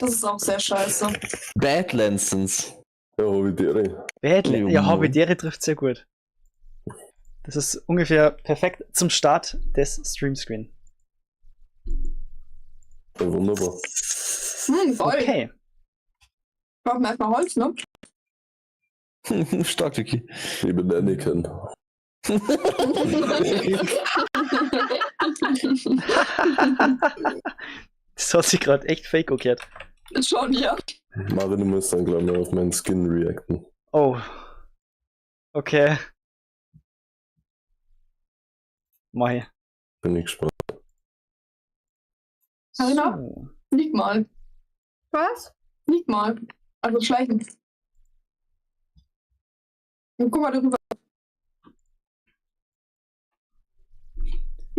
Das ist auch sehr scheiße. Badlands sind's. Ja, Hobbidere. Badlands. Ja, Jo. Hobbidere trifft sehr gut. Das ist ungefähr perfekt zum Start des Streamscreen. Ja, wunderbar. Voll. Okay. Brauchen wir erstmal Holz, ne? Stark, Vicky. Ich bin Anakin. Das hat sich gerade echt fake okehrt. Schon, ja. Marvin, du musst dann gleich mal auf meinen Skin reacten. Oh. Okay. Mach ich. Bin ich gespannt. Carina? So. Lieg mal. Was? Lieg mal. Also schleichen. Und guck mal darüber.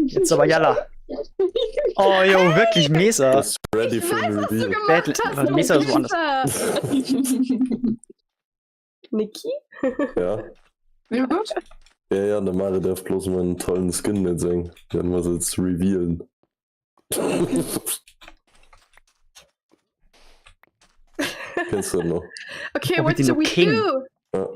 Jetzt aber Jalla. Oh, jo, wirklich Mesa. Bist du ready Ich for weiß, the was du reveal? gemacht Badl- hast. warte, Mesa ist woanders. Niki? Ja. Ja, gut. Ja, ja, der Mario darf bloß meinen tollen Skin nicht sehen. Werden wir es jetzt revealen. Kennst du den noch? Okay, Oh, what mit do dem we King. do? Ja.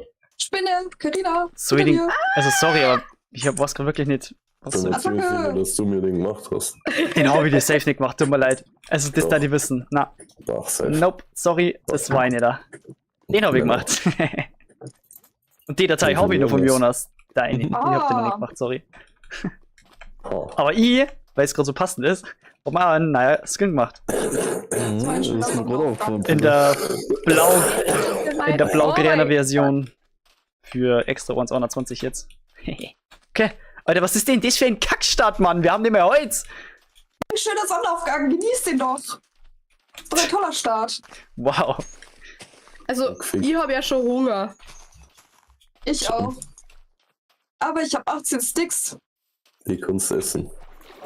Spinne, Carina. So hinter wie den- dir. Also sorry, aber ich hab was gerade wirklich nicht. Was Bin soll- mir ziemlich Attacke! sicher, dass du mir den gemacht hast. Den hab ich dir safe nicht gemacht, tut mir leid. Also das Doch. da die wissen. Na, Ach, safe. nope, sorry, das war ich nicht da. Den hab ich Genau. gemacht. Und die Datei hab ich noch von Jonas. Deine. Ich hab den noch nicht gemacht, sorry. Ah. Aber ich, weil es gerade so passend ist, hab mir auch einen neuen Skin gemacht. Das ist mir gerade aufgefallen. In der blau, in der blau-grünen Oh Version für extra 1,21 jetzt. Okay. Alter, was ist denn das für ein Kackstart, Mann? Wir haben nicht mehr Holz. Ein schöner Sonnenaufgang, genieß den doch. Das ist doch ein toller Start. Wow. Also, ich habe ja schon Hunger. Ich auch. Aber ich habe 18 Sticks. Die Kunst essen.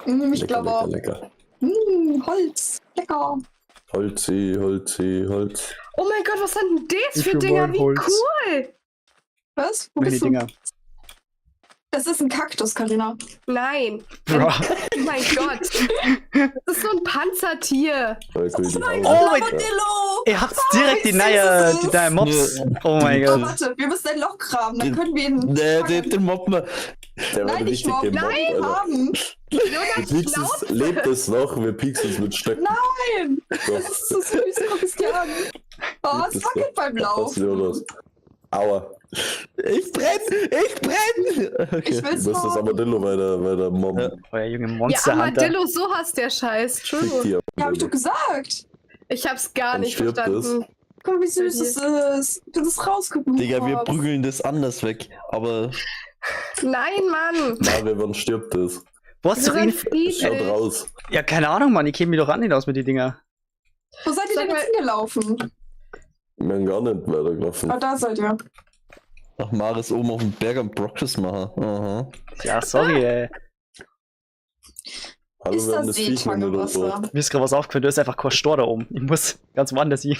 Ich Lecker, glaube auch. lecker, lecker. Holz. Lecker. Holzi, Holzi, Holz. Oh mein Gott, was sind denn das Ich für will Dinger? mal Wie Holz. cool! Was? Wo Meine bist du? Dinger. Das ist ein Kaktus, Carina. Nein. Bro. Oh mein Gott. Das ist so ein Panzertier. Voll cool, die Haare. Oh mein Armadillo! Ihr habt direkt die wie süß neue, es die ist. neue Mobs. Oh mein Oh, Gott. warte, wir müssen ein Loch graben, dann können wir ihn Nee, den mobbt man. Der Nein, wird nicht richtig mobben. gemobbt, Nein, Alter. haben. Wir Jonas pieksen klaut. es, lebt es noch, wir pieksen es mit Stöcken. Nein! Doch. Das ist so süß, guck es dir an. Oh, Lebt es es wackelt beim noch. Was, Laufen. Jonas? Aua. Ich brenn! Ich brenn! Okay. Ich Du will's musst das haben. Armadillo weiter, weiter mobben. Ja. Euer junge Ja, Monster Hunter. Armadillo, so hast der Scheiß. Fick Entschuldigung. die Ja, hab ich Armadillo. doch gesagt. Ich hab's gar Dann nicht stirbt verstanden. Guck mal, wie süß es ist. Du musst rausgucken. Digga, wir Mops. prügeln das anders weg. Aber Nein, Mann. Mario, wann stirbt das? Was Wir doch ihn. sind Es schaut friedlich. raus. Ja, keine Ahnung, Mann. Ich käme mir doch an nicht aus mit den Dinger. Wo seid ihr Sag denn jetzt mal- hingelaufen? Wir haben gar nicht weitergelaufen. Ah, da seid ihr. ach, Maris oben auf dem Berg am Brockes machen. Aha. Ja, sorry, ey. Hallo, Ist wir haben das das Viech noch Seetang nicht im Wasser? umgebracht. Mir ist gerade was aufgefallen. Du hast einfach kein Stor da oben. Ich muss ganz woanders hin.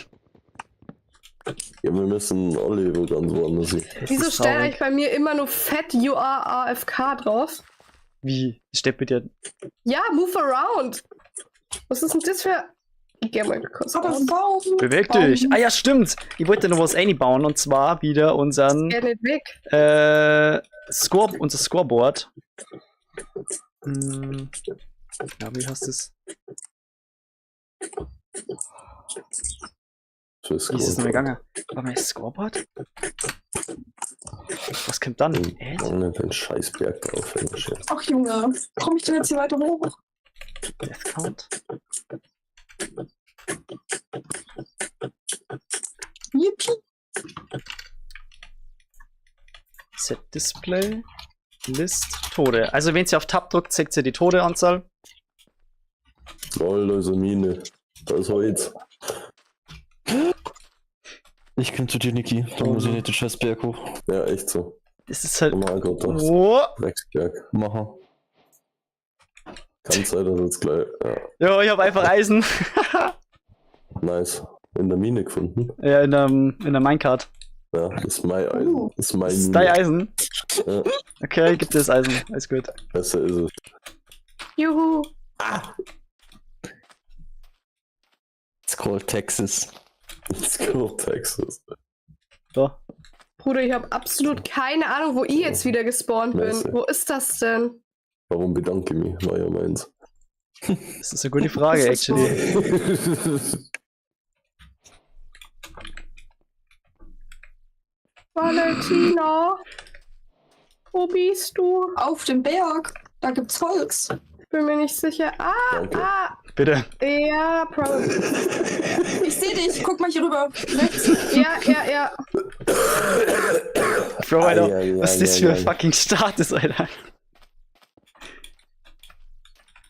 Ja, wir müssen alle wo ganz woanders hin. Das Wieso ist steht traurig. eigentlich bei mir immer nur fett U R A F K drauf? Wie? Das steht bei dir. Ja, move around. Was ist denn das für. Ich geh mal kurz Oh, das raus. ist ein Baum. Beweg Baum. dich. Ah ja, stimmt. Ich wollte noch was einbauen und zwar wieder unseren Geh nicht weg. Score, unser Scoreboard. Ja, wie heißt das? Fürs Wie ist das nochmal Scoreboard. gegangen? War mein Scoreboard? Was kommt dann? Add? Mann, den scheiß Berg drauf. ey, Shit. Ach Junge, komm ich denn jetzt hier weiter hoch? Death Count? Yippie. Set Display. List Tode. Also wenn sie auf Tab drückt, zeigt sie die Todeanzahl. Lol, da ist eine Mine. Da ist Holz. Ich komm zu dir, Niki. Da muss ich nicht den scheiß Berg hoch. Ja, echt so. Das ist halt. Haben wir auch gerade gedacht. Oh. Drecksberg. Machen. Kann sein, dass jetzt gleich. Ja, Ja, ich habe einfach Eisen. nice. In der Mine gefunden. Ja, in der Minecart. Ja, das ist mein Eisen. Das ist mein Das ist Mine. dein Eisen. Ja, Okay, gibt es Eisen. Alles gut. besser ist es. Juhu. Jetzt called Texas. It's called Texas. So. Bruder, ich habe absolut keine Ahnung, wo ich jetzt wieder gespawnt bin. Nice. Wo ist das denn? Warum bedanke ich mich? War ja meins. Das ist eine gute Frage, actually. Valentina? Wo bist du? Auf dem Berg. Da gibt's Holz. Bin mir nicht sicher. Ah, Danke. ah, Bitte. ja, probably. Ich sehe dich. Guck mal hier rüber. Rechts. Ja, ja, ja. Bro, Alter, Ei, ei, was ei, das ei, für ein ei. fucking Start ist, Alter.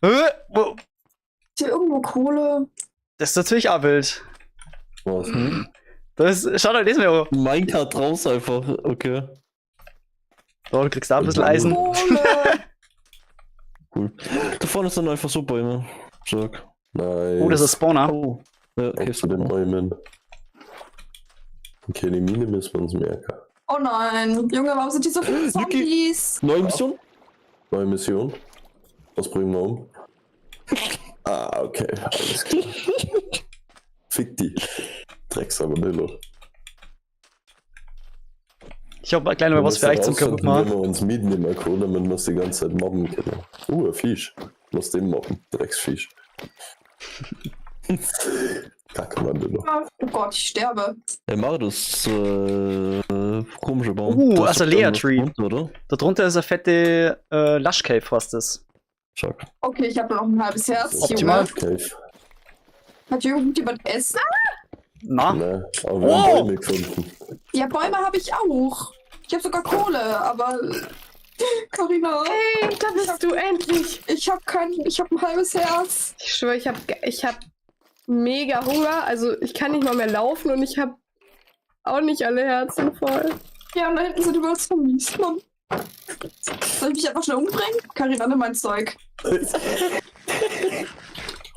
Hä? Wo? Ist hier irgendwo Kohle? Das ist natürlich auch wild. Was? Das ist, schau doch, das mir an. Minecart raus einfach, okay. So, du kriegst da ein bisschen Eisen. Kohle. Cool. Da vorne sind einfach so Bäume. Stark. Nice. Oh, das ist ein Spawner. Oh. Ja, okay, Auf zu den Bäumen. Okay, die Mine müssen wir uns merken. Oh nein. Junge, warum sind hier so viele Zombies? Neue Mission? Neue Mission. Was bringen wir um? Ah, okay. Alles klar. Fick die. Drecksarmadillo. Ich hab gleich noch mal was für euch zum kaputt Wenn machen. wir uns mieten im Akku, damit wir es die ganze Zeit mobben können. ein Fisch. Lass den mobben. Drecksfisch. Kackmandillo. Oh Gott, ich sterbe. Ey, Mario, das ist komischer Baum. Oh, Da ist doch Azalea irgendwas Tree. drunter, oder? Da drunter ist eine fette Lush Cave, was das. Stark. Okay, ich habe nur noch ein halbes Herz. Optimal. Junge. Cave. Hat irgendjemand Essen? Na? Ne, aber wir Oh! haben Bäume gefunden. Ja, Bäume habe ich auch. Ich habe sogar Kohle, aber Carina, Hey, da bist du endlich. ich habe kein, ich habe ein halbes Herz. Ich schwöre, ich hab mega Hunger. Also ich kann nicht mal mehr laufen und ich habe auch nicht alle Herzen voll. Ja, und da hinten sind überall Zombies. Mann. Soll ich mich einfach schnell umbringen? Carina, nimm mein Zeug.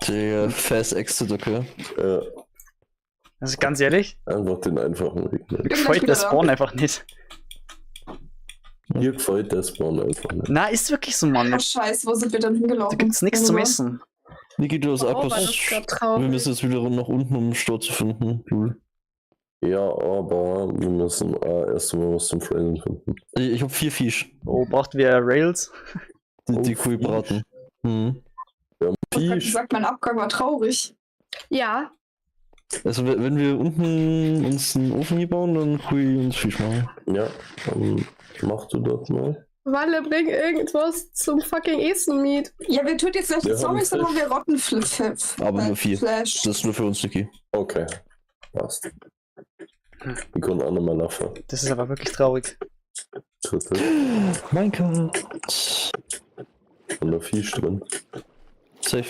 Der Fast Exit, okay. Ja, Also ganz ehrlich, einfach den einfachen Weg. Ne? mir gleich gefällt wieder der da. Spawn einfach nicht. Mir gefällt der Spawn einfach nicht. Na, ist wirklich so, Mann. Oh Scheiße, wo sind wir denn hingelaufen? Da gibt's nichts zum Essen. Niki, du hast Oh, war Akkus. das grad Wir traurig. müssen jetzt wieder nach unten, um einen Stor zu finden. Lul. Ja, aber wir müssen erst mal was zum Fräsen finden. Ich habe 4 Fisch. Oh, braucht wir Rails? Die, die Oh, Kuh Fisch. braten. Mhm. Wir haben Ich hab Fisch. gesagt, mein Abgang war traurig. Ja, Also, wenn wir unten uns einen Ofen hier bauen, dann kann ich uns Fisch machen. Ja, dann mach du das mal. Walle, bring irgendwas zum fucking Essen mit. Ja, wir töten jetzt gleich die Wir haben Zombies, dann Fisch. haben wir Rottenfleisch. Aber nur 4. Flash. Das ist nur für uns, Niki. Okay, passt. Wir können auch nochmal laufen. Das ist aber wirklich traurig. Dritte. Minecart. Und da Fisch drin. Safe.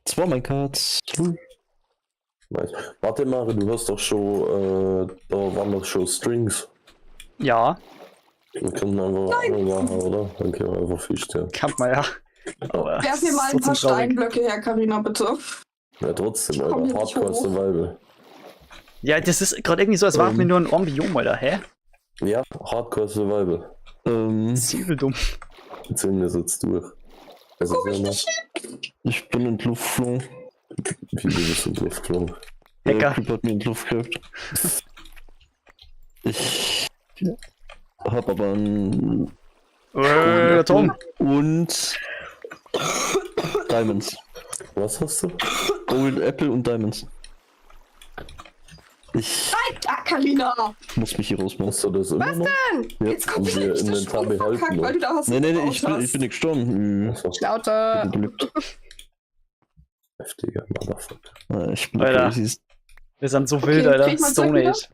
2 Minecarts. Lul. Nice. Warte, Mari, du hast doch schon, da waren doch schon Strings. Ja, Wir können einfach Angel machen, oder? Dann können wir einfach Fisch tun. kann man ja. Aber Werf mir mal ein trotzdem paar traurig. Steinblöcke her, Carina, bitte. Ja, trotzdem, Ich komm Alter. hier nicht Hardcore hoch. Survival. Ja, das ist gerade irgendwie so, als waren wir nur ein Biom, Alter. Hä? Ja, Hardcore Survival. Das ist übel dumm. Ziehen wir es jetzt durch. Es ist Komm ich ja noch, nicht hin? Ich bin in die Luft geflogen. wie du bist in die Luft geflogen. Hacker. Der Typ hat mir in die Luft gehabt. Ich hab aber einen Tom. und Diamonds. Was hast du? Golden Apple und Diamonds. Ich Ah, Carina! muss mich hier rausmachen. Hast du das immer Was noch? denn? Ja. Jetzt kommt Und wieder wir nicht der Inventar Sprung behalten, verkackt, weil du da was Nee, nee, nee, gebaut ich hast. bin nicht gestorben. Achso, Schnauze. Ich bin überlebt. heftiger Motherfucker. Ich bin Alter. crazy. Wir sind so Okay, wild, Alter. krieg ich mein Zeug Stone wieder? Age.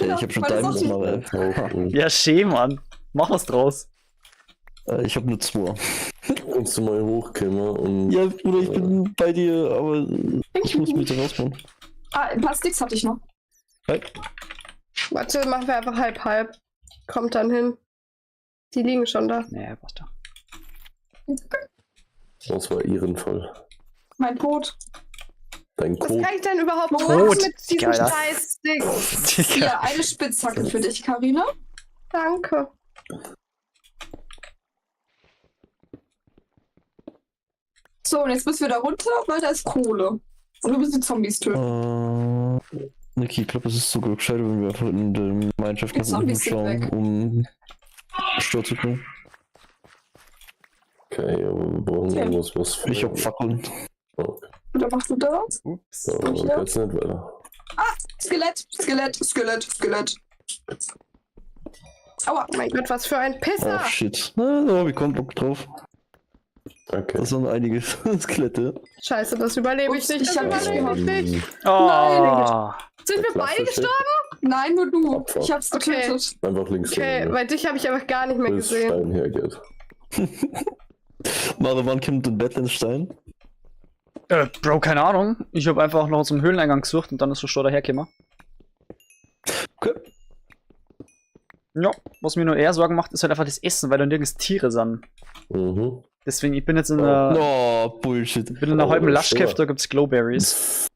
Ich hab schon Meine Diamonds, Sachen. aber Oh, Ja, schön, Mann. Mach was draus. ich hab nur 2. Kannst du mal hochkommen und. Ja, Bruder, ich bin bei dir, aber ich muss mich da rausbauen. Ah, ein paar Sticks hatte ich noch. Hi. Warte, machen wir einfach halb halb. Kommt dann hin. Die liegen schon da. Nee, passt doch. Das war Ehrenvoll. Mein Tod. Dein Was Code. kann ich denn überhaupt Tot. machen mit diesem Geiler. scheiß Ding? Digga. Hier, eine Spitzhacke für dich, Carina. Danke. So, und jetzt müssen wir da runter, weil da ist Kohle. Und wir müssen die Zombies töten. Niki, ich glaube, es ist sogar gescheiter, wenn wir einfach in der Gemeinschaft Die nach unten Zombies sind schauen, weg. um Stör zu können. Okay, aber wir brauchen Okay. irgendwas, was. Ich hab Fackeln. Okay. Oder machst du das? Ups. So, dann Ja. geht's nicht weiter. Skelett, Skelett, Skelett, Skelett. Aua. Oh mein Gott, was für ein Pisser! Oh shit. Na, da hab ich keinen Bock drauf. Okay. Das sind einige Skelette. Scheiße, das überlebe ich Ups, nicht. ich Das hab dich überlebe ich nicht. Oh. Sind wir beide Klassische. gestorben? Nein, nur du. Opfer. Ich hab's Okay. getötet. Einfach links Okay, rum, weil dich habe ich einfach gar nicht mehr Bis gesehen. Stein hergeht. Mare, wann kommt denn Badlands Stein? Bro, keine Ahnung. Ich habe einfach noch zum Höhleneingang gesucht und dann ist so Stor dahergekommen. Okay. Ja, was mir nur eher Sorgen macht, ist halt einfach das Essen, weil da nirgends Tiere sind. Mhm. Deswegen, ich bin jetzt in einer, Oh, Bullshit. bin in einer Oh, halben das ist Lushcave, schwer. da gibt's Glowberries.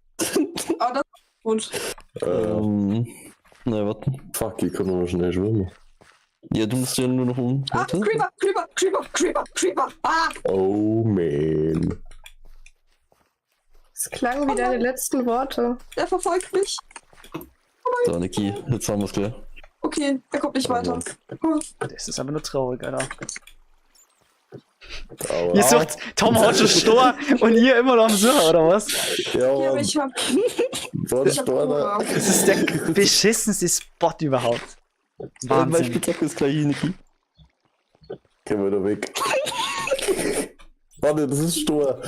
Oh, das ist gut. Na, warte. Fuck, ich kann aber schnell schwimmen. Ja, du musst ja nur noch um. Ah, Warte. Creeper, Creeper, Creeper, Creeper, Creeper. Ah, Oh man. Es klang wie deine letzten Worte. der verfolgt mich. So, Niki, jetzt haben wir's gleich. Okay, er kommt nicht weiter. Oh, Das ist einfach nur traurig, Alter. Aber, Ihr sucht Tom hat schon Stor und ihr immer noch am Suchen, oder was? Ja, Ja, aber Mann. ich hab, War ich hab Stor da? Hunger. Das ist der beschissenste Spot überhaupt. Mein Wahnsinn. Spitzhacke ist gleich hier, Niki. Geh wieder weg. Warte, das ist Stor.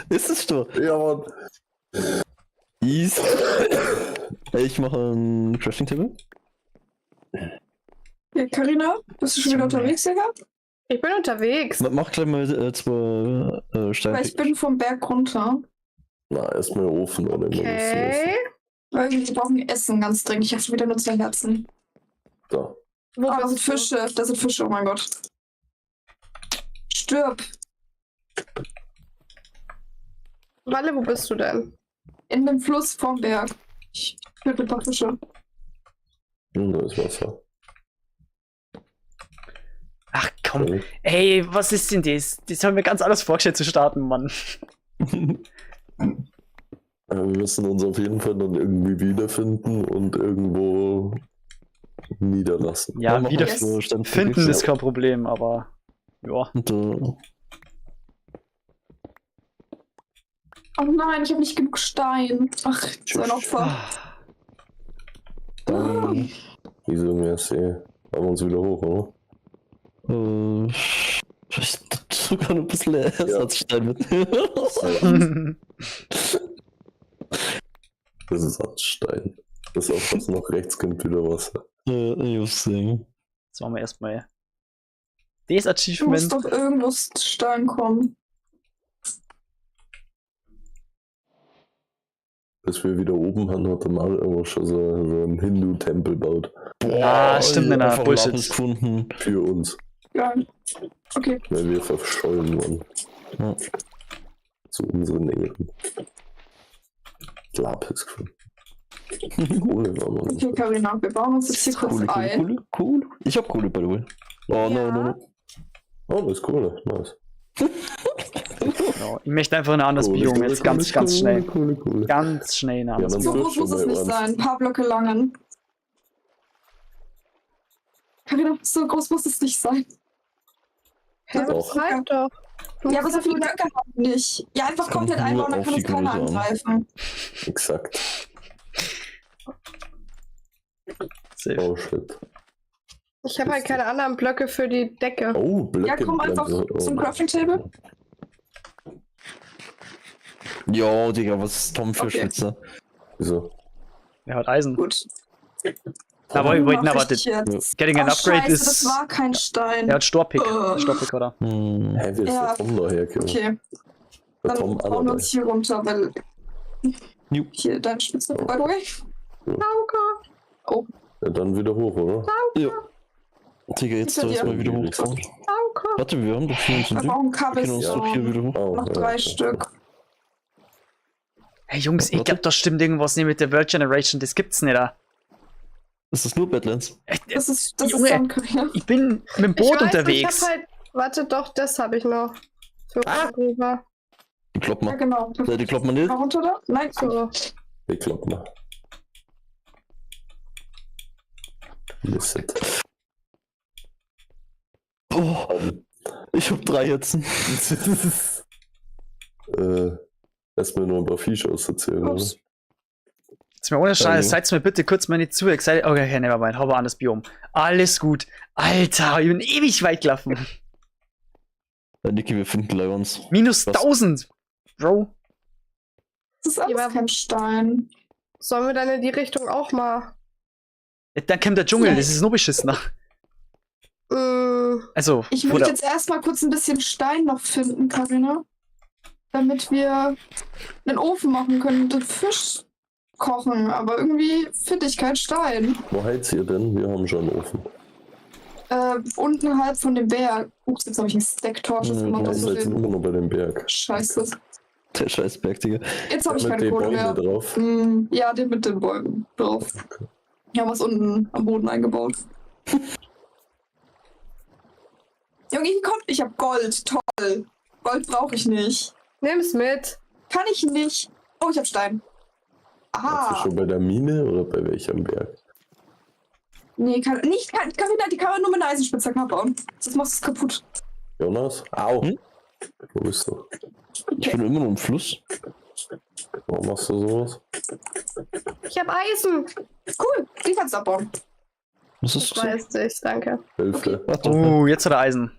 Ist es Stor? Ja, Mann. Easy. Ich mache ein Crafting Table. Ja, Carina, bist du schon wieder Junge. unterwegs, Digga? Ich bin unterwegs. Mach gleich mal zwei Steine. Weil ich bin vom Berg runter. Na, erstmal Ofen oder Okay. Weil wir brauchen Essen ganz dringend. Ich habe schon wieder nur zwei Herzen. Da. Wo Oh, da sind bist du? Fische. Da sind Fische, oh mein Gott. Stirb. Walle, wo bist du denn? In dem Fluss vorm Berg. Ich töte ein paar Fische. Da ist Wasser. Ach komm. Ey, was ist denn das? Das haben wir ganz anders vorgestellt zu starten, Mann. Wir müssen uns auf jeden Fall dann irgendwie wiederfinden und irgendwo niederlassen. Ja, mach wieder mal zwei Steine. finden ist kein Problem, aber ja. Und, Oh nein, ich habe nicht genug Stein. Ach, so ein Opfer. dann, Wieso merci? Haben wir uns wieder hoch, oder? Ich sogar noch ein bisschen Ersatzstein mit. Das ist Sandstein. Das ist auch was noch rechts kommt wieder Wasser. Ich muss sagen. Jetzt machen wir erstmal das Du Achievement. musst doch irgendwo Stein kommen. Bis wir wieder oben haben, hat der Mario irgendwo schon so einen Hindu-Tempel baut. Boah, Ah, stimmt, nein, nein, einfach Bullshit. Lapis gefunden. Für uns. Geil. Okay. Weil wir verschollen waren. Ja. Zu unseren Ehren. Lapis gefunden. Kohle war man. Okay, Carina, wir bauen uns jetzt hier kurz Kohle, Kohle, ein. Kohle, Kohle. Ich hab Kohle, by the way. Oh, no, no, no. Oh, das ist Kohle. Nice. Genau. Ich möchte einfach in ein anderes Kohle, Biom Kohle, jetzt ganz, Kohle, ganz Kohle, schnell. Kohle, Kohle. Ganz schnell in ein anderes Ja, dann So Biom. groß wird muss schon es mal nicht eins. sein. Ein paar Blöcke langen. Carina, so groß muss es nicht sein. Hä, aber das Doch. reicht doch. Du Ja, aber musst so viele Blöcke haben wir nicht. Ja, einfach Es kommt komplett nur einbauen, dann auf kann die uns keiner Größe an. angreifen. Exakt. Safe. Oh shit. Ich habe halt keine anderen Blöcke für die Decke. Oh, Blöcke. Ja, komm einfach Oh, zum Crafting Table. Jo, Digga, was ist Tom für Okay. Schwitzer? Wieso? Er hat Eisen. Gut. Aber wait, na, Mach warte. ich jetzt. Getting an Ach, Upgrade Scheiße, ist. Das war kein Stein. Er hat Storpick. Ugh. Storpick, oder? Hm. Hä, wie ist Ja. der Tom da hergekommen? Okay, Der dann Tom bauen wir Anna. uns hier runter, weil. Ju. Hier, deine Spitze. By the way. Danke. Ja, dann wieder hoch, oder? Ja. Digga, jetzt Hinter soll es dir. mal wieder hochfahren. Danke. Warte, wir haben doch hier uns Wir ein Ding. brauchen Wir können uns doch hier Cobblestone. wieder hoch. Oh, Noch ja, drei okay. Stück. Hey Jungs, ich Warte. glaube, da stimmt irgendwas nicht mit der World Generation. Das gibt's nicht. Da. Ist das nur Badlands? Das Junge. ist dann Carina. Ich bin mit dem Boot ich weiß, unterwegs. Ich hab halt, warte, doch, das habe ich noch. Für ah. rüber. Die kloppen Ja, wir. genau. Die kloppen wir nicht. Mal runter da? Nein, So. Die kloppen wir. Mist. Oh, ich hab 3 Herzen. Lass mir nur ein paar Fische auserzählen, oder? Ups. Jetzt mal ohne Scheiß, Hallo. seid mir bitte kurz mal nicht zu excited. Okay, okay, nevermind, hab ein anderes Biom. Alles gut. Alter, ich bin ewig weit gelaufen. Ja, Niki, wir finden gleich uns. Minus Was? 1000. Bro. Das ist alles Ja, aber- kein Stein. Sollen wir dann in die Richtung auch mal? Dann kommt der Dschungel, das ist noch beschissener. Also, Ich oder- möchte jetzt erstmal kurz ein bisschen Stein noch finden, Karina. Damit wir einen Ofen machen können und den Fisch kochen. Aber irgendwie finde ich keinen Stein. Wo heizt ihr denn? Wir haben schon einen Ofen. Unten halb von dem Berg. Ups, jetzt habe ich einen Stack Torches Ja, gemacht. Wir aus sind jetzt Versehen. immer noch bei dem Berg. Scheiße. Der scheiß Berg, Digga. Jetzt habe ich Mit keine den Kohle Bäumen mehr. drauf. Ja, den mit den Bäumen drauf. Okay. Ich habe was unten am Boden eingebaut. Junge, hier kommt. Ich habe Gold. Toll. Gold brauche ich nicht. Nimm's mit. Kann ich nicht. Oh, ich habe Stein. Warst du Aha. schon bei der Mine oder bei welchem Berg? Nee, kann, nicht, kann, Carina, die kann man nur mit einer Eisenspitzhacke abbauen. Sonst machst du es kaputt. Jonas? Au! Hm? Wo bist du? Ich bin immer noch im Fluss. Warum machst du sowas? Ich habe Eisen. Cool, die kannst du abbauen. Was ist Das weiß ich, danke. Hilfe. Ach, doch, Oh, jetzt hat er Eisen.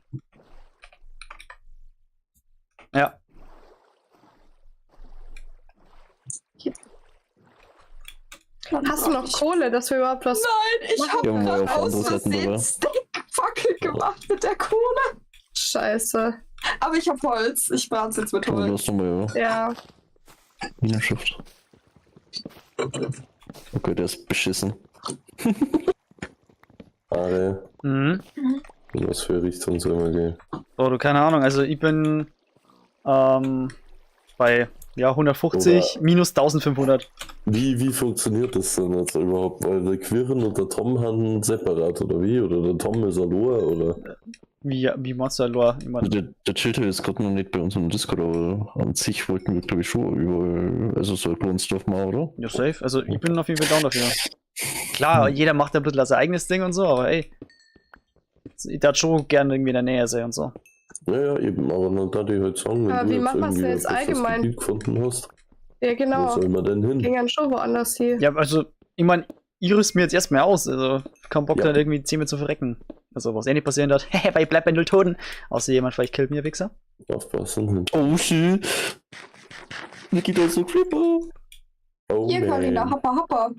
Ja. Hast du noch Kohle, dass wir überhaupt was. Nein, ich habe Ja, wir gerade auf aus andere Seiten Versehen dabei. Steakfackel gemacht mit der Kohle. Scheiße. Aber ich habe Holz. Ich brate jetzt mit Oh, du Holz. hast nochmal, ja. Ja. Minenschaft. Okay, der ist beschissen. Are, Mhm. in was für Richtung sollen wir gehen? Oh, du, keine Ahnung. Also, ich bin bei ja, 150 Oder- minus 1500. Wie funktioniert das denn jetzt überhaupt? Weil der Quirin und der Tom haben separat, oder wie? Oder der Tom ist Aloha, oder? Wie Monster Lore. Ich mein, Also der chillt halt jetzt gerade noch nicht bei uns im Discord, aber an sich wollten wir, glaube ich, schon überall, also so ein Klonsdorf mal, oder? ja, safe. Also, ich bin auf jeden Fall down dafür. Klar, jeder macht ein bisschen sein eigenes Ding und so, aber ey. Ich darf schon gerne irgendwie in der Nähe sein und so. Ja, ja, eben, aber dann darf ich halt sagen, wenn Aber du wie jetzt machen wir's irgendwie denn jetzt ein besseres allgemein? Gebiet gefunden hast, Ja, wo genau. soll man denn hin? Ging dann schon woanders hier. Ja, also, ich meine, ich rüst mir jetzt erstmal aus. Also, kein Bock, Ja. dann irgendwie 10 Mal zu verrecken. Also, was eh nicht passieren wird. Weil ich bleib bei null Toten. Außer jemand vielleicht killt mir, Wichser. Aufpassen. Oh shit! Niki, da ist so ein Creeper! Oh, Hier, Carina, man. hoppa, hoppa.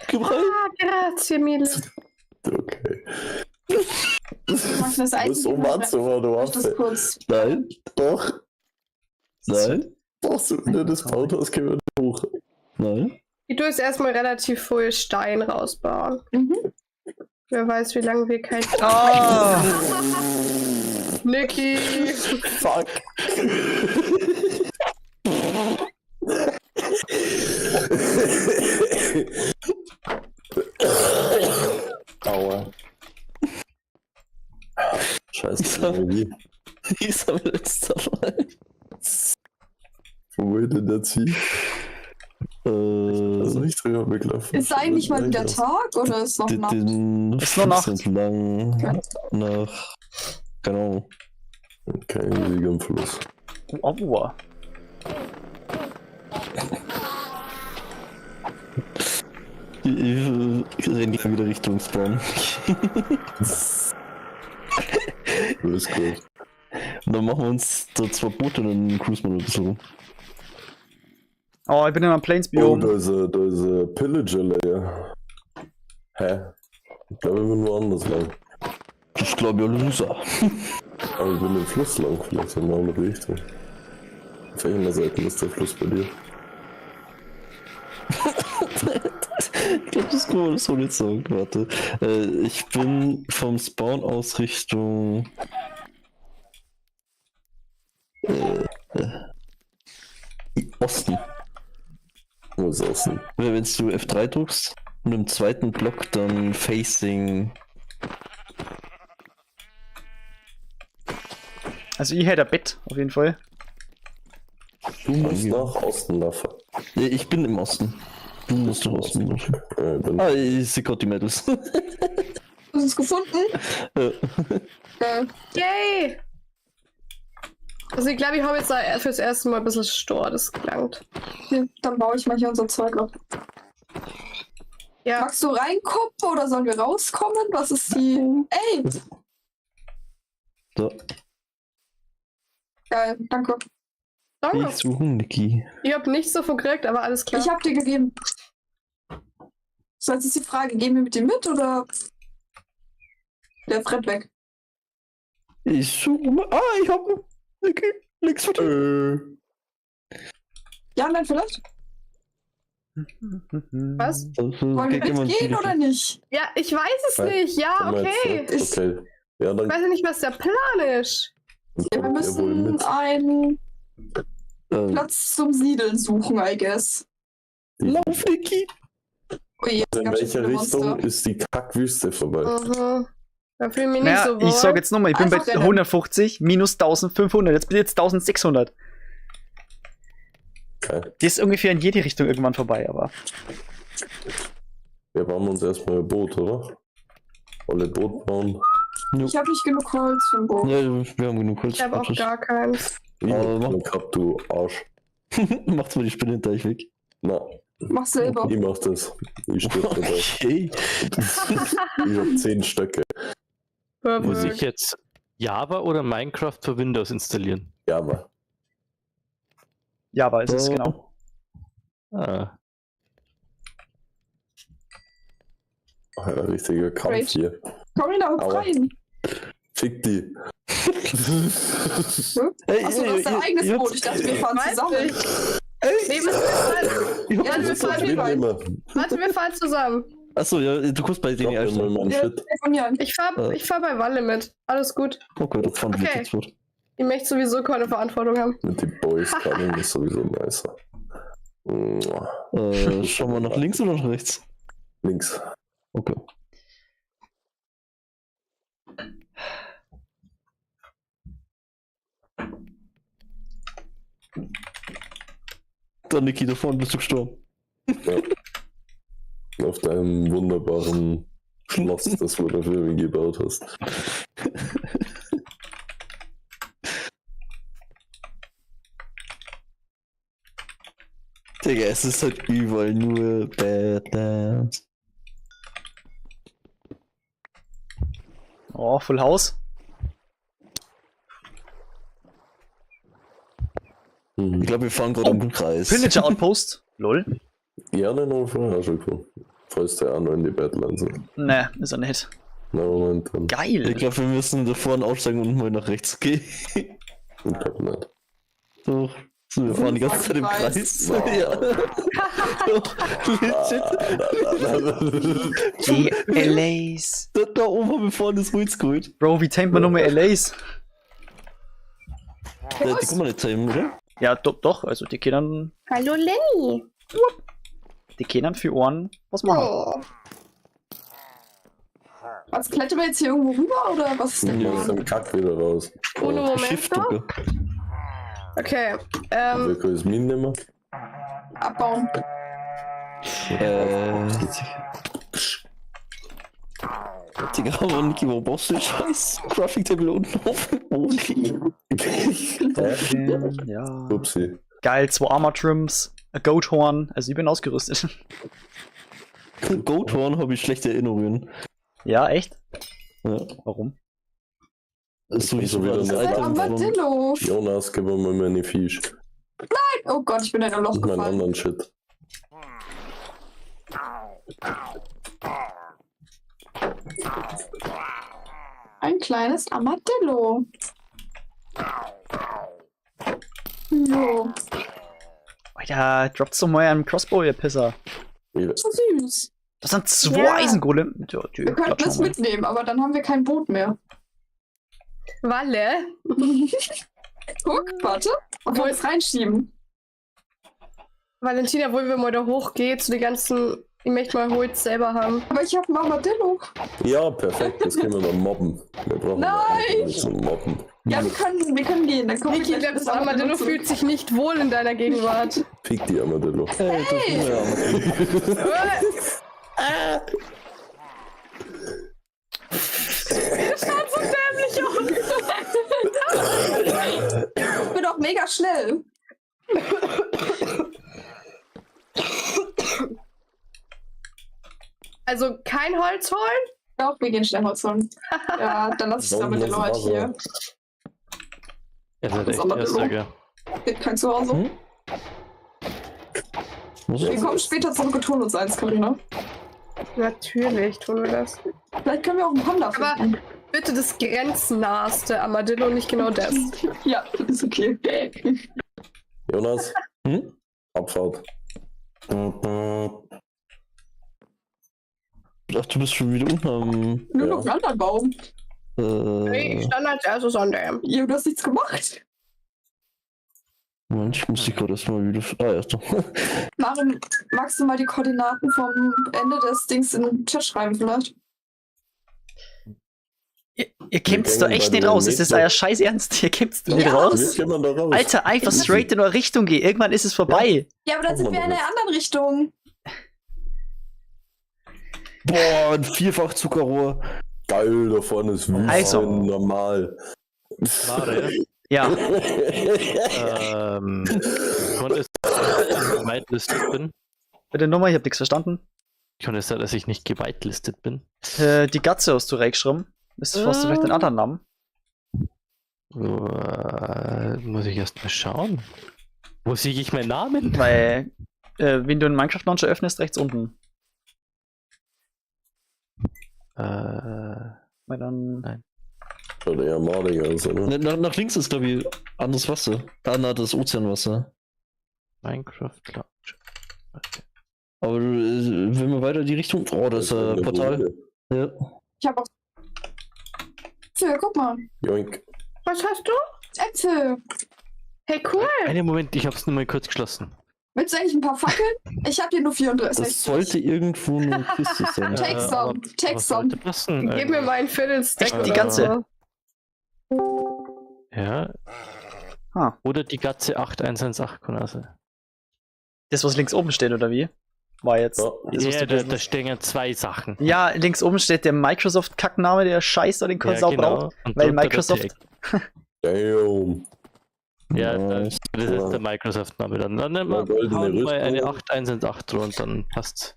Gib rein! Ah, grazie mille. Okay. Mach ich das Du bist so Eisen- Matze, du Mach ich das Affe. kurz. Nein! Doch, Nein! doch, so, wenn du das gebaut hast, gehen wir hoch. Nein! Ich tue jetzt erstmal relativ früh Stein rausbauen. Mhm. Wer weiß, wie lange wir kein. Ah! Niki! Fuck. Aua. Scheiße, Energie. Ich sammle jetzt dabei. Wo will denn der ziehen? Also nicht drüber weglaufen. Ist eigentlich mal wieder Tag oder ist noch Nacht? Den Ist noch Nacht. Fluss entlang nach. Keine Ahnung. Kein Sieg am Fluss. Aua. Ich renne gleich wieder Richtung Spawn. Du bist gut. Und dann machen wir uns da zwei Boote und dann cruisen wir noch ein bisschen rum. Oh, ich bin in einem Oh, Plains-Biom. da ist ein Pillager Layer. Hä? Ich glaube, ich bin woanders lang. Das glaube ich ein Loser. Aber ich bin im Fluss lang, vielleicht in eine andere Richtung. Auf welcher Seite ist der Fluss bei dir? Ich glaube, das kann man so nicht sagen. Warte. Ich bin vom Spawn aus Richtung. Osten. Wo ist Osten? Wenn du F3 drückst und im zweiten Block dann Facing. Also, ich hätte ein Bett, auf jeden Fall. Du musst nach Osten laufen. Nee, ich bin im Osten. Du musst nach Osten laufen. Bin Ah, ich sehe gerade die Mädels. Hast du es gefunden? Geil. Yay! Also ich glaube, ich habe jetzt da fürs erste Mal ein bisschen Stor, das gelangt. Hier, dann baue ich mal hier unser Zeug auf. Ja, Magst du reingucken oder sollen wir rauskommen? Was ist die. Ey! So, Geil, danke. danke. ich suche Niki. Ich habe nichts davon gekriegt, aber alles klar. Ich habe dir gegeben. So, jetzt ist die Frage, gehen wir mit dir mit oder der Fred weg? Ich suche. Ah, ich hab ihn. Niki, links von dir. Ja, nein, vielleicht? Was? Wollen wir mitgehen oder nicht? Ja, ich weiß es Nein. nicht. Ja, Können wir okay. jetzt nicht? Okay. Ja, dann Ich weiß ja nicht, was der Plan ist. Ja, wir kommt ihr wohl müssen mit. einen Platz zum Siedeln suchen, I guess. Lauf, Niki! Ui, jetzt In ganz schön welcher viele Richtung Monster. ist die Kackwüste vorbei? Mhm. Da fühle ich mich nicht Naja, so wohl. ich sag jetzt nochmal, ich bin Einfach bei rennen. 150 minus 1500. Jetzt bin ich jetzt 1600. Okay. Das ist ungefähr in jede Richtung irgendwann vorbei, aber. Wir bauen uns erstmal ein Boot, oder? Alle Boot bauen. Ich habe nicht genug Holz für ein Boot. Ja, wir haben genug Holz. Ich habe auch gar keins. Ich Aber hab mach- genug gehabt, du Arsch. Macht's mal die Spinne hinter euch weg. Na, Mach selber. ich mach das. Ich stirb dabei. Okay. Ich hab 10 Stöcke. Muss ich jetzt Java oder Minecraft für Windows installieren? Java. Java ist es, genau. Ah, Ach ja, richtiger Kampf Great. hier. Komm da Aua. rein. Fick die. Hey, Achso, du hast dein eigenes Boot. Ich dachte, wir fahren Weiß zusammen. nicht. Nee, wir fahren, Ich hab Ja, ja, wir Das fahren soll ich mit rein. mitnehmen. warte, wir fahren zusammen. Achso, ja, du kommst bei denen Drop mir mal einsteigen. meinen Ja. Shit. Telefonieren. Ich fahr, ich fahr bei Walle mit. Alles gut. Okay, das fahren wir Okay. jetzt gut. Ich möchte sowieso keine Verantwortung haben. Mit den Boys gerade ist sowieso nicer. Mua. Schauen wir nach links oder nach rechts? Links. Okay. Dann, Niki, da vorne bist du gestorben. Auf deinem wunderbaren Schloss, das du da für mich gebaut hast. Digga, es ist halt überall nur Badlands. Oh, Full House. Mhm. Ich glaube, wir fahren gerade Oh, im Kreis. Pillager Outpost. Lol. Ja, den haben wir vorher auch schon gefunden. Falls der auch noch in die Badlands ist. Ne, ist er nicht. Na, Moment, dann. Ich Geil. glaube, wir müssen da vorne aussteigen und mal nach rechts gehen. Ich glaub nicht. Doch. So, wir fahren die ganze Zeit im Kreis. Ja. Doch, legit. Die LAs. Da oben haben wir vorne das Holz geholt. Bro, wie tamet man nochmal LAs? Ja, die kann man nicht tamen, oder? Ja, doch, also die können, Hallo Lenny. die können für Ohren was machen. Oh. Was, klettern wir jetzt hier irgendwo rüber oder was ist denn Ich aus da? dem Kack wieder raus. Ohne Moment noch. Shift-Drucker. Okay. Wir können es mitnehmen. Abbauen. Digga, aber Niki, warum brauchst du den scheiß Crafting Table unten auf dem Boden? Hä? Ja. Upsi. Geil, zwei Armor Trims, a Goat Horn. Also ich bin ausgerüstet. Goathorn habe ich schlechte Erinnerungen. Ja, echt? Ja. Warum? Ist sowieso Schon wieder das eine Das ist ein Item von- Armadillo. Jonas, gib mir mal meine Fisch. Oh Gott, ich bin in ein Loch Und meinen gefallen. anderen Shit. Ein kleines Armadillo. Jo, Alter, droppt's doch mal einen Crossbow, ihr Pisser. Ich, so süß. Das sind zwei Ja. Eisengolem. Ja, die Wir könnten klatschen es wir mal. mitnehmen, aber dann haben wir kein Boot mehr. Walle. Guck, warte. Man kann es reinschieben. Valentina, wo wir mal da hochgeht zu den ganzen Ich möchte mal Holz selber haben. Aber ich habe ein Armadillo. Ja, perfekt, das können wir dann mobben. Wir brauchen Nein! Zum Mobben. Ja, wir können gehen. Dann kommen Niki, wir ich gleich glaube, das Armadillo zurück. fühlt sich nicht wohl in deiner Gegenwart. Fick die Armadillo. Hey, das ist ja Das schaut so dämlich aus. Ich bin auch mega schnell. Also kein Holz holen? Doch, wir gehen schnell Holz holen. Ja, dann lass ich das Armadillo halt hier. Er ist halt Das echt Armadillo. erster, gell? Geht kein Zuhause. Hm? Was Wir ist kommen später zurück und holen uns eins, Carina. Natürlich tun wir das. Vielleicht können wir auch einen Panda Aber- finden. Bitte das grenznaheste Armadillo, nicht genau das. Ja, ist okay. Jonas, Hm? Abfahrt. Ach, du bist schon wieder unten am. Nur Ja. noch einen anderen Baum. Nee, ich stand als erstes an dem. Ja, du hast nichts gemacht. Moment, ich muss die gerade erstmal wieder. Ah, ja, doch. Maren, magst du mal die Koordinaten vom Ende des Dings in den Chat schreiben vielleicht? Ihr kämpft Wir da gehen echt bei nicht den raus. Ist das Metro. euer Scheiß Ernst? Ihr kämpft nicht Ja. raus? Wir kommen da raus. Alter, einfach straight in eure Richtung geh. Irgendwann ist es vorbei. Ja, aber dann sind wir in der anderen Richtung. Boah, ein Vierfach Zuckerrohr. Geil, da vorne ist Wüste Also. normal. Mare, Ja. Konnte es sein, dass ich gewitelistet bin? Bitte nochmal, ich hab nichts verstanden. Konnte es sein, dass ich nicht gewitelistet bin? Die Gatze hast du reingeschrieben. Ist, hast du vielleicht einen anderen Namen? Muss ich erst mal schauen. Wo sehe ich meinen Namen? Weil, wenn du einen Minecraft Launcher öffnest, rechts unten. Weil dann. Nein. Schaut eher madig aus, oder? Ne, nach links ist, glaube ich, anderes Wasser. Ah, na, das ist Ozeanwasser. Minecraft Launcher. Okay. Aber wenn wir weiter die Richtung. Oh, das ist eine Portal. Höhle. Ja. Ich habe auch. Äpfel, guck mal. Joink. Was hast du? Äpfel. Hey, cool. Einen Moment, ich hab's nur mal kurz geschlossen. Willst du eigentlich ein paar Fackeln? Ich habe hier nur 34. Das sollte irgendwo eine Kiste sein. Take some, take aber some. sollte passen. Gib mir mal ein Viertelstack. Echt, die oder ganze? so. Ja. Ah. Oder die Gatze 8118 Konase. Das, was links oben steht, oder wie? War jetzt. Ja. Das, was Ja, du da, gelesen da hast. stehen ja zwei Sachen. Ja, links oben steht der Microsoft-Kackname, der Scheiß, der den Ja, Sau genau. braucht. Und Weil drunter der Microsoft. Tag. Damn. Ja, Nice. das ist der Microsoft-Name. Dann, dann nehmen wir goldene hauen wir eine Rüstung. 8118 drunter und dann passt's.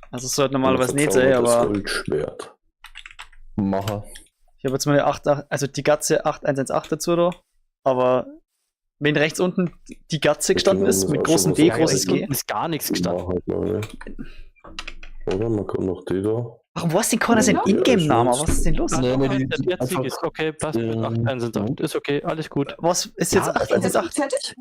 Also, es sollte normalerweise nicht sein, Verzaubertes aber. Goldschwert. Macher. Ich habe jetzt mal eine 8, also die Gatze 8118 dazu da. Aber wenn rechts unten die Gatze gestanden ist, mit großem D, Ja, großes G. Unten ist gar nichts gestanden. Macher, glaube ich. Oder? Man kann noch die da. Warum war es denn keiner sein Ja. Ingame-Name? Was ist denn los? Nee, nee, die- Der jetzige einfach- ist okay, passt mit 8118. Ist okay, alles gut. Was ist jetzt Ja, 8118? Fertig?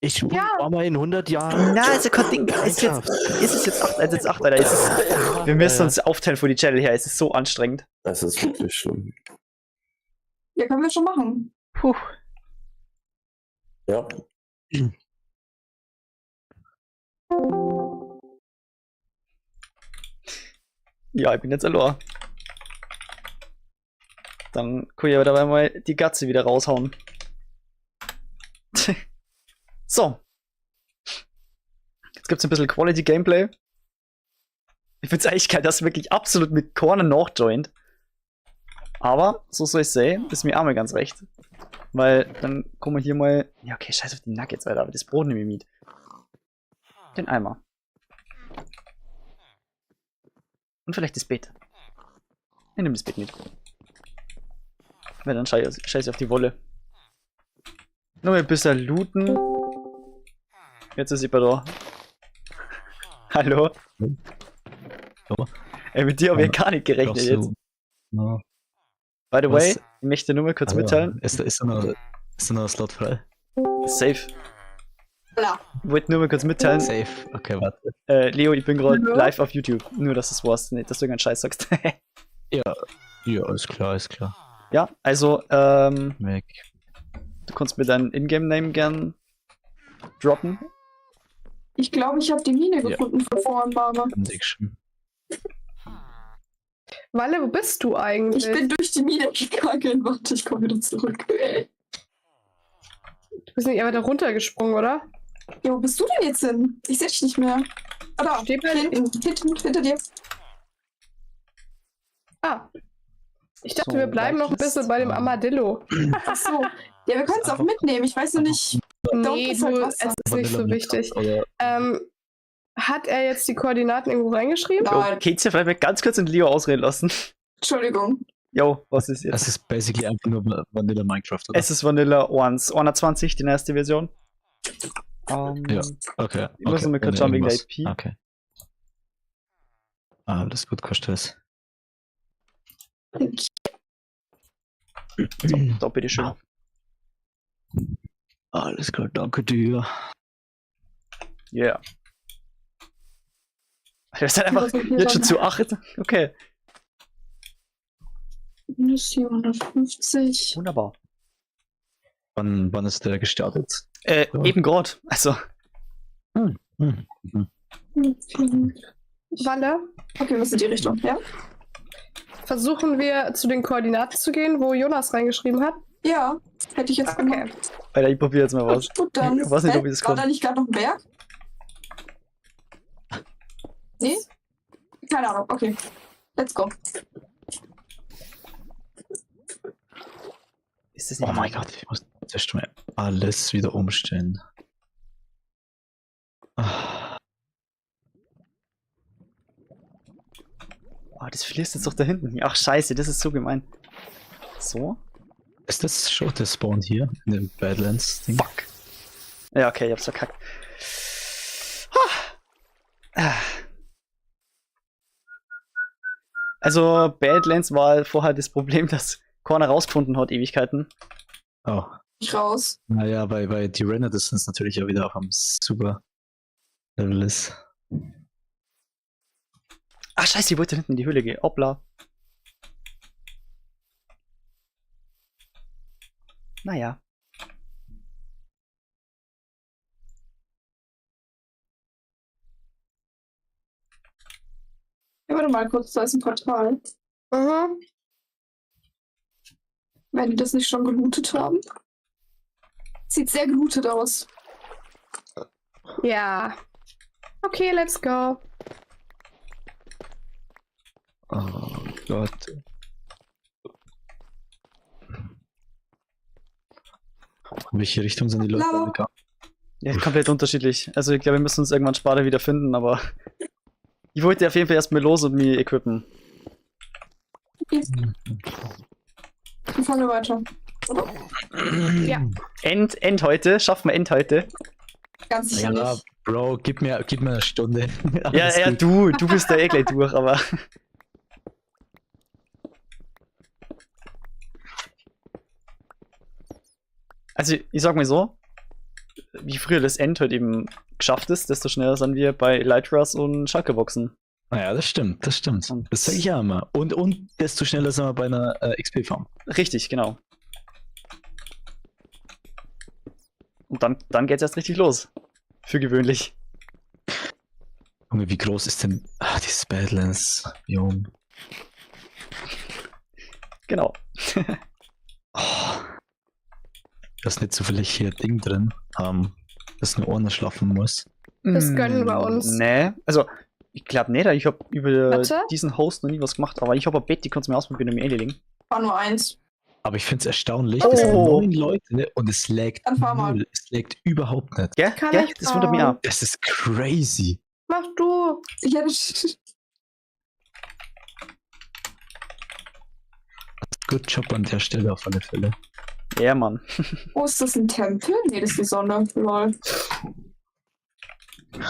Ich spiele Ja. einmal in 100 Jahren. Na, ist ja kein Ding. Ist, jetzt, ist es jetzt 8118, Alter? Ist es, wir müssen uns aufteilen vor die Channel her. Es ist so anstrengend. Es ist wirklich schlimm. Ja, können wir schon machen. Puh. Ja. Ja, ich bin jetzt allein. Dann kann ich aber dabei mal die Gatze wieder raushauen. So. Jetzt gibt's ein bisschen Quality Gameplay. Ich find's eigentlich geil, dass wirklich absolut mit Corner nachjoint. Aber, so soll ich sehen, ist mir auch mal ganz recht. Weil dann kommen wir hier mal. Ja, okay, scheiß auf die Nuggets, Alter, aber das Brot nehme ich mit. Den Eimer. Und vielleicht das Bett. Ich nehme das Bett mit. Weil dann scheiße ich auf die Wolle. Nur mal ein bisschen looten. Jetzt ist jemand da. Hallo? Ja. Ey, mit dir habe ich gar nicht gerechnet jetzt. No. By the way, Was? ich möchte nur mal kurz Hallo. mitteilen. Ist da noch ein Slot frei? Safe. Klar. Ich wollte nur mal kurz mitteilen. Safe. Okay, warte. Leo, ich bin gerade Hallo? live auf YouTube. Nur, dass du es weißt, nicht, dass du irgendeinen Scheiß sagst. Ja, alles klar, alles klar. Ja, also, Mac. du kannst mir deinen Ingame-Name gern droppen. Ich glaube, ich habe die Mine Ja. gefunden von vorhin, Mama. Dankeschön. Walle, wo bist du eigentlich? Ich bin durch die Mine gegangen. Warte, ich komme wieder zurück. Du bist nicht einfach da runtergesprungen, oder? Ja, wo bist du denn jetzt hin? Ich sehe dich nicht mehr. Ah, da. Steht bei Hinten, hinten, hinter dir. Ah. Ich dachte, So, wir bleiben noch ein bisschen bei dem Armadillo. Ach so. Ja, wir können es auch mitnehmen. Ich weiß nur nicht. Da unten Nee, ist halt du, Wasser. es ist nicht so Vanilla wichtig. Oder Hat er jetzt die Koordinaten irgendwo reingeschrieben? Nein, Könnt ihr vielleicht mal ganz kurz den Leo ausreden lassen? Entschuldigung. Jo, was ist jetzt? es ist basically einfach nur Vanilla Minecraft, oder? Es ist Vanilla 1, 21, die neueste Version. Ja. Okay. Ich muss okay. noch mal kurz ohne schauen wegen der irgendwas. IP. Okay. Ah, alles gut, kein Stress. So, da bitteschön. Alles klar, danke dir. Yeah. Wir sind einfach jetzt schon zu 8. Okay, Minus 750. wunderbar. Wann ist der gestartet? Ja. Eben gerade. Also, Walle, Okay, was ist die Richtung? Ja? versuchen wir zu den Koordinaten zu gehen, wo Jonas reingeschrieben hat? Ja, hätte ich jetzt Okay. gemacht. Alter, ich probiere jetzt mal was. Gut, dann. Ich weiß nicht, Hä? ob ich das War kann. da nicht gerade noch ein Berg? Nee? Keine Ahnung, okay. Let's go. Ist das nicht Oh mein Gott, ich muss zuerst mal alles wieder umstellen. Ah, Oh, das fließt jetzt doch da hinten. Ach, scheiße, das ist so gemein. So? Ist das schon der Spawn hier in dem Badlands-Ding? Fuck. Ja, okay, ich hab's verkackt. Ah. Also, Badlands war vorher das Problem, dass Corner rausgefunden hat, Ewigkeiten. Oh. Ich raus. Naja, weil die Render Distance natürlich ja wieder auf einem super Level ist. Ach, scheiße, ich wollte hinten in die Höhle gehen. Hoppla. Naja. Ja, warte mal kurz, da ist ein Portal. Mhm. Wenn die das nicht schon gelootet haben. Sieht sehr gelootet aus. Ja. Okay, let's go. Oh Gott. In welche Richtung sind die Leute Lava. gegangen? Ja, komplett unterschiedlich. Also ich glaube, wir müssen uns irgendwann später wieder finden, aber ich wollte auf jeden Fall erstmal los und mich equippen. Dann fahren wir weiter. Ja. End heute, schaffen wir End heute. Ganz sicher Ja, nicht. Bro, gib mir eine Stunde. Ja, Alles ja, gut. du bist da eh gleich durch, aber. Also, ich sag mal so, wie früher das End halt eben geschafft ist, desto schneller sind wir bei Lightras und Schalke-Boxen. Naja, das stimmt, das stimmt. Und- Das sag ich ja immer. Und desto schneller sind wir bei einer XP-Farm. Richtig, genau. Und dann geht's erst richtig los. Für gewöhnlich. Junge, wie groß ist denn dieses Badlands? Biom? Genau. Oh. Da ist nicht zufällig hier Ding drin, dass nur einer schlafen muss. Das gönnen wir uns. Nee, also ich glaube nicht, ich habe über Warte. diesen Host noch nie was gemacht, aber ich habe ein Bett, die kannst du mir ausprobieren und mir erledigen. War nur eins. Aber ich finde es erstaunlich, Oh. es sind 9 Leute, ne, und es laggt Dann fahr mal. null. Es laggt überhaupt nicht. Gell? Kann Gell? ich Das wundert mich auch. fahren? Das ist crazy. Mach du. Ich hätte. Good Job an der Stelle auf alle Fälle. Ja, Mann. Oh, ist das ein Tempel? Nee, das ist die Sonne. Lol.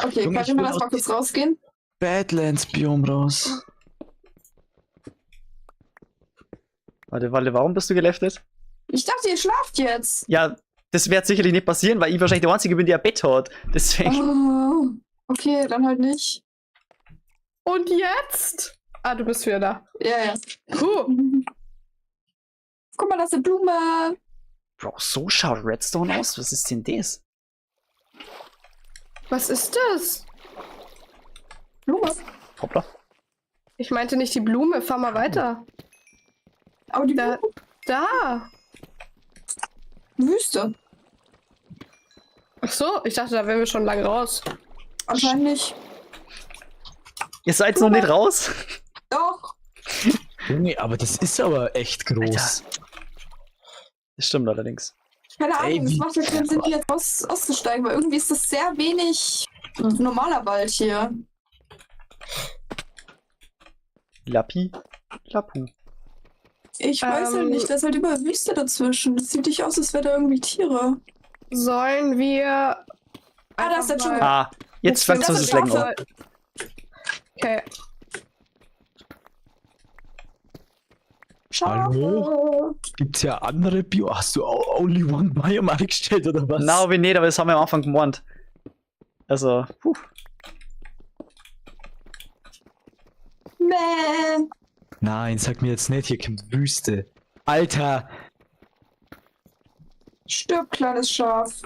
Okay, Junge, ich Karina, will lass aus mal kurz rausgehen. Badlands-Biom raus. Warte, warte, warum bist du geleftet? Ich dachte, ihr schlaft jetzt. Ja, das wird sicherlich nicht passieren, weil ich wahrscheinlich der Einzige bin, der ein Bett hat. Deswegen. Oh, okay, dann halt nicht. Und jetzt? Ah, du bist wieder da. Ja, ja. Puh. Guck mal, das ist eine Blume. Bro, so schaut Redstone aus? Was ist denn das? Was ist das? Blume. Hoppla. Ich meinte nicht die Blume, fahr mal weiter. Aber die Da. Da. Wüste. Ach so, ich dachte, da wären wir schon lang raus. Anscheinend nicht. Ihr seid noch nicht raus? Doch. Junge, aber das ist aber echt groß. Das stimmt allerdings. Keine Ey, Ahnung, es wie- macht ja keinen Sinn, hier jetzt auszusteigen, weil irgendwie ist das sehr wenig normaler Wald hier. Lappi, Lapu. Ich weiß halt nicht, da ist halt überall Wüste dazwischen. Das sieht nicht aus, als wäre da irgendwie Tiere. Sollen wir. Ah, da ist der einfach Dschungel. mal- Ah, jetzt fängt Das es ist das Lecken an. Okay. Schafe. Hallo? Gibt's ja andere Bio. Hast du Only One Biome eingestellt oder was? Na, hab ich nicht, aber das haben wir am Anfang gemeint. Also, puh. Mäh. Nein, sag mir jetzt nicht, hier kommt Wüste. Alter! Stirb, kleines Schaf.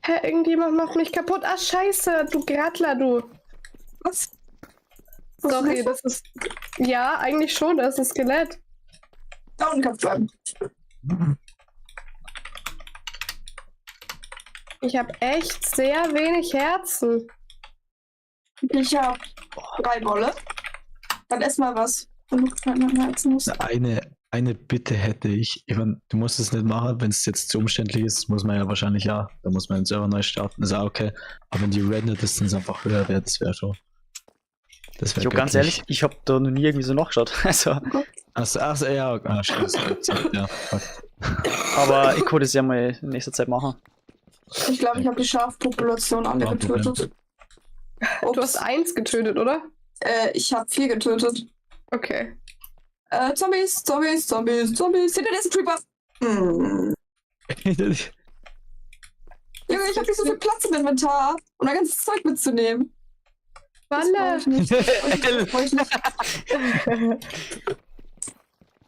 Hä, irgendjemand macht mich kaputt. Ah, scheiße, du Grattler, du. Was? Sorry, das ist. Ja, eigentlich schon, das ist ein Skelett. Da unten kannst du bleiben. Ich habe echt sehr wenig Herzen. Ich hab 3 Wolle. Dann ess mal was. Wenn du keine Herzen hast. Eine Bitte hätte ich. Ich mein, du musst es nicht machen, wenn es jetzt zu umständlich ist, muss man ja wahrscheinlich ja. Da muss man den Server neu starten, ist auch okay. Aber wenn die Render Distance einfach höher wäre, das wäre schon. Das wäre Jo, ganz ehrlich, ich hab da noch nie irgendwie so nachgeschaut. Also, Achso, ach, ja, okay. Ah, scheiße. Ja, fuck. aber ich konnte es ja mal in nächster Zeit machen. Ich glaube, ich habe die Schafpopulation alle Kein Problem. getötet. Du hast 1 getötet, oder? Ich habe 4 getötet. Okay. Zombies, Zombies, Zombies, Zombies. Hinter dir ist ein Creeper. Hm. Junge, ich habe nicht so viel Platz im Inventar, um mein ganzes Zeug mitzunehmen. Das brauch Walle. ich nicht. Das brauch ich nicht.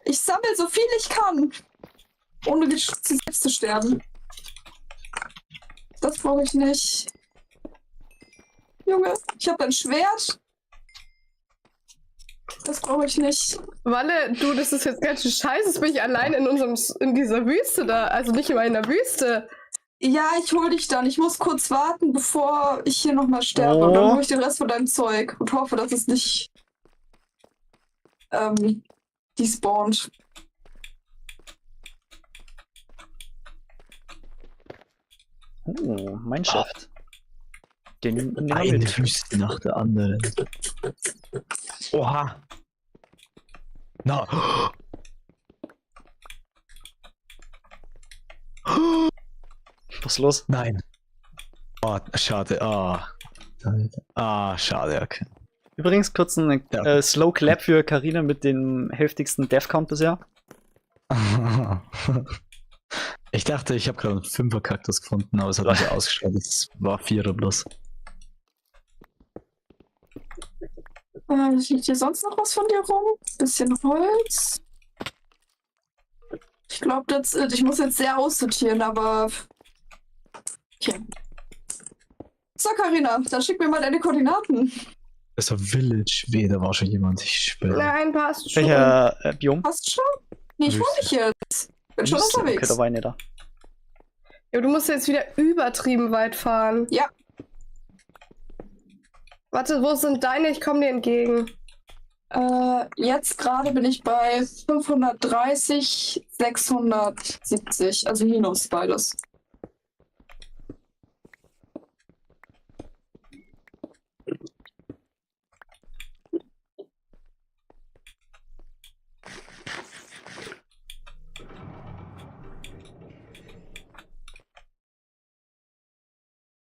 Ich sammle so viel ich kann, ohne selbst zu sterben. Das brauche ich nicht. Junge, ich habe ein Schwert. Das brauche ich nicht. Walle, du, das ist jetzt ganz schön scheiße. Jetzt bin ich allein in dieser Wüste da. Also nicht immer in der Wüste. Ja, ich hol dich dann. Ich muss kurz warten, bevor ich hier nochmal sterbe. Und dann Oh. hol ich den Rest von deinem Zeug und hoffe, dass es nicht despawnt. Oh, mein Chef. Den nehmen wir Eine mit. Wüste nach der anderen. Oha. Na. Was ist los? Nein. Oh, schade. Ah. Ah, schade, okay. Übrigens kurz ein Ja. Slow Clap für Carina mit dem heftigsten Death Count bisher. Ich dachte, ich habe gerade einen 5er-Kaktus gefunden, aber es hat mich ausgeschaut. Es war 4er bloß. Liegt hier sonst noch was von dir rum? Bisschen Holz. Ich glaube, that's it. Ich muss jetzt sehr aussortieren, aber. Okay. So, Carina, dann schick mir mal deine Koordinaten. Das war Village. Weh, da war schon jemand. Ich schwöre. Nein, passt schon. Welcher Biom? Passt schon? Nee, ich hol dich jetzt. Bin schon Wüste. unterwegs. Okay, da war ich nicht da. Ja, du musst jetzt wieder übertrieben weit fahren. Ja. Warte, wo sind deine? Ich komme dir entgegen. Jetzt gerade bin ich bei 530, 670, also minus beides.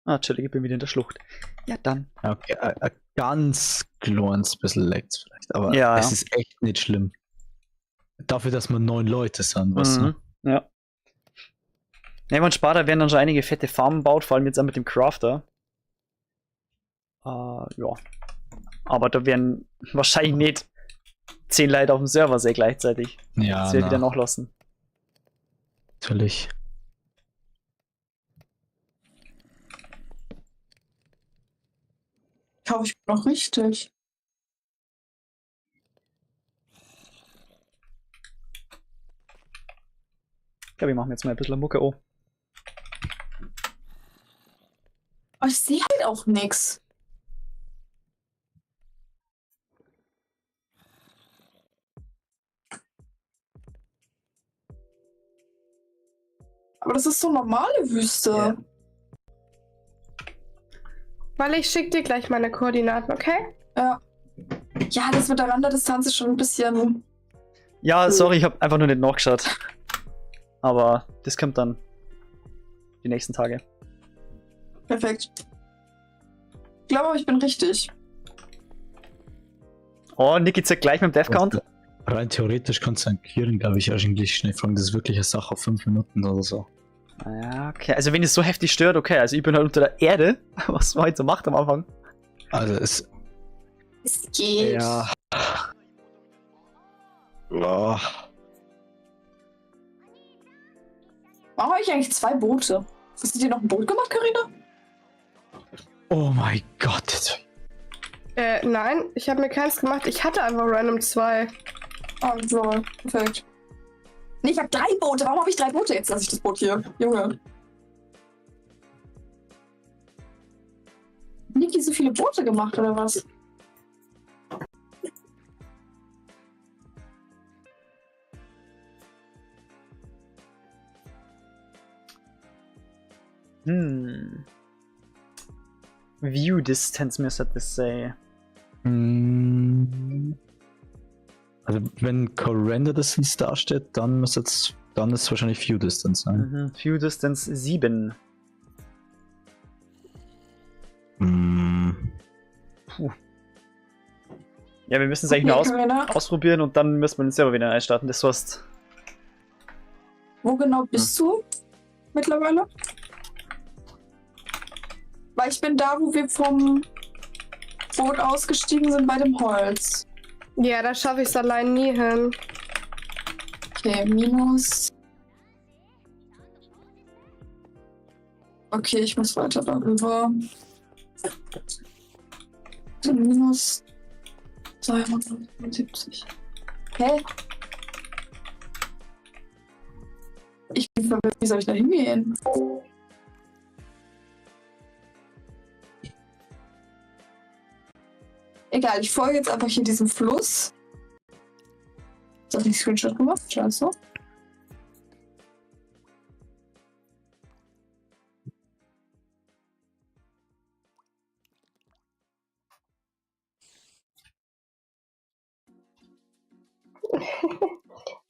Ah, chillig, ich bin wieder in der Schlucht. Ja, dann. Okay, ein ganz kleines bisschen leckt's vielleicht, aber Ja, es ja. ist echt nicht schlimm. Dafür, dass wir 9 Leute sind, weißt Mhm. du? Ja. Ne, man spart, da werden dann schon einige fette Farmen gebaut, vor allem jetzt auch mit dem Crafter. Ja. Aber da werden wahrscheinlich nicht 10 Leute auf dem Server sehr gleichzeitig. Ja, Das wird na, wieder nachlassen. natürlich. hoffe, ich bin noch richtig. Ich glaube, ich mache mir jetzt mal ein bisschen Mucke. Oh. Aber ich sehe halt auch nichts. Aber das ist so normale Wüste. Ja. Weil ich schicke dir gleich meine Koordinaten, okay? Ja. Ja, das mit der Renderdistanz ist schon ein bisschen. Ja, sorry, ich habe einfach nur nicht nachgeschaut. Aber das kommt dann die nächsten Tage. Perfekt. Ich glaube aber, ich bin richtig. Oh, Niki zeigt gleich mit dem Death-Count. Rein theoretisch kannst du einen Kirin, glaube ich, eigentlich schnell fragen. Das ist wirklich eine Sache auf 5 Minuten oder so. Ja, okay. Also wenn es so heftig stört, okay. Also ich bin halt unter der Erde, was man halt so macht am Anfang. Also es. Es geht. Ja. Oh. Warum habe ich eigentlich zwei Boote? Hast du dir noch ein Boot gemacht, Carina? Oh mein Gott. Nein, ich habe mir keins gemacht. Ich hatte einfach random 2. Oh, so. Perfekt. Nee, ich habe 3 Boote. Warum habe ich 3 Boote? Jetzt lasse ich das Boot hier. Junge. Niki, so viele Boote gemacht, oder was? Hm. View Distance müsste das sein. Also wenn Co-Render Distance dasteht, dann muss jetzt, dann ist es wahrscheinlich View Distance sein. Mhm. View Distance 7. Mhm. Puh. Ja, wir müssen es eigentlich nur Carina, ausprobieren und dann müssen wir den Server wieder einstarten. Das heißt. Wo genau bist du mittlerweile? Weil ich bin da, wo wir vom Boot ausgestiegen sind bei dem Holz. Ja, da schaffe ich es allein nie hin. Okay, minus. Okay, ich muss weiter darüber. Minus 275. Hä? Ich bin verwirrt, wie soll ich da hingehen? Egal, ich folge jetzt einfach hier diesem Fluss. Ist das nicht Screenshot gemacht? Scheiße.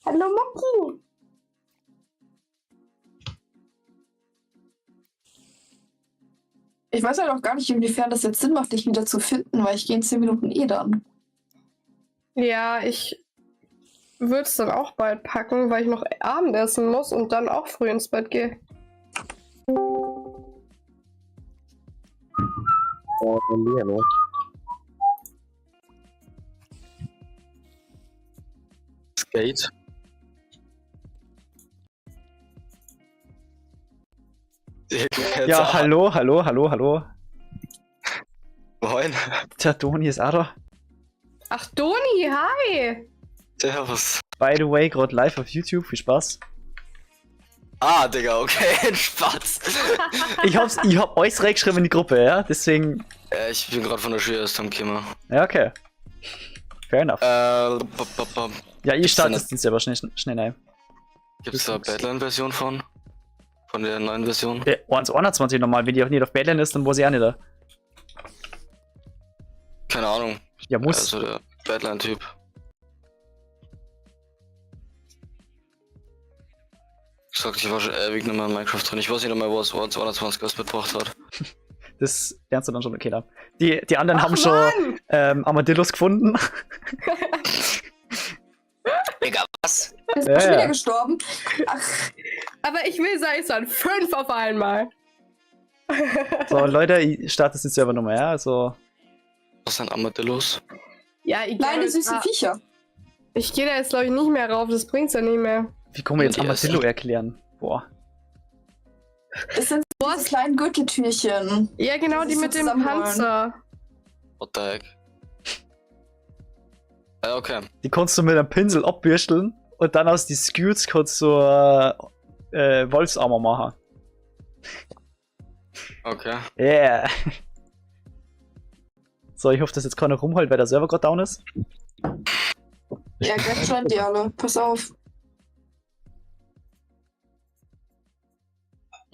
Hallo Moki. Ich weiß halt auch gar nicht, inwiefern das jetzt Sinn macht, dich wieder zu finden, weil ich gehe in 10 Minuten eh dann. Ja, ich würde es dann auch bald packen, weil ich noch Abendessen muss und dann auch früh ins Bett gehe. Hallo. Skate. Ja, hallo, hallo, hallo, hallo. Moin. Der Doni ist auch da. Ach, Doni, hi! Servus. By the way, gerade live auf YouTube. Viel Spaß. Ah, Digga, okay, Spaß. Ich hab alles reingeschrieben in die Gruppe, ja? Deswegen. Ja, ich bin gerade von der Schule erst am Kimmer. Ja, okay. Fair enough. Ja, ihr startet den Server schnell, schnell rein. Gibt's da Badland-Version von? Von der neuen Version? 1.21 normal, wenn die auch nicht auf Badland ist, dann war sie auch nicht da. Keine Ahnung. Ja, muss. Also der Badland-Typ. Ich sag, ich war schon ewig nicht mehr in Minecraft drin. Ich weiß nicht mehr, was 1.21 was mitgebracht hat. Das lernst du dann schon, okay, da. Die anderen Ach, haben schon Armadillos gefunden. Digga, was? Ist Ja, schon ja. wieder gestorben. Ach, Aber ich will sagen, es waren 5 auf einmal. So, Leute, ich starte jetzt den Server nochmal, ja? Also. Was sind Armadillos? Ja, ich kleine süße Viecher. Ich gehe da jetzt, glaube ich, nicht mehr rauf. Das bringt's ja nicht mehr. Wie kann man jetzt Die erste. Armadillo erklären? Boah. Das sind so diese kleinen Gürteltürchen. Ja, genau, Das die ist mit so dem zusammenrollen. Panzer. What the heck? Ja, okay. Die kannst du mit einem Pinsel abbürsteln und dann aus die Scutes kannst du Wolfsarmor machen. Okay. Yeah. So, ich hoffe, dass jetzt keiner rumheult, weil der Server gerade down ist. Ja, gleich joinen die alle. Pass auf.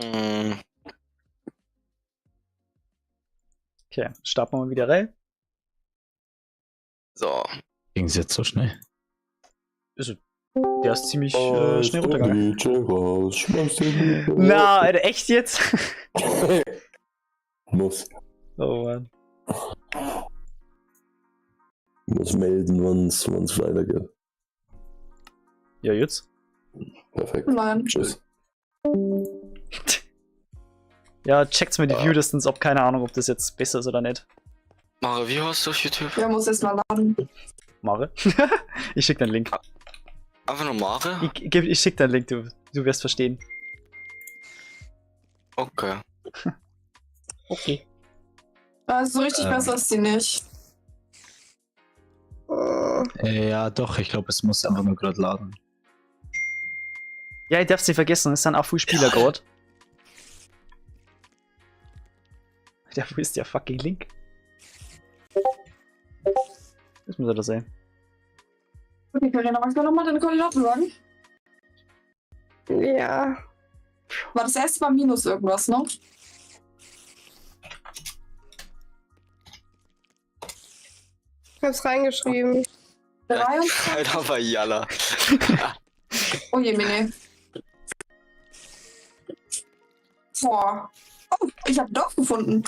Hm, Okay, starten wir mal wieder rein. so. Ging's jetzt so schnell? Also, der ist ziemlich Schmeiß schnell den runtergegangen. DJ raus, schmeiß den DJ Na, Alter, echt jetzt? raus. Muss, Oh Mann. muss melden, wann's weitergeht. Ja, jetzt. Perfekt. Nein. Tschüss. Ja, checkt's mir die View Distance ob, keine Ahnung, ob das jetzt besser ist oder nicht. Mara, wie heißt du auf YouTube? Ja, muss erst mal laden. Mare. Ich schick dir einen Link. Einfach nur Mare? Ich schick dir einen Link, du wirst verstehen. Okay. Okay. Also so richtig besser ist die nicht. Oh. Ja, doch, ich glaube, es muss einfach nur gerade laden. Ja, ich darf's nicht vergessen, es sind auch viele Spieler gerade. Alter, wo ist der fucking Link? Das muss er da sein. Okay, Carina, magst du nochmal deine Koordinaten sagen? Ja. War das erste Mal minus irgendwas, ne? Ich hab's reingeschrieben. 23. Alter, aber jalla. Oh je, Mene. Boah. Oh, ich habe Dorf gefunden.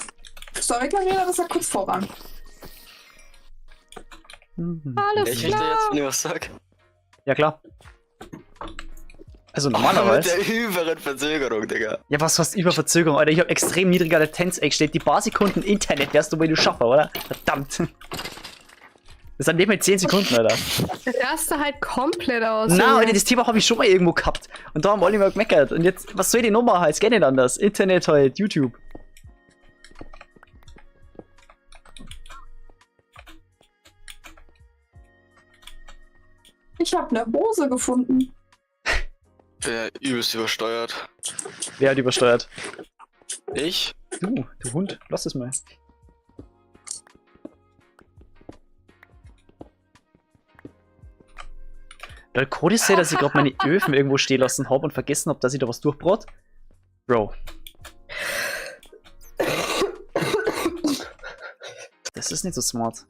Sorry, Carina, das war kurz voran. Mhm. Alles Ich richte klar. jetzt, wenn ich was sag. Ja, klar. Also normalerweise. Mit der überen Verzögerung, Digga. Ja, was hast über Verzögerung, Alter? Ich hab extrem niedrige Latenz eingestellt. Die paar Sekunden Internet wärst du, wenn du schaffst, oder? Verdammt. Das sind nicht mal 10 Sekunden, Alter. Raste halt komplett aus. Na, Junge. Alter, das Thema habe ich schon mal irgendwo gehabt. Und da haben alle immer gemeckert. Und jetzt, was soll ich denn noch machen? Es geht nicht anders. Internet halt, YouTube. Ich habe eine Hose gefunden. Der übelst übersteuert. Wer hat übersteuert? Ich? Du Hund, lass es mal. Lol, Cody ist ja, dass ich gerade meine Öfen irgendwo stehen lassen habe und vergessen habe, dass ich da was durchbrot. Bro. Das ist nicht so smart.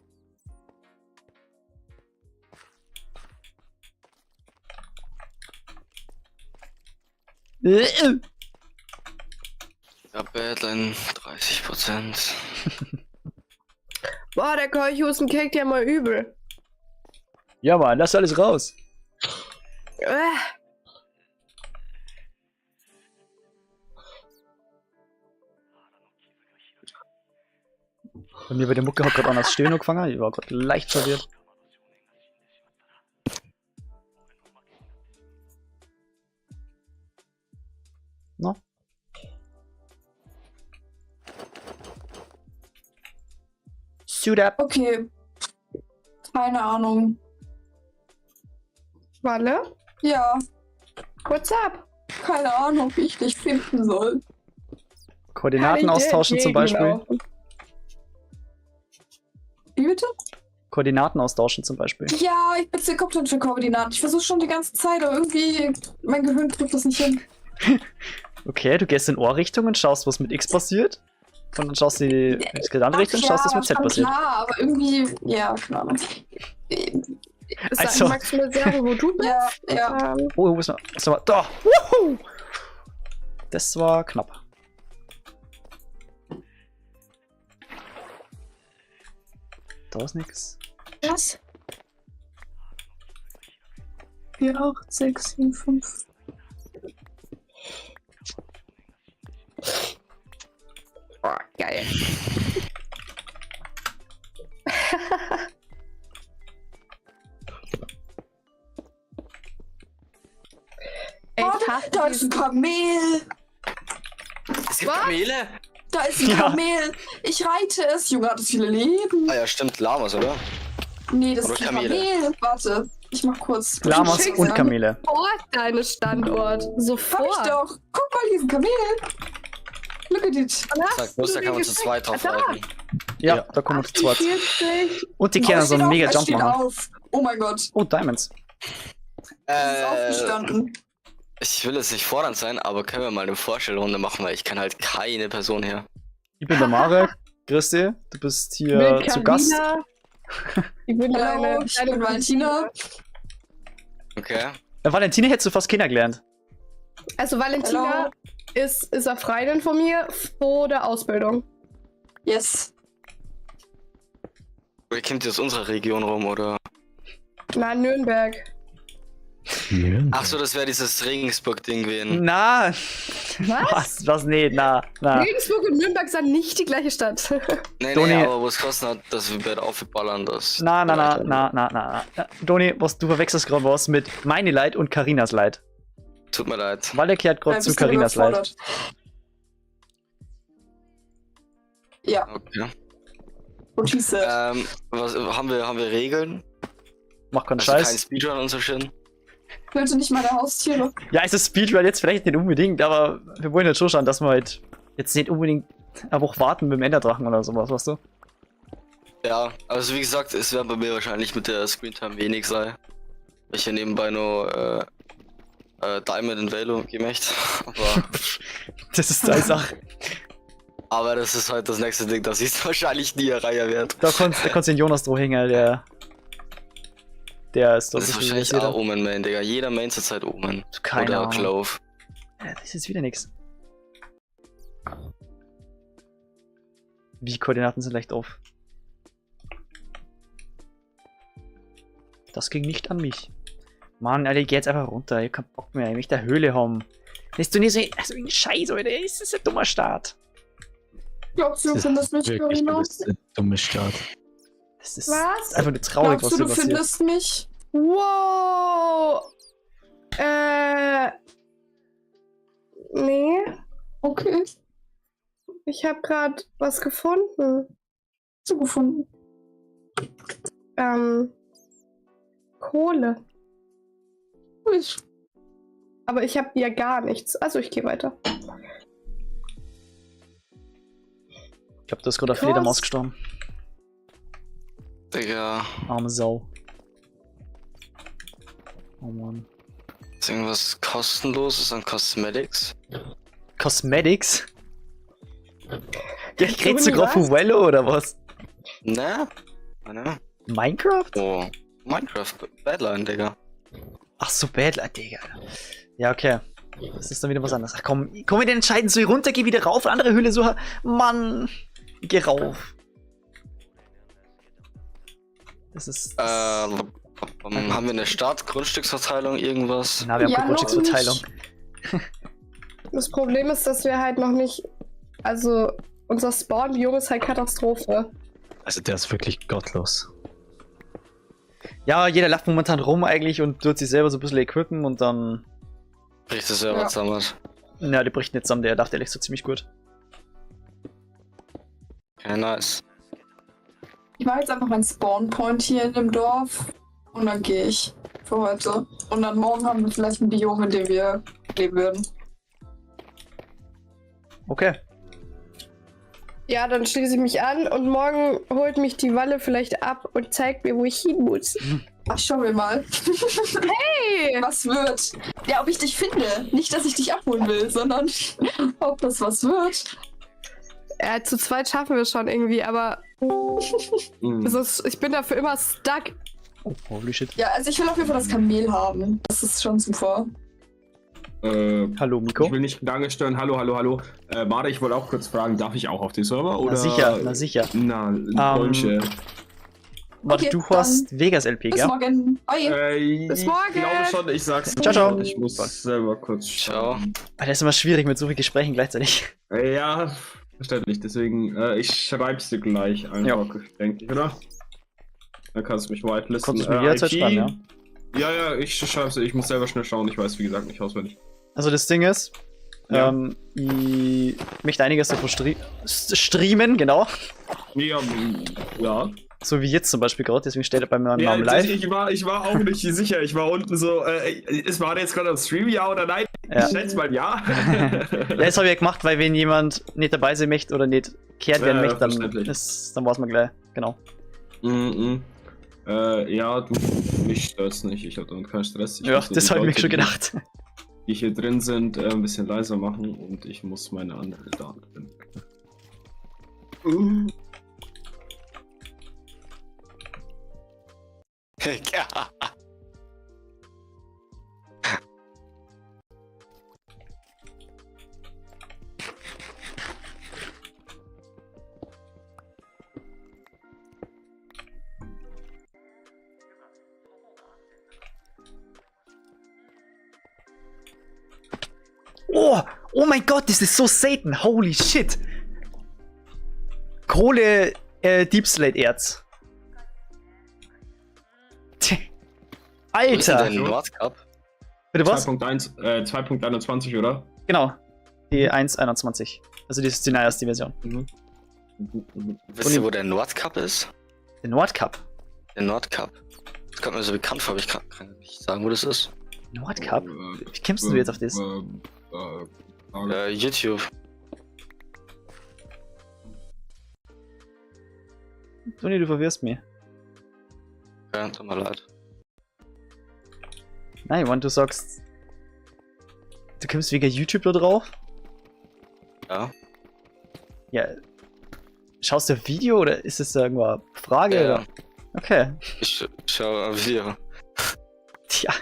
Ja, Badline 30%. Boah, der Keuchhusten kickt ja mal übel. Ja, Mann, lass alles raus. Bei mir bei der Mucke hat gerade anders Stöhnen gefangen. Ich war gerade leicht verwirrt. No? Suit up. Okay. Keine Ahnung. Walle? Ja, What's up? keine Ahnung, wie ich dich finden soll. Koordinaten Kann ich dir austauschen zum Beispiel. entgegenlaufen? Wie bitte? Koordinaten austauschen zum Beispiel. Ja, ich bin zu kompetent für Koordinaten. Ich versuche schon die ganze Zeit, aber irgendwie, mein Gehirn kriegt das nicht hin. Okay, du gehst in Ohrrichtung und schaust, was mit X passiert. Und dann schaust du in die andere Richtung und schaust, was mit Z schon passiert. Klar, aber irgendwie, ja, keine Ahnung. Sag, Also- magst du mir sagen, wo du bist? Ja, ja. Oh, wo ist noch? Ist noch mal? Da! Wuhu! Das war knapp. Da ist nix. Was? 4, 8, 6, 7, 5. Boah, geil. Ey, ich hasse Da ist ein diesen- Kamel. Es gibt Was? Kamele? Da ist ein Ja. Kamel. Ich reite es. Junge, hat es viele Leben. Ah ja, stimmt, Lamas, oder? Nee, das Oder ist ein Kamele. Kamel. Warte, ich mach kurz. Lamas Schick's und an. Kamele. Sofort deinen Standort. Hab ich Sofort. doch. Guck mal, hier ist ein Kamel. Look at it. Wann hast Sag bloß, du da den kann man zu geschickt? zweit drauf Ah, da. reiten. Ja, Ja. da kommen wir zu zweit. 48. Und die können Oh, so einen steht mega auf, es Jump steht machen. auf. Oh mein Gott. Oh, Diamonds. Es ist aufgestanden. Ich will jetzt nicht fordernd sein, aber können wir mal eine Vorstellrunde machen, weil ich kann halt keine Person her. Ich bin der Marek. Grüß dich. Du bist hier Will zu Gast. Carina. Ich bin Hallo, deine, ich deine bin Valentina. Okay. Valentina hättest du fast kennengelernt. Also Valentina Hallo. ist eine Freundin von mir vor der Ausbildung. Yes. Ihr kommt jetzt aus unserer Region rum, oder? Na, Nürnberg. Ach so, das wäre dieses Regensburg-Ding gewesen. Na, Was? was? Was? Nee, na, na. Regensburg und Nürnberg sind nicht die gleiche Stadt. Nee, Doni- nee, aber wo es kosten hat, dass wir beide aufballern, das. Na, na, na, na, na, na, na. Doni, was, du verwechselst gerade was mit meine Leid und Karinas Leid. Tut mir leid. Walle kehrt gerade Ein zu bisschen Karinas Leid. überfordert. Ja, Okay. what she said. Was, haben wir Regeln? Mach keinen Also kein Scheiß. Speedrun und so schön. Töte nicht meine Haustiere. Ja, es ist Speedrun jetzt vielleicht nicht unbedingt, aber wir wollen jetzt schon schauen, dass wir halt jetzt nicht unbedingt eine Woche warten mit dem Enderdrachen oder sowas, weißt du? Ja, also wie gesagt, es werden bei mir wahrscheinlich mit der Screentime wenig sein. Weil ich ja nebenbei nur Diamond und Velo gemacht. Aber, Das ist deine Sache. aber das ist halt das nächste Ding, das ich wahrscheinlich nie erreichen werde. Da kannst, da kannst du den Jonas drauf hängen, der. Der ist doch Das ist ein bisschen wahrscheinlich versierter. auch Omen Main, Digga. Jeder Main zurzeit Omen. Keine Oder Ahnung. Clove. Ja, das ist wieder nix. Wie Koordinaten sind leicht auf. Das ging nicht an mich. Mann, Alter, ich geh jetzt einfach runter. Ich hab keinen Bock mehr. Ich möchte eine Höhle haben. Das ist doch nicht so, also ein Scheiß, Alter. Das ist ein dummer Start. Glaubst du, du findest mich, Wirklich, du Carina? bist ein dummer Start. Das ist Was? einfach nur traurig, Glaubst was du, hier du passiert. findest mich? Wow. Nee, Okay, ich habe gerade was gefunden. so gefunden. Kohle. Ich Aber ich habe ja gar nichts. Also ich gehe weiter. Ich glaube, da ist gerade eine Krass. Fledermaus gestorben. Digga, Arme Sau. Oh Mann. ist irgendwas kostenloses an Cosmetics? Cosmetics? Ja, ich redest du Toni, gerade von was? Wello oder was? Ne? Ne? Minecraft? Oh. Minecraft Badline, Digga. Ach so, Badline, Digga. Ja, okay. Das ist dann wieder was anderes. Ach komm, komm wir denn entscheiden, so hier runter, geh wieder rauf, andere Höhle suchen. Mann, geh rauf. Das ist. Das Haben wir eine Stadt, Grundstücksverteilung, irgendwas? Na, wir haben Ja, keine noch Grundstücksverteilung. Das Problem ist, dass wir halt noch nicht. Also, unser Spawn-Biom ist halt Katastrophe. Also der ist wirklich gottlos. Ja, jeder lacht momentan rum eigentlich und tut sich selber so ein bisschen equippen und dann. Bricht das Server Ja. zusammen. Na, die bricht nicht zusammen, der läuft ehrlich so ziemlich gut. Okay, nice. Ich mache jetzt einfach meinen Spawn-Point hier in dem Dorf und dann gehe ich für heute. Und dann morgen haben wir vielleicht ein Biom, in dem wir leben würden. Okay. Ja, dann schließe ich mich an und morgen holt mich die Walle vielleicht ab und zeigt mir, wo ich hin muss. Ach, schauen wir mal, Hey! was wird. Ja, ob ich dich finde. Nicht, dass ich dich abholen will, sondern ob das was wird. Ja, zu zweit schaffen wir schon irgendwie, aber Mhm. es ist, ich bin dafür immer stuck. Oh, holy shit. Ja, also ich will auf jeden Fall das Kamel haben. Das ist schon super. Hallo, Miko. Ich will nicht lange stören. Hallo, hallo, hallo. Mara, ich wollte auch kurz fragen, darf ich auch auf den Server? Oder? Na sicher, na sicher. Na, Deutsche. Warte, Okay, du hast Vegas LP, Bis gell? morgen. Bye. Bis morgen. Ich glaube schon, ich sag's. Ciao, ciao. Ich muss selber kurz Ciao. schauen. Alter, das ist immer schwierig mit so vielen Gesprächen gleichzeitig. Ja, verständlich. Deswegen, ich schreib's dir gleich einfach, denke ich, oder? Dann kannst du mich whitelisten. Kannst du mir jederzeit IP? schreiben, ja. Ja, ja, ich schreib's dir. Ich muss selber schnell schauen. Ich weiß, wie gesagt, nicht auswendig. Also das Ding ist, Ja. Ich möchte einiges davon streamen, genau. Ja, ja. So wie jetzt zum Beispiel gerade, deswegen steht er bei meinem Ja, Namen live. ich war auch nicht sicher. Ich war unten so, es war jetzt gerade am Stream, ja oder nein? Ja. Ich schätze mal ja. Ja, das habe ich ja gemacht, weil wenn jemand nicht dabei sein möchte oder nicht kehrt werden Ja, möchte, dann, verständlich. dann war's mal gleich. Genau. Mhm. Ja, du, mich stört's nicht. Ich hab damit keinen Stress. Ich Ja, muss nur das die habe ich mir Leute, schon gedacht. Die hier drin sind, ein bisschen leiser machen und ich muss meine andere da finden. Ja. Oh, oh mein Gott, das ist so selten. Holy shit. Kohle, Deep Slate Erz. Tch. Wo ist denn Alter. der Nordcup? Bitte was? 2.1, 2.21, oder? Genau. Die 1.21. Also das ist die neueste Version. Mhm. Mhm. Wisst ihr, wo der Nordcup ist? Der Nordcup. Der Nordcup. Das kommt mir so bekannt vor, aber ich kann nicht sagen, wo das ist. Nordcup? Wie kommst du jetzt auf das? YouTube. Toni, du verwirrst mich. Ja, tut mir leid. Nein, wenn du sagst, du kommst wegen YouTube da drauf? Ja. Ja. Schaust du ein Video oder ist das da irgendwo eine Frage? Ja, Oder? Okay. Ich schaue ein Video. Tja.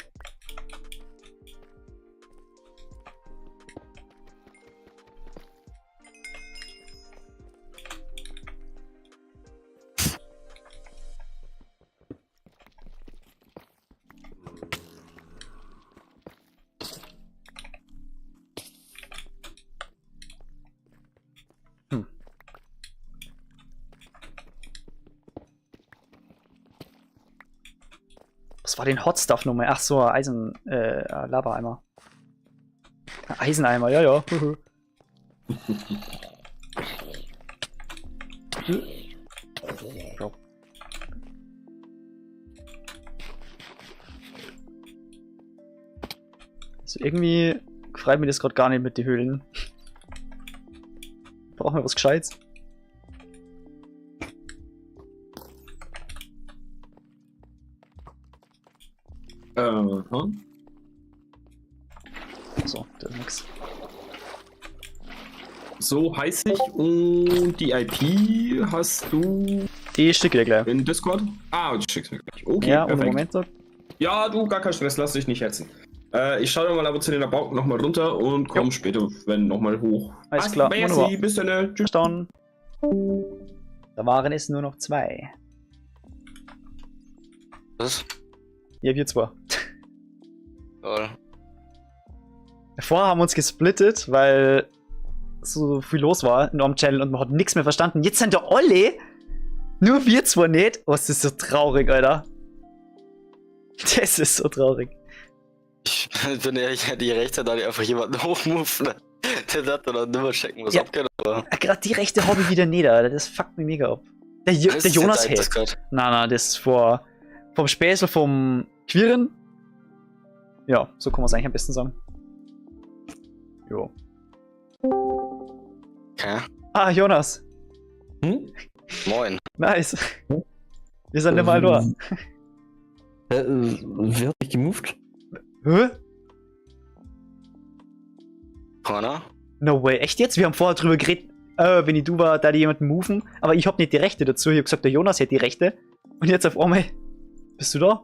Was war denn Hot Stuff nochmal? Ach so, Eisen, Lava-Eimer. Eiseneimer, ja, ja. Bro. Also irgendwie gefreut mir das gerade gar nicht mit den Höhlen. Brauchen wir was Gescheites? So, da ist nix. So heiß ich und die IP hast du Die schicke dir gleich. in Discord? Ah, du schickst mir gleich. Okay, ja, und perfekt. Moment noch. Ja, du, gar kein Stress, lass dich nicht hetzen. Ich schaue mal ab und zu den About nochmal runter und komm später, wenn nochmal hoch. Alles Passt, klar, Merci, wunderbar. bis dann. Tschüss. Dann. Da waren es nur noch 2. Was? Ja, wir zwei. Lol. Vorher haben wir uns gesplittet, weil so viel los war in eurem Channel und man hat nichts mehr verstanden. Jetzt sind da alle, nur wir zwei nicht. Oh, das ist so traurig, Alter. Das ist so traurig. Ich bin ehrlich, ich hätte die Rechte, da die einfach jemanden hochmoven. Der hat dann nimmer checken, was Ja. abgeht, aber. Gerade die Rechte habe ich wieder nicht, Alter. Das fuckt mich mega ab. Der, Das der ist Jonas jetzt hat. Discord. Nein, nein, das ist vom Späßel, vom Quirin. Ja, so kann man es eigentlich am besten sagen. Jo. Okay. Ah, Jonas. Hm? Moin. Nice. Wir sind immer da. Wer hat mich gemoved? Hä? Connor? No way. Echt jetzt? Wir haben vorher drüber geredet, wenn ich du war, da die jemanden moven. Aber ich hab nicht die Rechte dazu. Ich hab gesagt, der Jonas hätte die Rechte. Und jetzt auf einmal. Bist du da?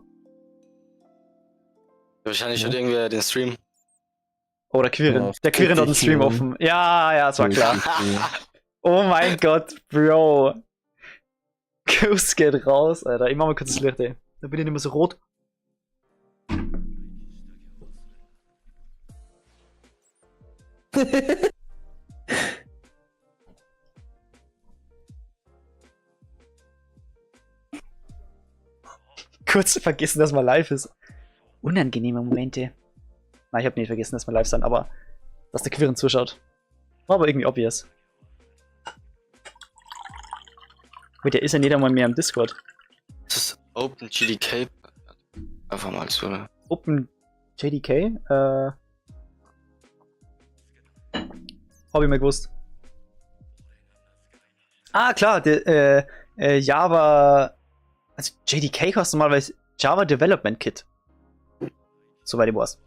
Wahrscheinlich Ja. hat irgendwer den Stream. Oh, der Quirin. Ja, der Quirin hat den Stream Quirin. offen. Ja, ja, das war klar. Oh mein Gott, Bro. Kuss geht raus, Alter. Ich mach mal kurz das Licht, ey. Da bin ich nicht mehr so rot. Kurz vergessen, dass man live ist. Unangenehme Momente. Na, ich hab nicht vergessen, dass wir live sind, aber Dass der Quirin zuschaut. War aber irgendwie obvious. Gut, der ist ja nicht einmal mehr im Discord. Das ist OpenGDK. Einfach mal zu, ne? OpenJDK? Hab ich mal gewusst. Ah, klar, der, Java. Also JDK kostet normalerweise Java Development Kit. Soweit ich weiß.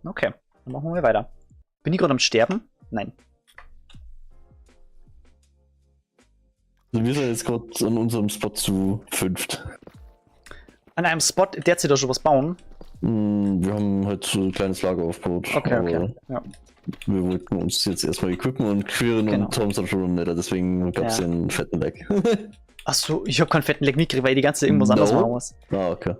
Okay, dann machen wir weiter. Bin ich gerade am Sterben? Nein. Also wir sind jetzt gerade an unserem Spot zu 5. An einem Spot, der sich da schon was bauen? Wir haben halt so ein kleines Lager aufgebaut. Okay, okay. Ja. Wir wollten uns jetzt erstmal equippen und Quirin Genau. und Tom sind schon im Nether, deswegen gab es Ja. den fetten Lag. Achso, ich hab keinen fetten Lag mitgekriegt, weil ich die ganze Zeit irgendwas anderes No. machen muss. Ah, okay.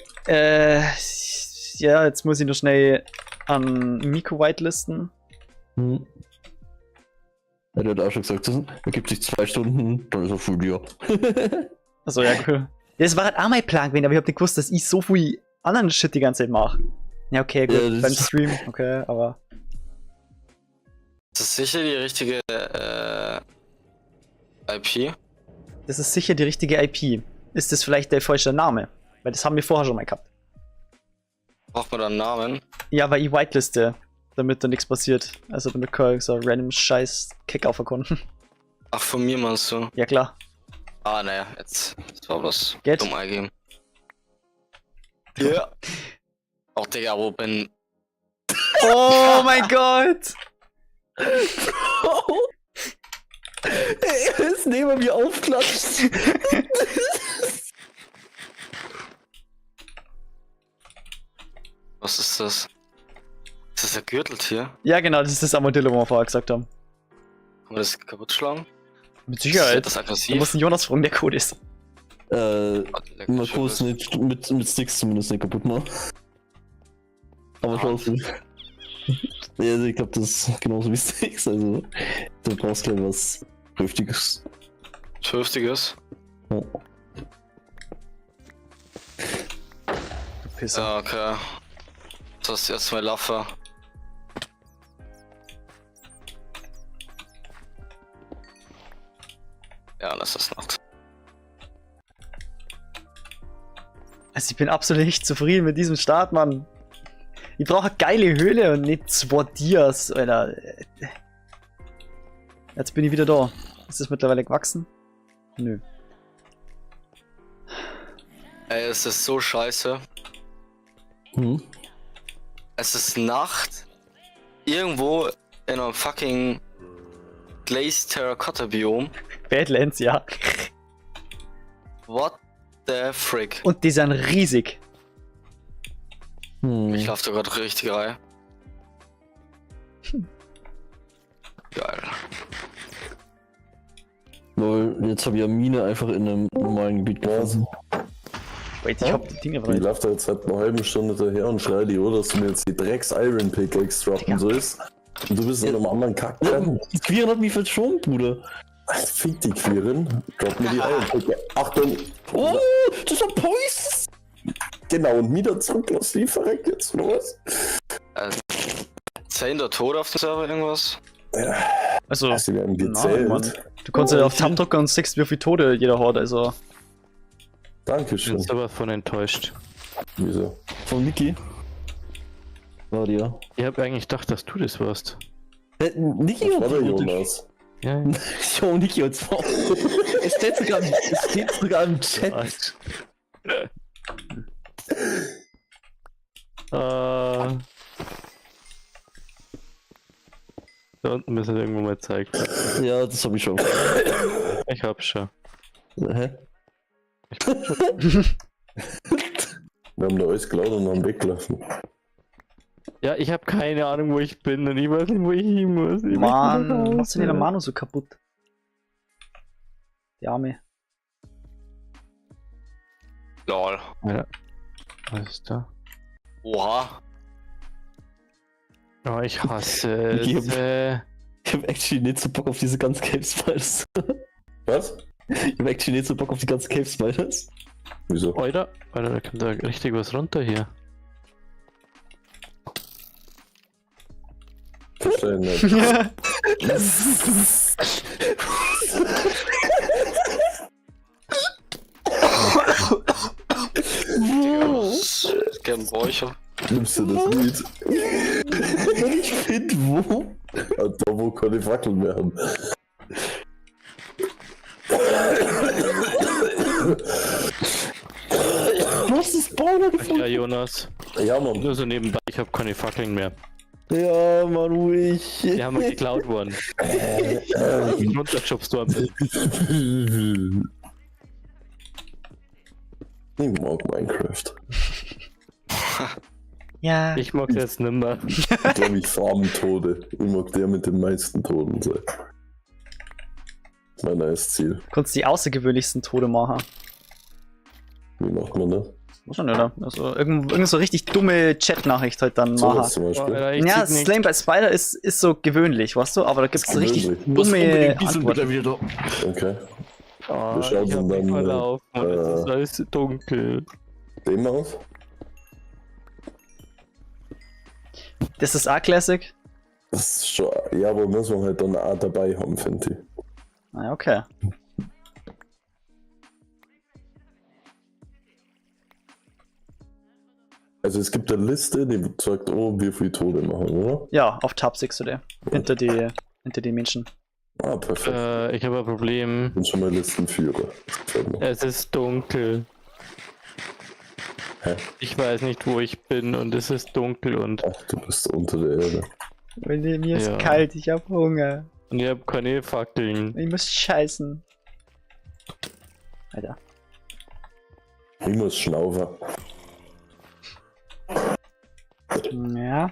Ja, jetzt muss ich nur schnell an Miko whitelisten. Ja, der hat auch schon gesagt, das ergibt sich 2 Stunden, dann ist er full ja. Achso, ja, cool. Das war halt auch mein Plan gewesen, aber ich hab nicht gewusst, dass ich so viel anderen Shit die ganze Zeit mache. Ja, okay, gut, Ja, das beim ist Stream, okay, aber. Ist das sicher die richtige IP? Das ist sicher die richtige IP. Ist das vielleicht der falsche Name? Weil das haben wir vorher schon mal gehabt. Braucht man da einen Namen? Ja, weil ich whiteliste, damit da nichts passiert. Also damit kein so random scheiß Kick aufkommt. Ach, von mir meinst du? Ja, klar. Ah, naja, jetzt. Das war bloß Geht. dumm eingeben. Ja. Ach, Digga, wo bin. Oh mein Gott! Er ist neben mir aufklatscht. Was ist das? Ist das ein Gürteltier? Ja, genau, das ist das Armadillo, wo wir vorher gesagt haben. Kann man das kaputt schlagen? Mit Sicherheit. Ist das aggressiv? Da muss ein Jonas fragen, der Code ist. Man kann es nicht mit Sticks zumindest nicht kaputt machen. Aber schau es nicht. Ja, also ich glaub, das ist genauso wie Sticks, also du brauchst gleich was Vernünftiges. Vernünftiges? Ja. Du Pisser. Ja, okay. Das ist erstmal Laffe. Ja, das ist Nacht. Also ich bin absolut nicht zufrieden mit diesem Start, Mann. Ich brauche eine geile Höhle und nicht 2 Dias, Alter. Jetzt bin ich wieder da. Ist das mittlerweile gewachsen? Nö. Ey, es ist so scheiße. Hm? Es ist Nacht. Irgendwo in einem fucking Glazed Terracotta Biom. Badlands, ja. What the frick? Und die sind riesig. Ich laufe da gerade richtig rein. Geil. Lol, jetzt hab ich eine Mine einfach in einem normalen Gebiet gefunden. Wait, ich hab die Dinge Ich bereit. lauf da jetzt seit einer halben Stunde daher und schrei dir, dass du mir jetzt die Drecks Iron Pickaxe droppen sollst. Und du bist in einem anderen Kack. Die Quirin hat mich verschont, Bruder. Fick die Quirin. Drop mir die Iron Pickaxe. Achtung! Oh, das ist ein Poison! Genau, und wieder zurück, lass die verreckt jetzt, oder was? 10 der Tode auf dem Server irgendwas? Ja. Also, Sie werden nein, gezählt. Mann. Du konntest ja auf Tab drücken und siehst, wie viele Tode jeder hat, also. Dankeschön. Ich bin aber von enttäuscht. Wieso? Von Niki? War dir. Ich hab eigentlich gedacht, dass du das warst. Niki Das war der hat Jonas. Ja, ja. Jo, Niki hat's vor. Es steht sogar, es steht sogar im Chat. Da unten müssen wir irgendwo mal zeigen. Ja, das hab ich schon. Ich hab's schon. Hä? Wir haben da alles geladen und haben weggelassen. Ja, ich hab keine Ahnung, wo ich bin und ich weiß nicht, wo ich hin muss. Ich Mann, möchte nach machst du denn der Hause. Manu so kaputt? Die Arme. Lol. Ja. Was ist da? Oha. Oh, ich hasse Ich es. Ich hab actually nicht so Bock auf diese ganzen Cave Spiders. Was? Ich hab actually nicht so Bock auf die ganzen Cave Spiders. Wieso? Alter, Alter, da kommt da richtig was runter hier. Verstehe nicht. Digga, das ist kein Bräucher. Nimmst du das Lied? Wenn ich finde, wo? Ah, Da, wo keine Fackeln mehr haben. Du hast den Spawner gefunden. Ja, Jonas. Ja, Mann. Nur so nebenbei, ich habe keine Fackeln mehr. Ja, Manu, ich. Die haben mir geklaut worden. Ich bin runtergeschubst worden. Ich mag Minecraft. Ja. Ich mag's jetzt nimmer. Ich glaube, ich farm Tode. Ich mag der mit den meisten Toten sein. Das ist mein neues Ziel. Du kannst die außergewöhnlichsten Tode machen. Wie macht man das? Muss schon, oder? Also, irgend so richtig dumme Chat-Nachricht halt dann So machen. was zum Beispiel. Alter, ich Ja, zieh nicht. Slain by Spider ist so gewöhnlich, weißt du? Aber da gibt's so richtig Gewöhnlich. dumme Antworten. wieder da. Okay. Ah, Wir schauen ich hab dann, mich verlaufen und es ist alles dunkel. Dem aus? Das ist auch Classic. Das ist schon. Ja, aber muss man halt dann auch dabei haben, finde ich. Na ja, okay. Also es gibt eine Liste, die sagt, oh, wie viele Tode machen, oder? Ja, auf Tab 6 oder? Hinter die Menschen. Ah, perfekt. Ich habe ein Problem. Ich bin schon mal Listenführer. Das gefällt mir. Es ist dunkel. Hä? Ich weiß nicht, wo ich bin und es ist dunkel und, Ach, du bist unter der Erde. Mir ist Ja. kalt, ich hab Hunger. und ich habe keine Fackeln. Ich muss scheißen. Alter. Ich muss schnaufen. Ja.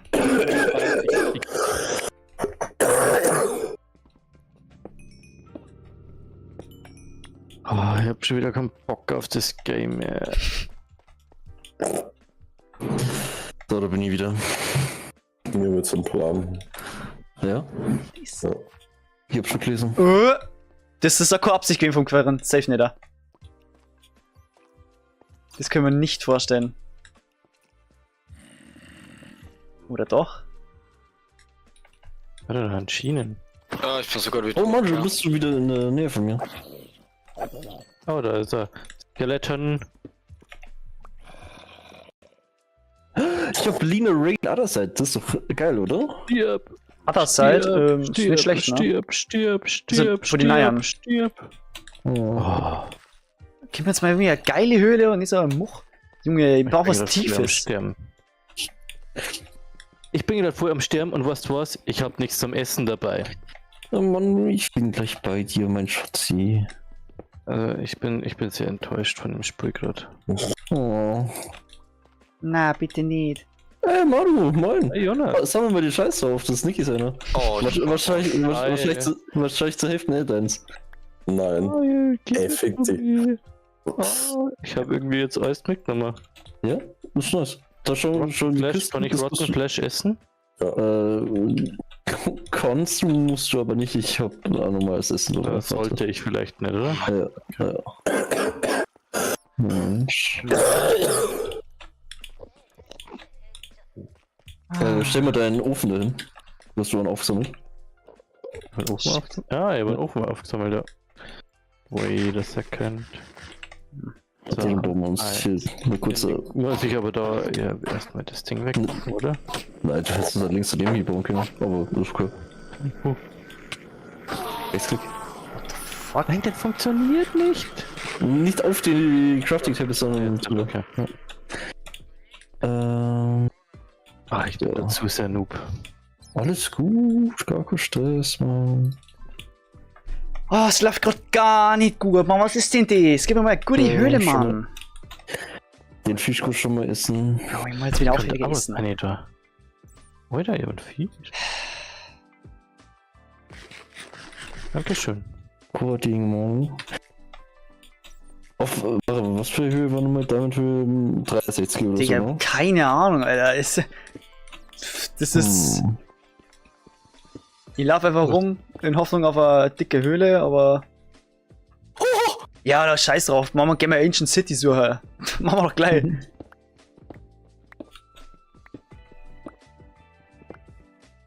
Oh, ich habe schon wieder keinen Bock auf das Game. Ey. So, da bin ich wieder. Mir mit so einem Plan. Ja? Ja. Ich hab schon gelesen. Das ist eine Absicht gewesen vom Queren. Safe nicht da. Das können wir nicht vorstellen. Oder doch? Alter, da sind Schienen. Ah, ich bin sogar wieder. Oh Mann, du ja. bist schon wieder in der Nähe von mir. Oh, da ist er. Skeleton. Ich hab Lina Rain Other Side. Das ist doch geil, oder? Stirb. Other Side, ist nicht schlecht, ne? Stirb, stirb, stirb, von den Eiern. stirb, stirb. Oh. Oh, Gib mir jetzt mal irgendwie eine geile Höhle und nicht so ein Much. Junge, ich brauch bin was grad voll am Tiefes. Sterben. Ich bin gerade voll am Sterben und weißt du was? Ich habe nichts zum Essen dabei. Oh Mann, ich bin gleich bei dir, mein Schatzi. Also ich bin sehr enttäuscht von dem Spiel gerade. Oh. Na, bitte nicht. Ey, Manu, moin. Hey Jonas. Sammeln wir die Scheiße auf, das ist Niki seiner. Oh, ich Wahrscheinlich zur Hälfte nicht eins. Nein. Ey, fick dich. Oh, ich habe irgendwie jetzt alles mitgenommen. Ja, das ist nice. Da schon die Flash, Kisten, kann ich das Rotten bist du- Flash essen? Kannst du, musst du aber nicht. Ich hab auch normales Essen. Oder Das sollte ich vielleicht nicht, oder? Ja, ja. Mensch. Stell mal deinen Ofen dahin. Was du dann aufgesammelt? Einen Ofen aufgesammelt? Ja, ich habe einen Ofen aufgesammelt, ja. Wait a second. So. Den bauen wir uns hier eine kurze. Muss ich aber da ja, erstmal das Ding wegmachen, oder? Nein, du hättest es halt links daneben hier bauen können. Aber das ist okay. Rechtsklick. Fuck? Nein, das funktioniert nicht. Nicht auf die Crafting Table, sondern. Ja, okay. Ja. Ah, ich bin Ja. dazu sehr noob. Alles gut, gar kein Stress, Mann. Oh, es läuft gerade gar nicht gut, Mann. Was ist denn das? Gib mir mal eine gute Höhle, schon Mann. Den Fisch kann ich schon mal essen. Bro, ich muss jetzt wieder Kommt aufhören aber essen. keine da. Alter, ich hab einen Fisch. Dankeschön. Cording, Mann. Auf, warte, was für Höhe war nochmal Diamond Höhe? 63 oder Digga, so, ne? keine Ahnung, Alter. Das ist. Hm. Ich laufe einfach rum in Hoffnung auf eine dicke Höhle, aber. Ja, da scheiß drauf. Machen wir, gehen wir Ancient City suchen. Machen wir doch gleich.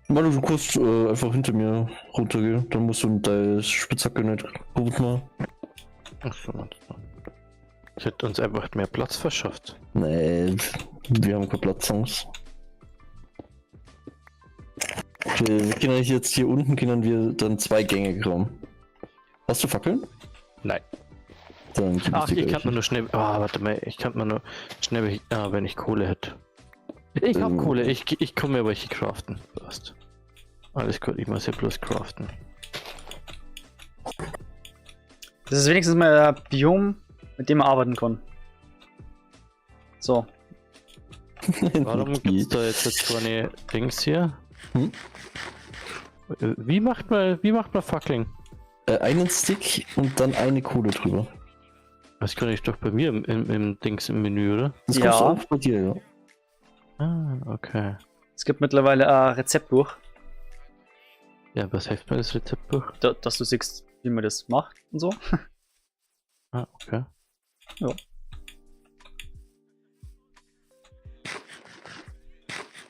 Manu, du kannst einfach hinter mir runtergehen. Dann musst du deine Spitzhacke nicht kaputt machen. Ach so, meinst du. Das hätte uns einfach mehr Platz verschafft. Nee, wir haben keinen Platz sonst. Wir können jetzt hier unten können wir dann zwei Gänge graben. Hast du Fackeln? Nein. Dann gib Ach, dir ich gleich. kann mir nur schnell. Ah, warte mal, ich kann mir nur schnell. Ah, wenn ich Kohle hätte. Ich hab Kohle, ich kann mir welche craften. Passt. Alles gut, ich muss ja bloß craften. Das ist wenigstens mal ein Biom, mit dem man arbeiten kann. So. Warum gibt's da jetzt so eine Dings hier? Hm? Wie macht man Fackeln? Einen Stick und dann eine Kohle drüber. Das kann ich doch bei mir im Dings im Menü, oder? Das Ja. kommst du auch bei dir, ja. Ah, okay. Es gibt mittlerweile ein Rezeptbuch, Ja, was hilft mir das Rezeptbuch? dass du siehst, wie man das macht und so. Ah, okay. Ja.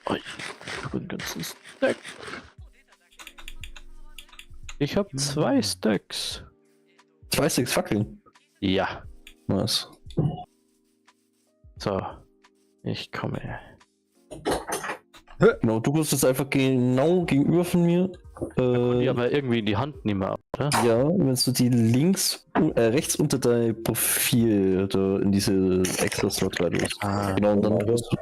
Oh, ich hab einen ganzen Stack. Ich hab 2 Stacks. 2 Stacks Fackeln? Ja. Nice. So. Ich komme. Genau, du guckst jetzt einfach genau gegenüber von mir. Die aber irgendwie in die Hand nehmen, oder? Ja, wenn du die links, rechts unter dein Profil da in diese extra Slot rein tust. Ah. Genau, und dann wirst du,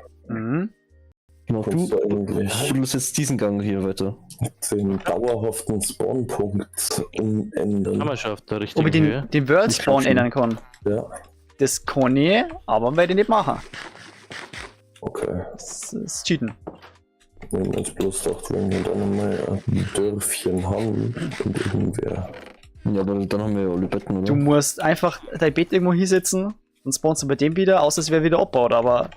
genau, Kommst du du eigentlich buddelst jetzt diesen Gang hier weiter. Den dauerhaften Spawnpunkt umändern? Haben wir schon auf der richtigen Ob ich Höhe? den World Ich Spawn glaub schon. ändern kann. Ja, Das kann ich, aber werde ich nicht machen. okay. Das ist Cheaten. Wir haben uns bloß gedacht, wenn wir dann mal ein Dörfchen haben und irgendwer. Ja, aber dann haben wir ja alle Betten, oder? Du musst einfach dein Bett irgendwo hinsetzen und spawnst du bei dem wieder, außer es wäre wieder abgebaut, aber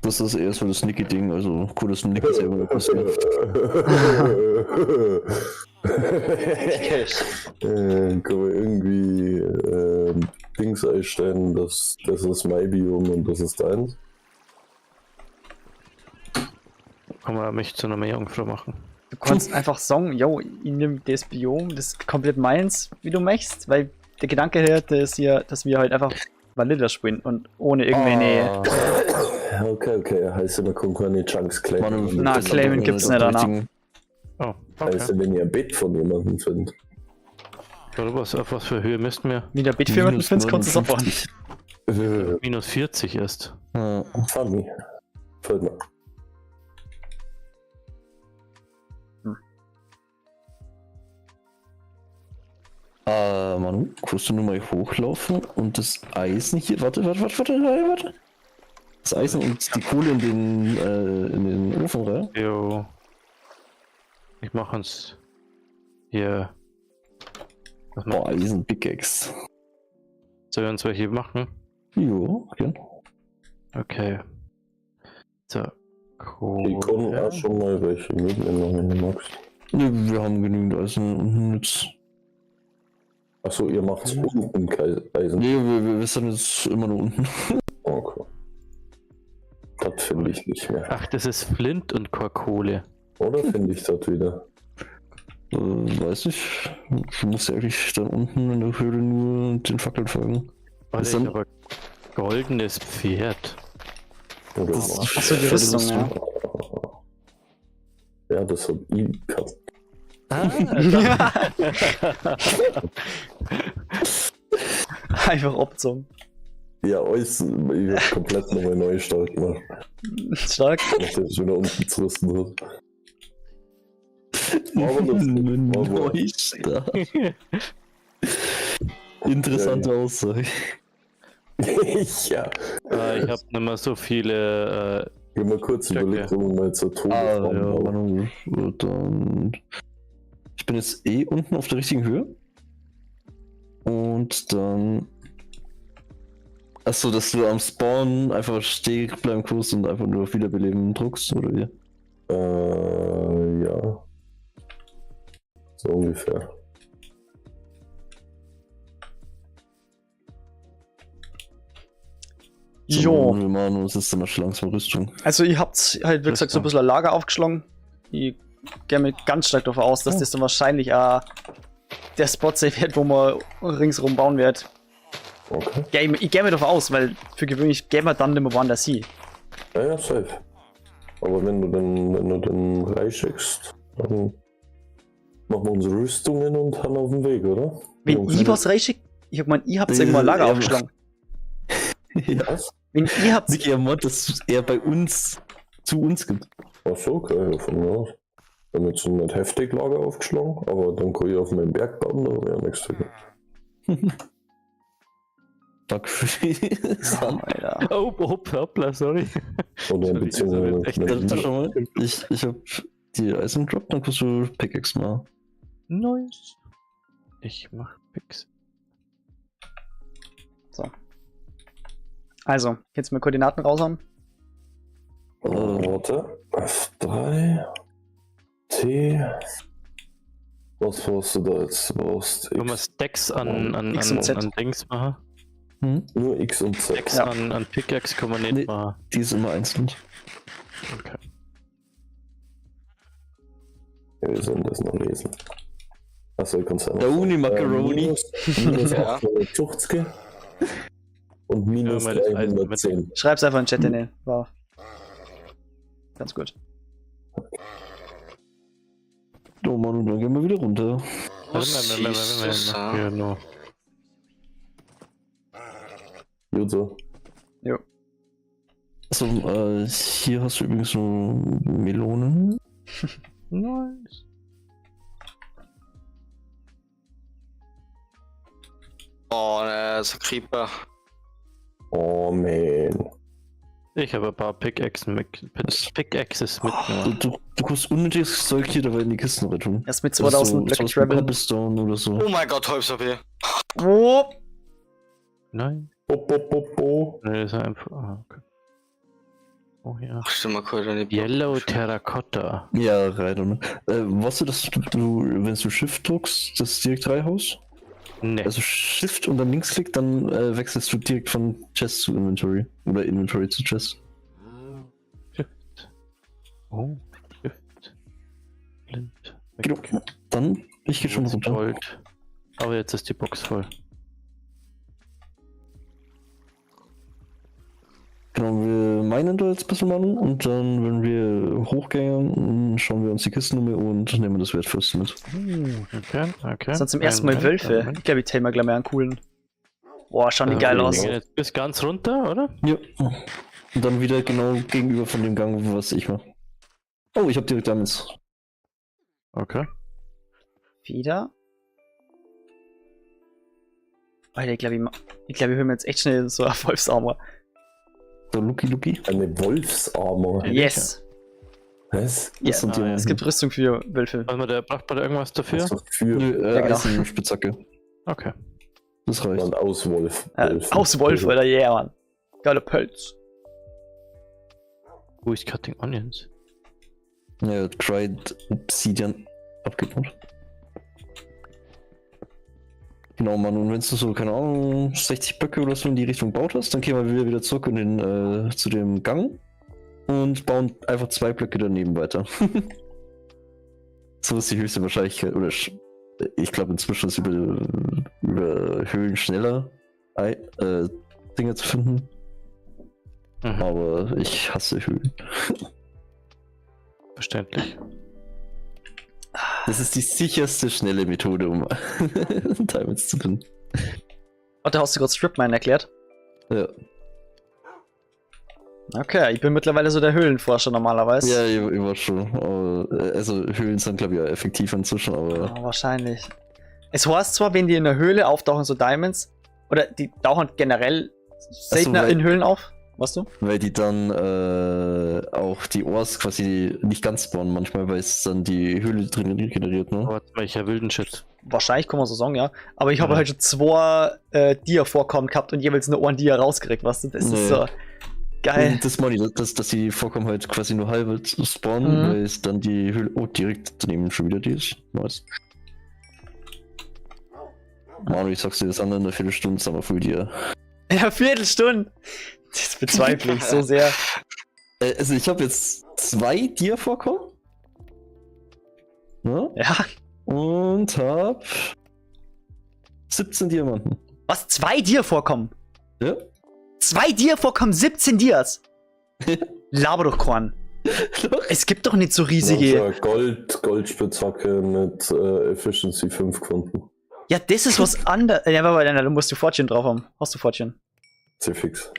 Das ist eher so das Nicky-Ding, also cool, dass Nicky selber noch passiert. Können wir irgendwie Dings einstellen, dass das ist mein Biom und das ist deins? Kann man mich zu einer Meerjungfrau machen. du kannst einfach sagen, yo, ich nehme das Biom, das ist komplett meins, wie du möchtest, weil der Gedanke hier ist hier, dass wir halt einfach Vanilla spielen und ohne irgendwelche. Ah, Okay, okay. Heißt ja, man kann keine Chunks claimen. Manu, Na, das ist claimen aber gibt's auf nicht, der Anna. richtigen- Oh, okay. Heißt ja, wenn ihr ein Bett von jemandem findet. Oder was, auf was für Höhe müssten wir? Wie der Bett für jemanden Minus findest, kannst du es abbauen. 59. Minus 40 erst. Ja. Funny. Fällt mir. Manu, kannst du nur mal hochlaufen und das Eisen hier. Warte, warte, warte, warte, warte, warte. Das Eisen und die Kohle in den Ofen rein. Jo. Ich mach uns hier. Was Boah, macht? Eisen Pickaxe. Sollen wir uns welche machen? Jo, okay. Okay. So. Ich kann Kohle. auch schon mal welche mitnehmen, wenn du magst. Ne, wir haben genügend Eisen unten jetzt. Achso, ihr macht's unten kein Eisen. Nee, wir sind jetzt immer nur unten. Okay. Das finde ich nicht mehr. Ach, das ist Flint und Kohle. Oder finde ich das wieder? Weiß ich. Du musst ja eigentlich dann unten in der Höhle nur den Fackeln folgen. Warte, Ist ich dann- habe goldenes Pferd. Oder Das- was? Achso, die Rüstung, ja. Ja, das hat ich gehabt. Ah, Einfach abgezogen. Ja, alles, ich hab komplett nochmal neu stark gemacht, Stark. nachdem es wieder unten zerrissen hat. Aber lustig. Aber- Neustart. Interessante Aussage. Ja. Ah, ich habe nicht mehr so viele. Ich hab mal kurz Stöcke. überlegt, ob wir mal zur Ah, Todesform ja, bauen. Manu, dann. Ich bin jetzt eh unten auf der richtigen Höhe. Und dann. Achso, dass du am Spawn einfach stehen bleiben kannst und einfach nur auf Wiederbeleben drückst, oder wie? Ja. So ungefähr. So, Jo. Wir machen uns jetzt dann auch schon langsam Rüstung. Also ihr habt halt, wie gesagt, so ein bisschen ein Lager aufgeschlagen. Ich gehe mir ganz stark davon aus, dass das dann wahrscheinlich auch der Spot sein wird, wo man ringsrum bauen wird. Okay. Ich gehe mir davon aus, weil für gewöhnlich gehen wir dann nicht mehr woanders hin. Ja, ja, safe. Aber wenn du dann reinschickst, dann machen wir unsere Rüstungen und haben auf dem Weg, oder? Wenn Jungs, ich was reinschicke, ich hab gemeint, ihr habt irgendwo ein Lager Ja. aufgeschlagen. Ja. Was? Wenn ihr habt. Niki, er meint, dass er bei uns zu uns gibt. Ach so, okay, ja, von mir aus. Damit sind nicht heftig Lager aufgeschlagen, aber dann kann ich auf meinen Berg bauen, da habe ich ja nichts dagegen. Danke für die Oh, Alter. Oh, oh, hoppla, sorry. Oder Sorry, beziehungsweise. echt- Da, da schau mal. Ich hab die Eisen gedroppt, dann kannst du Pickaxe machen. Nice. Ich mach Picks. Also, jetzt mal Koordinaten raushauen. Warte. F3. T. Was brauchst du da jetzt? Du brauchst Können wir X, Stacks X und Z. an Dings machen? Hm? nur X und Z. Stacks Ja. an Pickaxe kann man nicht Nee. machen. Die ist immer einzeln. Okay. Ja, wir sollen das noch lesen. Achso, ich kann's ja noch Der sagen. Uni-Macaroni. Minus Ja. 850 und minus Ja, mal das Eisen 310. Schreib's einfach in den Chat, ne? War ganz gut. Oh Mann, und dann gehen wir wieder runter. Warte mal, warte mal, warte mal, warte mal. Genau. Gut so. Achso, hier hast du übrigens so Melonen. Nice. Oh ne, so ein Creeper. Oh man. Ich habe ein paar Pickaxen mit, Pickaxes mitgenommen. Du kannst unnötiges Zeug hier dabei in die Kisten rein tun. Erst mit Das ist 2000 so, Blöcke sowas wie traveln. Cobblestone oder so. Oh mein Gott, Holz OP. Oh, Nein. Bo, bo, bo, bo. Nee, das ist einfach. Ah, okay. Oh ja. Ach, stimmt mal kurz. die Yellow Terracotta. Ja, rein damit. Weißt du, dass du, wenn du Shift drückst, das direkt reinhaust? Nee. Also Shift und dann Linksklick, dann wechselst du direkt von Chest zu Inventory. Oder Inventory zu Chest. Shift. Oh, Shift. Blind. Genau. Dann, ich geh schon runter. Gold. Aber jetzt ist die Box voll. Genau, wir meinen da jetzt ein bisschen Manu und dann, wenn wir hochgehen, schauen wir uns die Kisten um und nehmen das Wertvollste mit. Okay, okay. sind zum ersten Mal Moment, Wölfe. Moment. Ich glaube, ich tame gleich mal einen coolen. Boah, schauen die geil Wir aus. gehen jetzt bis ganz runter, oder? Ja. Und dann wieder genau gegenüber von dem Gang, was ich mache. Oh, ich habe direkt Diamonds. Okay. Feder. Alter, ich glaube, ich, glaub, ich hole mir jetzt echt schnell so ein Wolfsarmor. So, Luki Luki. Eine Wolfsarmor. Yes. Was? Ja, sind die ah, ja. Es gibt Rüstung für Wölfe. Warte mal, der braucht man da irgendwas dafür? Was doch für Nö, Ja, genau. Eisenspitzhacke. Okay. Das reicht. Man aus Wolf. Aus Wolf, oder? Yeah, Mann. Geile Pelz. Who is cutting onions? Ja, Dried Obsidian abgebaut. Genau, Mann, und wenn du so, keine Ahnung, 60 Böcke oder so in die Richtung gebaut hast, dann gehen wir wieder zurück in den, zu dem Gang und bauen einfach 2 Blöcke daneben weiter. So ist die höchste Wahrscheinlichkeit, oder ich glaube inzwischen ist über Höhlen schneller Dinge zu finden. Mhm. Aber ich hasse Höhlen. Verständlich. Das ist die sicherste schnelle Methode, um Diamonds zu finden. Warte, hast du gerade Stripmine erklärt? Ja. Okay, ich bin mittlerweile so der Höhlenforscher normalerweise. Ja, ich war schon. Aber, also Höhlen sind, glaube ich, auch effektiv inzwischen, aber. Ja, wahrscheinlich. Es heißt zwar, wenn die in der Höhle auftauchen, so Diamonds, oder die tauchen generell seltener in Höhlen auf, weißt du? Weil die dann auch die Ors quasi nicht ganz spawnen manchmal, weil es dann die Höhle drin generiert, ne? Warte mal, ich habe wilden Shit. Wahrscheinlich kann man so sagen, ja. Aber ich habe Ja. halt schon 2 Dia-Vorkommen gehabt und jeweils nur einen Dia rausgekriegt, weißt du? Das ist Nee. so geil. Das meine ich, dass die Vorkommen halt quasi nur halbe spawnen, Mhm. weil es dann die Höhle. Oh, direkt daneben schon wieder die ist. Nice. Manu, ich sag's dir, das andere in einer Viertelstunde sind wir voll dir. Ja, Viertelstunde. Das bezweifle ich so sehr. Also ich habe jetzt 2 Dia-Vorkommen. Ne? Ja. Und hab 17 Diamanten. Was? 2 Dia-Vorkommen? Ja. 2 Dia-Vorkommen, 17 Dias? Laber doch, Korn. Doch. Es gibt doch nicht so riesige. Ich hab Goldspitzhacke mit Efficiency 5 gefunden. Ja, das ist was anderes. Ja, warte, nein, du musst du Fortune drauf haben. Hast du Fortune? Sehr fix.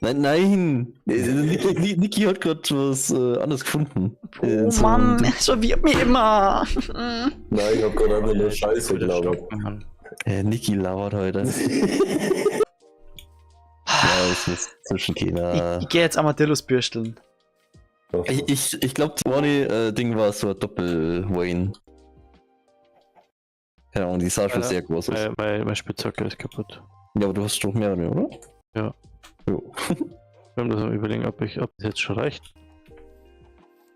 Nein, nein. Niki hat gerade was anderes gefunden. Oh Mann, es verwirrt mich immer. Nein, ich hab gerade einfach nur Scheiße gelabert. Niki labert heute. Ja, es ist zwischen China. Ich geh jetzt Armadillos bürsteln. Ich glaub, das Wally-Ding war so ein Doppel-Wayne. Keine Ahnung, die sah schon sehr groß aus. Mein Spitzhacke ist kaputt. Ja, aber du hast doch mehrere, oder? Ja. Jo. Wir haben das am Überlegen, ob das jetzt schon reicht.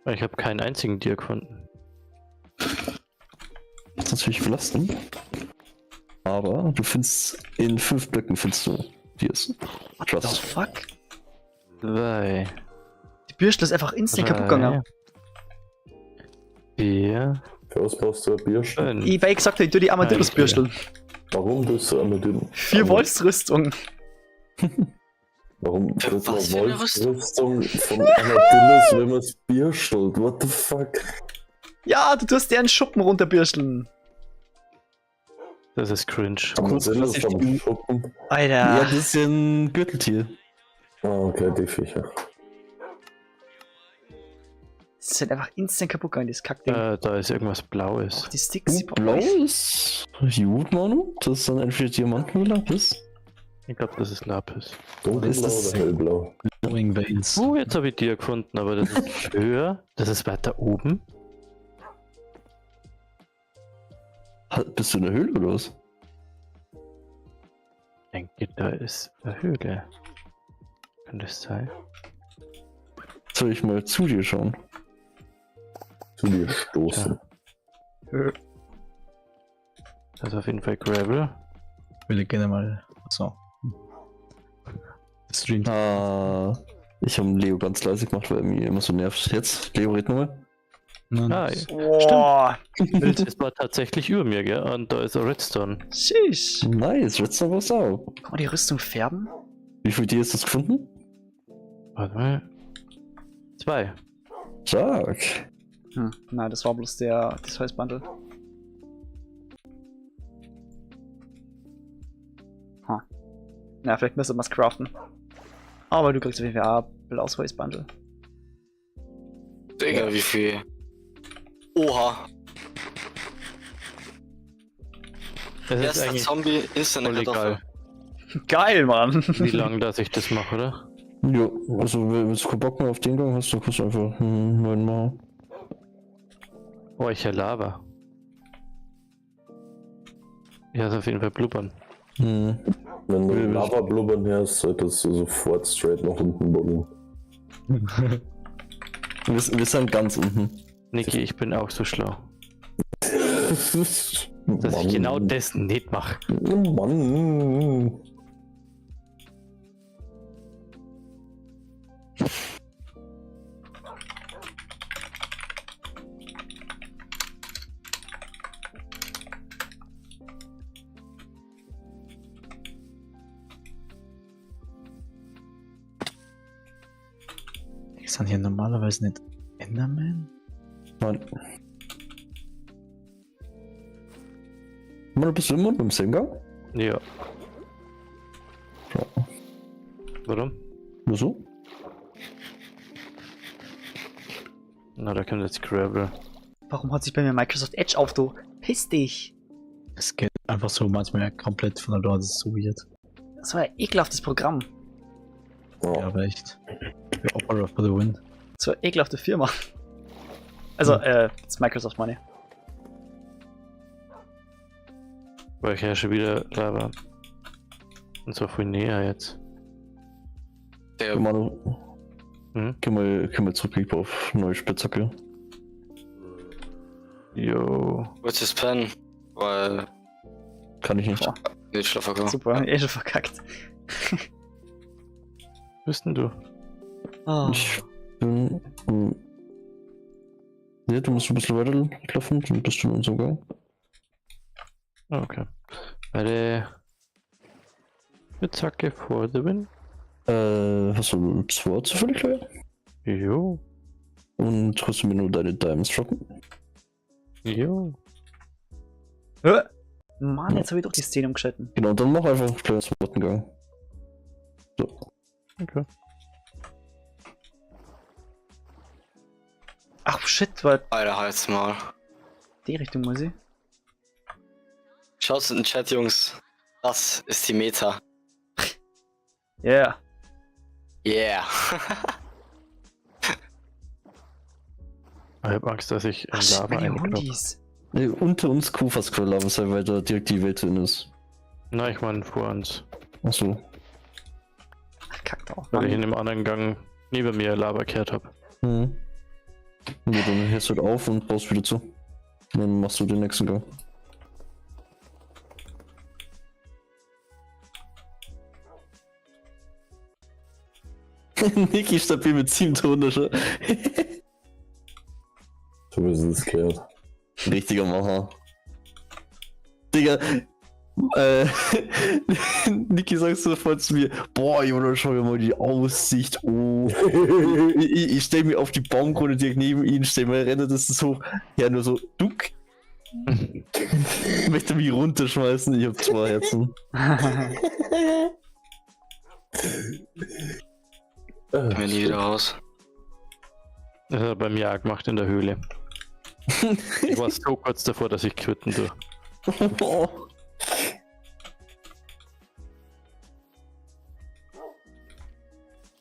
Weil ich habe keinen einzigen Tier gefunden. Das ist natürlich belastend. Aber du findest in 5 Blöcken findest du Dias. What Trust. the fuck? 2. Die Bürstel ist einfach instant kaputt gegangen. 4. Für was brauchst du eine Bürstel? Ich, weil ich gesagt habe, ich tue die Armadillos bürsteln. Warum tust du Armadillos? 4 Wolfsrüstung. Warum Für kriegt man was für eine Rüstung? Wolfsrüstung von Armadillos, wenn man es bürstelt? What the fuck? Ja, du tust deren Schuppen runterbürsteln. Das ist cringe. Armadillos am Schuppen? Alter. Ja, das ist ja ein Gürteltier. Ah, okay, die Viecher. Das ist halt einfach instant kaputt gegangen, dieses Kackding. Da ist irgendwas Blaues. Auch die Sticks, die Blau ist gut, Manu. Das ist dann entweder Diamanten oder Lapis. Ich glaub, das ist Lapis. Dunkelblau Ist das oder hellblau? Glowing Veins. Oh, jetzt habe ich die gefunden, aber das ist höher. Das ist weiter oben. Bist du in der Höhle oder was? Ich denke, da ist eine Höhle. Kann das sein? Soll ich mal zu dir schauen? Zu dir stoßen. Ja. Das ist auf jeden Fall Gravel. Will ich gerne mal. So. Stream. Ah, ich habe Leo ganz leise gemacht, weil er mich immer so nervt. Jetzt, Leo, red nochmal. Nein, Ah, das- Boah. Stimmt. Es war tatsächlich über mir, gell? Und da ist ein Redstone. Sheesh. Nice, Redstone war's auch. Kann man die Rüstung färben? Wie viel dir ist das gefunden? Warte mal. 2. Stark. Nein, das war bloß das Holzbundle. Ha. Na, vielleicht müsste man's craften. Aber du kriegst auf jeden Fall auch blaues Holzbundle. Digga, wie viel? Oha. Das ist Erster eigentlich Zombie ist eine voll Kartoffel. egal, Geil, Mann. wie lange dass ich das mache, oder? Ja, also wenn du keinen Bock mehr auf den Gang hast, dann kannst du einfach einen neuen machen. Oh, ich hab Lava. Ich hasse auf jeden Fall blubbern. Hm. Wenn du Ja, Lava blubbern hörst, solltest du sofort straight nach unten buddeln. Wir sind ganz unten. Niki, ich bin auch so schlau. Dass ich genau das nicht mache. Mann. Sind hier normalerweise nicht Enderman? Nein. Manu, bist du immer im selben Gang? Ja. Ja. Warum? Nur so? Na, da kommt jetzt Gravel. Warum hat sich bei mir Microsoft Edge auf, du? Piss dich. Es geht einfach so manchmal komplett von der Dort, das ist so weird. Das war ein ekelhaftes Programm. Ja. Ja, aber echt. Opera for the win. Das war eine ekelhafte Firma. Also, das ist Microsoft Money. Weil ich ja schon wieder Lava. Und zwar viel näher jetzt. Der Manu, Hm? können wir zurück auf neue Spitzhacke? Jo. What's his pen? Weil. Kann ich nicht. Boah. Nicht schlafen kann. Super, eh schon verkackt. Bist denn du? Ah. Ich bin. Ja, du musst ein bisschen weiterlaufen, dann bist du in unserem Gang. Ah, okay. Eine Spitzhacke for the win. Hast du ein Sword zufällig, Leute? Jo. Und kannst du mir nur deine Diamonds droppen? Jo. Hä? Mann, jetzt habe ich doch die Szene umgeschalten. Genau, dann mach einfach einen kleinen Sword-Gang. So. Okay. Ach shit, weil Alter, halt's mal. die Richtung muss ich. Schaut's in den Chat, Jungs. Das ist die Meta. Yeah. Yeah. Ich hab Angst, dass ich in Ach shit, Lava meine einknapp. Hundis. Nee, unter uns Kufas Lava sein, weil da direkt die Welt drin ist. Nein, ich meine vor uns. Achso. Ach, kack doch. Weil ich in Mann. dem anderen Gang neben mir Lava gehört hab. Mhm. Ja, dann hörst du halt auf und baust wieder zu. Und dann machst du den nächsten Gang. Niki stabil mit 7 Tonnen schon. So wie es gehört. Richtiger Macher. Digga. Niki sagst du sofort zu mir, boah, Jonas, schau dir mal die Aussicht, oh. Ich stell mir auf die Baumkrone direkt neben ihn, stell mir Render das ist hoch. Ja, nur so, duck. Möchte mich runterschmeißen, ich hab 2 Herzen. Komm mir nie wieder raus. Das hat er bei mir auch gemacht in der Höhle. Ich war so kurz davor, dass ich quitten tue.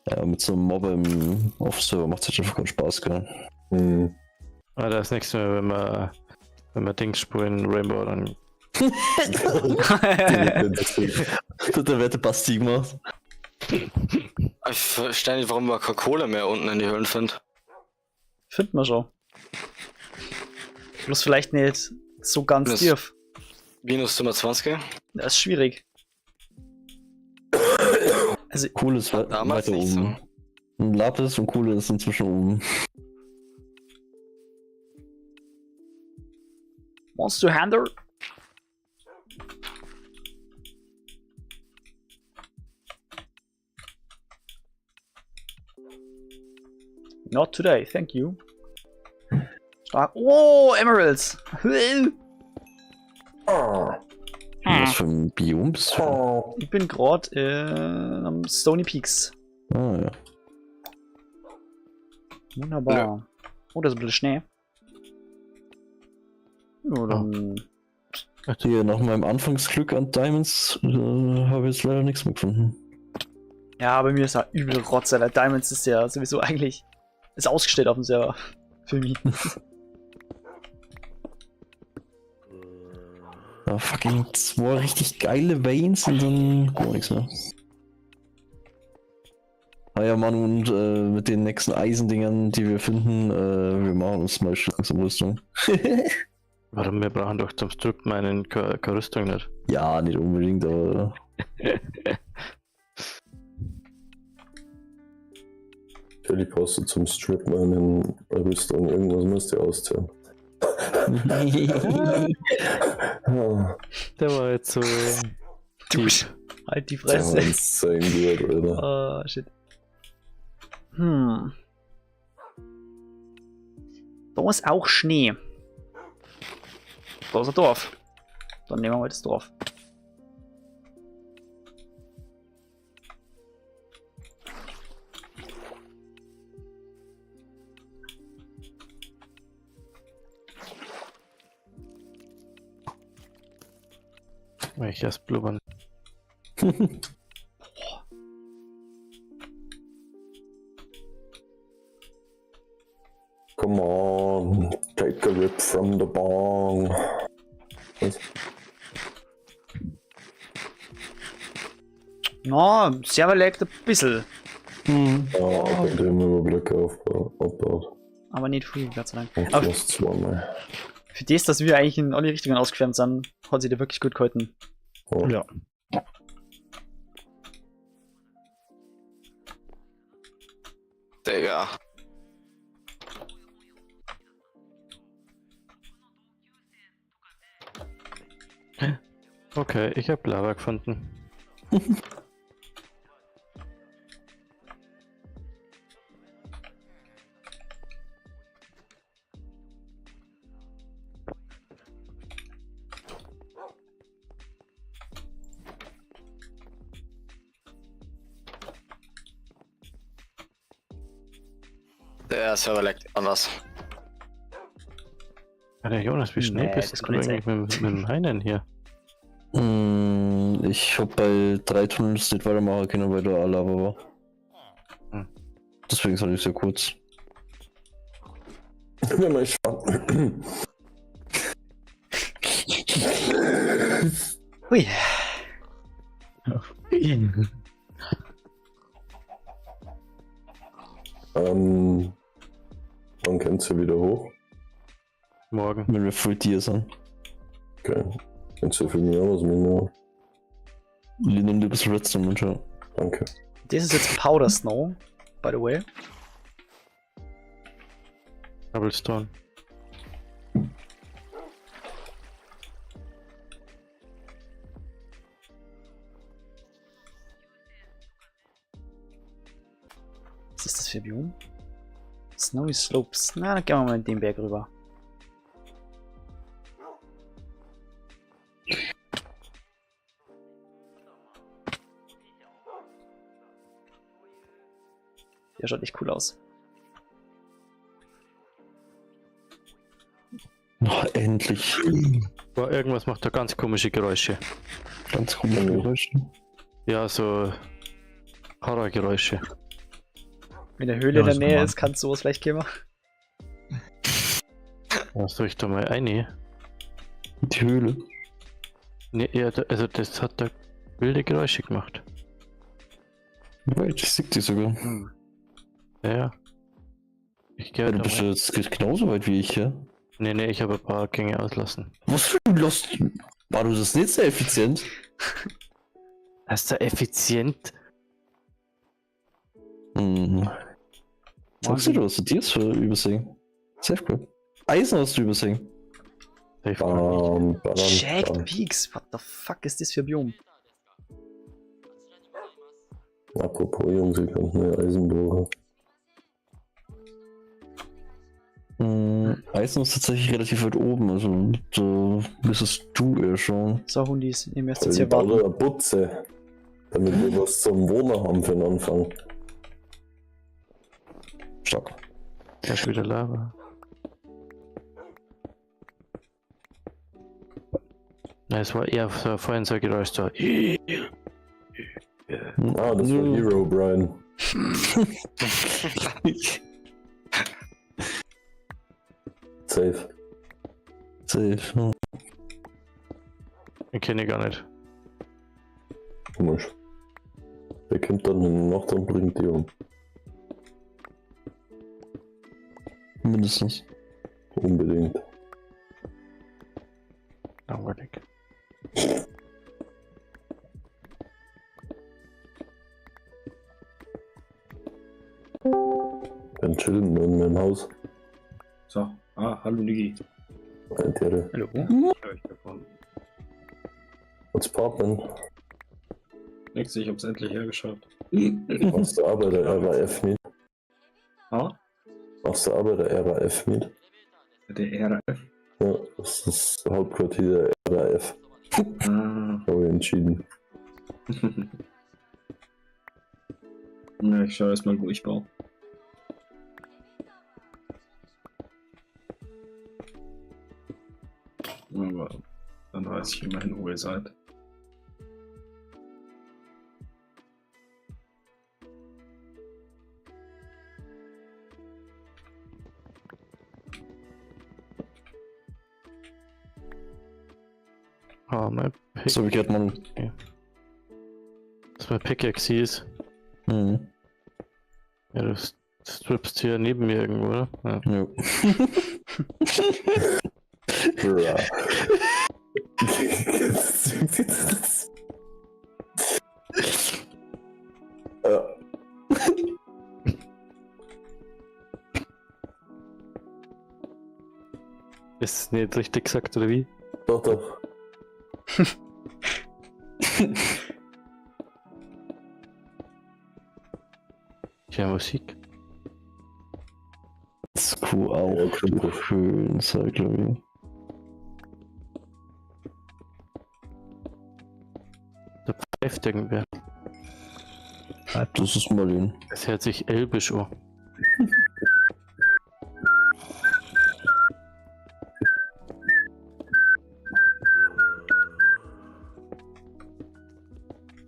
Ja, mit so einem Mob im Off-Server macht es halt einfach keinen Spaß, gell? Hm. Aber das nächste Mal, wenn wir Dings spielen, Rainbow, dann Da wird der Basti gemacht. Ich verstehe nicht, warum man keine Kohle mehr unten in die Höhlen findet. Finden wir schon. Bloß vielleicht nicht so ganz Das- tief. Minus 25. Das ist schwierig. Also, Kohle ist Damals weiter nicht so. oben. Und Lapis und Kohle ist inzwischen oben. Monster Hunter? Not today, thank you. Stark. Oh, Emeralds! Was für ein Biom bist du? Ich bin gerade am Stony Peaks. Ah, ja. Wunderbar. Oh, da ist ein bisschen Schnee. Ja, dann Hier, nach meinem Anfangsglück an Diamonds habe ich jetzt leider nichts mehr gefunden. Ja, bei mir ist ja übel Rotz, Alter. Diamonds ist ja sowieso eigentlich ist ausgestellt auf dem Server. Für mich. Ja, fucking zwei richtig geile Veins und dann gar nichts mehr. Ah ja, Mann, und mit den nächsten Eisendingern, die wir finden, wir machen uns mal langsam Rüstung. Warum? Wir brauchen doch zum Strip meinen keine Rüstung nicht. Ja, nicht unbedingt, aber. Natürlich brauchst du zum Strip meinen Rüstung. Irgendwas müsst ihr ausziehen. Ah, Der war jetzt so. Du, halt die der war Fresse. insane gut, Alter. Oh, shit. Hm. Da ist auch Schnee. Da ist ein Dorf. Dann nehmen wir mal das Dorf. Ich erst blubbern. Come on, take a rip from the bong. Was? Na, Server laggt ein bisschen. Ja, bei dem Überblick aufbaut. Aber nicht viel, Gott sei Dank. Und Aber plus zweimal. für das, dass wir eigentlich in alle Richtungen ausgeschwärmt sind, hat sich da wirklich gut gehalten. Oh. Ja. Digga. Okay, ich habe Lava gefunden. Der Server leckt anders. Alter Jonas, wie schnell Nee, bist das du kann nicht eigentlich mit dem Heinen hier? Ich hab bei 3 Tunnels nicht weitermachen können, weil da Lava war. Hm. Deswegen sag ich sehr kurz. Ja, mal schauen. Hui. Wann kommst du wieder hoch? Morgen. Wenn wir voll Tier sind. Okay. Kannst du für mich auch was mitnehmen? Nimm dir ein bisschen Redstone und schau. Danke. Das ist jetzt Powder Snow, by the way. Cobblestone. Was ist das für ein Biom? Snowy Slopes. Na, dann gehen wir mal in den Berg rüber. Der schaut echt cool aus. Oh, endlich. Boah, irgendwas macht da ganz komische Geräusche. Ganz komische Geräusche. Ja, so Horrorgeräusche. Wenn der Höhle Ja, in der ist Nähe normal. ist, kann sowas vielleicht kommen. Ja, soll ich da mal eine? Die Höhle. Ne, ja, da, also das hat da wilde Geräusche gemacht. Wait, ich sehe die sogar. Ja, ja. Ich gehe Ja, du da bist mal. ja jetzt genauso weit wie ich, ja? Nee, nee, ich habe ein paar Gänge auslassen. Was für ein Lost. War du das nicht sehr effizient? Das ist da effizient. Hm. Sagst du, du hast dir das übersehen? Safe cool. Eisen hast du übersehen. Safe gar nicht. Bam, badam, Jagged bam. Peaks. What the fuck ist das für ein Biom? Apropos Jungs, ich kann mehr Eisen brauchen. Eisen ist tatsächlich relativ weit oben, also da müsstest du eher schauen. So, Hundis, ihr müsst jetzt Also hier ich baue warten. da eine Butze, damit wir was zum Wohnen haben für den Anfang. Stark. Da ist wieder Lava. Nein, es war eher so vorhin so ein Geräusch so. Ah, das war Hero Brian. Safe. Safe. Ja. Den kenne ich gar nicht. Komisch. Der kommt dann in der Nacht und bringt die um. Mindestens. Unbedingt. Langweilig. Dann chillen wir in meinem Haus. So. Ah, hallo Niki. Alter. Hallo. Ich hab euch gefunden. What's poppin'? Nix, ich hab's endlich hergeschafft. Machst du aber der RAF mit? Ah? Machst du aber der RAF mit? Der RAF. Ja, das ist das Hauptquartier der RAF. Ah. Habe ich entschieden. Na, ich schau erstmal, wo ich baue. Aber dann weiß ich immerhin, wo ihr seid. Ah, mein Pick. So, wie gehört man. Das mein Pickaxe ist. Mhm. Ja, du strippst hier neben mir irgendwo, oder? Ja. Ja. Bruh. Ja. Ist nicht richtig gesagt, oder wie? Doch, doch. Ich höre Musik. Das Kuh auch Ja, stimmt. schön sein, glaube ich. Da pfeift irgendwer. Das ist Marlene. Das hört sich elbisch an.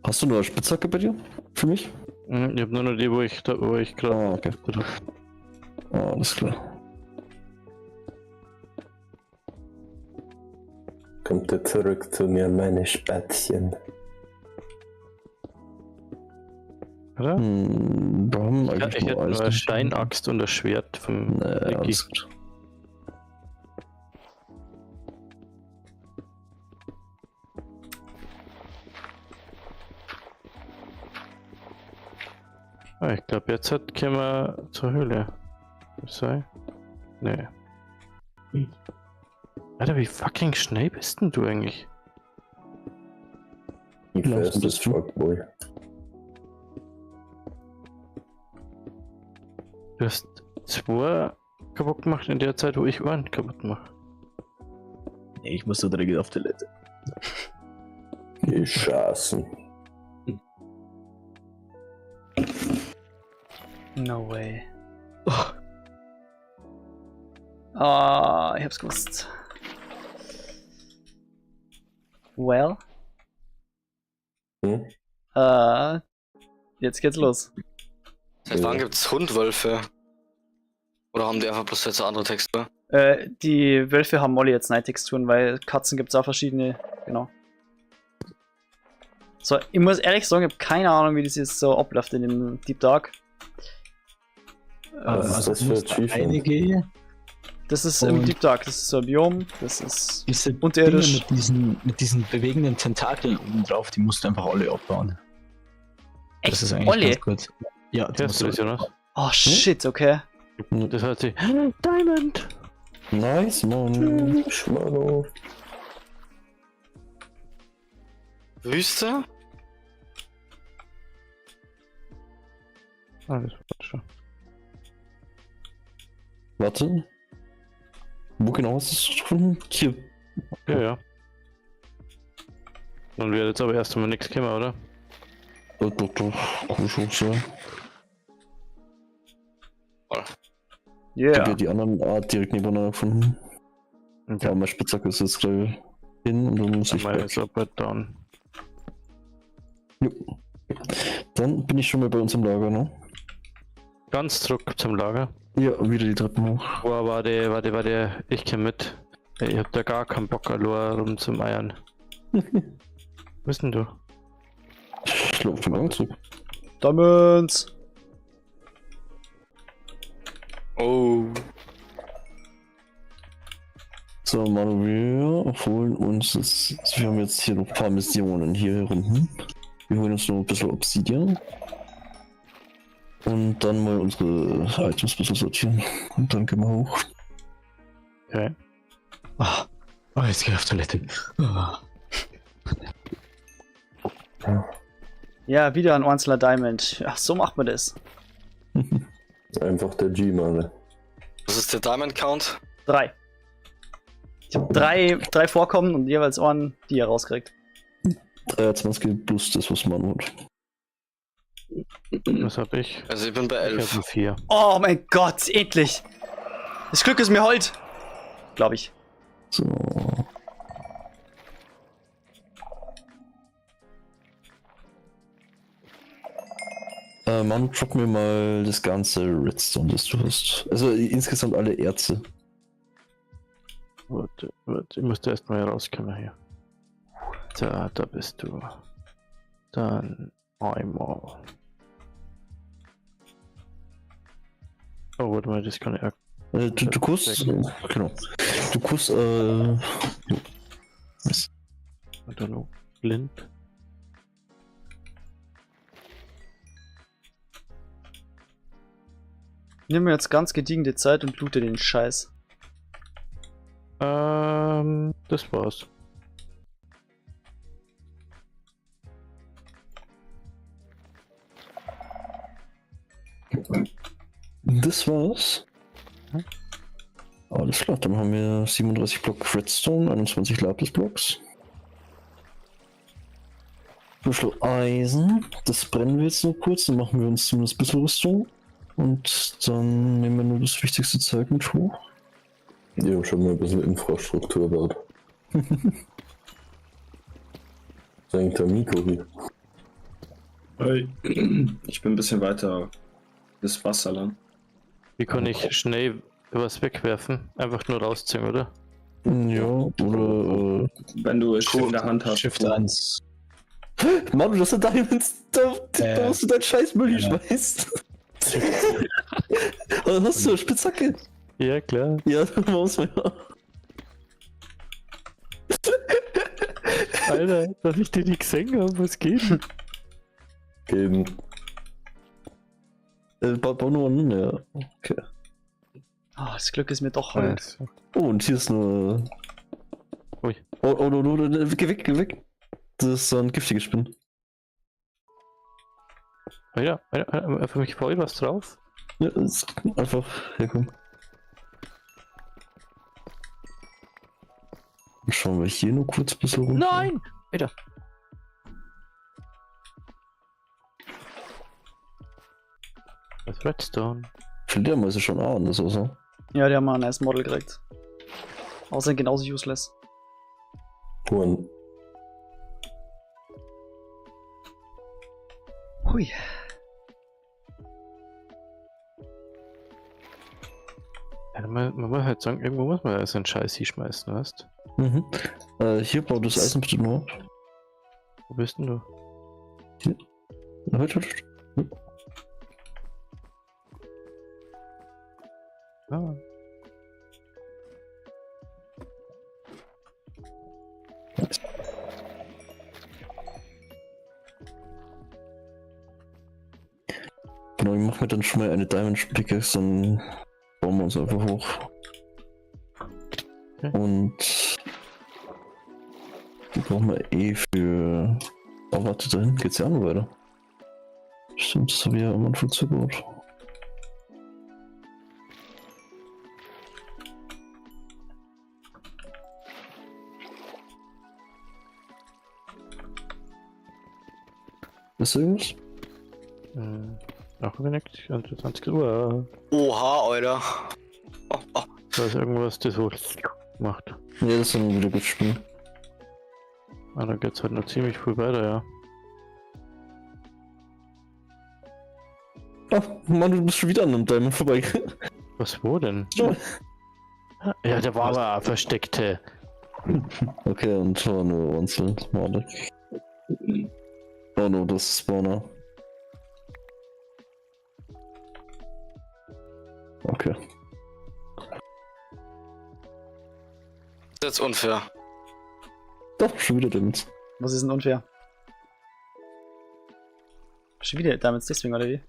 Hast du nur eine Spitzhacke bei dir? Für mich? Ich hab nur noch die, wo ich, da, wo ich gerade. Ah, okay. Ah, alles klar. Kommt ihr zurück zu mir, meine Spätzchen. Oder? Wir haben Ja, eigentlich ich hätte nur nur Eisen. eine Steinaxt und ein Schwert vom Nee, Niki. alles gut. Ah, ich glaube, jetzt können wir zur Höhle. Sei? Nee. Alter, wie fucking schnell bist denn du eigentlich? Wie Langsam fast bist as du. fuck, boy. Du hast zwei kaputt gemacht in der Zeit, wo ich einen kaputt mache. Nee, ich muss so dringend auf Toilette. Geh schaßen. No way. Ah, ich hab's gewusst. Well. Hm? Jetzt geht's los. Seit wann gibt's Hundwölfe? Oder haben die einfach bloß jetzt eine andere Textur? Die Wölfe haben Molly jetzt Night-Texturen, weil Katzen gibt's auch verschiedene. Genau. So, ich muss ehrlich sagen, ich habe keine Ahnung, wie das jetzt so abläuft in dem Deep Dark. Was ist Also das du für musst da Achievement? reinige, Das ist im Und- Deep Dark, das ist so ein Biom, das ist. Diese Unterirdisch. Dinger mit diesen bewegenden Tentakeln oben drauf, die musst du einfach alle abbauen. Echt? Das ist eigentlich Olli? ganz gut. Ja, die Hörst musst du du das, Jonas? Oh shit, okay. Das hört sich. Diamond! Nice, Mann. Schmano. Wüste? Ah, das war schon. Warte. Wo genau hast du es gefunden? Hier. Ja, ja. Dann wird jetzt aber erst einmal nichts kommen, oder? Doch, doch, doch. Komm schon, so. Ich Yeah. hab ja die anderen Art direkt nebeneinander gefunden. Okay. Ja, meine Spitzhacke ist jetzt gleich hin und dann muss ich Meine weg. ist aber down. Jo. Dann bin ich schon mal bei uns im Lager, ne? Ganz zurück zum Lager. Ja, wieder die Treppen hoch. Boah, warte, warte, warte. Ich komm mit. Ich hab da gar keinen Bock, allein rum zum Eiern. Wo bist denn du? Ich laufe den Gang zurück. Diamonds! Oh. So, Manu, wir holen uns jetzt. Wir haben jetzt hier noch ein paar Missionen hier unten. Wir holen uns noch ein bisschen Obsidian. Und dann mal unsere Items ein bisschen sortieren. Und dann gehen wir hoch. Okay. Ah, oh, jetzt geh ich auf Toilette. Ah. Ja, wieder ein einzelner Diamond. Ach, so macht man das. Einfach der G-Mann. Was ist der Diamond Count? 3. Ich habe drei Vorkommen und jeweils einen, die ihr rauskriegt. 23 plus das, was Manu hat. Was hab ich? Also ich bin bei Ich 11. hab 4. Oh mein Gott, endlich! Das Glück ist mir hold! Glaube ich. So. Manu, drop mir mal das ganze Redstone, das du hast. Also insgesamt alle Erze. Warte, warte, ich muss da erstmal rauskommen hier. Da, da bist du. Dann einmal. Oh, warte mal, das kann ich auch. Du kuss, genau. Du kuss, was? Und dann noch blind. Nimm mir jetzt ganz gediegen die Zeit und loote den Scheiß. Das war's. Das war's. Alles klar, dann haben wir 37 Block Redstone, 21 Lapis Blocks. Bisschen Eisen, das brennen wir jetzt noch kurz, dann machen wir uns zumindest ein bisschen Rüstung. Und dann nehmen wir nur das wichtigste Zeug mit hoch. Die haben schon mal ein bisschen Infrastruktur gebaut. Das ist eigentlich der Miko hier. Hey. Ich bin ein bisschen weiter das Wasser lang. Wie kann ich schnell was wegwerfen? Einfach nur rausziehen, oder? Ja, oder. Wenn du es in der Hand hast. Shift 1. Manu, das sind Diamonds. Da musst du deinen scheiß Müll hier schmeißen. Oder hast du eine Spitzhacke? Ja, klar. Ja, dann muss man ja. Alter, dass ich dir nicht gesehen habe, was geht? Geben. Bau nur an, ja. Okay. Ah, das Glück ist mir doch hold. Oh, und hier ist eine. Ui. Oh, oh, oh, oh, oh, geh weg, geh weg. Das ist so ein giftiges Spinn. Alter, Alter, für mich voll was drauf. Ja, ist einfach herkommen. Schauen wir hier nur kurz ein bisschen runter. Nein! Alter! Das Redstone. Fledermäuse schon an, das ist so. Ja, die haben mal ein nice Model gekriegt. Außerdem genauso useless. Huren. Hui. Ja, man muss halt sagen, irgendwo muss man ja so einen Scheiß hinschmeißen, weißt du? Mhm. Hier baut das Eisen bitte nur ab. Wo bist denn du? Hier. Halt, halt, halt. Ah. Genau, ich mach mir dann schon mal eine Diamond Pickaxe, dann bauen wir uns einfach hoch. Okay. Und die brauchen wir eh für. Oh, warte, da hinten geht's ja auch noch weiter. Stimmt, das habe ich ja am Anfang zugebaut. Ist da irgendwas? Hm. Auch wieder nichts. 21 Uhr. Oha, Alter. Oh, oh. Da ist irgendwas, das so macht. Ja, das ist dann wieder gut spielen. Ah, da geht's halt noch ziemlich früh weiter, ja. Ach, Mann, du bist schon wieder an einem Diamond vorbei. Was, wo denn? Ja. Ja, der war aber ein versteckte. Okay, und war nur Onzel. Warte. Oh no, das ist Spawner. Okay. Das ist jetzt unfair. Doch, schon wieder Diamonds. Was ist denn unfair? Schon wieder Diamonds deswegen, oder wie?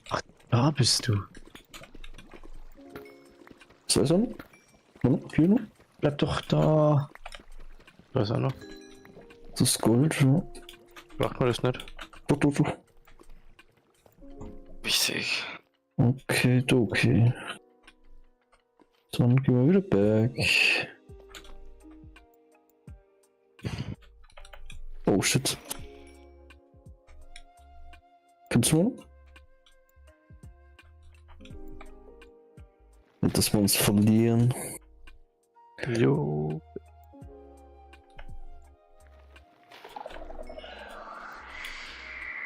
Ach, da bist du. Was ist das? Hier noch? Bleib doch da. Da ist auch noch. Das ist Gold, ja. Braucht man das nicht? Doch, doch, doch. Wichtig. Okay, okay. Dann gehen wir wieder back. Oh shit. Kannst du mal? Nicht, dass wir uns verlieren. Jo.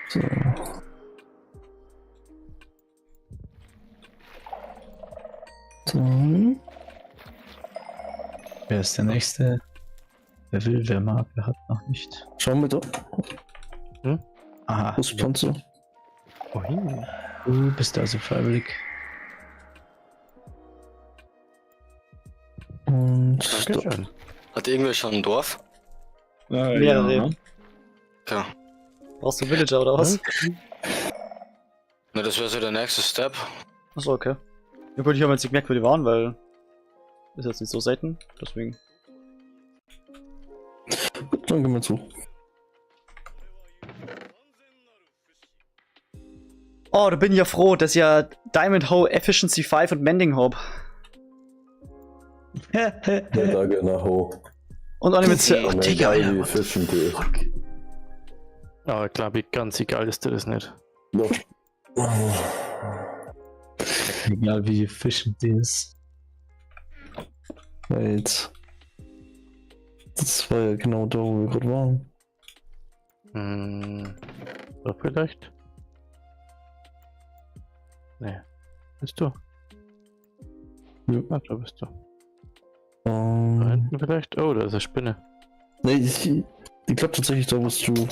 So. Dann. Wer ist der Nächste? Wer will, wer mag, wer hat noch nicht. Schauen wir da. Hm? Aha. Was Panzer? Wohin? Du bist also freiwillig. Und Dankeschön. Hat irgendwer schon ein Dorf? Mehrere. Ja. Ja. Brauchst du Villager oder was? Ne, Na, das wäre so der nächste Step. Achso, okay. Ja gut, ich habe jetzt nicht gemerkt, wo die waren, weil ist jetzt nicht so selten, deswegen. Gut, dann gehen wir zu. Oh, da bin ich ja froh, dass ich ja Diamond Hoe, Efficiency 5 und Mending hab. Ja, da genau. Und alle mit. Oh, Oh, Digga, egal, Alter, wie what the efficient die ist. fuck. Aber glaube ich, ganz egal ist dir das nicht. Doch. Egal wie efficient die ist. Wait. Das war ja genau da, wo wir gerade waren. Hm. Da vielleicht? Nee. Bist du? Ja. Ah, da bist du. Da hinten vielleicht? Oh, da ist eine Spinne. Nee, ich glaube tatsächlich, da bist du.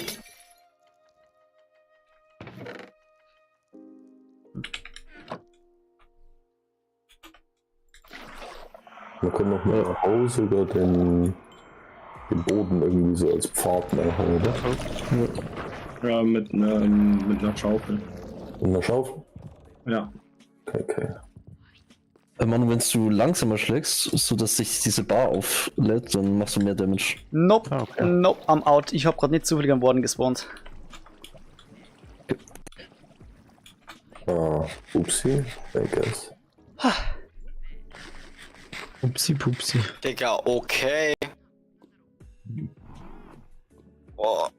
Man kann noch mal nach Hause sogar den Boden irgendwie so als Pfad machen, oder? Ja, mit einer Schaufel. Und einer Schaufel? Ja. Okay, okay. Manu, wenn du langsamer schlägst, sodass sich diese Bar auflädt, dann machst du mehr Damage. Nope, Ah, okay. nope, I'm out. Ich hab grad nicht zufällig am Warden gespawnt. Ah, upsi, I guess. Upsi pupsi. Digga, okay. Boah.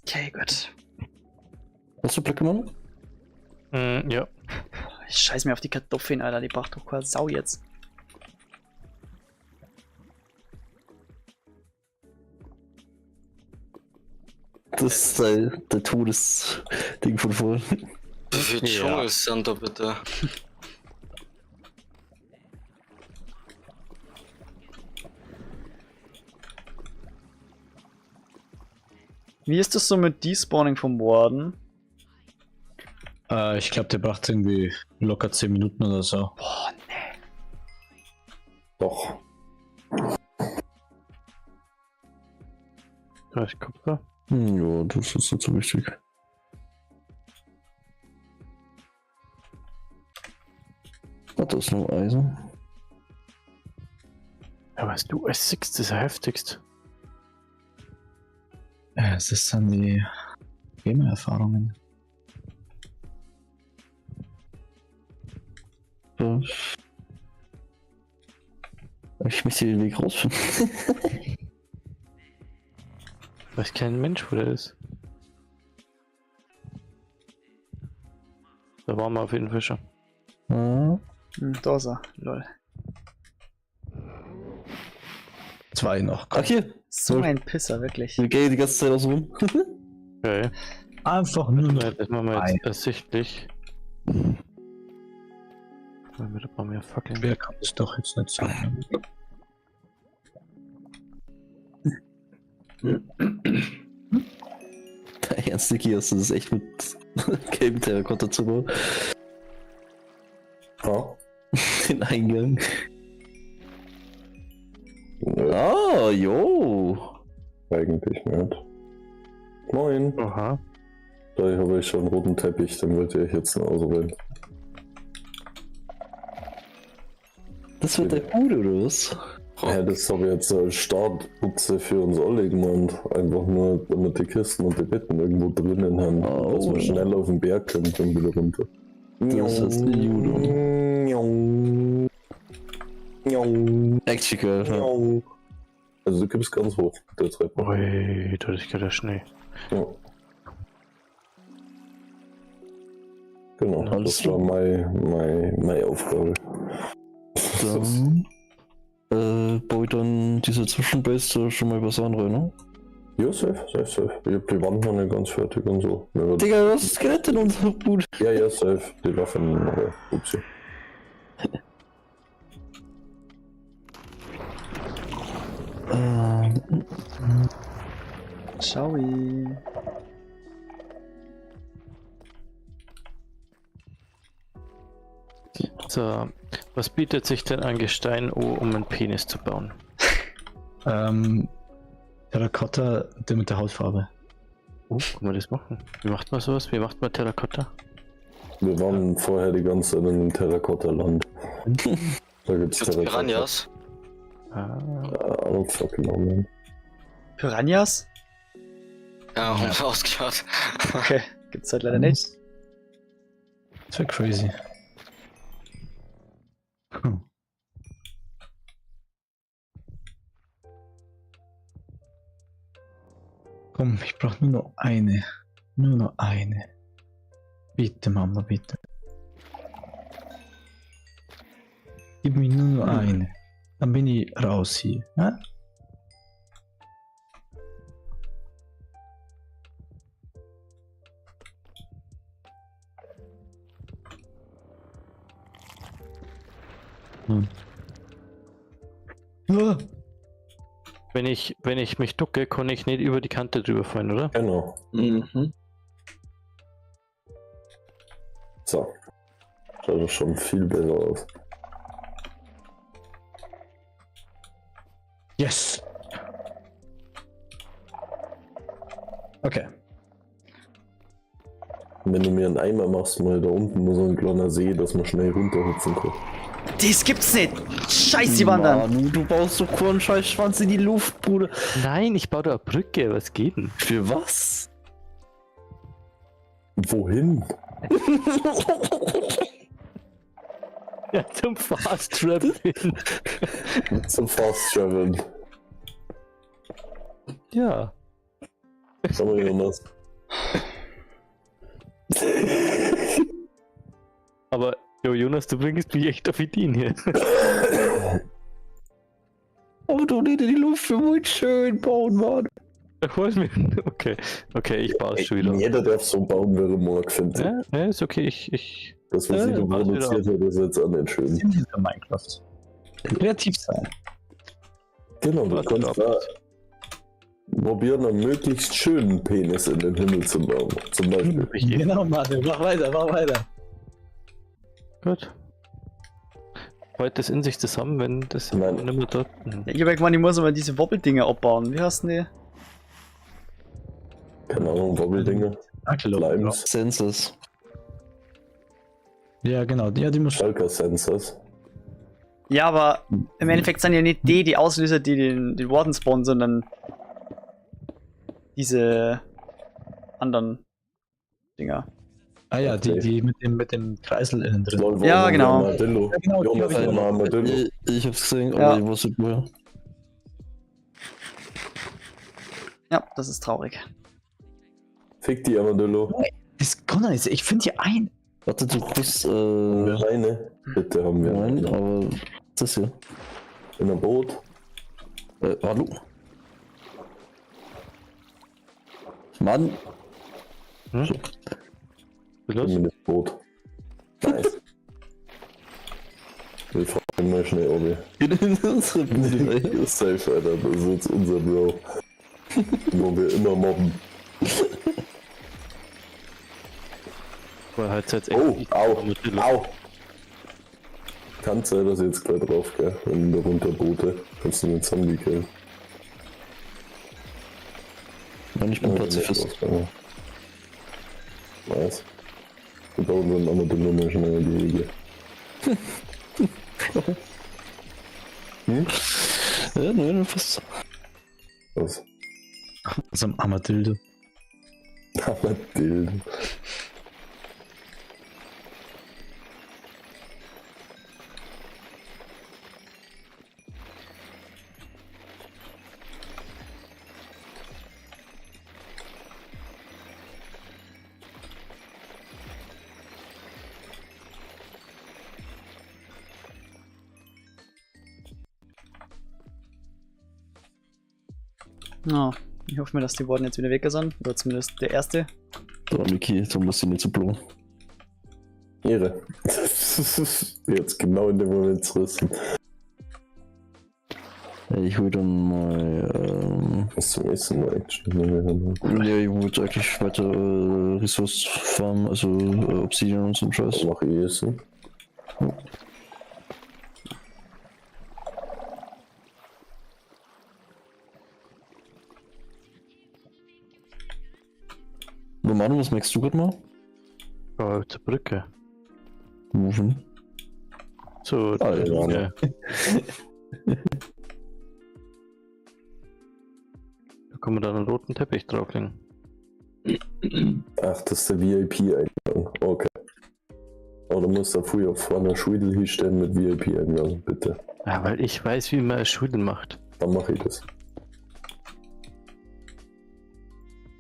Okay, gut. Hast du Blöcke, Manu? Hm, ja. Ich scheiß mir auf die Kartoffeln, Alter. Die braucht doch keine Sau jetzt. Das ist der Todesding von vorhin. Wie viel Ja. Dschungel sind da bitte? Wie ist das so mit Despawning vom Warden? Ich glaube, der braucht irgendwie locker 10 Minuten oder so. Boah, nee. Doch. Da ist Kupfer. Ja, das ist nicht so wichtig. Ah, da ist noch Eisen. Ja, weißt du, es siehst, das ist ja heftigst. Es ist dann die Gamer-Erfahrungen. So. Ich möchte den Weg rausfinden. Weiß kein Mensch, wo der ist. Da waren wir auf jeden Fall schon. Ah, Da ist er. Lol. 2 noch. Ach hier, So ein Pisser, wirklich. wir gehen die ganze Zeit aus rum. Okay. Einfach nur noch. Das machen wir jetzt ersichtlich. Weil wir da brauchen wir ja Fackeln. Wer kann das doch jetzt nicht sagen? Ernst, Niki, hast du das echt mit gelbem Terrakotta zu bauen? Ah. Den Eingang. Nö, Ah, jo. eigentlich nicht. Moin. Oha. Da habe ich schon einen roten Teppich, den wollt ihr euch jetzt nach Hause bringen. Das wird der Bude, oder was? Ja, das habe ich jetzt als Startbutze für uns alle gemacht. Einfach nur, damit die Kisten und die Betten irgendwo drinnen haben. Oh. Dass man schnell auf den Berg kommt und wieder runter. Das ist die Judo. Actually geil, ja. Also du gibst ganz hoch, der Treppe. Ui, da ist gerade der Schnee. Ja. Genau, Alles das war meine Aufgabe. Dann baue ich dann diese Zwischenbase da schon mal was an, ne? Ja, safe, safe, safe. Ich hab die Wand noch nicht ganz fertig und so. Ja, Digga, was ist Skelett in unserer Bude? ja, ja, safe. Die Waffen, aber upsi. Ciao. So, was bietet sich denn an Gestein, um einen Penis zu bauen? Terrakotta, der mit der Hautfarbe. Oh, kann man das machen? Wie macht man sowas? Wie macht man Terrakotta? Wir waren vorher die ganze Zeit in dem Terrakotta-Land. Da gibt's Gibt's Terrakotta. Piranhas? Ah, I don't fucking know, man. Piranhas? Ja, haben sie ausgeschaut. Okay, gibt's halt leider nicht. Das wäre crazy. Hm. Komm, ich brauche nur noch eine. Nur noch eine. Bitte, Mama, bitte. Gib mir nur noch eine. Dann bin ich raus hier. Ja? Hm. Ah! wenn ich mich ducke, kann ich nicht über die Kante drüber fallen, oder? Genau. Mhm. So. Schaut doch schon viel besser aus. Yes! Okay. Und wenn du mir einen Eimer machst, mal da unten nur so ein kleiner See, dass man schnell runterhüpfen kann. Das gibt's nicht! Scheiß die Wandern! Manu, du baust so einen scheiß Schwanz in die Luft, Bruder. Nein, ich baue da eine Brücke. Was geht denn? Für was? Wohin? Ja, zum Fast Traveln. Zum Fast Traveln. Ja. Schau mal, Jonas. Aber, jo, Jonas, du bringst mich echt auf Ideen hier. Oh, du nicht in die Luft, wir wollen schön bauen, Mann. Ich weiß nicht. Okay, okay, ich baue es schon wieder. Jeder darf so bauen, wer er mag, finde ich. Ja, ja, ist okay, ich. Das, was Ja, ich da baust wieder produziert habe, ist jetzt auch nicht schön. Sinn hinter Minecraft. Kreativ sein. Genau, du Warte, kannst da probieren, einen möglichst schönen Penis in den Himmel zu bauen. Zum Beispiel. Genau, Martin, mach weiter, mach weiter. Gut. Heute das in sich zusammen, wenn das Nein. nicht mehr dort. Ja, ich hab gemeint, ich muss aber diese Wobbeldinger abbauen. Wie heißen die? Keine Ahnung, Wobbeldinger, Slimes, Senses. Ja, genau. Ja, die muss. Schalker Sensors. Ja, aber im Endeffekt sind ja nicht die, die Auslöser, die den Warden spawnen, sondern diese anderen Dinger. Ah ja, die mit dem Kreisel innen drin. Lol, Ja, warum genau. Armadillo? Ja, genau, die Jonas, hab ich warum auch. Armadillo? Ich hab's gesehen, aber Ja. ich wusste nicht woher. Ja, das ist traurig. Fick die Armadillo. Das kann doch nicht sein. Ich finde hier ein. Warte, du kriegst, Haben wir eine? Bitte haben wir nein, eine. aber das hier. In einem Boot. Hallo? Mann, Hm? Was ist los? In das Boot. Nice. Wir fahren mal schnell, Obi. geht in unsere Bude, ey. Safe, Alter. Das ist jetzt unser Bro. Wo wir immer mobben. Weil halt jetzt echt Oh, au, Armadillo. au. Kann sein, dass ich jetzt gleich drauf gehe, wenn ich da runter boote. Kannst du den Zombie killen. Mann, ich bin Ja, Pazifist. draufgegangen. Nice. Wir bauen dann Armadillo mal schnell in die Wege. Hm? Ja, nein, fast. Was? So ein Armadillo. Armadillo. Ja, ich hoffe mir, dass die Warden jetzt wieder weg sind. Oder zumindest der erste. Da, Niki, du musst ihn nicht so blow. Ehre. Jetzt genau in dem Moment zerrissen. Ich hol dann mal, Bis zum nächsten Mal Action. ja, ich wollte eigentlich weiter Ressource farmen, also Obsidian und so ein Scheiß. Mach ich Essen. Aber Manu, was merkst du gerade mal? Oh, zur Brücke. Wohin? Zur Ah, ja. Brücke. Da kann man dann einen roten Teppich drauflegen. Ach, das ist der VIP-Eingang. Okay. Aber du musst da früher vorne eine Schwedel hinstellen mit VIP-Eingang, bitte. Ja, weil ich weiß, wie man eine Schule macht. Dann mache ich das.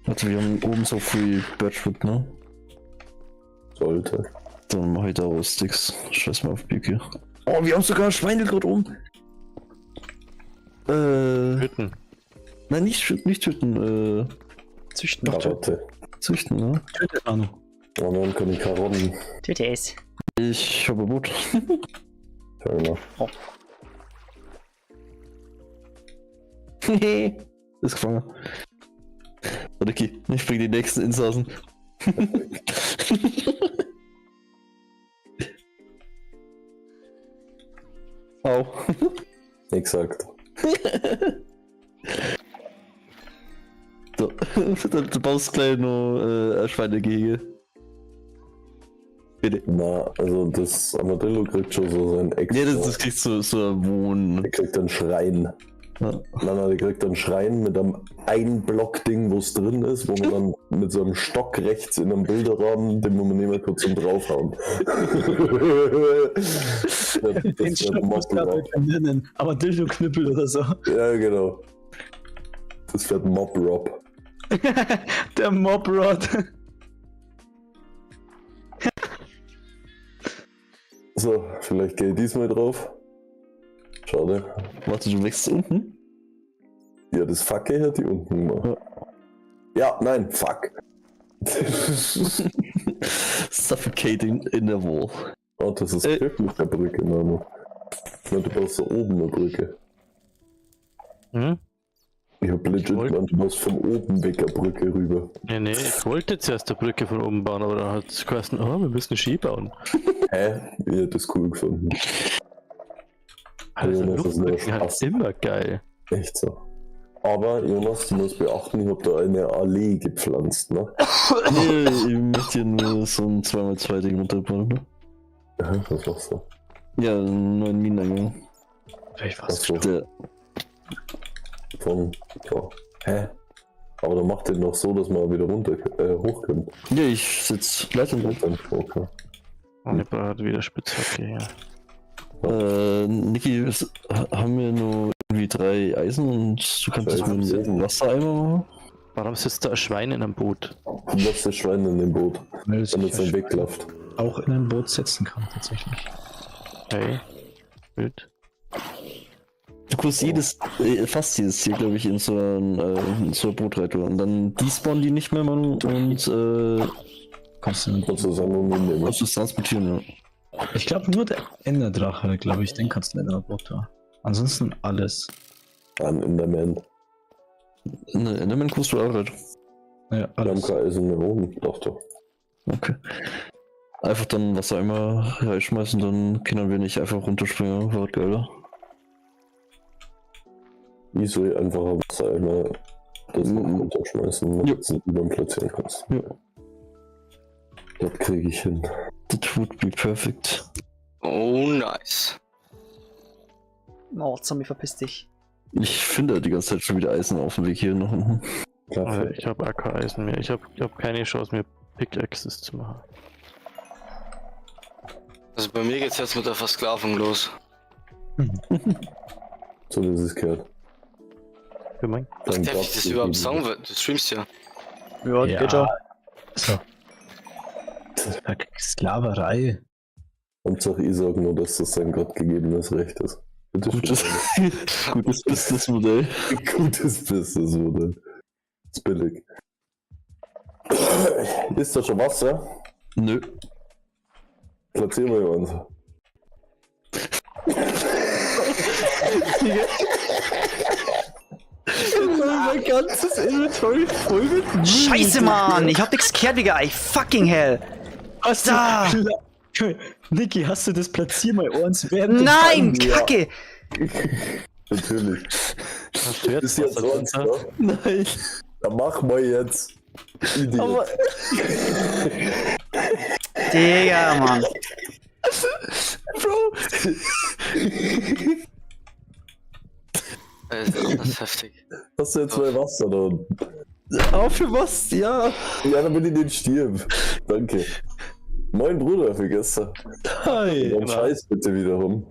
Warte, wir haben oben so viel Birchwood, ne? Sollte. Dann mach ich daraus Sticks. Scheiß mal auf Birke. Oh, wir haben sogar ein Schweine gerade oben. Töten. Nein, nicht töten, Züchten. Karotte. züchten, ne? Tötet Manu. Oh, dann kann ich Karotten. Töte es. Ich habe ein Boot. Fair enough. Ist gefangen. Okay, ich bring die nächsten Insassen. Au. Exakt. So, du baust gleich noch ein Schweinegehege. Bitte. Na, also das Armadillo kriegt schon so sein extra. Ja, das kriegt so ein Wohn. Der kriegt einen Schrein. Ja. Nein, nein, der kriegt einen Schrein mit einem Ein-Block-Ding, wo es drin ist, wo man dann mit so einem Stock rechts in einem Bilderrahmen, den man nehmen kurz zum draufhauen. Das Den wird Stock muss Mob ich Rob. nennen. Aber Dildo-Knüppel oder so. Ja, genau. Das wird Mob Rob. Der Mob Rod. So, vielleicht gehe ich diesmal drauf. Schade. Warte, du wächst unten? Ja, das Facke hat die unten gemacht. Ja, nein, fuck. Suffocating in the wall. Oh, das ist wirklich eine Brücke, Manu. Na, du baust da oben eine Brücke. Hm? Ich hab legit gemeint, du baust von oben weg eine Brücke rüber. Nee, ich wollte zuerst eine Brücke von oben bauen, aber dann hat es geheißen, oh, wir müssen Ski bauen. Hä? Ich hätte das cool gefunden. Also Jonas, das ist nur Luftbrücken halt Spaß. immer geil. Echt so. Aber Jonas, du musst beachten, ich hab da eine Allee gepflanzt, ne? Nee, ich möchte hier nur so ein 2x2 Ding runterbauen, ne? Aha, was machst du? Ja, einen neuen Mineneingang. Vielleicht Ach war's so. Der, Von, ja. Hä? Aber dann macht den doch so, dass man wieder runter, hochkommt. ja, ich sitz Leitern drauf. Dann, okay. Und ich brauche wieder Spitzhacke hier. Niki, haben wir nur irgendwie 3 Eisen und du kannst das mit einem Wassereimer machen? Warum sitzt da ein Schwein in einem Boot? Lass das Schwein in dem Boot, Weil sich damit es dann ein wegläuft. auch in ein Boot setzen kann, tatsächlich. Hey. Wild. Du kannst fast jedes Tier, glaube ich, in so ein, in so ein Boot rein tun. Und dann despawnen die nicht mehr, Mann, und Kannst du Kannst du es auch nur mitnehmen. kannst du es transportieren, ja. Ich glaube nur der Enderdrache, glaube ich, den kannst du in ein Boot tun. Ansonsten alles. Ein Enderman. Ne, Enderman kannst du auch rein. Ja, Wir haben alles. kein Eisen mehr oben, dachte. Okay. Einfach dann Wassereimer reinschmeißen, dann können wir nicht einfach runterspringen. War geiler. Ich soll einfach ein Wassereimer das noch Mhm. runterschmeißen, damit Ja. du es über platzieren kannst. Ja. Das kriege ich hin. That would be perfect. Oh, nice. Oh, Zombie, verpiss dich. Ich finde die ganze Zeit schon wieder Eisen auf dem Weg hier nach unten. Also ich habe auch kein Eisen mehr. Ich habe hab keine Chance mehr, Pickaxes zu machen. Also bei mir geht's jetzt mit der Versklavung los. So wie es gehört. Für mein Dann Darf ich das überhaupt sagen? Weil du streamst ja. Ja, Ja. geht schon. So. Sklaverei. Hauptsache, ich sage nur, dass das sein gottgegebenes Recht ist. Bitte Gutes, schön. gutes Businessmodell. Gutes Businessmodell. Ist billig. Ist da schon Wasser? Nö. Platzieren wir uns. Mein ganzes Inventory voll mit Müll. Scheiße, Mann! Ich hab nix gehört, Digga. Ey, fucking hell! Hast Da! du, Niki, hast du das Platzier mal Ohrens während dem Nein, Fallen? Kacke! Natürlich. Hast du jetzt Ist jetzt Wasser sonst, drunter? ne? Nein. Dann mach mal jetzt. Idiot. Aber Digga, Mann. Bro, Das ist heftig. Hast du jetzt zwei Wasser da unten? auf für was? Ja. Ja, damit ich nicht stirb. Danke. Moin Bruder, für gestern. Hi. Dann scheiß bitte wieder rum.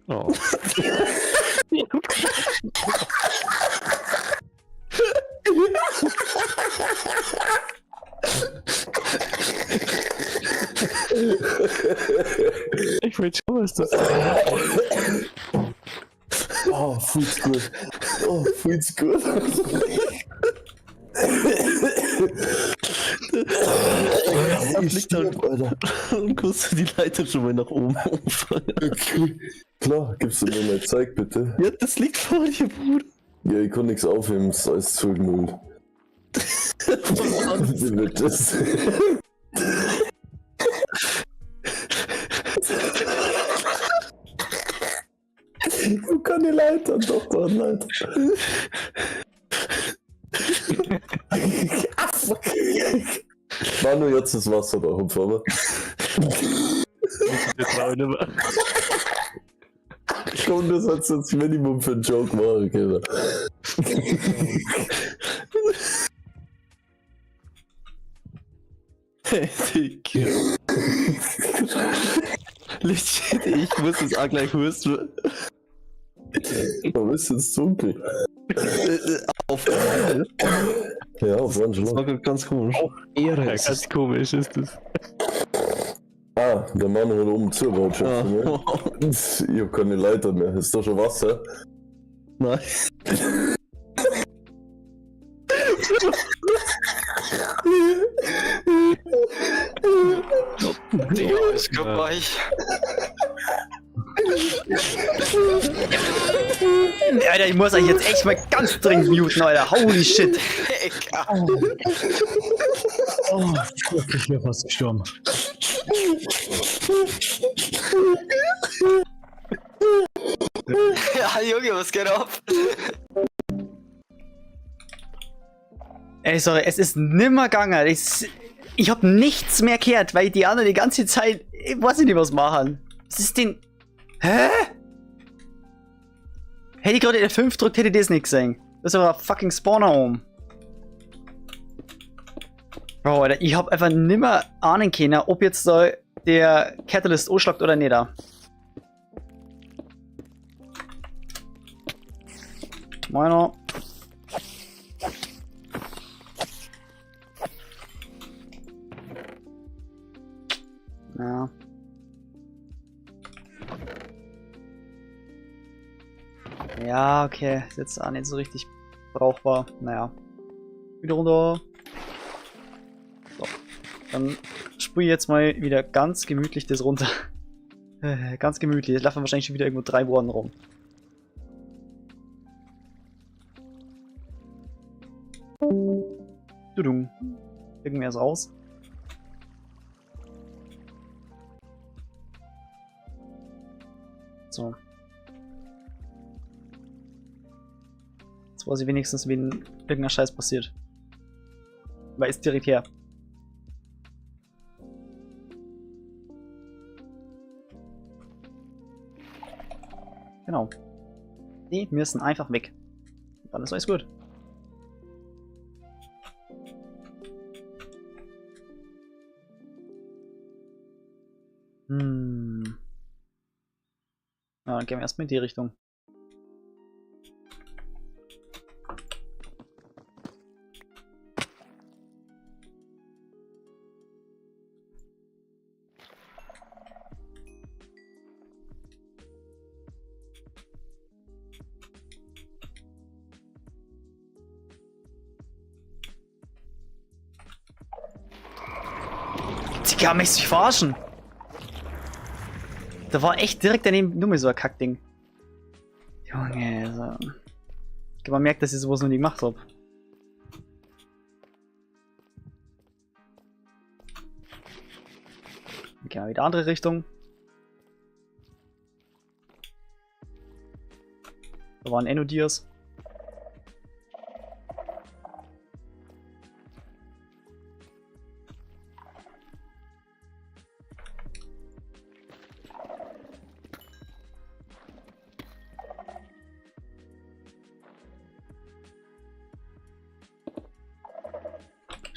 Oh. Ich will schon, was das ist. Oh, fühlt's gut. Oh, fühlt's gut. Ich stirb, Alter. Und kurz die Leiter schon mal nach oben umfangen. Okay. Klar, gibst du mir mal Zeug, bitte. Ja, das liegt vor dir, Bruder. Ja, ich konnte nichts aufheben, ist alles zugemüllt. Wie wird das? Wo kann die Leiter? Doch, da hat Leiter. Ah, fuck. Manu, jetzt ist Wasser da, Hupfer. Wir trauen immer. Komm, das hat das Minimum für einen Joke machen können. Hey, Digga. Legit, ich muss es auch gleich husten. Warum ist es dunkel? Auf. Ja, auf Das war ganz komisch. Ehre Ja, ist ganz komisch ist das. Ah, der Mann hat oben zugebaut, schätze ich mal. Ich hab keine Leiter mehr. Ist da schon Wasser? Nein. Digga, alles gut bei euch? Alter, ich muss euch jetzt echt mal ganz dringend muten, Alter. Holy shit. Digga. Oh, fuck, ich wäre fast gestorben. Ja, Junge, was geht ab? Ey, sorry, es ist nimmer gegangen. Ich hab nichts mehr gehört, weil die anderen die ganze Zeit, ich weiß nicht, was machen. Was ist denn? Hä? Hätte ich gerade F5 gedrückt, hätte ich das nicht gesehen. Das ist aber ein fucking Spawner oben. Bro, Alter, ich hab einfach nimmer ahnen können, ob jetzt da der Catalyst anschlagt oder nicht. Moiner. Ja. Ja, okay. Ist jetzt auch nicht so richtig brauchbar. Naja. Wieder runter. So. Dann sprühe ich jetzt mal wieder ganz gemütlich das runter. Ganz gemütlich. Jetzt laufen wahrscheinlich schon wieder irgendwo 3 Worden rum. Dudung. Irgendwer ist raus. So. Jetzt weiß ich wenigstens, wen irgendein Scheiß passiert. Weil ist direkt her. Genau. Die müssen einfach weg. Dann ist alles gut. Na, dann gehen wir erstmal in die Richtung. Digga, möchtest du mich verarschen? Da war echt direkt daneben nur mehr so ein Kackding. Junge, also. Ich hab gemerkt, dass ich sowas noch nie gemacht hab. Okay, mal wieder andere Richtung. Da waren Enodiers.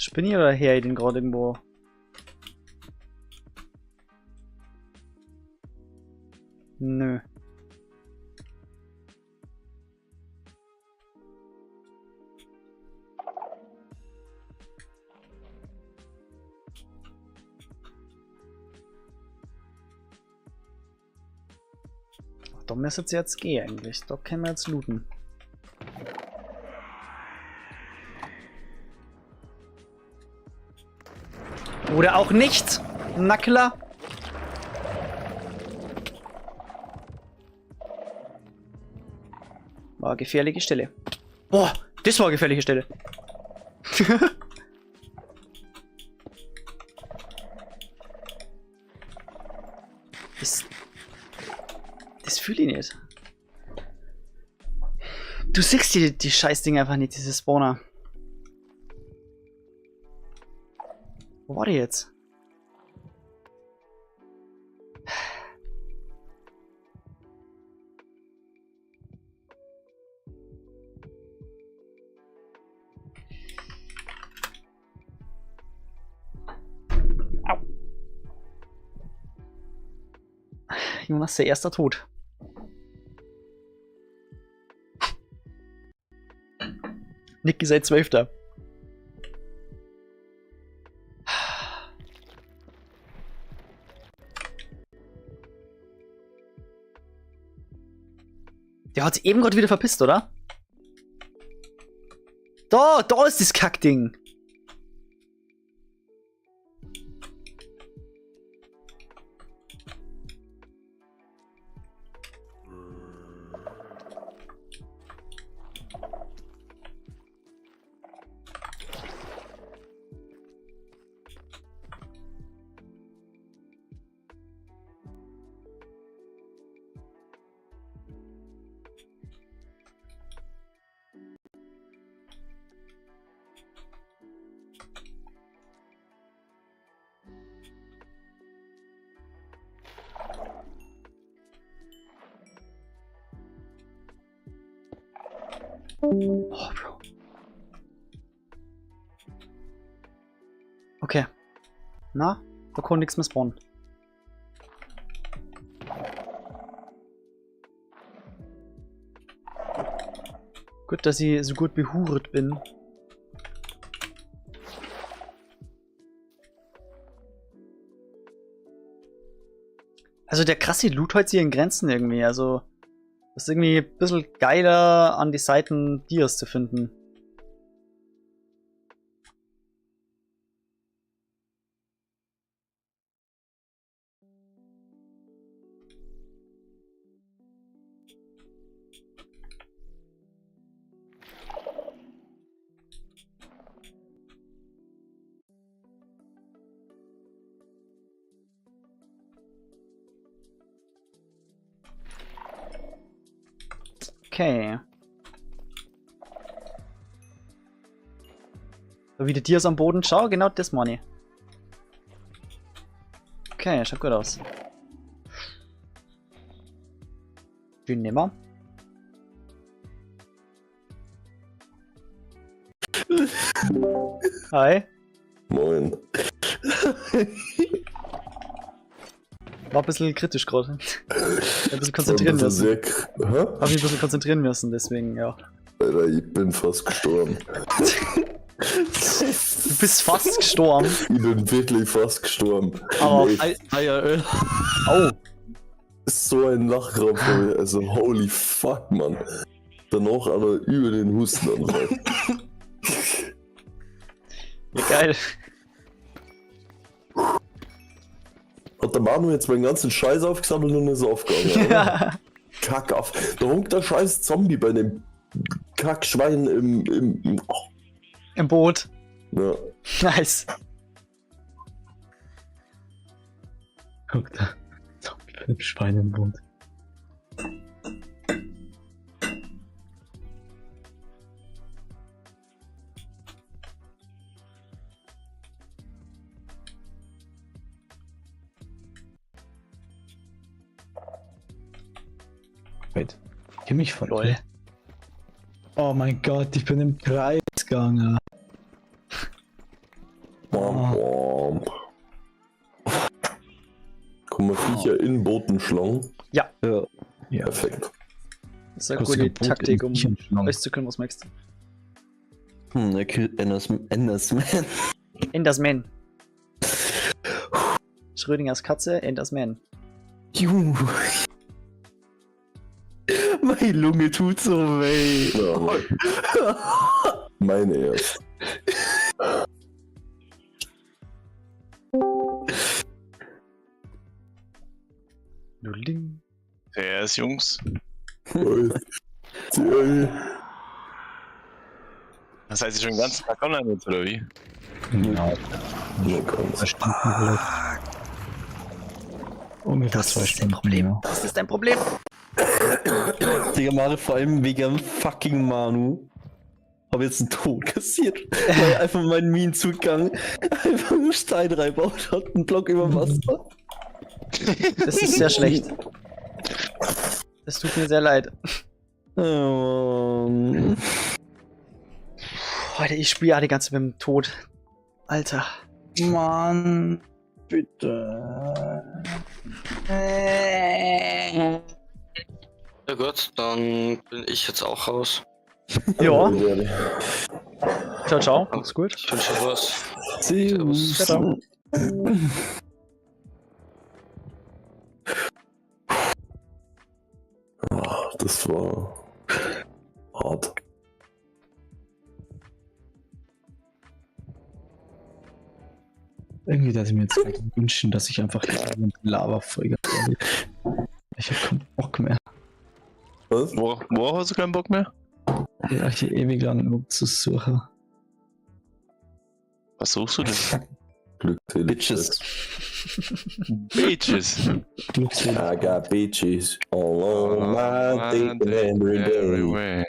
Spinne ich oder her ich den gerade irgendwo? Nö. Ach, da müsste es jetzt gehen eigentlich. Da können wir jetzt looten. Oder auch nicht! Na klar! War eine gefährliche Stelle. Boah, das war eine gefährliche Stelle. Das fühle ich nicht. Du siehst die Scheißdinge einfach nicht, diese Spawner. Wo war die jetzt? Au. Jonas, der erste Tod. Nick ist seit 12. Der hat sich eben gerade wieder verpisst, oder? Da ist das Kackding. Oh, Bro. Okay. Na, da kann nichts mehr spawnen. Gut, dass ich so gut behuret bin. Also der krasse Loot hält sich in Grenzen irgendwie, also das ist irgendwie ein bisschen geiler an die Seiten Dias zu finden. Okay. So, wieder Dias am Boden. Schau, genau das meine ich. Okay, schaut gut aus. Schön nehmen wir. Hi. Moin. War ein bisschen kritisch gerade. Ein bisschen konzentrieren müssen. Hab mich ein bisschen konzentrieren müssen, deswegen, ja. Alter, ich bin fast gestorben. Du bist fast gestorben? Ich bin wirklich fast gestorben. Aber Oh. So ein Lachkrampf, also holy fuck, Mann. Danach aber über den Hustenanfall. Ja, geil. Hat der Manu jetzt meinen ganzen Scheiß aufgesammelt und ist aufgegangen, oder? Ja. Kack auf. Da hängt der scheiß Zombie bei dem Kackschwein im oh. Im Boot. Ja. Nice. Guck da. Zombie bei dem Schwein im Boot. Wait. Geh mich voll. Lol. Oh mein Gott, ich bin im Kreis gegangen. Kann man Viecher in Booten schlagen? Ja. Ja. Ja. Perfekt. Das ist eine Kostet gute ein Boot Taktik, in um Viechern schlagen. rauszukommen, was merkst du. Er killt Endersman. Endersman. Schrödingers Katze, Endersman. Juhu. Meine Lunge tut so weh. Ja, Mann. Meine erst. Nuling. Wer ist Jungs? Das heißt, ich schon den ganzen Tag online jetzt, oder wie? Ja, Nicht ganz. zwei Stunden vielleicht. Ungefähr Das 2 ist ein Stunden. Problem. ja. Das ist ein Problem. Digga, Mare, vor allem wegen fucking Manu. Hab jetzt einen Tod kassiert, weil einfach mein Minenzugang einfach einen Stein reinbaut hat, einen Block über Wasser. Das ist sehr schlecht. Das tut mir sehr leid. Heute, ich spiele ja die ganze Zeit mit dem Tod. Alter. Mann, bitte. Ja gut, dann bin ich jetzt auch raus. Ja. Ciao, ciao. Macht's gut. Ich wünsche euch was. Servus. Ciao, Ah, das war hart. Irgendwie, dass ich mir jetzt gerade wünschen, dass ich einfach hier mit Lava vollgehauen werde. Ich hab keinen Bock mehr. Was? Worauf hast du keinen Bock mehr? Ja, hier ewig lang rumzusuchen. Was suchst du denn? Glückselig. Bitches. Bitches. Glückselig. I got bitches all on my dick and every day. Everywhere.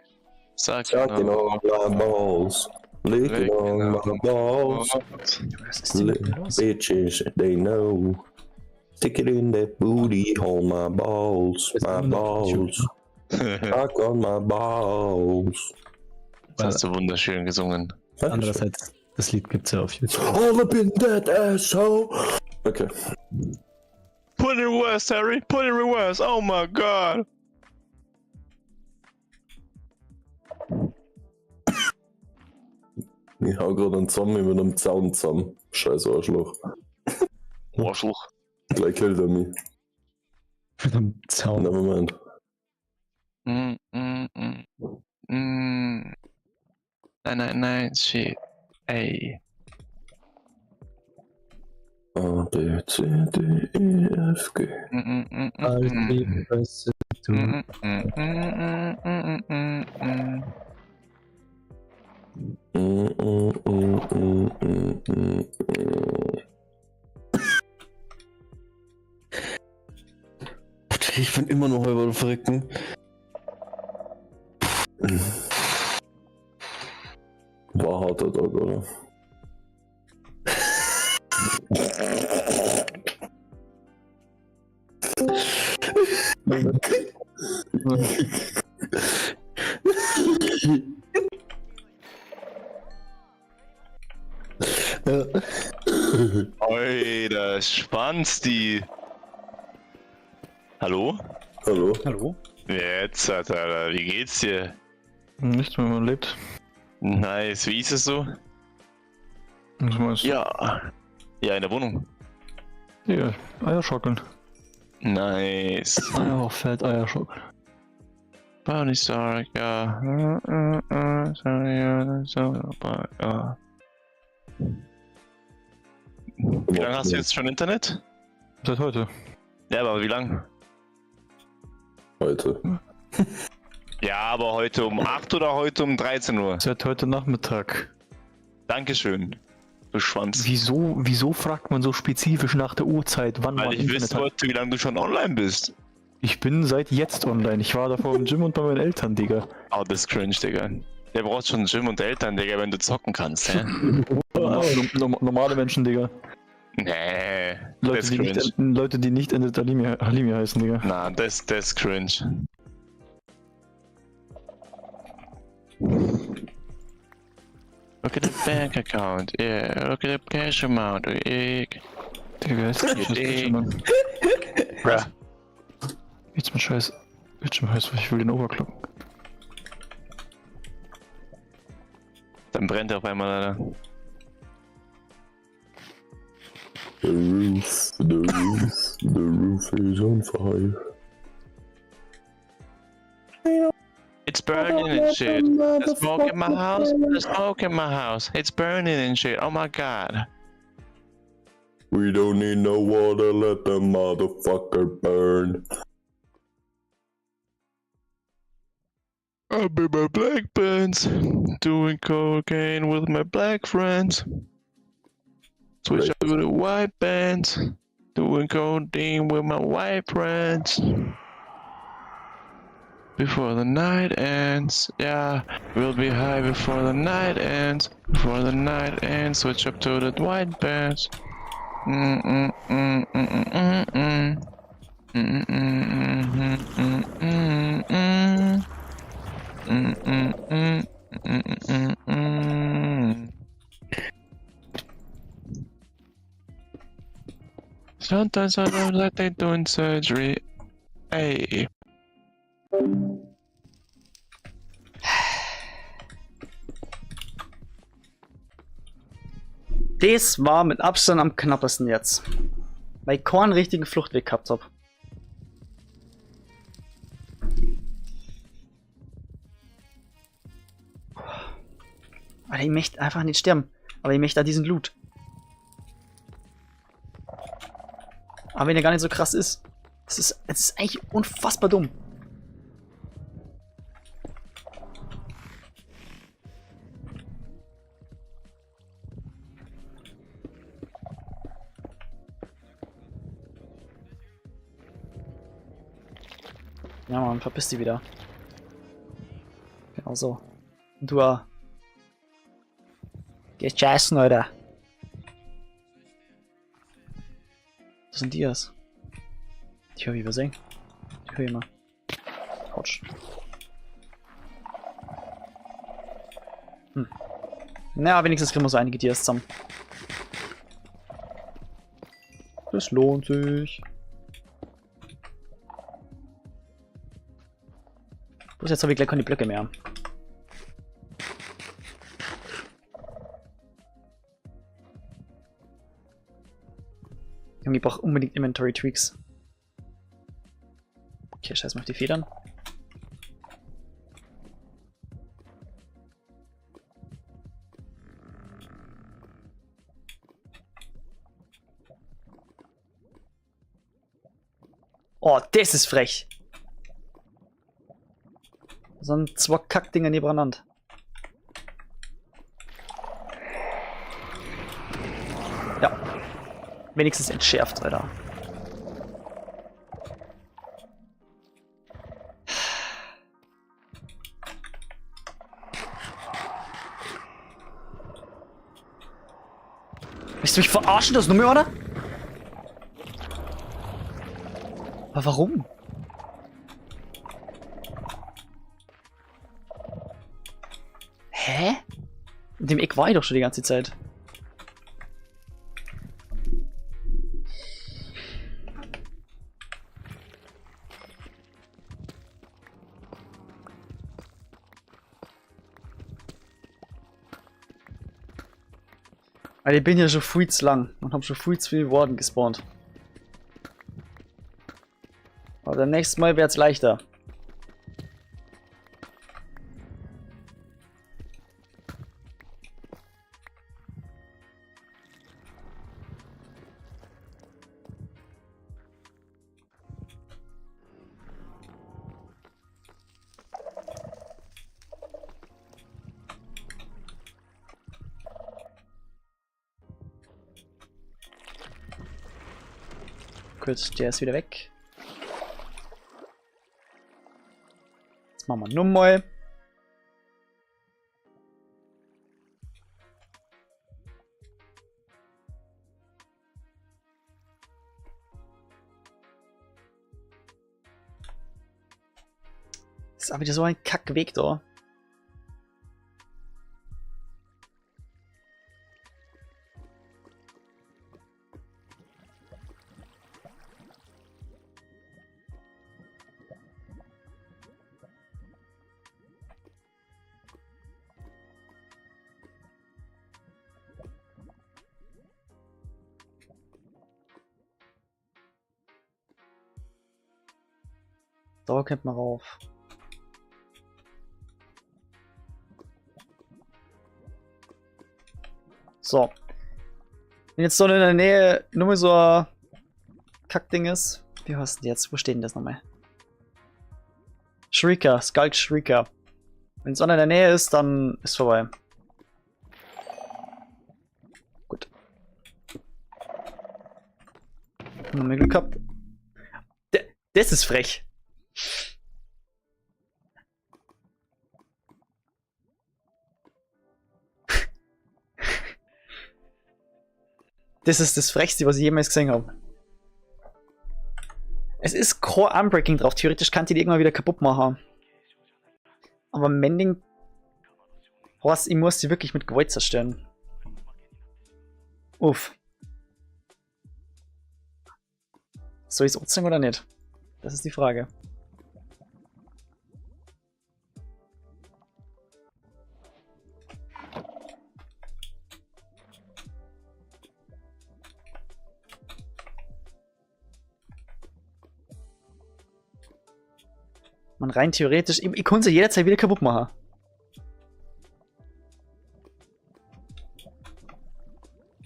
Sucking Sucking on my balls. Licking on my balls. Was ist denn mit mir los? Bitches, they know. Stick it in that booty hole, my balls, my balls. Suck on my balls. Das hast du wunderschön gesungen. Andererseits, das Lied gibt's ja auf YouTube. All up in that asshole. Okay. Put in reverse, Harry. Put in reverse. Oh my god. Ich hau gerade einen Zombie mit einem Zaun zusammen. Scheiß Arschloch. Arschloch. Gleich killt er mich. Mit einem Zaun. Never mind. Nein, nein, nein, shit. Ey. A, B, C, D, E, F, G. Alt, B, S, D. Ich bin immer noch über den Verrückten. War harter Tag, oder? Alter, Schwanz, die. Hallo? Hallo? Hallo? Jetzt, Alter, wie geht's dir? Nicht, wenn man lebt. Nice, wie ist es so? Was meinst du? Ja. Ja, in der Wohnung. Ja, Eierschockeln. Nice. Eier auf Feld, Eierschockeln. Bounty Star, ja. Ja. Wie lange hast du jetzt schon Internet? Seit heute. Ja, aber wie lange? Heute. Ja, aber heute um 8 oder heute um 13 Uhr? Seit heute Nachmittag. Dankeschön, du Schwanz. Wieso fragt man so spezifisch nach der Uhrzeit, wann Weil man ich Internet wissen hat? wollte, wie lange du schon online bist. Ich bin seit jetzt online. Ich war davor im Gym und bei meinen Eltern, Digga. Oh, das ist cringe, Digga. Der braucht schon Gym und Eltern, Digga, wenn du zocken kannst, hä? Normale Menschen, Digga. Nee, Leute, das ist die cringe. nicht, Leute, die nicht Ende Halimi heißen, Digga. Na, das ist cringe. Look at the bank account, yeah. Look at the cash amount. Yeah. Digga, ist das Idee. Mann. Bruh. Jetzt mal scheiß. Bildschirm heiß, ich will den overclocken. Dann brennt er auf einmal, Alter. The roof, the roof, the roof is on fire. It's burning and shit. There's smoke in my house. There's smoke in my house. It's burning and shit. Oh my god. We don't need no water, let the motherfucker burn. I'll be my black pants, doing cocaine with my black friends. Switch up to the white pants, doing codeine with my white friends. Before the night ends, yeah, we'll be high before the night ends. Before the night ends, switch up to the white pants. Mm mm mm mm mm mm. Mm mm mm mm mm mm. Mm, mm, mm, mm, mm, mm. Sometimes I don't like they doing surgery. Hey. Das war mit Abstand am knappesten jetzt. Weil ich keinen richtigen Fluchtweg gehabt hab. Alter, ich möchte einfach nicht sterben. Aber ich möchte da diesen Loot. Aber wenn er gar nicht so krass ist. Es ist eigentlich unfassbar dumm. Ja, Mann, verpiss dich wieder. Genau so. Und du auch. Gehst scheißen, Alter. Was sind die das? Die hab ich übersehen. Die hör ich mal. Autsch. Hm. Naja, wenigstens kriegen wir so einige Dias zusammen. Das lohnt sich. Bloß jetzt habe ich gleich keine Blöcke mehr. Junge, ich brauche unbedingt Inventory Tweaks. Okay, scheiß mal auf die Federn. Oh, das ist frech. Das sind zwei Kackdinger nebeneinander. Ja. Wenigstens entschärft, Alter. Willst du mich verarschen, das Nummer, oder? Aber warum? Hä? In dem Eck war ich doch schon die ganze Zeit. Alter, ich bin hier schon viel zu lang und hab schon viel zu viel Warden gespawnt. Aber beim nächsten Mal wird's leichter. Gut, der ist wieder weg. Jetzt machen wir nochmal. Das ist aber wieder so ein Kackweg da. Da könnte man rauf. So. Wenn jetzt so in der Nähe nur mal so ein Kackding ist. Wie heißt denn jetzt? Wo steht denn das nochmal? Shrieker, Skulk Shrieker. Wenn es in der Nähe ist, dann ist vorbei. Gut. Haben wir Glück gehabt. Das ist frech. Das ist das Frechste, was ich jemals gesehen habe. Es ist Core Unbreaking drauf. Theoretisch kann ich die irgendwann wieder kaputt machen. Aber Mending... Was, ich muss die wirklich mit Gewalt zerstören. Uff. Soll ich's anziehen oder nicht? Das ist die Frage. Man rein theoretisch, ich konnte sie jederzeit wieder kaputt machen.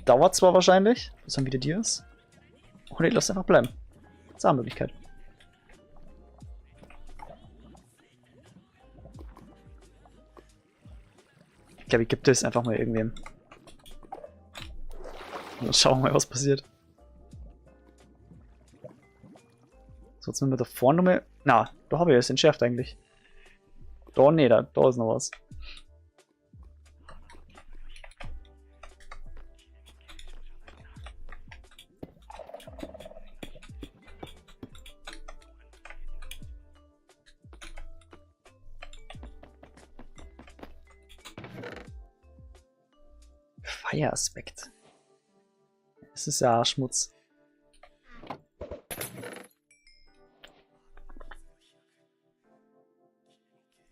Dauert zwar wahrscheinlich, bis dann wieder dir ist. Oder ich lasse einfach bleiben. Das ist auch eine Möglichkeit. Ich glaube, ich gebe das einfach mal irgendwem. Und dann schauen wir mal, was passiert. So, jetzt müssen wir da vorne nochmal. Na, da habe ich es entschärft eigentlich. Da, nee, da ist noch was. Fire-Aspekt. Das ist ja Schmutz.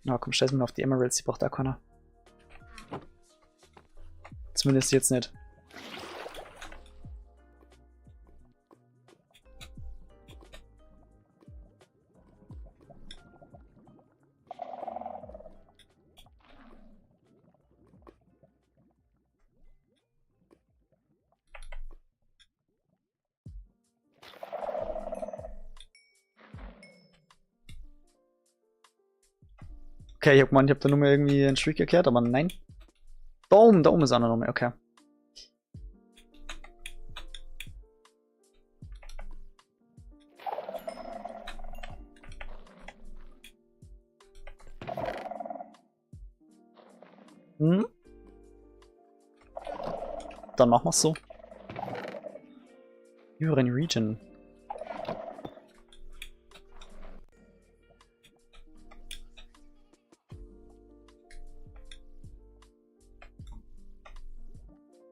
Na komm, scheiß mal auf die Emeralds, die braucht auch keiner. Zumindest jetzt nicht. Okay, ich hab gemeint, ich hab da nur mal irgendwie einen Streak erklärt, aber nein. Da oben ist einer noch mehr, okay. Hm? Dann machen wir's so. Über Region.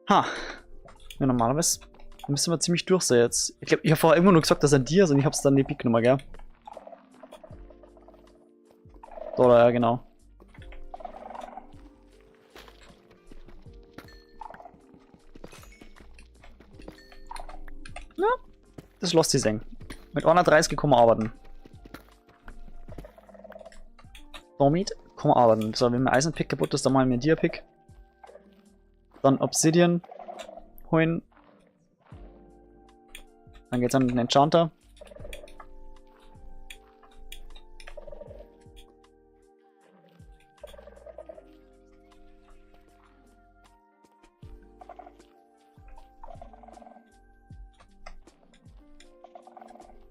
Ha. Ja, normalerweise müssen wir ziemlich durch sein jetzt. Ich glaub, ich hab vorher immer nur gesagt, dass er dir ist und ich hab's dann die Pick genommen, gell? Da, ja, genau. Ja, das lässt sich sehen. Mit 130 kann man arbeiten. Damit kann man arbeiten. So, wenn mein Eisenpick kaputt ist, dann machen wir einen Dia-Pick. Dann Obsidian holen. Dann geht's an den Enchanter.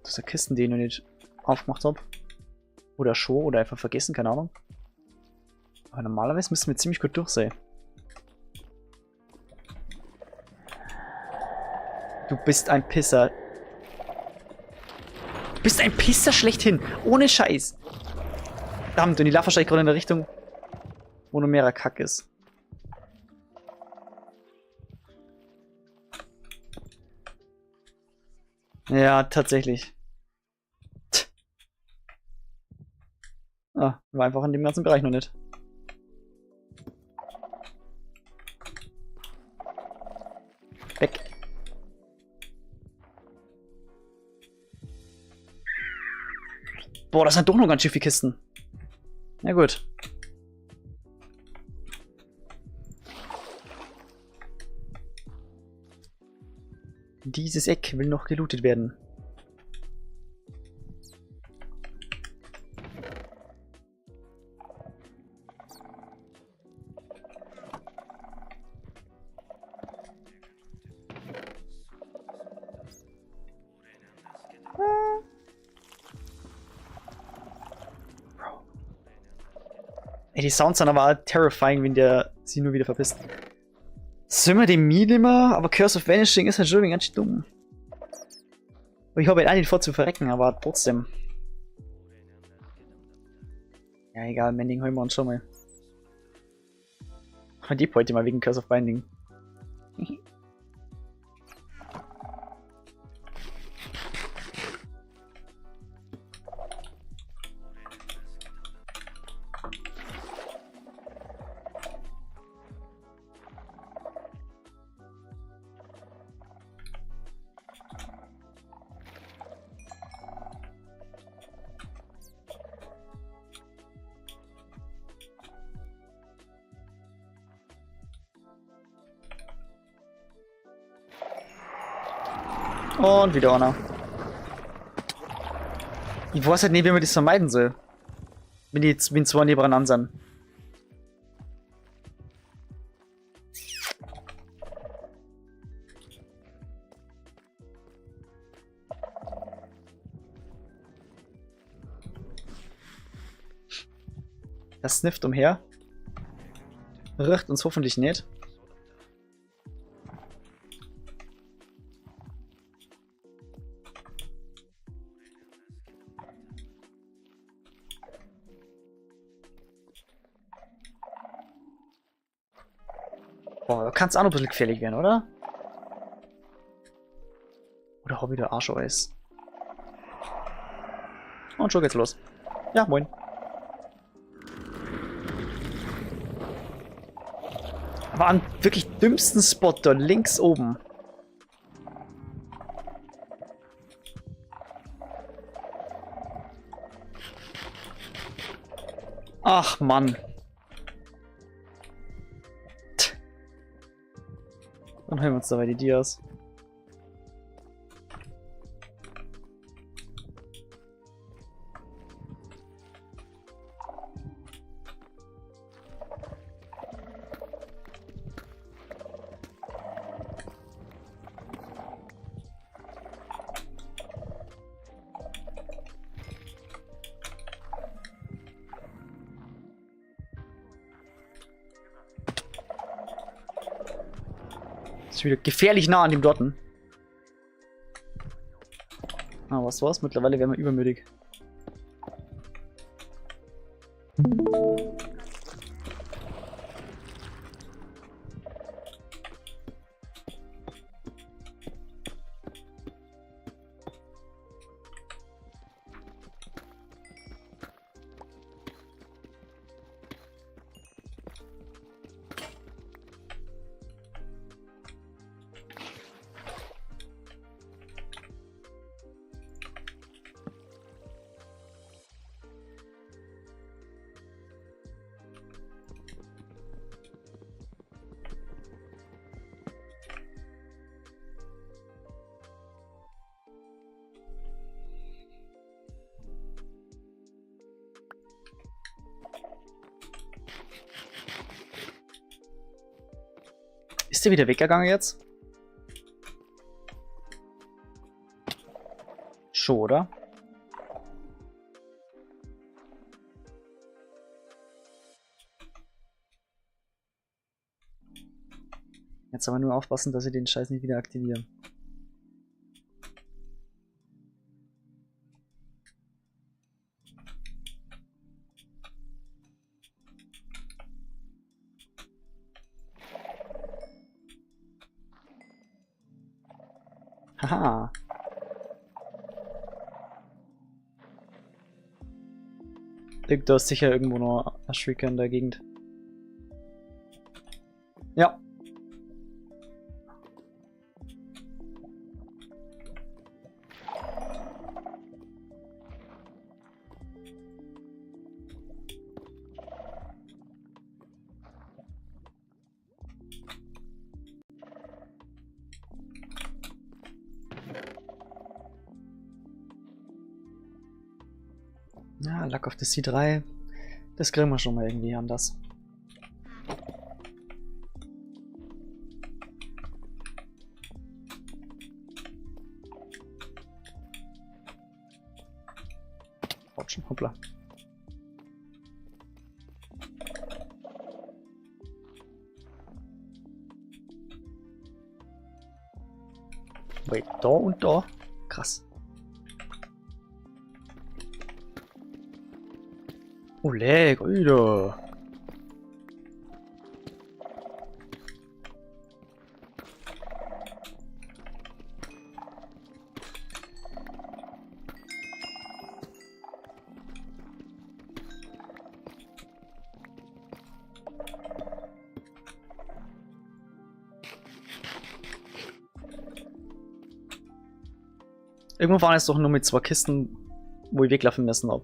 Das ist eine Kiste, die ich noch nicht aufgemacht hab. Oder schon, oder einfach vergessen, keine Ahnung. Aber normalerweise müssen wir ziemlich gut durch sein. Du bist ein Pisser. Du bist ein Pisser schlechthin. Ohne Scheiß. Verdammt, und die Lava wahrscheinlich gerade in der Richtung, wo noch mehrer Kack ist. Ja, tatsächlich. Tch. Ah, war einfach in dem ganzen Bereich noch nicht. Weg. Boah, das sind doch noch ganz schön viele Kisten. Na gut. Dieses Eck will noch gelootet werden. Ey, die Sounds sind aber auch terrifying, wenn der sie nur wieder verpisst. Sollen wir den Mii immer? Aber Curse of Vanishing ist halt schon ganz schön dumm. Und ich habe halt eigentlich vor zu verrecken, aber trotzdem. Ja, egal, Mending holen wir uns schon mal. Und die heute mal wegen Curse of Binding. Und wieder einer. Ich weiß halt nicht, wie man das vermeiden soll. Wenn die wenn zwei nebeneinander sind. Das snifft umher. Riecht uns hoffentlich nicht. Boah, kann es auch noch ein bisschen gefährlich werden, oder? Oder hab ich da auch schon alles? Und schon geht's los. Ja, moin. Aber am wirklich dümmsten Spot da links oben. Ach, Mann. Dann hören wir uns dabei die Dias. Ist wieder gefährlich nah an dem Dotten. Ah, was war's? Mittlerweile werden wir übermütig. Ist der wieder weggegangen jetzt? Schon, oder? Jetzt aber nur aufpassen, dass ich den Scheiß nicht wieder aktiviere. Haha. Da ist sicher irgendwo noch ein Shrieker in der Gegend. Ja. Ja, Luck of the Sea 3. Das kriegen wir schon mal irgendwie anders. Autschen, hoppla. Wait, da und da? Krass. Oh, leck, Alter. Irgendwo waren es doch nur mit zwei Kisten, wo ich weglaufen müssen hab.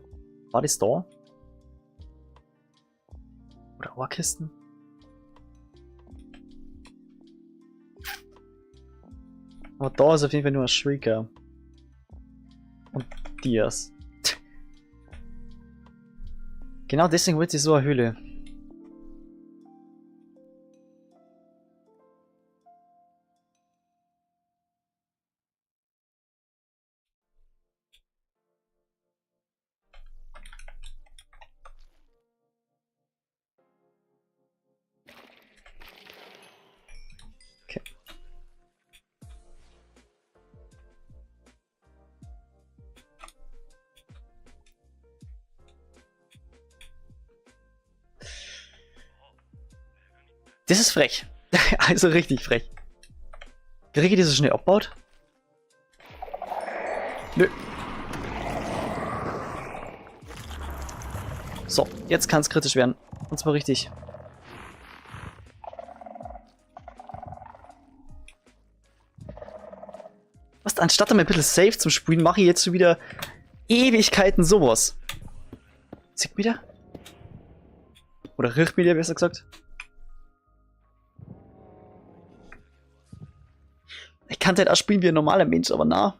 War das da? Oder auch Kisten? Aber da ist auf jeden Fall nur ein Shrieker. Und Dias. Genau deswegen wollte ich so eine Höhle. Okay. Das ist frech. Also richtig frech. Kriege ich das so schnell abbaut? Nö. So, jetzt kann's kritisch werden. Und zwar richtig. Was, anstatt einmal ein bisschen safe zum Spielen, mache ich jetzt schon wieder Ewigkeiten sowas. Sieht mir der? Oder riecht mir der, besser gesagt. Ich kann halt auch spielen wie ein normaler Mensch, aber na.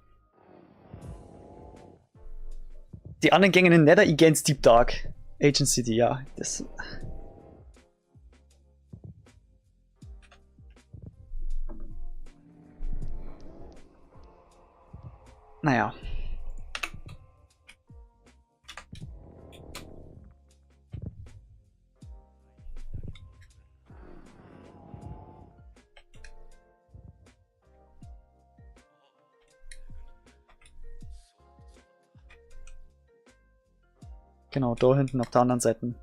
Die anderen gängen in Nether, ich geh ins Deep Dark. Agent City, ja. Das. Naja. Genau, da hinten auf der anderen Seite.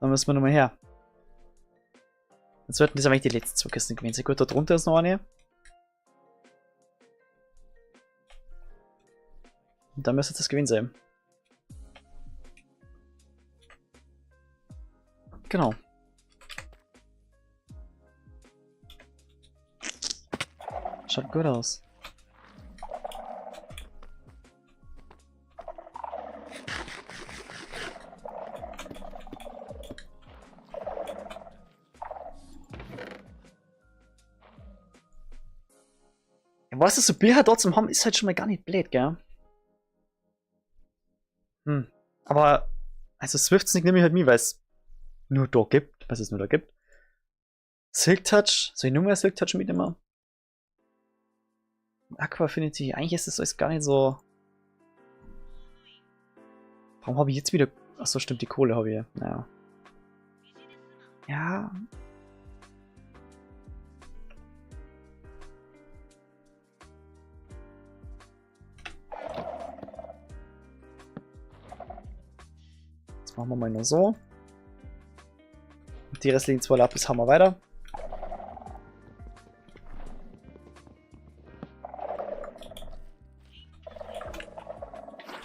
Da müssen wir nochmal her. Jetzt sollten das eigentlich die letzten zwei Kisten gewesen sein. Gut, da drunter ist noch eine. Und dann müsste das gewesen sein. Genau. Schaut gut aus. Was das so Bier dort zum haben, ist halt schon mal gar nicht blöd, gell? Hm. Aber, also Swift Sneak nehme ich halt nie, weil es nur da gibt, was es nur da gibt. Silk Touch, soll ich nur mehr Silk Touch mitnehmen? Aqua Affinity, eigentlich ist das alles gar nicht so. Warum habe ich jetzt wieder. Achso, stimmt, die Kohle habe ich ja. Naja. Ja. Das machen wir mal nur so. Und die restlichen 2 Lapis haben wir weiter.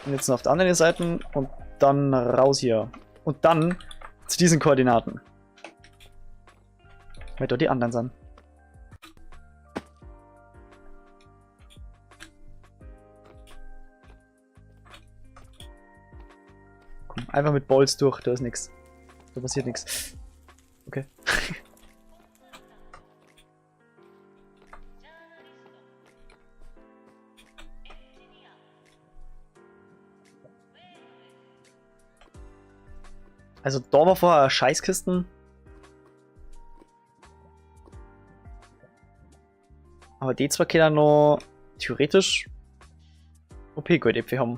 Und jetzt noch auf der anderen Seite und dann raus hier. Und dann zu diesen Koordinaten. Weil dort die anderen sind. Komm, einfach mit Balls durch, da ist nix. Da passiert nix. Okay. Also da war vorher Scheißkisten. Aber die zwei können noch theoretisch OP-Goldäpfel haben.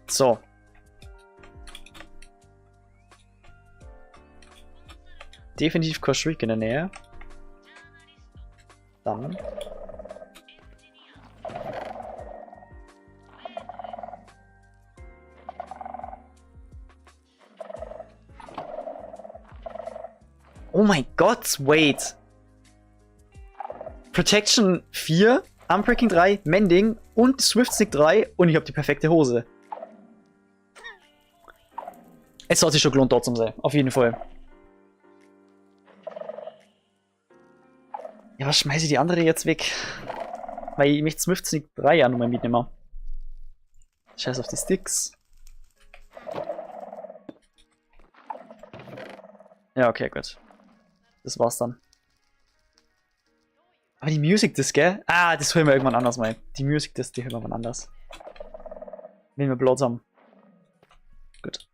So. Definitiv kein Shriek in der Nähe. Dann. Oh mein Gott, wait. Protection 4, Unbreaking 3, Mending und Swift Sneak 3 und ich habe die perfekte Hose. Es hat sich schon gelohnt, dort zu sein. Auf jeden Fall. Ja, was schmeiße ich die andere jetzt weg? Weil ich möchte Swift Sneak 3 ja nochmal mitnehmen. Scheiß auf die Sticks. Ja, okay, gut. Das war's dann. Aber die Music Disc, gell? Ah, das holen wir irgendwann anders mal. Die Music Disc, die holen wir irgendwann anders. Wenn wir Platz haben. Gut.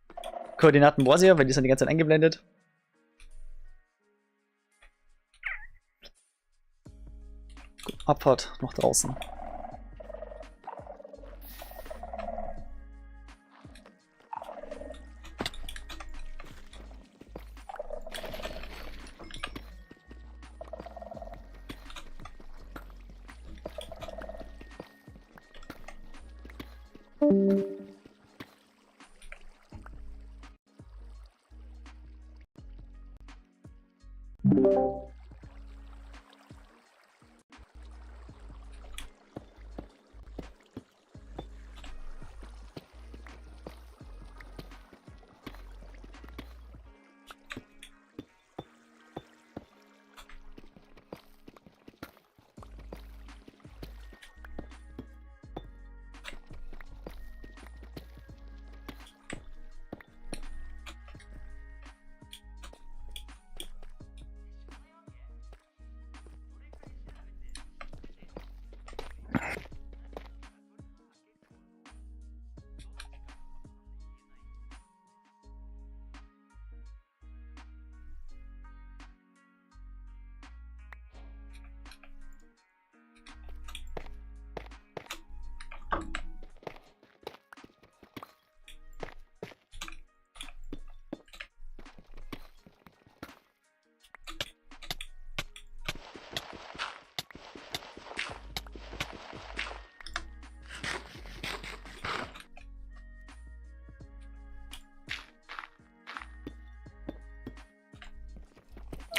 Koordinaten weiß ich ja, weil die sind die ganze Zeit eingeblendet. Gut, Abfahrt noch draußen.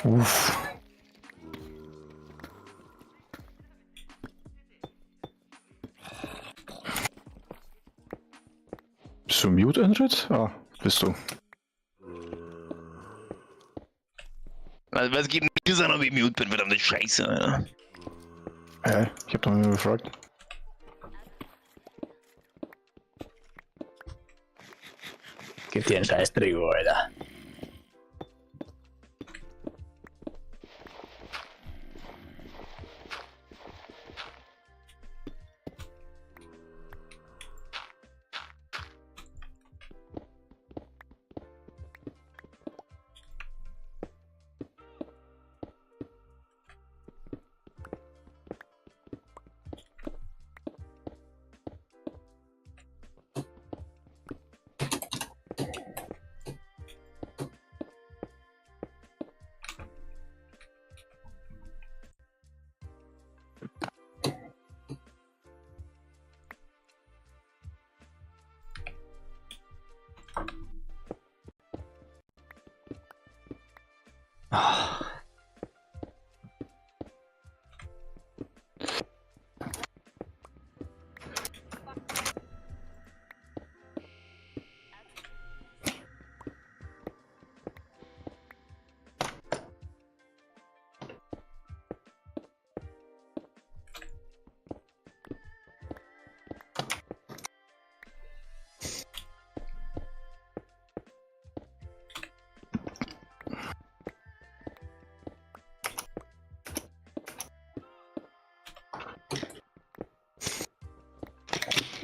Uff. Bist du mute, Andret? Ah, bist du. Was, was geht mir an, ob ich mute bin, verdammte Scheiße, Alter. Hä? Ich hab doch nur gefragt. Gib dir einen Scheißdreck, Alter.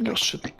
Ja, shit.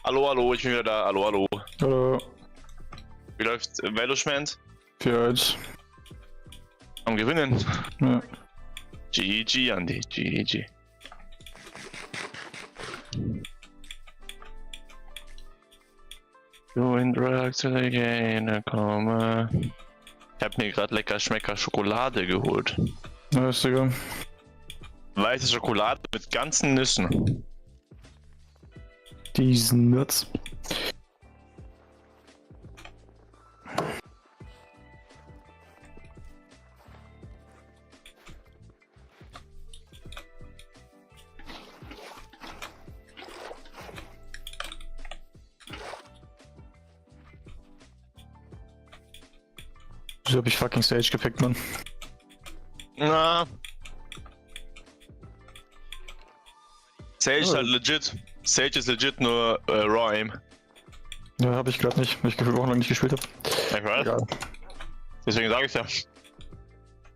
Hallo, hallo, ich bin wieder da. Hallo, hallo. Hallo. Wie läuft Veloschment? 4-1. Am Gewinnen. Ja. GG, Andi, GG. Doing drugs till I gain a coma. Ich hab mir gerade lecker Schmecker Schokolade geholt. Nice, Digga. Weiße Schokolade mit ganzen Nüssen. Diesen Nuts. Wieso hab ich fucking Sage gepickt, Mann? Na. Sage ist halt legit. Sage ist legit nur Raw Aim. Ja, hab ich grad nicht, weil ich gefühlt wochenlang nicht gespielt hab. Ich weiß. Egal. Deswegen sage ich ja.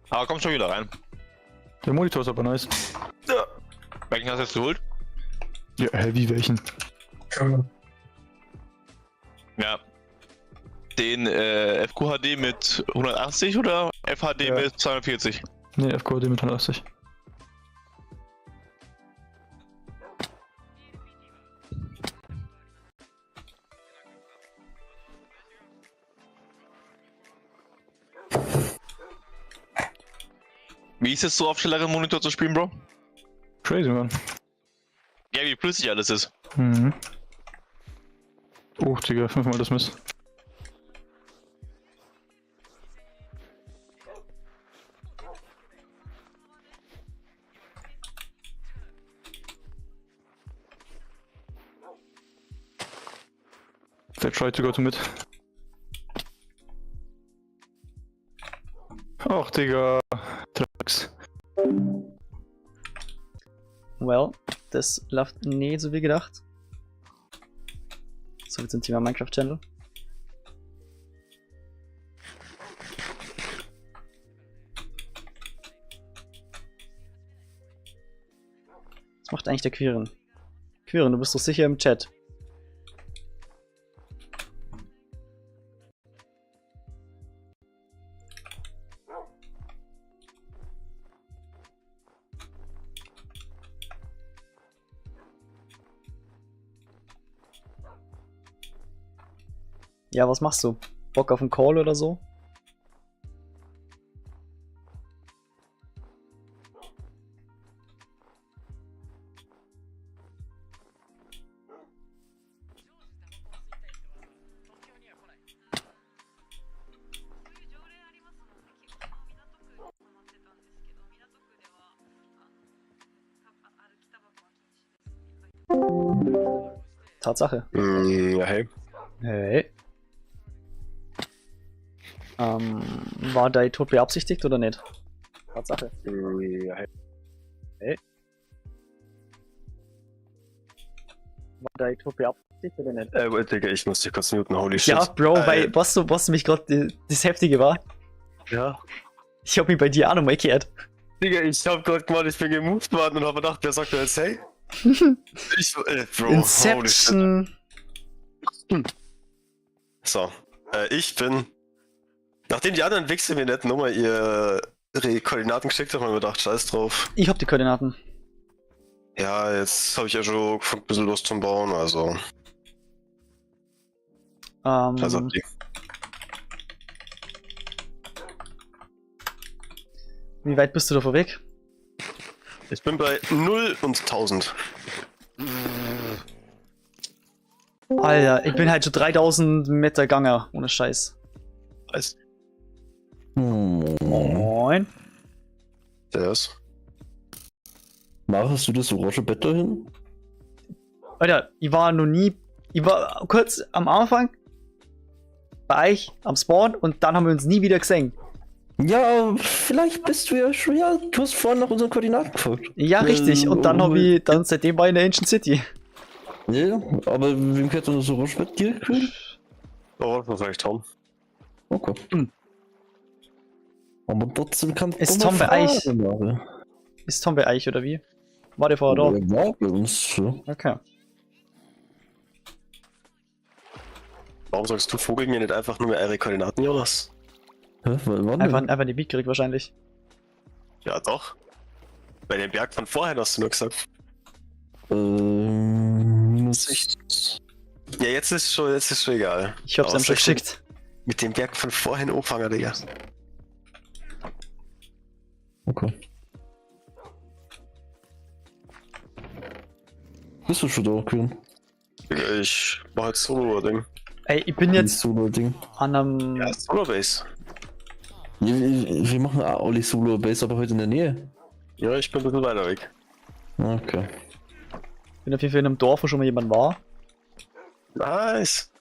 Aber komm schon wieder rein. Der Monitor ist aber nice. Ja. Welchen hast du jetzt geholt? Ja, hä, wie welchen? Ja. Den FQHD mit 180 oder FHD Ja. mit 240? Ne, FQHD mit 180. Wie ist es so auf schnelleren Monitor zu spielen, Bro? Crazy, Mann. Ja, wie flüssig alles ist. Mhm. Oh, Digga, fünfmal das Miss. They tried to go to mid. Ach, Digga. Drecks. Well, das läuft nicht so wie gedacht. So viel zum Thema Minecraft Channel. Was macht eigentlich der Quirin? Quirin, du bist doch sicher im Chat. Ja, was machst du? Bock auf einen Call oder so? Tatsache. Ja, hey. Hey. War dein Tod beabsichtigt oder nicht? Tatsache. Ja, hey. Hey. War dein Tod beabsichtigt oder nicht? Digga, ich muss dich kurz muten, holy shit. Ja, Bro, weil, weißt du, was mich gerade das Heftige war? Ja. Ich hab mich bei dir auch nochmal gehört. Digga, ich hab grad gemeint, ich bin gemoved worden und hab gedacht, wer sagt mir jetzt hey? Ich, Bro, Inception. holy shit. So, Ich bin. Nachdem die anderen Wichser mir nicht nochmal ihre Koordinaten geschickt haben, haben wir gedacht, scheiß drauf. Ich hab die Koordinaten. Ja, jetzt habe ich ja schon angefangen, ein bisschen Lust zum Bauen, also. Scheiß auf die. Wie weit bist du davor weg? Ich bin bei 0 und 1000. Alter, ich bin halt schon 3000 Meter gegangen, ohne Scheiß. Nice. Moin. Der ist. Machst du das orange Bett dahin? Alter, ich war noch nie. Ich war kurz am Anfang bei euch am Spawn und dann haben wir uns nie wieder gesehen. Ja, vielleicht bist du ja schon. Ja, du hast vorhin nach unseren Koordinaten gefragt. Ja, richtig. Und dann hab ich. Dann seitdem war ich in der Ancient City. Ja, aber wem gehört denn das orange Bett dir? Oh, das war ich Tom. Okay. Aber trotzdem kann Ist Tom bei euch? Ist Tom bei euch oder wie? War der vorher da? Ja, war bei uns, ja. Okay. Warum sagst du Vogel mir nicht einfach nur mehr eure Koordinaten, Jonas? Hä? Wann Einfach, einfach nicht mitgekriegt wahrscheinlich. Ja, doch. Bei dem Berg von vorhin hast du nur gesagt. Minus. Ja, jetzt ist schon egal. Ich hab's Aber ihm schon soll ich denn geschickt. Mit dem Berg von vorhin anfangen, Digga. Okay. Bist du schon da, Kühn? Digga, ich mach jetzt Solo-Ding. Ey, ich bin jetzt Solo-Ding. an einem. Ja, Solo-Base. Ja, wir machen auch alle Solo-Base, aber heute in der Nähe. Ja, ich bin ein bisschen weiter weg. Okay. Bin auf jeden Fall in einem Dorf, wo schon mal jemand war. Nice.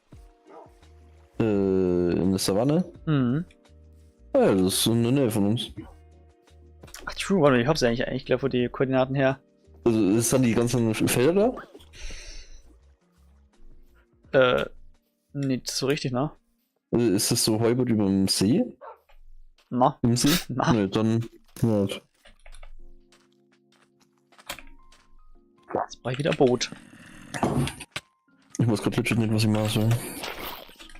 In der Savanne? Mhm. Ja, das ist in der Nähe von uns. Ach, true, warte, ich hab's eigentlich gleich von die Koordinaten her. Also, ist dann die ganzen Felder da? Nicht so richtig, ne? Also, ist das so halb über dem See? Na. Im See? Na. Nee, dann. Ja. Jetzt brauch ich wieder ein Boot. Ich weiß grad legit nicht, was ich machen soll.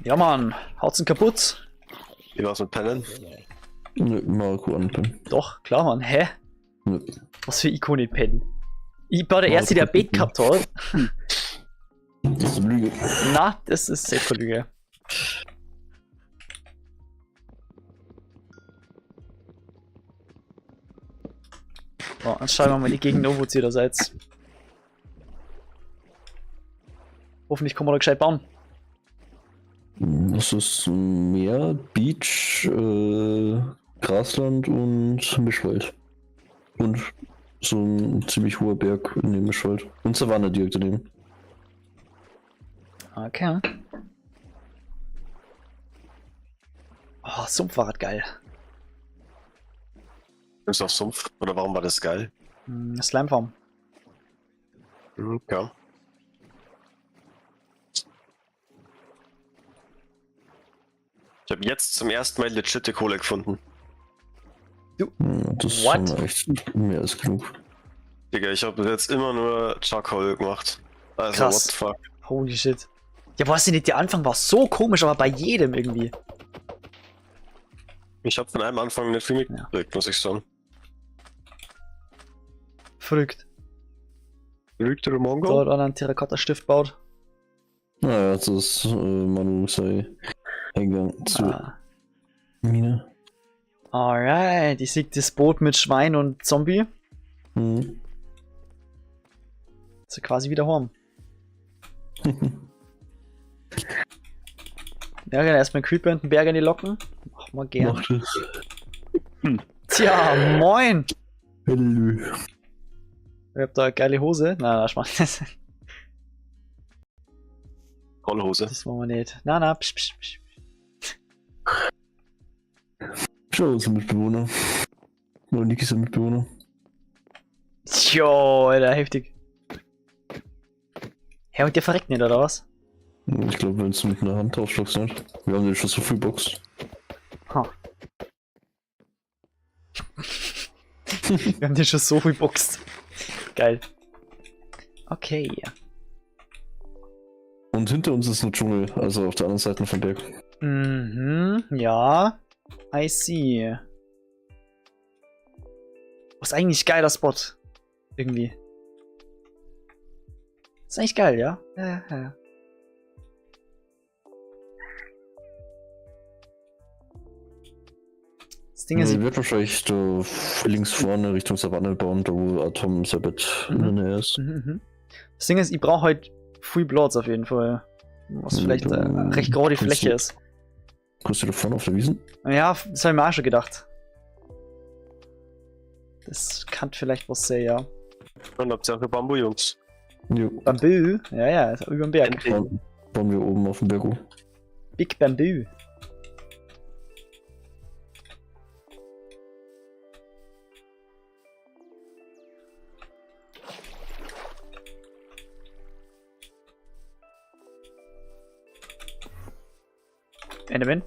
Ja, Mann, haut's ihn kaputt? Wie war's mit Pennen? Nö, Marco anpennen. Doch, klar, Mann. Hä? Nö. Was für Ikone pennen? Ich war der Erste, der ein Bett gehabt hat. Das ist eine Lüge. Na, das ist safe Lüge. So, dann schauen wir mal die Gegend um, wo ihr da seid. Hoffentlich kommen wir da gescheit bauen. Das ist Meer, Beach, Grasland und Mischwald. Und so ein ziemlich hoher Berg in dem Mischwald. Und Savanne direkt daneben. Okay. Oh, Sumpf war halt geil. Ist auf Sumpf? Oder warum war das geil? Slimefarm. Okay. Ich habe jetzt zum ersten Mal legitime Kohle gefunden. Du. Das What? haben wir echt mehr als genug. Digga, ich habe bis jetzt immer nur Charcoal gemacht. Also, Krass. what the fuck. Holy shit. Ja, weißt du nicht, der Anfang war so komisch, aber bei jedem irgendwie. Ich habe von einem Anfang nicht viel mitgekriegt, muss ich sagen. Verrückt. Verrückt oder Mongo? Da hat einer einen Terrakotta-Stift baut. Naja, das ist Manu sei Eingang zur Mine. Alright, ich sehe das Boot mit Schwein und Zombie. Mhm. Ist ja quasi wieder heim. Ja, genau, erstmal Creeper und einen Berg in die Locken. Machen wir gern. Mach das. Tja, moin! Hallo. Ich hab da eine geile Hose. Na, na, Spaß. Rollhose. Das wollen wir nicht. Na, na, psch, psch, psch. Schau, unser Mitbewohner. Oder Niki ist ein Mitbewohner. Jo, Alter, heftig. Hä, und der verreckt nicht, oder was? Ich glaube, wenn du mit einer Hand draufschlagst, nicht? Wir haben den schon so viel boxt. Ha. Wir haben den schon so viel boxt. Geil. Okay. Und hinter uns ist ein Dschungel, also auf der anderen Seite vom Berg. Mhm, ja. I see. Was eigentlich geiler Spot. Irgendwie. Ist eigentlich geil, ja? Ja. Das Ding ist, Ich wird wahrscheinlich da links vorne Richtung Savanne bauen, da wo Atom sein Bett in der Nähe ist. Das Ding ist, ich brauche halt Free Bloods auf jeden Fall. Was vielleicht recht groß die Fläche ist. Kannst du da vorne auf der Wiesen? Ja, das habe ich mir auch schon gedacht. Das kann vielleicht was sein, ja. Und habt ihr auch Bambu, Jungs? Jo. Bambu? Ja, ja, ist über dem Berg. Bauen wir oben auf dem Berg hoch. Big Bamboo. Enderman.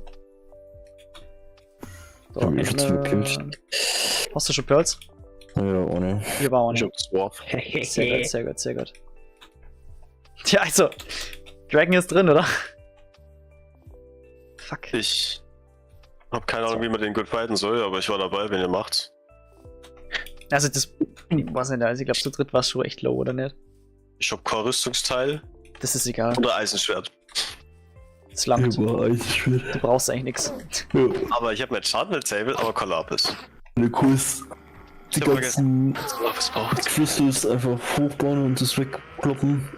So, Hab ich schon Enderman. Hast du schon Pearls? Ja, ohne. Wir bauen. Ich hab zwei. Sehr gut, sehr gut, sehr gut. Tja, also. Dragon ist drin, oder? Fuck. Ich hab keine Ahnung, wie man den gut fighten soll, aber ich war dabei, wenn ihr macht. Also, das. Ich weiß nicht, also ich glaube, zu dritt war es schon echt low, oder nicht? Ich hab kein Rüstungsteil. Das ist egal. Oder Eisenschwert. Das langt. Ja, Eisenschwert. Du brauchst eigentlich nix. Ja. Aber ich hab mein Enchantment Table, aber kein Lapis. Ne Kurs. Die Ich hab ganzen Lapis braucht. Crystals einfach hochbauen und das wegkloppen.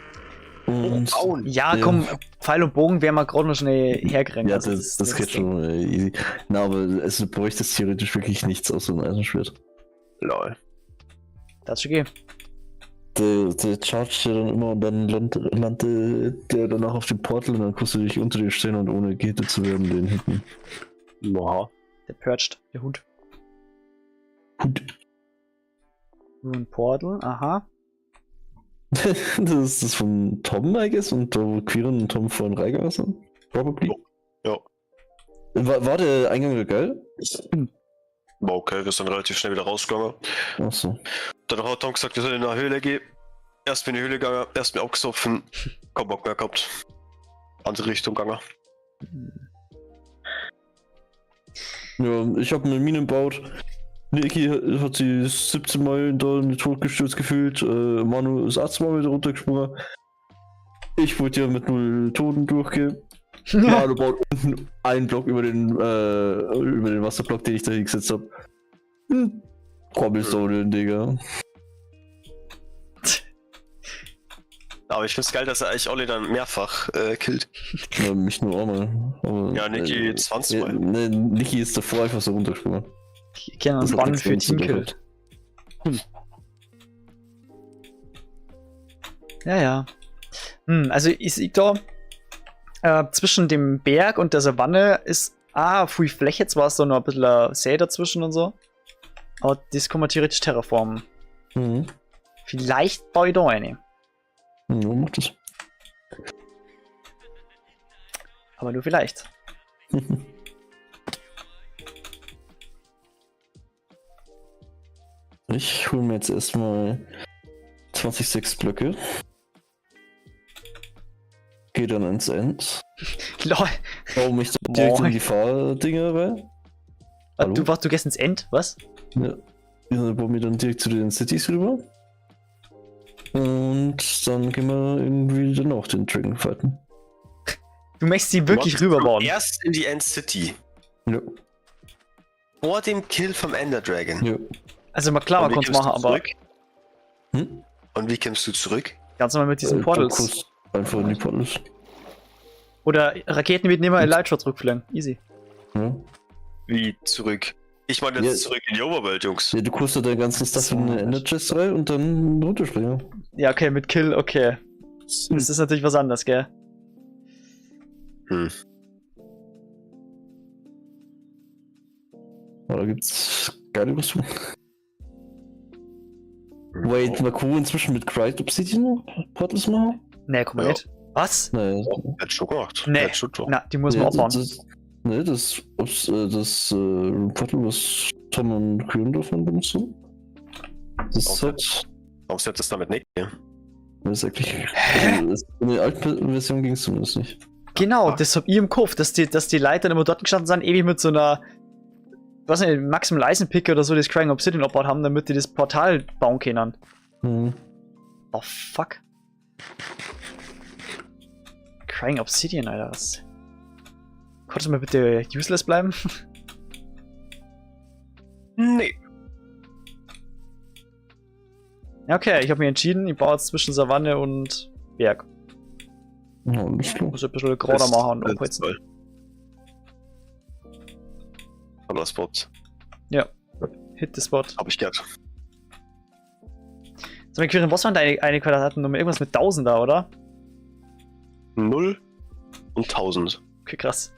Und Ja, komm, Pfeil und Bogen werden wir gerade noch schnell herkriegen. Ja, Also, das geht schon easy. Na, aber es bräuchte theoretisch wirklich nichts außer ein Eisenschwert. Lol. Das ist schon okay. Der chargt ja dann immer und dann landet der danach auf dem Portal und dann kannst du dich unter dir stehen und ohne gehittet zu werden, den hinten. Oha. Der percht, der Hund. Hund. Rune Portal, aha. Das ist das von Tom, I guess, und da wo Quirin und Tom vorhin reingegangen sind. Probably. Ja. War der Eingang da geil? War okay, wir sind relativ schnell wieder rausgegangen. Achso. Dann hat Tom gesagt, wir sollen in eine Höhle gehen. Erst bin in die Höhle gegangen, erst mir abgesoffen, keinen Bock mehr gehabt. Andere Richtung gegangen. Ja, ich habe eine Mine gebaut. Niki hat sie 17 Mal da in den Tod gestürzt gefühlt. Manu ist 18 Mal wieder runtergesprungen. Ich wollte ja mit 0 Toten durchgehen. Manu baut unten einen Block über den Wasserblock, den ich da hingesetzt habe. Cobblestone, Digga. Aber ich find's geil, dass er eigentlich Olli dann mehrfach killt. Ja, mich nur einmal. Aber, Ja, Niki 20 Mal. Ne, Niki ist davor einfach so runtergesprungen. Ich kenne Das einen hat Bann nichts für mit uns zu tun Teamkill. gehabt. Ja, ja. Also ich sehe da, zwischen dem Berg und der Savanne ist viel Fläche, zwar ist da noch ein bisschen ein See dazwischen und so, aber das kann man theoretisch terraformen. Mhm. Vielleicht baue ich da eine. Ja, mach das. Aber nur vielleicht. Ich hole mir jetzt erstmal 20 Blöcke. Geh dann ins End. Lol. Hau mich dann direkt in die Fahrdinger rein. Hallo? Du gehst ins End, was? Ja. Ja, bauen wir dann direkt zu den Cities rüber. Und dann gehen wir irgendwie dann auch den Dragon fighten. Du möchtest sie wirklich rüberbauen. Erst in die End City. Ja. Vor dem Kill vom Ender Dragon. Ja. Also mal klar, man Und wie kann es kommst du machen, aber zurück? Hm? Und wie kommst du zurück? ganz normal mit diesen Portals. Du kommst Einfach in die Portals. Oder Raketen mitnehmen, Elytra zurückfliegen. Easy. Ja. Wie zurück? Ich meine jetzt Ja. zurück in die Overworld, Jungs. Ja, du kommst da deinen ganzen Stuff in eine Ender Chest rein und dann runterspringen. Ja, okay, mit Kill, okay. Das ist natürlich was anderes, gell? Hm. Oh, da gibt's geile Rüstung. Wait, Mako inzwischen mit Cried Obsidian Portals machen? Nee, guck mal Ja. nicht. Was? Nee. Hat schon gemacht. Nee. Hat schon gemacht. Na, die muss man Ja, abbauen. Das, nee, das Portal, was Tom und Kyron davon benutzen. Das Okay. hat. Warum sollte das damit nicht gehen? Das ist eigentlich. Also, in der alten Version ging es zumindest nicht. Genau, das hab ich im Kopf, dass die Leute dann immer dort gestanden sind, ewig mit so einer, weiß nicht, Maximal Eisenpicke oder so, das Crying Obsidian abgebaut haben, damit die das Portal bauen können. Mhm. Oh fuck. Crying Obsidian, Alter, was? Konntest du mal bitte useless bleiben? Nee. Ja, okay, ich habe mich entschieden, ich baue jetzt zwischen Savanne und Berg. Ja, alles klar. Muss ein bisschen gerader machen und abholzen. Toll. Toller Spot. Ja. Hit the spot. Hab ich gern. Sag mal, Quirin, was waren deine eine Quadratennummer? Irgendwas mit 1000 da, oder? 0 und 1000. Okay, krass.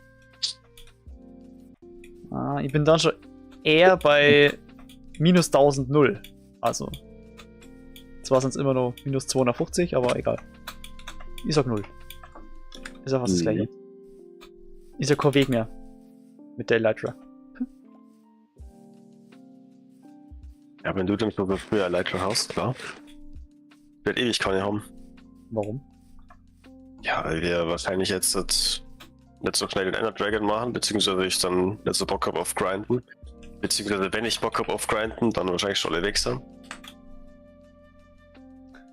Ah, ich bin dann schon eher bei minus 1000 0. Also. Zwar sind es immer noch minus 250, aber egal. Ich sag 0. Ist ja fast das gleiche. Ist ja kein Weg mehr. Mit der Elytra. Ja, wenn du dann so früher Elytra hast, klar. Ich werde ewig keine haben. Warum? Ja, weil wir wahrscheinlich jetzt nicht so schnell den Ender Dragon machen, beziehungsweise ich dann nicht so Bock hab auf Grinden. Beziehungsweise wenn ich Bock hab auf Grinden, dann wahrscheinlich schon alle weg sind.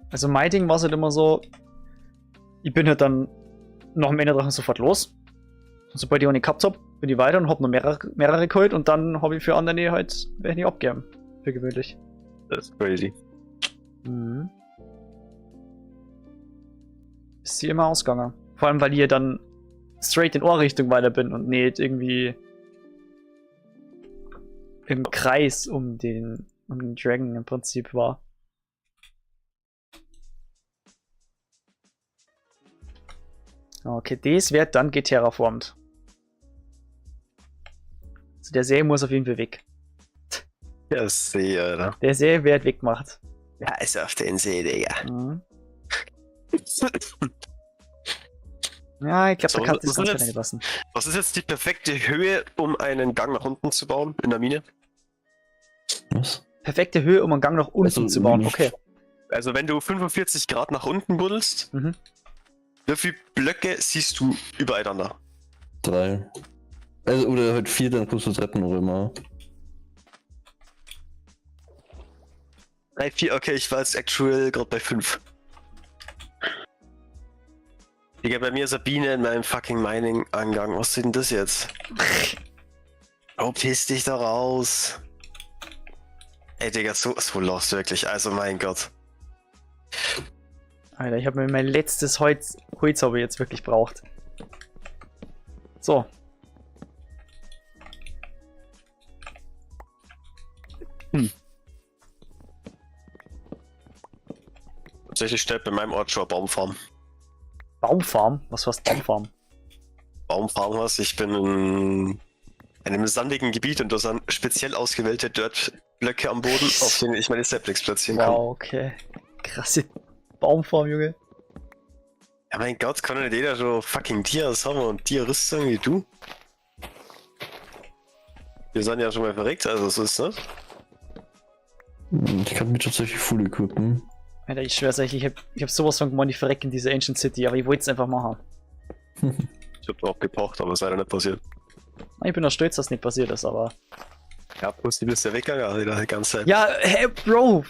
Also mein Ding war es halt immer so, ich bin halt dann nach dem Enderdrachen sofort los. Und sobald ich auch nicht gehabt hab, bin ich weiter und hab noch mehrere geholt und dann hab ich für andere halt welche nicht abgegeben. Für gewöhnlich. Das ist crazy. Mhm. Ist sie immer ausgegangen. Vor allem, weil ich ja dann straight in Ohrrichtung weiter bin und nicht irgendwie im Kreis um den Dragon im Prinzip war. Okay, das wird dann geterraformt. Also der See muss auf jeden Fall weg. Der See, Alter. Der See wird weggemacht. Ja, ist auf den See, Digga. Mhm. Ja, ich glaube, So, da kann das was ganz ist gut passen. Was ist jetzt die perfekte Höhe, um einen Gang nach unten zu bauen in der Mine? Was? Perfekte Höhe, um einen Gang nach unten Also, zu bauen. Okay. Also wenn du 45 Grad nach unten buddelst, wie viele Blöcke siehst du übereinander? 3. Also, oder halt 4, dann kommst du Treppen rüber. 3, 4, okay, ich war jetzt actual gerade bei 5. Digga, bei mir ist Sabine in meinem fucking Mining-Angang. Was ist denn das jetzt? Oh, piss dich da raus. Ey, Digga, so lost wirklich. Also, mein Gott. Alter, ich habe mir mein letztes Holz habe ich jetzt wirklich braucht. So. Tatsächlich stellt bei meinem Ort schon eine Baumfarm. Baumfarm? Was heißt Baumfarm? Baumfarm was? Ich bin in einem sandigen Gebiet und da sind speziell ausgewählte Dirt-Blöcke am Boden, auf denen ich meine Saplings platzieren kann. Wow, okay. Krasse Baumfarm, Junge. Ja, mein Gott, kann doch nicht jeder so fucking Dias haben und Dia-Rüstung wie du? Wir sind ja schon mal verreckt, also so ist das. Ich kann mich tatsächlich full equippen. Alter, ich schwör's euch, ich hab sowas von gemeint, ich verrecke in dieser Ancient City, aber ich wollte es einfach machen. Ich hab drauf gepocht, aber es ist leider nicht passiert. Ich bin auch stolz, dass es nicht passiert ist, aber. Ja, plus du bist ja weggegangen, Alter, die ganze Zeit. Ja, hey, Bro!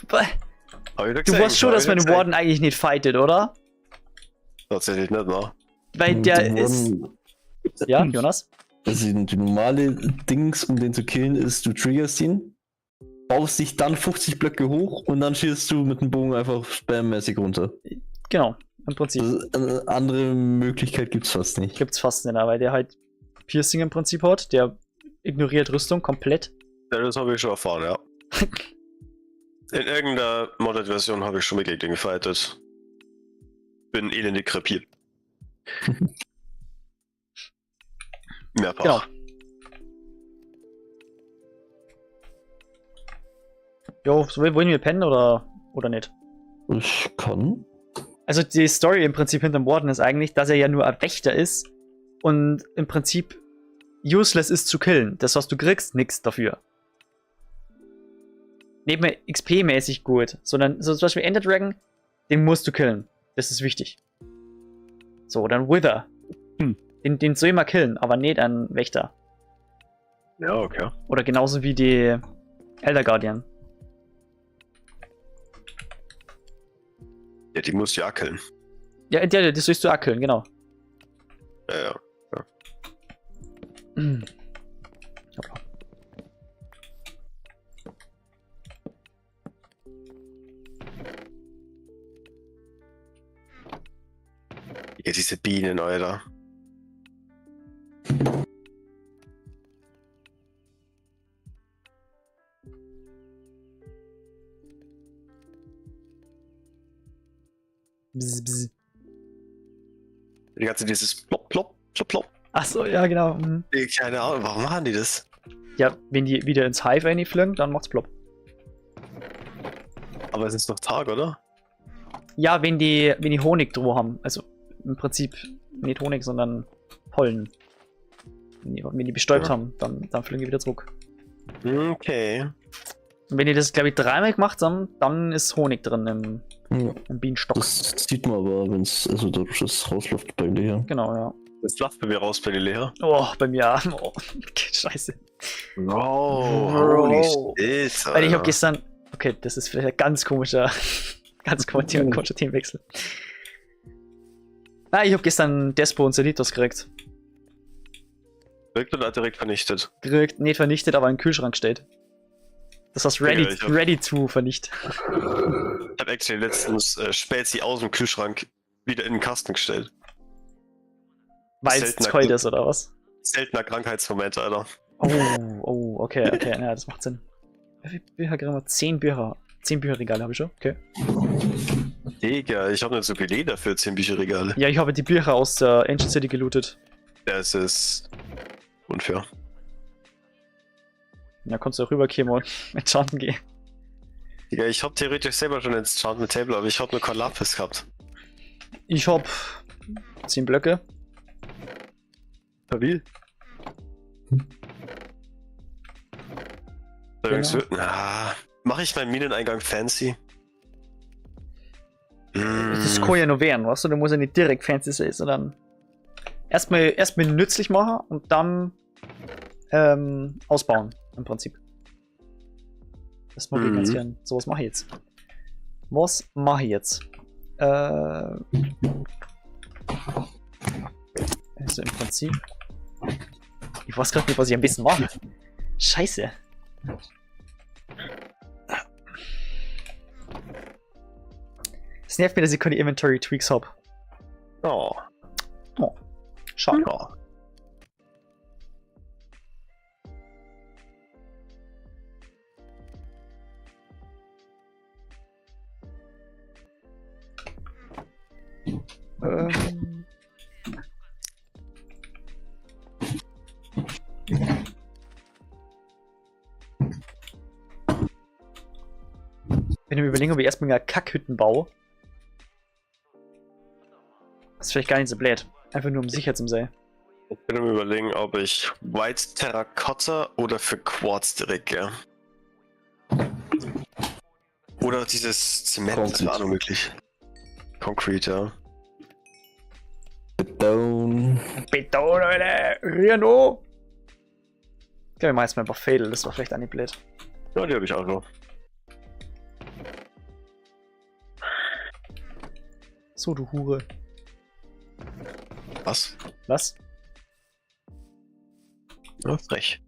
Hab ich doch Du gesehen, weißt schon, hab dass ich mein doch gesehen. Warden eigentlich nicht fightet, oder? Tatsächlich nicht, ne? Weil der ist. Ja, Jonas? Also die normale Dings, um den zu killen, ist, du triggerst ihn, baust dich dann 50 Blöcke hoch und dann schießt du mit dem Bogen einfach spammäßig runter. Genau, im Prinzip. Also, eine andere Möglichkeit gibt's fast nicht. Gibt's fast nicht, weil der halt Piercing im Prinzip hat, der ignoriert Rüstung komplett. Ja, das habe ich schon erfahren, ja. In irgendeiner Modded-Version habe ich schon mal gegen den gefightet. Bin elendig krepiert. Mehrfach. Genau. Jo, so, wollen wir pennen oder nicht? Ich kann. Also die Story im Prinzip hinterm Warden ist eigentlich, dass er ja nur ein Wächter ist und im Prinzip useless ist zu killen. Das heißt, du kriegst nichts dafür. Nicht mehr XP-mäßig gut, sondern so zum Beispiel Ender Dragon, den musst du killen. Das ist wichtig. So, dann Wither. Den soll ich mal killen, aber nicht einen Wächter. Ja, okay. Oder genauso wie die Elder Guardian. Ja, die muss ich auch killen. Ja, die sollst du auch killen, genau. Ja, ja. Hoppla. Ja, diese Bienen, Alter. Bzz, bzz. Die ganze dieses Plop, Plop, Plop, Plop. Ach so, ja, genau. Mhm. Keine Ahnung, warum machen die das? Ja, wenn die wieder ins Hive reinfliegen, dann macht's plopp. Aber es ist noch Tag, oder? Ja, wenn die Honig drüber haben. Also im Prinzip nicht Honig, sondern Pollen. Wenn die bestäubt haben, dann fliegen die wieder zurück. Okay. Und wenn die das, glaube ich, dreimal gemacht haben, dann ist Honig drin im Bienenstock. Das sieht man aber, wenn es, also dadurch, dass es rausläuft bei Lea. Genau, ja. Das läuft bei mir raus bei Lea. Oh, bei mir. Oh, scheiße. Bro, holy shit, Weil ich hab Alter. gestern. Okay, das ist vielleicht ein ganz komischer, ganz komischer Themenwechsel. Na, ich hab gestern Despo und Selitos gekriegt. Direkt oder direkt vernichtet? Gekriegt, nicht vernichtet, aber im Kühlschrank steht. Das heißt ready, Digga, ich hab- ready to vernicht. Ich hab actually letztens Spezi aus dem Kühlschrank wieder in den Kasten gestellt. Weil es Seltener kalt ist, oder was? Seltener Krankheitsmoment, Alter. Oh, oh, okay, okay, ja, das macht Sinn. Wie viele Bücher kriegen wir? 10 Bücher. 10 Bücherregale habe ich schon, okay. Digga, ich hab nicht so viel Leder für 10 Bücherregale. Ja, ich habe die Bücher aus der Ancient City gelootet. Das ist unfair. Ja, kannst du auch rüberkommen und enchanten gehen. Digga, ich hab theoretisch selber schon ein Enchantment Table, aber ich hab nur kein Lapis gehabt. Ich hab 10 Blöcke. Stabil. Genau. Na, mach ich meinen Mineneingang fancy? Das kann ja nur werden, weißt du? Du musst ja nicht direkt fancy sein, sondern erstmal nützlich machen und dann ausbauen, im Prinzip. Das mag ich ganz gern. So, was mache ich jetzt? Was mache ich jetzt? Also im Prinzip. Ich weiß gerade nicht, was ich am besten mache. Scheiße. Es nervt mir, dass ich keine Inventory Tweaks hab. Oh. Oh. Schade. Ja. Wenn ich mir überlege, ob ich erstmal eine Kackhütten baue. Das ist vielleicht gar nicht so blöd. Einfach nur um sicher zu sein. Ich bin am Überlegen, ob ich White Terracotta oder für Quartz direkt gehe. Oder dieses Zement, das war auch noch möglich. Concrete, ja. Beton. Beton, Leute! Rühren an! Ich glaube, ich mach jetzt mal ein paar Fädel, das war vielleicht auch nicht blöd. Ja, die hab ich auch noch. So, du Hure. Was? Was? Ja, frech.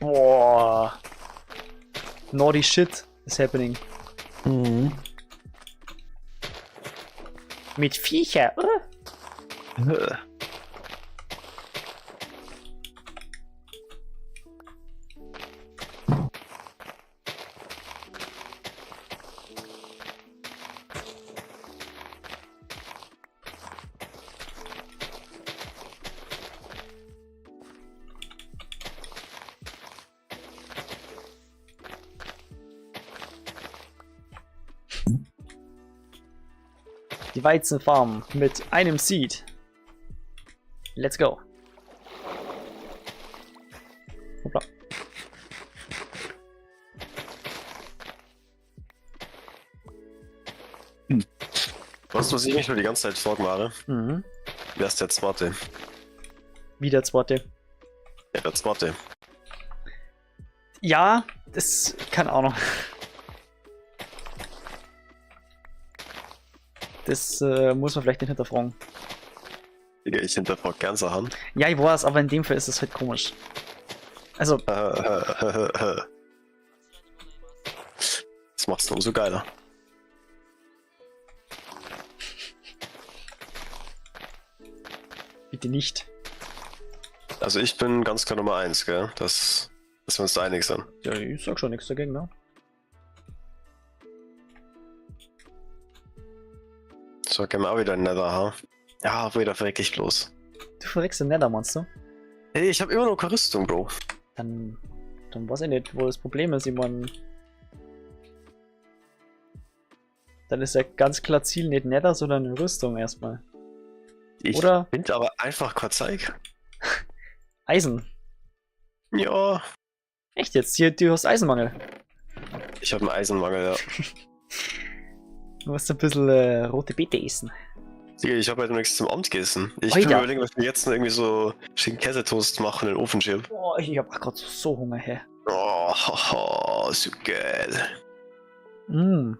Boah. Naughty shit is happening. Mhm. Mit Viecher. Die Weizenfarm mit einem Seed. Let's go. Hoppla. Weißt du, was ich mich nur die ganze Zeit Sorgen mache? Mhm. Wer ist der Zweite? Wie der zweite. Ja, der Zweite. Ja, das kann auch noch. Das muss man vielleicht nicht hinterfragen. Digga, ich hinterfrag gern Sachen. Ja, ich weiß, aber in dem Fall ist es halt komisch. Also, Das macht's umso geiler. Bitte nicht. Also ich bin ganz klar Nummer 1, gell? Das, dass wir uns da einig sind. Ja, ich sag schon nichts dagegen, ne? So, gehen wir auch wieder in Nether, ha? Ja, wieder verreck ich bloß. Du verreckst den Nether, meinst du? Hey, ich hab immer noch keine Rüstung, Bro. Dann weiß ich nicht, wo das Problem ist. Ich mein, dann ist ja ganz klar Ziel nicht Nether, sondern eine Rüstung erstmal. Ich Oder? finde aber einfach kein Zeug. Eisen. Ja. Echt jetzt? Hier, du hast Eisenmangel. Ich habe einen Eisenmangel, ja. Du musst ein bisschen rote Beete essen. Digga, ich habe halt nichts zum Amt gegessen. Ich Oida. bin mir überlegen, was wir jetzt noch irgendwie so schicken Käsetoast machen und in den Ofen schieben. Boah, ich hab grad so Hunger, hä. Oh, hoho, so geil. Mm.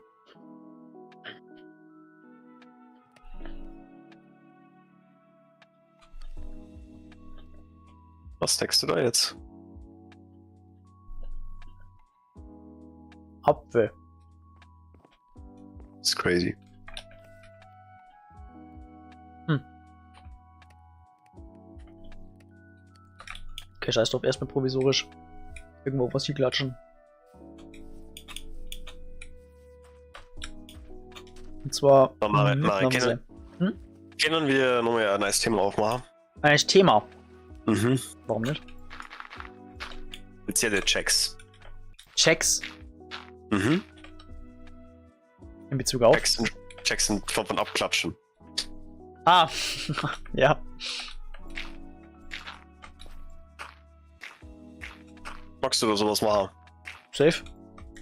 Was denkst du da jetzt? Apfel. Ist crazy. Okay, scheiß drauf, erstmal provisorisch. Irgendwo was hier klatschen. Und zwar. Mach mal, mitten mal, am können, See. Hm? können wir nochmal ein neues Thema aufmachen? Ein Thema. Mhm. Warum nicht? Spezielle Checks. Checks Mhm. in Bezug auf. Checks, Checks in Form von Abklatschen. Ah, ja. Magst du da sowas machen? Safe.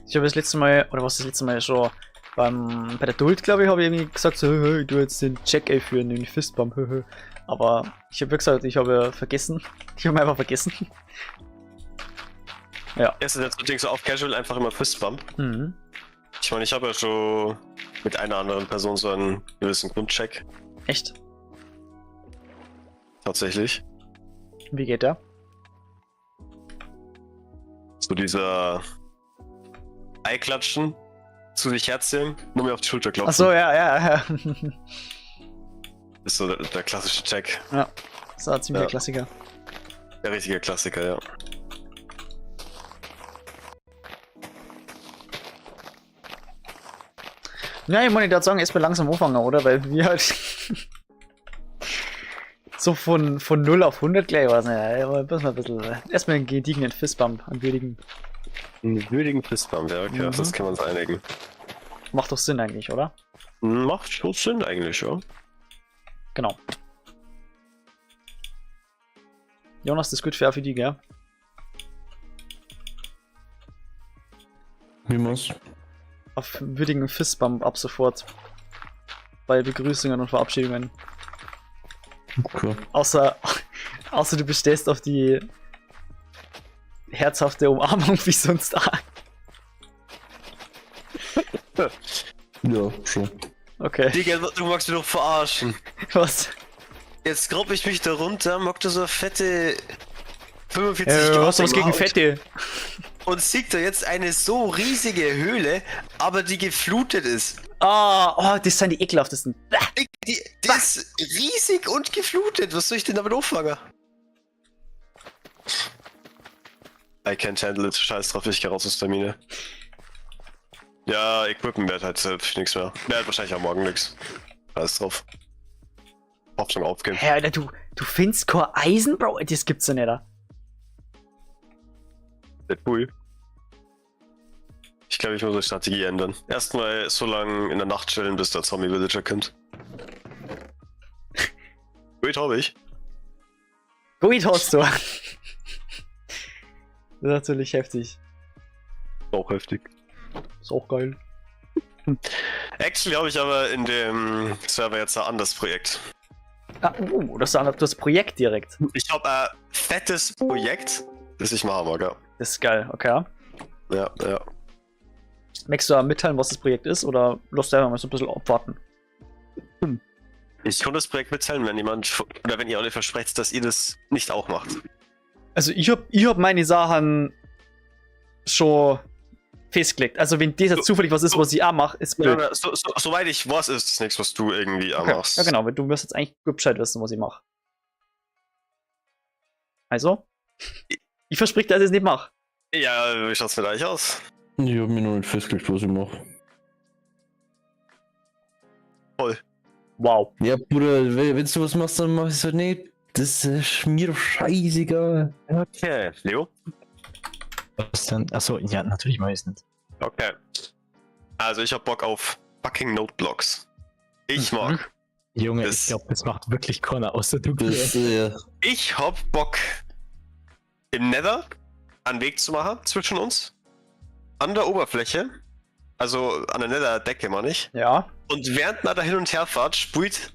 Ich habe das letzte Mal, oder was das letzte Mal schon bei der Duld, glaube ich, habe ich irgendwie gesagt, so, hö, hö, ich tu jetzt den Check einführen, den Fistbump, hö, hö. Aber ich habe gesagt, ich habe vergessen. Ich habe einfach vergessen. Ja. Erst jetzt so so auf Casual einfach immer Fistbump. Mhm. Ich meine, ich habe ja schon mit einer anderen Person so einen gewissen Grundcheck. Echt? Tatsächlich. Wie geht der? So dieser Eiklatschen, zu sich herziehen, nur mir auf die Schulter klopfen. Ach so, ja, ja, ja. Ist so der klassische Check. Ja, das war ein ziemlicher Ja. Klassiker. Der richtige Klassiker, ja. Ja, ich meine, ich würde sagen, erstmal langsam anfangen, oder? Weil wir halt so von 0 auf 100 gleich, weiß nicht, aber müssen wir ein bisschen, erstmal einen gediegenen Fistbump, einen würdigen. Einen würdigen Fistbump, ja, okay, auf Mhm. das können wir uns einigen. Macht doch Sinn eigentlich, oder? Macht schon Sinn eigentlich, ja. Genau. Jonas, das ist gut für die, gell? Wie machst Auf würdigen Fistbump ab sofort. Bei Begrüßungen und Verabschiedungen. Okay. Außer du bestehst auf die herzhafte Umarmung wie sonst auch. Ja, schon. Okay. Digga, du magst mich doch verarschen. Was? Jetzt grob ich mich da runter, mag du so eine fette 45 Hast du was gegen Haut Fette? Und sieht da jetzt eine so riesige Höhle, aber die geflutet ist. Ah, oh, das sind die ekelhaftesten. Die ist riesig und geflutet. Was soll ich denn damit anfangen? I can't handle it. Scheiß drauf, ich geh raus aus der Mine. Ja, Equipment wird halt selbst nichts mehr. Wird wahrscheinlich auch morgen nichts. Scheiß drauf. Hoffnung aufgeben. Hä, Alter, du findest kein Eisen, Bro? Das gibt's ja nicht. da. Cool. Ich glaube, ich muss die Strategie ändern. Erstmal so lange in der Nacht chillen, bis der Zombie-Villager kommt. Gut, habe ich. Gut hast du. Das ist natürlich heftig. Auch heftig. Ist auch geil. Actually habe ich aber in dem Server jetzt ein anderes Projekt. Ah, das ist das Projekt direkt. Ich habe ein fettes Projekt, das ich machen mag, ja. Das ist geil, okay. Ja, ja. Möchtest du da mitteilen, was das Projekt ist, oder lässt du einfach mal so ein bisschen abwarten? Ich kann das Projekt mitteilen, wenn jemand oder wenn ihr alle versprecht, dass ihr das nicht auch macht. Also ich hab meine Sachen schon festgelegt. Also wenn das jetzt zufällig was ist, was ich auch mache, ist blöd. Ja, soweit ich weiß, ist das nichts, was du irgendwie okay. machst. Ja genau, weil du wirst jetzt eigentlich gut Bescheid wissen, was ich mache. Also? Ich verspreche, dass ich es nicht mache. Ja, wie schaut's mit euch aus? Ich hab mir noch nicht festgelegt, was ich mache. Voll. Wow. Ja, Bruder, wenn du was machst, dann mach ich's halt nicht. Das ist mir doch scheißegal. Okay, Leo? Was denn? Achso, ja, natürlich mach ich's nicht. Okay. Also ich hab Bock auf fucking Noteblocks. Ich mag. Junge, Das- ich glaube, das macht wirklich keiner, außer du. Das, Ich hab Bock, im Nether einen Weg zu machen zwischen uns. An der Oberfläche. Also an der Nether-Decke, meine ich. Ja. Und während man da hin und her fährt, spielt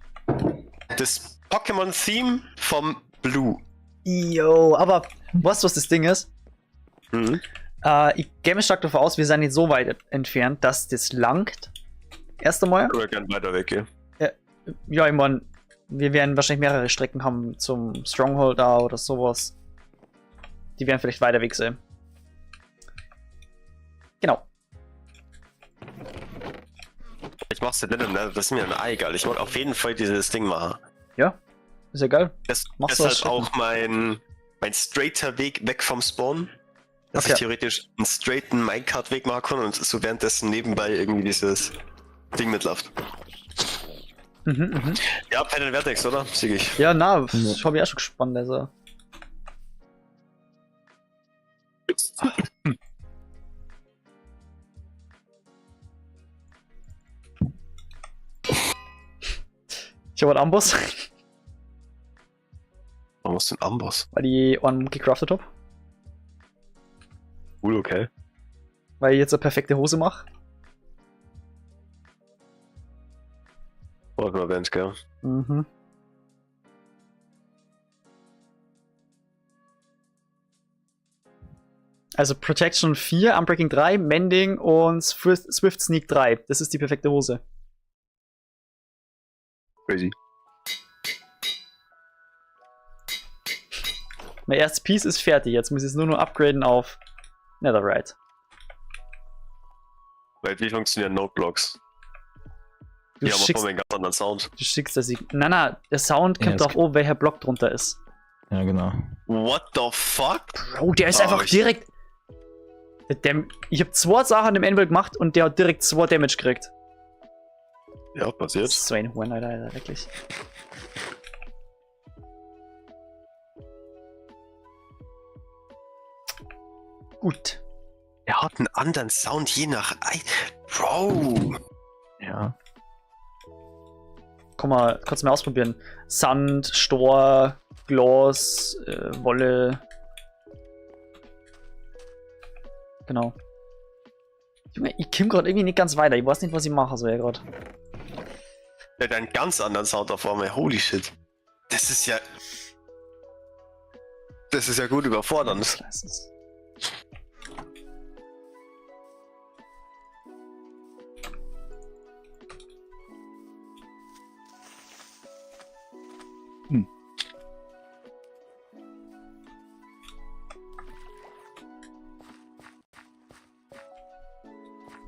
das Pokémon-Theme vom Blue. Yo, aber weißt du, was das Ding ist? Mhm. Ich gehe mir stark davon aus, wir sind nicht so weit entfernt, dass das langt. Erst einmal. Oder gern weiter weg, ja. Ja, ich mein, wir werden wahrscheinlich mehrere Strecken haben zum Stronghold da oder sowas. Die werden vielleicht weiter weg sein. Genau. Ich mach's ja nicht im Nether, das ist mir dann egal. Ich mag auf jeden Fall dieses Ding machen. Ja, ist ja geil. Das Machst ist du halt das auch mein straighter Weg weg vom Spawn. Dass Okay. ich theoretisch einen straighten Minecart-Weg machen kann und so währenddessen nebenbei irgendwie dieses Ding mitläuft. Mhm. Ja, Pen and Vertex, oder? Sieg ich. Ja, na, ich hab ich auch schon gespannt, also. Ich habe einen Amboss, Warum hast du einen Amboss? weil ich einen gecraftet hab. Cool, okay. Weil ich jetzt eine perfekte Hose mache. Wollen wir erwähnt, gell? Mhm. Also Protection 4, Unbreaking 3, Mending und Swift Sneak 3. Das ist die perfekte Hose. Crazy. Mein erstes Piece ist fertig. Jetzt muss ich es nur noch upgraden auf Netherite. Weil wie funktionieren Noteblocks? Du Die haben schickst, einen ganz anderen Sound. du schickst das. Na, na, der Sound Ja, kommt es drauf an, welcher Block drunter ist. Ja, genau. What the fuck? Bro, der ist Oh, einfach ich- direkt. Ich habe zwei Sachen im Anvil gemacht und der hat direkt 2 Damage gekriegt. Ja, passiert. Das ist so ein Huren, Alter, Alter, wirklich. Gut. Er hat einen anderen Sound je nach. Bro! Ja. Komm mal, kannst du mal ausprobieren. Sand, Stor, Glas, Wolle. Genau. Junge, ich komm grad irgendwie nicht ganz weiter. Ich weiß nicht, was ich mache, so ja grad. Der hat einen ganz anderen Sound auf einmal. Holy shit. Das ist ja. Das ist ja gut überfordernd. Slices.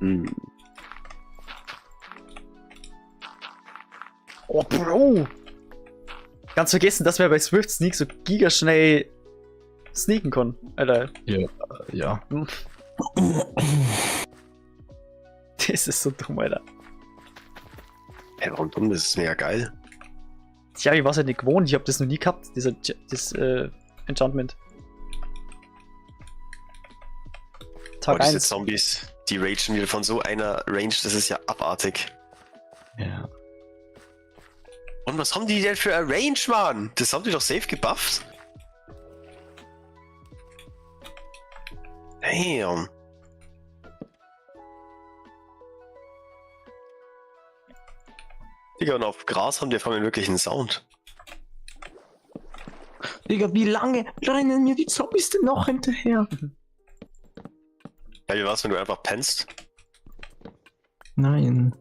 Hm. Oh, Bro! Ganz vergessen, dass wir bei Swift Sneak so gigaschnell sneaken können. Alter. Ja, ja. Das ist so dumm, Alter. Hey, warum dumm? Das ist mega geil. Tja, ich war's halt nicht gewohnt. Ich hab das noch nie gehabt, das Enchantment. Tag Oh, diese 1. Zombies, die ragen wieder von so einer Range, das ist ja abartig. Ja. Und was haben die denn für eine Range, Mann? Das haben die doch safe gebufft. Damn. Digga, und auf Gras haben die auf einmal wirklich einen Sound. Digga, wie lange rennen mir die Zombies denn noch hinterher? Ja, wie war's, wenn du einfach pennst? Nein.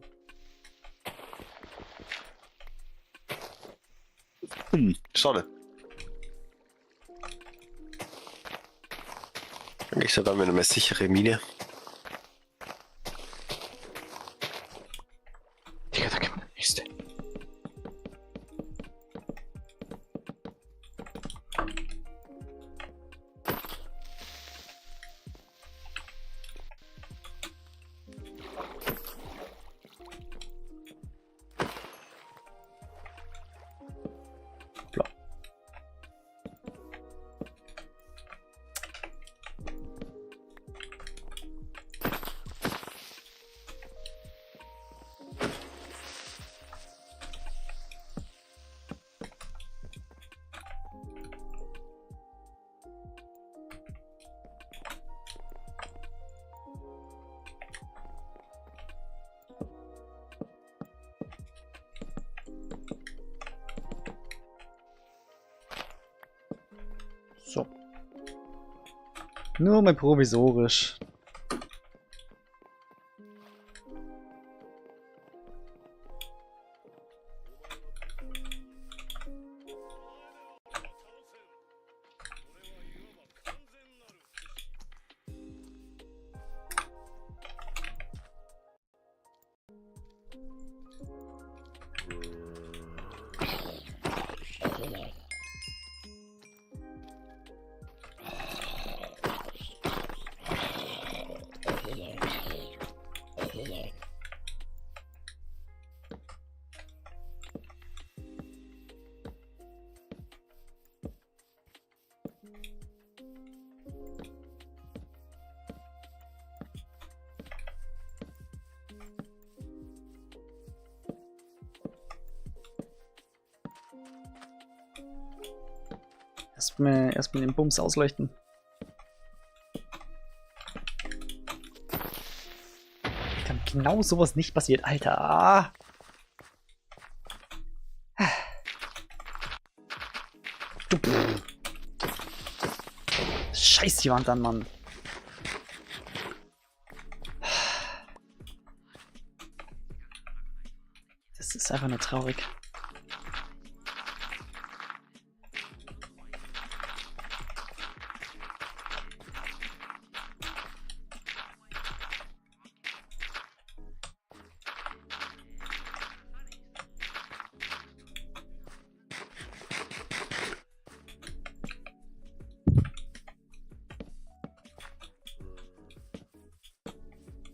Schade. Dann gehst du da mit einer sichere Mine. Digga, da kommt der nächste. So. Nur mal provisorisch. Erstmal den Bums ausleuchten. Kann genau sowas nicht passiert, Alter. Du. Scheiß die Wand an, Mann. Das ist einfach nur traurig.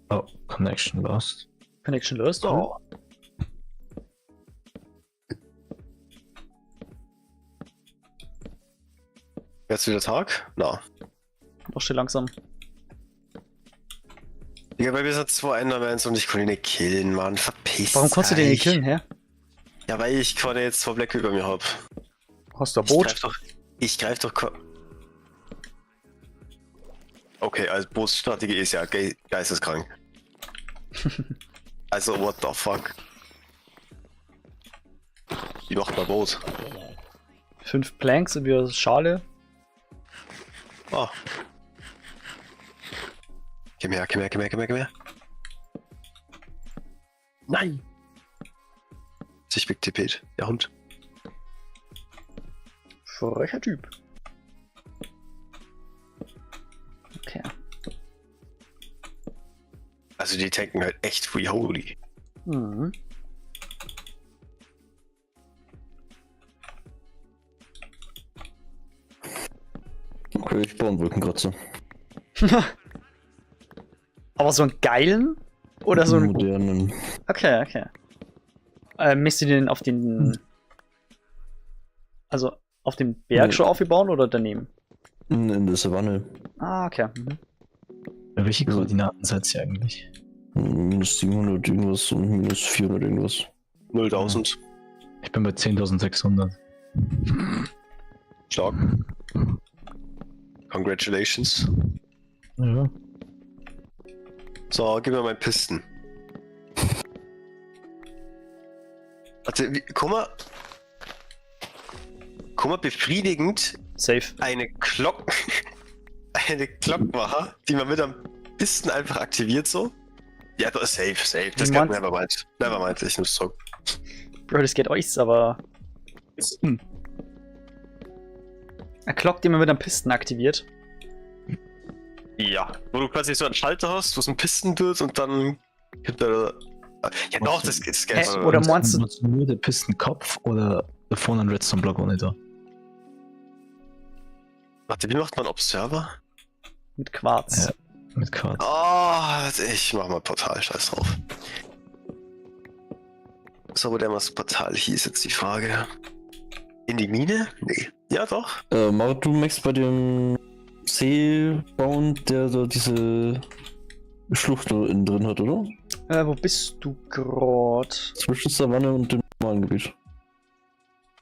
Oh, Connection lost. Connection lost? Oh. Jetzt wieder Tag? Na. Mach schon langsam. Digga, bei mir sind 2 Endermans und ich konnte ihn nicht killen, Mann. Verpiss Warum konntest du den nicht dich. killen, hä? Ja, weil ich gerade jetzt 2 Blöcke über mir hab. Hast du ein Boot? Ich greif doch. Okay, also Bootsstrategie ist ja geisteskrank. Also, what the fuck? Wie macht man Boot? 5 Planks und wieder Schale. Ah. Komm her, komm her, komm her, komm her, komm her. Nein! Sich wegtippet, der Hund. Frecher Typ. Okay. Also die tanken halt echt free holy. Mhm. Okay, ich baue einen Wolkenkratzer. Aber so einen geilen? Oder so einen modernen. Okay, okay. Misst du den auf den. Also auf dem Berg Nee. schon aufgebaut oder daneben? In der Savanne. Ah, okay. Mhm. Welche Koordinaten seid ihr eigentlich? Minus 700 irgendwas und minus 400 irgendwas. 0.000. Ich bin bei 10.600. Stark. Congratulations. Ja. So, gib mir meinen Pisten. Warte, wie, guck mal. Guck mal, befriedigend. Safe. Eine Glock. Eine Glockmacher, die man mit am Pisten einfach aktiviert so. Ja, doch, safe, safe. Das Wie geht, meinst- never mind. Never mind, ich nehm's zurück. Bro, das geht euch, aber. Eine Glock, die man mit einem Pisten aktiviert. Ja. Wo du quasi so einen Schalter hast, wo es ein Pisten wird und dann gibt er. Ja, doch, das geht. Das geht. Hä, oder meinst du- Meinst du nur der Pistenkopf oder da vorne ein Redstone-Block ohne da? Warte, wie macht man Observer? Mit Quarz. Ja, mit Quarz. Oh, ich mach mal Portal, scheiß drauf. So, wo der mal das Portal hieß, jetzt die Frage. In die Mine? Nee. Ja, doch. Marit, du möchtest bei dem See bauen, der da diese Schlucht da innen drin hat, oder? Wo bist du grad? Zwischen Savanne und dem normalen Gebiet.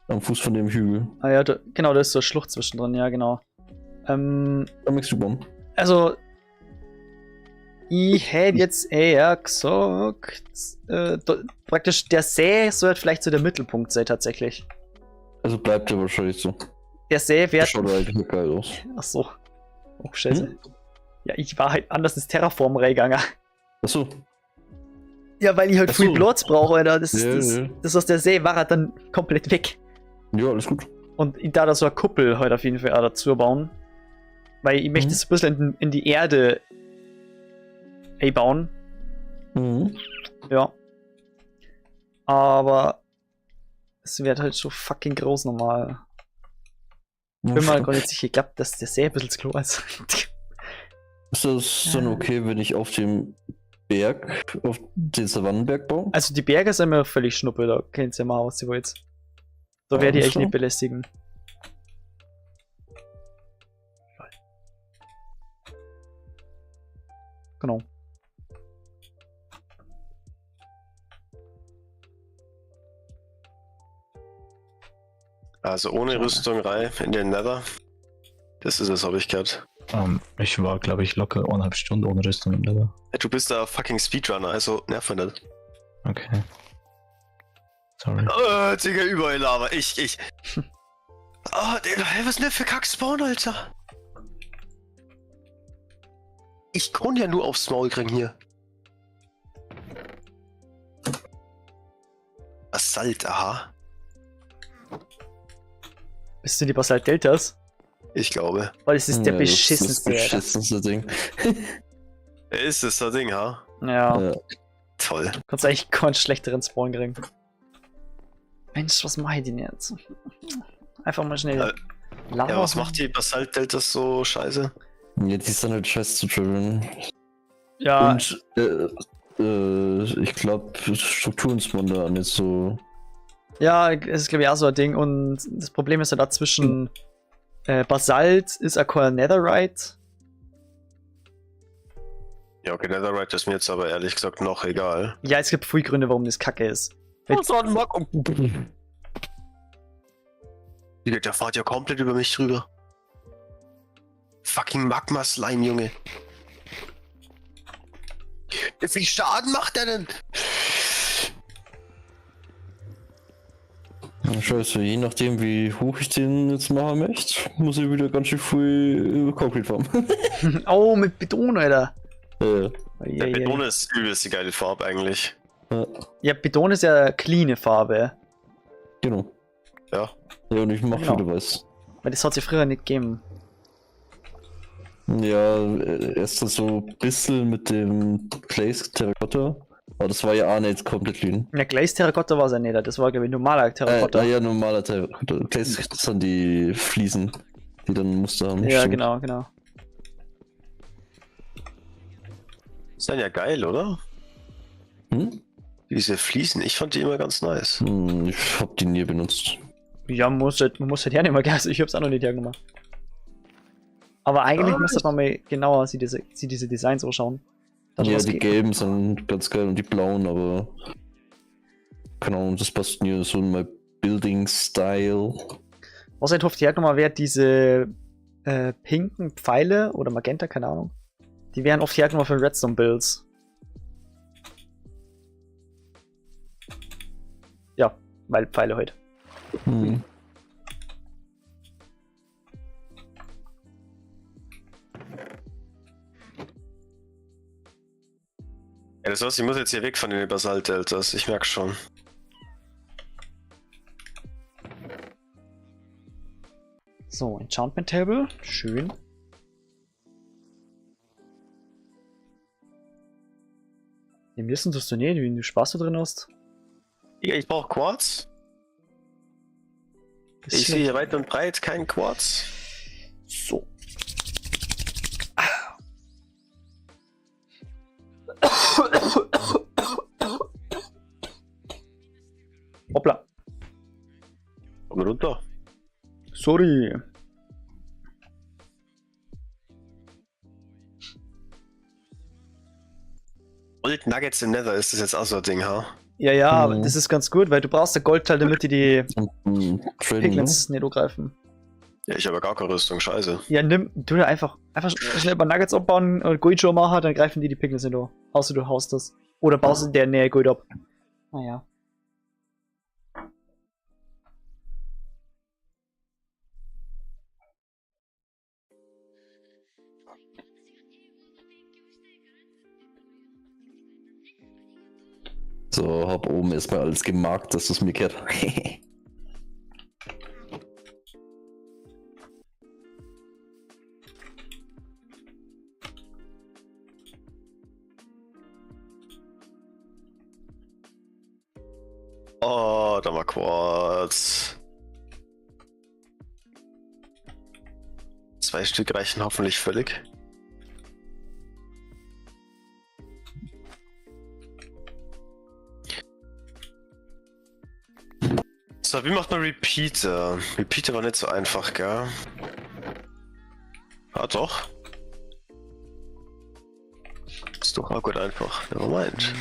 Am Fuß von dem Hügel. Ah ja, da, genau, da ist so eine Schlucht zwischendrin, ja, genau. Da möchtest du bauen. Also, ich hätte jetzt eher gesagt, da, praktisch der See sollte vielleicht so der Mittelpunkt sein, tatsächlich. Also bleibt der wahrscheinlich so. Der See Das wäre. schaut eigentlich geil aus. Ach so. Oh, scheiße. Ja, ich war halt anders ins Terraform reingegangen. Ach so. Ja, weil ich halt Ach viel so. Platz brauche, Alter. Das, Ja, das, ja. das aus der See war halt dann komplett weg. Ja, alles gut. Und ich da so eine Kuppel heute auf jeden Fall auch dazu bauen. Weil ich möchte Mhm. es ein bisschen in die Erde einbauen. Mhm. Ja. Aber es wird halt so fucking groß nochmal. Ich bin mal gar nicht sicher. Ich glaube, dass der See ein bisschen zu groß ist. Ist das dann okay, wenn ich auf dem Berg, auf den Savannenberg baue? Also die Berge sind mir völlig schnuppe, da könnt ihr mal aus, die wollt. Da werde ich Alles euch nicht klar. belästigen. Genau. Also ohne Rüstung rein in den Nether. Das ist es, habe ich gehört. Ich war, glaube ich, locker 1,5 Stunden ohne Rüstung im Nether. Ja, Du bist da fucking Speedrunner, also nerv mich nicht. Okay. Sorry. Oh, Digga, überall Lava. Ich. Oh, Digga, hä, was ist denn der für Kack-Spawn, Alter? Ich kann ja nur aufs Maul kriegen hier. Assault, aha. Bist du die Basalt Deltas? Ich glaube. Weil es ist der Ja, das beschissenste. Das beschissenste Ding. Ist es das Ding, ha? Ja. Ja. Toll. Kannst eigentlich keinen schlechteren Spawn kriegen. Mensch, was mach ich denn jetzt? Einfach mal schnell. Lava. Ja, was macht die Basalt Deltas so scheiße? Ja, die ist dann halt scheiße zu traveln. Ja. Und ich glaube, Strukturen spawnen da nicht so. Ja, es ist glaube ich auch so ein Ding. Und das Problem ist ja dazwischen Basalt ist auch kein Netherite. Ja, okay, Netherite ist mir jetzt aber ehrlich gesagt noch egal. Ja, es gibt viele Gründe, warum das kacke ist. Digga, der fährt ja komplett über mich drüber. Fucking Magma-Slime, Junge. Wie viel Schaden macht der denn? Ja, Scheiße, je nachdem wie hoch ich den jetzt machen möchte, muss ich wieder ganz schön viel Concrete farmen. Oh, mit Beton, Alter. Ja. Der Beton ist übelst die geile Farbe eigentlich. Ja, Beton ist ja cleane Farbe. Genau. Ja. Ja, und ich mach Genau. wieder weiß. Weil das hat sie früher nicht gegeben. Ja, erst so ein bisschen mit dem Glaze Terracotta. Aber das war ja auch nicht komplett clean. Ja, Glaze Terracotta war es ja nicht, das war, glaube ich, normaler Terracotta. Ja, normaler Terracotta. Glaze, das sind die Fliesen, die dann Muster haben. Ja, Stimmt. genau, genau. Ist dann ja geil, oder? Hm? Diese Fliesen, ich fand die immer ganz nice. Hm, ich hab die nie benutzt. Ja, man muss halt hernehmen, gell? Also ich hab's auch noch nicht hergenommen. Aber eigentlich Ah, müsste man mal genauer sich diese Designs anschauen. Dann Ja, was die geht. gelben sind ganz geil und die blauen, aber. Keine Ahnung, das passt nie so in mein Building Style. Was halt oft hergenommen wird, diese pinken Pfeile oder Magenta, keine Ahnung. Die werden oft hergenommen für Redstone Builds. Ja, weil Pfeile heute. Hm. Ja, das heißt, ich muss jetzt hier weg von den Basalt-Deltas. Ich merk schon. So, Enchantment Table. Schön. Wir müssen das du nicht, wie du Spaß du drin hast. Digga, ich brauche Quarz. Ist Ich sehe schlecht. hier weit und breit kein Quarz. So. Hoppla. Komm runter. Sorry. Gold Nuggets im Nether ist das jetzt auch so ein Ding, ha? Ja, ja, aber Mhm. das ist ganz gut, weil du brauchst ein Goldteil, damit die die Und, Trading, ne? Piglins nicht angreifen. Ja, ich habe ja gar keine Rüstung, scheiße. Ja, nimm, du da einfach schnell ein paar Nuggets abbauen und Gold schon machen, dann greifen die die Piglins nicht an. Außer du haust das. Oder baust in der Nähe Gold ab. Naja. So, hab oben erstmal alles gemarkt, dass es mir gehört. Oh, da mal Quarz. 2 Stück reichen hoffentlich völlig. So, wie macht man Repeater? Repeater war nicht so einfach, gell? Ah, doch. Ist doch auch gut einfach. Nevermind.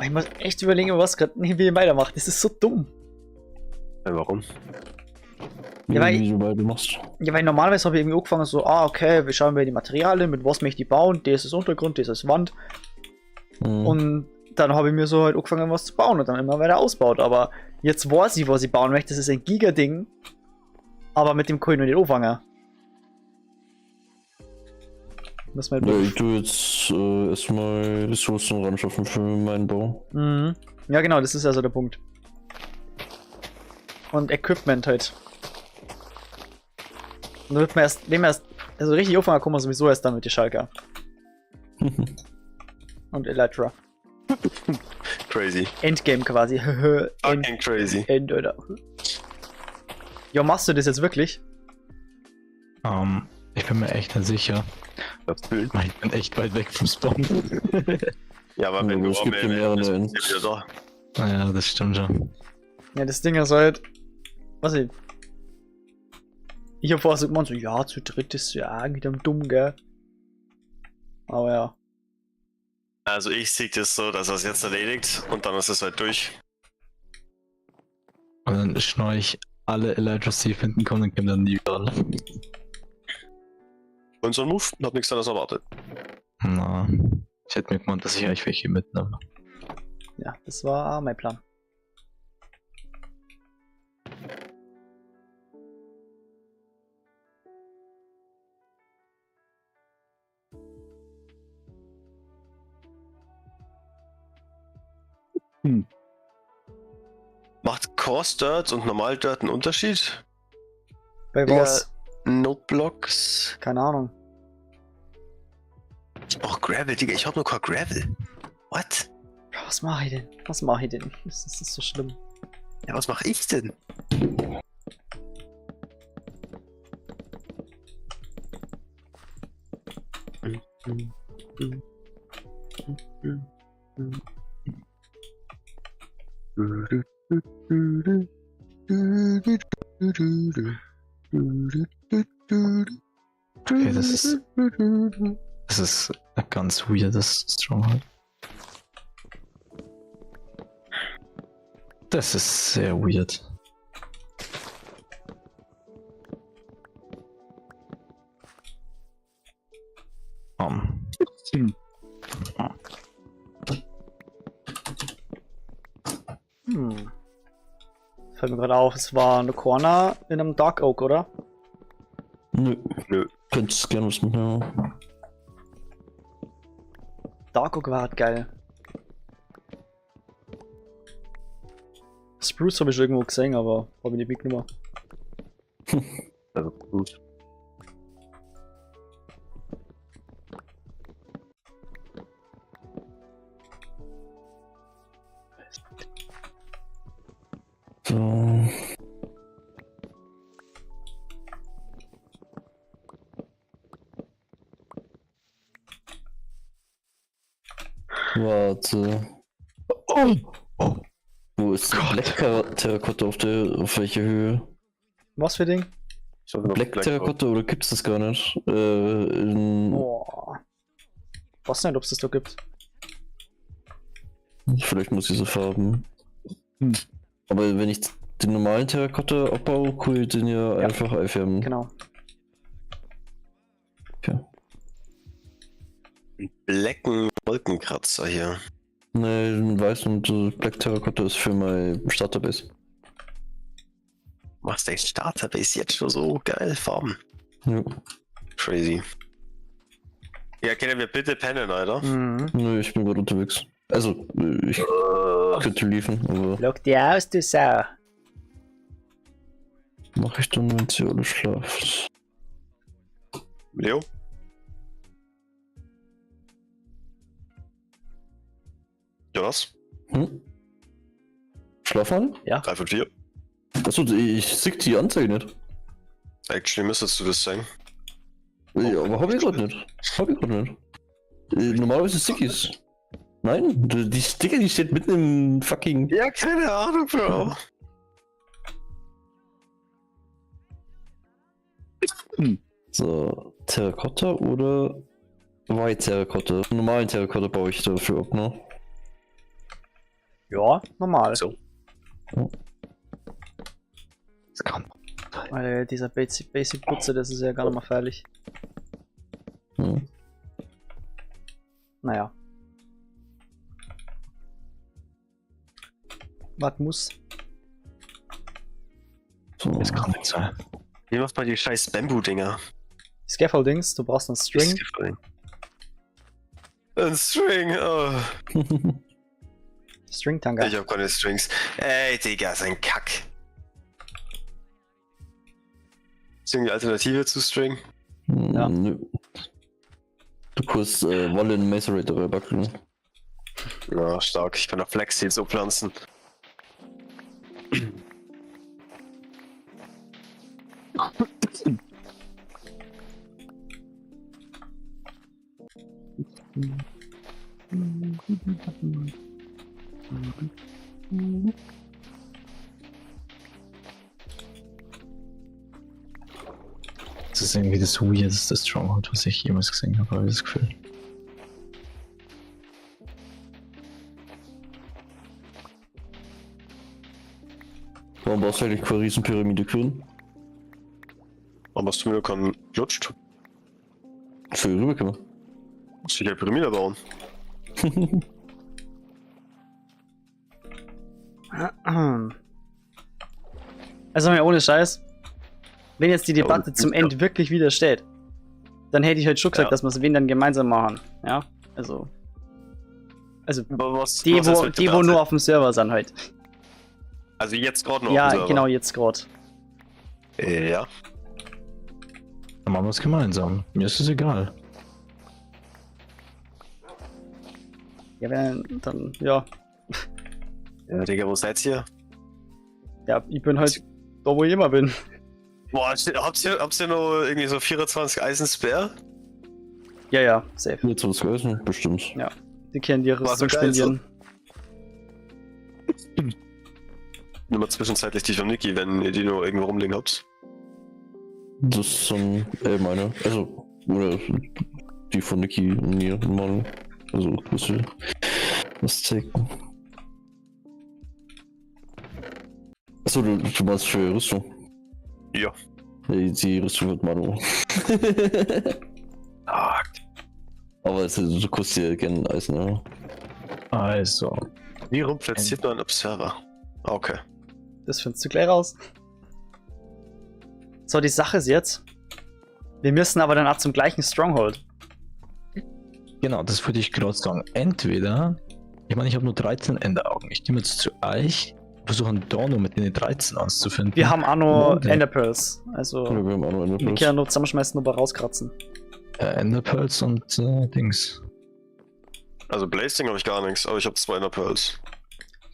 Ich muss echt überlegen, was gerade wie weitermacht. Das ist so dumm. Ja, warum? Ja, weil, Wie du weitermachst. ja, weil normalerweise habe ich irgendwie angefangen so, ah, okay, wir schauen wir die Materialien, mit was möchte ich bauen, das ist Untergrund, das ist Wand. Mhm. Und dann habe ich mir so halt angefangen, was zu bauen und dann immer weiter ausbaut. Aber jetzt weiß ich, was ich bauen möchte. Das ist ein Giga-Ding. Aber mit dem kann ich noch nicht anfangen. Müssen wir Ja, halt ich tue jetzt erstmal Ressourcen ran schaffen für meinen Bau. Mhm. Ja, genau, das ist also der Punkt. Und Equipment halt. Und dann wird man erst, wenn man erst, also richtig anfangen kommen wir sowieso erst dann mit die Schalker. Und Elytra. Crazy. Endgame quasi. End, Fucking crazy. End, oder? Ja, machst du das jetzt wirklich? Ich bin mir echt nicht sicher. Ich bin echt weit weg vom Spawn. Ja, aber wenn Ja, du es gibt ja mehrere bist, Ends. bist du wieder da. Naja, das stimmt schon. Ja, das Ding ist halt. Was ich. Ich hab vorher so gemeint, so, ja, zu dritt ist ja irgendwie dann dumm, gell? Aber ja. Also ich sehe das so, dass er es jetzt erledigt und dann ist es halt durch. Und dann schneue ich alle Elytras, die ich finden kann, und komme dann nie wieder an. Und so ein Move, hab nichts anderes erwartet. Na, ich hätte mir gemeint, dass ich eigentlich welche mitnehme. Ja, das war mein Plan. Macht Coarse Dirt und Normal Dirt einen Unterschied? Bei Digga, was? Noteblocks. Keine Ahnung. Ich brauch Gravel, Digga. Ich hab nur kein Gravel. What? Was mach ich denn? Was mach ich denn? Das ist so schlimm. Ja, was mach ich denn? Okay, das ist ein ganz weirdes Stronghold. Das ist sehr weird. Fällt mir gerade auf, es war eine Corner in einem Dark Oak, oder? Nö. Nö. Könntest gerne was mitnehmen. Dark Oak war halt geil. Spruce habe ich irgendwo gesehen, aber habe ich nicht mitgenommen. Also gut. So. Warte. Oh! Oh! Wo ist die Black Terrakotta auf der auf welcher Höhe? Was für Ding? Ich hoffe, noch Black Terrakotta oder gibt's das gar nicht? In, Boah. Weiß nicht, ob es das da gibt. Vielleicht muss ich sie farben. Hm. Aber wenn ich den normalen Terrakotta abbaue, kann ich den ja, Ja. einfach einfärben. Genau. Okay. Blacken Wolkenkratzer hier. Nee, den weißen und Black Terrakotta ist für mein Starterbase. Machst dein Starterbase jetzt schon so geil Farben. Ja. Crazy. Ja, können wir bitte pennen, Alter? Mhm. Nö, ich bin gerade unterwegs. Also, ich könnte liefern, aber Lock dir aus, du Sau. mache ich dann, wenn sie alle schlaft. Leo? Jonas? Hm? Schlaf an? Ja. 3 von 4. Achso, ich sehe die Anzeige nicht. Actually müsstest du das sagen. Ja, aber hab ich grad nicht. Hab ich grad nicht. Normalerweise sehe ich's. Nein, die Sticker, die steht mitten im fucking. Ja, keine Ahnung, Bro. So, Terrakotta oder White Terrakotta? Normalen Terrakotta baue ich dafür ab, ne? Ja, normal. So. Das kann. Alter, dieser Basic Putzer, das ist ja gar nicht mal feierlich. Hm. Naja. Was muss? So. Das kann nicht sein. Wie macht man die scheiß Bamboo-Dinger? Scaffoldings, du brauchst einen String. Ein String, oh. String-Tanga. Ich hab keine Strings. Ey, Digga, ist ein Kack. Ist irgendwie Alternative zu String? Ja. Nö. Du kannst Wolle in Macerator reinbacken. Na, stark. Ich kann auch Flaxseeds so pflanzen. Das ist irgendwie das weirdeste Stronghold, was ich jemals gesehen habe, habe ich das Gefühl. Warum brauchst du eigentlich keine Riesenpyramide, Quinn? Warum hast du mir keinen Lutscht? Für rüberkommen. Muss ich eine Pyramide bauen. Also mal ohne Scheiß. Wenn jetzt die Debatte Ja, zum Ende wirklich wieder steht, dann hätte ich halt schon gesagt, Ja. dass wir es wen dann gemeinsam machen. Ja, also. Also Aber was, die, was ist wo, mit die, wo Debatte? nur auf dem Server sind halt. Also jetzt gerade noch. auf dem Ja, Server. genau, jetzt gerade. Ja. Dann machen wir es gemeinsam. Mir ist es egal. Ja, wenn, dann, ja. Ja, Digga, wo seid ihr? Ja, ich bin halt da, wo ich immer bin. Boah, habt ihr noch irgendwie so 24 Eisen Spare? Ja, ja, safe. Jetzt was gegessen? Bestimmt. Ja. Die können die War so Rüstung geil, so. spendieren. Nimm mal zwischenzeitlich die von Niki, wenn ihr die nur irgendwo rumliegen habt. Das ist dann, meine. Also, oder die von Niki und mir und Manu. Also, was wir was zeigen. Achso, du meinst für Rüstung. Ja. Die Rüstung wird Manu. Fuck. Aber es ist, du kostet ja gerne Eisen, ja. Also. Wie rum platziert man einen Observer? Okay. Das findest du gleich raus. So, die Sache ist jetzt, wir müssen aber dann auch zum gleichen Stronghold. Genau, das würde ich gerade sagen. Entweder, ich meine, ich habe nur 13 Enderaugen. Ich nehme jetzt zu euch, versuche da nur mit den 13 anzufinden. Wir haben auch noch Oder- Enderpearls. Also, Ja, wir haben auch noch wir Enderpearls. können noch zusammenschmeißen und aber rauskratzen. Enderpearls und Dings. Also Blazing habe ich gar nichts, aber ich habe 2 Enderpearls.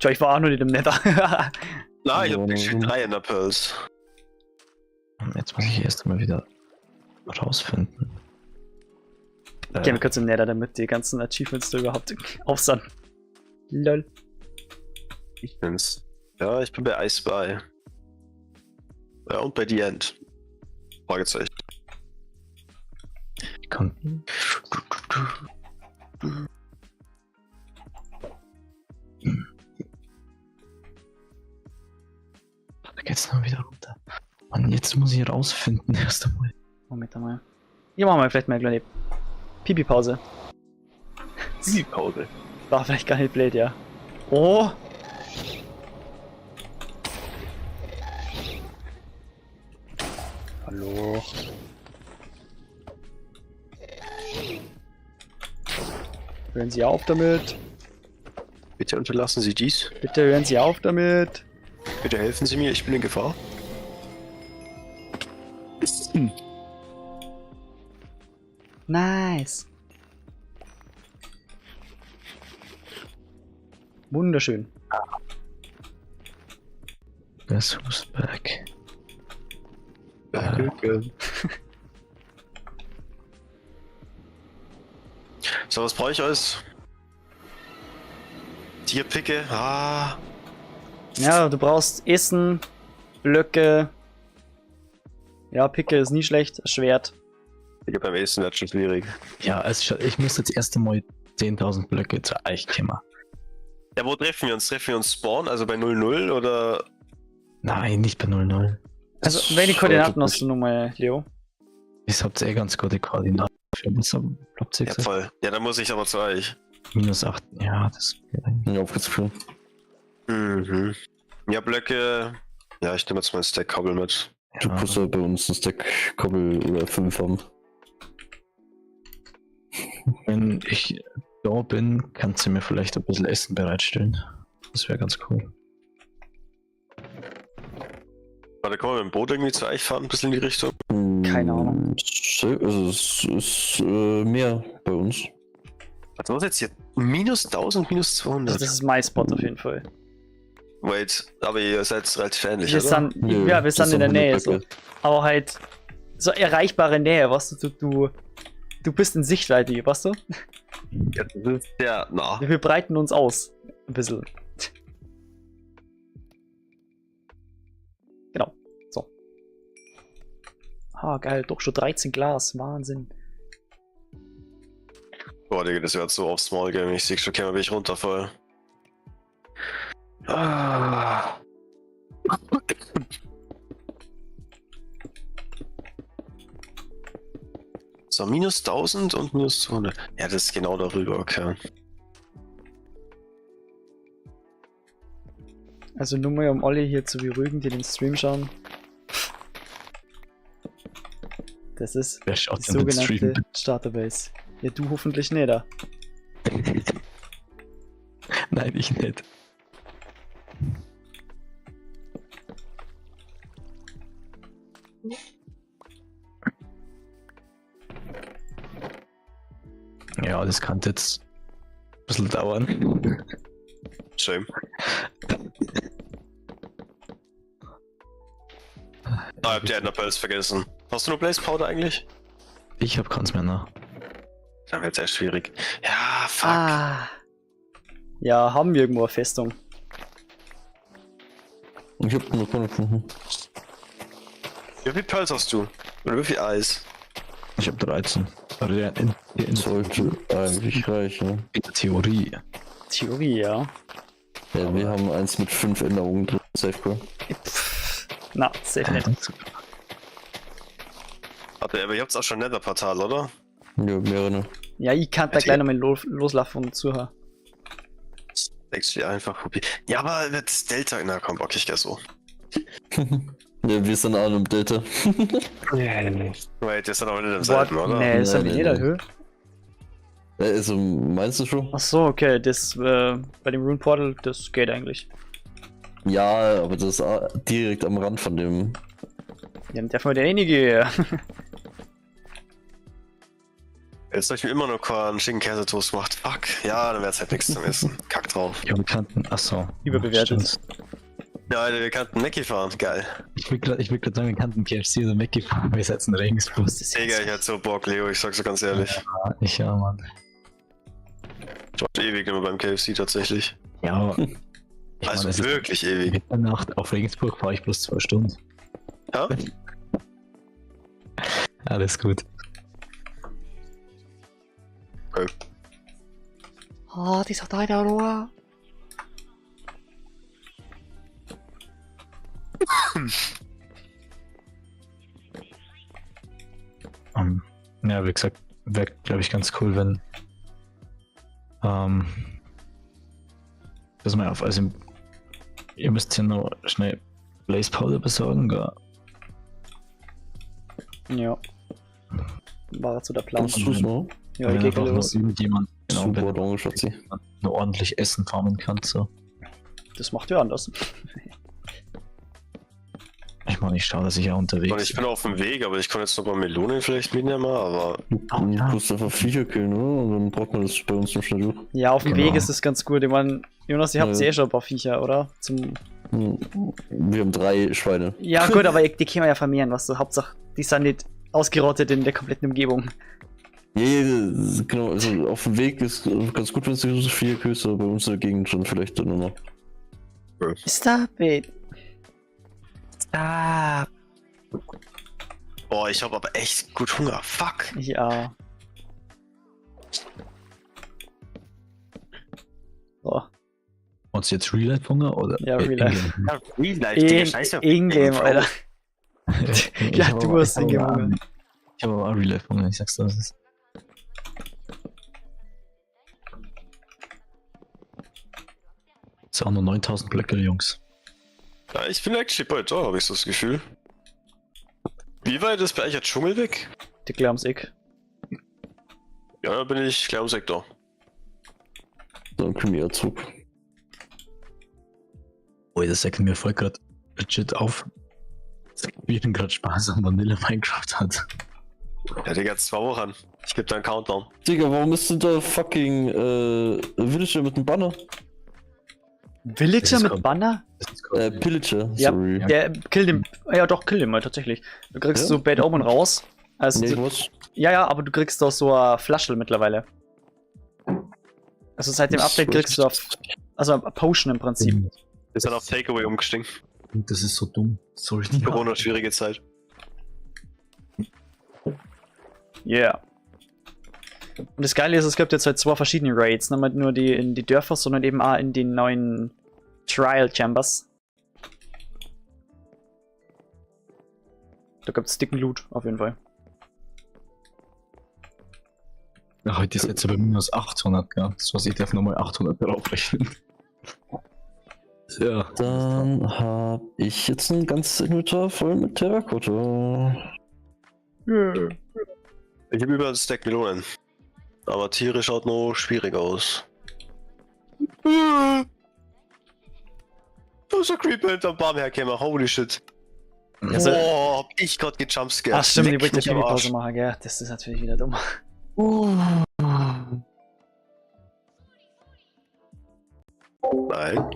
Tja, ich war auch nur nicht im Nether. Nein, ich habe Ja. actually 3 Enderpearls. Jetzt muss ich erst einmal wieder rausfinden. Gehen wir kurz im Nether, damit die ganzen Achievements da überhaupt auf sind. Lol. Ich bin's. Ja, ich bin bei iSpy. Ja, und bei The End. Fragezeichen. Ich kann. Da geht's noch wieder runter. Mann, jetzt muss ich rausfinden erst einmal. Moment einmal. Hier machen wir vielleicht mal eine kleine Pipi-Pause. Pipi-Pause. War vielleicht gar nicht blöd, ja. Oh! Hallo. Hören Sie auf damit. Bitte unterlassen Sie dies. Bitte hören Sie auf damit. Bitte helfen Sie mir, ich bin in Gefahr. Nice. Wunderschön. Guess who's back? So, was brauche ich alles? Tierpicke. Ah. Ja, du brauchst Essen, Blöcke. Ja, Picke ist nie schlecht. Schwert. Digga, beim Essen wird schon schwierig. Ja, also ich muss jetzt erst einmal 10.000 Blöcke zu euch kommen. Ja, wo treffen wir uns? Treffen wir uns Spawn, also bei 0-0 oder? Nein, nicht bei 0-0. Also, welche Koordinaten hast du nochmal, Leo? Ich habt eh ganz gute Koordinaten. Was habt ihr Ja, gesagt? voll. Ja, dann muss ich aber zu euch. Minus 8. Ja, das geht eigentlich. Ja, aufgezogen. Mhm. Ja, Blöcke. Ja, ich nehme jetzt mein Stack Cobble mit. Du Ja. musst ja bei uns ein Stack Cobble oder 5 haben. Wenn ich da bin, kannst du mir vielleicht ein bisschen Essen bereitstellen. Das wäre ganz cool. Warte, können wir mit dem Boot irgendwie zu euch fahren? Ein bisschen in die Richtung? Keine Ahnung. Also es ist mehr bei uns. Was war jetzt hier? Minus 1000, minus 200. Also, das ist mein Spot auf jeden Fall. Wait, aber ihr seid relativ ähnlich, Wir oder? sind, Nö, ja, wir das sind in der sind Nähe. 100 So. Blöcke. Aber halt so erreichbare Nähe, weißt du, du bist in Sichtweite, weißt du? Ja, das ist ja nah. Wir breiten uns aus. Ein bisschen. Genau. So. Ah, geil. Doch schon 13 Glas. Wahnsinn. Boah, Digga, das wird so auf Small Game. Ich sehe schon, okay, bin ich runter voll. Ah. So, minus 1000 und minus 200. Ja, das ist genau darüber, okay. Also nur mal, um alle hier zu beruhigen, die den Stream schauen. Das ist Wer schaut die denn den Stream? sogenannte Starterbase. Ja, du hoffentlich nicht, da. Nein, ich nicht. Ja, das kann jetzt ein bisschen dauern. Shame. Ah, ich hab die Enderpearls vergessen. Hast du nur Blaze Powder eigentlich? Ich hab keins mehr nach. Dann wird's echt schwierig. Ja, fuck. Ah. Ja, haben wir irgendwo eine Festung. Ich hab noch keine gefunden. Wie viele Pearls hast du? Oder wie viel Eis? Ich hab 13. Also ja, in, Sollte eigentlich reichen. in der Theorie. Theorie, ja. Ja, wir haben eins mit 5 Änderungen drin. Safe Call. Pff, na, safe nicht. Warte, aber ihr habt auch schon Nether-Portal, oder? Ja, mehrere. Ne? Ja, ich kann da gleich nochmal loslaufen und zuhören. Actually einfach probieren. Ja, aber das Delta, na komm, okay, ich geh so. Ja, wir sind alle im Delta. Wait, das ist dann auch nicht im selben, oder? Nee, ist ja Nee, nicht nee, jeder nee. Höhe. Also, meinst du schon? Ach so, okay, das bei dem Rune Portal, das geht eigentlich. Ja, aber das ist direkt am Rand von dem. Ja, dann darf man der einige. Jetzt hab ich mir immer noch keinen schicken Käsetoast gemacht. Fuck. Ja, dann wär's halt nichts zum Essen. Kack drauf. Ja, wir kannten. Achso. Überbewertet. Stimmt. Ja, Alter, wir könnten Mackie fahren. Geil. Ich will grad sagen, wir kannten KFC oder Mackie fahren, wir setzen Regensburg. Digga, ich hatte so Bock, Leo, ich sag's so ganz ehrlich. Ja, ich ja, Mann. Ich war schon ewig nicht mehr beim KFC tatsächlich. Ja, ich Also meine, es ist wirklich ewig. Mitternacht auf Regensburg fahre ich bloß 2 Stunden. Ja? Alles gut. Okay. Oh, dieser deine Ruhe. Ja, wie gesagt, wäre, glaube ich, ganz cool, wenn. Pass mal auf, also ihr müsst hier noch schnell Blaze Powder besorgen, gell? Ja. War so der Plan. Kannst du's noch? Ja, ich Wenn geh einfach gleich nur los. irgendjemand, genau, Super, wenn danke, Schatzi. nur ordentlich Essen farmen kann, so. Das macht ja anders. Ich meine, ich schaue, dass ich ja unterwegs Und ich bin auf dem Weg, aber ich kann jetzt noch mal Melonen vielleicht mitnehmen, aber. Du kannst einfach Viecher killen, oder? Und dann braucht man das bei uns noch schnell durch. Ja, auf dem Genau. Weg ist es ganz gut. Ich meine, Jonas, ihr habt Ja. eh schon ein paar Viecher, oder? Zum Wir haben 3 Schweine. ja, gut, aber die können wir ja vermehren, was du. Hauptsache, die sind nicht ausgerottet in der kompletten Umgebung. Ja, ja, genau, also auf dem Weg ist ganz gut, wenn es nicht so viele Küste, aber bei uns in der Gegend schon vielleicht dann nochmal. Stop it. Ah. Boah, ich hab aber echt gut Hunger. Fuck. Ja. So. Und jetzt Real Life Hunger oder? Ja, Real Life. In-game? Ja, Real Life, Digga, scheiße. In-game, Alter. Ich Ja, hab du aber- hast ich hab In-game aber Hunger. Ich habe aber auch Real Life Hunger, ich sag's dir, was ist. Ist auch nur 9000 Blöcke, Jungs. Ja, ich bin actually bald da, habe ich so das Gefühl. Wie weit ist bei euch der Dschungel weg? Die gleich ums Eck. Ja, da bin ich gleich ums Eck da. Dann können wir ja zurück. Oh, das sagt mir voll grad legit auf. Wie denn grad Spaß an Vanilla Minecraft hat. Ja, Digga, 2 Wochen. Ich geb da einen Countdown. Digga, warum ist denn da fucking Villager mit dem Banner? Villager Das ist mit kom- Banner? Das ist komplett- Pillager, Ja, sorry. Der kill den. Ja, doch, kill den mal tatsächlich. Du kriegst Ja? so Bad Omen raus. Also, Nee, du, was? ja, ja, aber du kriegst doch so eine Flasche mittlerweile. Also seit dem Update kriegst du auf, also eine Potion im Prinzip. Ist dann auf Takeaway umgestiegen. Das ist so dumm. Sorry. Corona, schwierige Zeit. Yeah. Und das Geile ist, es gibt jetzt halt 2 verschiedene Raids. Nicht nur die in die Dörfer, sondern eben auch in den neuen Trial Chambers. Da gibt's dicken Loot, auf jeden Fall. Ja, heute ist jetzt bei minus 800, gell? Das heißt, ich darf nochmal 800 draufrechnen. Ja. Dann hab ich jetzt ein ganzes Inventar voll mit Terrakotta. Yeah. Ich habe über einen Stack Melonen. Aber Tiere schaut noch schwierig aus. Da ist ein Creeper hinterm Baum hergekommen, holy shit. Also- Boah, hab ich grad gejumpscared. Ach stimmt, ich Leck wollte mich ja am Arsch. Pause machen, gell? Das ist natürlich wieder dumm. Nein.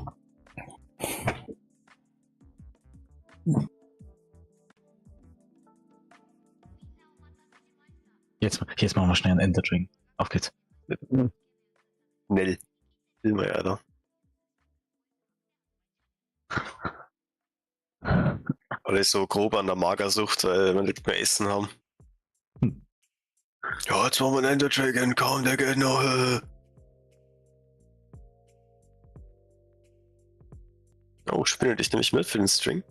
Jetzt machen wir schnell einen Ender Drink. Auf geht's. Schnell. Will man ja, Alter. Weil ich so grob an der Magersucht, weil wir nicht mehr Essen haben. Hm. Ja, jetzt machen wir einen Ender Dragon, komm, der geht noch. Oh Rotspinne dich nämlich mit für den String.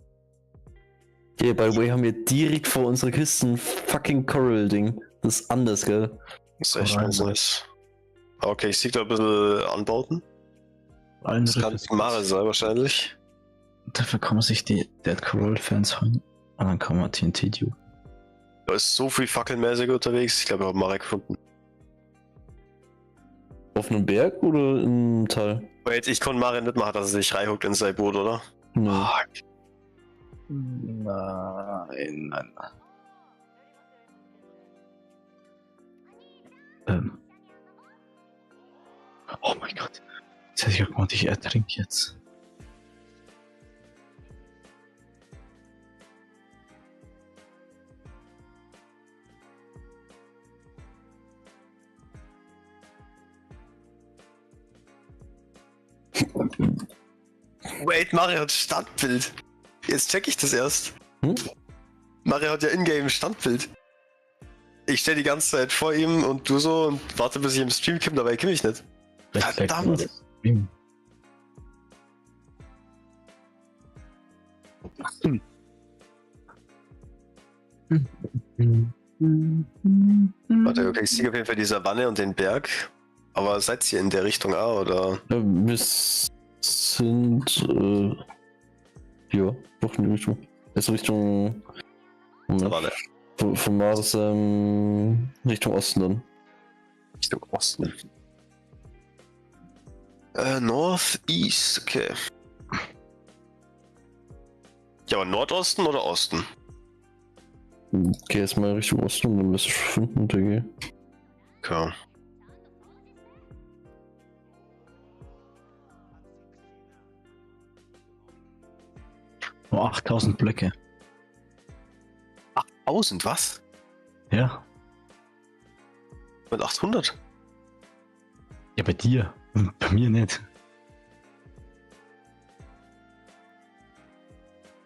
Okay, by the way, haben wir direkt vor unserer Küste ein fucking Coral-Ding. Das ist anders, gell? Das ist echt Korallen. ganz nice. Okay, ich sehe da ein bisschen Anbauten. Allen Das kann Mare sein wahrscheinlich. Dafür kann man sich die Dead Coral Fans holen. Und dann kann man TNT Duke. Da ist so viel fackelmäßig unterwegs. Ich glaube, ich habe Mare gefunden. Auf einem Berg oder im Tal? Wait, ich konnte Mare nicht machen, dass er sich reinhuckt in sein Boot, oder? Nee. Fuck. Nein, nein, nein. Oh mein Gott. Jetzt hätte ich auch gemeint, ich ertrinke jetzt. Wait, Mario hat Standbild. Jetzt check ich das erst. Hm? Mario hat ja ingame Standbild. Ich stehe die ganze Zeit vor ihm und du so und warte, bis ich im Stream komme, dabei komme ich nicht. Vielleicht Verdammt. gleich Stream. Warte, okay, ich sehe auf jeden Fall die Savanne und den Berg. Aber seid ihr in der Richtung auch, oder? Ja, wir sind, ja, doch in die Richtung. Ist Richtung, Moment, Savanne. von Mars, Richtung Osten dann. Richtung Osten. North East, okay. Ja, aber Nordosten oder Osten? Geh erstmal Richtung Osten und dann wirst du schon finden, denke ich. Okay. Oh, 8000 Blöcke. 1000, was? Ja. Mit 800? Ja, bei dir. Bei mir nicht.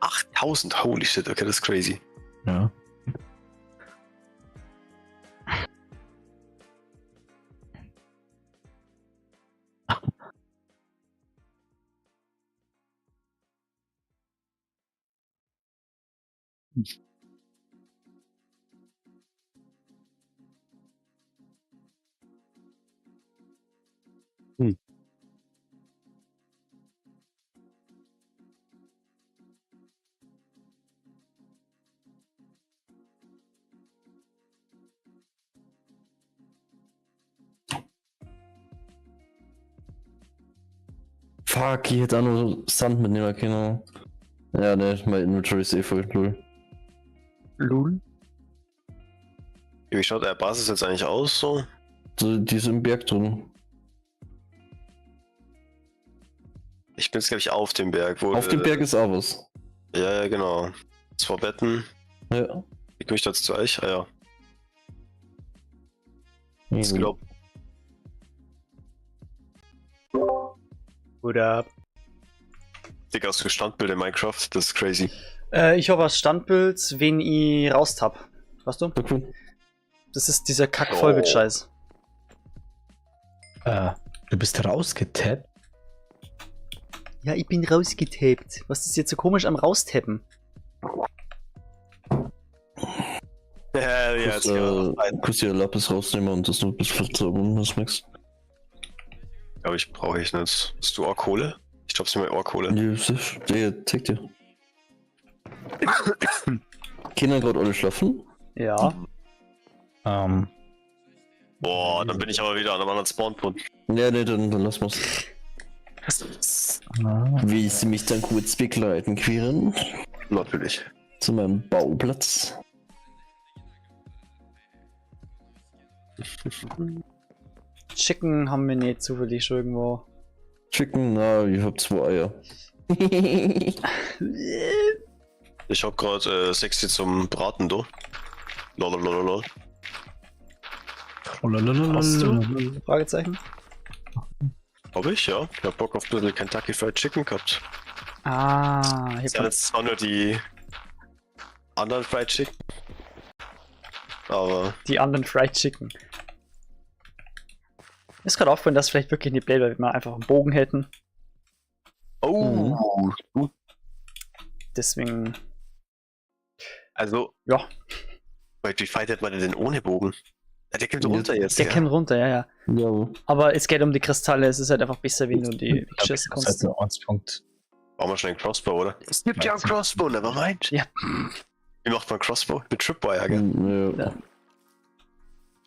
8000, holy shit, okay, das ist crazy. Ja. Fuck, ich hätte auch noch Sand mitnehmen können. Ja, ne, mein Inventory ist eh voll, lol. Lul. Wie schaut der Basis jetzt eigentlich aus so? So, die ist im Berg drin. Ich bin jetzt, glaube ich, auf dem Berg. Wo, Auf dem Berg ist auch was. Ja, ja, genau. Zwei Betten. Ja. Wie komme ich da jetzt zu euch? Ah ja. Ich glaub, Oder. Digga, hast du Standbild in Minecraft? Das ist crazy. Ich habe ein Standbild, wen ich raus hab. Weißt du? Okay. Das ist dieser Kack-Vollbild-Scheiß. Du bist rausgetappt? Ja, ich bin rausgetappt. Was ist jetzt so komisch am Raustappen? Ja, ja, Kurz, kurz hier Lapis rausnehmen und das noch ein bisschen verzaubern, was merkst. Glaube ich, brauche ich nicht. Hast du Ohrkohle? Ich glaube, es ist mir Ohrkohle. Ja, sicher. Ja, zeig dir. Kinder gerade alle schlafen? Ja. Boah, dann bin ich aber wieder an einem anderen Spawnpunkt. Ja, nee, dann lass mal's. Willst du mich dann kurz begleiten, Quirin? Natürlich. Zu meinem Bauplatz. Chicken haben wir nicht zufällig schon irgendwo. Chicken, na, ich hab 2 Eier. Ich hab grad 60 zum Braten, du. Lololololol. Hast du? Fragezeichen. Hab ich, ja. Ich hab Bock auf ein bisschen Kentucky Fried Chicken gehabt. Ah, ich Das sind jetzt zwar nur die anderen Fried Chicken. Aber. Die anderen Fried Chicken. Mir ist gerade aufgefallen, dass vielleicht wirklich eine Blade, wenn wir einfach einen Bogen hätten. Oh, Deswegen, Also, ja. Wait, wie fightet man denn ohne Bogen? Ja, der kommt runter jetzt. Der ja. kommt runter, ja, ja. Ja. Aber es geht um die Kristalle, es ist halt einfach besser, wenn du die schießen Das kannst. ist halt der Ortspunkt. Brauchen wir schnell einen Crossbow, oder? Es gibt ja einen Crossbow, never mind. Ja. Wie macht man Crossbow? Mit Tripwire, gell? Ja. Ja.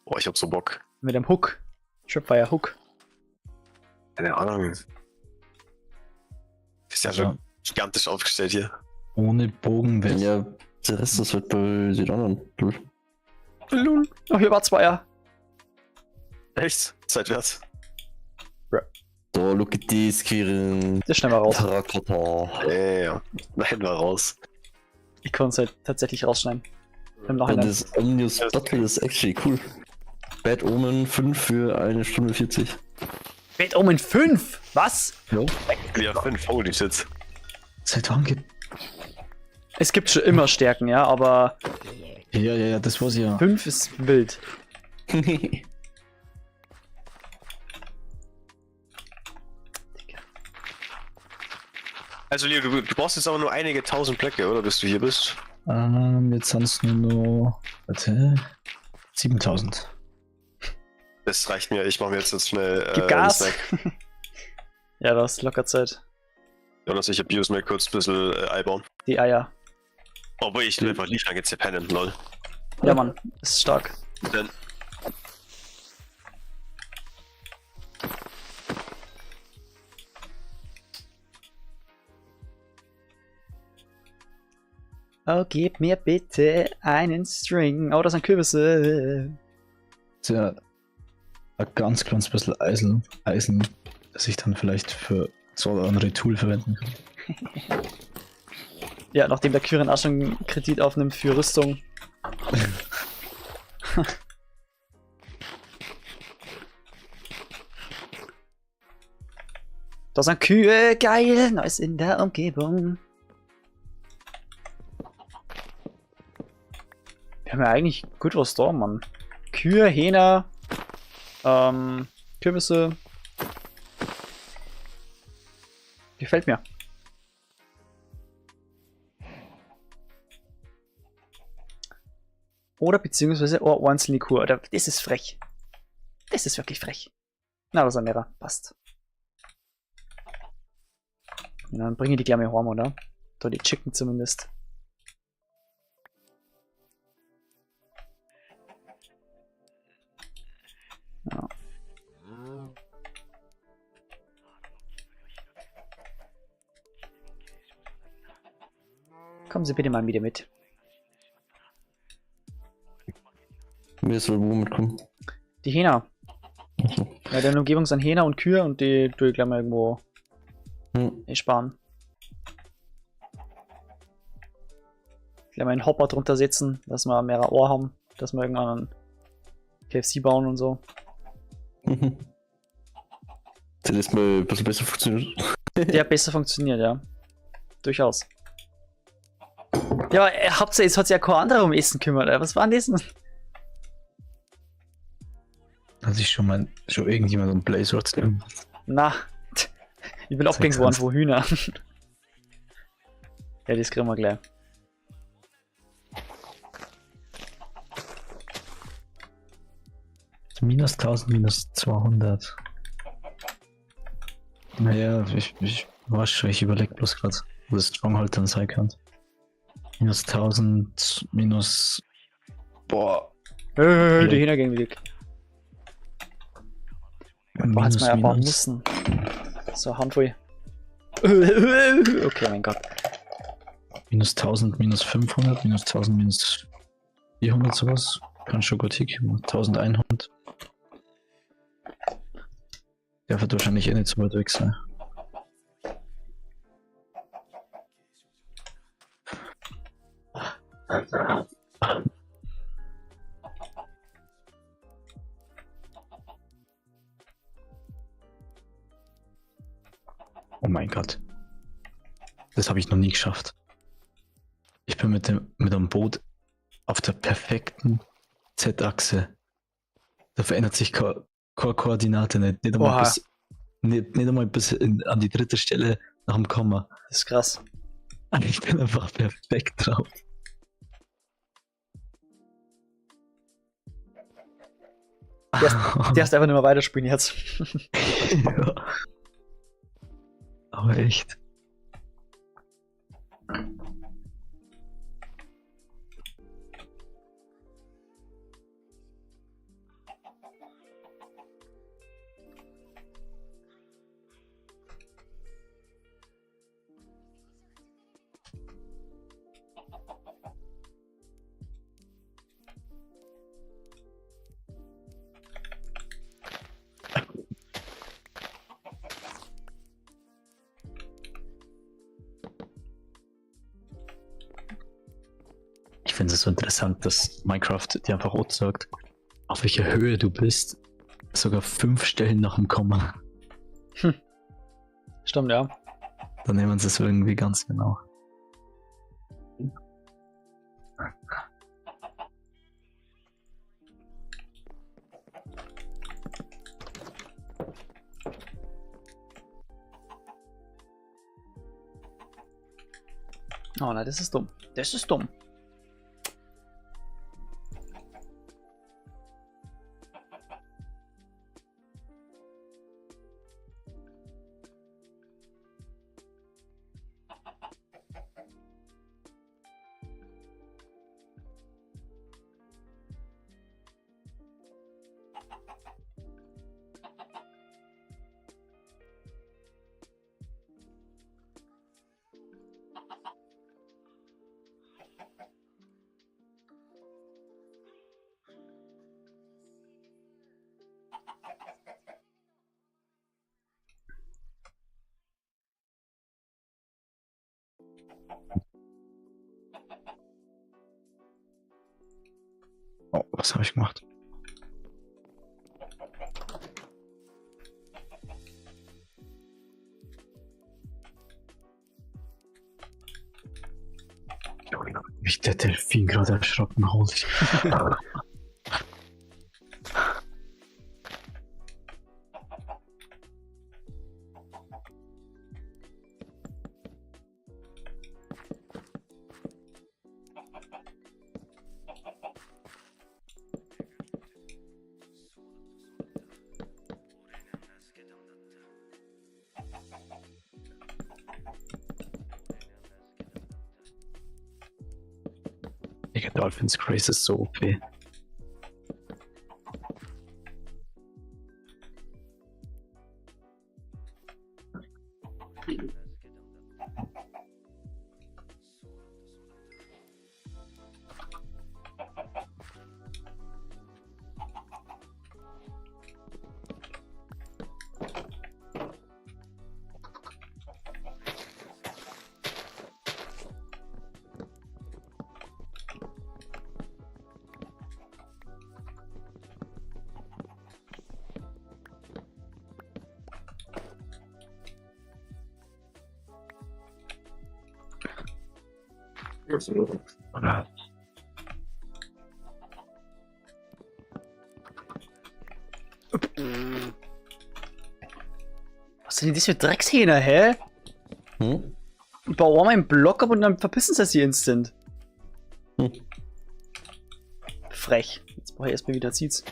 Boah, ich hab so Bock. Mit dem Hook. Tripwire Hook. Keine Ahnung. Ist ja Also- schon gigantisch aufgestellt hier. Ohne Bogen wäre Ja, der Rest ist halt bei den anderen. Lul. Lul. Oh, hier war Zweier. Echt? Seitwärts. So, look at this, Kirin. Das schneiden wir raus. Terrakotta. Ja, ja. Nein, war raus. Ich konnte es halt tatsächlich rausschneiden. Im Und Nachhinein. das Omnius Battle ist actually cool. Bad Omen 5 für 1 Stunde 40. Bad Omen 5! Was? Ja, 5, holy shit. Seit wann gibt. Es gibt schon immer Stärken, ja, aber Ja, ja, ja, das war's ja. 5 ist wild. Also, Leo, du brauchst jetzt aber nur einige tausend Blöcke, oder? Bis du hier bist. Jetzt sind es nur noch. Warte. 7000. Das reicht mir. Ich mache mir jetzt schnell. Gib Gas! einen Snack. Ja, das ist locker Zeit. Jonas, ich abuse mir kurz ein bisschen Ei bauen. Die Eier. Obwohl ich will einfach nicht lange zepennen, lol. Ja, Mann, ist stark. Dann. Oh, gib mir bitte einen String. Oh, das sind Kürbisse. Ist ja ein ganz kleines bisschen Eisen, das ich dann vielleicht für so oder andere Tool verwenden kann. Ja, nachdem der Kyrin auch schon Kredit aufnimmt für Rüstung. Da sind Kühe, geil, Neues in der Umgebung. Wir haben ja eigentlich gut was da, Mann. Kühe, Hähner, Kürbisse. Gefällt mir. Oder beziehungsweise, oh, einzelne Kuh. Oder, das ist frech. Das ist wirklich frech. Na, das sind mehrere. Passt. Ja, dann bringe ich die gleich mal heim, oder? Da die Chicken zumindest. Ja. Kommen Sie bitte mal wieder mit. Mir soll wo mitkommen. Die Hähner. Achso. Ja, deine Umgebung sind Hähner und Kühe und die tue ich gleich mal irgendwo sparen. Gleich mal einen Hopper drunter setzen, dass wir mehrere Ohr haben, dass wir irgendwann einen KFC bauen und so. Der lässt mal ein bisschen besser funktioniert. Der besser funktioniert, ja. Durchaus. Ja, Hauptsache, es hat sich ja kein anderer um Essen kümmert. Was war denn das? Hat sich schon mal schon irgendjemand um Blaze Rods gekümmert? Na, ich bin abgelenkt worden von Hühner. Ja, das kriegen wir gleich. Minus 1000, minus 200. Naja, ich weiß schon, ich überleg bloß grad, wo das Stronghold dann sein kann. Minus 1000, minus. Boah. Hey, die Hühner gehen weg. Boah, jetzt Minus, mal ein paar minus. Nüssen. So, eine Handvoll. Okay, mein Gott. Minus 1000, minus 500, minus 1000, minus 400, sowas. Kann schon gut hinkommen. 1100. Der wird wahrscheinlich eh nicht so weit weg sein. Oh mein Gott. Das habe ich noch nie geschafft. Ich bin mit dem Boot auf der perfekten Z-Achse. Da verändert sich keine Koordinate nicht. Nicht einmal Oha. bis, nicht einmal bis an die dritte Stelle nach dem Komma. Das ist krass. Ich bin einfach perfekt drauf. Der ist einfach nicht mehr weiterspielen jetzt. Ja. Aber echt. Ich finde es so interessant, dass Minecraft dir einfach auch sagt, auf welcher Höhe du bist. Sogar 5 Stellen nach dem Komma. Stimmt, ja. Dann nehmen sie es irgendwie ganz genau. Oh nein, das ist dumm. Das ist dumm. Oh, was habe ich gemacht? Mich der Delfin gerade erschrocken, holy. Digga, Dolphins Craze ist so OP. Was sind denn das für Dreckshähne, hä? Hm? Ich baue einmal einen Block ab und dann verpissen sie sich instant. Hm. Frech. Jetzt brauche ich erstmal wieder Seeds.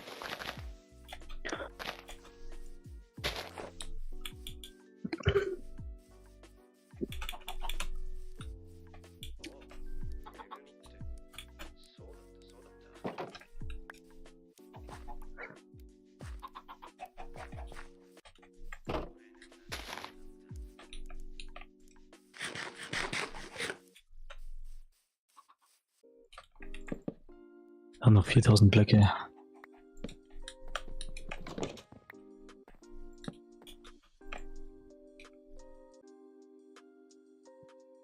Haben noch 4000 Blöcke.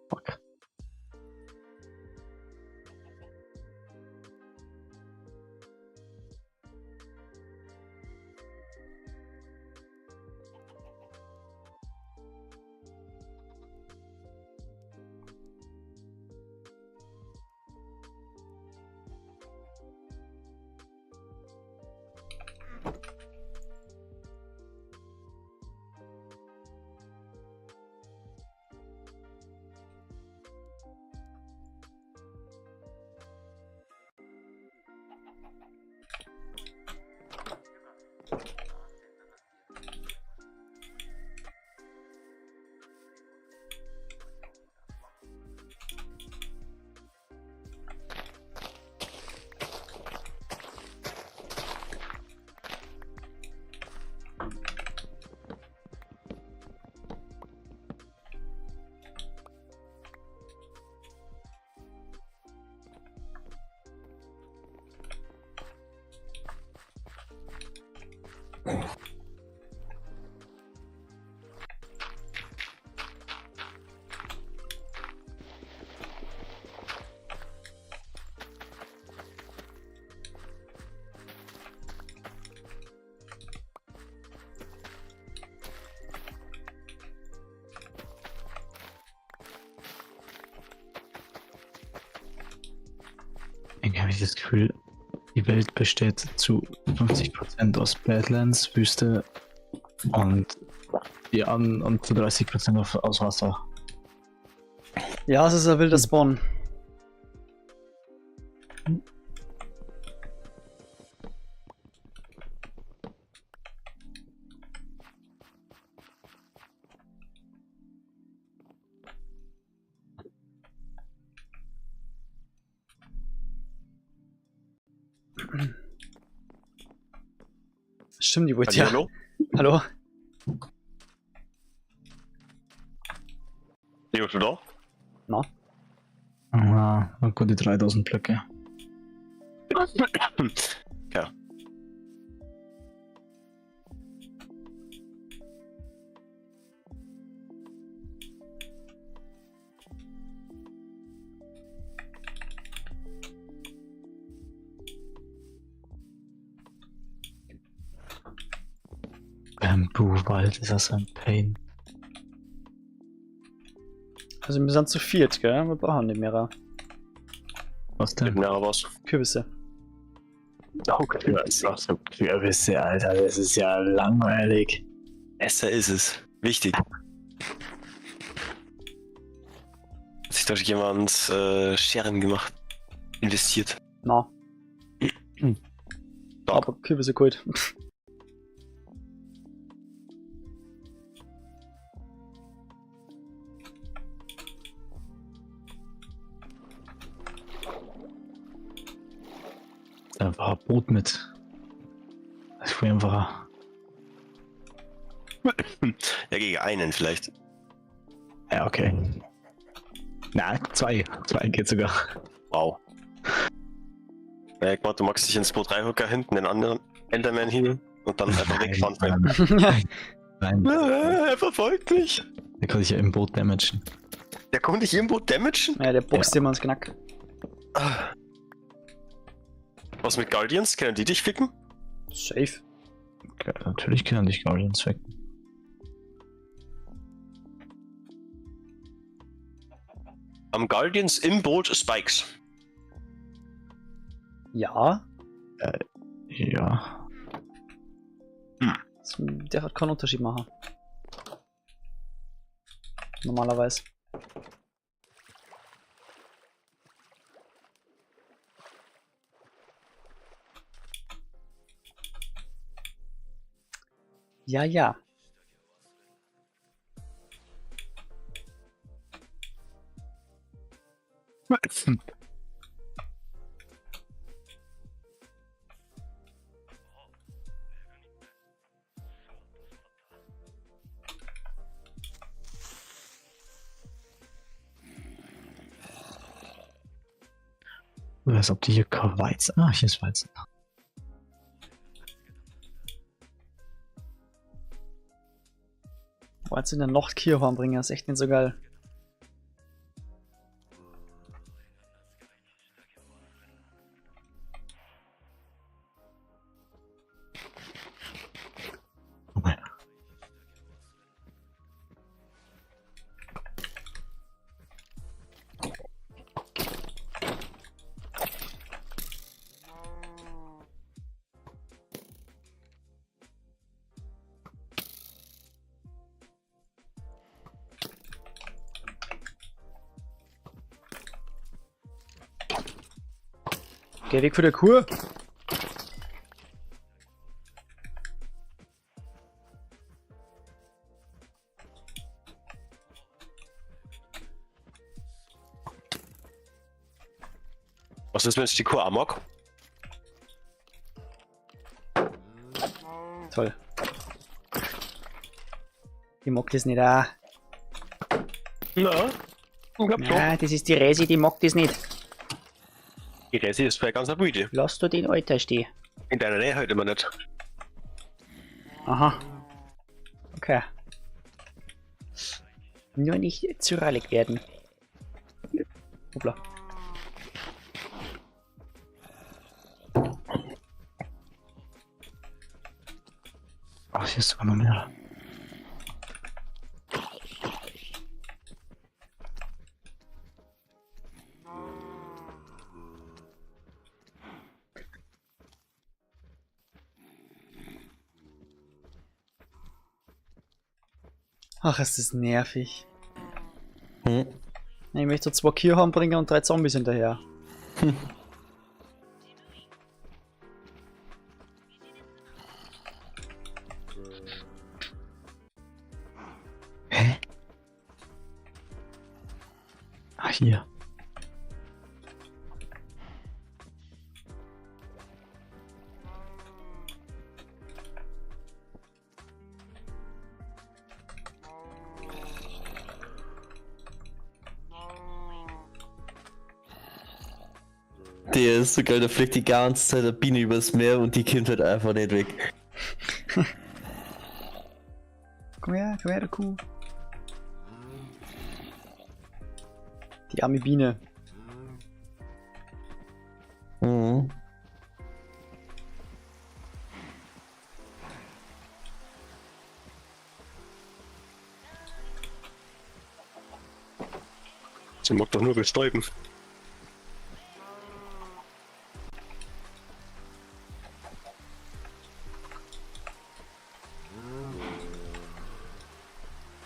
Fuck. Irgendwie habe ich das Gefühl, die Welt besteht zu 50% aus Badlands, Wüste und die an und zu 30% aus Wasser. Ja, es ist ein wilder Spawn. Stimmt, die wollte ja. Hallo? Hallo? Leo, du da? Na? Ah, oh Gott, die 3000 Blöcke. Ja. Bambuwald ist das ein Pain. Also wir sind zu viert, gell? Wir brauchen nicht mehrere. Was denn? Mehrere was? Kürbisse. Oh, Kürbisse. Kürbisse, Alter, das ist ja langweilig. Besser ist es. Wichtig. Hat sich da jemand Scheren gemacht? Investiert. Na. Aber Kürbisse geholt. Einfach ein Boot mit. Das ist viel einfacher. Ja, gegen einen vielleicht. Ja, okay. Na, zwei. Zwei geht sogar. Wow. Ja, ich meine, du magst dich ins Boot reinhocken, hinten den anderen Enderman hin und dann einfach wegfahren. Nein. Nein. Er verfolgt mich. Der kann sich ja im Boot damagen. Der konnte dich im Boot damagen? Ja, der boxt dir mal ins Knack. Was mit Guardians? Können die dich ficken? Safe. Ja, natürlich können dich Guardians ficken. Am Guardians im Boot Spikes. Ja. Ja. Der hat keinen Unterschied machen. Normalerweise. Ja, ja. Als ob die hier kein Weizen. Ah, hier ist Weizen. Boah, jetzt in der Nacht Kühe bringen, ist echt nicht so geil. Geh weg von der Kuh! Was ist, wenn es die Kuh amok? Toll. Die mag das nicht auch. Na, ich glaub schon. Na, das ist die Resi, die mag das nicht. Die Resi ist vielleicht ganz eine Idee. Lass du den Alter stehen. In deiner Nähe halt immer nicht. Aha. Okay. Nur nicht zu rallig werden. Hoppla. Ach, hier ist sogar noch mehr. Ach, ist das nervig. Hm? Ich möchte so 2 Kühe bringen und 3 Zombies hinterher. Hä? Ah, hier. Der ist so geil, der fliegt die ganze Zeit der Biene übers Meer und die kommt halt einfach nicht weg. Komm her, du Kuh. Die arme Biene. Mhm. Sie mag doch nur bestäuben.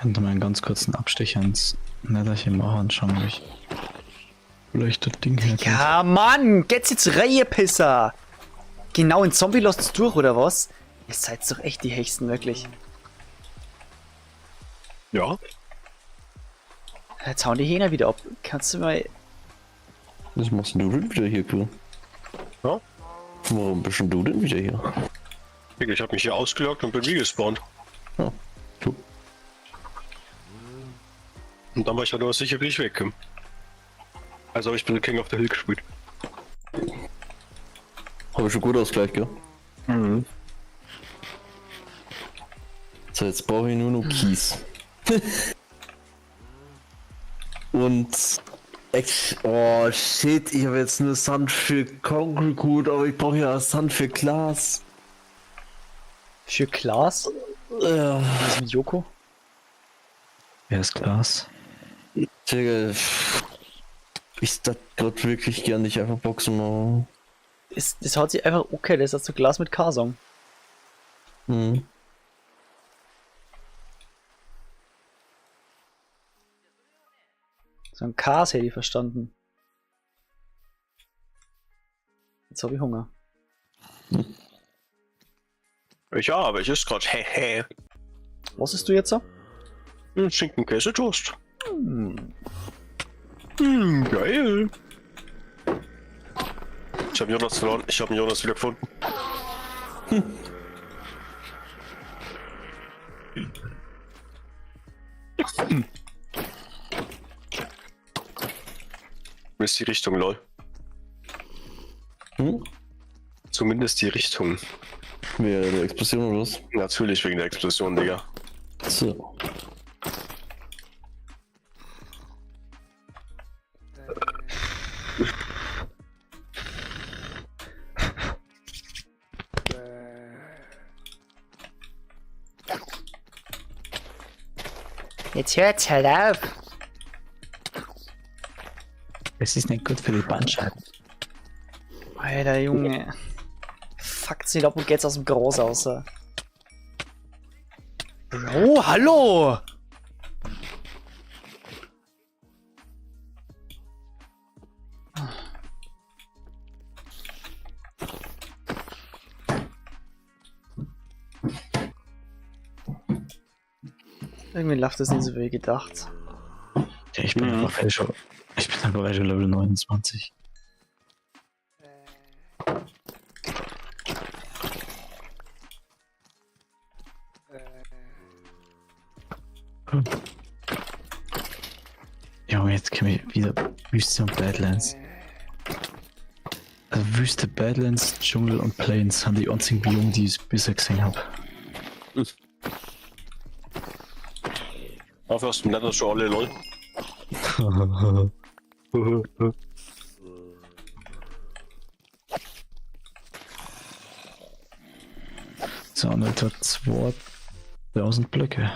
Könnte mal einen ganz kurzen Abstecher ins Nether hier machen und schauen, ob ich vielleicht das Ding herkriege. Ja, Mann! Geht's jetzt rein, ihr Pisser! Genau, ein Zombie lässt durch, oder was? Ihr seid doch echt die Hechsen, wirklich. Ja. Jetzt hauen die Hähner wieder ab. Kannst du mal... Was machst denn du denn wieder hier, Kuh? Ja? Warum bist denn du denn wieder hier? Ich hab mich hier ausgelockt und bin regespawnt. Ja, cool. Und dann war ich halt nur sicher, wie ich wegkomme. Also hab ich bin King of the Hill gespielt. Hab ich schon gut ausgleich, gell? Mhm. So, jetzt brauche ich nur noch Kies. Und. Oh shit, ich habe jetzt nur Sand für Concrete gut, aber ich brauche ja Sand für Glas. Für Glas? Ja. Was ist mit Joko? Wer ist Glas? Digga, ich dachte gerade wirklich gern nicht einfach Boxen machen. Das haut sich einfach okay, das ist so Glas mit K-Song. Mhm. So ein Kas hätte ich verstanden. Jetzt habe ich Hunger. Ja, aber ich esse grad. Hehe. Was isst du jetzt so? Schinken-Käse-Toast. Hm. Hm, geil. Ich hab Jonas verloren. Ich hab Jonas wieder gefunden. Ist die Richtung, lol. Hm? Zumindest die Richtung. Wegen der Explosion oder was? Natürlich wegen der Explosion, Digga. So. Jetzt hört's halt auf. Es ist nicht gut für die Bandscheiben. Alter Junge. Fuckt's nicht ab und geht's aus dem Gras raus. Bro, hallo! Irgendwie läuft das nicht so wie gedacht. Ja, ich bin einfach schon. Ich bin einfach schon Level 29. Junge, jetzt komme ich wieder Wüste und Badlands. Also Wüste, Badlands, Dschungel und Plains haben die einzigen Biome, die ich bisher gesehen habe. Dafür hast du im Nether schon alle, lol. So, und etwa 2000 Blöcke.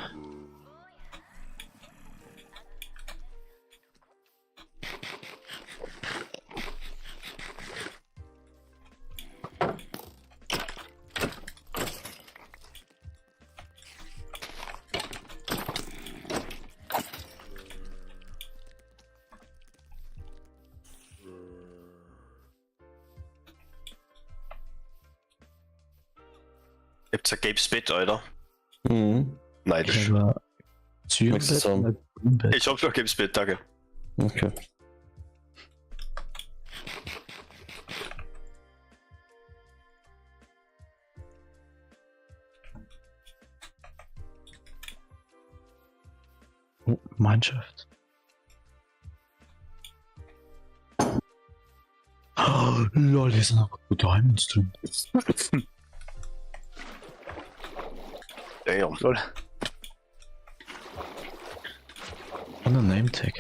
Gibt's ein gelbes Bett, Alter? Mhm. Neidisch. Ich habe Möchtest du haben? Ich hab schon ein gelbes Bett, danke. Okay. Oh, Mineshaft. Oh, lol, hier sind noch Diamonds drin. Damn. Lol. Und ein Name-Tag.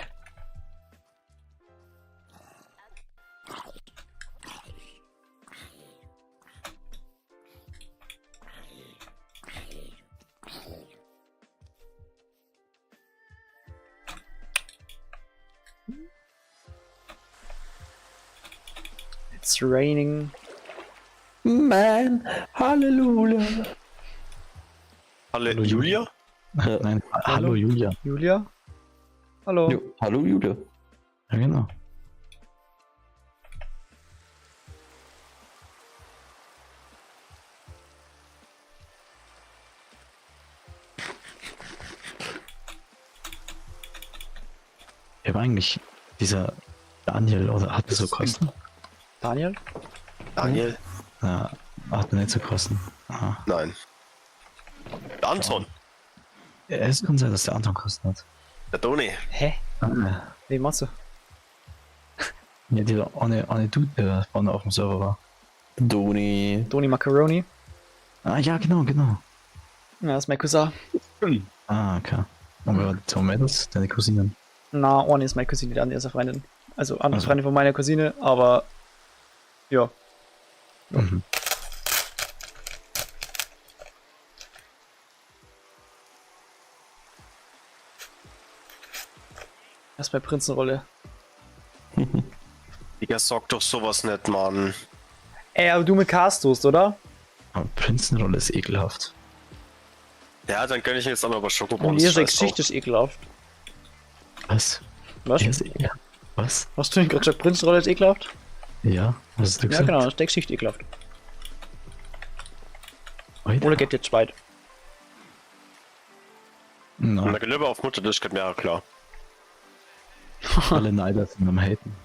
It's raining. Man, Halleluja. Hallo, Julia? Ja. Nein, hallo Julia. Julia? Hallo. Jo, hallo Julia. Ja, genau. Ich habe eigentlich dieser Daniel, oder hat er so Kosten? Daniel? Daniel? Ja, hat er nicht so Kosten. Aha. Nein. Der Anton. Ja, es kann sein, dass der Anton Kosten hat. Der Toni. Hä? Ah, Wen machst du? Ja, dieser eine Dude, der vorne auf dem Server war. Doni. Doni Macaroni? Ah, ja, genau, genau. Ja, das ist mein Cousin. Ah, okay. Und wer war die zwei Mädels? Deine Cousinen. Na, eine ist meine Cousine, die andere ist eine Freundin. Also andere Also. Freundin von meiner Cousine, aber ja. Mhm. Das ist meine Prinzenrolle. Digga, sag doch sowas nicht, Mann. Ey, aber du mit Castoast, oder? Aber Prinzenrolle ist ekelhaft. Ja, dann gönn ich mir jetzt auch noch was Und Schokobons. ihre Scheiß Geschichte ist ekelhaft. Was? Was? Er ist ekelhaft. Was? Hast du denn gerade gesagt, Prinzenrolle ist ekelhaft? Ja, was hast du Ja, gesagt? genau, ist die Geschichte ekelhaft. Alter. Oder geht jetzt weit? drauf. Na, Na, Gelübbe auf Mutter, das geht mir auch klar. alle Neider sind am Haten.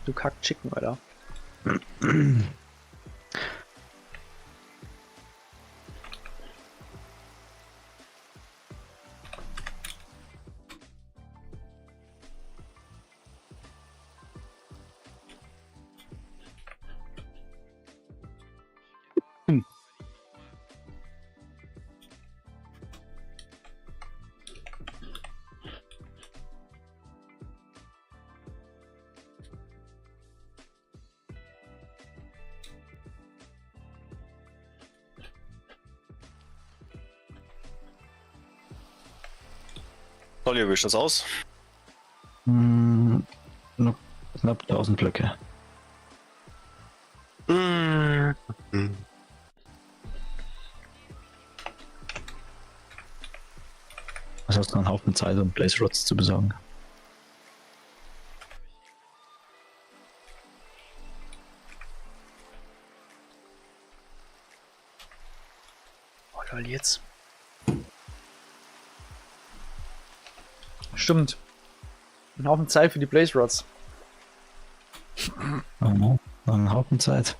Du kack Chicken, Alter. Olli, wie schaut's aus? Noch knapp 1000 Blöcke. Mm. Das heißt, noch einen Haufen Zeit, um Blaze Rods zu besorgen. Oh lol, jetzt. Stimmt. Ein Haufen Zeit für die Blaze Rods. Oh, no. Noch einen Haufen Zeit.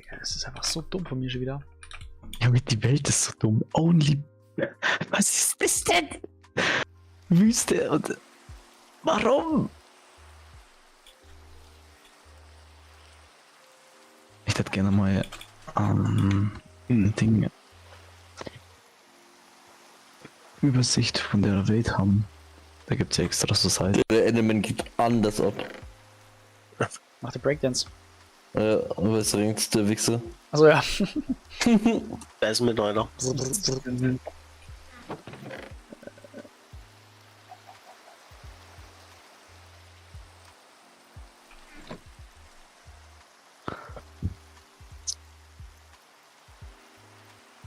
Digga, das ist einfach so dumm von mir schon wieder. Ja, mit die Welt ist so dumm. Only. Was ist das denn? Wüste und. Warum? Ich hätte gerne mal ein Ding. Übersicht von der Welt haben. Da gibt es ja extra so Seiten. Der Enderman geht anders ab. Macht der Breakdance. Ja, was ringt der Wichser? Also ja. Wer ist mit Neuner?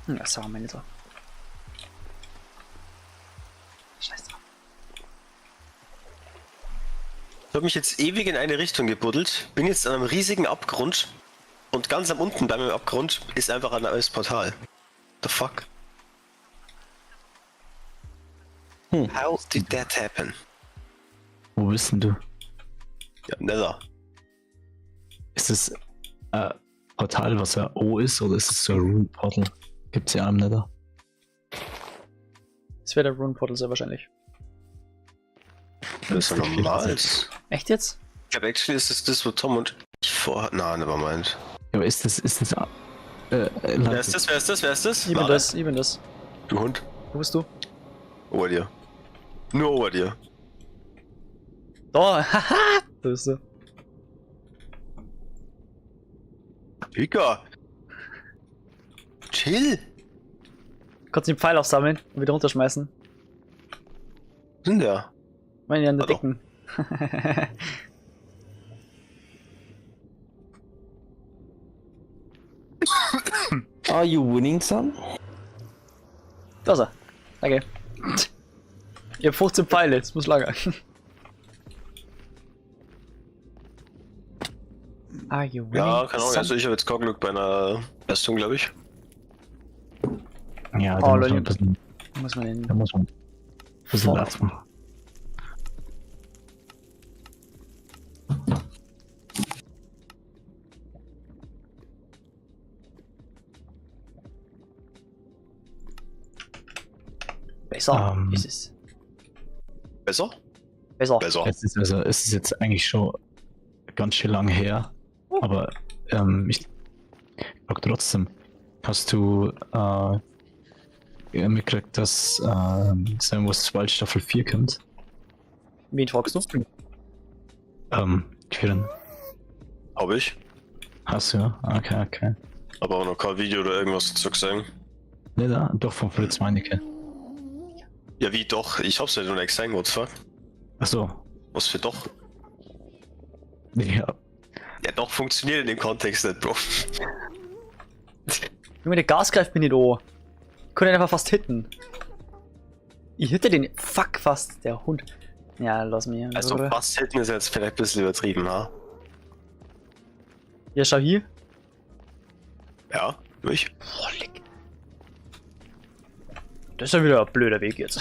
Das war meine Sache. Scheiß drauf. Ich habe mich jetzt ewig in eine Richtung gebuddelt, bin jetzt an einem riesigen Abgrund und ganz am unten bei meinem Abgrund ist einfach ein neues Portal. The fuck? How did that happen? Wo bist denn du? Ja, Nether. Ist das Portal, was ja O ist, oder ist es so ein Rune Portal? Gibt's ja am Nether. Das wäre der Rune Portal sehr wahrscheinlich. Das ist ja normal. Echt jetzt? Ich glaube, actually ist das das, wo Tom und ich vorher. Na, never mind. Ja, aber ist das. Wer ist das? Wer ist das? Wer ist das? Ich bin das, ich bin das. Du Hund. Wo bist du? Ober dir. Nur ober dir. Da, haha! Da bist du. Digga. Chill. Kannst du den Pfeil aufsammeln und wieder runterschmeißen? Wo sind der? Ich meine, an der dicken. Are you winning, son? Da ist er. Danke. Ich hab 15 Pfeile, das muss lange. Are you winning? Ja, keine Ahnung. son? Also ich habe jetzt kein Glück bei einer Leistung, glaube ich. Ja, da Oh, muss man Leute. ein bisschen. Muss man den. Da muss man ein bisschen Platz machen. Besser ist es. Besser? Besser. Besser. Es ist also, es ist jetzt eigentlich schon ganz schön lang her, aber ich frag trotzdem, hast du mitgekriegt, dass Sam Wars bald Staffel 4 kommt? Wen fragst du? Quirin. Hab ich. Hast du, ja? Okay, okay. Aber auch noch kein Video oder irgendwas dazu gesehen. Ne, da, doch von Fritz Meinecke. Ja, wie doch? Ich hab's ja noch nicht gesehen, what the fuck? Ach so. Was für doch? Ja. Ja, doch funktioniert in dem Kontext nicht, Bro. Junge, der Gas greift mich nicht an. Ich konnte ihn einfach fast hitten. Ich hitte den. Fuck, fast. Der Hund. Ja, lass mich. Also fast hitten ist jetzt vielleicht ein bisschen übertrieben, ha? Ja, schau hier. Ja, mich. Boah, leck. Das ist ja wieder ein blöder Weg jetzt.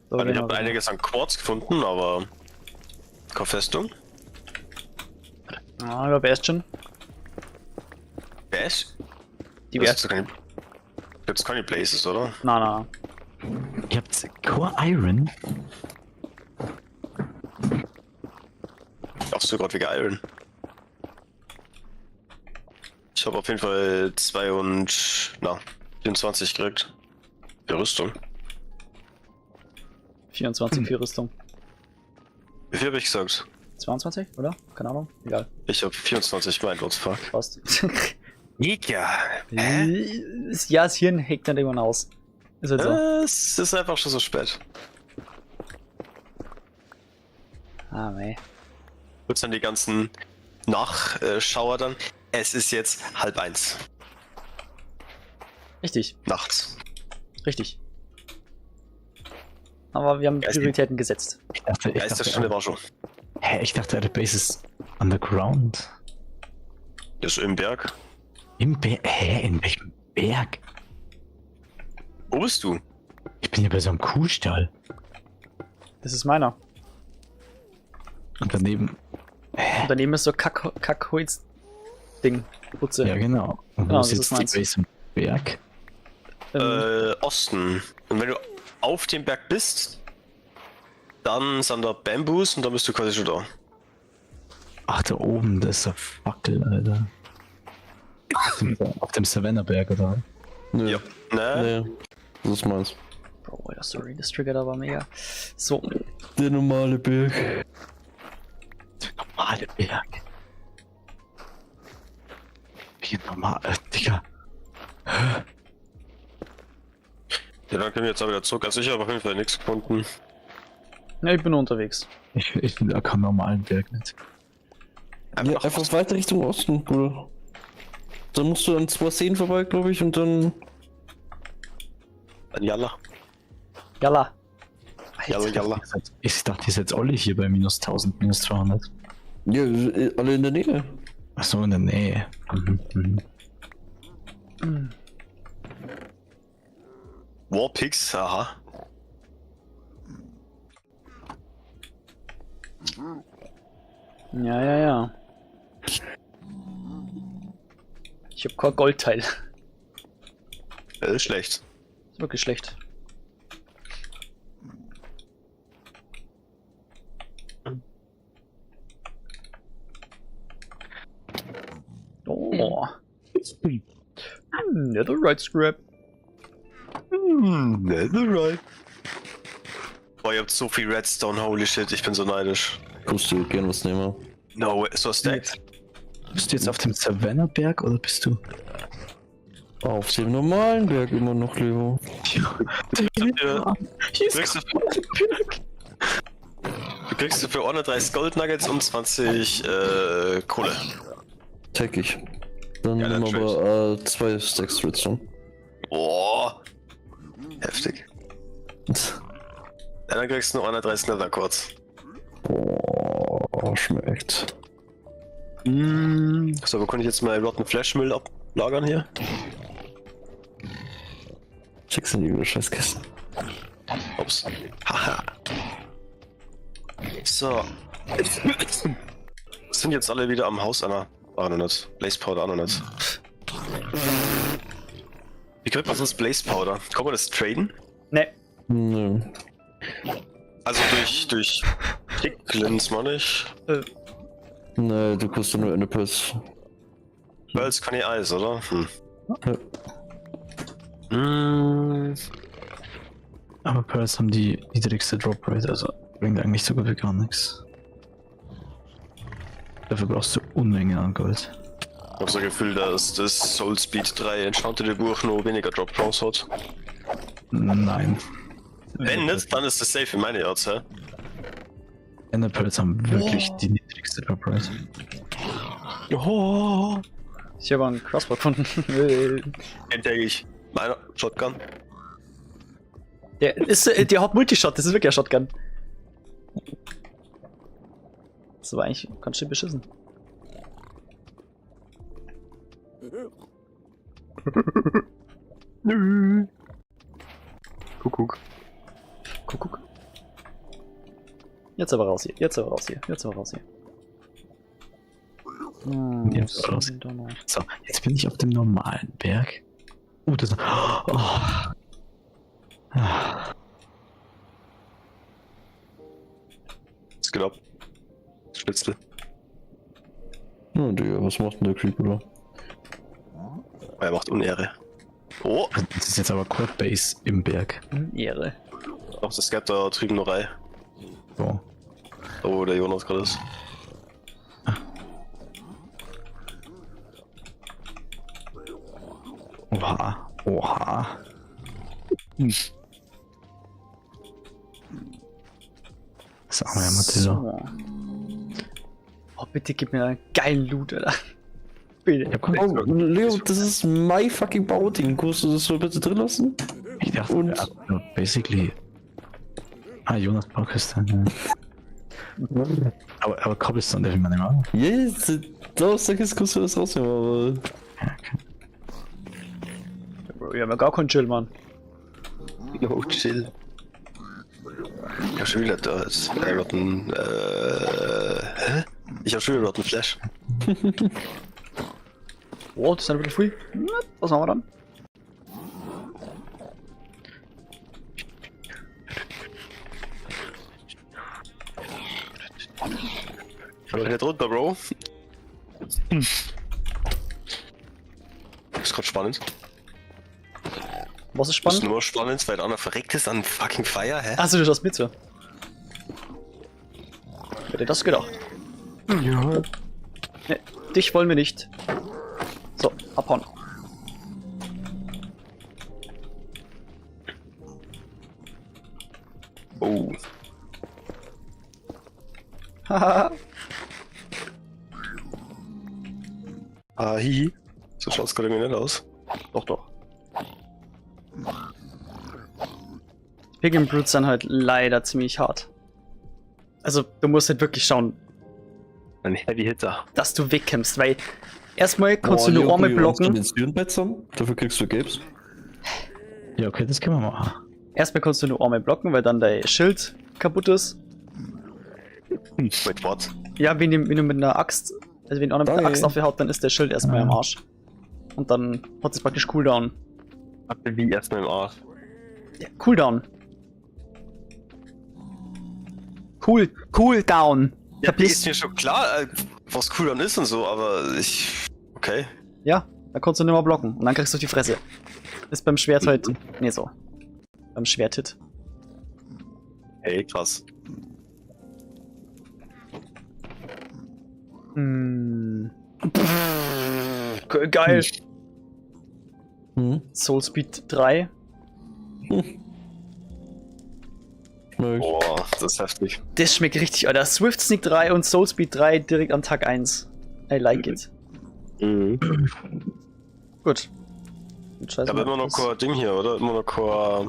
So, Also ich genau, habe genau. einiges an Quarz gefunden, aber keine Festung. Ah, über Bastion. Bash? Die Das ist keine, gibt's keine Places, oder? Na, na. Ihr habt Core Iron? Darfst du gerade wegen Iron? Ich habe auf jeden Fall 2 und, na, 24 gekriegt. Für Rüstung. 24 für Rüstung. Wie viel habe ich gesagt? 22, oder? Keine Ahnung. Egal. Ich habe 24 gemeint, what the fuck. Passt. Ja. Ja, das Hirn hackt dann irgendwann aus. Ist halt so. Es ist einfach schon so spät. Ah, mei. Kurz dann die ganzen Nachschauer dann. Es ist jetzt 12:30. Richtig. Nachts. Richtig. Aber wir haben Prioritäten gesetzt. Ich dachte, ich dachte, Geisterstunde war schon. Hä, ich dachte, eure Base ist underground. Das ist im Berg. Im Berg? Hä, in welchem Berg? Wo bist du? Ich bin hier bei so einem Kuhstall. Das ist meiner. Und daneben. Und daneben ist so Kack, Kackholz, Ding. Putze. Ja, genau. Und wo Genau, ist das ist jetzt die meins. Base im Berg? Osten. Und wenn du auf dem Berg bist, dann sind da Bambus und dann bist du quasi schon da. Ach, da oben, das ist eine Fackel, Alter. Auf dem Savannah-Berg, oder? Nö. Ja. Ne? Nee, das ist meins. Bro, Alter, sorry, das triggert aber mega. So, Der normale Berg. Der normale Berg. Wie normal, Digga. Ja, dann können wir jetzt auch wieder zurück. Also ich habe auf jeden Fall nichts gefunden. ja, ich bin nur unterwegs. Ich finde auch keinen normalen Berg nicht. Ja, einfach weiter Richtung Osten, Bruder. Dann musst du an zwei Seen vorbei, glaube ich, und dann. Dann Jalla. Jalla. Jalla, jalla. Ich dachte, ihr seid alle hier bei minus 1000, minus 200. Ja, alle in der Nähe. Achso, in der Nähe. Mhm, mhm. Warpigs, aha. Ja, ja, ja. Ich hab kein Goldteil. Das ist schlecht. Ist wirklich schlecht. Oh. Netherite Scrap. Netherite. Boah, ihr habt so viel Redstone, holy shit, ich bin so neidisch. Kannst du gern was nehmen. No way, so stacked. Bist du jetzt auf dem Savannah-Berg oder bist du? Auf dem normalen Berg immer noch, Leo. Ja. Hier ist Kriegst du, du kriegst du für 130 Gold Nuggets und 20 Kohle. Tag ich. Dann Ja, nehmen dann wir aber 2 Stacks Redstone. Boah. Heftig. Ja, dann kriegst du noch 130 Nether Quartz. Boah, schmeckt. So, wo kann ich jetzt mal Rotten Flash Müll ablagern hier? Checkst du die Scheißkisten? Ups. Haha. So. Sind jetzt alle wieder am Haus einer. Ah, noch nicht. Blaze Powder auch noch nicht. Wie kriegt man sonst Blaze Powder? Kann man das traden? Ne. Nö. Also durch Piglins, meine ich. Nee, du kriegst nur eine Pearls. Pearls kann ich Eis, oder? Hm. Ja. Mm. Aber Pearls haben die niedrigste Drop Rate, also bringt eigentlich so gut wie gar nichts. Dafür brauchst du Unmengen an Gold. Ich hab so ein Gefühl, dass das Soul Speed 3 Enchanted Buch nur weniger Drop Chance hat. Nein. Wenn nicht, dann ist das safe in meine Herz, hä? Ender Pearls haben wirklich die niedrigste Drop Rate. Oh. Ich habe einen Crossbow gefunden. Entdecke ich. Meiner Shotgun. Der ist, der hat Multishot, das ist wirklich ein Shotgun. Das war eigentlich ganz schön beschissen. Nö. Kuckuck. Kuckuck. Jetzt aber raus hier, jetzt aber raus hier, jetzt aber raus hier. Jetzt aber raus. So, jetzt bin ich auf dem normalen Berg. Oh, das. Oh. Ah. Es geht ab. Spitzel. Ja, Digga, was macht denn der Creeper da? Er macht Unehre. Oh! Das ist jetzt aber Quad Base im Berg. Unehre. Doch, das gab da drüben noch Ei. So. Da, wo der Jonas gerade ist. Oha. Oha. Hm. Das arme Armadillo. So. Oh, bitte gib mir einen geilen Loot, Alter. Bitte. Oh, Leo, das ist my fucking Bauting. Kannst du das so bitte drin lassen? Ich dachte, Und ja, basically. Ah, Jonas Baukiste. Ja. Aber Cobblestone darf ich mal nicht machen. Yes, da aus der Kiste kannst du das rausnehmen, aber. Bro, wir haben ja gar keinen Chill, Mann. No chill. Ich hab schon wieder da ist. Rotten. Hä? Ich hab schon wieder Rotten Flash. Oh, das ist ein bisschen viel. Na, was machen wir dann? Schau doch nicht runter, Bro. Ist grad spannend. Was ist spannend? Ist nur spannend, weil einer verreckt ist an fucking Fire, hä? Achso, du schaust mir zu. Wer hätte das gedacht? Ja. Ne, dich wollen wir nicht. So, abhauen. Oh. Haha. Ah, hihi. So schaut's gerade irgendwie nicht aus. Doch, doch. Piglin Brutes sind halt leider ziemlich hart. Also, du musst halt wirklich schauen, Ein Heavy Hitter. dass du wegkommst, weil erstmal kannst Boah, du nur Leo, einmal können wir uns blocken. den Syrenbett zusammen? Dafür kriegst du Gapes. Ja, okay, das können wir machen. Erstmal kannst du nur einmal blocken, weil dann dein Schild kaputt ist. Wait, what? Ja, wenn du mit einer Axt, also wenn einer mit der Danke. Axt aufhaut, dann ist der Schild erstmal Ah. am Arsch. Und dann hat es praktisch Cooldown. Wie erstmal im Arsch. Ja, Cooldown. Cooldown. Ja, ist mir schon klar, was Cooldown ist und so, aber ich. Okay. Ja, da kannst du nicht mehr blocken. Und dann kriegst du die Fresse. Ist beim Schwert halt. Nee, so. Beim Schwerthit. Hey, krass. Hm. Pff, geil. Hm. Soul Speed 3. Schmeckt. Boah, das ist heftig. Das schmeckt richtig, Alter. Swift Sneak 3 und Soul Speed 3 direkt am Tag 1. I like it. Mhm. Gut. Und scheiß Aber mal immer noch auf das. kein Ding hier, oder? Immer noch kein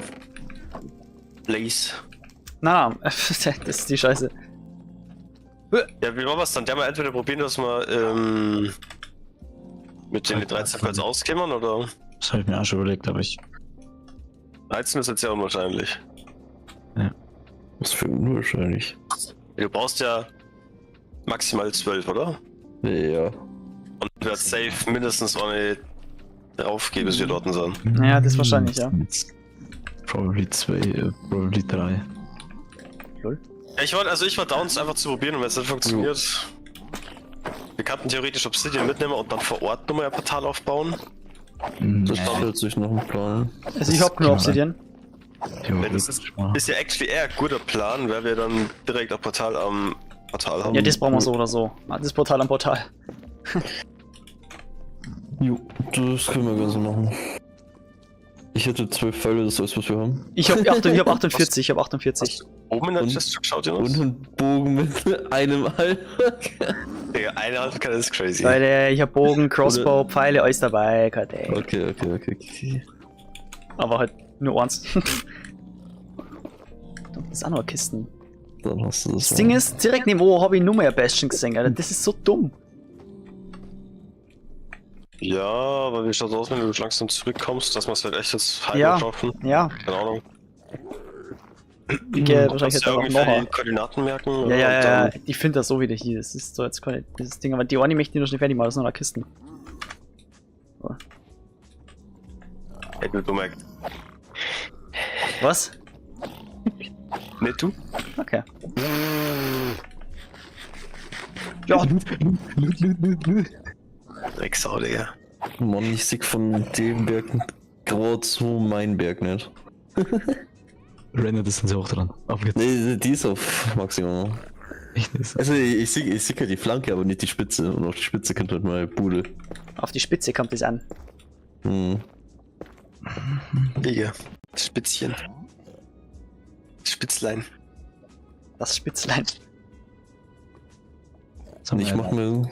Blaze. Na, na, das ist die Scheiße. Ja, wie machen wir's dann? Der mal entweder probieren, dass wir mit den 13 kurz auskämmern, oder? Das habe ich mir auch schon überlegt, aber ich. 13 ist jetzt ja unwahrscheinlich. Was für unwahrscheinlich. Du brauchst ja maximal 12, oder? Ja. Und du wirst safe mindestens eine draufgeben, bis wir dort sind. Naja, das wahrscheinlich, ja. Probably 2, probably 3. Lol. Ja, ich wollte, also ich war down, es einfach zu probieren und wenn es nicht funktioniert. Wir könnten theoretisch Obsidian mitnehmen und dann vor Ort nochmal ein Portal aufbauen. Das hört sich noch ein Plan. Also ich hab nur Obsidian. Ja, das ist ja actually eher ein guter Plan, weil wir dann direkt ein Portal am Portal haben. Ja, das brauchen wir so oder so. Das Portal am Portal. Jo, das können wir gerne so machen. Ich hätte 12 Pfeile, das ist alles, was wir haben. Ich hab, ich hab 48, ich hab 48. Oben in der Chest schon geschaut, Jonas? Und einen Bogen mit einem Halb. Digga, eine Halbkarte ist crazy. Leute, ich hab Bogen, Crossbow, Pfeile, alles dabei, kein Ding. Okay. Aber halt nur eins. Das ist auch noch Kisten. Dann hast du das. Das Ding ist, direkt neben wo hab ich nur mehr Bastion gesehen, Alter. Das ist so dumm. Ja, aber wie schaut's aus, wenn du langsam zurückkommst, dass wir es halt echt jetzt halb Ja, schaffen? ja. Keine Ahnung. Ich geh wahrscheinlich Kannst jetzt du einfach ungefähr nachher. die Koordinaten merken? Ja, ja, und ja, dann- ja, ich finde das so wieder hier. Das ist so jetzt keine, dieses Ding, aber die eine möchte ich noch schnell fertig machen, das sind noch Kisten. So. Ey, du Dummer. Was? Nicht du? Okay. Ja. Drecksau, Digga. Mann, ich sieg von dem Berg gerade zu mein Berg nicht. Render das sind sie auch dran. Auf geht's. Nee, die ist auf Maximum. Echt nicht. Also ich sehe halt die Flanke, aber nicht die Spitze. Und auf die Spitze kommt halt meine Bude. Auf die Spitze kommt es an. Hm. Digga. Das Spitzchen. Das Spitzlein. Das Spitzlein. Und ich mach mir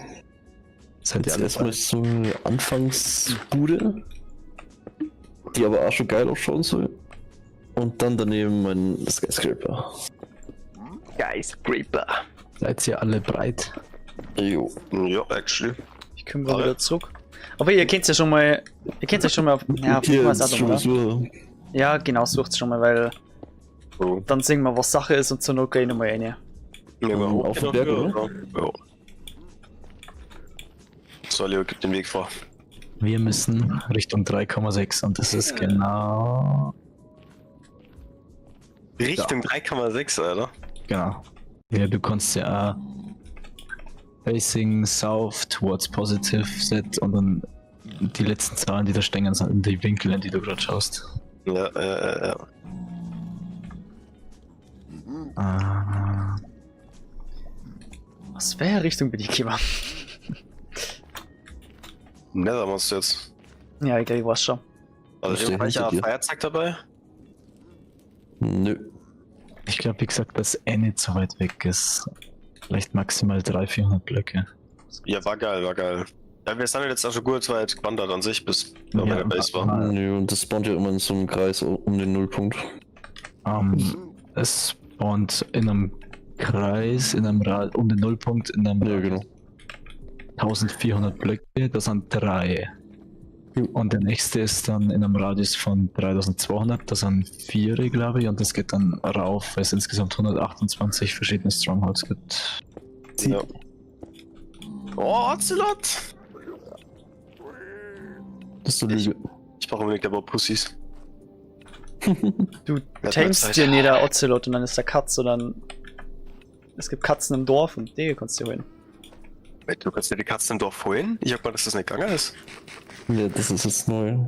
Seid ihr jetzt alle erstmal so eine Anfangsbude, die aber auch schon geil ausschauen soll. Und dann daneben mein Skyscraper. Skyscraper. Seid ihr alle breit? Jo. Ja, actually. Ich kümmere wieder zurück. Aber ihr kennt ja schon mal. Ihr kennt ja schon mal auf. Ja, Hier auf ist schon oder? so. Ja, genau, sucht's schon mal, weil. Oh. Dann sehen wir, was Sache ist und zur Not gehe ich nochmal rein. Ja, wir Auf dem Berg, oder? Ja. So, Leo, gib den Weg vor. Wir müssen Richtung 3,6 und das ist genau. Richtung 3,6, Alter. Genau. Ja, du kannst ja auch Facing South towards Positive Set und dann die letzten Zahlen, die da stehen, sind die Winkel, in die du gerade schaust. Ja, ja. Ah, Was wäre Richtung bin ich gekommen? Nether machst du jetzt. Ja, ich glaube, ich weiß schon. Also Was steht irgendwelcher hinter dir? Feierzeug dabei? Nö. ich glaube, wie gesagt, dass eh nicht so weit weg ist. Vielleicht maximal 300, 400 Blöcke. Ja, war geil, war geil. Ja, wir sind jetzt auch schon gut weit gewandert an sich, bis wir Ja, bei der Base war. Nö, und das spawnt ja immer in so einem Kreis um den Nullpunkt. Es spawnt in einem Kreis, in einem Rad, um den Nullpunkt, in einem Ja, genau. 1400 Blöcke, das sind drei. Und der nächste ist dann in einem Radius von 3200, das sind vier, glaube ich, und das geht dann rauf, weil es insgesamt 128 verschiedene Strongholds gibt. Ja. Oh, Ocelot! Das ist eine Lüge. Ich brauche unbedingt aber Pussys. Du Ja, tamest Zeit. dir nicht der Ocelot und dann ist der Katz, sondern es gibt Katzen im Dorf und die kannst du dir holen. Wait, du kannst dir die Katzen im Dorf holen? Ich hab mal, dass das nicht gegangen ist. Ja, das ist jetzt neu.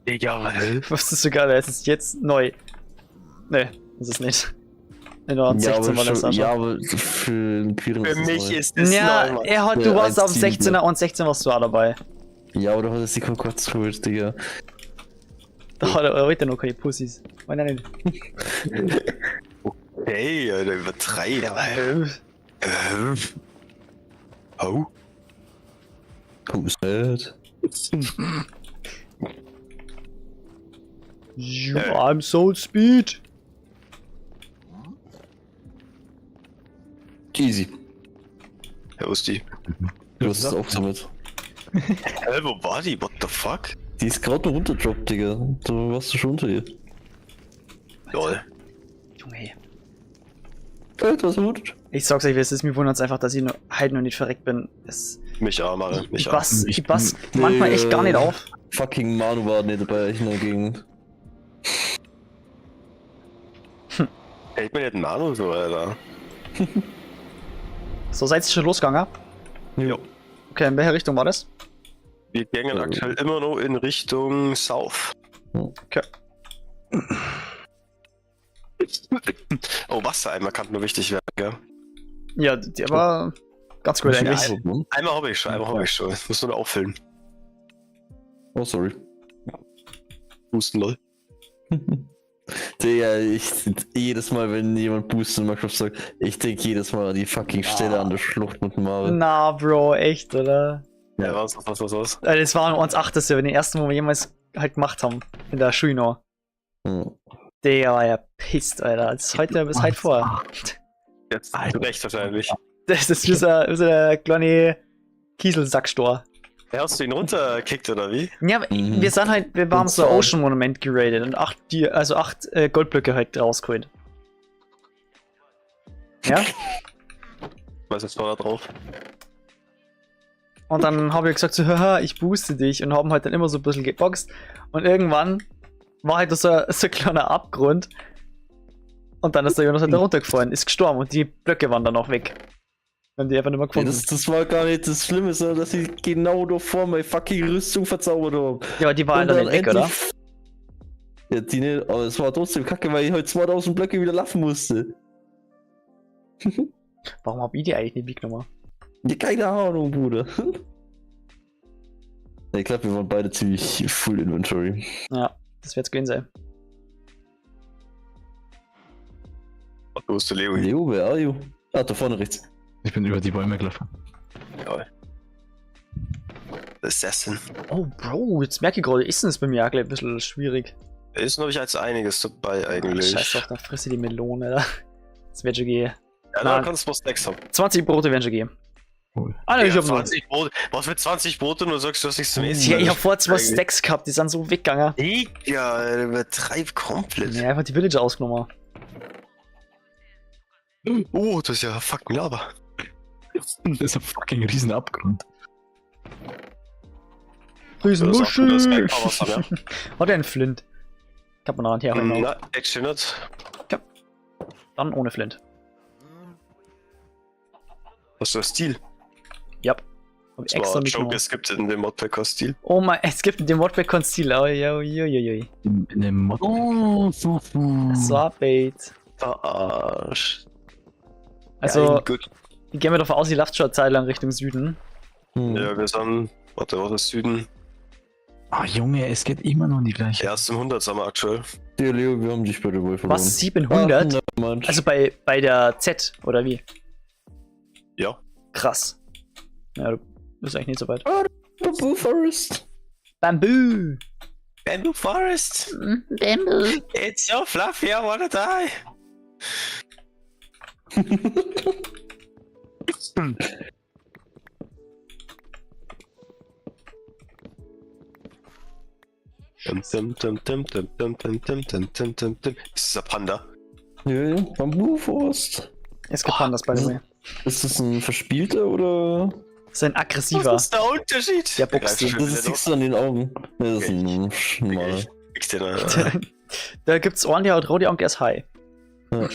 Digga, was? Was ist so geil, es ist jetzt neu. Nee, das ist nicht. In der Ja, 16 aber, war das schon, auch schon. ja, aber für den Queeren Für ist das mich neu. ist es Ja, neu, Mann. er hat, du Ja, warst auf 1,7, 16er und 16 warst du auch dabei. Ja, aber du hattest die Konkurrenz geholt, Digga. Da hat er heute noch keine Pussys. Nein, nein, Hey, Alter, übertreib. nein. Oh. Who's that? You, I'm so speed. Easy. Ja, wo ist die? Du hast es aufgesammelt. Hä, wo war die? What the fuck? Die ist gerade noch runterdroppt, Digga. Da warst du schon unter ihr. Lol. Junge. Alter, was runter? Ich sag's euch, wie es ist, mir wundert's einfach, dass ich noch, halt noch nicht verreckt bin. Es, Mich auch, Mann. Mich ich auch. pass, ich pass manchmal echt gar nicht auf. Fucking Manu war nicht dabei, ich in der Gegend. Hey, ich bin jetzt ein Manu so, Alter. So, seid ihr schon losgegangen? Jo. Okay, in welche Richtung war das? Wir gehen aktuell immer noch in Richtung South. Okay. Oh, Wassereimer kann nur wichtig werden, gell? Ja, der war ganz gut eigentlich. Ja, einmal habe ich schon, einmal habe ich schon. Ich muss nur noch auffüllen. Oh, sorry. Boosten, lol. Digga, ich, jedes Mal, wenn jemand Boost in Minecraft sagt, ich denke jedes Mal an die fucking Stelle an der Schlucht mit Marvin. Na, Bro, echt, oder? Ja, was, was, was, was? Das war 1,8, das ja den ersten, wo wir jemals halt gemacht haben. In der Schule noch. Ja. Der war ja pisst, Alter. Das ist heute bis heute vor. Jetzt zu Recht wahrscheinlich. Das ist wie so, wie so der kleine Kieselsackstor. Ja, hast du ihn runtergekickt oder wie? Ja, aber wir sind halt, wir haben so ein Ocean Monument geradet und acht Goldblöcke halt rausgeholt. Ja? Was ist war da drauf? Und dann habe ich gesagt so, haha, ich booste dich und haben halt dann immer so ein bisschen geboxt. Und irgendwann war halt so, so ein kleiner Abgrund. Und dann ist der Jonas halt da runtergefallen, ist gestorben und die Blöcke waren dann auch weg. Wir haben die einfach nicht mehr Ja, gefunden. das war gar nicht das Schlimme, sondern dass sie genau davor meine fucking Rüstung verzaubert haben. Ja, aber die war Und ja dann nicht weg, oder? endlich- Ja, die nicht, aber es war trotzdem kacke, weil ich halt 2000 Blöcke wieder laufen musste. Warum hab ich die eigentlich nicht mitgenommen? Ja, keine Ahnung, Bruder. Ja, ich glaube, wir waren beide ziemlich full Inventory. Ja, das wird's gewesen sein. Wo ist der Leo? Leo, where are you? Ah, da vorne rechts. Ich bin über die Bäume gelaufen. Jawohl. Assassin. Oh, Bro, jetzt merke ich gerade, Essen ist bei mir auch gleich ein bisschen schwierig. Ist noch ich als einiges dabei eigentlich. Scheiß drauf, dann frisse die Melone, Alter. Das wird schon gehen. Ja, da kannst du was Snacks haben. 20 Brote werden schon gehen. Cool. Ah, ne, ich Ja, hab noch. 20 Brote. Was für 20 Brote und du sagst, du hast nichts zum Essen? Ja, ich hab vorher zwei Eigentlich. Stacks gehabt, die sind so weggegangen. Digga, übertreib komplett. Ja, einfach die Villager ausgenommen. Oh, das ist ja fucking Lava. Das ist ein fucking riesen Abgrund. Riesenmuschel. Das haben, ja. Hat er einen Flint? Kann man noch herholen. Na, actually not. Ja. Dann ohne Flint. Was ist das Stil? Ja. Hab ich extra Joke, es gibt in dem Modpack kein Stil. Oh mein, es gibt in dem Modpack kein Stil. Oh, oi, oi, oi, oi. In dem Modpack. Oh, so, Das war Bait. Arsch. Also, ja, gut. Ich gehe mir davon aus, die läuft schon eine Zeit lang Richtung Süden. Hm. Ja, wir sind. Warte, was ist Süden? Ah, Junge, es geht immer noch in die gleiche. Ja, 700 sind wir aktuell. Der Leo, wir haben dich bei der Wolf verloren. Was? 700? Ah, also bei der Z, oder wie? Ja. Krass. Ja, du bist eigentlich nicht so weit. Ah, Bamboo Forest. Bamboo. Bamboo Forest. Bamboo. It's so fluffy, I wanna die. Ist das ein Panda? Ja, ja, Bamboo Forest. Es gibt Pandas, by the way. Ist das ein verspielter oder? Das ist ein aggressiver. Was ist der Unterschied? Der boxt Das siehst du an den Augen. Nee, das ist ein schmaler. Da gibt's Ohren, die haut rot, die Augen, der ist high. Ja.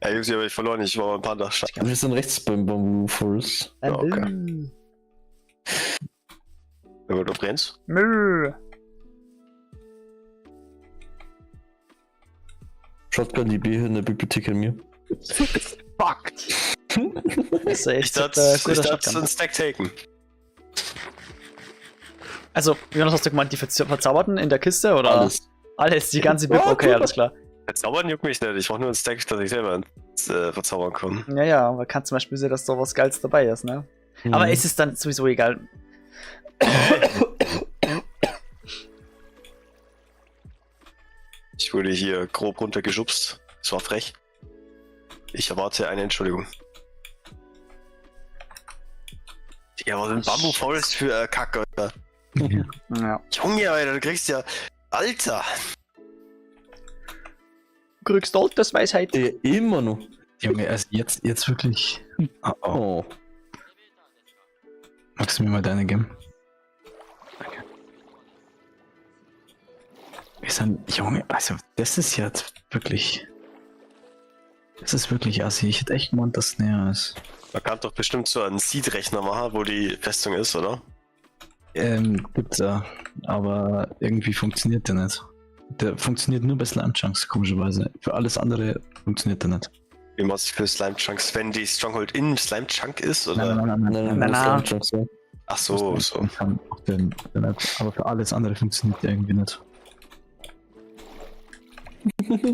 Ja, Jungs, ich hab mich verloren, ich war beim Panda. Wir sind rechts beim Bamboo Forest. Ja, okay. Ja, du brennst? Mö. Shotgun DB in der Bibliothek in mir. Fuck! Das ist echt Ich dachte, einen Stack taken. Also, Jonas, hast du gemeint, die Verzauberten in der Kiste oder? Alles. Alles, die ganze Bib, okay, alles klar. Verzaubern juckt mich nicht, ich brauch nur einen Stack, dass ich selber verzaubern kann. Ja, ja, aber kann zum Beispiel sein, dass da was Geiles dabei ist, ne? Mhm. Aber es ist dann sowieso egal. Ich wurde hier grob runtergeschubst. Es war frech. Ich erwarte eine Entschuldigung. Ja, was ist ein Bamboo Forest für Kacke, Alter? Ja. Junge, Alter, du kriegst ja. Alter! Du kriegst Altersweisheit. Ja, immer noch. Junge, also jetzt wirklich. Oh, oh. Magst du mir mal deine geben? Danke. Wir sind, Junge, also das ist ja wirklich. Das ist wirklich assi. Ich hätte echt gemeint, dass es näher ist. Man kann doch bestimmt so einen Seed-Rechner machen, wo die Festung ist, oder? Gibt's ja. Aber irgendwie funktioniert der nicht. Der funktioniert nur bei Slime Chunks, komischerweise. Für alles andere funktioniert der nicht. Wie machst du für Slime Chunks, wenn die Stronghold in Slime Chunk ist, oder? Nein, nein, Chunks, ja. Ach so, so. Auf den, aber für alles andere funktioniert der irgendwie nicht.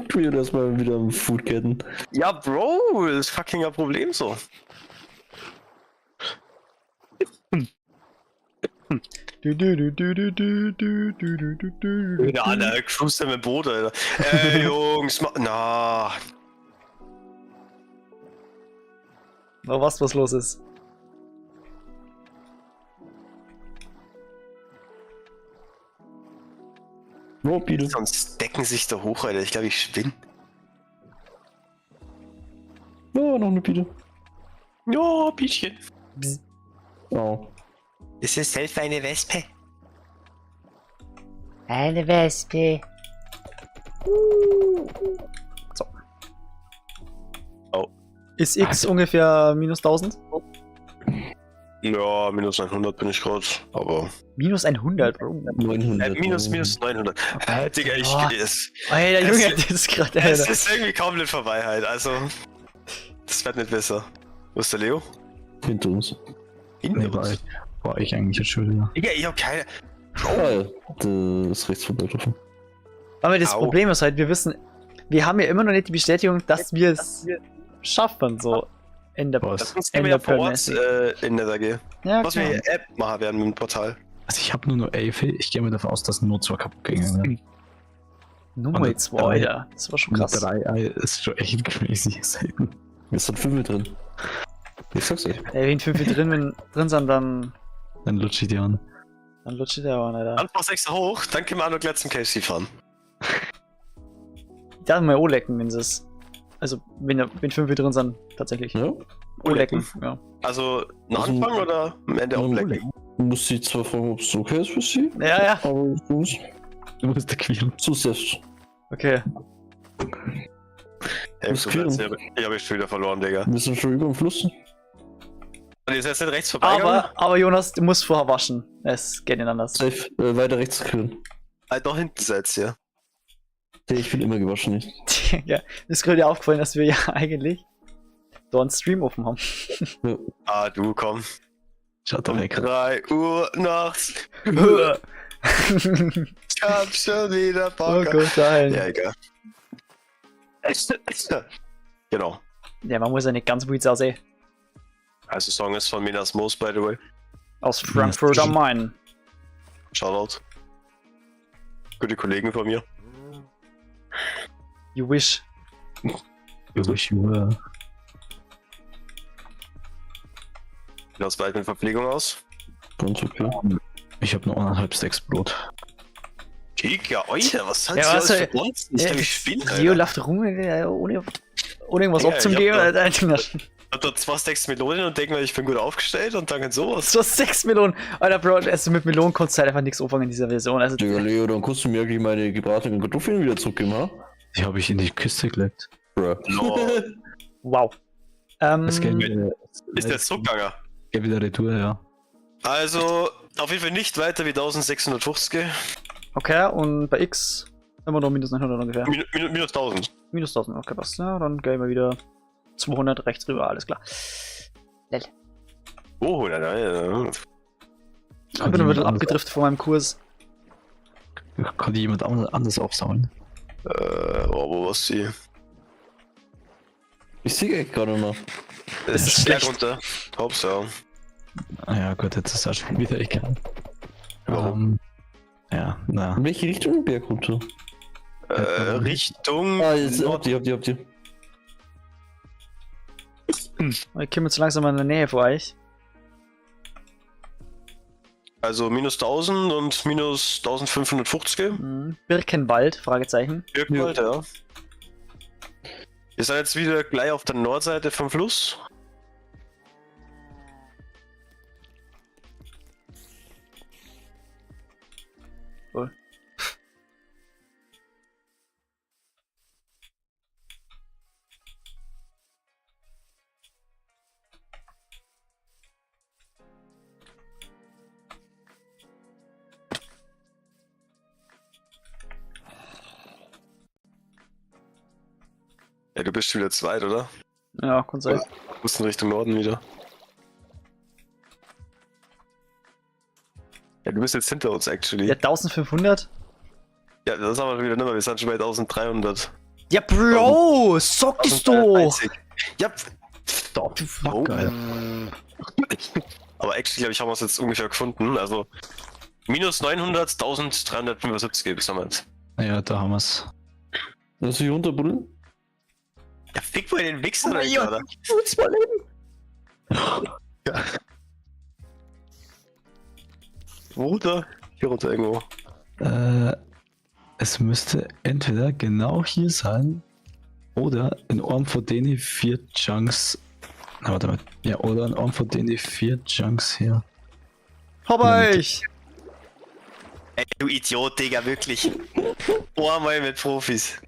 Trio, das mal wieder am Foodketten. Ja, Bro, das ist fucking ein Problem so. Ja, der cruist mit dem Boot, Alter. Ey, Jungs, na. Was los ist? Oh, Bitte. Sonst decken sich da hoch, Alter. Ich glaube, ich spinne. Oh, noch eine Biete. Ja, Bietchen. Oh. Ist es selbst eine Wespe? Eine Wespe. So. Oh. Ist X ungefähr minus 1000? Ja, minus 100 bin ich gerade, aber. Minus 100, Bro. 900. Minus 900. Digga, ich. Oh. Es, Alter, Junge, es, das ist gerade. Es ist irgendwie komplett vorbei halt, also. Das wird nicht besser. Wo ist der Leo? Hinter uns. Hinter nee, uns? War ich eigentlich jetzt schon wieder. Digga, ich hab keine. Oh. Ja, das ist rechts vorbeigelaufen. Aber das Au. Problem ist halt, wir wissen, wir haben ja immer noch nicht die Bestätigung, dass wir es schaffen, so. In der Lass uns ja vor Ort in der AG. Ja, Was wir hier App machen werden mit dem Portal. Also ich habe nur noch 11, ich gehe mal davon aus, dass nur 2 kaputt gegangen werden. Nummer 2, Alter. Das war schon krass. 3 Ei ist schon echt crazy selten. Es sind 5 drin. Ich sag's euch. Ey, wenn 5 drin sind, dann. Dann lutsche ich die an. Dann lutsche ich die an, Alter. Einfach 6 hoch, dann können wir auch noch gleich zum KFC fahren. Ich darf mal auch lecken, wenn sie es. Also, wenn 5 drin sind, tatsächlich. Ja. Lecken, ja. Also, am Anfang oder am Ende auch lecken? Du musst sie zwar fragen, ob es okay ist für sie. Ja, ja. Aber du musst. Du musst da quälen. Zu selbst. Okay. Hey, Muss du quälen. weißt, ich hab ich schon wieder verloren, Digga. Wir sind schon über dem Fluss. Und ihr seid jetzt rechts vorbeigegangen? Aber Jonas, du musst vorher waschen. Es geht nicht anders. Safe, weiter rechts quälen. Ah, doch hinten seid ihr. Ich bin immer gewaschen, nicht? Ja, mir ist gerade aufgefallen, dass wir ja eigentlich da einen Stream offen haben. Ja. Ah, du, komm. Schaut doch Um weg. 3 Uhr nachts. Oh Ich hab schon wieder Bock. Gott, nein. Ja, egal. Genau. Ja, man muss ja nicht ganz gut aussehen. Also Song ist von Minas Moos, by the way. Aus Frankfurt am Main. Shoutout. Gute Kollegen von mir. You wish. You wish you were. Wie sieht's bald mit Verpflegung aus? Ganz okay. Ich habe nur 1,5 Stacks Brot. Digga, Alter, was hat Ja, sie was alles soll- für Bonzen? Ich Ja, kann mich spielen, Leo Alter. läuft rum, ohne irgendwas Digga, abzugeben. ich hab Alter. Ich hab da 2 Stacks Melonen und denk mir, ich bin gut aufgestellt und dann kann sowas. So 6 Melonen. Alter, Bro, also mit Melonen konntest du halt einfach nichts anfangen in dieser Version. Also, Digga, Leo, dann kannst du mir eigentlich meine gebratenen Kartoffeln wieder zurückgeben, ha? Die habe ich in die Kiste gelegt. Bruh. Lol. wow. Es geht wieder, Ist der zurückgegangen? Geht wieder retour, ja. Also, auf jeden Fall nicht weiter wie 1650. Okay, und bei X immer noch minus 900 ungefähr. Minus 1000. Minus 1000, okay, passt. Ja, dann gehen wir wieder 200 rechts rüber, alles klar. Lel. Oh, nein, nein, nein. Ich bin ein bisschen abgedriftet von meinem Kurs. Konnte jemand anders aufsammeln? Oh, wo war's die? Ich sehe echt gerade noch. Es ist ist Berg schlecht. runter. Hops, ja. Ah Ja, gut, jetzt ist das schon wieder egal. Warum? Ja, na. In welche Richtung Berg runter? Richtung. Ah, jetzt habt ihr, habt ihr, habt ihr. Ich komme jetzt langsam in der Nähe vor euch. Also minus 1000 und minus 1550. Mhm. Birkenwald, Fragezeichen. Birkenwald, ja. Wir sind jetzt wieder gleich auf der Nordseite vom Fluss. Voll. Ja, du bist schon wieder zweit, oder? Ja, kann sein. Du musst in Richtung Norden wieder. Ja, du bist jetzt hinter uns, actually. Ja, 1500? Ja, das haben wir wieder nicht mehr. Wir sind schon bei 1300. Ja, Bro, sag das doch! 1330. Ja, Stop. Fuck, Alter. Aber actually, glaube ich, haben wir es jetzt ungefähr gefunden. Also minus 900, 1375 bis wir jetzt. Ja, da haben wir's. Lass mich runterbuddeln? Ja, fick mal den Wichser, Oh mein Alter. Fußballleben! Ja. Wo runter? Hier runter irgendwo. Es müsste entweder genau hier sein oder in einem von denen 4 Chunks. Na, warte mal. Ja, oder in einem von denen 4 Chunks hier. Hab euch! Ey, du Idiot, Digga, wirklich. Einmal mit Profis.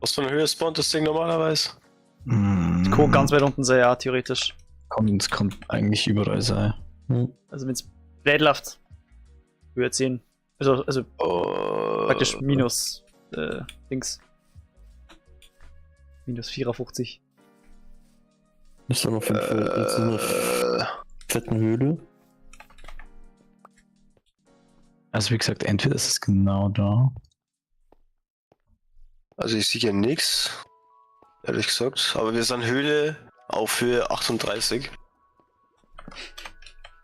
Was für eine Höhe spawnt das Ding normalerweise? Mm. Kann ganz weit unten sein, ja, theoretisch. Kommt, kommt eigentlich überall sein. Also wenn's blöd läuft, Höhe 10. Also Oh. praktisch minus Dings. Minus 54. Ist da noch 5 jetzt in einer fetten Höhle? Also wie gesagt, entweder ist es genau da. Also ich sehe hier nichts, ehrlich gesagt. Aber wir sind Höhle auf Höhe 38.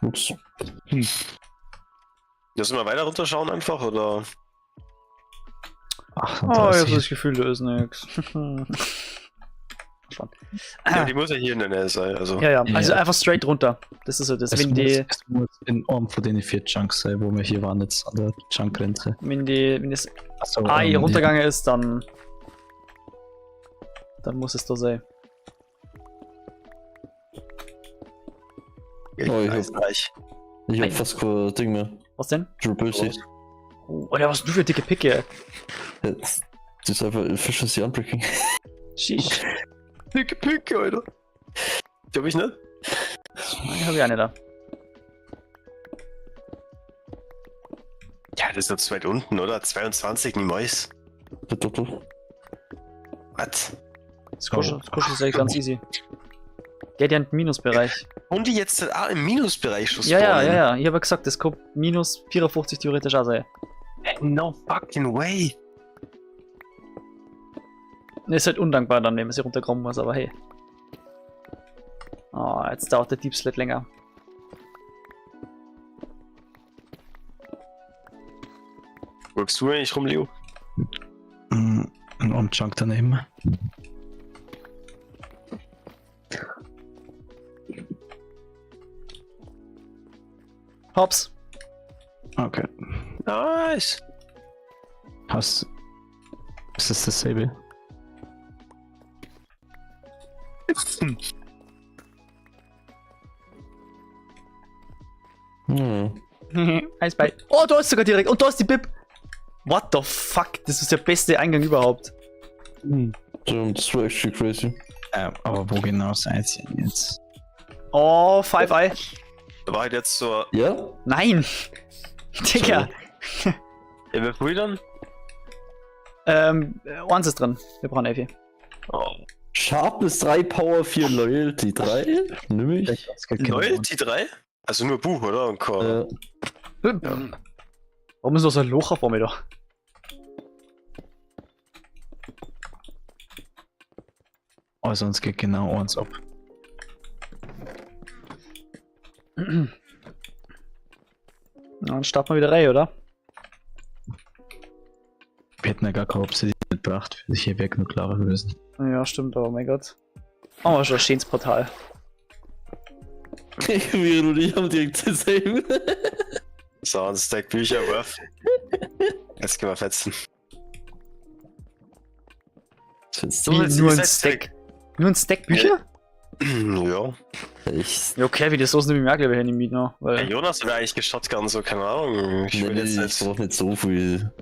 Ups. Müssen wir weiter runterschauen einfach, oder? Ach, Oh, ich hab so das Gefühl, da ist nix. Schon. Ja, die muss ja hier in der Nähe sein, also. Ja, ja, also Ja. einfach straight runter. Das ist so das. Es Wenn muss, die, es muss in einem von den vier Chunks sein, wo wir hier waren, jetzt an der Chunk-Grenze. wenn die, wenn das Achso, Ei runtergegangen ist, dann. Dann muss es da sein. Ich Oh, ich weiß gleich. Ich hab fast kein Ding mehr. Was denn? Durability. Oh, Alter, was ist denn du für dicke Picke? Ja, Das ist einfach Efficiency Unbreaking. Sheesh. Dicke Picke, Alter. Die hab ich nicht. Die hab ich auch nicht da. Ja, das ist doch zu weit unten, oder? 22, niemals. Doch, doch, doch. Was? Das kuschelt, das kuschelt ist eigentlich ganz easy. Der hat ja einen Minusbereich. Und die jetzt auch im Minusbereich schon Ja, ja, spawnen? ja, ja. Ich habe ja gesagt, das kommt minus 54 theoretisch auch sein. No fucking way. Ne, Ist halt undankbar dann, wenn man sie runterkommen muss, aber hey. Oh, jetzt dauert der Deep Sled länger. Wo bist du eigentlich rum, Leo? In einem Chunk daneben. Hops. Okay. Nice. Hast. Ist das dasselbe? Hm. Eisball. Oh, da ist sogar direkt. Und da ist die Bib. What the fuck? Das ist der beste Eingang überhaupt. Damn, Das war actually crazy. Aber wo genau seid ihr denn jetzt? Oh, Five Eye. Da war halt jetzt so. Ja? Nein. Digga. Ja, wer früh dann? Eins ist drin. Wir brauchen Elfi. Oh. Sharpness 3, Power 4, Loyalty 3. Nimm ich. Loyalty 3? Also nur Buch, oder? Und Core. Warum ist noch so ein Loch vor mir da? Oh, sonst geht genau eins ab. Na, dann starten wir wieder rein, oder? Wir hätten ja gar keine Obsidian mitgebracht. Hier wäre genug Lava gewesen. Ja, stimmt, aber mein Gott. Machen wir schon ein schönes Portal. Wir und ich haben direkt dasselbe. So, ein Stack Bücher, worth. Jetzt können wir fetzen. Wie, nur ein Stack. Nur ein Stack Bücher? Ja. Ich, Ja, okay, wie das so ist, nehme ich mir auch gleich welche mit noch. Ja, Weil Jonas wäre eigentlich geschotgun, so, keine Ahnung. Ich nee, will nee, jetzt ich nicht. brauch nicht so viel.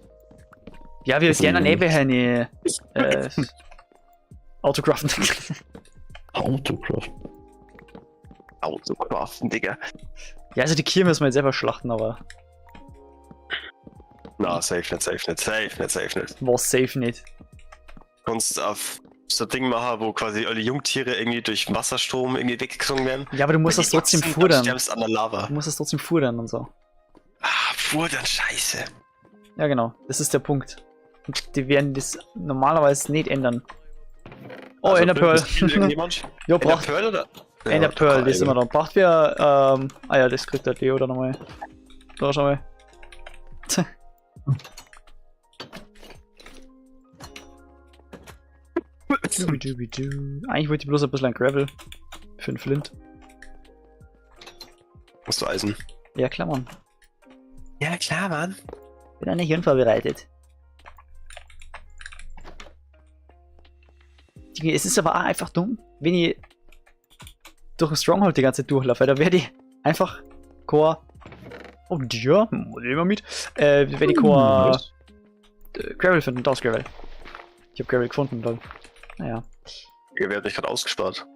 ja, wir Also, gerne eh welche Autographen. Autocraft. Autocraften, Digga. Ja, also die Kier müssen wir jetzt selber schlachten, aber Na, safe nicht, safe nicht, safe nicht, safe nicht. war safe nicht. Kannst auf so ein Ding machen, wo quasi alle Jungtiere irgendwie durch Wasserstrom irgendwie weggezogen werden. Ja, aber du musst Wenn das die trotzdem wachsen, dann fudern. Stirbst an der Lava. Du musst das trotzdem fudern und so. Ah, fudern, scheiße. Ja, genau. Das ist der Punkt. Und die werden das normalerweise nicht ändern. Oh, Also, Ender Pearl. bist du Irgendjemand? Jo, Ender braucht. Pearl oder? Ender Pearl, die ist immer da. da. Braucht wir, ah ja, das kriegt der Leo da nochmal. Da, schau mal. Dubi-dubi-du. Eigentlich wollte ich bloß ein bisschen an Gravel. Für den Flint. Musst du Eisen. Ja, klar, Mann. Ja, klar, Mann. Bin eigentlich unvorbereitet. Digga, Es ist aber auch einfach dumm, wenn ich durch den Stronghold die ganze Zeit durchlaufe, weil da werde ich einfach Core. Oh, ja, nehmen wir mit. Werde ich Core Gravel finden, da ist Gravel. Ich habe Gravel gefunden, lol. Naja. Digga, wer hat mich gerade ausgespart?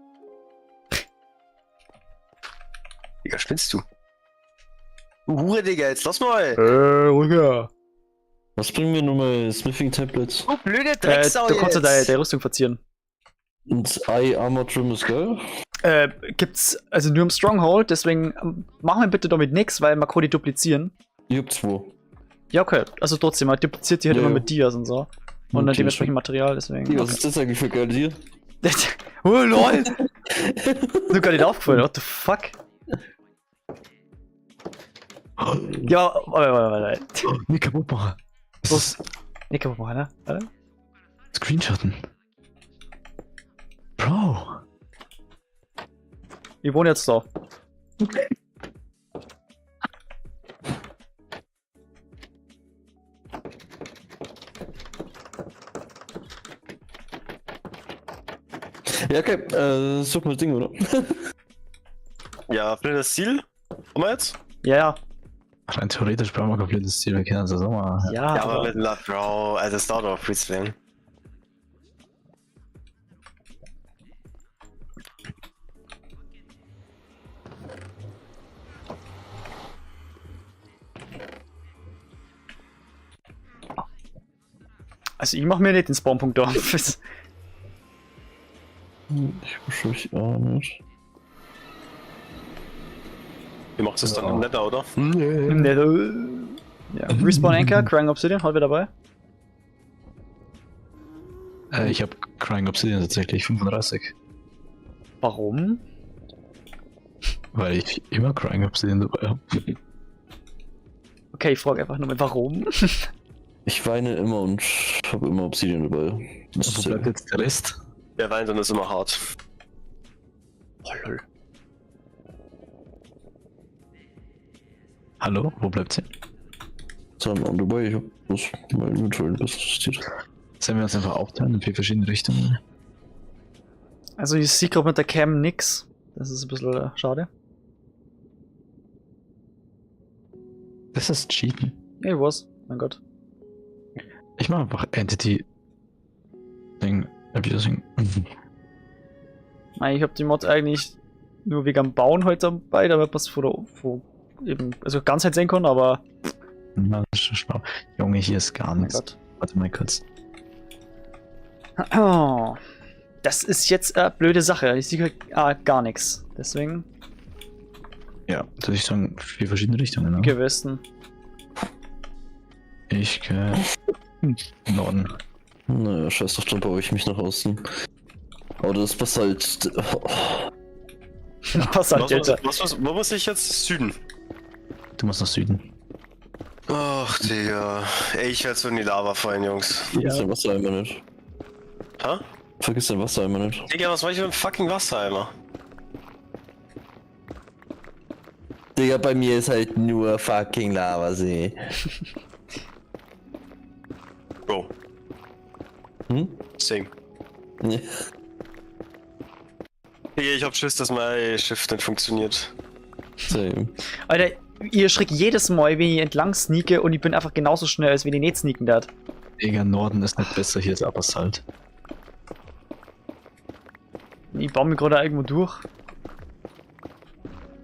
Digga, spinnst du? Du Hure, Digga, jetzt lass mal! Ruhiger. Was bringen wir nochmal? Smithing Tablets Du blöde Du kannst ja deine Rüstung verzieren. und Eye Armor Trim ist geil. Gibt's also nur im Stronghold, deswegen machen wir bitte damit nichts, weil man kann die duplizieren. Ich hab zwei. Ja, okay. Also trotzdem, man dupliziert die halt Ja, immer ja. mit Dias und so. Und dann Okay, dementsprechend Material, deswegen. Digga, was ist das eigentlich für geil hier? Oh lol! Ist mir gar nicht aufgefallen, what the fuck? Ja, warte, warte, warte. Nicht kaputt machen. Das ist Nicht kaputt machen, ne? Warte. Screenshotten. Bro. Ich wohne jetzt da. Ja, okay, such mal das Ding, oder? Ja, blindes Ziel? Haben wir jetzt? Ja, ja. Rein theoretisch brauchen wir komplettes Ziel, wir kennen das auch mal. Ja, Ja, aber mit La Bro, also es dauert auch viel zu lang. Also ich mach mir nicht den Spawnpunkt da. Ich wahrscheinlich auch nicht. Ihr macht es dann im Nether, oder? Im Nether. Ja. Respawn Anchor, Crying Obsidian, heute dabei. Ich habe Crying Obsidian tatsächlich 35. Warum? Weil ich immer Crying Obsidian dabei habe. Okay, ich frage einfach nur mal, warum? Ich weine immer und habe immer Obsidian dabei. Das Wo ist bleibt jetzt der Rest? Wer weint, dann ist immer hart. Oh lol. Hallo, wo bleibt sie? Dann on the way. Ich hab bloß mein Inventory ein bisschen justiert. Sollen wir uns einfach aufteilen in 4 verschiedene Richtungen? Also ich sehe gerade mit der Cam nix. Das ist ein bisschen schade. Das ist Cheaten. Ja, ich weiß. Mein Gott. Ich mach einfach Entity Ding Abusing. Nein, ich hab die Mod eigentlich nur wegen am Bauen heute dabei, damit man's vor eben, also ganz halt sehen kann, aber. Na, das ist schon schlau. Junge, hier ist gar Mein nichts. Gott. Warte mal kurz. Das ist jetzt eine blöde Sache. Ich sehe halt, gar nichts. Deswegen. Ja, würde ich sagen, 4 verschiedene Richtungen, ne? Gewissen. Ich gehe Norden. Naja, scheiß drauf, dann baue ich mich nach außen. Aber das passt halt. Oh. Passt halt, Alter. Wo muss ich jetzt? Süden. Du musst nach Süden. Ach, Digga. Ey, ich werde so in die Lava fallen, Jungs. Vergiss dein Wassereimer nicht. Hä? Vergiss dein Wassereimer nicht. Digga, was mach ich mit dem fucking Wassereimer? Digga, bei mir ist halt nur fucking Lavasee. Bro. Hm? Same. Ja. Digga, ich hab Schiss, dass mein Schiff nicht funktioniert. Same. Alter, ihr erschreckt jedes Mal, wenn ich entlang sneake und ich bin einfach genauso schnell, als wenn ich nicht sneaken darf. Digga, Norden ist nicht besser, hier ist Basalt. Ich baue mich gerade irgendwo durch.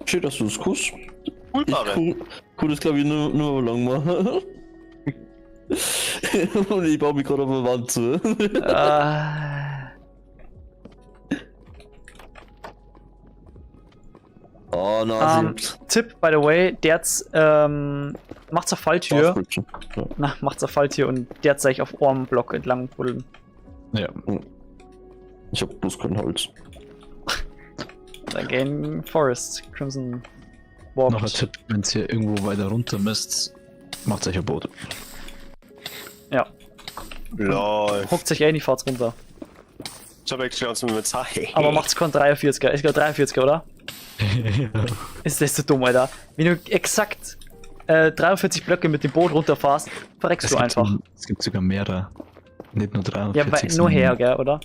Schön, dass du es kuss. Cool, Ich cool ist, glaube ich, nur lang machen. Und ich baue mich gerade auf der Wand zu. Oh, na, Tipp, by the way, der macht's eine Falltür. Ja. Na, macht's eine Falltür und der zeigt auf Ormblock entlang buddeln. Ja. Ich hab bloß kein Holz. Dann gehen Forest, Crimson Warped. Noch ein Tipp, wenn ihr irgendwo weiter runter müsst, macht euch ein Boot. Ja. Lol. Huckt sich eh in die Fahrt runter. Ich hab actually uns mit Zahn. Aber macht's kein 43er. Ist gerade 43er, oder? Ja. Ist das so dumm, Alter. Wenn du exakt 43 Blöcke mit dem Boot runterfahrst, verreckst Es du gibt einfach. Es gibt sogar mehrere. Nicht nur 43. Ja, weil, nur her, gell, oder?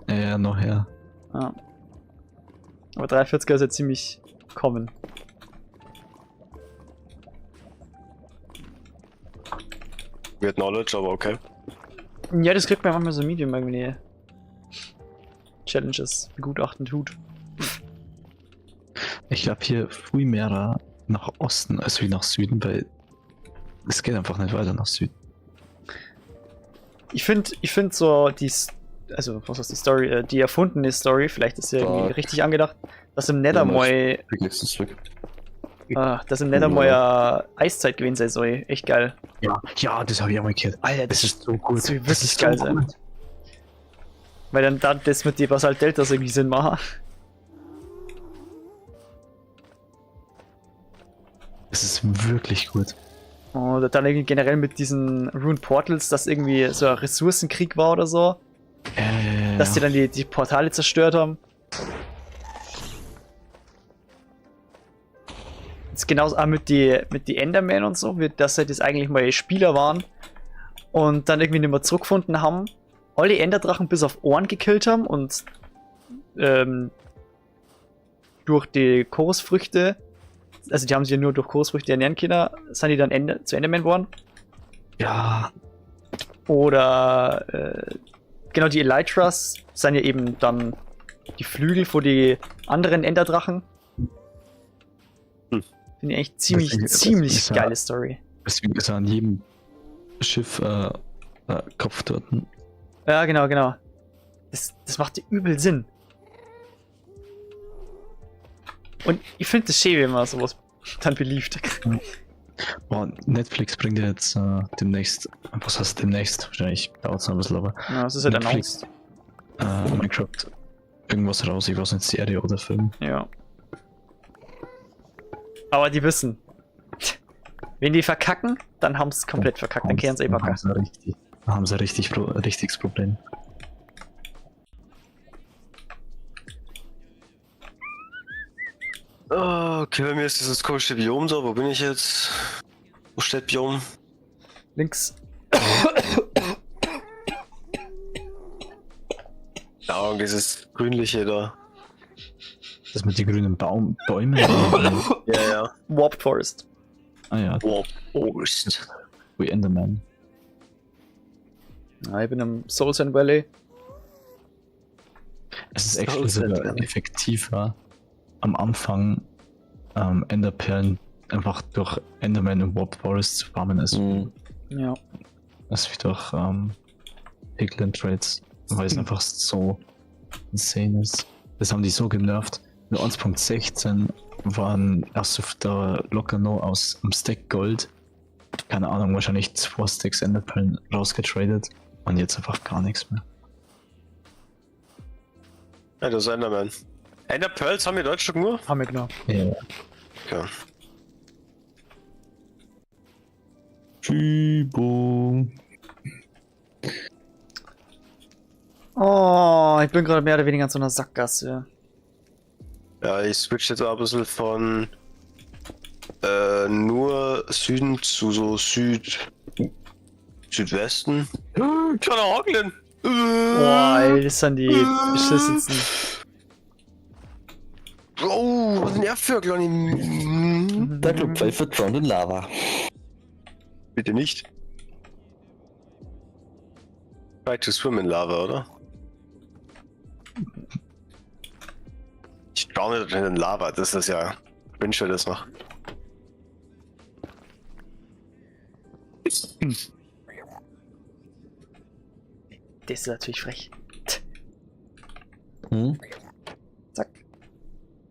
Ja, ja, noch her. Ja. Aber 43er ist ja ziemlich common. Weird Knowledge, aber okay. Ja, das kriegt man manchmal so Medium irgendwie. Challenges begutachten tut. Ich glaube hier viel mehr nach Osten als wie nach Süden, weil es geht einfach nicht weiter nach Süden. Ich find so die, also was ist die Story, die erfundene Story, vielleicht ist sie ja irgendwie richtig angedacht, dass im Nether Ja, mal, dass im Nether mal ja Eiszeit gewesen sein soll. Echt geil. Ja, ja, das habe ich auch mal gehört. Alter, das ist so gut. Das soll Das wirklich ist geil so sein. gut. Weil dann das mit den Basalt Deltas irgendwie Sinn machen. Es ist wirklich gut. Oder dann irgendwie generell mit diesen Rune Portals, dass irgendwie so ein Ressourcenkrieg war oder so. Dass die dann die Portale zerstört haben. Jetzt genauso auch mit die Endermen und so, dass halt das eigentlich mal Spieler waren und dann irgendwie nicht mehr zurückgefunden haben. Alle Enderdrachen bis auf Ohren gekillt haben und durch die Chorusfrüchte, also die haben sich ja nur durch Chorusfrüchte ernähren können, sind die dann zu Enderman geworden. Ja. Oder genau, die Elytras sind ja eben dann die Flügel vor die anderen Enderdrachen. Finde ich echt ziemlich geile Story. Deswegen ist er an jedem Schiff Kopf dort. Ja, genau, genau. Das macht übel Sinn. Und ich finde das schön, wenn man sowas dann beliebt. Boah, Netflix bringt ja jetzt demnächst, was heißt demnächst? Wahrscheinlich dauert es noch ein bisschen, aber. Ja, es ist halt Netflix, announced. Minecraft irgendwas raus, ich weiß nicht, Serie oder Film. Ja. Aber die wissen. Wenn die verkacken, dann haben sie es komplett verkackt, dann kehren sie eh wacker. Haben sie richtiges Problem. Okay, bei mir ist dieses komische Biom da. Wo bin ich jetzt? Wo steht Biom? Links. Ja, und dieses grünliche da. Das mit den grünen Bäumen? Ja, ja. Warped Forest. Ah ja. Warped Forest. We Enderman. Ja, ich bin im Soul Sand Valley. Es ist actually sogar effektiver, am Anfang Enderperlen einfach durch Enderman und Warped Forest zu farmen, als, ja. als wie durch Piglin Trades, weil es einfach so insane ist. Das haben die so genervt. In 1.16 waren erst auf der locker noch aus dem Stack Gold, keine Ahnung, wahrscheinlich 2 Stacks Enderperlen rausgetradet und jetzt einfach gar nichts mehr. Ja, das ist Enderman. Ender Pearls haben wir Deutschland nur? Haben wir, genau. Ja. Okay. Schiebung. Oh, ich bin gerade mehr oder weniger in so einer Sackgasse. Ja, ich switch jetzt auch ein bisschen von nur Süden zu so Südwesten. Kleiner Hoglin! Boah, ey, das sind die beschissensten. Oh, was ist denn der für kleine... Der Clubpfeife drowned in Lava. Bitte nicht. Try to swim in Lava, oder? Ich drown in Lava, das ist ja... Wünsche das noch. Das ist natürlich frech. Hm? Zack.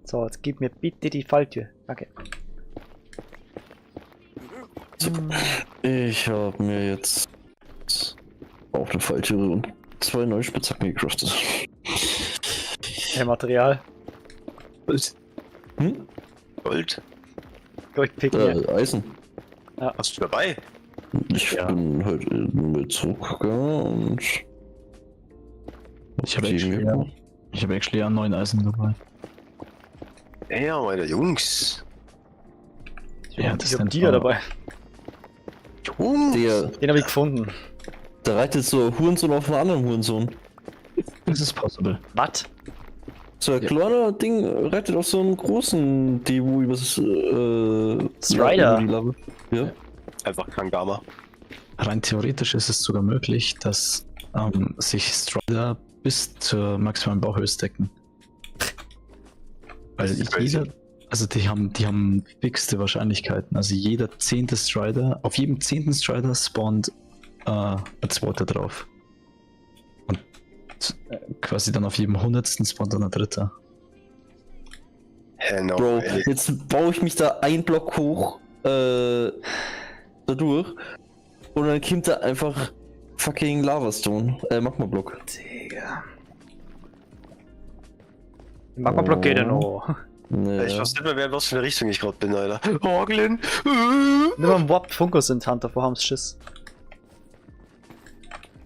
So, jetzt gib mir bitte die Falltür. Danke. So. Ich habe mir jetzt auch eine Falltüre und 2 neue Spitzhacken gecraftet. Hey, Material. Was? Hm? Gold? Goldpick, Eisen. Ja. Hast du dabei? Ich bin halt mit zurückgegangen und. Ich habe actually, auch 9 Eisen dabei. Ja, meine Jungs. Ja, das ich hab Giga dabei. Jungs. Den habe ich gefunden. Da reitet so ein Hurensohn auf einen anderen Hurensohn. Das ist possible. Was? So ein kleiner Ding reitet auf so einen großen Devu übers Strider. Über die Lava. Ja. Einfach Kangama. Rein theoretisch ist es sogar möglich, dass sich Strider bis zur maximalen Bauhöhe stacken. Weil jeder, also die haben fixte Wahrscheinlichkeiten. Also jeder 10. Strider, auf jedem 10. Strider spawnt ein zweiter drauf. Und quasi dann auf jedem 100. spawnt dann ein dritter. Hell no, Bro, ey. Jetzt baue ich mich da einen Block hoch da durch und dann kommt da einfach fucking Lavastone, Magma-Block. Digga. Magma-Block geht ja noch. Nee. Ich weiß nicht mehr, was für eine Richtung ich gerade bin, Alter. Hoglin! Nimm mal einen Warp Funkus in die Hand, davor haben's Schiss.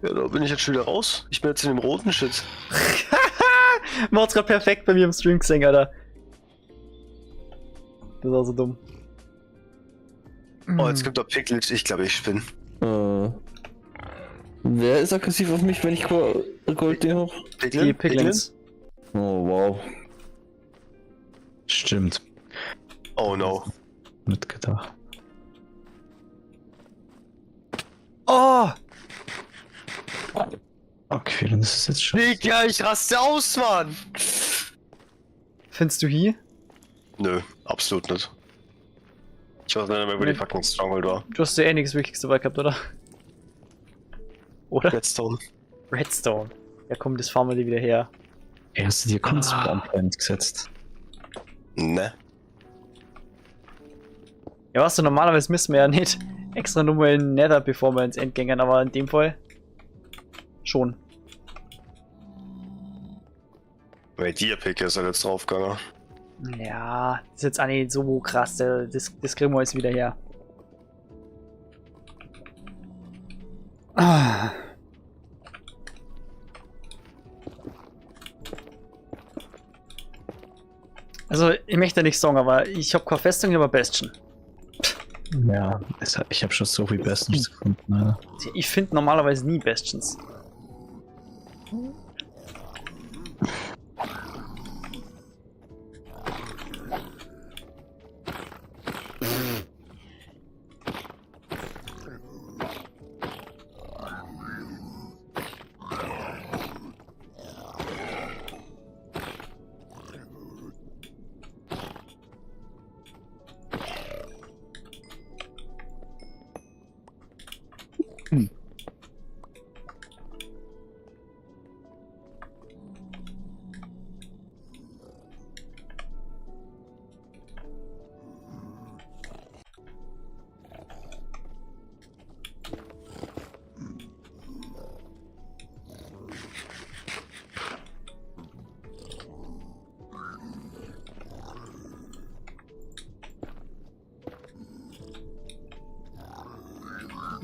Ja, da bin ich jetzt schon wieder raus. Ich bin jetzt in dem roten Shit. Macht's grad perfekt bei mir im Stream gesehen, Alter. Das war so dumm. Oh, jetzt kommt der Piglet. Ich glaube, ich spinne. Wer ist aggressiv auf mich, wenn ich Gold-Ding hab? Piglin? Die Piglins. Oh, wow. Stimmt. Oh no. Mitgedacht. Oh! Okay, dann ist es jetzt schon. Digga, ich raste aus, Mann! Findest du hier? Nö, absolut nicht. Ich weiß nicht mehr, wo die fucking Stronghold war. Du hast ja eh nichts Wichtiges dabei gehabt, oder? Oder? Redstone. Redstone. Ja komm, das fahren wir dir wieder her. Ey, hast du dir Kunstband gesetzt? Ne. Ja, weißt du, normalerweise müssen wir ja nicht extra nur in Nether, bevor wir ins End gehen, aber in dem Fall schon. Bei dir, Pick, ist er jetzt draufgegangen. Ja, das ist jetzt auch nicht so krass, das kriegen wir jetzt wieder her. Ah. Also, ich möchte nicht sagen, aber ich habe keine Festung, aber Bastion. Ja, ich habe schon so viel Bastions gefunden, Alter. Ich finde normalerweise nie Bastions.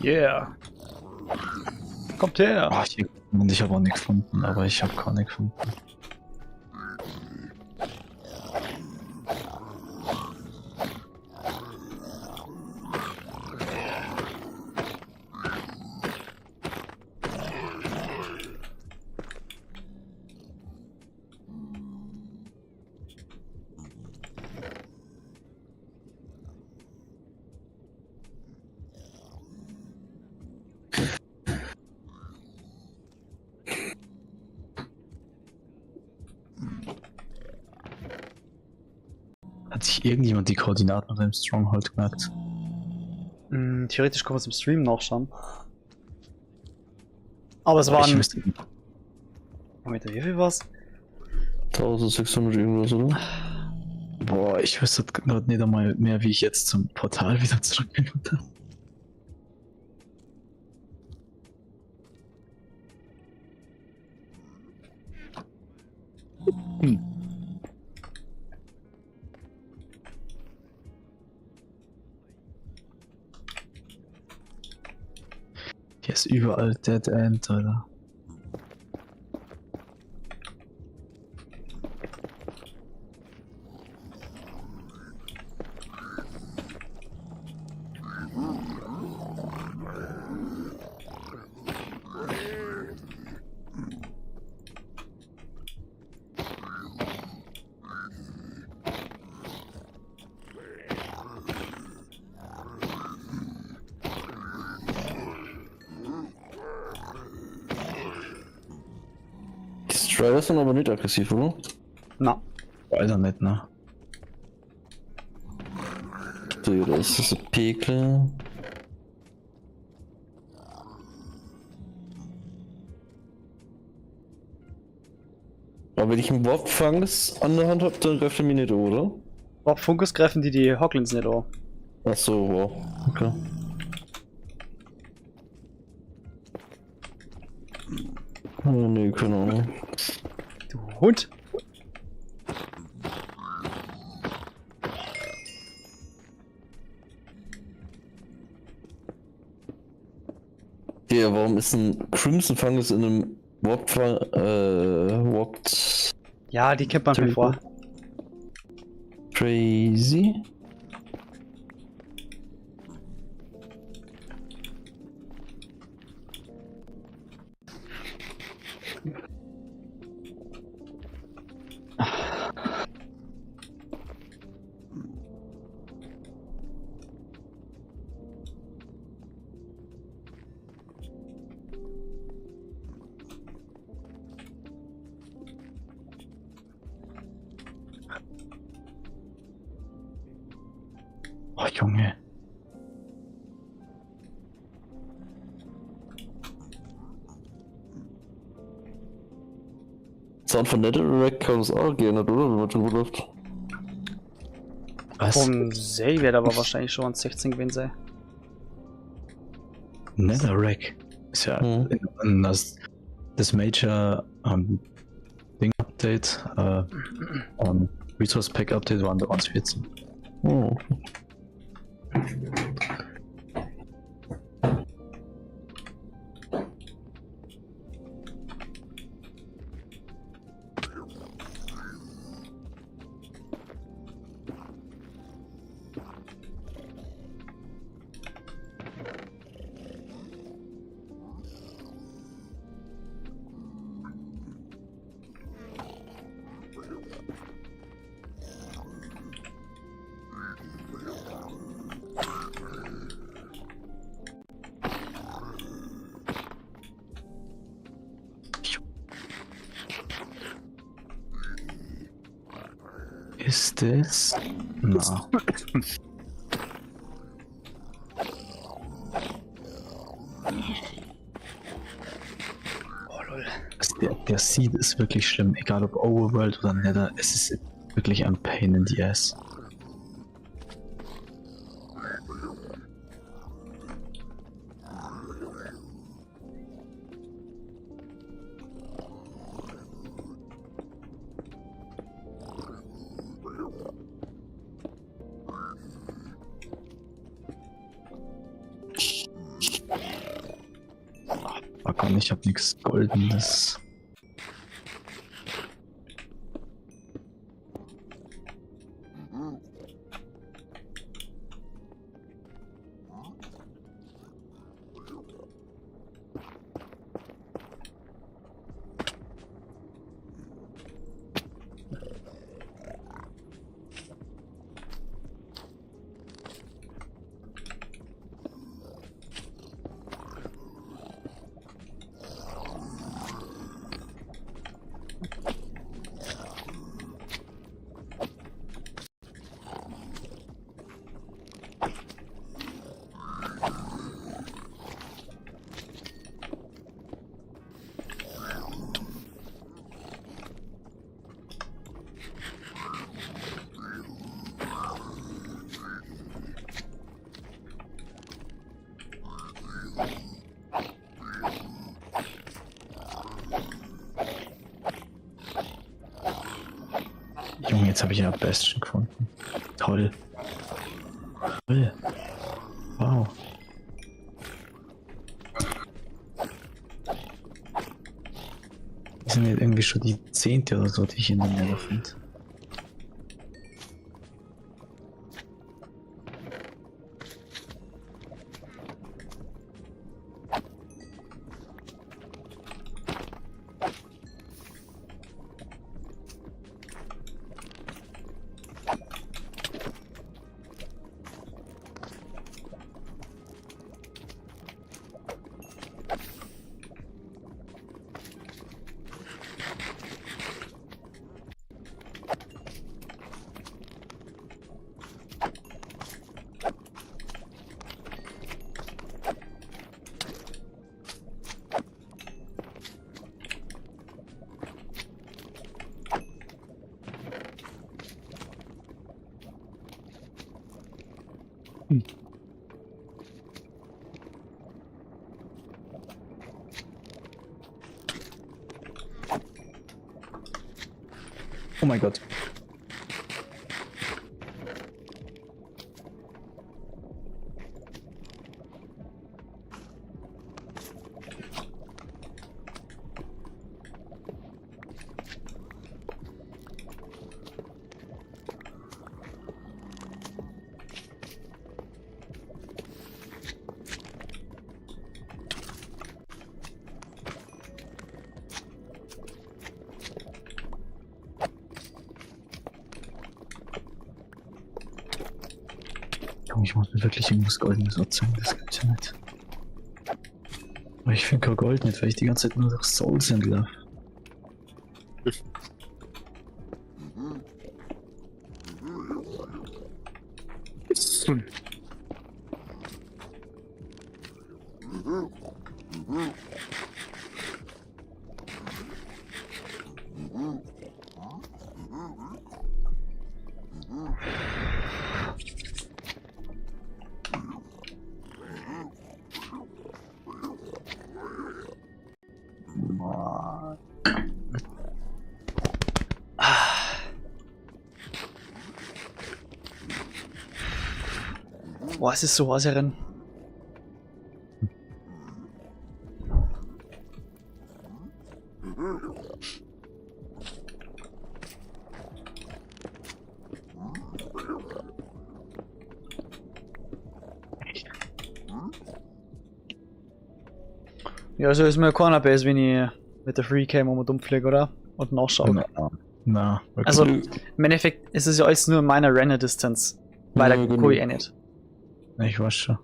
Yeah. Kommt her. Oh, ich habe auch nichts gefunden, aber ich habe gar nichts gefunden. Hat sich irgendjemand die Koordinaten auf dem Stronghold gemerkt? Theoretisch können wir es im Stream nachschauen. Aber es waren. Moment, wie viel war's? 1600 irgendwas, oder? Boah, ich wüsste gerade nicht einmal mehr, wie ich jetzt zum Portal wieder zurückgekommen bin. Hier ist überall Dead End, Alter. Die Strider sind aber nicht aggressiv, oder? Na. Alter, nicht, ne? So, das ist ein Pekle. Aber wenn ich einen Warp-Fungus an der Hand habe, dann greift er mich nicht, oder? Warp-Fungus greifen die Hoglins nicht an. Ach so, wow. Okay. Oh ne, keine Ahnung. Du Hund! Der, warum ist ein Crimson Fungus in einem Warped, Warped Ja, die kennt man mir vor. Crazy? Oh, Junge. Sound von Netherrack kann es auch geändert, oder? Wenn man schon gut läuft. Was? Vom See wird aber wahrscheinlich schon an 16 gewesen sein. Netherrack. Ist ja das Major Ding Update, Resource Pack Update waren da 1.14. Oh. Ist das? Na. Oh lol. Also der Seed ist wirklich schlimm, egal ob Overworld oder Nether, es ist wirklich ein Pain in the Ass. Oh Gott, ich hab nichts Goldenes. Junge, jetzt habe ich ja Bastion gefunden. Toll. Toll. Wow. Die sind jetzt irgendwie schon die 10. oder so, die ich in der Nether finde. Oh mein Gott. Ich muss mir wirklich irgendwas Goldenes erzeugen, das gibt's ja nicht. Aber ich finde kein Gold nicht, weil ich die ganze Zeit nur durch Souls entlaufe. Boah, es ist so heiß herin. Ja, also ist mir keiner besser, wenn ich mit der Freecam um und umfliege, oder? Und nachschaue. Na, wirklich. Also, im Endeffekt ist es ja alles nur in meiner Render-Distance. Weil Ja, da genau. guck ich eh nicht. Ich weiß schon.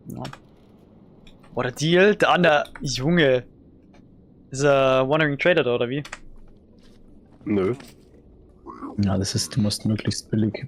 Ja. Boah, der Deal, der andere Junge. Ist er Wandering Trader da, oder wie? Nö. Ja, das ist, du musst möglichst billig.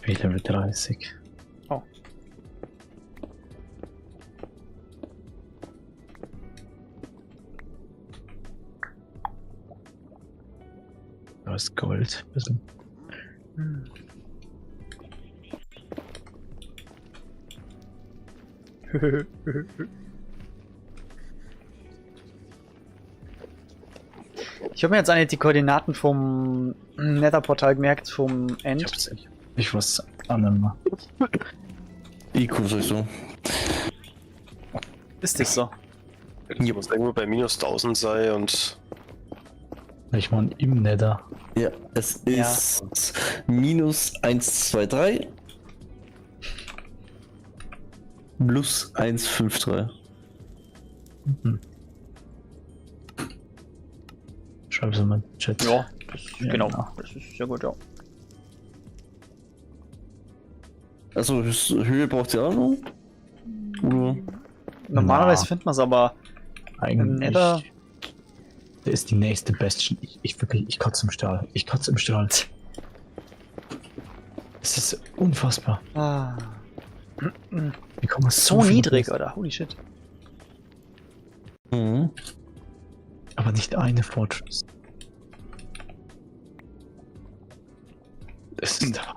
Bin ich Level 30. Oh. Da ist Gold. Bisschen. Ich habe mir jetzt eigentlich die Koordinaten vom Nether-Portal gemerkt, vom Ich End. hab's nicht. Ich weiß auch nicht mehr. IQ sowieso. Ist das so? Ich muss irgendwo bei minus 1000 sein und Ich meine, im Nether. Ja, es Ja. ist minus 1, 2, 3. Plus 1, 5, 3. Mhm. Schreib's in meinen Chat. Ja, das, Ja, genau. genau. Das ist sehr gut, ja. Also Höhe braucht ihr auch noch? Oder? Normalerweise Na. findet man es aber im Eigentlich. Nether. Der ist die nächste Bastion. Ich wirklich, ich kotze im Strahl. Ich kotze im Strahl. Es ist unfassbar. Ah. Wie kommen So viele niedrig, Bastionen? oder? Holy shit. Mhm. Aber nicht eine Fortress. Es ist der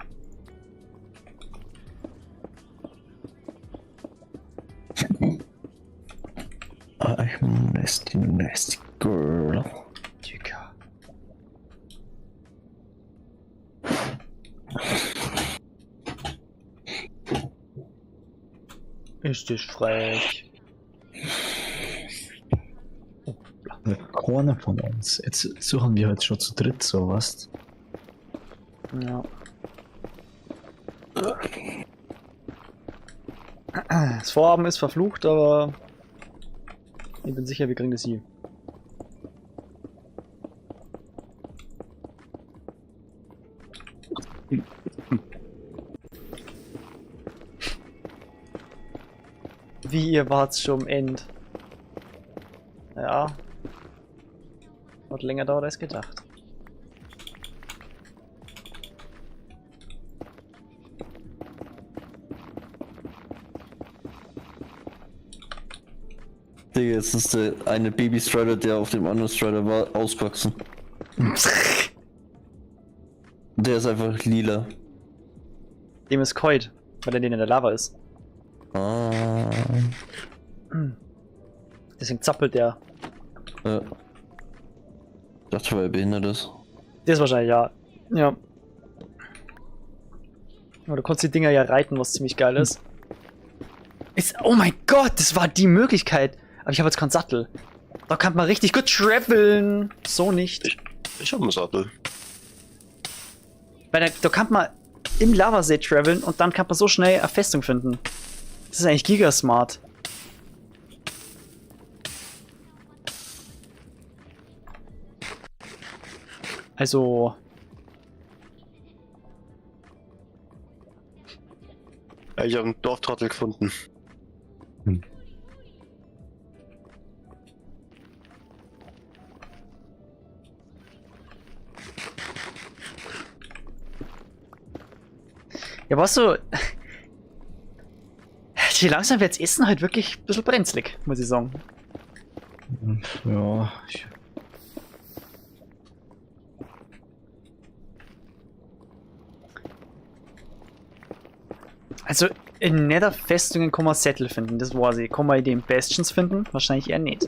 I'm nasty, nasty girl. Digga. Ist das frech. Keiner von uns. Jetzt suchen wir halt schon zu dritt sowas. Ja. Das Vorhaben ist verflucht, aber ich bin sicher, wir kriegen das hier. Wie, ihr wart schon am End. Ja. Hat länger dauert als gedacht. Digga, jetzt ist der eine Baby Strider, der auf dem anderen Strider war, ausgewachsen. Der ist einfach lila. Dem ist Coit, weil er den in der Lava ist. Ah. Deswegen zappelt der. Ja. Ich dachte, weil er behindert ist. Der ist wahrscheinlich, ja. Ja. Aber du konntest die Dinger ja reiten, was ziemlich geil ist. Ist. Oh mein Gott, das war die Möglichkeit. Aber ich habe jetzt keinen Sattel. Da kann man richtig gut traveln. So nicht. Ich hab einen Sattel. Weil da kann man im Lavasee traveln und dann kann man so schnell eine Festung finden. Das ist eigentlich gigasmart. Also. Ich habe einen Dorftrottel gefunden. Ja, weißt du. Die langsam wird's Essen halt wirklich ein bisschen brenzlig, muss ich sagen. Ja, Also, in Nether-Festungen kann man Sättel finden, das weiß ich. Kann man die in Bastions finden? Wahrscheinlich eher nicht.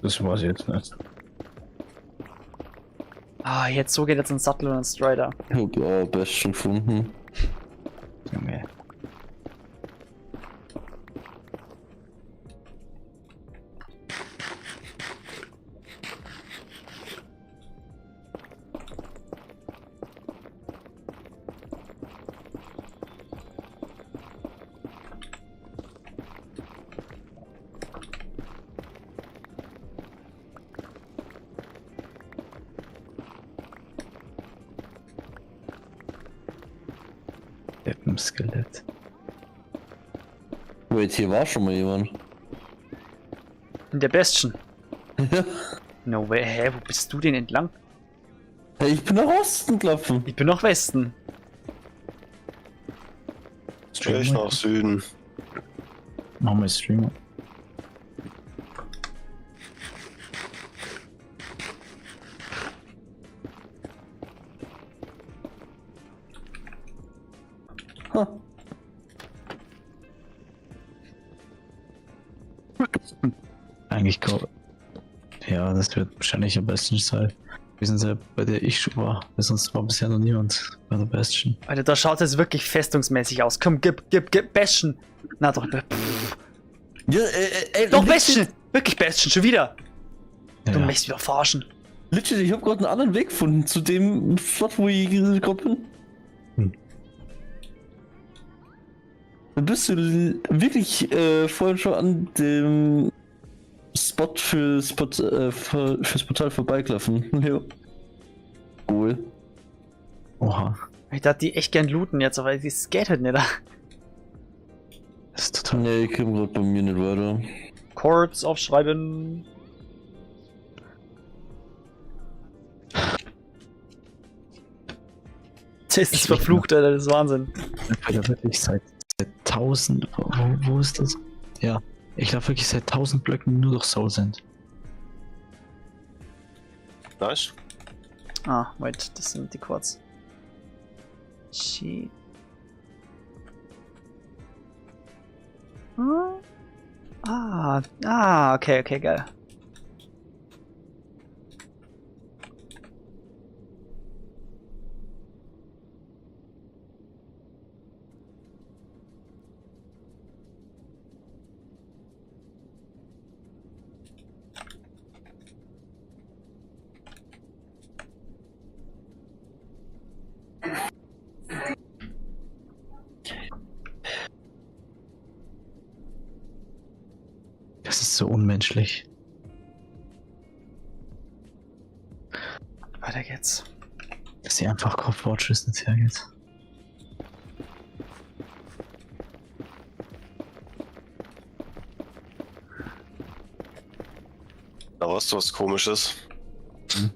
Das weiß ich jetzt nicht. Ah, jetzt so geht jetzt ein Sattel und ein Strider. Ich hab ja Bastion gefunden. Junge. Skelett. Wait, hier war schon mal jemand. In der Bastion. No way, hä, wo bist du denn entlang? Hey, ich bin nach Osten gelaufen. Ich bin nach Westen. Ich nach Süden. Machen wir Streamer. Huh. Eigentlich glaub, ja, das wird wahrscheinlich am besten sein. Wir sind ja bei der ich schon war, weil sonst war bisher noch niemand bei der Bastion. Alter, da schaut es wirklich festungsmäßig aus. Komm, gib, gib, gib, Bastion. Na doch, pff. Ja, ey, Doch, Bastion! Wirklich Bastion, schon wieder. Ja. Du möchtest wieder verarschen. Literally, ich hab gerade einen anderen Weg gefunden zu dem Spot, wo ich gerade bin. Hm. Dann bist du wirklich vorhin schon an dem Spot fürs Portal vorbeigelaufen. Ja. Cool. Oha. Ich dachte, die echt gern looten jetzt, aber es geht halt nicht. Das ist total. Nee, ich komm grad bei mir nicht weiter. Chords aufschreiben. Das ist verflucht, Alter, das ist Wahnsinn. Ich wirklich seit 1000. Wo ist das? Ja, ich laufe wirklich seit 1000 Blöcken nur durch Soul Sand. Nice. Ah, wait, das sind die Quads. Shit. Hm? Ah, okay, okay, geil. Das ist so unmenschlich. Weiter geht's. Dass sie einfach Kopf Fortress nicht hergeht. Da warst du was Komisches. Hm?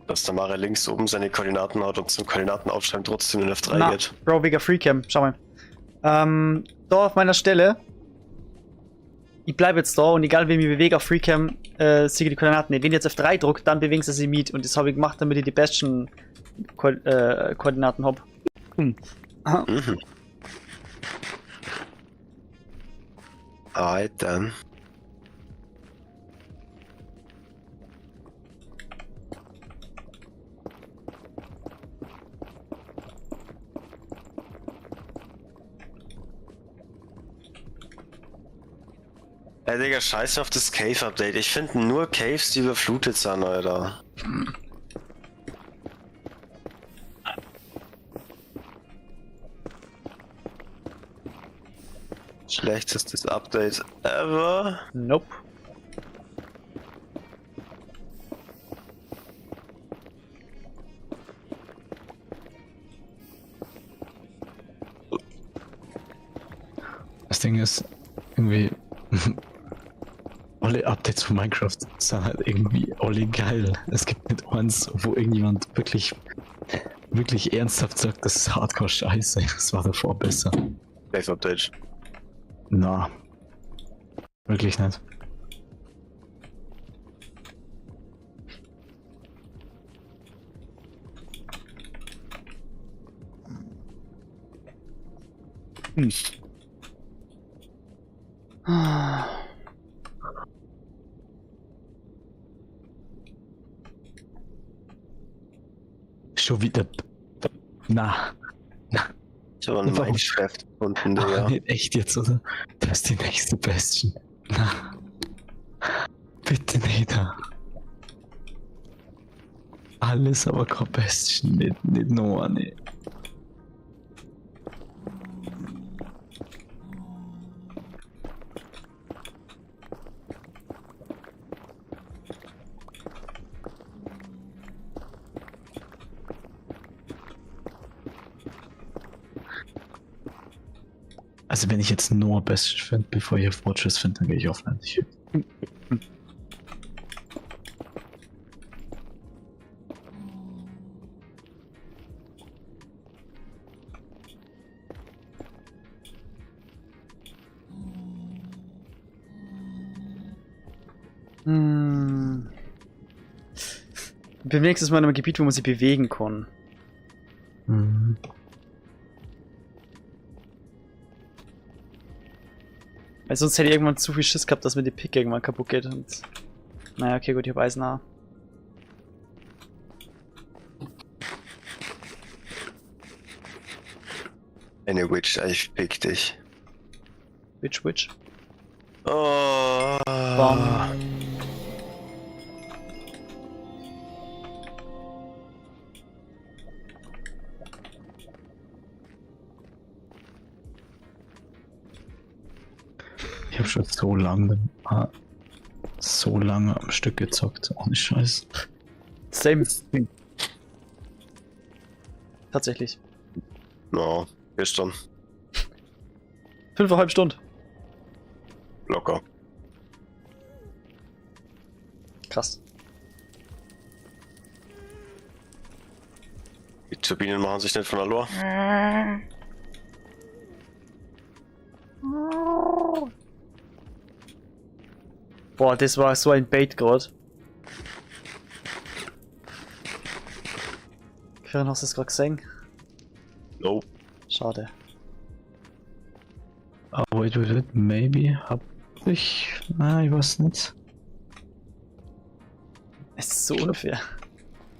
Dass der Mara links oben seine Koordinaten hat und zum Koordinaten aufschreiben trotzdem in F3 Na, geht. Bro, wegen Freecam, schau mal. Da auf meiner Stelle. Ich bleibe jetzt da und egal wie ich mich bewege auf Freecam, sehe ich die Koordinaten nicht. Wenn ich jetzt F3 drücke, dann bewegen sie sich mit und das habe ich gemacht, damit ich die besten Koordinaten hab. Hm. Aha. Mhm. Alright dann. Ey, Digga, scheiß auf das Cave-Update. Ich finde nur Caves, die überflutet sind, Alter. Schlechtestes Update ever. Nope. Das Ding ist, irgendwie, alle Updates von Minecraft sind halt irgendwie alle geil. Es gibt nicht eins, wo irgendjemand wirklich, wirklich ernsthaft sagt, das ist Hardcore scheiße, das war davor besser. Cave Update. Na. Wirklich nicht. Schon wieder. Na. Ich habe einen Warum? Minecraft gefunden, Ach, Digga. nicht echt jetzt, oder? Das ist die nächste Bastion. Na. Bitte nicht. Alles aber kein Bastion, nicht noch eine. Also wenn ich jetzt nur Bastion finde, bevor ich Fortress finde, dann gehe ich offline. Hm. Bin wenigstens mal in einem Gebiet, wo man sich bewegen kann. Mhm. Weil sonst hätte ich irgendwann zu viel Schiss gehabt, dass mir die Picke irgendwann kaputt geht. Und naja, okay, gut, ich habe Eisen. Eine Witch, ich pick dich. Witch, Witch. Oh. Bam. Ich habe schon so lange, am Stück gezockt, ohne Scheiß. Same. Tatsächlich. No, gestern. 5,5 Stunden. Locker. Krass. Die Turbinen machen sich nicht von allein. Boah, das war so ein Bait gerade. Quirin, hast du es gerade gesehen? Nope. Schade. Oh, wait, wait, wait, maybe hab ich. Ah, ich weiß nicht. Es ist so unfair.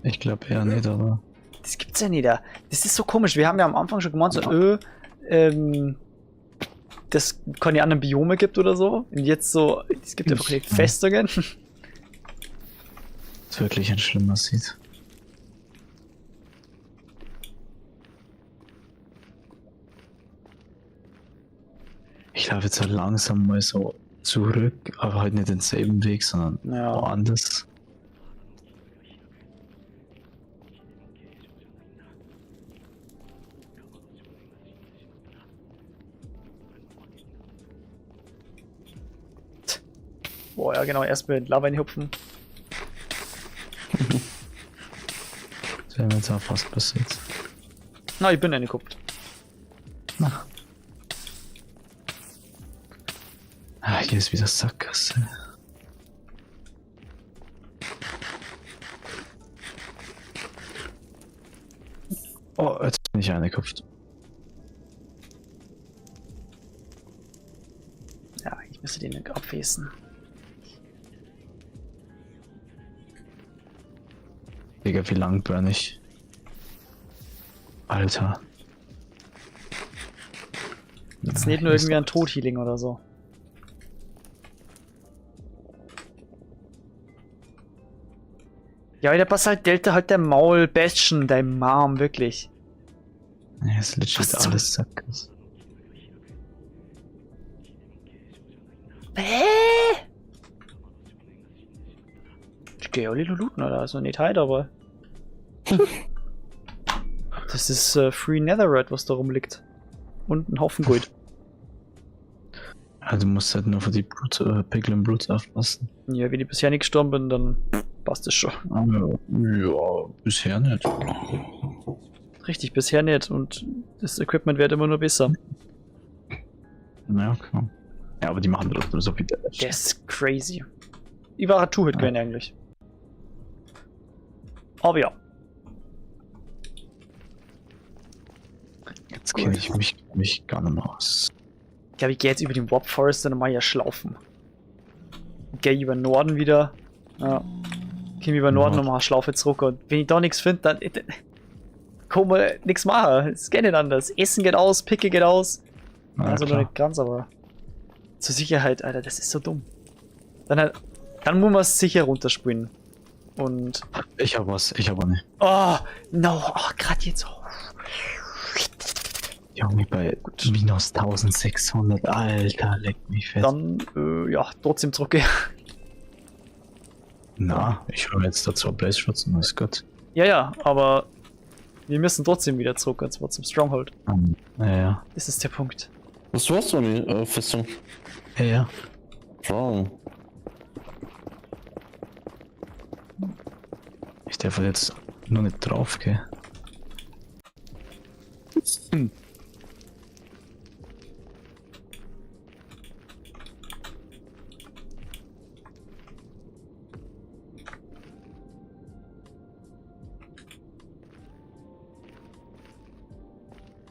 Ich glaube eher nicht, aber. Das gibt's ja nicht. Da. Das ist so komisch. Wir haben ja am Anfang schon gemeint, so, das keine anderen Biome gibt oder so. Und jetzt so, es gibt einfach keine Festungen. Das ist wirklich ein schlimmer Seed. Ich laufe jetzt halt langsam mal so zurück, aber halt nicht denselben Weg, sondern Ja. woanders. Boah, ja genau, erstmal in Lava hupfen. Das wäre mir jetzt auch fast passiert. Na, ich bin reingekupft. Na. Ah, hier ist wieder Sackgasse. Oh, jetzt bin ich reingekupft. Ja, ich müsste den abwesen. Digga, wie lang burn ich? Alter. Jetzt nicht nur irgendwie ein Tod-Healing oder so. Ja, der Basalt Delta halt der Maul, Bastion, dein Mom, wirklich. Ja, ist legit Was zum- alles Sackgasse. Hä? Ich geh ja nicht looten, oder? Also nicht halt, aber. Das ist Free Netherite, was da rumliegt. Und ein Haufen Gold. Ja, du musst halt nur für die Piglin Brutes aufpassen. Ja, wenn ich bisher nicht gestorben bin, dann passt es schon. Ah, ja, bisher nicht. Richtig, bisher nicht. Und das Equipment wird immer nur besser. Na, okay. Ja, aber die machen trotzdem so viel Damage. Das ist crazy. Ich war Two-Hit gewesen eigentlich. Aber ja. Jetzt kenne ich mich gar nicht mehr aus. Ich glaube, ich gehe jetzt über den Warp Forest und dann mal ja schlaufen. Gehe über den Norden wieder. Ja. Komm über den Norden und mach Schlaufe zurück. Und wenn ich da nichts finde, dann kann man nichts machen. Es geht nicht anders. Essen geht aus, Picke geht aus. Na, also noch klar. nicht ganz, aber zur Sicherheit, Alter, das ist so dumm. Dann muss man es sicher runterspielen. Und. Ich hab was, ich hab eine. Oh, no, oh, grad jetzt. Oh. Junge, bei minus 1600, Alter, leck mich fest. Dann, ja, trotzdem zurückgehen. Na, ich hole mir jetzt dazu Blaze Shots und alles gut. Ja, ja, aber wir müssen trotzdem wieder zurück, und zwar zum Stronghold. Ja, ja. Das ist der Punkt. Was du hast, Tony? Festung. Ja, ja. Strong. Ich darf halt jetzt nur nicht drauf, gell?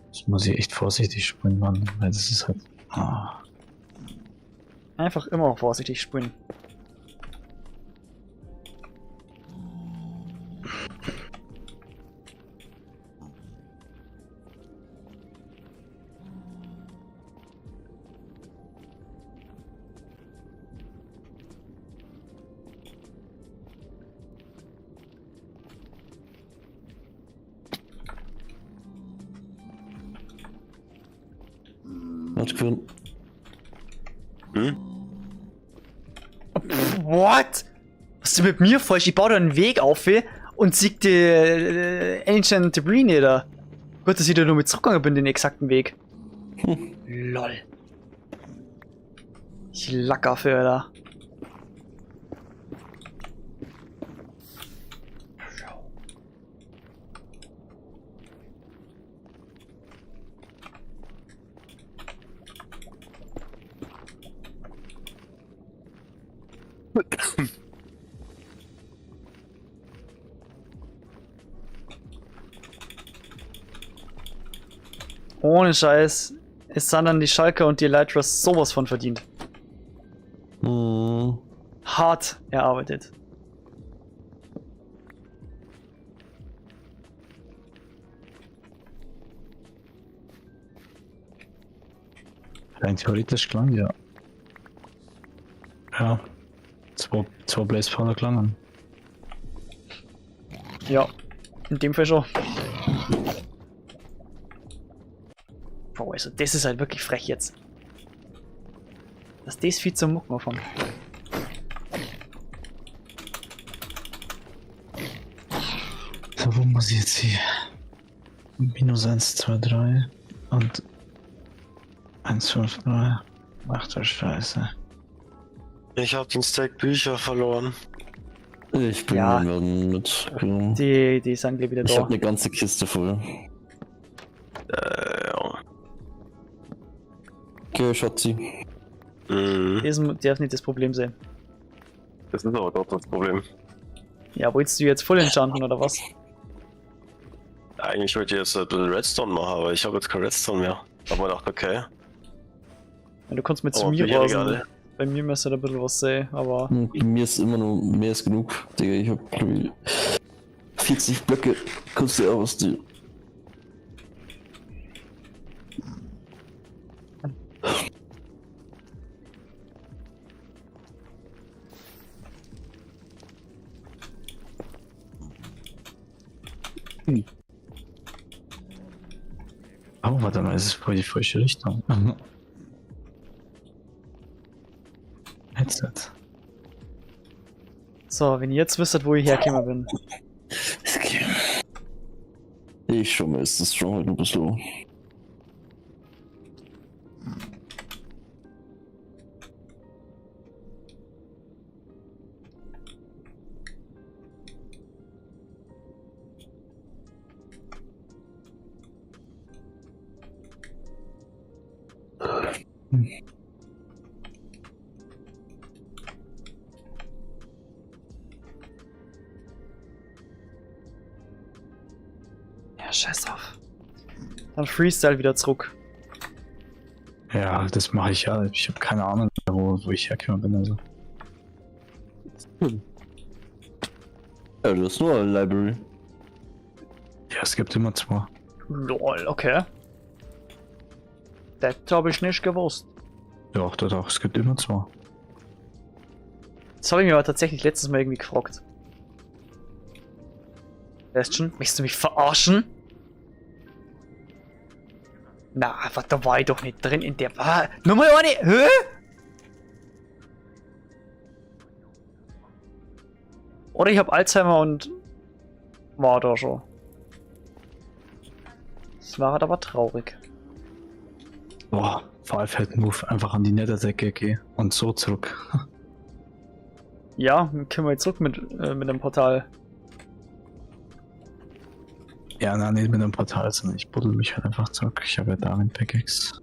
Das muss ich echt vorsichtig springen, Mann, weil das ist halt. Ah. Einfach immer vorsichtig springen. Warte, Quinn. Hm? What? Was ist denn mit mir falsch? Ich baue da einen Weg auf und sieg die Ancient Debris nieder. Gut, dass ich da nur mit zurückgegangen bin, den exakten Weg. Lol. Ich lacker für da. Ohne Scheiß. Es sind dann die Schalker und die Elytras sowas von verdient. Mhm. Hart erarbeitet. Rein theoretisch klang ja. Ja. Zwei Blaze Powder klangen. Ja, in dem Fall schon. Bro, also das ist halt wirklich frech jetzt. Dass das viel zum Mucken anfangen. So, wo muss ich jetzt hier? Minus 1, 2, 3 und 1, 5, 3. Ach du Scheiße. Ich hab den Stack Bücher verloren. Ich bin Ja. mit. Ja. Die sind gleich wieder Ich da. habe eine ganze Kiste voll. Ja. Okay, Schatzi. Mhm. Das darf nicht das Problem sein. Das ist aber doch das Problem. Ja, wolltest du jetzt voll enchanten oder was? Eigentlich wollte ich jetzt ein bisschen Redstone machen, aber ich habe jetzt kein Redstone mehr. Aber ich dachte, okay. Du kannst mit zu Oh, mir Bücherregale. rasen. Bei mir müsste da ein bisschen was sein, aber. Mir ist immer nur mehr ist genug. Digga, ich hab glaub ich, 40 Blöcke. Kannst du ja was du. Oh, warte mal, es ist voll die falsche Richtung. Headset. So, wenn ihr jetzt wüsstet, wo ich hergekommen bin. Okay. Ich schau mal, ist das Stronghold ein bisschen. Ja, scheiß drauf. Dann Freestyle wieder zurück. Ja, das mache ich ja. Ich habe keine Ahnung, wo ich hergekommen bin. Also. Ja, du hast nur eine Library. Ja, es gibt immer zwei. Lol, okay. Das habe ich nicht gewusst. Doch, doch, doch, es gibt immer zwei. Das habe ich mir aber tatsächlich letztes Mal irgendwie gefragt. Weißt schon? Möchtest du mich verarschen? Na, aber da war ich doch nicht drin in der. Ah, Nummer eine! Hä? Oder ich habe Alzheimer und war da schon. Das war halt aber traurig. Boah, Five Move einfach an die Netterdecke geh und so zurück. Ja, können wir jetzt zurück mit dem Portal. Ja, nein, nicht mit dem Portal, sondern ich buddel mich halt einfach zurück. Ich habe ja Darwin Pickaxe.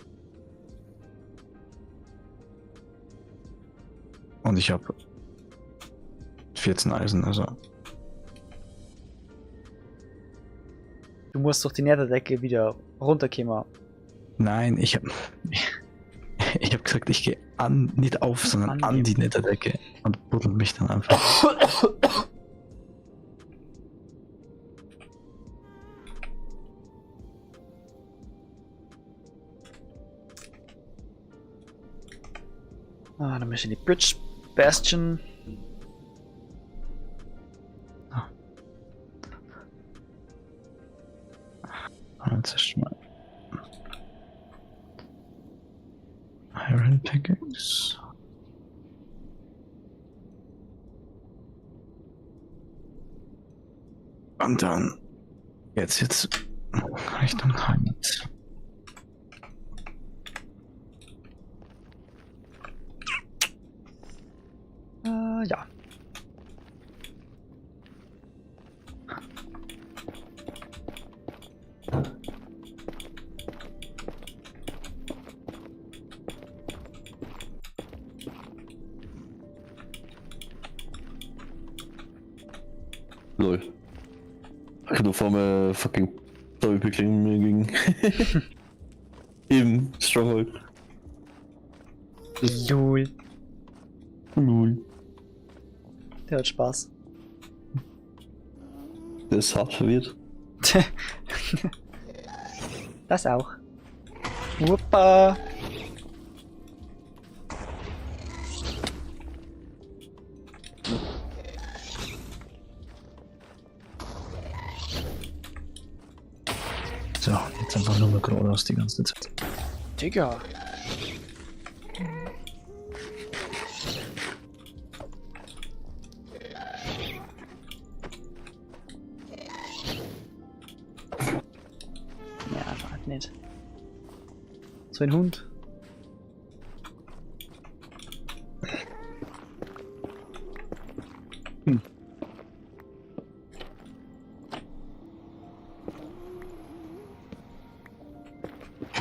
Und ich habe 14 Eisen, also. Du musst doch die Netherdecke wieder runterkommen. Nein, ich habe ich hab gesagt, ich gehe an, nicht auf, sondern an die Netherdecke und buddel mich dann einfach. Ah, dann möchte ich die Bridge Bastion. Jetzt ist schon mal. Iron Pickaxe. Und dann jetzt Richtung Heimat. Ja. Lol. Ich hab nur vor mir fucking Zombie-Pickling mir gegen. Eben, Stronghold. Lul. Lul. Der hat Spaß. Der ist hart verwirrt. Das auch. Wuppa. So, jetzt einfach nur mal geradeaus die ganze Zeit. Digga. Ja, warte nicht. So ein Hund.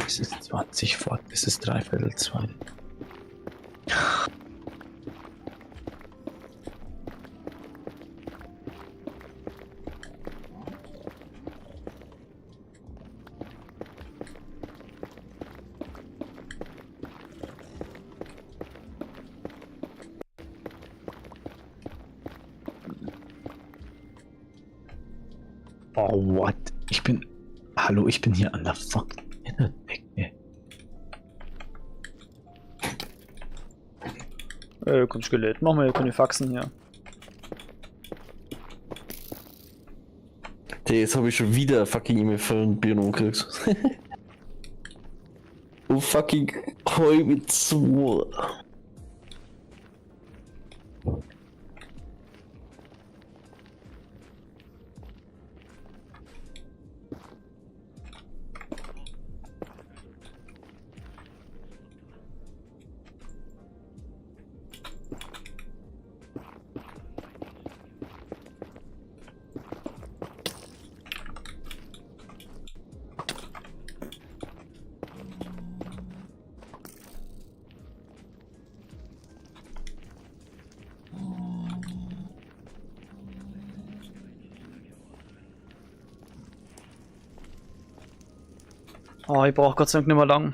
Es ist 20 vor, es ist 1:45. Oh, what? Ich bin. Hallo, ich bin hier an der fucking Decke. Komm, Skelett, machen wir hier keine Faxen hier. Digga, jetzt habe ich schon wieder fucking E-Mail von Björn gekriegt. Oh fucking 1:30. Oh, ich brauche Gott sei Dank nicht mehr lang.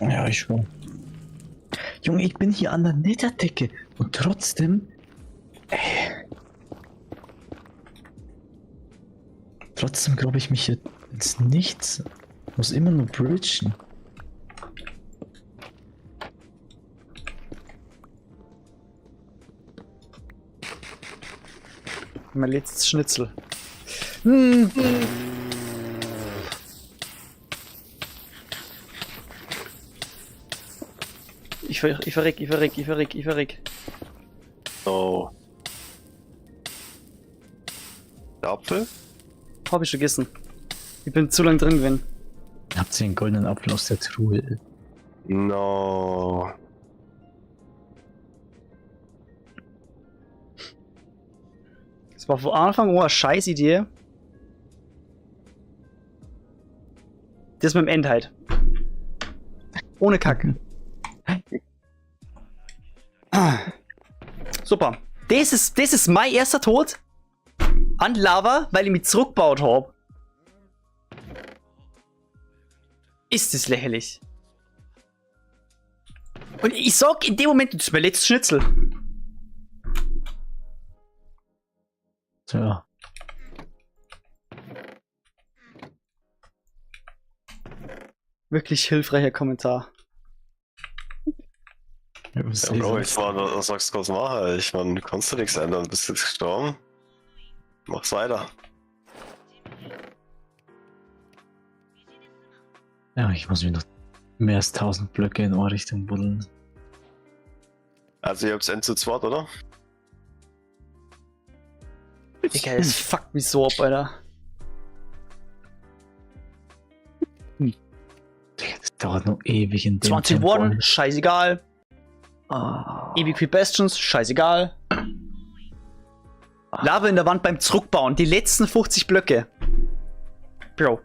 Ja, ich schon. Junge, ich bin hier an der Niederdecke und trotzdem. Ey. Trotzdem glaube ich mich hier ins Nichts. Muss immer nur bridgen. Mein letztes Schnitzel. Hm. Ich verreck, ich verreck, ich verreck, ich verreck. Oh. Der Apfel? Hab ich schon gegessen. Ich bin zu lang drin gewesen. Habt ihr den goldenen Apfel aus der Truhe? No. Das war von Anfang an eine scheiß Idee. Das mit dem End halt. Ohne Kack. Super. Das ist mein erster Tod an Lava, weil ich mich zurückgebaut hab. Ist das lächerlich. Und ich sag in dem Moment, das ist mein letztes Schnitzel. Tja. Wirklich hilfreicher Kommentar. Ja, was Ja, Bro, ich meine, was sagst du, was machen? Ich meine, kannst du nichts ändern, bist jetzt gestorben. Mach's weiter. Ja, ich muss mir noch mehr als 1000 Blöcke in eure Richtung buddeln. Also ihr habt's End zu zweit, oder? Digga, das fuckt mich so ab, Alter. Digga, das dauert noch ewig in dem 20 Tempo. One, scheißegal. Ah. Ewig viel Bastions, scheißegal. Lava in der Wand beim Zurückbauen, die letzten 50 Blöcke. Bro.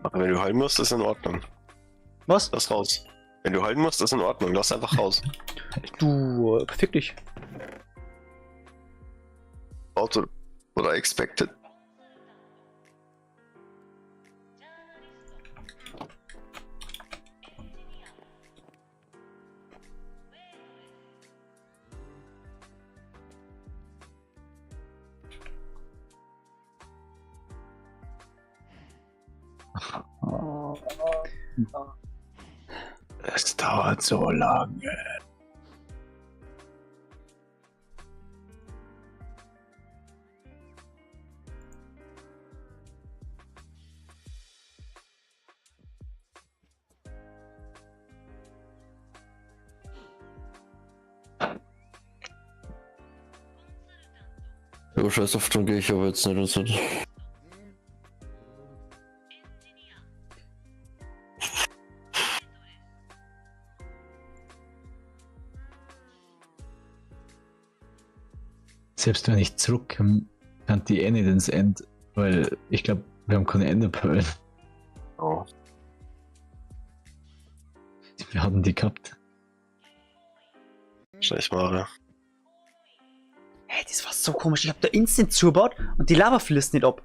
Aber wenn du heulen musst, ist in Ordnung. Was? Lass raus. Wenn du heulen musst, ist in Ordnung. Lass einfach raus. Du, fick dich. Auto oder expected. Es dauert so lange. Jo, scheiß auf, dann gehe ich aber jetzt nicht ins Bett. Selbst wenn ich zurückkomme, kann die eh nicht ins End, weil ich glaube, wir haben keine Enderpearl. Oh. Wir hatten die gehabt. Schlecht, Mare. Hey, das war so komisch. Ich hab da instant zugebaut und die Lava fließt nicht ab.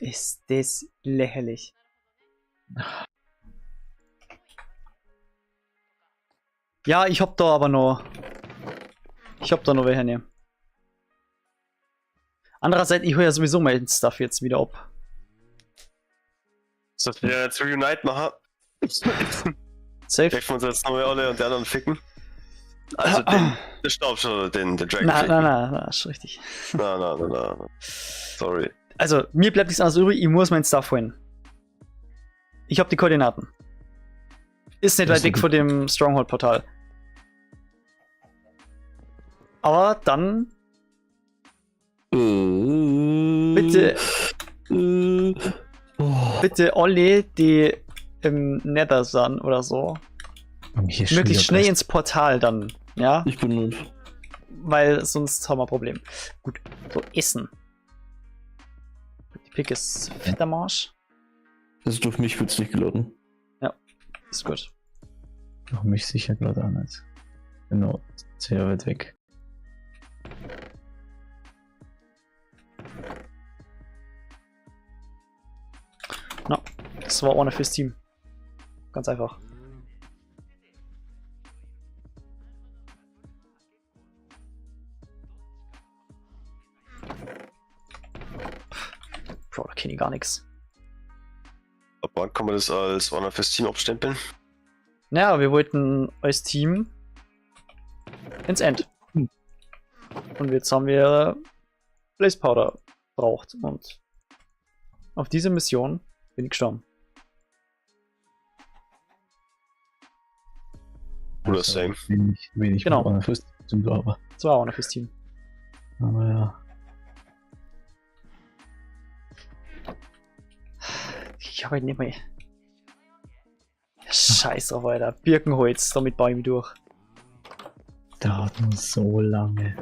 Ist das lächerlich. Ja, ich hab da aber noch. Ich hab da noch welche. Ne. Andererseits, ich hol ja sowieso mein Stuff jetzt wieder ab. Soll ich wieder jetzt Reunite machen? Safe. Treffen uns jetzt nochmal alle und die anderen ficken? Also den, den Staubsauger oder den Dragon Nein, ficken? nein, nein, nein, ist richtig. Nein, nein, nein, nein. Sorry. Also, mir bleibt nichts anderes übrig, ich muss mein Stuff holen. Ich hab die Koordinaten. Ist nicht weit weg von dem Stronghold-Portal. Aber dann. Bitte. Bitte alle, die im Nether sind oder so. Hier ist schon Möglichst wieder schnell Best. ins Portal dann, ja? Ich bin. Weil sonst haben wir ein Problem. Gut, so, Essen. Die Pick ist fetter Marsch. Also durch mich wird's nicht geladen. Ja, ist gut. Durch mich sicher gerade auch nicht. Genau, sehr weit weg. Na, das war ohne fürs Team. Ganz einfach. Bro, da kenne ich gar nichts. Ab wann kann man das als Honor fürs Team abstempeln? Naja, wir wollten als Team ins End. Und jetzt haben wir Blaze Powder braucht. Und auf diese Mission bin ich gestorben. Oder same. Wenig, wenig Genau. mit Honor fürs Team, aber. Das war auch noch fürs Team. Aber ja. Ich habe halt nicht mehr. Scheiß drauf, Alter. Birkenholz, damit baue ich mich durch. Dauert nur so lange.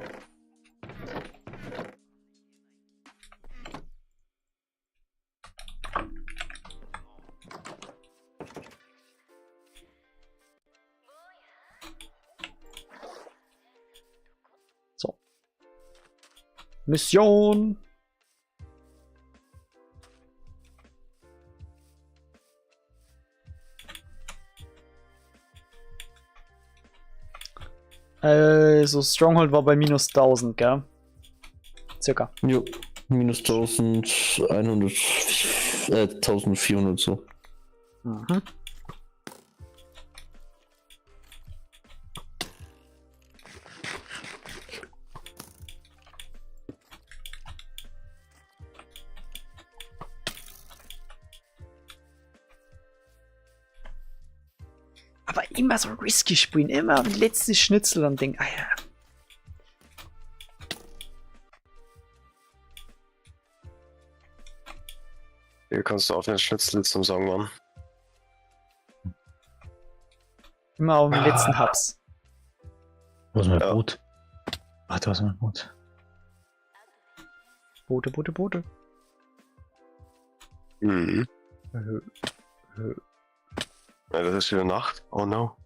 So. Mission! Also, Stronghold war bei minus 1000, gell? Circa. Jo, minus 1100, 1400 so. Mhm. Aber immer so risky spielen, immer am letzten Schnitzel und denk, ah ja. Hier kannst du auf den Schnitzel zum Song machen. Immer auf dem letzten Hubs. Wo ist mein Boot? Ach, da ist mein Boot. Boote, Boote, Boote. Mhm. Ja, das ist wieder Nacht. Oh no.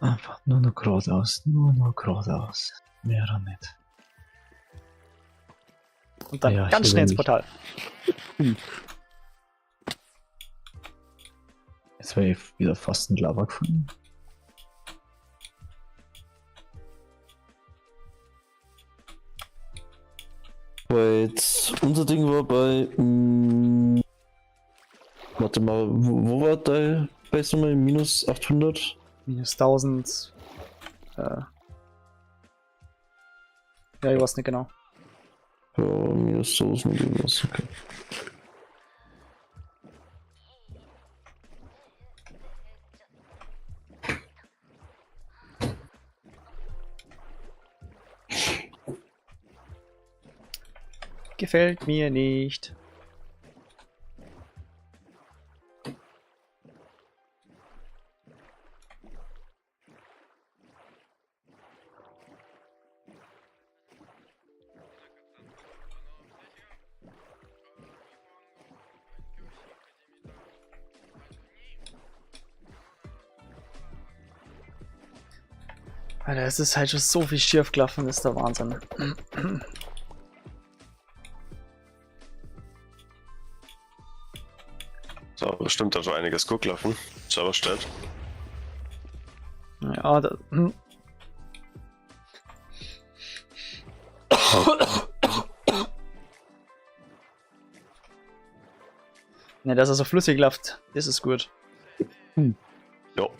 Einfach nur noch geradeaus, nur noch geradeaus. Mehr auch nicht. Und dann Ja, ganz hier schnell ins bin ich. Portal. Jetzt wäre ich wieder fast in Lava gefallen. Weil jetzt unser Ding war bei. Warte mal, wo war dein Base nochmal? Minus 800? Minus 1000. Ja, ich weiß nicht genau. Ja, minus 1000 irgendwas, okay. Gefällt mir nicht. Alter, es ist halt schon so viel schief gelaufen, das ist der Wahnsinn. So, bestimmt da schon einiges gut gelaufen. Server stellt. Ja, da. Ne, dass er so flüssig läuft, das ist gut. Jo.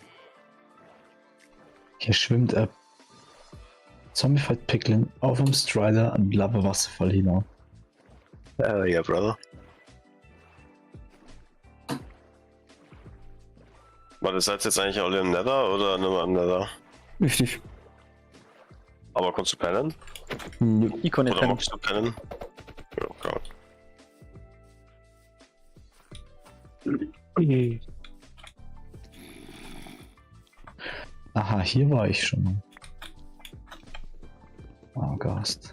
Hier schwimmt er Zombified Piglin auf dem Strider einen Lava-Wasserfall hinauf. Ja, Brother. Warte, seid ihr jetzt eigentlich alle im Nether oder nur mal im Nether? Richtig. Aber kannst du pennen? Nö. Ich kann nicht Oder pennen. magst du pennen? Ja, klar. Aha, hier war ich schon mal. Oh Gast.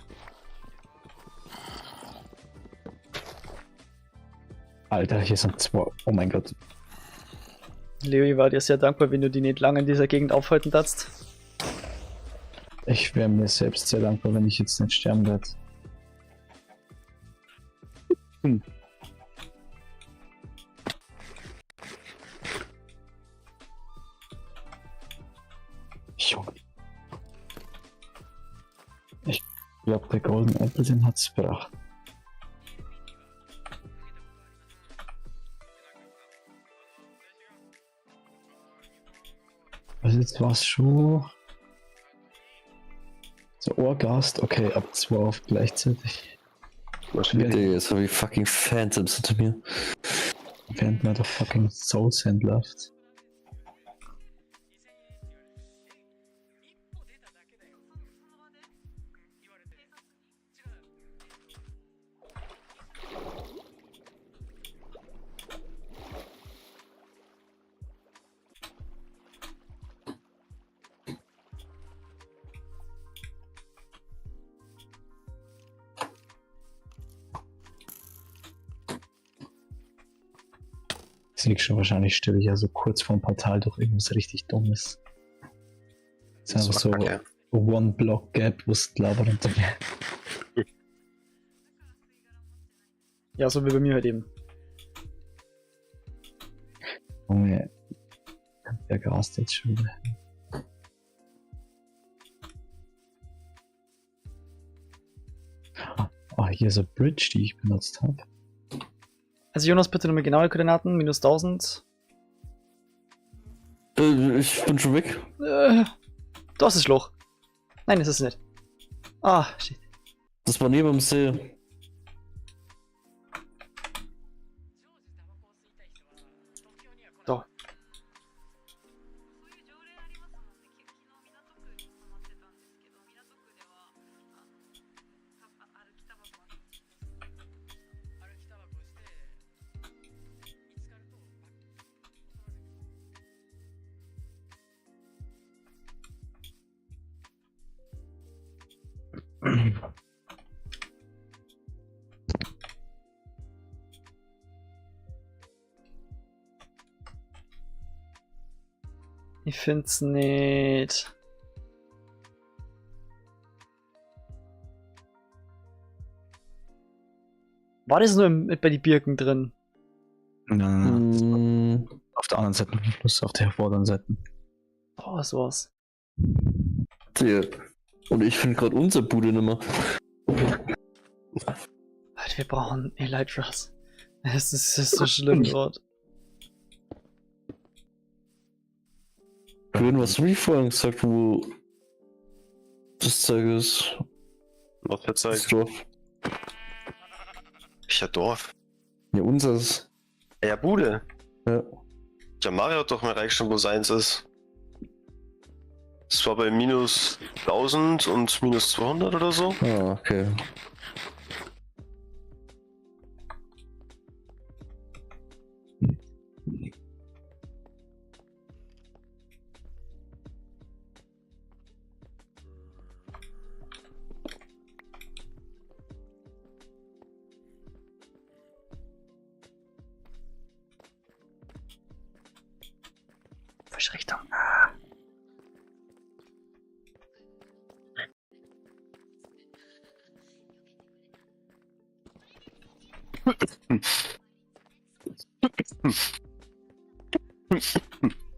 Alter, hier sind zwei. Oh mein Gott. Leo, ich war dir sehr dankbar, wenn du die nicht lange in dieser Gegend aufhalten darfst. Ich wäre mir selbst sehr dankbar, wenn ich jetzt nicht sterben werde. Hm. Junge. Ich glaube, der Golden Apple, den hat's gebracht. Also jetzt war's schon. So, Orgast, okay, ab 12 gleichzeitig. Digga, jetzt habe ich fucking Phantoms hinter mir. Während man der fucking Soul Sand läuft. Ich sehe schon, wahrscheinlich sterbe ich ja so kurz vorm Portal durch irgendwas richtig Dummes. Das ist einfach so Kacke. One-Block-Gap, wo es Lava runtergeht. Ja, so wie bei mir halt eben. Junge, der grast jetzt schon wieder. Ah, hier ist eine Bridge, die ich benutzt habe. Also Jonas, bitte nochmal genaue Koordinaten, minus 1000. Ich bin schon weg. Da ist das Loch. Nein, das ist es nicht. Ah, shit. Das war neben dem See. Da. Ich find's nicht. War das nur bei den Birken drin? Nein, nein, nein. Auf der anderen Seite vom Fluss, auf der vorderen Seite. Oh, sowas. Ja. Und ich finde gerade unser Bude nimmer. Alter, wir brauchen Elytras. Es ist so schlimm dort. Quinn, was du mir vorhin gesagt, wo das Zeug ist? Was für Zeug? Das Dorf. Ich Dorf. Ja, unseres. Ja, Bude. Ja. Der Mario hat doch mal reingeschrieben, wo seins ist. Das war bei minus 1000 und minus 200 oder so. Ah, okay. Falsche Richtung. Ah.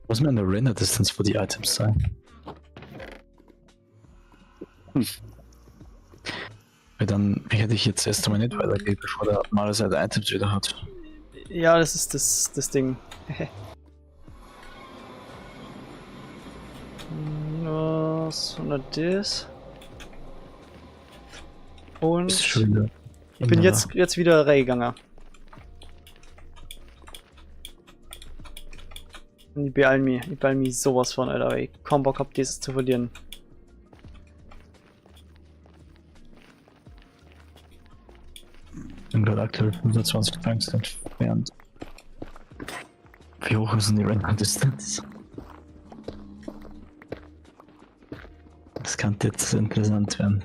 Muss mir an der Render Distance für die Items sein? Weil dann hätte ich jetzt erst einmal nicht weitergehen, bevor der Marius seine Items wieder hat. Ja, das ist das Ding. Was? 100 das. Und Bist du schon wieder ich bin in der- jetzt wieder reingegangen. Und ich beeil mich sowas von, Alter, weil ich kaum Bock hab, dieses zu verlieren. Ich bin gerade aktuell 25 Tanks entfernt. Wie hoch ist denn die Render Distance? Das könnte jetzt interessant werden.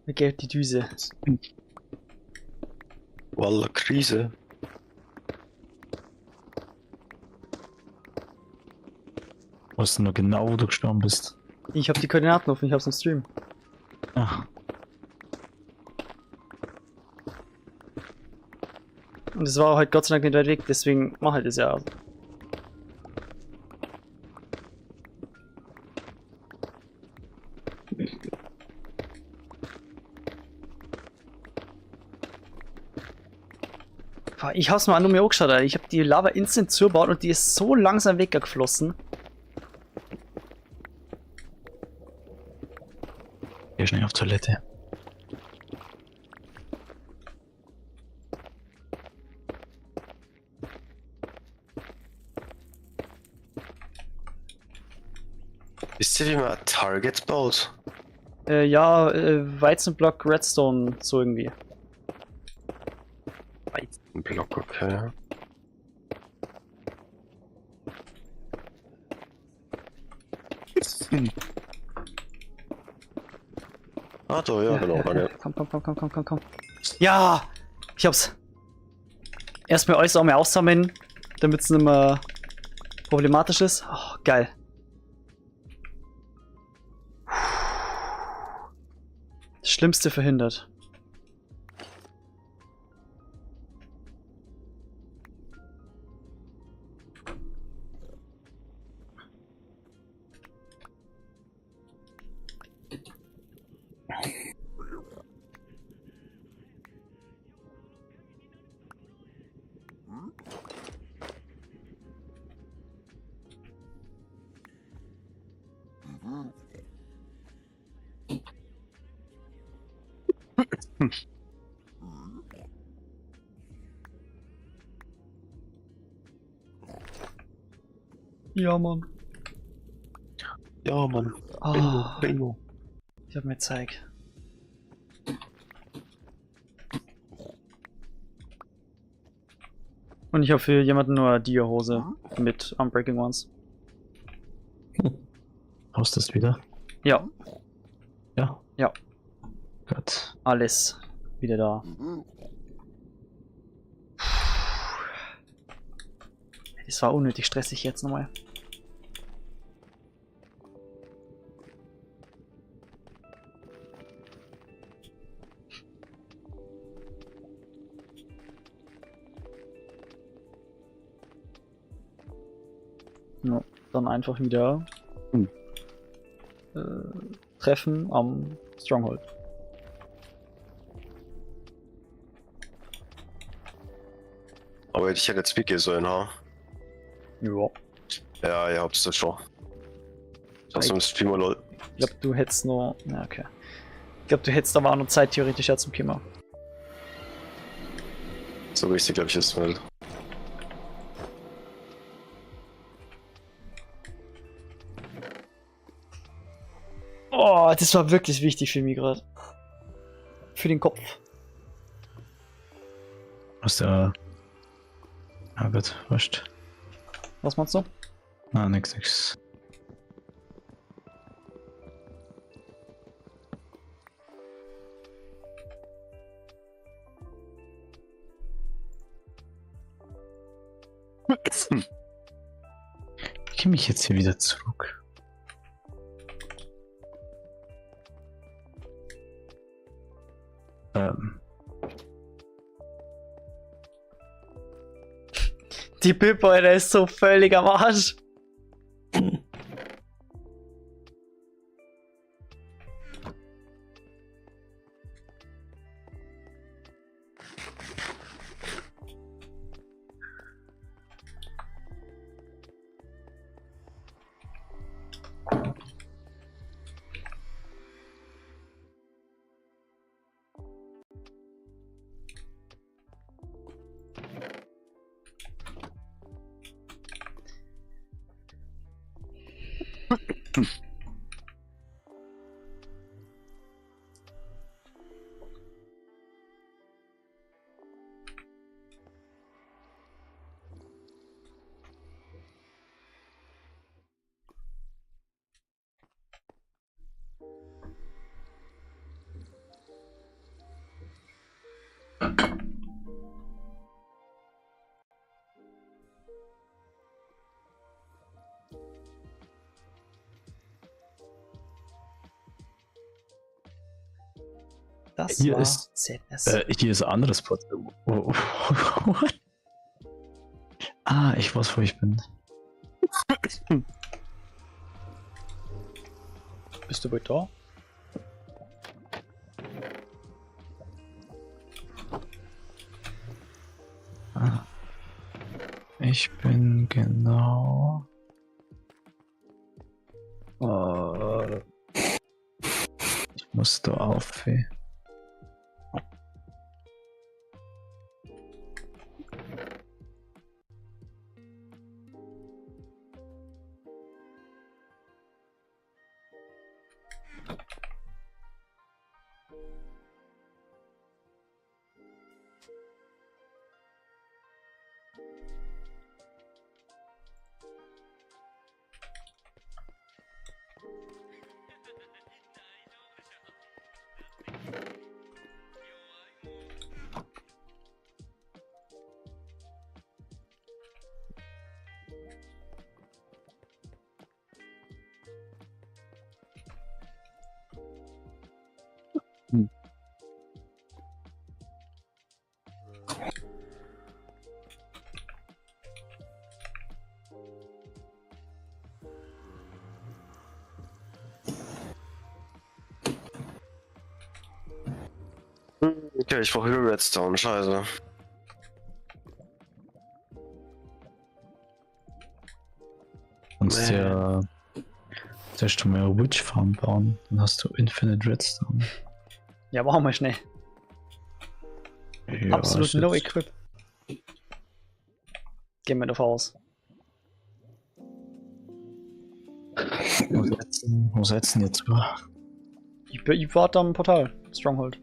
Mir geht die Düse. Walla, Krise. Weißt du noch genau, wo du gestorben bist? Ich hab die Koordinaten offen, ich hab's im Stream. Ach. Und es war halt Gott sei Dank nicht weit weg, deswegen mach halt das ja. Boah, ich hab's mal an und mir angeschaut, Alter. Ich hab die Lava instant zugebaut und die ist so langsam weggeflossen. Geh schnell auf Toilette. Wisst ihr, wie man ein Target baut? Ja, Weizenblock, Redstone, so irgendwie. Ein Block, okay. Ah, da, ja, genau, danke. Komm, komm, komm, komm, komm, komm, komm. Ja! Ich hab's. Erstmal alles auch mal aufsammeln, damit's nicht mehr problematisch ist. Oh, geil. Das Schlimmste verhindert. Ja, Mann. Ja, Mann. Oh. Bingo, bingo. Ich hab mir Zeig. Und ich hab für jemanden nur eine Dia-Hose mit Unbreaking Ones. Hast du das wieder? Ja. Ja? Ja. Gott. Alles wieder da. Das war unnötig stressig jetzt nochmal. Ja, dann einfach wieder treffen am Stronghold. Aber ich hätte jetzt mitgehen sollen, ha? Ja. Ja, ihr habt's das schon. Das ist im Streamer, lol. Ich glaub, du hättest noch. Na, okay. Ich glaub, du hättest aber auch noch Zeit theoretisch ja zum Kimmer. So richtig, glaub ich, ist es nicht. Oh, das war wirklich wichtig für mich gerade. Für den Kopf. Aus der. Ah Gott, wurscht. Was meinst du? Ah, nix, nix. Ich komme mich jetzt hier wieder zurück. Die Pippo, Alter, ist so völlig am Arsch. Das Hier war ist, ZS. hier ist ein anderes Portal. Oh, what? Ah, ich weiß, wo ich bin. Bist du bald da? Ah. Ich bin genau. Ich muss da auf. Ey. Okay, ich brauche wieder Redstone, scheiße. Kannst ja zuerst mal eine Witch Farm bauen, dann hast du Infinite Redstone. Ja, machen wir schnell. Ja, Absolut ist no jetzt- equip. Gehen wir davon aus. Wo setzen jetzt? Ich warte am Portal. Stronghold.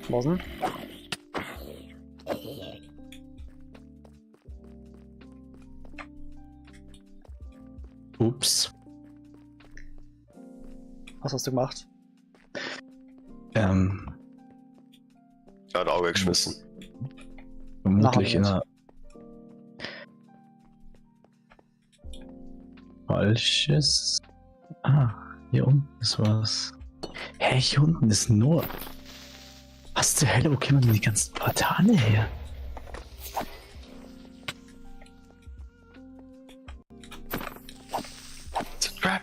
Was denn? Ups. Was hast du gemacht? Er hat Auge geschmissen. Vermutlich in Nachher einer falsches. Ah, hier unten ist was. Hä, hier unten ist nur. Was zur Hölle, wo kommen denn die ganzen Portale her? It's a trap.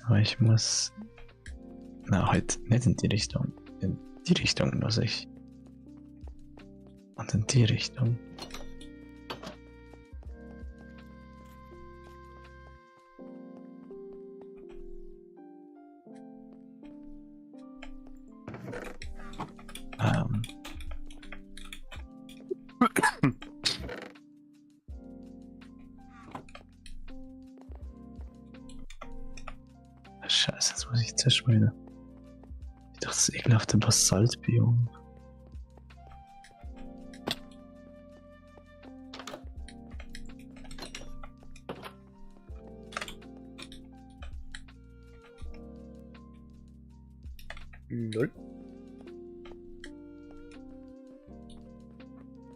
Aber ich muss. Na, heute nicht in die Richtung. In die Richtung muss ich. Und in die Richtung. Scheiße, jetzt muss ich zuerst mal wieder. Doch das ekelhafte Basaltbiom. Lol.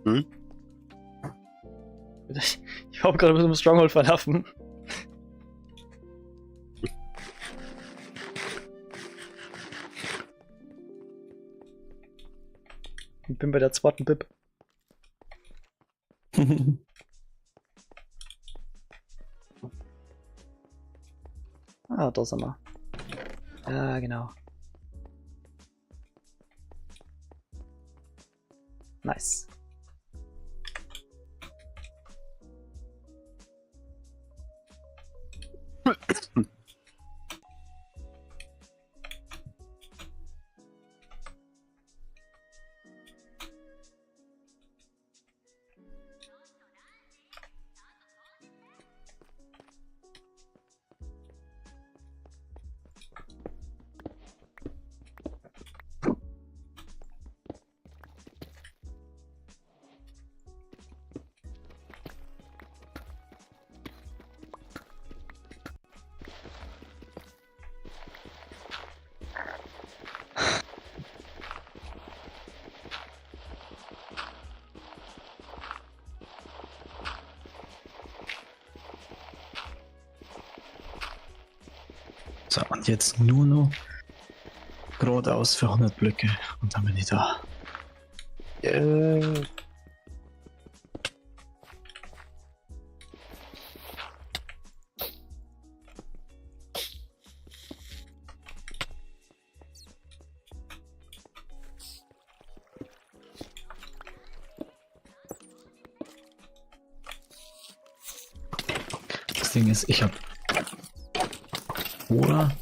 Hm? Ich hab gerade mit dem Stronghold verlaufen. Ich bin bei der zweiten Bib. Ah, da sind wir. Ja, genau. Nice. So, und jetzt nur noch geradeaus für 100 Blöcke und dann bin ich da. Yeah. Das Ding ist, ich habe vor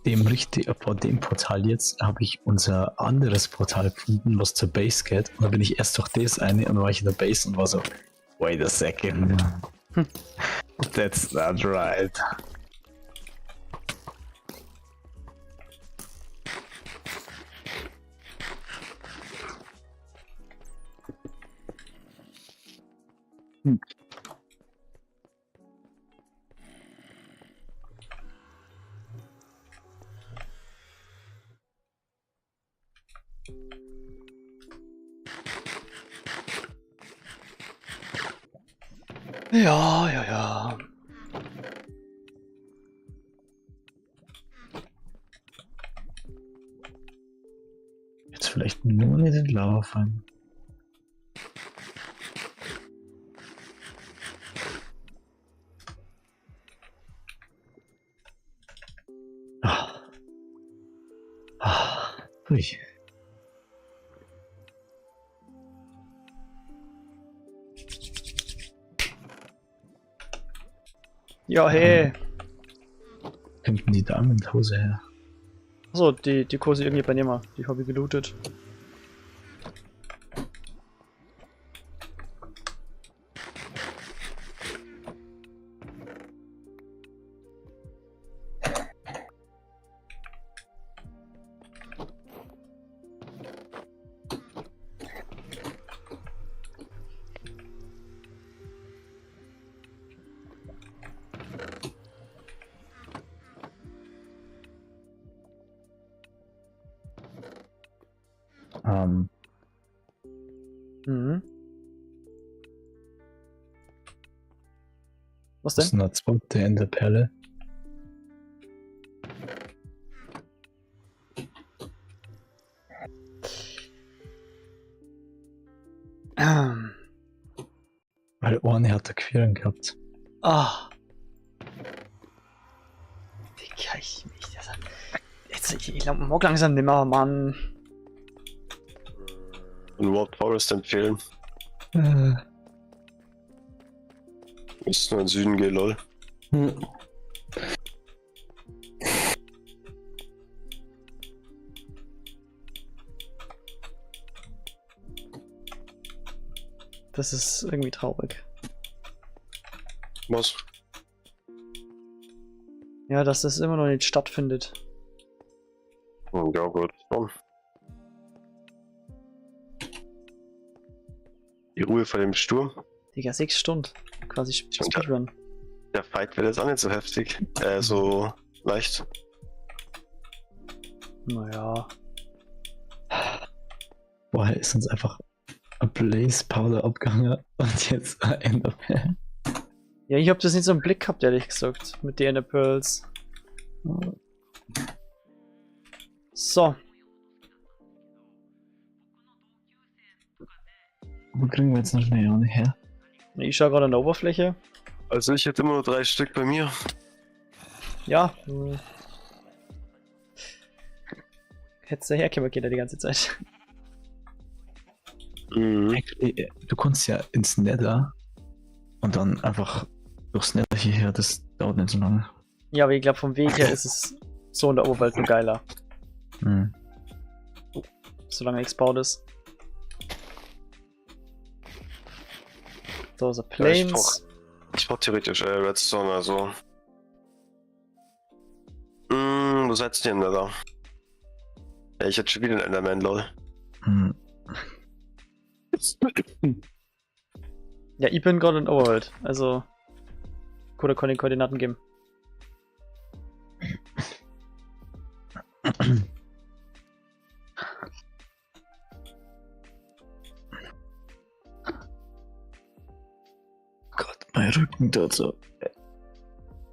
dem richtig, vor dem Portal jetzt habe ich unser anderes Portal gefunden, was zur Base geht. Und dann bin ich erst durch das eine und dann war ich in der Base und war so, wait a second. That's not right. Ja, ja, ja. Jetzt vielleicht nur nicht in Lava fallen. Ah. Ah. Ui. Ja, hey. Kommt denn die Diamond-Hose her? Achso, die Kurse irgendwie bei mir. Die habe ich gelootet. Mhm. Was Das denn? ist eine zweite Enderperle. Weil eine hat der Queren gehabt. Ah. Digga, ich mich. Das, jetzt, ich mag langsam nimmer, Mann. Und Warp Forest empfehlen. Müsste nur in den Süden gehen, lol. Hm. Das ist irgendwie traurig. Was? Ja, dass das immer noch nicht stattfindet. Ja, gut. Schon. Die Ruhe vor dem Sturm. Digga, 6 Stunden. Quasi Speedrun. Der Fight wird jetzt auch nicht so heftig. So leicht. Naja. Boah, ist uns einfach ein Blaze Powder abgegangen und jetzt ein Enderman. Ja, ich hab das nicht so im Blick gehabt, ehrlich gesagt. Mit den Ender Pearls. So. Wo kriegen wir jetzt noch schnell auch nicht her? Ich schau gerade an der Oberfläche. Also ich hätte immer nur 3 Stück bei mir. Ja. Hättest du herkommen können die ganze Zeit. Mhm. Actually, du kannst ja ins Nether und dann einfach durchs Nether hierher, das dauert nicht so lange. Ja, aber ich glaube, vom Weg her ist es so in der Oberwelt nur geiler. Mhm. Solange nichts gebaut ist. So, so Ja, Plains. ich brauch theoretisch Redstone, also. Wo seid ihr denn da? Ja, ich hätte schon wieder einen Enderman, lol. Mhm. Ja, ich bin gerade in Overworld, also. Oder kann ich Koordinaten geben. Gott, mein Rücken tut so.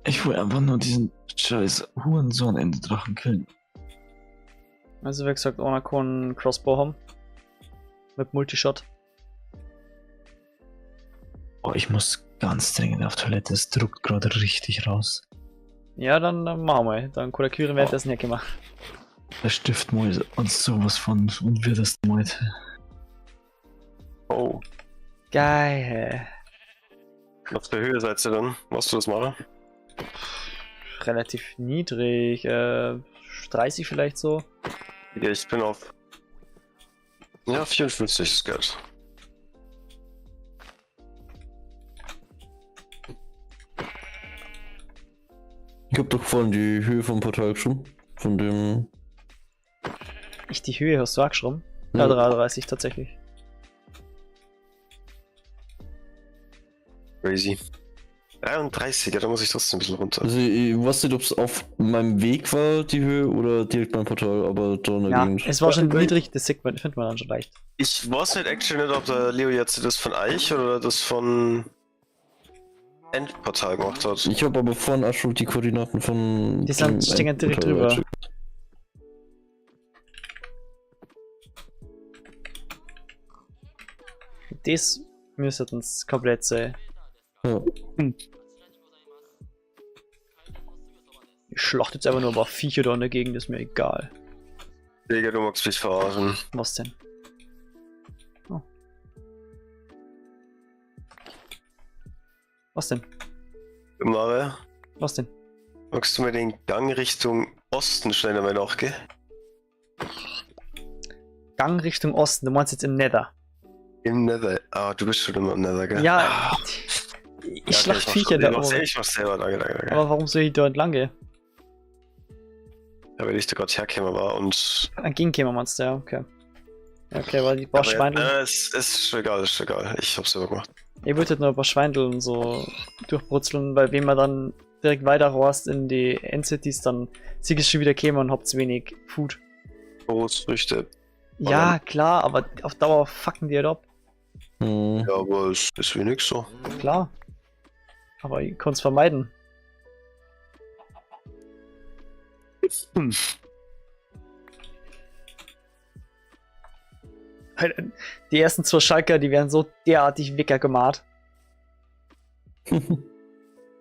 Ich will einfach nur diesen scheiß Hurensohn-Enderdrachen killen. Also wie gesagt, einer kann Crossbow haben. Mit Multishot. Oh, ich muss ganz dringend auf Toilette, es druckt gerade richtig raus. Ja, dann machen wir. Dann kann der Kyrie währenddessen herkommen. Der Stift mal und sowas von und wird das mal. Oh. Geil. Auf der Höhe seid ihr dann? Machst du das mal? Relativ niedrig. 30 vielleicht so. Ja, ich bin auf. Ja, 54 ist gut. Ich hab doch vorhin die Höhe vom Portal geschrieben. Von dem. Ich, die Höhe hast du auch geschrieben? Ja, 33 tatsächlich. Crazy. 33, ja, da muss ich trotzdem ein bisschen runter. Also ich weiß nicht, ob es auf meinem Weg war, die Höhe, oder direkt beim Portal, aber da in der Ja, Gegend. es war schon niedrig, das sieht man, findet man dann schon leicht. Ich weiß nicht actually nicht, ob der Leo jetzt das von Eich oder das von Endportal gemacht hat. Ich habe aber vorhin auch schon die Koordinaten von. Die sind, dem stehen direkt Endportal drüber. geschickt. Das müsste uns komplett sein. Ja. Ich schlachte jetzt einfach nur ein paar Viecher da in der Gegend, ist mir egal. Digga, du magst mich verarschen. Was denn? Oh. Was denn? Mare, Was denn? magst du mir den Gang Richtung Osten schnell einmal nachgehen? Gang Richtung Osten, du meinst jetzt im Nether. Im Nether. Ah, du bist schon immer im Nether, gell? Ja, ich Ja, okay, schlacht mach Viecher schon. da Ich mach's, oben. ich mach's selber, danke, danke, danke. Aber warum soll ich da entlang gehen? Ja, weil ich da gerade herkäme war und. Entgegenkäme meinst du, ja, okay. Okay, weil die paar Aber ja, Schweindel. es ist schon egal, ist schon egal. Ich hab's selber gemacht. Ich würde halt nur ein paar Schweindel und so durchbrutzeln, weil wenn man dann direkt weiter rost in die Endcities, dann sieg es schon wieder käme und habt zu wenig Food. Großfrüchte. Ja, klar, aber auf Dauer fucken die halt ab. Hm. Ja, aber es ist wie nix so. Klar. Aber ich konnte es vermeiden. Weil die ersten zwei Schalker, die werden so derartig wicker gemacht.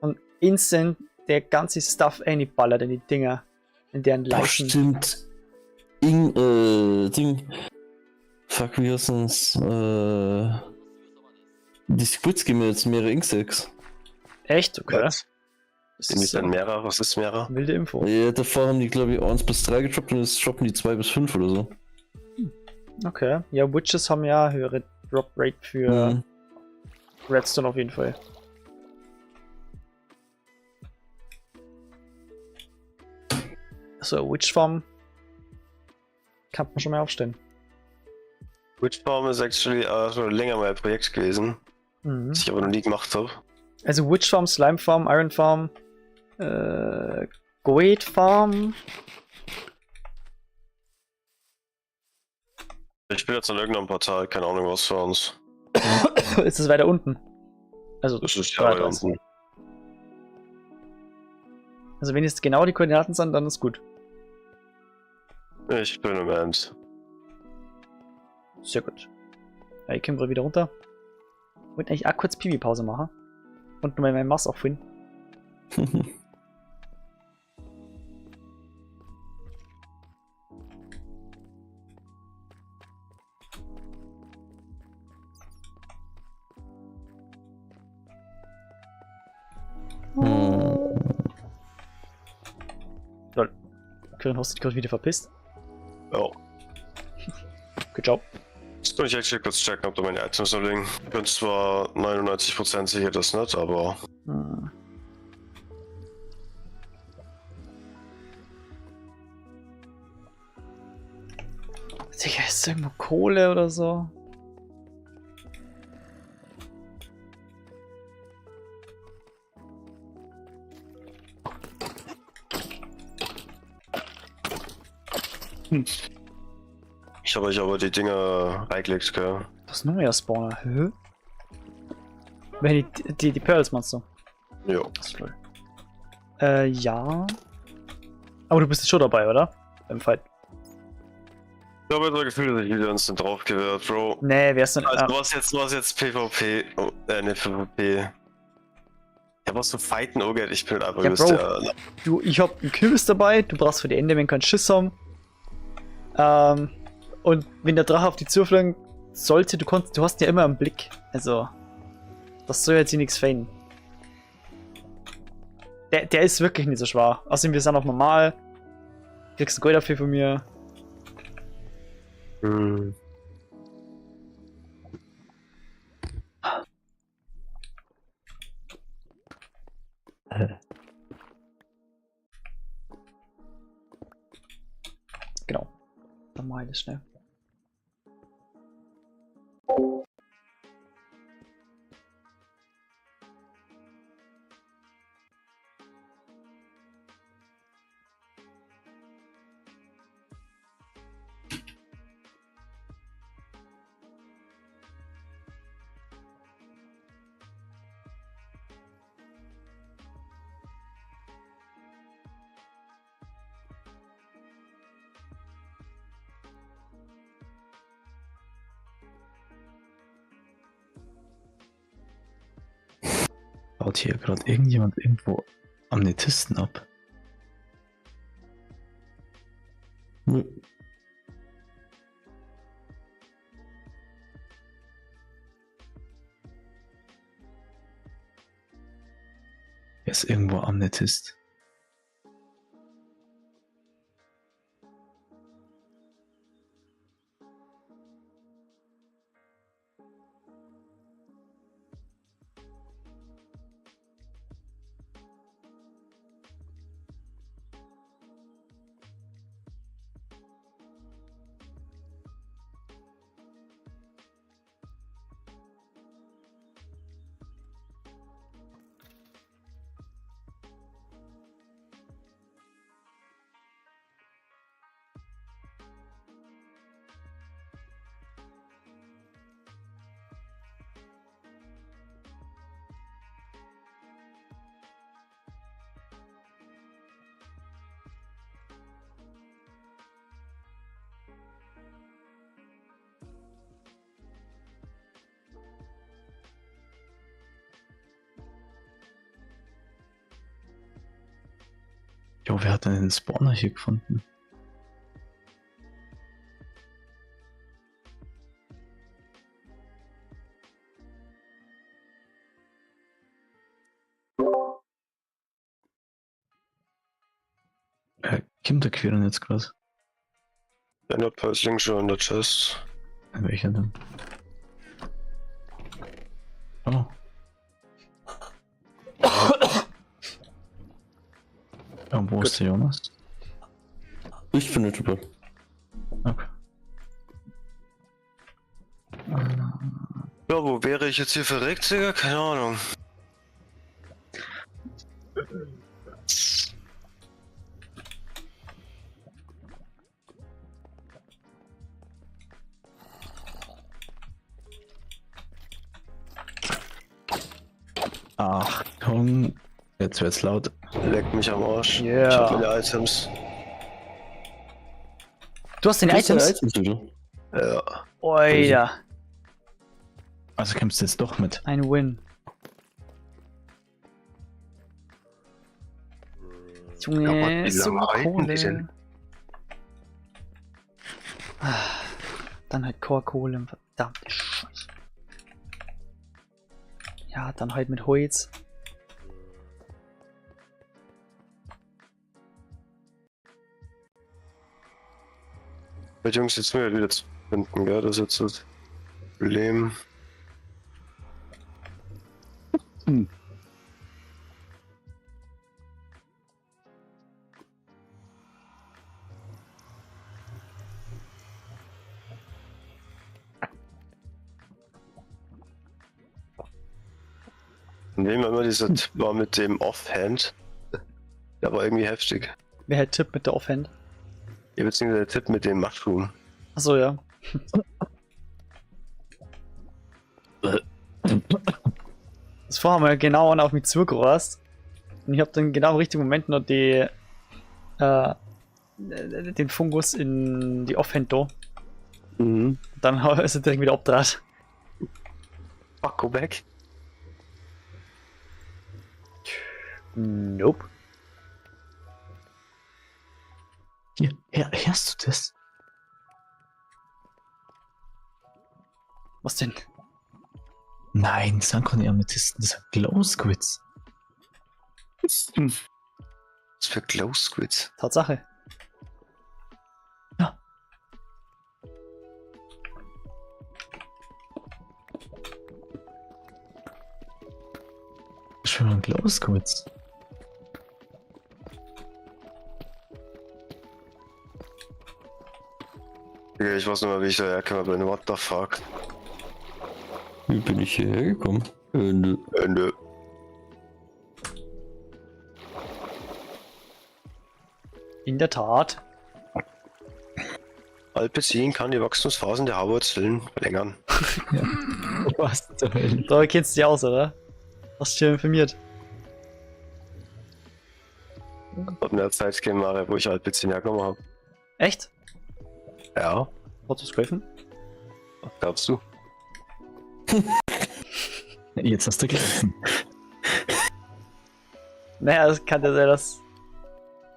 Und instant der ganze Stuff ballert in die Dinger. In deren Boah, Leichen. stimmt. Ding. Fuck, wie heißt das? Die Squids geben mir jetzt mehrere Inksticks. Echt? Okay. Was? Das Sind ist nicht dann mehrer? Was ist mehrer? wilde Info. Ja, davor haben die, glaube ich, 1 bis 3 gedroppt und jetzt droppen die 2 bis 5 oder so. Okay. Ja, Witches haben ja höhere Drop Rate für Mhm. Redstone auf jeden Fall. So, Witch Farm Kann man schon mal aufstellen. Witch Farm ist actually schon länger mein Projekt gewesen, das ich aber noch nie gemacht habe. Also Witch Farm, Slime Farm, Iron Farm, Gold Farm. Ich bin jetzt an irgendeinem Portal, keine Ahnung was für uns. Ist es weiter unten? Also, Das ist ja weiter 33. unten. Also wenn jetzt genau die Koordinaten sind, dann ist gut. Ich bin im End. Sehr gut. Ja, ich komme gerade wieder runter. Wollte eigentlich auch kurz Pipi-Pause machen. Und nur mal mein Maß auffüllen. Lol. Quirin, hast du dich gerade wieder verpisst? Ja. Good job. Jetzt muss ich actually kurz checken, ob da meine Items noch liegen. Ich bin zwar 99% sicher, dass nicht, aber. Sicher ist irgendwo Kohle oder so. Ich habe euch aber die Dinger reingelegt, gell? Das ist noch mehr Spawner. Hä? Wenn die Pearls meinst du? Ja. Das ist lol. Ja. Aber du bist jetzt schon dabei, oder? Beim Fight. Ich habe das Gefühl, dass ich wieder instant drauf gewährt, Bro. Nee, wer ist denn. Also, was jetzt PvP? Oh, ne, PvP. Ja, was zu fighten, oh Gott, ich bin einfach Ja, just Bro. der. Du, ich hab einen Kürbis dabei, du brauchst für die Enderman keinen Schiss haben. Und wenn der Drache auf die zufliegen sollte, du hast ihn ja immer im Blick. Also, das soll jetzt hier nichts fehlen. Der ist wirklich nicht so schwer. Außerdem, wir sind auch normal. Kriegst ein Gold dafür von mir. Hm. Genau. Dann mach ich das schnell. Baut hier gerade irgendjemand irgendwo Amnetisten ab? Nö. Er ist irgendwo Amnetist. Jo, wer hat denn den Spawner hier gefunden? Kommt der Quirin jetzt gerade? Ender Pearls liegen schon in der Chest. In welcher denn? Oh. Ja, wo ist der Jonas? Ich bin YouTuber. Okay. Ja, wo wäre ich jetzt hier verreckt, Digga? Keine Ahnung. Achtung, jetzt wird's laut. Leck mich am Arsch. Yeah. Ich hab meine Items. Du hast den Du hast deine Items? Items wieder. Ja. Oida, Also kommst du jetzt doch mit. ein Win. Junge, Ja, aber wie so lange halten die Kohle. denn? Ah, Dann halt Chorkohle, verdammte Scheiße. Ja, dann halt mit Holz. Mit Jungs, jetzt müssen wir wieder zu finden, gell? Das ist jetzt das Problem. Von wem immer dieser Tipp war mit dem Offhand. Der war irgendwie heftig. Wer hat Tipp mit der Offhand? Ja, beziehungsweise der Tipp mit dem Mushroom. Achso, ja. Das vorher haben wir genau auf mich zugerast. Und ich habe dann genau im richtigen Moment noch die, den Fungus in die Offhand da. Mhm. Dann ist er direkt wieder abdraht. Fuck, go back. Nope. Hier, hörst du das? Was denn? Nein, das sind keine Amethysten, das sind Glow Squids. Was für Glow Squids? Tatsache. Ja. Schon Glow Squids. Digga, ich weiß nicht mehr, wie ich da hergekommen bin. What the fuck? Wie bin ich hierher gekommen? Nö. Nö. In der Tat. Alpecin kann die Wachstumsphasen der Haarwurzeln verlängern. Was zur Hölle? Da kennst du dich aus, oder? Hast du dich informiert? Hab eine Zeit gegeben, Mario, wo ich Alpecin hergenommen habe. Echt? Ja, Hat das geholfen? was glaubst du? Jetzt hast du geholfen. Naja, das kann ja sein, dass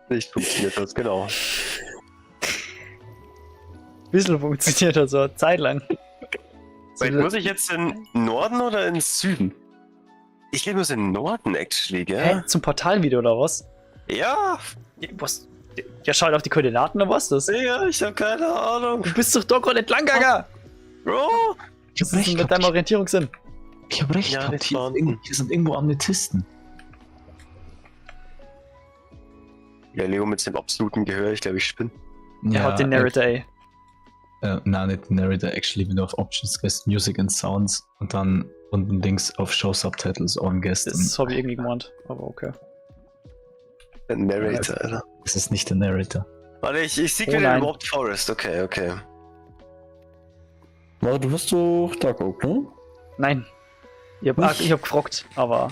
Nicht funktioniert das, genau. ein bisschen funktioniert hat, so eine Zeit lang. Wait, muss ich jetzt in Norden oder ins Süden? Ich glaube, ich muss in den Norden, actually, gell? Hä? Zum Portal wieder, oder was? Ja, Ja, was? Ja, schaut auf die Koordinaten, oder was das? Digga, ich hab keine Ahnung. Du bist doch da gerade entlang gegangen! Bro! Ich Was hab ist recht denn mit gehabt. deinem Orientierungssinn? Ich hab recht Ja, gehabt. das Hier, waren- ist irgend- hier sind irgendwo Amethysten. Ja, Leo mit seinem absoluten Gehör, ich glaube, ich spinne. Er hat den Narrator, ey. Nein, nicht den Narrator, actually, wenn du auf Options gehst, Music and Sounds und dann unten links auf Show Subtitles on Guest. Das habe ich irgendwie gemeint, aber okay. Der Narrator, Alter. Das ist nicht der Narrator. Warte, ich sehe Oh wieder nein. überhaupt Forest. Okay, okay. Mara, du hast doch Dark Oak, ne? Nein. Ich hab, ich hab gefragt, aber.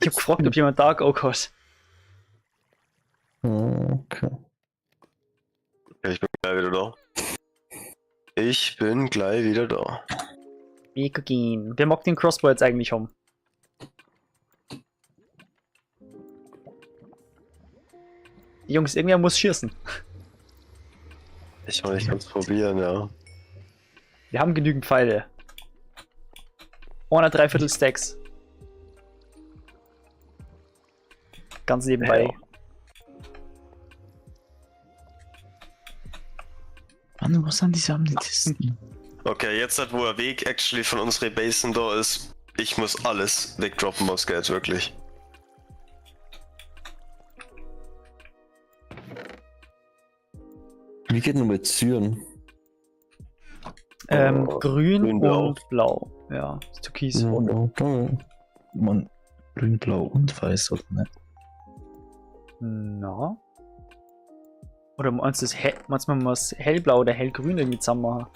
Ich hab gefragt, ob jemand Dark Oak hat. Okay. Okay, ich bin gleich wieder da. Ich bin gleich wieder da. Mega gehen. Wer mag den Crossbow jetzt eigentlich haben? Die Jungs, irgendwer muss schießen. Ich meine, ich kann's probieren, ja. Wir haben genügend Pfeile. 103 Stacks. Ganz nebenbei. Ja. Mann, wo sind diese Amethysten? Okay, jetzt hat, wo der Weg actually von unserer Basen da ist, ich muss alles wegdroppen, was geht, wirklich. Wie geht denn mit Zyren? Oh, Grün, grün, blau. und blau. Ja, ist Türkis. Ja, okay. Man, grün, blau und weiß, oder nicht? Na? Oder meinst du das hell, meinst du, man muss hellblau oder hellgrün irgendwie zusammen machen?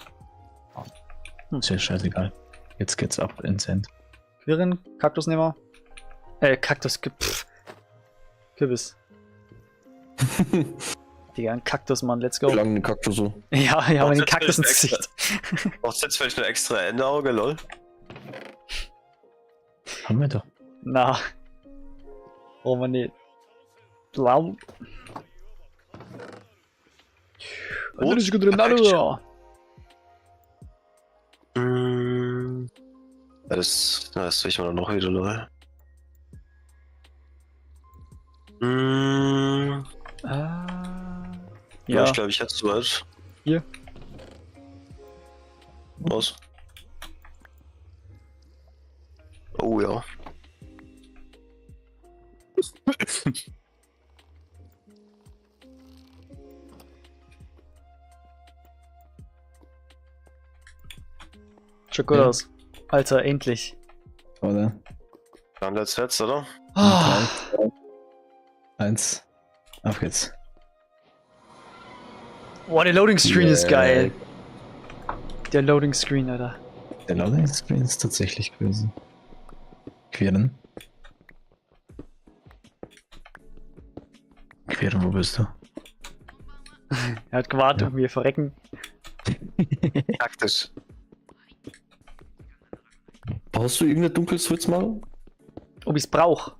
Ist ja scheißegal. Jetzt geht's ab ins End. Quirren, Kaktus nehmen wir. Kaktus, pff. Kürbis. Digga, ein Kaktus, Mann, let's go. Lange Kaktus so. Ja, ja, Brauchst einen jetzt Kaktus ins vielleicht Gesicht. Brauchst du jetzt vielleicht eine extra Enderauge, lol? Haben wir doch. Na. Oh man, nee. Blau. Rot. Mm. Ja, das, na, das will ich mal noch wieder, lol. Mm. Ah, Ja, ja, ich glaube, ich hab's soweit. Hier. Was? Oh ja. schaut gut Ja. aus. Alter, endlich. Oder? Dann let's fetz, oder? Ah, Drei, zwei, eins. Auf geht's. Boah, der Loading Screen ist Yeah. geil. Der Loading Screen, Alter. Der Loading Screen ist tatsächlich gewesen. Queren. Queren, wo bist du? Er hat gewartet, ob wir verrecken. Taktisch. Brauchst du irgendein dunkles Holz mal? Ob ich's brauch.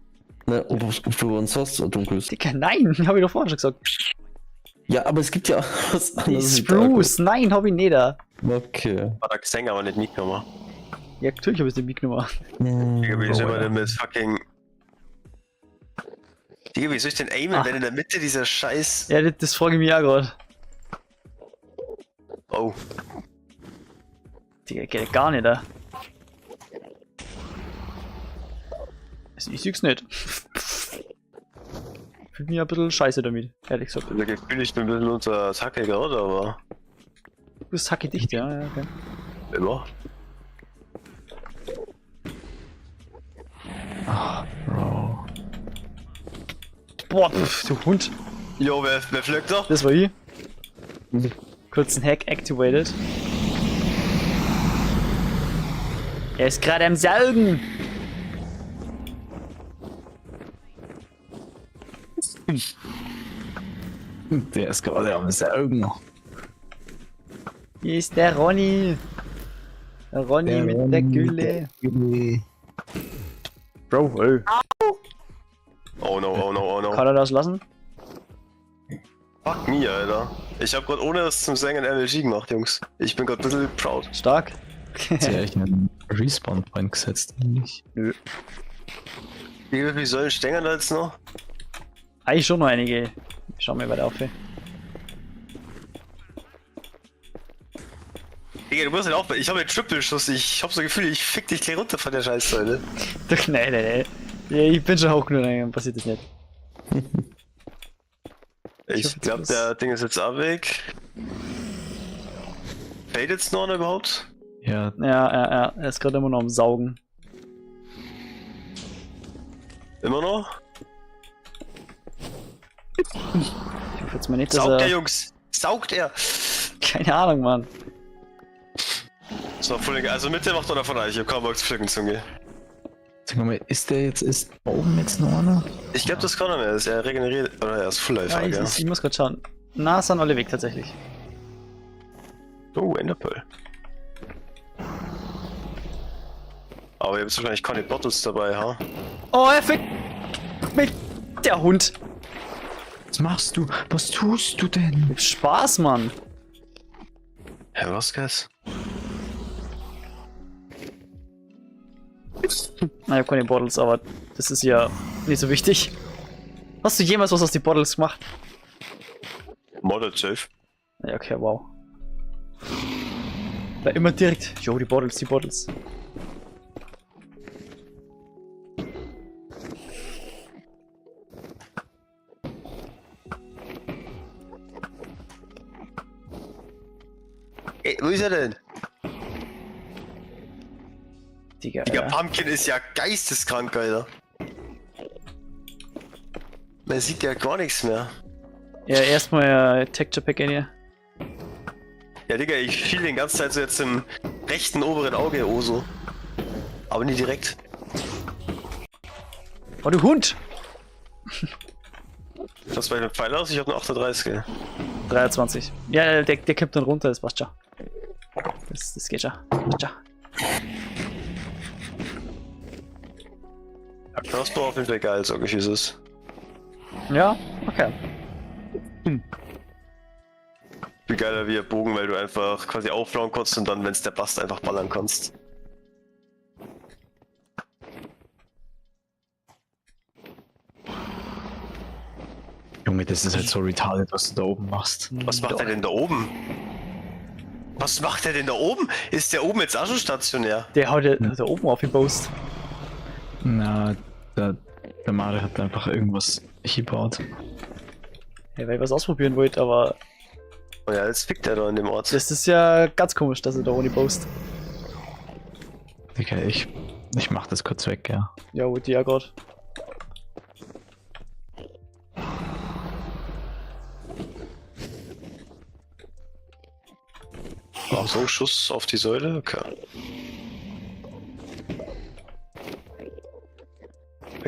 Ne, ob du uns hast, ein dunkles. Digga, nein, hab ich doch vorhin schon gesagt. Ja, aber es gibt ja was Die anderes. wie Spruce, nein, hab ich nicht da. Dark. Okay. War der Xeng aber nicht mitgenommen. Ja, natürlich hab ich's nicht mitgenommen. Digga, wie Oh, soll man ja. denn mit fucking. Digga, wie soll ich denn aimen, Ach. wenn in der Mitte dieser Scheiß. Ja, das frage ich mich auch gerade. Oh. Digga, geht ja gar nicht, da. Also, ich sieh's nicht. Fühl mich ein bisschen scheiße damit, ehrlich gesagt. Ich hab das Gefühl, ich bin ein bisschen unter Attacke gerade, aber. Du bist hacke dicht, ja, ja, okay. Immer. Ah, Bro. Boah, pf, du Hund. Jo, wer pflückt doch? Das war ich. Kurzen Hack activated. Er ist gerade am Saugen. Der ist gerade am Saugen. Hier ist der Ronny. Der Ronny mit der Gülle. Gülle. Bro, ey. Oh no, oh no, oh no. Kann er das lassen? Fuck me, Alter. Ich hab grad ohne das zum Sängen MLG gemacht, Jungs. Ich bin grad ein bisschen proud. Stark. Hat sie eigentlich einen Respawn Point gesetzt? Eigentlich? Nö. Wie viel sollen Stängel da jetzt noch? Eigentlich schon noch einige. Schauen wir weiter auf. Ey. Digga, du musst nicht aufpassen. Ich habe einen Triple-Schuss. Ich hab so ein Gefühl, ich fick dich gleich runter von der Scheißseite. Doch, nein, nein, nein. Ja, ich bin schon hoch genug, dann passiert das nicht. Ich glaube, der Ding ist jetzt auch weg. Fade jetzt noch überhaupt? Ja. Ja, ja, ja. Er ist gerade immer noch am Saugen. Immer noch? Ich hoffe jetzt mal nicht, dass Saugt er. er, Jungs! Saugt er! Keine Ahnung, Mann. So, voll egal. Also Mitte macht doch davon ich hab kaum Bock zu pflücken, Zunge. Sag mal, ist der jetzt, ist oben jetzt noch einer? Ich glaube, das kann er mehr. Er regeneriert. Oder er ist Full Life, Ja, ja, ich muss gerade schauen. Na, sind alle weg tatsächlich. Oh, Enderpearl. Aber ihr habt wahrscheinlich keine Bottles dabei, ha? Oh, er fickt mich. Der Hund. Was machst du? Was tust du denn? Spaß, Mann. Hä, was, Guys? Na, ich hab keine Bottles, aber das ist ja nicht so wichtig. Hast du jemals was aus den Bottles gemacht? Modded safe. Ja, okay, wow. War immer direkt. Jo, die Bottles, die Bottles. Ey, wo ist er denn? Digga, Digga, Alter. Pumpkin ist ja geisteskrank, Alter. Man sieht ja gar nichts mehr. Ja, erstmal Texture Pack in hier. Ja, Digga, ich schiel den ganzen Zeit so jetzt im rechten oberen Auge, oh so. Aber nie direkt. Oh, du Hund! Was bei dem Pfeil aus? Ich hab nur 38. 23. Ja, der kippt dann runter, das passt schon. Das geht schon. Passt schon. Ja, Crossbow auf jeden Fall geil, sag ich, wie es ist. Ja, okay. Viel geiler wie ein Bogen, weil du einfach quasi auflauen kannst und dann, wenn's der passt, einfach ballern kannst. Junge, das ist halt so retarded, was du da oben machst. Was macht er denn da oben? Was macht er denn da oben? Ist der oben jetzt auch schon stationär? Der haut ja da oben auf den Post. Na, der Mario hat einfach irgendwas gebaut. Ja, weil ich was ausprobieren wollte, aber Oh ja, jetzt fickt er da in dem Ort. das ist ja ganz komisch, dass er da ohne Post. Digga, ich mach das kurz weg, ja. Ja, wollte ich ja grad. Oh, so, Schuss auf die Säule? Okay.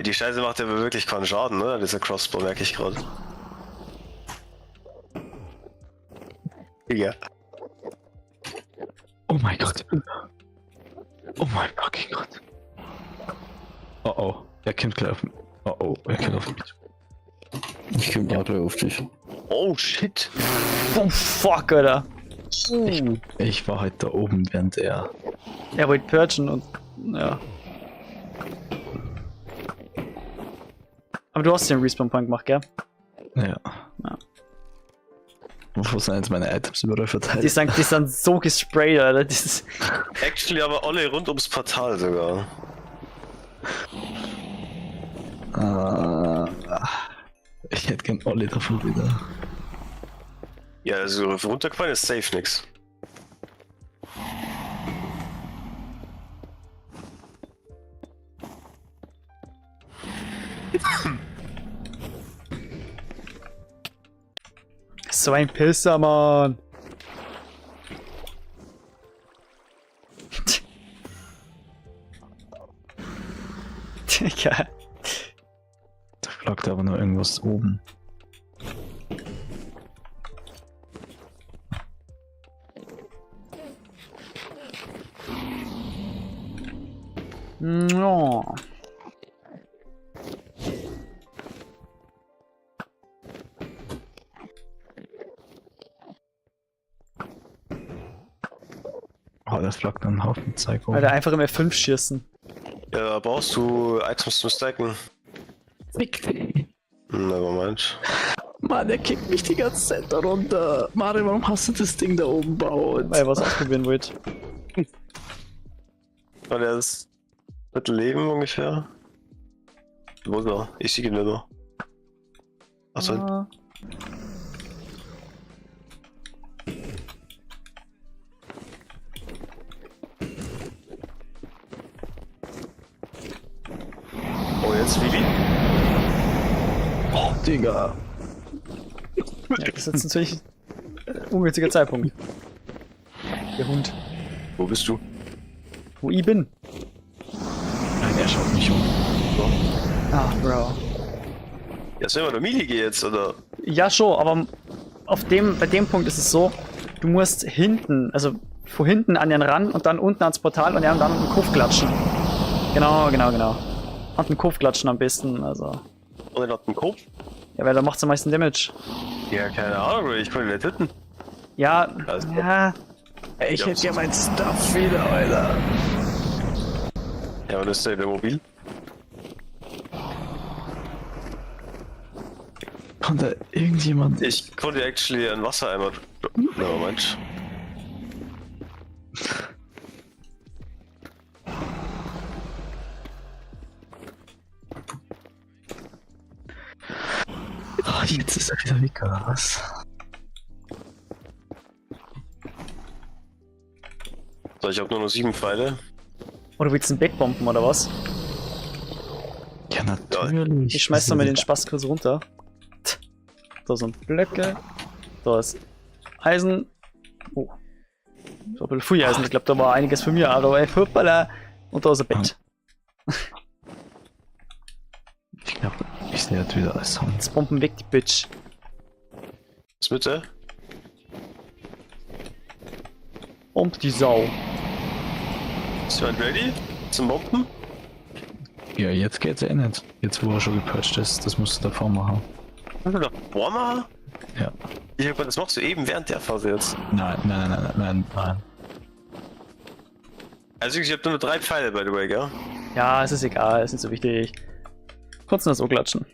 Die Scheiße macht ja wirklich keinen Schaden, ne? Dieser Crossbow, merke ich gerade. Ja. Oh mein Gott. Oh mein fucking Gott. Oh oh, er kommt gleich auf mich. Oh oh, er kommt auf mich. Ich komm auch gleich auf dich. Oh shit. Oh fuck, Alter. Ich war halt da oben, während er. Er wollte purgen und. Ja. Aber du hast den Respawn-Point gemacht, gell? Ja. Ja. Wo sind jetzt meine Items überall verteilt? Die sind so gesprayt, Alter. Das ist, Actually aber alle rund ums Portal sogar. Ich hätte gern Olli davon wieder. Ja, also runtergefallen ist safe nix. So ein Pisser, Mann. Digga. Da flackt aber nur irgendwas oben. No. Oh, das flackt einen Haufen Zeug oben. Alter, einfach im F5 schießen. Ja, da brauchst du Items zum Stacken. Never mind. Mann, der kickt mich die ganze Zeit da runter. Mario, warum hast du das Ding da oben gebaut? Weil ich was ausprobieren wollte. Und er ist Viertel Leben ungefähr. Wo ist er? Ich sehe ihn nicht mehr. Achso. Ah. Oh, jetzt Vivi? Oh, Digga. Ja, das ist jetzt natürlich ein ungünstiger Zeitpunkt. Der Hund. Wo bist du? Wo ich bin. Nein, er schaut mich um. Ah, Bro. Ja, sollen wir der Mili gehen jetzt, oder? Ja, schon, aber bei dem Punkt ist es so, du musst hinten, also vor hinten an den ran und dann unten ans Portal und dann an den Kopf klatschen. Genau, genau, genau. An den Kopf klatschen am besten, also. Oder an den Kopf? Ja, weil da macht's am meisten Damage. Ja, keine Ahnung, ich konnte nicht hitten. Ja, Also, ja. Ich hätte ja mein Stuff wieder, Alter. Ja, und ist der wieder mobil? Konnte irgendjemand. Ich konnte actually einen Wassereimer. No, Moment. Oh, jetzt ist er wieder weg, oder was? Warte, ich hab nur noch 7 Pfeile. Oder willst du ein Bett bomben oder was? Ja, natürlich. Ich schmeiß doch mal den Spaß kurz runter. Da sind Blöcke. Da ist Eisen. Oh. So ein bisschen viel Eisen. Ich glaube, da war einiges für mich. Aber ey, hoppala. Und da ist ein Bett. Ich glaube, ich sehe jetzt wieder alles haben. Jetzt bomben weg die Bitch. Was mit der? Bomb die Sau. Ist jemand ready? Zum Bomben? Ja, jetzt geht's eh nicht. Jetzt, wo er schon gepatcht ist, das musst du davor machen. Musst du davor machen? Ja. Ich hab, das machst du eben während der Phase jetzt. Nein, nein, nein, nein, nein, nein. Also ich hab nur 3 Pfeile, by the way, gell? Ja, es ist egal, ist nicht so wichtig. Kurz nur so klatschen.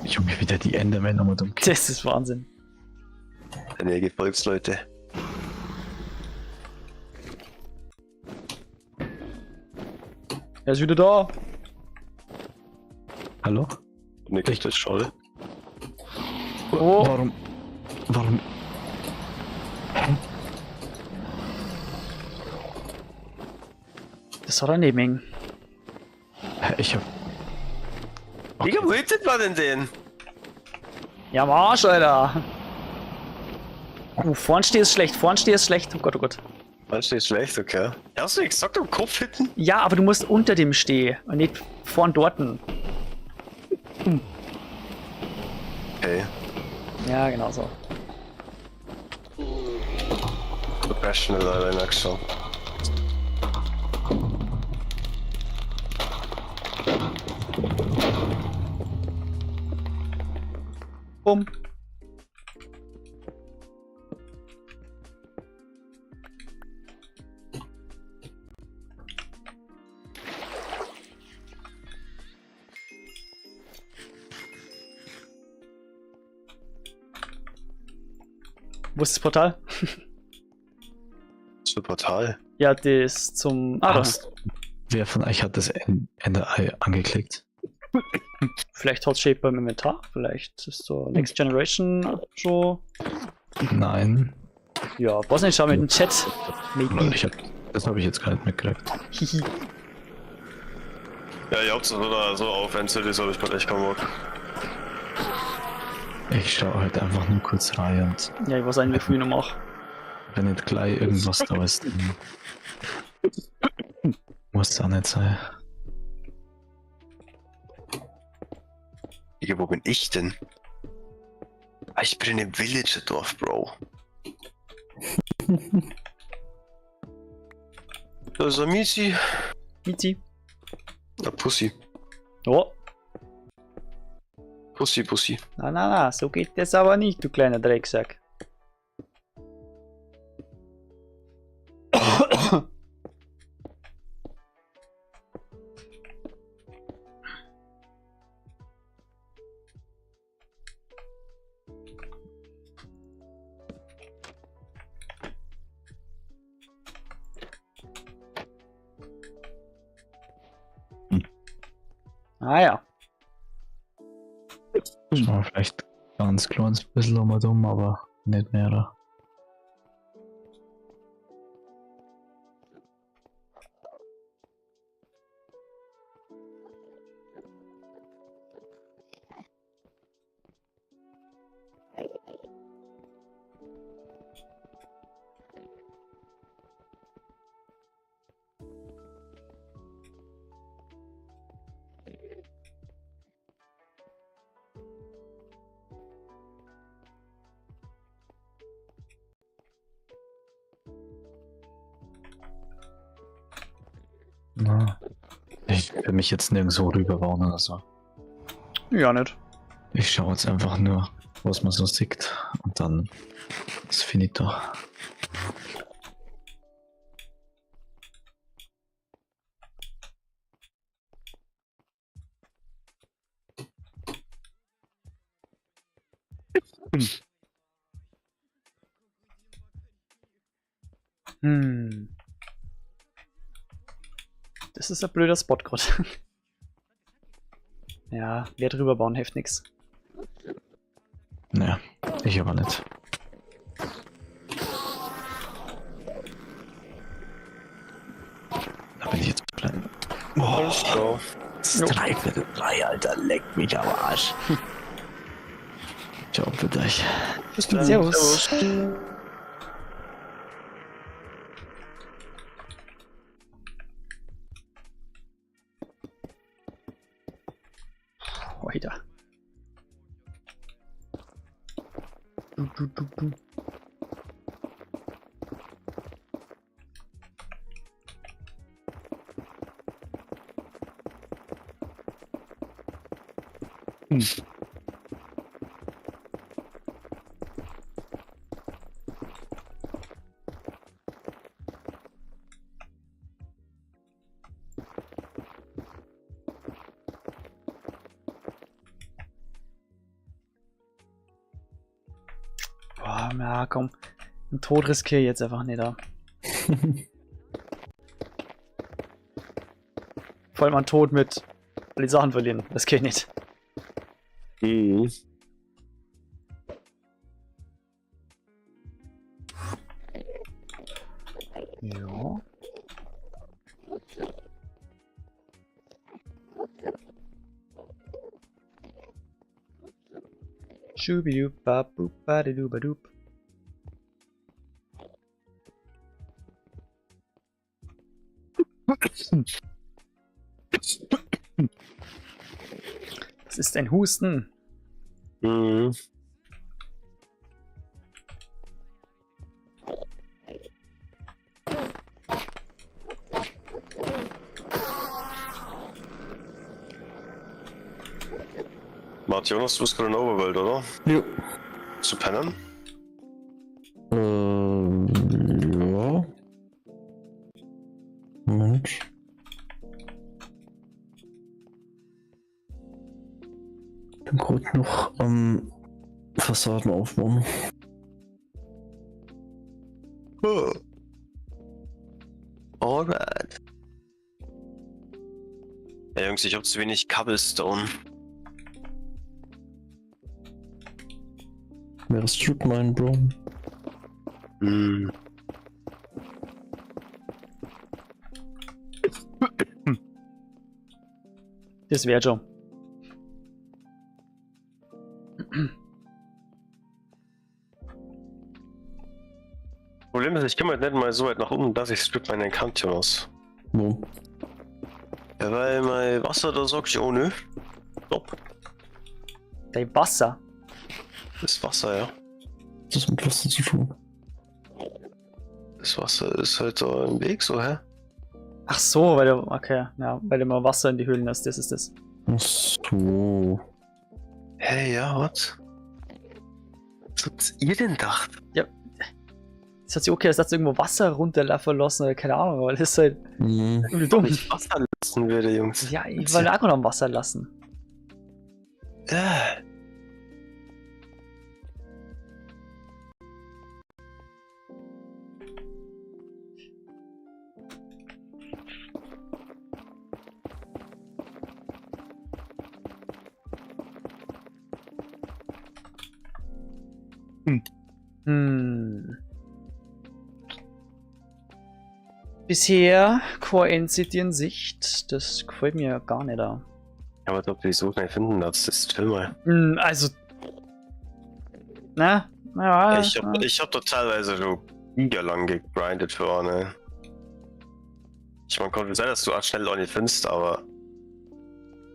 Junge, wieder die Enderman nochmal dumm. Das ist Wahnsinn. Deine Gefolgsleute. Er ist wieder da. Hallo? Ne, ich das schade. Oh. Warum? Warum? Das war daneben. Hä, ich hab. Okay. Digga, wo hittet man denn den? Ja, am Arsch, Alter. Oh, vorn steht es schlecht, vorn steht es schlecht. Oh Gott, oh Gott. Vorn steht schlecht, okay. Hast du nicht gesagt, am Kopf hitten? Ja, aber du musst unter dem stehen und nicht vorn dorten. Okay. Ja, genau so. Professional, Alter, ich merk schon. Bumm. Wo ist das Portal? Das Portal? Ja, das zum... Ah, da. Wer von euch hat das Ender-Ei angeklickt? Vielleicht hat Shape beim Inventar, vielleicht ist so Next Generation schon. Nein. Ja, was nicht, schau mit dem Chat. Maybe. Ich hab, das habe ich jetzt gar nicht mitgekriegt. Hihi. Ja, ihr habt es oder so auf, wenn es ist, habe ich gerade echt keinen Bock. Ich schaue halt einfach nur kurz rein und. Ja, ich weiß eigentlich, wie ich noch mache. Wenn nicht gleich irgendwas da ist, dann muss es auch nicht sein. Digga, wo bin ich denn? Ah, ich bin in dem Villager-Dorf, Bro. Da ist ein Mizi. Mizi. Na, Pussy. Oh. Pussy, Pussy. Na, na, na, so geht das aber nicht, du kleiner Drecksack. Ah ja. Schauen wir vielleicht ganz kleines bisschen um und um, aber nicht mehr. Oder? Na, ich will mich jetzt nirgendwo rüberbauen oder so. Ja, nicht. Ich schaue jetzt einfach nur, was man so sieht und dann ist finito. Hm. Das ist ein blöder Spot gerade. Ja, wer drüber bauen, hilft nix. Naja, ich aber nicht. Da bin ich jetzt blind. Boah, Alles klar. es ist 2:45, Alter, leck mich am Arsch. Ciao, bitte euch. Bis dann. Servus. Alter. Du, du, du, du. Boah, na komm. Den Tod riskiere ich jetzt einfach nicht da. Vor allem an Tod mit alle Sachen verlieren. Das geht nicht. Mhm. Ja. Schubidup-ba-bup-ba-di-du-ba-dup. Das ist ein Husten. Mhm. Warte, Jonas, du bist gerade in Overworld, oder? Jo. Zu pennen? Ja. Moment. Ich bin gerade noch am Fassaden aufbauen. Oh. Alright. Ja, Jungs, ich hab zu wenig Cobblestone. Wäre Strip Mine, Bro. Hm. Das wäre schon. Problem ist, ich komme halt nicht mal so weit nach oben, dass ich Strip minen kann, Jonas. Wo? Ja, weil mein Wasser, da sag ich, oh nö. Stopp. Dein Wasser. Das Wasser, ja. Was ist mit Wasser zu tun? Das Wasser ist halt da im Weg, so, hä? Ach so, weil du, okay, ja, weil du immer Wasser in die Höhlen hast, das ist das. Ach so. Hey, ja, was? Was habt ihr denn gedacht? Ja. Das hat sich okay, als dass irgendwo Wasser runterlaufen lassen oder keine Ahnung, aber das ist halt Mhm. irgendwie dumm. Wenn ich Wasser lassen würde, Jungs. Ja, ich wollte auch noch am Wasser lassen. Bisher kein City in Sicht. Das gefällt mir gar nicht da. Ja, aber ob du die so schnell finden darfst, das ist chill mal. Also. Na? Na, Ich hab, ich hab da teilweise so giga lang gegrindet für eine. Ich meine, kann sein, dass du auch schnell auch nicht findest, aber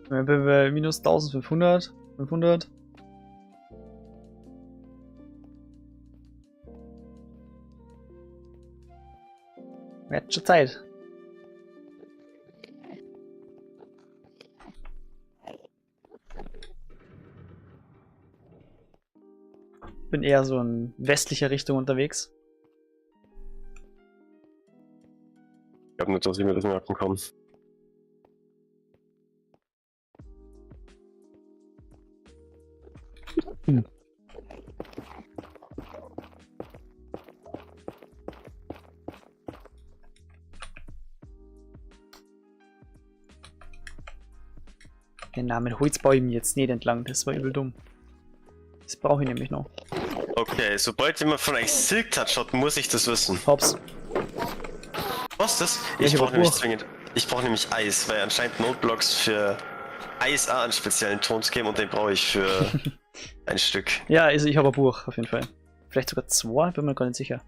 Wenn wir bei minus 1500, 500. Wird schon Zeit. Bin eher so in westlicher Richtung unterwegs. ich glaube nicht, dass ich mir das merken kann. Den Namen Holz baue ich mir jetzt nicht entlang, das war übel dumm. Das brauche ich nämlich noch. Okay, sobald jemand von euch Silk Touch hat, muss ich das wissen. Hops. Was ist das? Ja, Ich ich hab brauche nämlich Buch. zwingend. Ich brauche nämlich Eis, weil anscheinend Noteblocks für Eis auch einen speziellen Ton geben und den brauche ich für ein Stück. Ja, also ich habe ein Buch auf jeden Fall. Vielleicht sogar zwei, bin mir gar nicht sicher.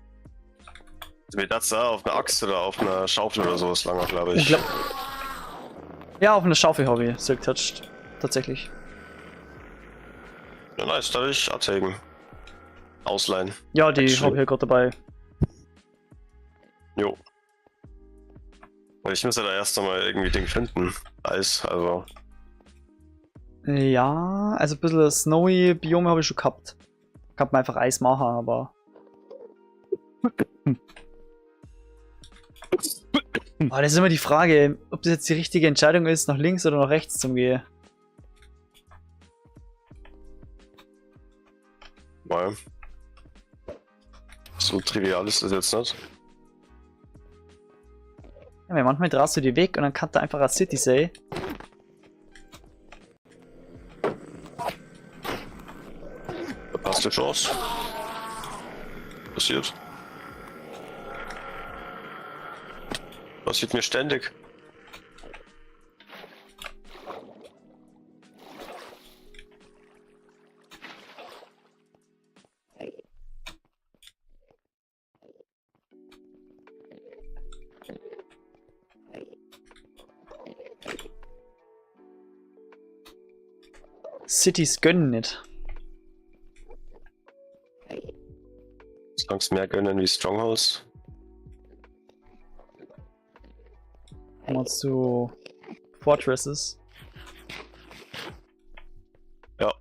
Also mir das da auf einer Axt oder auf einer Schaufel oder sowas lange, glaube ich. Unglaub ja, auf einer Schaufel habe ich Silk Touch. Tatsächlich. Ja, nice, darf ich absägen. Ausleihen. Ja, die Actually. habe ich ja gerade dabei. Jo. Weil ich muss ja da erst einmal irgendwie Ding finden. Eis, also. Ja, also ein bisschen snowy Biome habe ich schon gehabt. Kann man einfach Eis machen, aber. Oh, das ist immer die Frage, ob das jetzt die richtige Entscheidung ist, nach links oder nach rechts zu gehen. Mal. So trivial ist das jetzt nicht. Ja, weil manchmal drehst du die weg und dann kann da einfach eine City sein. Verpasste Chance. Passiert. Passiert mir ständig. Cities gönnen nicht. Solange es mehr gönnen wie Strongholds. Meinst du Fortresses? Ja.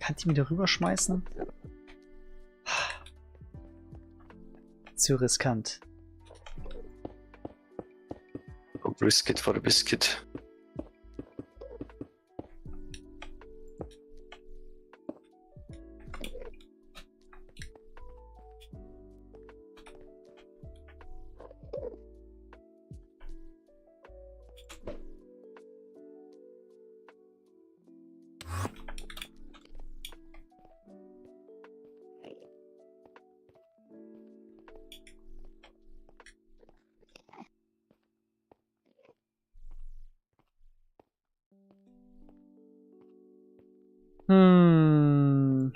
Kann ich mich da rüberschmeißen? Zu riskant. Brisket for the biscuit. Hm.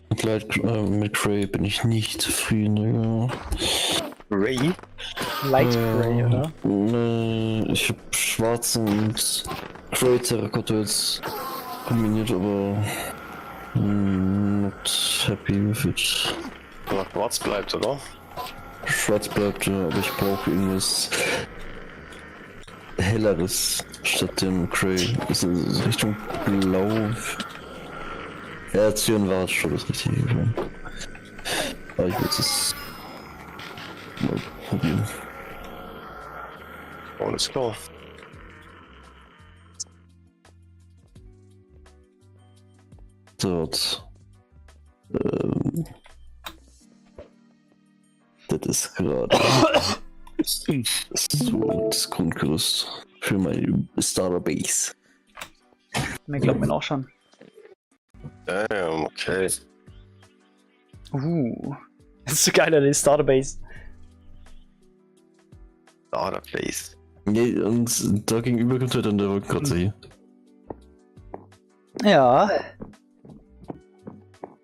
Mit, Light, mit Grey bin ich nicht zufrieden, Digga. Ray? Light Gray, oder? Nee, ich hab schwarzen und Grey Terrakotta jetzt kombiniert, aber not happy with it. Aber schwarz bleibt, oder? Schwarz bleibt, ja, aber ich brauche irgendwas helleres statt dem Grey. Ist es Richtung Blau. Ja, Zyan war schon das richtige. Ich. Aber ich würde es mal probieren. Alles klar. Dort. Das ist gerade so das Grundgerüst für meine Starter Base. Mir glaubt mir auch schon. Damn, okay. Das ist so geil, Alter, die Starter Base. Starter Base. Nee, und da gegenüber kommt halt dann der Wolkenkratzer hier. Ja.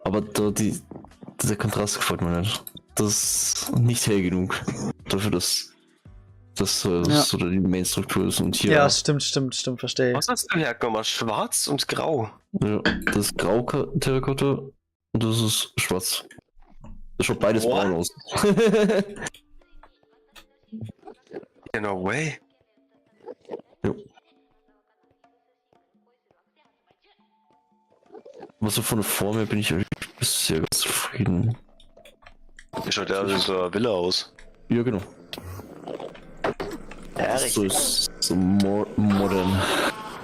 Aber da der Kontrast gefällt mir nicht. Das ist nicht hell genug dafür, dass das Ja. so die Main-Struktur ist. Und hier, Ja, stimmt, stimmt, stimmt, verstehe. Was hast du hergenommen? Schwarz und Grau. ja, das ist Grau Terrakotta und das ist schwarz. Das schaut beides What? braun aus. No way. Jo. Aber so von der Form her bin ich eigentlich bisher ganz zufrieden. Schaut ja wie so eine Villa aus. Ja, genau. Das soll so modern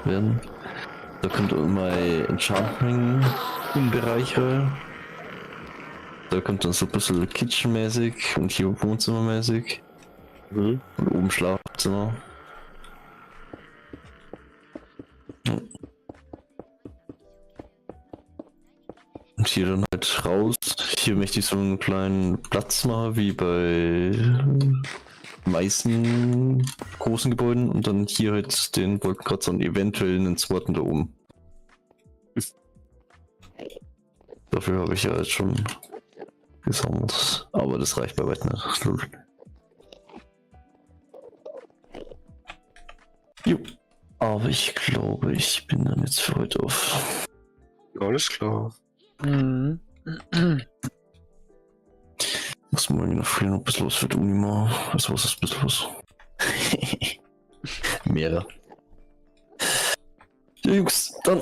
werden. Da kommt mein Enchanting-Bereich rein. Da kommt dann so ein bisschen Kitchen-mäßig und hier Wohnzimmermäßig. Mhm. Und oben Schlafzimmer. Ja. Und hier dann halt raus. Hier möchte ich so einen kleinen Platz machen, wie bei meisten großen Gebäuden. Und dann hier halt den Wolkenkratzer und eventuell einen zweiten da oben. Dafür habe ich ja jetzt schon gesammelt. Aber das reicht bei weitem nicht. Lol. Jo. Aber ich glaube, ich bin dann jetzt für heute auf. Alles klar. Mhm. Muss morgen noch früh noch ein bisschen was für die Uni machen. Also was ist ein bisschen was? Mehrere. Ja, Jungs, dann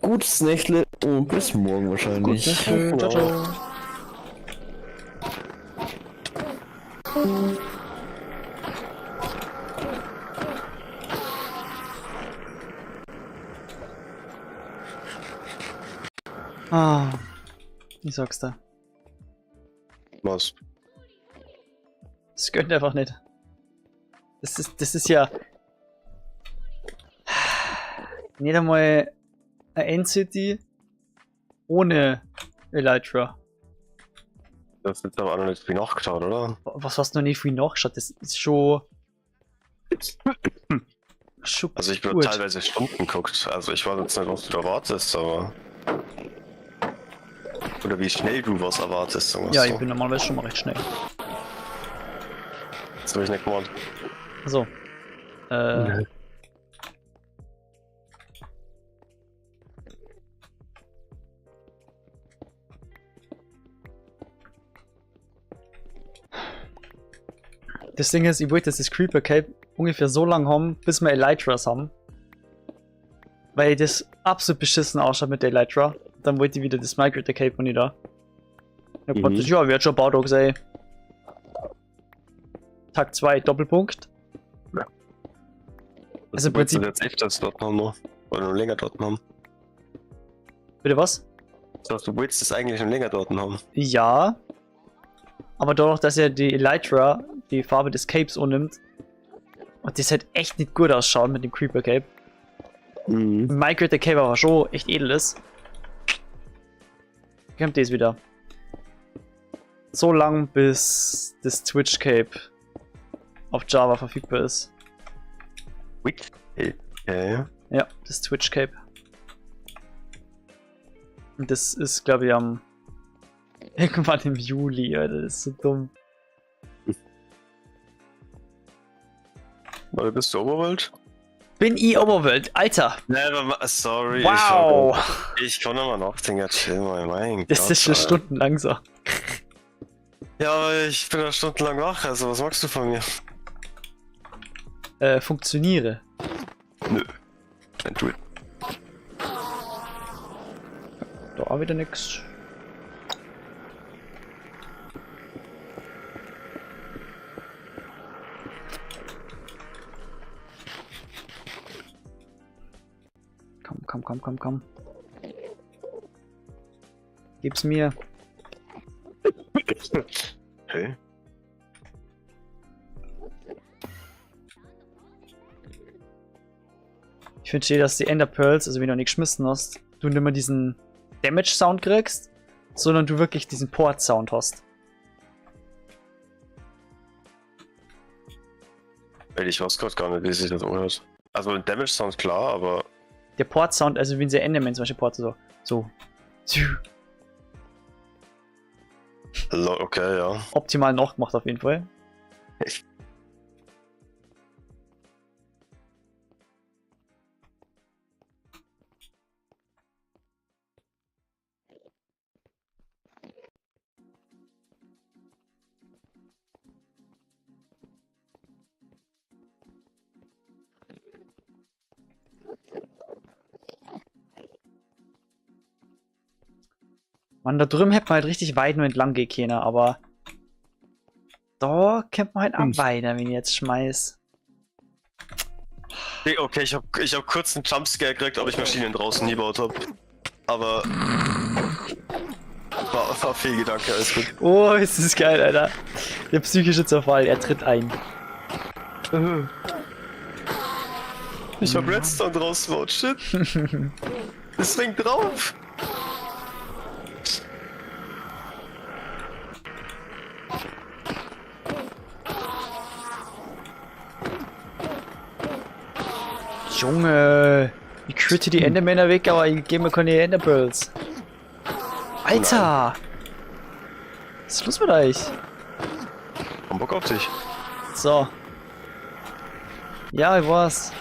gutes Nächtle und bis morgen wahrscheinlich. Gutes Nächtle. Ciao, ciao. Ah, ich sag's da. Was? Das gönnt einfach nicht. Das ist ja nicht einmal eine End-City ohne Elytra. Das ist jetzt aber auch noch nicht viel nachgeschaut, oder? Was hast du noch nicht viel nachgeschaut? Das ist schon. Schon Also ich bin gut. teilweise Stunden geguckt. Also ich weiß jetzt nicht, was du da erwartest, aber. Oder wie schnell du was erwartest. Sagen wir's Ja, so. ich bin normalerweise schon mal recht schnell. Das hab ich nicht gemacht. So. Das Ding ist, ich wollte, dass das Creeper Cape ungefähr so lange haben, bis wir Elytras haben. Weil das absolut beschissen ausschaut mit der Elytra. Dann wollte ich wieder das Migrator Cape und nicht da. Ich hab gedacht, ja, wird schon Baudogs, ey. Tag 2, Doppelpunkt. Ja. Also im Prinzip. Jetzt öfters dort haben noch. Oder noch länger dort haben. Bitte was? Das heißt, du willst es eigentlich noch länger dort haben. Ja. Aber dadurch, dass er die Elytra die Farbe des Capes annimmt und das halt echt nicht gut ausschaut mit dem Creeper Cape. Mhm. Migrator Cape aber schon echt edel ist. Kommt das wieder. So lang, bis das Twitch Cape auf Java verfügbar ist. Twitch Cape? Okay. Ja, das Twitch Cape. Und das ist, glaube ich, am irgendwann im Juli, Alter. Das ist so dumm. Oder bist du Oberwelt? Bin ich Oberwelt, Alter. Never sorry. Wow. Ich kann nochmal nachdenken. Chill mal, mein Das Gott, ist schon Alter. stundenlang so. Ja, aber ich bin ja stundenlang wach, also was magst du von mir? Funktioniere. Nö. Dann tu it. Da auch wieder nix. Komm, komm, komm, komm, komm. Gib's mir. Hey. Ich finde schön, dass die Ender Pearls, also wenn du noch nicht geschmissen hast, du nicht mehr diesen Damage-Sound kriegst, sondern du wirklich diesen Port-Sound hast. Weil ich weiß gerade gar nicht, wie sich das anhört. Also ein Damage Sound klar, aber Der Port-Sound, also wenn sie Enderman zum Beispiel porten, so. So. Okay, ja. Optimal nachgemacht auf jeden Fall. Mann, da drüben hätte man halt richtig weit nur entlang gehen können, aber da könnte man halt auch weiter, wenn ich jetzt schmeiß. Nee, okay, ich hab kurz einen Jumpscare gekriegt, ob ich Maschinen draußen gebaut hab. Aber war Fehlgedanke, alles gut. Oh, ist das geil, Alter. Der psychische Zerfall, er tritt ein. Ich hab Redstone draußen gebaut, shit. Es ringt drauf. Junge, ich kritte die Endermänner weg, aber ich gebe mir keine Enderpearls. Alter! Was ist los mit euch? Hab Bock auf dich. So. Ja, ich weiß.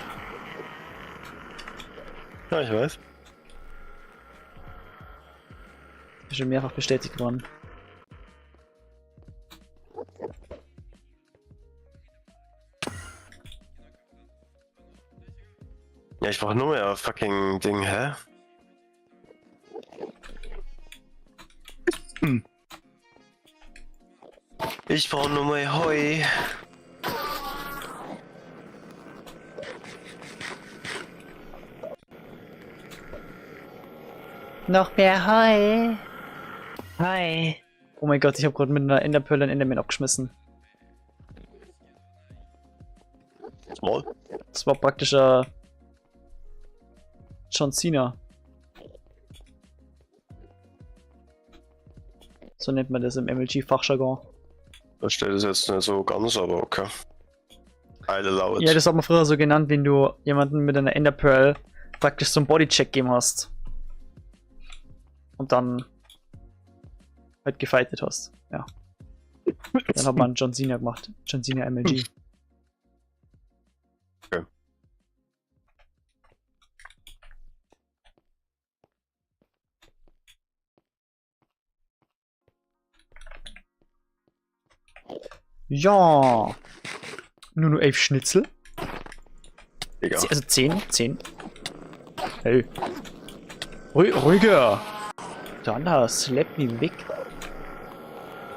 Ja, ich weiß. Ist schon mehrfach bestätigt worden. Ja, ich brauch nur mehr fucking Ding, hä? Hm. Ich brauch nur mehr Heu. Noch mehr Heu. Hi. Oh mein Gott, ich habe gerade mit einer Enderpearl einen Enderman abgeschmissen. Small. Das war praktischer John Cena. So nennt man das im MLG-Fachjargon. Verstehe das jetzt nicht so ganz, aber okay. I'll allow it. Ja, das hat man früher so genannt, wenn du jemanden mit einer Enderpearl praktisch so einen Bodycheck gegeben hast. Und dann halt gefightet hast. Ja. Dann hat man John Cena gemacht. John Cena MLG. Okay. Ja. Nur nur 11 Schnitzel. Digga. Also 10, 10. Hey. Ruhiger. Der andere slappt mich weg.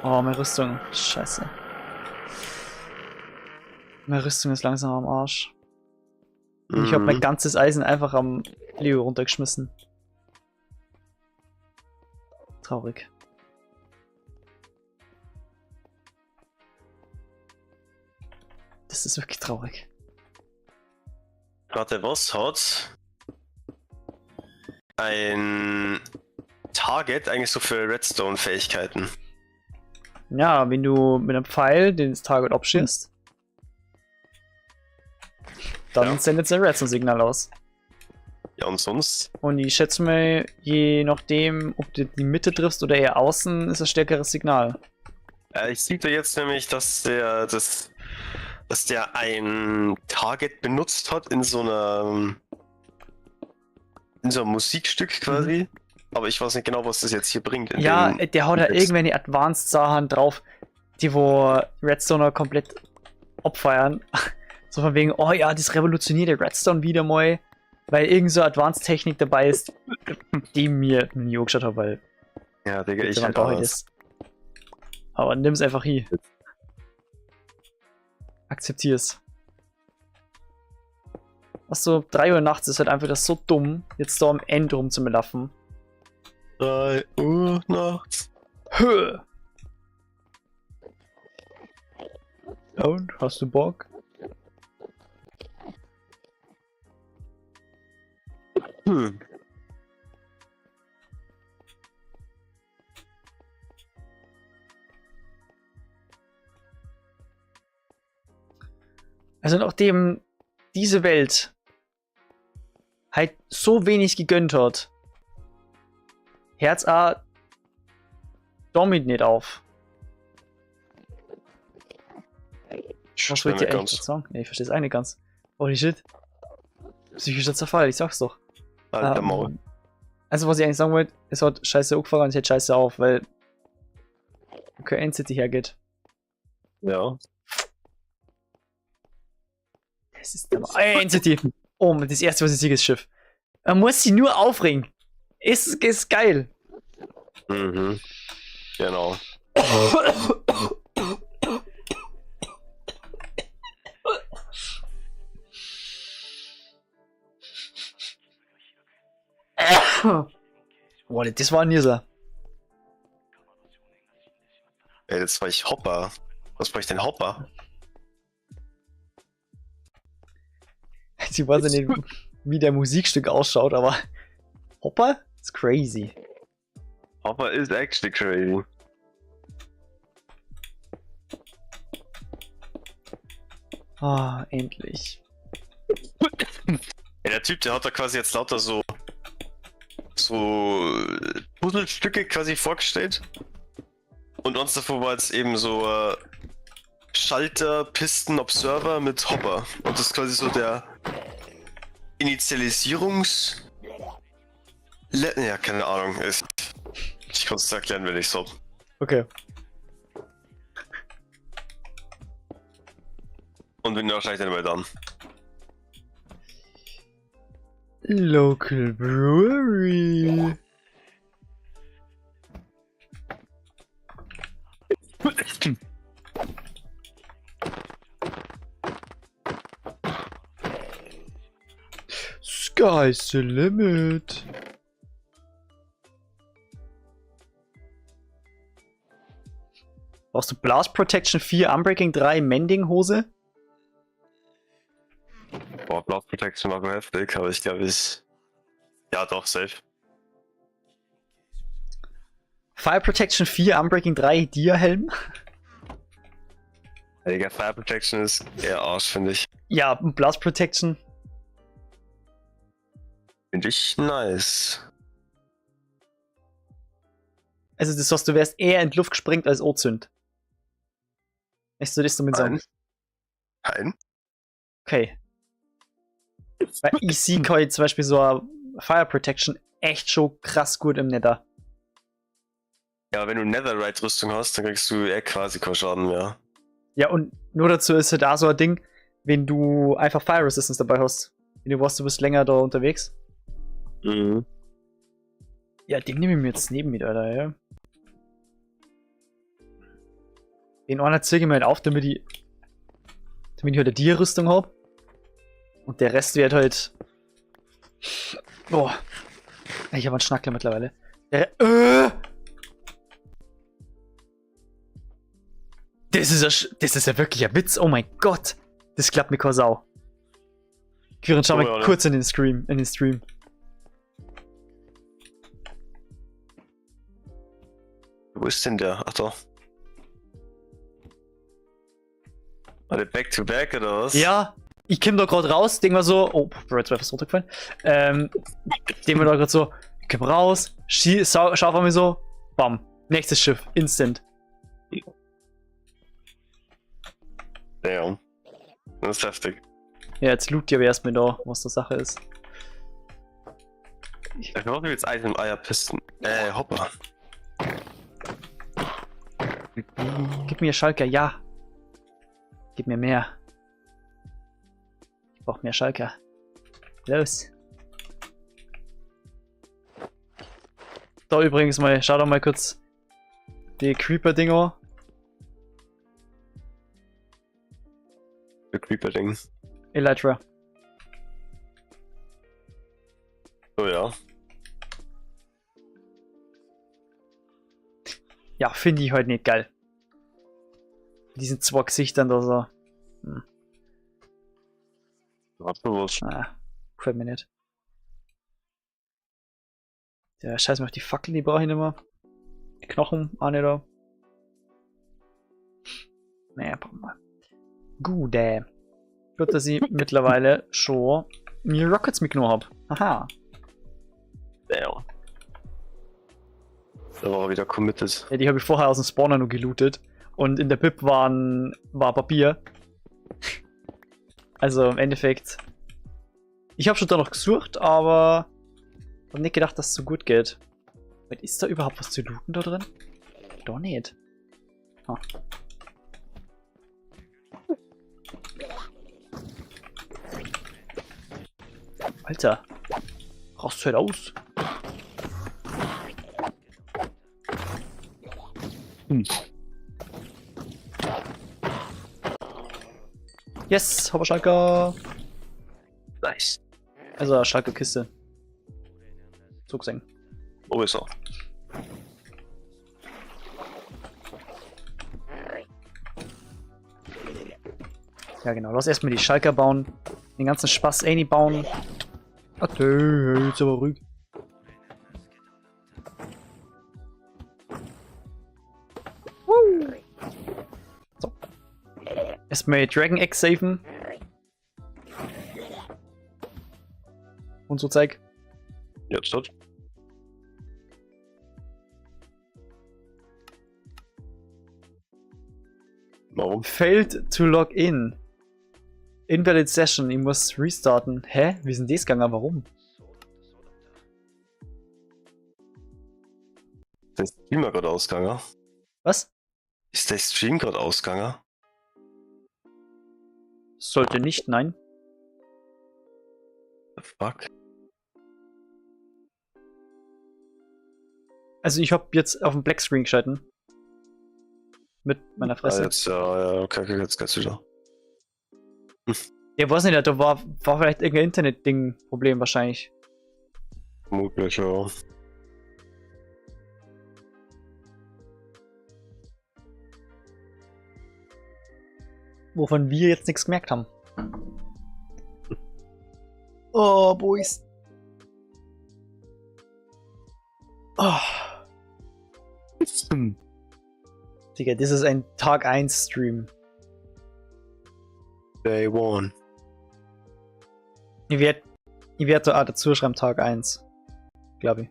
Oh, meine Rüstung. Scheiße. Meine Rüstung ist langsam am Arsch. Und ich hab mein ganzes Eisen einfach am Leo runtergeschmissen. Traurig. Das ist wirklich traurig. Warte, was hat ein Target eigentlich so für Redstone-Fähigkeiten? Ja, wenn du mit einem Pfeil den Target abschießt, dann sendet es ein Redstone-Signal aus. Ja, und sonst? Und ich schätze mal, je nachdem, ob du die Mitte triffst oder eher außen, ist ein stärkeres Signal. Ich sehe da jetzt nämlich, dass das dass der ein Target benutzt hat in so einer in so einem Musikstück quasi. Aber ich weiß nicht genau, was das jetzt hier bringt. in Ja, dem der haut da Kontext. irgendwelche Advanced Sachen drauf, die wo Redstoner komplett abfeiern. So von wegen, oh ja, das revolutionierte Redstone wieder mal, weil irgend so Advanced Technik dabei ist, die mir nie angeschaut habe, weil Ja, Digga, bitte, ich wann halt brauche ich auch. das? Aber nimm's einfach hier. Akzeptier's. Was so, 3 Uhr nachts ist halt einfach das so dumm, jetzt da am Ende rumzulaufen. 3 Uhr nachts. Höh. Und, hast du Bock? Hm. Also nachdem diese Welt halt so wenig gegönnt hat, Herz A damit nicht auf. Was wollt ihr nicht eigentlich ganz. grad sagen? Nee, ich verstehe es eigentlich ganz. Holy shit. Psychischer Zerfall, ich sag's doch. Alter Maul. Also was ich eigentlich sagen wollte, es hat scheiße angefangen und es hört scheiße auf, weil kein End-City hergeht. Ja. Das ist der End-City. Oh, das erste, was ich sehe, ist Schiff. Man muss sie nur aufregen. Ist geil. Mhm. Genau. Boah, das war ein Nieser. Ey, jetzt war ich Hopper. Was brauche ich denn Hopper? Ich weiß ja nicht, wie der Musikstück ausschaut, aber Hopper ist crazy. Hopper is actually crazy. Ah, endlich. Ey, der Typ, der hat da quasi jetzt lauter so Puzzlestücke quasi vorgestellt. Und uns davor war jetzt eben so Schalter, Pisten, Observer mit Hopper. Und das ist quasi so der Initialisierungs... Ja, keine Ahnung. Ich kann es erklären, wenn ich so. Okay. Und bin wahrscheinlich dann mal dann. Local Brewery. Sky's the limit. Brauchst du Blast Protection 4, Unbreaking 3, Mending Hose? Boah, Blast Protection war heftig, aber ich glaube, ich. Ja, doch, safe. Fire Protection 4, Unbreaking 3, Dia-Helm? Digga, Fire Protection ist eher Arsch, finde ich. Ja, Blast Protection. Finde ich nice. Also das heißt, du wärst eher in die Luft gesprengt als Ozünd. Möchtest du das damit sagen? Nein. Okay. Weil ich sehe halt zum Beispiel so eine Fire Protection echt schon krass gut im Nether. Ja, wenn du Netherite-Rüstung hast, dann kriegst du eh quasi keinen Schaden mehr. Ja, und nur dazu ist halt da so ein Ding, wenn du einfach Fire Resistance dabei hast. Wenn du weißt, du bist länger da unterwegs. Mhm. Ja, den nehme ich mir jetzt neben mit, Alter, ja. Den einen ziehe ich mir halt auf, damit ich halt eine Tierrüstung hab. Und der Rest wird halt. Boah. Ich habe einen Schnackler mittlerweile. Der Das ist ja, das ist ja wirklich ein Witz. Oh mein Gott. Das klappt mir keine Sau. Quirin, schau mal Oh ja, ne? kurz in den Stream. In den Stream. Wo ist denn der? Ach da. War der Back to Back oder was? Ja, ich komm da gerade raus, denk mal so, oh, Bro, jetzt war fast runtergefallen. Denk mir da gerade so, ich komm raus, schau auf mich so, bam, nächstes Schiff, instant. Damn. Das ist heftig. Ja, jetzt loot ihr aber erstmal da, was da Sache ist. Ich brauche jetzt Eisen, Eier, Pisten. Hopper. Gib mir Schalker, ja. Gib mir mehr. Ich brauch mehr Schalker. Los. Da übrigens mal, schau doch mal kurz die Creeper-Dinger. Der Creeper-Ding. Elytra. Oh ja. Ja, finde ich halt nicht geil. Mit diesen zwei Gesichtern da so. Hat schon was. Ah, gefällt mir nicht. Der Scheiß mir auf die Fackeln, die brauche ich nicht mehr. Die Knochen auch nicht da. Naja, brauchen wir. Gut, Gut, dass ich mittlerweile schon mir Rockets mitgenommen hab. Aha. Damn. Da war er wieder committed. Ja, die habe ich vorher aus dem Spawner nur gelootet. Und in der Bib war Papier. Also im Endeffekt. Ich habe schon da noch gesucht, aber hab nicht gedacht, dass es so gut geht. Wait, ist da überhaupt was zu looten da drin? Doch nicht. Ah. Alter. Rast halt aus. Yes, Hopper Schalker. Nice. Also Schalker Kiste. So gesehen. Oh, ist er. Ja genau, lass erstmal die Schalker bauen. Den ganzen Spaß eh nicht bauen. Ach, jetzt aber ruhig. Woo. So. Erstmal Dragon Egg saven. Und so Zeug. Jetzt tot. Warum? Failed to log in. Invalid Session, ich muss restarten. Hä? Wie ist denn das gegangen? Warum? Ist der Stream gerade ausgegangen? Was? Ist der Stream gerade ausgegangen? Sollte nicht, nein. The fuck? Also ich hab jetzt auf den Black Screen geschalten. Mit meiner Fresse. Ah, jetzt, ja, ja, okay, okay, jetzt geht's wieder. Ja, weiß nicht, da war vielleicht irgendein Internet-Ding-Problem wahrscheinlich. Vermutlich, ja. Wovon wir jetzt nichts gemerkt haben. Oh, Boys. Oh. Digga, das ist ein Tag 1 Stream. Day 1. Ich werd da auch dazu schreiben, Tag 1. Glaub ich.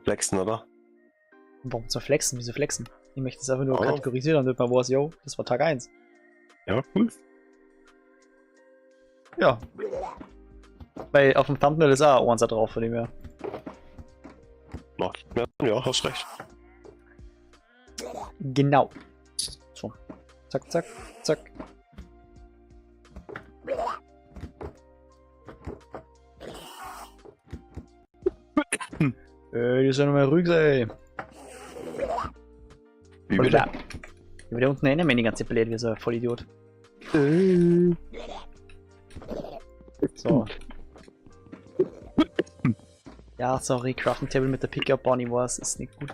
Flexen, oder? Warum zu flexen? Wieso flexen? Ich möchte es einfach nur Oh. kategorisieren, damit man weiß, yo, das war Tag 1. Ja, cool. Ja. Weil auf dem Thumbnail ist auch 1 drauf, von dem her. Macht mehr, ja, hast recht. Genau. So. Zack, zack, zack. Ey, die sollen mal ruhig sein. Wie bitte? Ich will da unten erinnern, wenn die ganze blöd wie so ein Vollidiot. So. Ja, sorry, Crafting Table mit der Pickup Bonnie was ist nicht gut.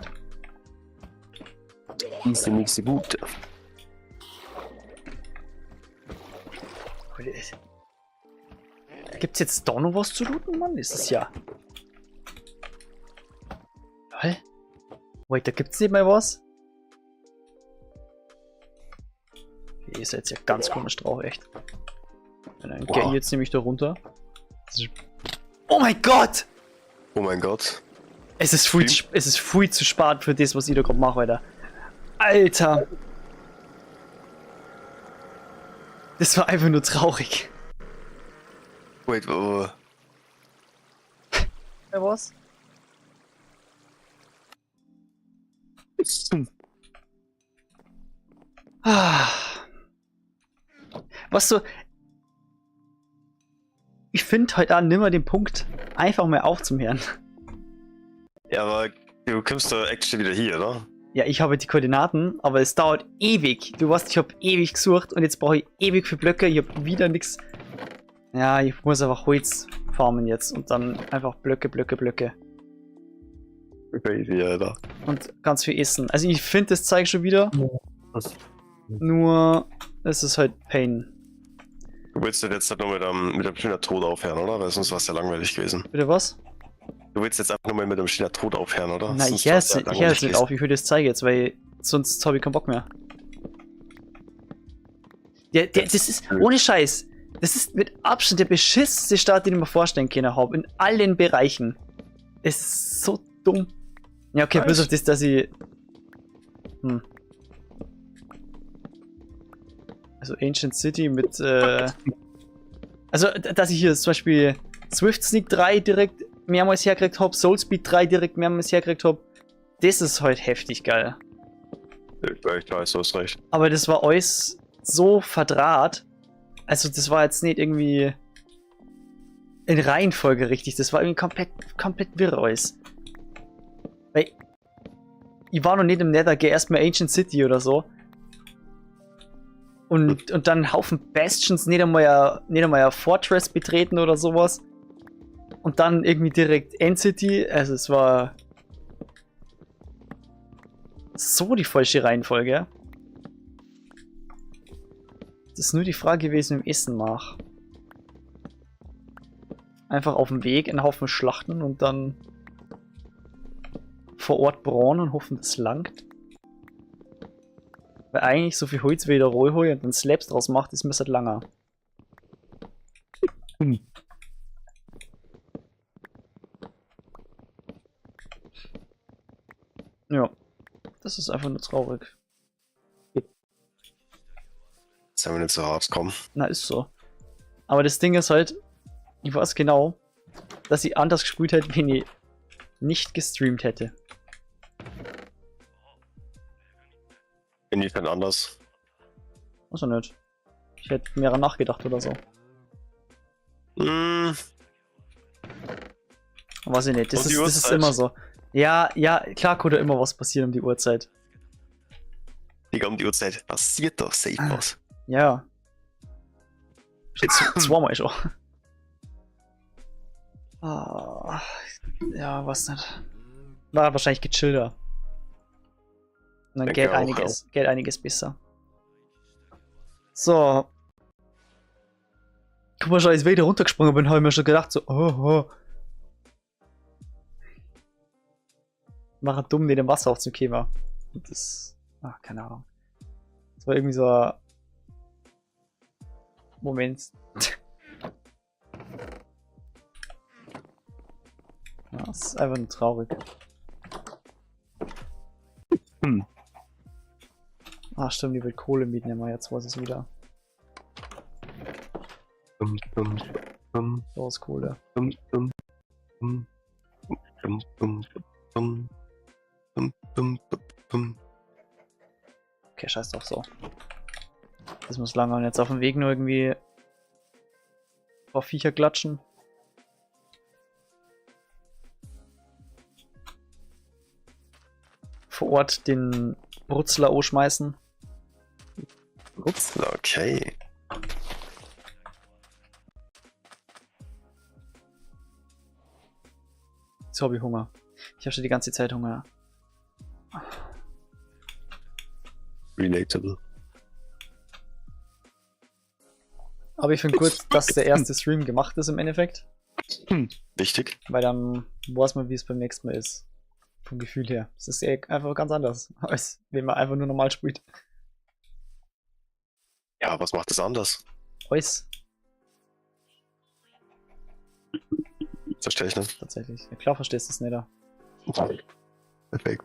Ist die nächste gut. Gibt's jetzt da noch was zu looten, Mann? Ist es ja. Lol. Wait, da gibt's nicht mehr was? Ihr seid ja ganz komisch drauf, echt. Und dann Wow. geh ich jetzt nämlich da runter. Oh mein Gott! Oh mein Gott. Es ist viel zu, es ist viel zu spät für das, was ich da gerade mache, Alter. Alter! Das war einfach nur traurig. Wait, wo? Wer was? Ah. Was so. Ich finde heute auch nimmer den Punkt, einfach mal aufzuhören. Ja, aber du kommst doch actually wieder hier, oder? Ja, ich habe die Koordinaten, aber es dauert ewig. Du weißt, ich habe ewig gesucht und jetzt brauche ich ewig für Blöcke. Ich habe wieder nichts. Ja, ich muss einfach Holz farmen jetzt und dann einfach Blöcke, Blöcke, Blöcke. Crazy, Alter. Und ganz viel essen. Also ich finde das Zeug schon wieder. Was? Nur, es ist halt Pain. Du willst doch jetzt halt nur mit einem schönen Tod aufhören, oder? Weil sonst war es ja langweilig gewesen. Bitte was? Du willst jetzt einfach nur mal mit einem schönen Tod aufhören, oder? Na, Sonst ich höre war's es ja ich hör langweilig jetzt nicht gewesen. auf, ich höre das Zeug jetzt, weil sonst habe ich keinen Bock mehr. Das ist, ohne Scheiß, das ist mit Abstand der beschissenste Start, den ich mir vorstellen kann, habe, in allen Bereichen. Es ist so dumm. Ja, okay, bis auf das, dass ich... Also Ancient City mit, also, dass ich hier zum Beispiel Swift Sneak 3 direkt mehrmals hergekriegt hab, Soulspeed 3 direkt mehrmals hergekriegt hab, das ist halt heftig geil. Ich weiß, du hast recht. Aber das war alles so verdraht. Also das war jetzt nicht irgendwie in Reihenfolge richtig. Das war irgendwie komplett wirr alles. Weil ich war noch nicht im Nether, geh erstmal Ancient City oder so. Und dann einen Haufen Bastions, nicht einmal ein Fortress betreten oder sowas. Und dann irgendwie direkt End City. Also es war so die falsche Reihenfolge. Das ist nur die Frage gewesen, im Essen mach. Einfach auf dem Weg einen Haufen schlachten und dann vor Ort brauen und hoffen, das langt. Weil eigentlich so viel Holz wie der Rollhol und dann Slabs draus macht, ist mir seit langer. Ja, das ist einfach nur traurig. Jetzt haben wir nicht so hart kommen. Na, ist so. Aber das Ding ist halt, ich weiß genau, dass ich anders gespielt hätte, wenn ich nicht gestreamt hätte. Inwiefern anders? Weiß ich nicht. Ich hätte mehr nachgedacht oder so. Weiß ich nicht, das Um die ist Uhrzeit. immer so. Ja, ja, klar konnte immer was passieren um die Uhrzeit. Digga, um die Uhrzeit passiert doch safe was. Ja. Schon zweimal schon. Ah, ja, was nicht. War wahrscheinlich gechillter. Und dann Denke auch, ja. geht einiges besser. So. Guck mal, schon, als ich wieder runtergesprungen bin, habe ich mir schon gedacht, so, oh, oh. War dumm, den im Wasser aufzukämen. Und das, ach, keine Ahnung. Das war irgendwie so ein Moment. Ja, das ist einfach nur traurig. Ach stimmt, die will Kohle mitnehmen, jetzt weiß ich's wieder. Dum, dum, dum. So ist Kohle. Dum, dum, dum, dum, dum, dum, dum, dum, dum, dum. Okay, scheiß drauf, so. Das muss lange und jetzt auf dem Weg nur irgendwie ein paar Viecher klatschen. Vor Ort den Brutzler schmeißen. Brutzler, okay. Jetzt hab ich Hunger. Ich hab schon die ganze Zeit Hunger. Relatable. Aber ich find gut, dass der erste Stream gemacht ist im Endeffekt. Wichtig. Weil dann weiß man, wie es beim nächsten Mal ist. Vom Gefühl her. Es ist eh einfach ganz anders, als wenn man einfach nur normal spielt. Ja, was macht das anders? Alles. Verstehe ich nicht. Tatsächlich. Ja, klar verstehst du es nicht. Perfekt.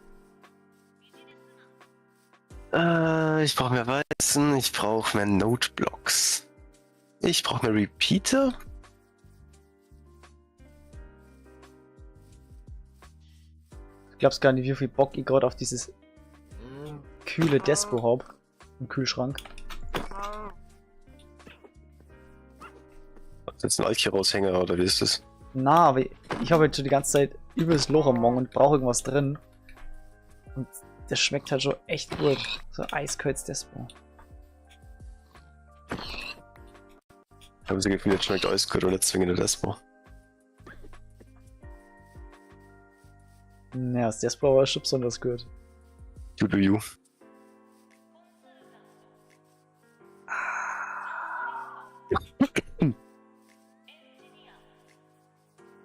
Ich brauche mehr Weizen, ich brauche mehr Noteblocks. Ich brauche mehr Repeater. Du glaubst gar nicht, wie viel Bock ich gerade auf dieses kühle Despo hab. Im Kühlschrank. Ist das ein Alchi-Raushänger oder wie ist das? Na, aber ich habe jetzt schon die ganze Zeit übelst Loch am Morgen und brauche irgendwas drin. Und das schmeckt halt schon echt gut. So eiskaltes Despo. Ich habe das Gefühl, jetzt schmeckt alles gut und nicht zwingend der Despo. Naja, das Despo war schon besonders gut. You do you.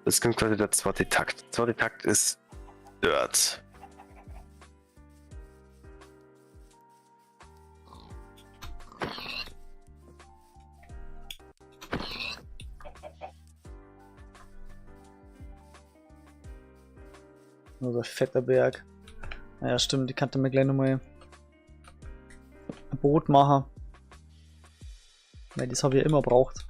Das kommt quasi der zweite Takt. Der zweite Takt ist Dirt. Nur so ein fetter Berg. Naja, stimmt, die kannte mir gleich nochmal ein Boot machen. Weil das habe ich ja immer braucht.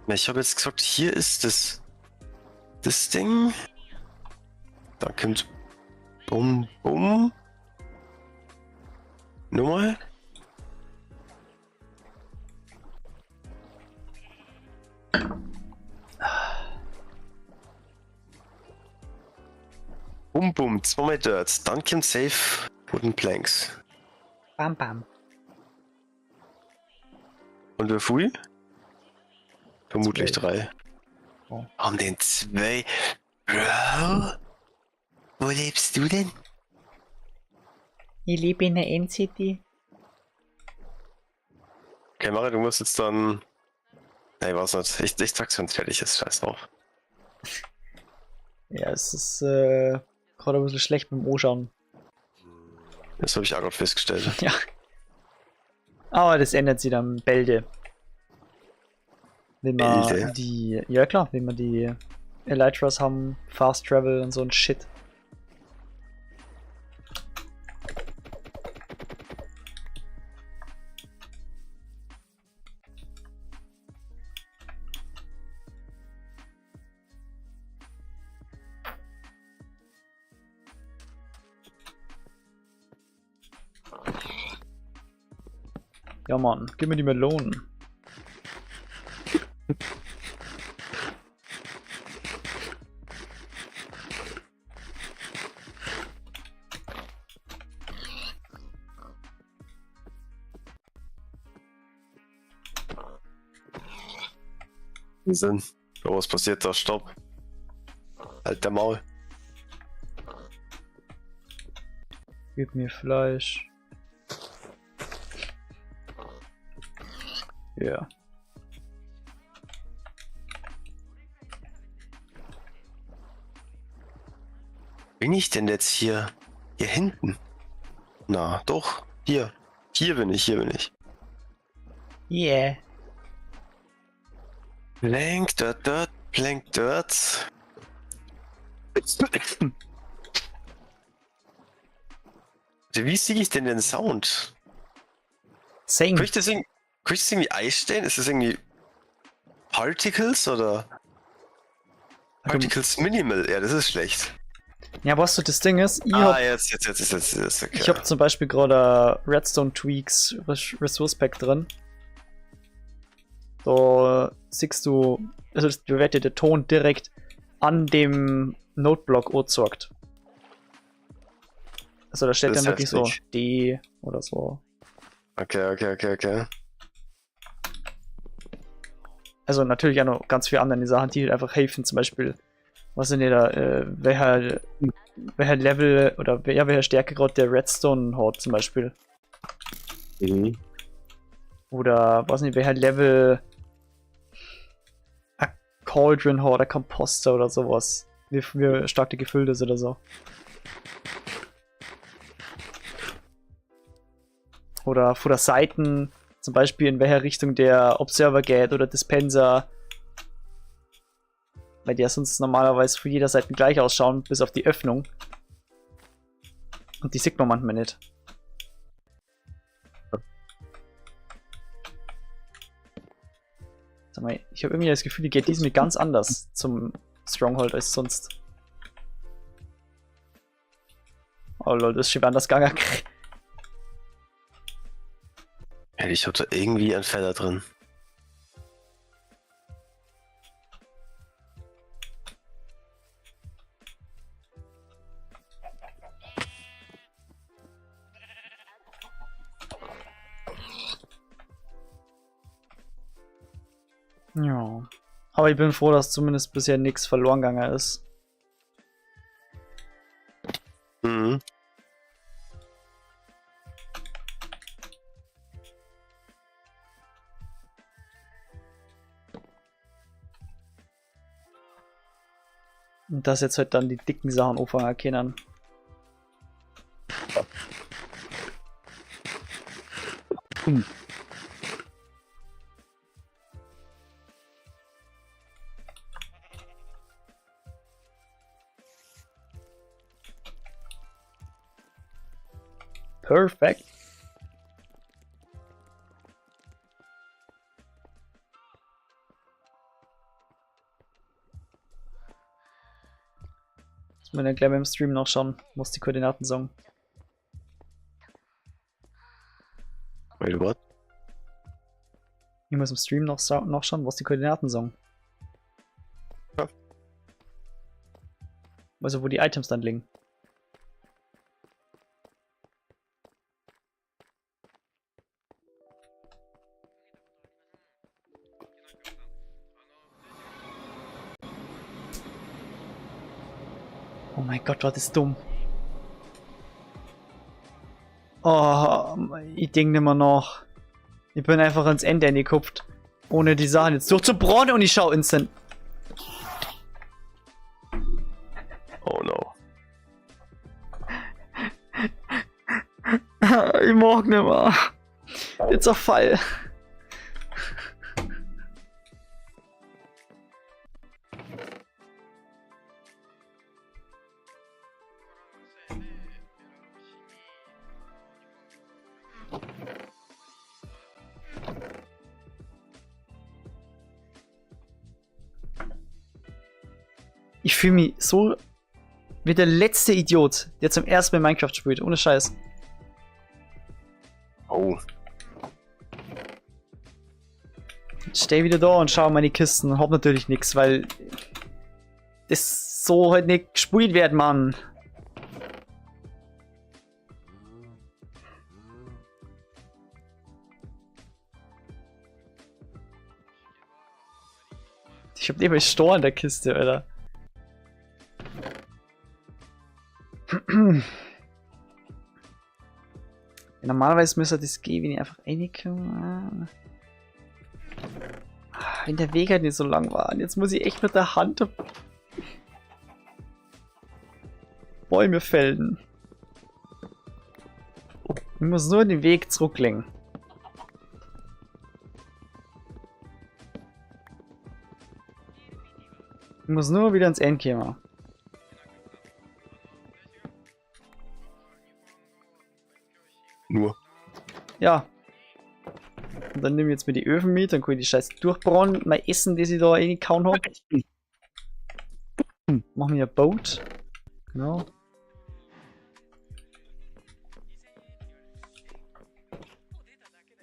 Na, ich habe jetzt gesagt, hier ist das, das Ding. Da kommt Bum Bum. Nochmal. Bum Bum, zweimal Dirt. Dann kommt Safe Wooden Planks. Bam bam. Und wie viel? Vermutlich Zwei. 3. Oh. Haben den 2? Bro? Wo lebst du denn? Ich lebe in der NCT. Okay, Mario, du musst jetzt dann. Nein, ich weiß nicht. Ich sag's, wenn's fertig ist. Scheiß drauf. Ja, es ist gerade ein bisschen schlecht mit dem Anschauen. Das habe ich auch gerade festgestellt. Ja. Aber das ändert sich dann bälde. Wenn wir Bälde? die. Ja klar, wenn wir die Elytras haben, Fast Travel und so ein Shit. Ja Mann, gib mir die Melonen. Sinn. Oh, was passiert da? Stopp. Halt der Maul. Gib mir Fleisch. Ja. Bin ich denn jetzt hier? Hier hinten? Na, doch. Hier. Hier bin ich, hier bin ich. Yeah. Plank, Dirt, Dirt, Plank, Dirt. Wie sehe ich denn den Sound? Sing. Kann ich das irgendwie einstellen? Ist das irgendwie Particles oder? Particles Minimal? Ja, das ist schlecht. Ja, weißt du, das Ding ist, ich ah, hab, jetzt, okay. ich hab zum Beispiel gerade Redstone Tweaks Resource Pack drin. Da siehst du, also da wird dir der Ton direkt an dem Noteblock angezeigt. Also da steht Das dann ist wirklich so heftig. D oder so. Okay. Also natürlich auch noch ganz viele andere Sachen, die halt einfach helfen. Zum Beispiel, was sind denn da, welcher Level oder ja, welcher Stärkegrad der Redstone hat zum Beispiel. Mhm. Oder weiß nicht, welcher Level a Cauldron hat oder Composter oder sowas. Wie stark die gefüllt ist oder so. Oder von der Seiten, zum Beispiel in welcher Richtung der Observer geht oder Dispenser. Weil die ja sonst normalerweise von jeder Seite gleich ausschauen, bis auf die Öffnung. Und die sieht man manchmal nicht. Sag mal, ich habe irgendwie das Gefühl, die geht diesmal ganz anders zum Stronghold als sonst. Oh lol, das ist schon anders gegangen. Hey, ich hab da irgendwie einen Fehler drin. Ja. Aber ich bin froh, dass zumindest bisher nichts verloren gegangen ist. Mhm. Und dass jetzt halt dann die dicken Sachen anfangen können. Perfekt. Muss man dann gleich beim Stream nachschauen, muss die Koordinaten sagen. Wait, what? Ich muss im Stream noch nachschauen, was die Koordinaten sagen. Ja. Also wo die Items dann liegen. Oh mein Gott, war das dumm. Oh, ich denk nimmer noch. Ich bin einfach ans Ende gekupft. Ohne die Sachen jetzt durchzubrauen und ich schau instant. Oh no. Ich mag nimmer. Jetzt auf Fall. Ich fühle mich so wie der letzte Idiot, der zum ersten Mal Minecraft spielt. Ohne Scheiß. Oh. Ich steh wieder da und schau meine Kisten und hab natürlich nix, weil das so halt nicht gespielt wird, Mann. Ich hab nicht mal Stor in der Kiste, Alter. Ja, normalerweise müsste das gehen, wenn ich einfach reinkomme. Wenn der Weg halt nicht so lang war. Und jetzt muss ich echt mit der Hand Bäume fällen. Ich muss nur den Weg zurücklegen. Ich muss nur wieder ins End kommen. Nur. Ja. Und dann nehme ich jetzt mir die Öfen mit, dann kann ich die Scheiße durchbrauen, mein Essen, das ich da reingehauen hab. Mach mir ein Boot. Genau.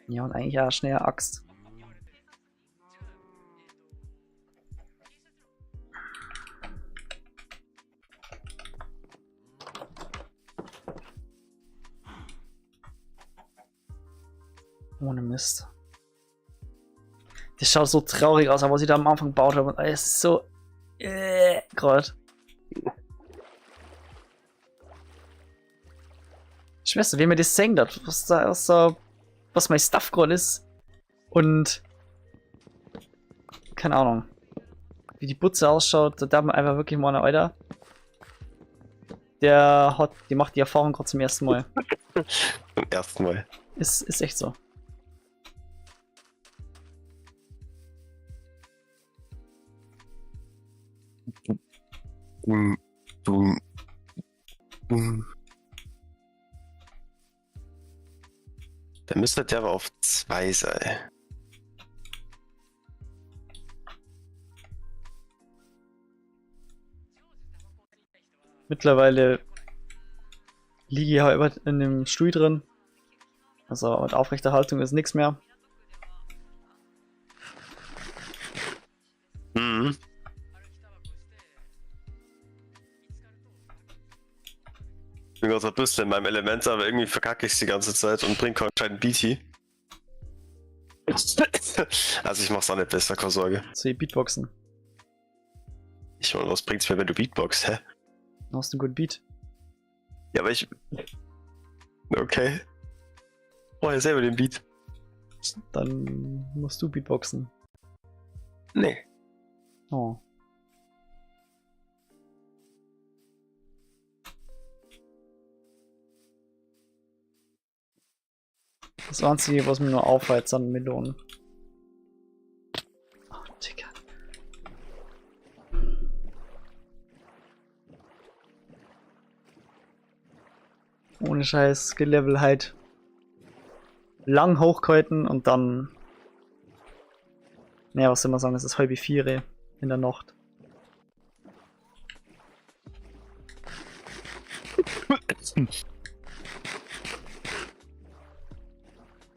Ja, und eigentlich auch schnell eine Axt. Ohne Mist. Das schaut so traurig aus, aber was ich da am Anfang gebaut habe. Und alles ist so. Grad. Schwester, wie mir das sehen hat, was mein Stuff gerade ist. Und. Keine Ahnung. Wie die Butze ausschaut, da darf man einfach wirklich mal eine Alter. Die macht die Erfahrung gerade zum ersten Mal. Zum ersten Mal. Ist echt so. Dum, dum, dum. Da müsste der aber auf 2 sein. Mittlerweile liege ich halt in dem Stuhl drin. Also mit aufrechter Haltung ist nichts mehr. Mhm. Ich bin gerade so ein bisschen in meinem Element, aber irgendwie verkacke ich die ganze Zeit und bringe keinen gescheiten BT. Also ich mach's auch nicht besser, keine Sorge. Zu Beatboxen. Ich meine, was bringt's mir, wenn du Beatboxst, hä? Du hast einen guten Beat. Ja, aber ich. Okay. Oh, ja selber den Beat. Dann musst du Beatboxen. Nee. Oh. Das Einzige, was mir nur auffällt, sind Melonen. Oh, Digga. Ohne Scheiß, Skill-Level halt lang hochgehalten und dann. Naja, was soll man sagen, es ist 3:30 in der Nacht.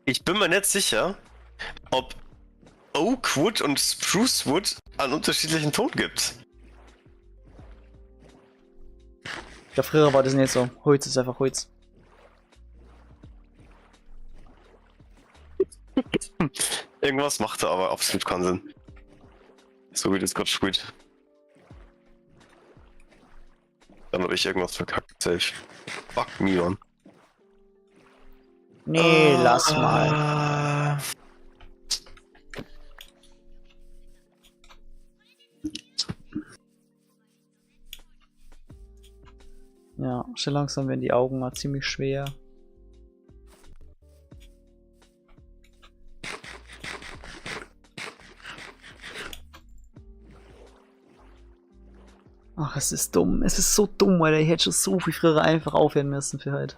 Ich bin mir nicht sicher, ob Oakwood und Sprucewood einen unterschiedlichen Ton gibt. Ja, früher war das nicht so. Holz ist einfach Holz. Irgendwas macht da aber absolut keinen Sinn. So wie das gerade spielt. Dann habe ich irgendwas verkackt, safe. Fuck me, man. Nee, lass mal. Ja, schon langsam werden die Augen mal ziemlich schwer. Ach, es ist dumm. Es ist so dumm, Alter. Ich hätte schon so viel früher einfach aufhören müssen für heute.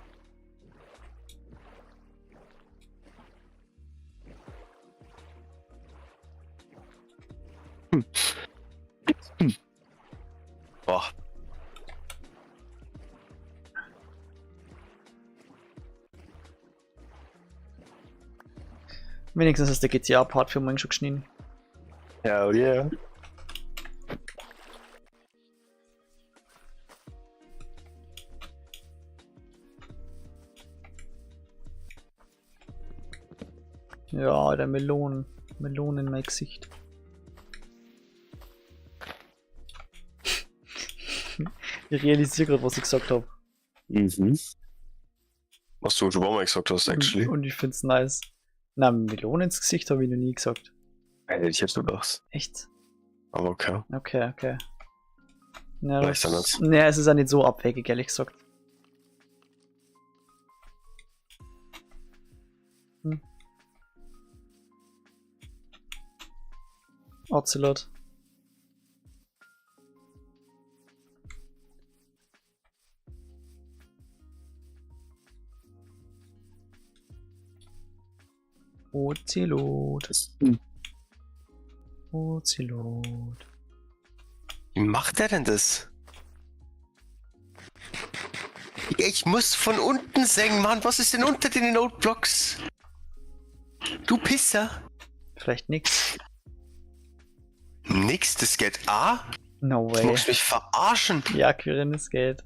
Boah. Wenigstens ist der GTA-Part für morgen schon geschnitten. Hell yeah. Ja, der Melonen. Melonen in mein Gesicht. Ich realisiere gerade, was ich gesagt habe. Mhm. Was du schon mal gesagt hast, actually. Und ich find's nice. Na, Melone ins Gesicht habe ich noch nie gesagt. Hätte ich jetzt gedacht. Echt? Aber okay. Okay, okay. Ja, Vielleicht das, dann nicht. naja, es ist auch nicht so abwegig, ehrlich gesagt. Hm. Ocelot. Ocelot. Ocelot. Wie macht der denn das? Ich muss von unten senken, Mann. Was ist denn unter den Noteblocks? Du Pisser. Vielleicht nix. Nix, das geht A? No Du way. musst mich verarschen. Ja, Quirin, es geht.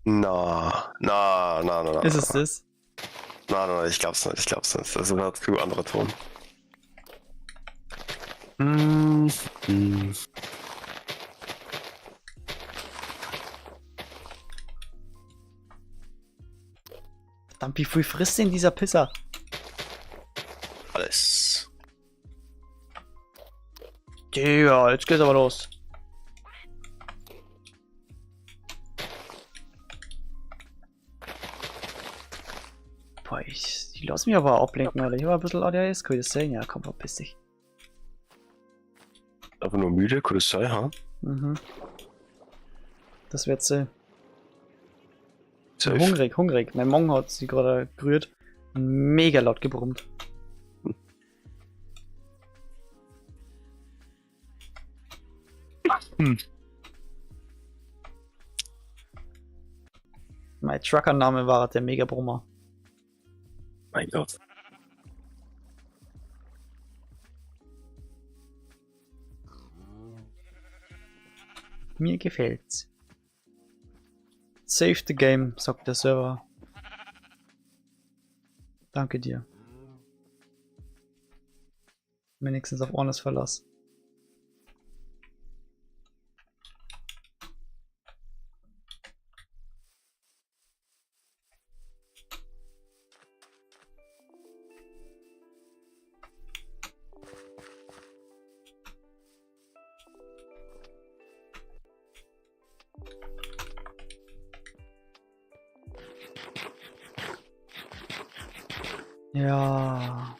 Na, na, na, na, na. Ist es das? Na, na, na, ich glaub's nicht, ich glaub's nicht. Das ist ein zu anderer Ton. Hm. Hm. Verdammt, wie viel frisst denn dieser Pisser? Alles. Digga, jetzt geht's aber los. Boah, ich lass mich aber ablenken, Alter. Ich war ein bisschen ADHS, kann ich das sehen? Ja, komm, verpiss dich. einfach nur müde, kann das sein, ha? Mhm. Das wird sie. Safe. Hungrig, hungrig. Mein Mong hat sie gerade gerührt. Und mega laut gebrummt. Mein Trucker-Name war der Mega-Brummer. Mein Gott. Mir gefällt's. Save the game, sagt der Server. Danke dir. Wenigstens auf Ornes Verlass. Ja.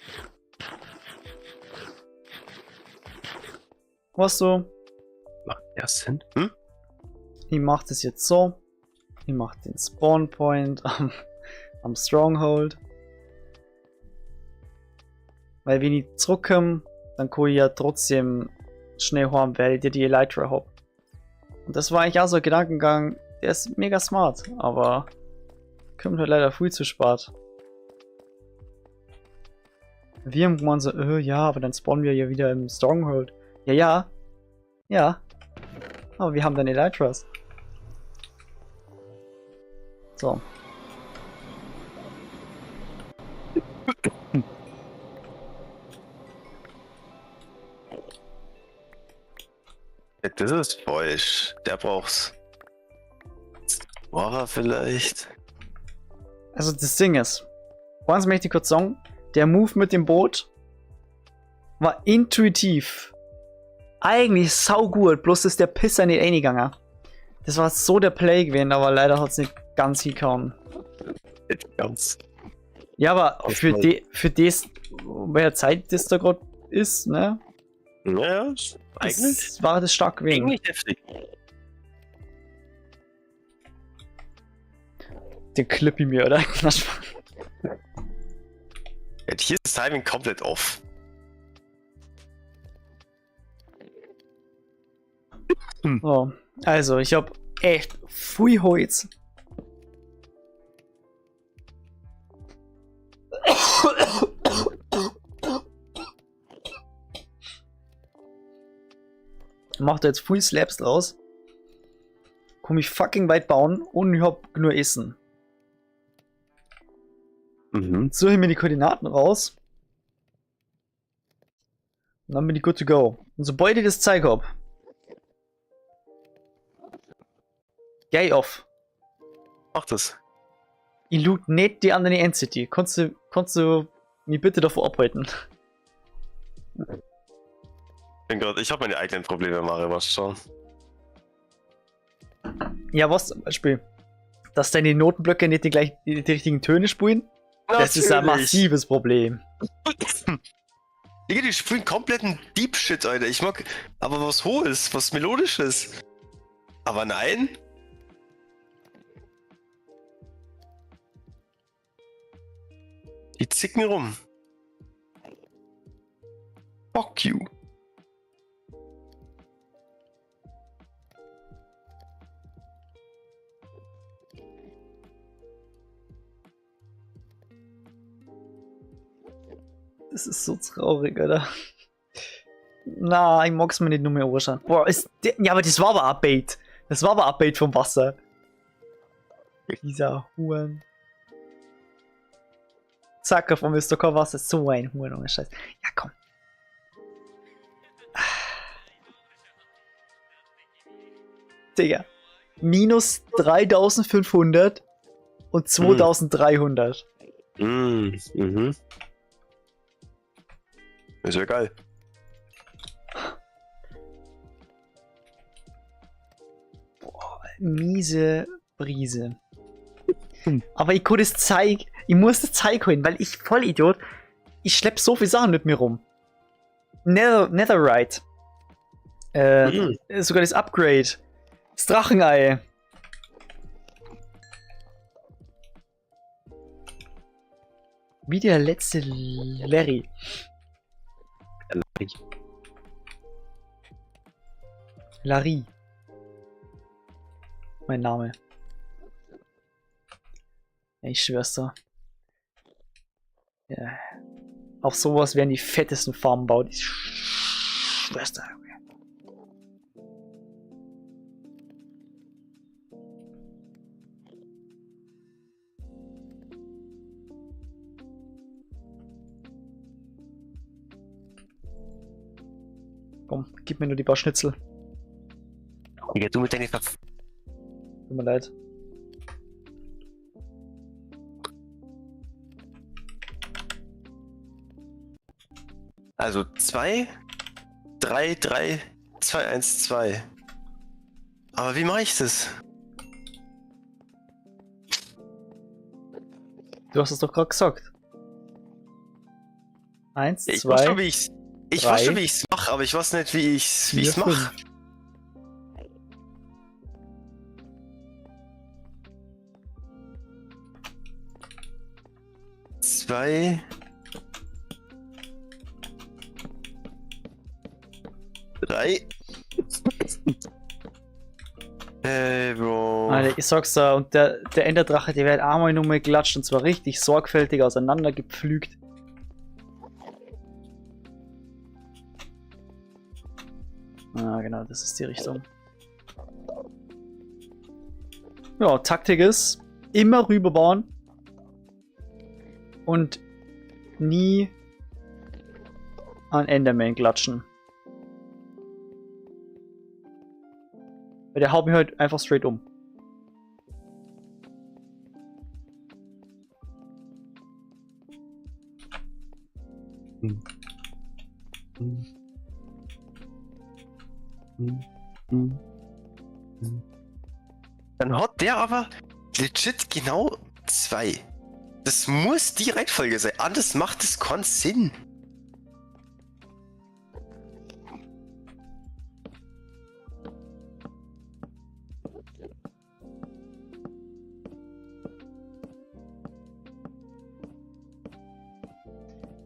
Was so? Macht der Sinn? Hm? Ich mach das jetzt so. Ich mach den Spawn Point am Stronghold. Weil wenn ich zurückkomme, dann kann ich ja trotzdem schnell heim, weil ich dir die Elytra hab. Und das war eigentlich auch so ein Gedankengang, der ist mega smart, aber kommt halt leider viel zu spät. Wir haben gemeint so, ja, aber dann spawnen wir ja wieder im Stronghold. Ja, ja. Ja. Aber wir haben dann Elytras. So. Ja, das ist falsch. Der braucht's. War vielleicht. Also das Ding ist, eins möchte ich kurz sagen, der Move mit dem Boot war intuitiv eigentlich saugut, bloß ist der Pisser nicht reingegangen. Das war so der Play gewesen, aber leider hat's nicht ganz hingehauen. Nicht ganz. Ja, aber für, für das, welcher Zeit das da gerade ist, ne? Ja, eigentlich. Das war das stark gewesen. Eigentlich heftig. Den clip ich mir, oder? Ja, hier ist das Timing komplett off. So, also ich hab echt viel Holz. Mach da jetzt viel Slabs draus. Komm ich fucking weit bauen und ich hab nur Essen. Mhm. Suche ich mir die Koordinaten raus. Und dann bin ich good to go. Und sobald ich das Zeug hab, geh off. Mach das. Ich loot nicht die andere Entity. Kannst du mich bitte davor abhalten? Bin grad, ich habe meine eigenen Probleme, Mario, was schon. Ja, was zum Beispiel? Dass deine Notenblöcke nicht die richtigen Töne spielen? Das ist ein massives Problem. Digga, die spielen kompletten Deep Shit, Alter. Ich mag aber was Hohes, was Melodisches. Aber nein. Die zicken rum. Fuck you. Das ist so traurig, Alter. Na, ich mag's mir nicht nur mehr anschauen. Boah, ist der, ja, aber das war aber ein Bait. Das war aber ein Bait vom Wasser. Dieser Huren. Zack, auf einmal ist da kein Wasser. So ein Huren, ohne Scheiß. Ja, komm. Digga. Minus 3500 und 2300. Mhm. Mhm. Ist ja geil. Boah, miese Brise. Aber ich kann das Zeug, ich muss das Zeug holen, weil ich Vollidiot, ich schlepp so viele Sachen mit mir rum. Netherite. Sogar das Upgrade. Das Drachenei. Wie der letzte Larry. Larry. Mein Name. Ich schwör's dir. Ja. Auf sowas werden die fettesten Farmen baut. Ich schwör's dir. Komm, gib mir nur die paar Schnitzel. Digga, du mit deinen Verf Tut mir leid. Also 2, 3, 3, 2, 1, 2. Aber wie mache ich das? Du hast es doch gerade gesagt. 1, Ich 2, weiß schon, wie ich's, ich weiß drei, schon, wie ich's mache, aber ich weiß nicht, wie ich's, wie 4, ich's mache. 5. Zwei. Drei. Hey, Bro. Alter, ich sag's da, und der Enderdrache, der wird einmal nur mal geklatscht und zwar richtig sorgfältig auseinandergepflügt. Ah, genau, das ist die Richtung. Ja, Taktik ist, immer rüberbauen und nie an Enderman klatschen. Weil der haut mich halt einfach straight um. Dann hat der aber legit genau 2. Das muss die Reihenfolge sein. Anders macht es keinen Sinn.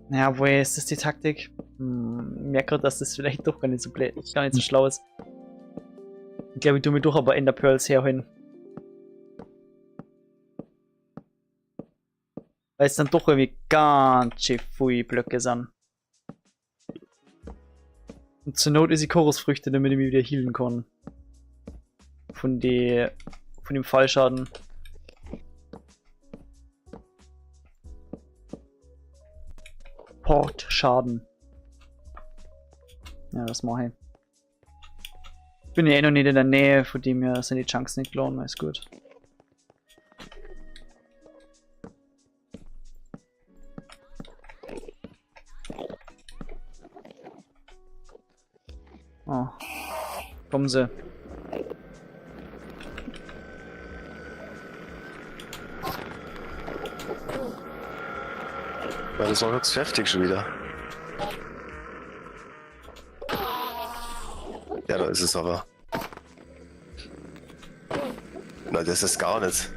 Naja, woher ist das die Taktik? Ich merke gerade, dass das vielleicht doch gar nicht so blöd, gar nicht so schlau ist. Ich glaube, ich tue mir doch aber Ender Pearls herholen. Weil es dann doch irgendwie ganz schön viele Blöcke sind. Und zur Not ist die Chorusfrüchte, damit ich mich wieder healen kann. Von dem Fallschaden. Portschaden. Ja, das mache ich. Bin ja eh noch nicht in der Nähe, von dem her sind die Chunks nicht geladen, alles gut. Oh. Kommen sie. Weil das war jetzt heftig schon wieder. Ja, da ist es aber. Na, das ist gar nicht.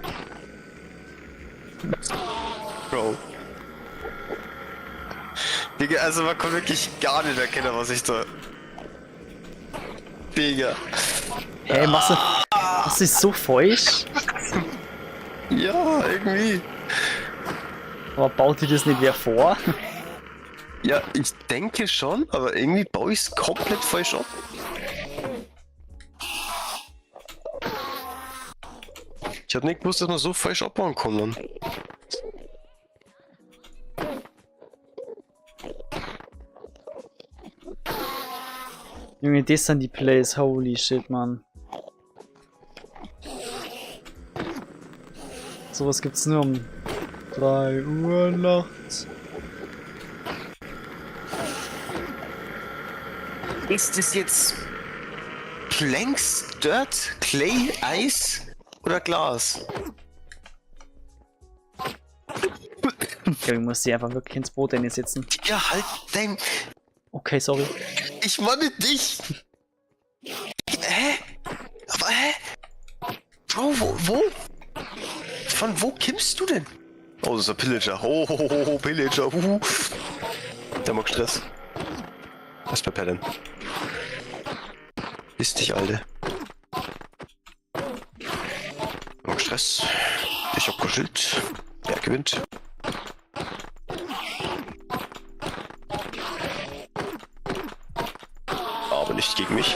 Bro. Digga, also man kann wirklich gar nicht erkennen, was ich da. Digga. Hey, machst du. Das ist so falsch? Ja, irgendwie. Aber baut dir das nicht wer vor? Ja, ich denke schon, aber irgendwie baue ich es komplett falsch ab. Ich hab nicht gewusst, dass man so falsch abbauen kann, Mann. Junge, das sind die Plays, holy shit, Mann. Sowas gibt's nur um 3 Uhr nachts. Ist das jetzt Planks, Dirt, Clay, Eis oder Glas? Ich glaube, ich muss sie einfach wirklich ins Boot setzen. Ja, halt dein. Okay, sorry. Ich meine dich! Bro, wo? Von wo kimmst du denn? Oh, das ist ein Pillager. Oh, ho, ho, ho, Pillager. Huhu. Der mag Stress. Was bei Padden? Ist dich, Alter. Mag Stress. Ich hab kein Schild. Wer gewinnt? Aber nicht gegen mich.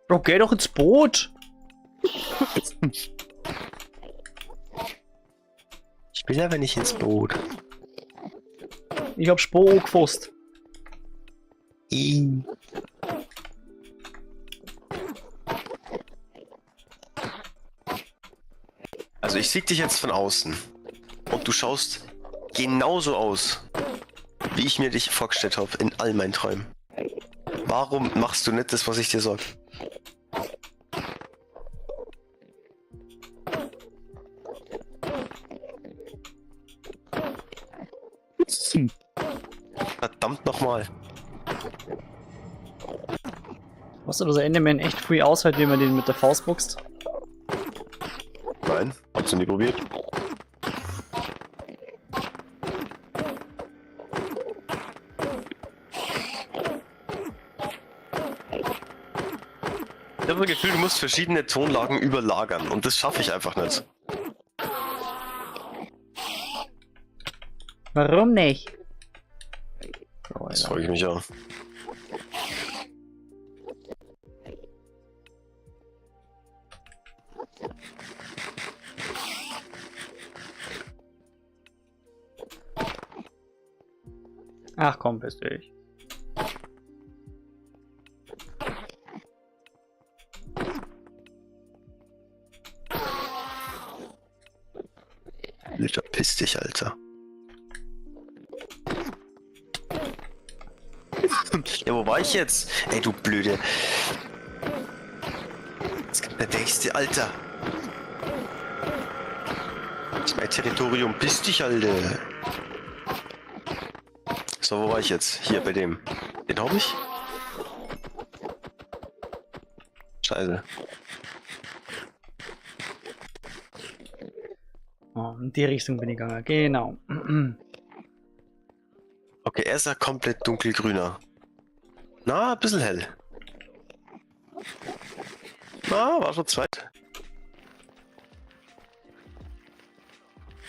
Bro, geh doch ins Boot! Ich will aber nicht ins Boot. Ich hab Spo gefasst. Also ich sehe dich jetzt von außen. Und du schaust genauso aus, wie ich mir dich vorgestellt habe in all meinen Träumen. Warum machst du nicht das, was ich dir sag? Verdammt nochmal. Weißt du, dass der Enderman echt früh aushält, wie man den mit der Faust boxt? Nein, hab's noch nie probiert. Ich habe das Gefühl, du musst verschiedene Tonlagen überlagern und das schaffe ich einfach nicht. Warum nicht? Das frage ich mich auch. Ach komm, bist du ich. Alter, piss dich, Alter. Ja, wo war ich jetzt? Ey, du Blöde. Jetzt kommt der nächste, Alter. Das ist mein Territorium. Piss dich, Alter. So, wo war ich jetzt? Hier, bei dem. Den hab ich? Scheiße. Oh, in die Richtung bin ich gegangen, genau. Okay, er ist ja komplett dunkelgrüner. Na, ein bisschen hell. Na, war schon zweit.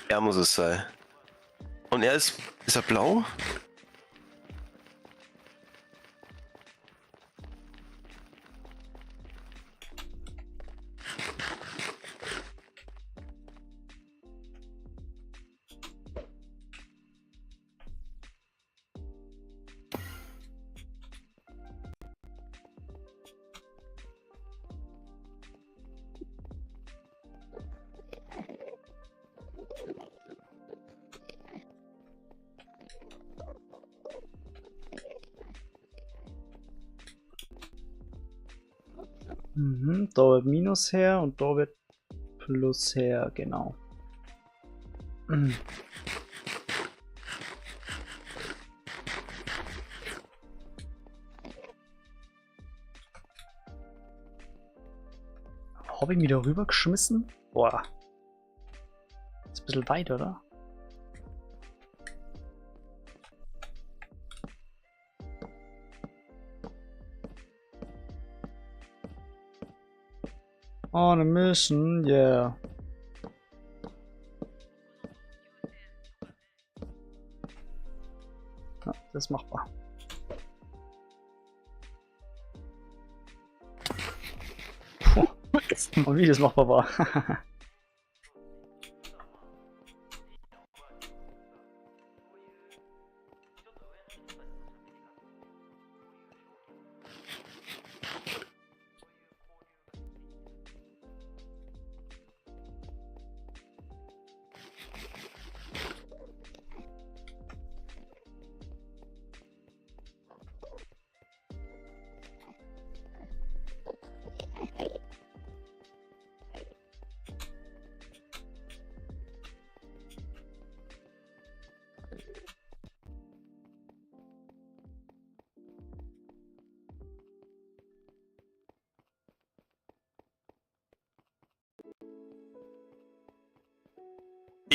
Er muss es sein. Und er ist... Ist er blau? Mhm, da wird Minus her und da wird Plus her, genau. Mhm. Habe ich mich da rüber geschmissen? Boah. Ist ein bisschen weit, oder? On a mission, yeah. Ja, das ist machbar. Puh. Und wie das machbar war.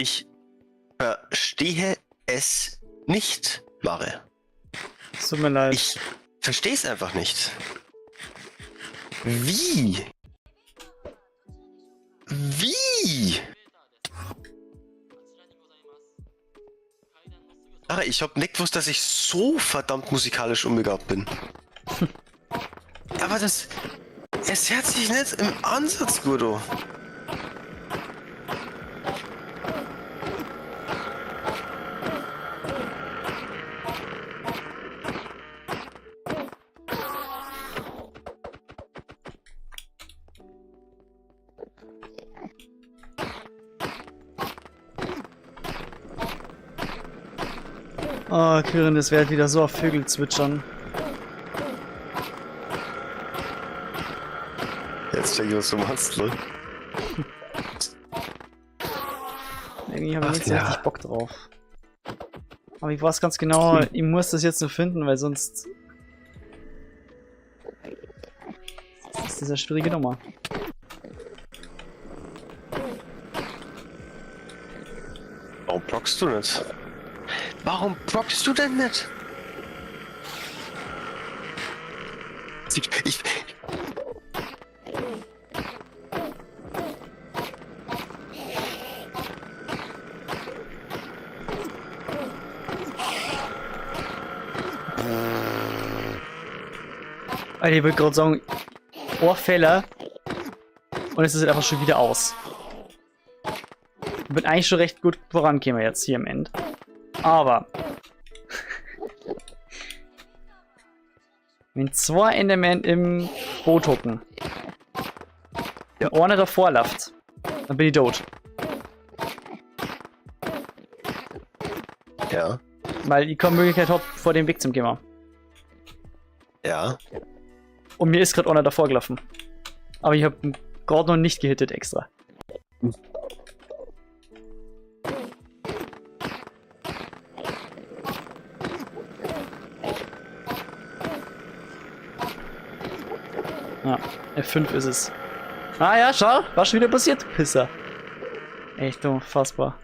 Ich verstehe es nicht, Mare. Es tut mir leid. Ich verstehe es einfach nicht. Wie? Wie? Mare, ich hab nicht gewusst, dass ich so verdammt musikalisch unbegabt bin. Aber das. Es hört sich nicht im Ansatz gut an. Oh, Quirin, das wird wieder so auf Vögel zwitschern. Jetzt check ich, was du meinst, lol. Irgendwie habe ich Ach nicht so ja. richtig Bock drauf. Aber ich weiß ganz genau, ich muss das jetzt nur finden, weil sonst ist das eine schwierige Nummer. Warum blockst du nicht? Warum blockst du denn nicht? Ich. Alter, ich wollte gerade sagen, Ohrfälle. Und es ist halt einfach schon wieder aus. Ich bin eigentlich schon recht gut vorangekommen jetzt hier am Ende. Aber. Wenn zwei Endermen im Boot hocken. Ja. Und einer davor läuft, dann bin ich tot. Ja. Weil ich keine Möglichkeit habe, vor dem Weg zu gehen. Ja. Und mir ist gerade einer davor gelaufen. Aber ich habe gerade noch nicht gehittet extra. Ja, F5 ist es. Ah ja, schau, was schon wieder passiert, Pisser. Echt unfassbar.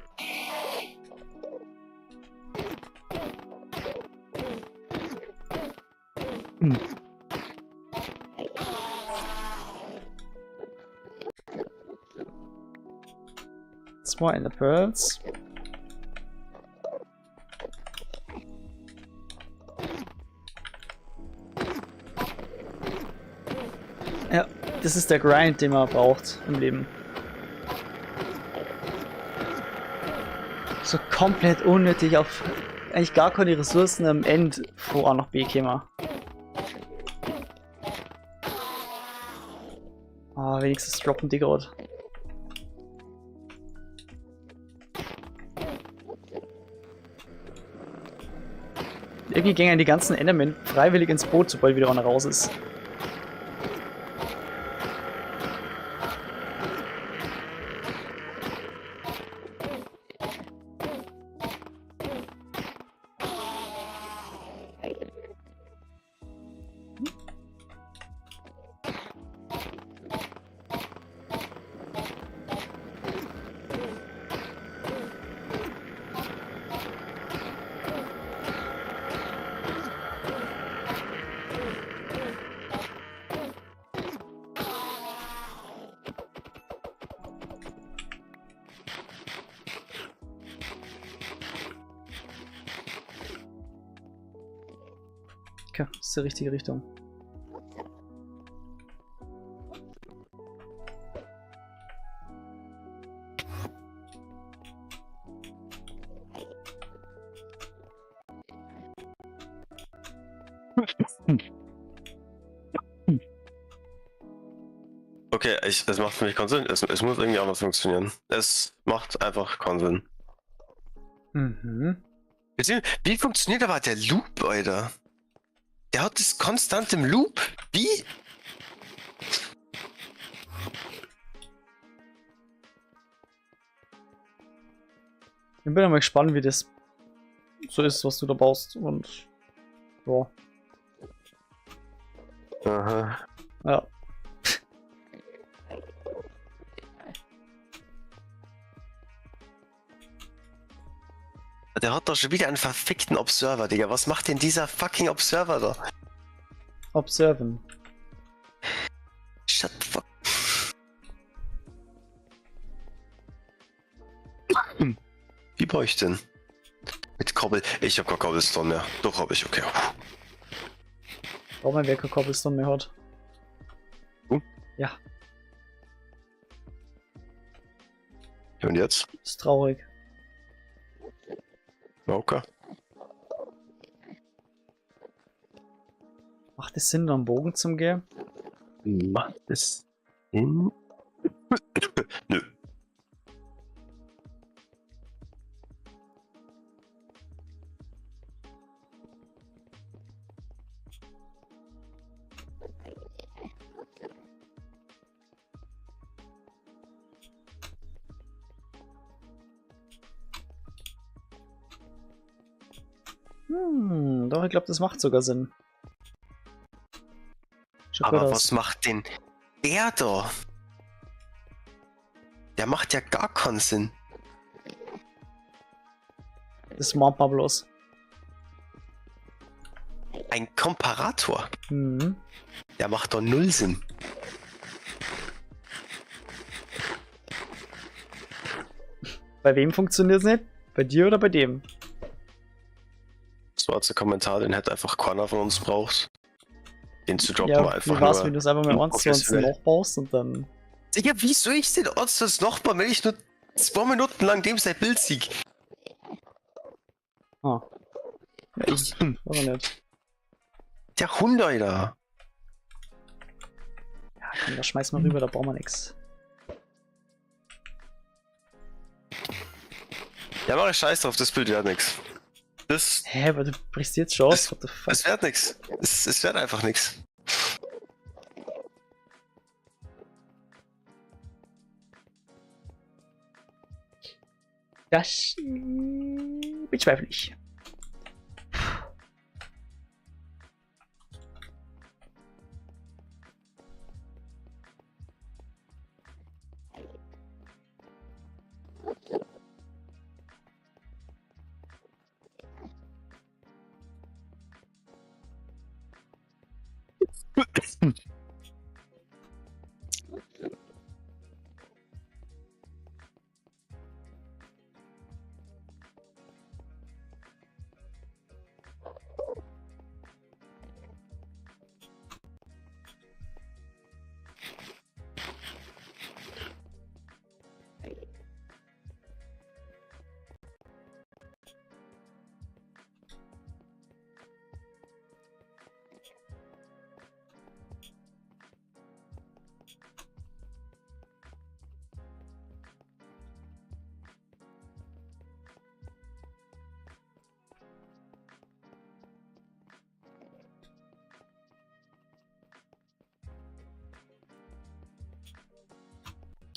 Zwei Ender Pearls. Ja, das ist der Grind, den man braucht im Leben. So komplett unnötig auf eigentlich gar keine Ressourcen am End vor A nach B käme. Ah, wenigstens droppen die gerade. Irgendwie gingen die ganzen Endermen freiwillig ins Boot, sobald wieder einer raus ist. Okay, das ist die richtige Richtung. Okay, es macht für mich keinen Sinn. Es muss irgendwie anders funktionieren. Es macht einfach keinen Sinn. Mhm. Wie funktioniert aber der Loop, Alter? Der hat es konstant im Loop. Wie? Ich bin ja mal gespannt, wie das so ist, was du da baust und ja. Aha. Ja. Der hat doch schon wieder einen verfickten Observer, Digga. Was macht denn dieser fucking Observer da? Observen. Shut the fuck. Wie baue ich denn? Mit Cobble. Ich hab kein Cobblestone mehr. Doch hab ich, okay. Braucht man, wer kein Cobblestone mehr hat. Du? Ja. Und jetzt? Ist traurig. Okay. Macht es Sinn, da einen Bogen zum gehen? Macht es Sinn? Nö. Doch, ich glaube, das macht sogar Sinn. Schaut Aber gut aus. was macht denn der da? Der macht ja gar keinen Sinn. Das meint man bloß. Ein Komparator. Mhm. Der macht doch null Sinn. Bei wem funktioniert es nicht? Bei dir oder bei dem? Das war jetzt ein Kommentar, den hätte einfach keiner von uns braucht. Den zu droppen Ja, war einfach wie war's, nur wenn du es einfach mal eins zu eins unprofessionell. nachbaust und dann. Digga, wie soll ich denn eins zu eins noch bauen, wenn ich nur 2 Minuten lang dem sein Bild sieg? Ah. Ja, ich. Weiß ich nicht. Der Hund, Alter. Ja, komm, da schmeiß mal rüber, da brauchen wir nix. Ja, mach ich Scheiß drauf, das Bild wird nix. Das. Hä, aber du brichst jetzt schon aus? What the fuck? Es wird nix. Es wird einfach nix. Das bezweifle ich.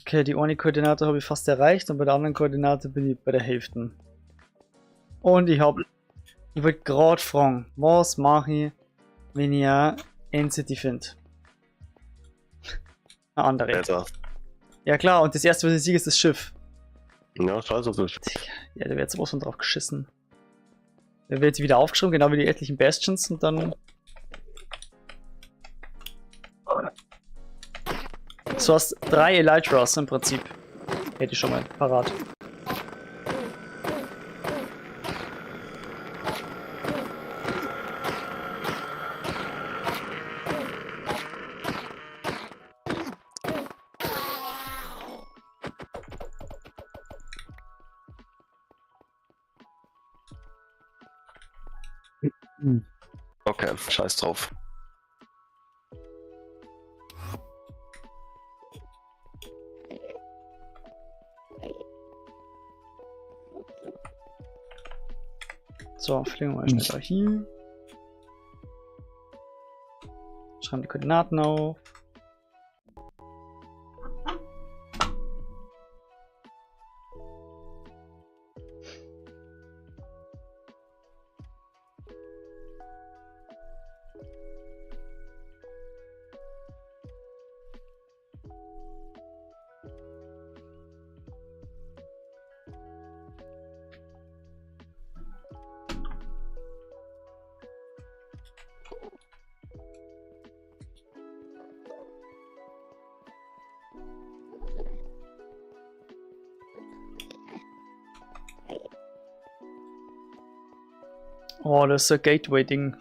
Okay, die eine Koordinate habe ich fast erreicht und bei der anderen Koordinate bin ich bei der Hälfte. Und ich wollte gerade fragen, was mache ich, wenn ich eine NCT finde? Eine andere. Alter. Ja klar, und das erste, was ich sehe, ist das Schiff. Ja, scheiß auf das Schiff. Ja, da wird sowas von drauf geschissen. Da wird sie wieder aufgeschrieben, genau wie die etlichen Bastions und dann... So hast 3 Elytras im Prinzip. Hätte ich schon mal parat. Okay, scheiß drauf. So, fliegen wir mal schnell da hier. Schreiben die Koordinaten auf. Oh, das ist ein Gateway-Ding.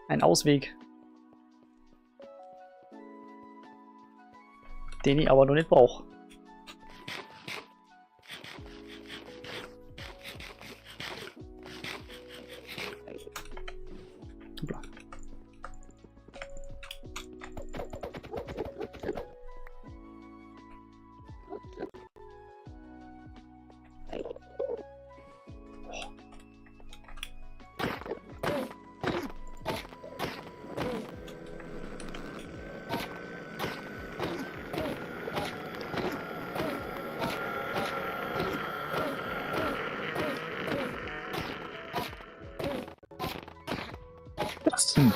Ein Ausweg. Den ich aber noch nicht brauche. Hoppla. Was denn?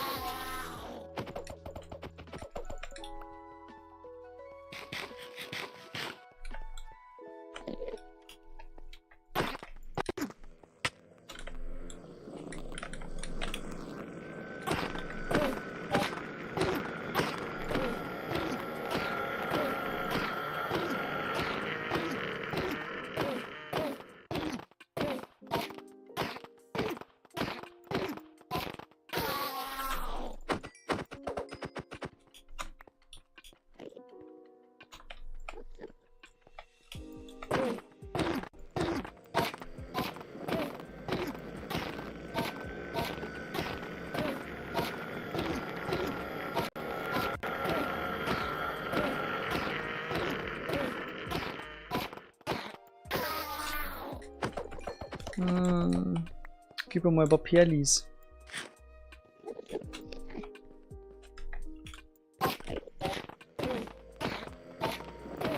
Gib mir mal ein paar Perlis.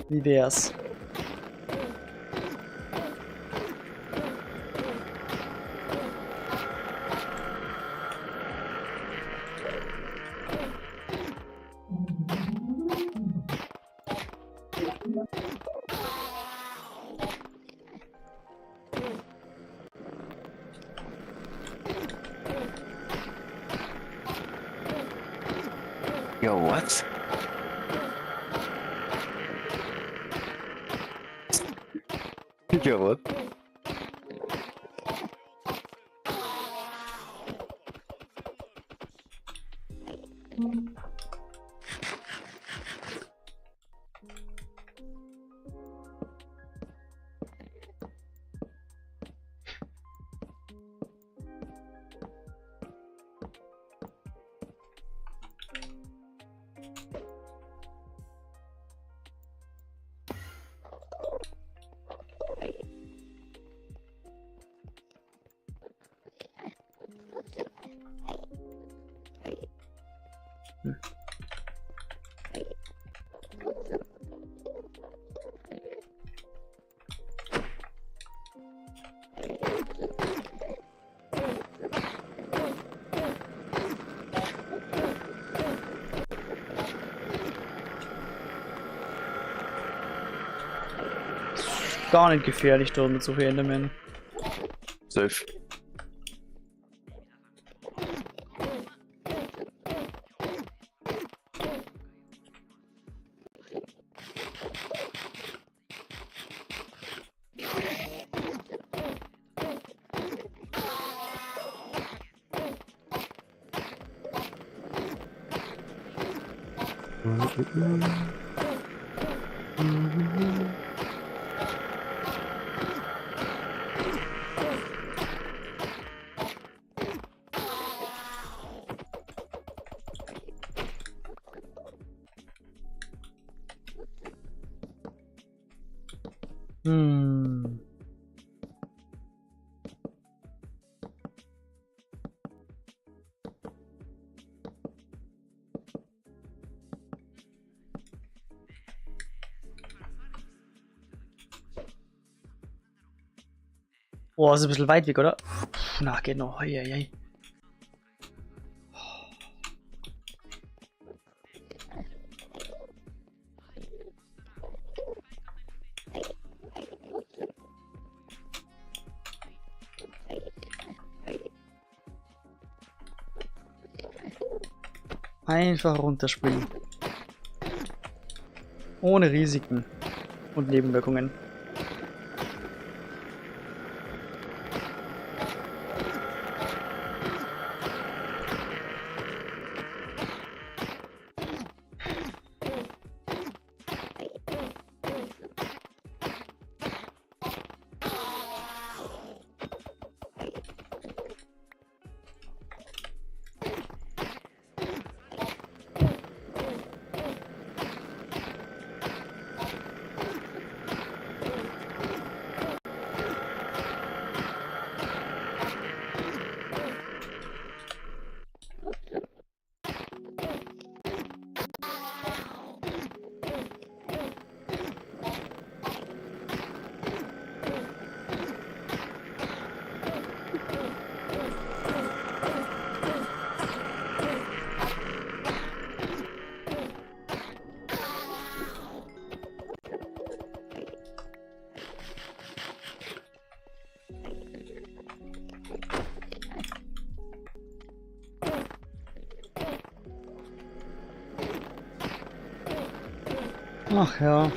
Wie wär's? Yo, what? Yo, what? Gar nicht gefährlich dort mit so vielen Endermen. Safe. Hm. Boah, ist ein bisschen weit weg, oder? Puh, na, geht noch. Ei, ei, ei. Einfach runterspringen. Ohne Risiken und Nebenwirkungen. Ach ja.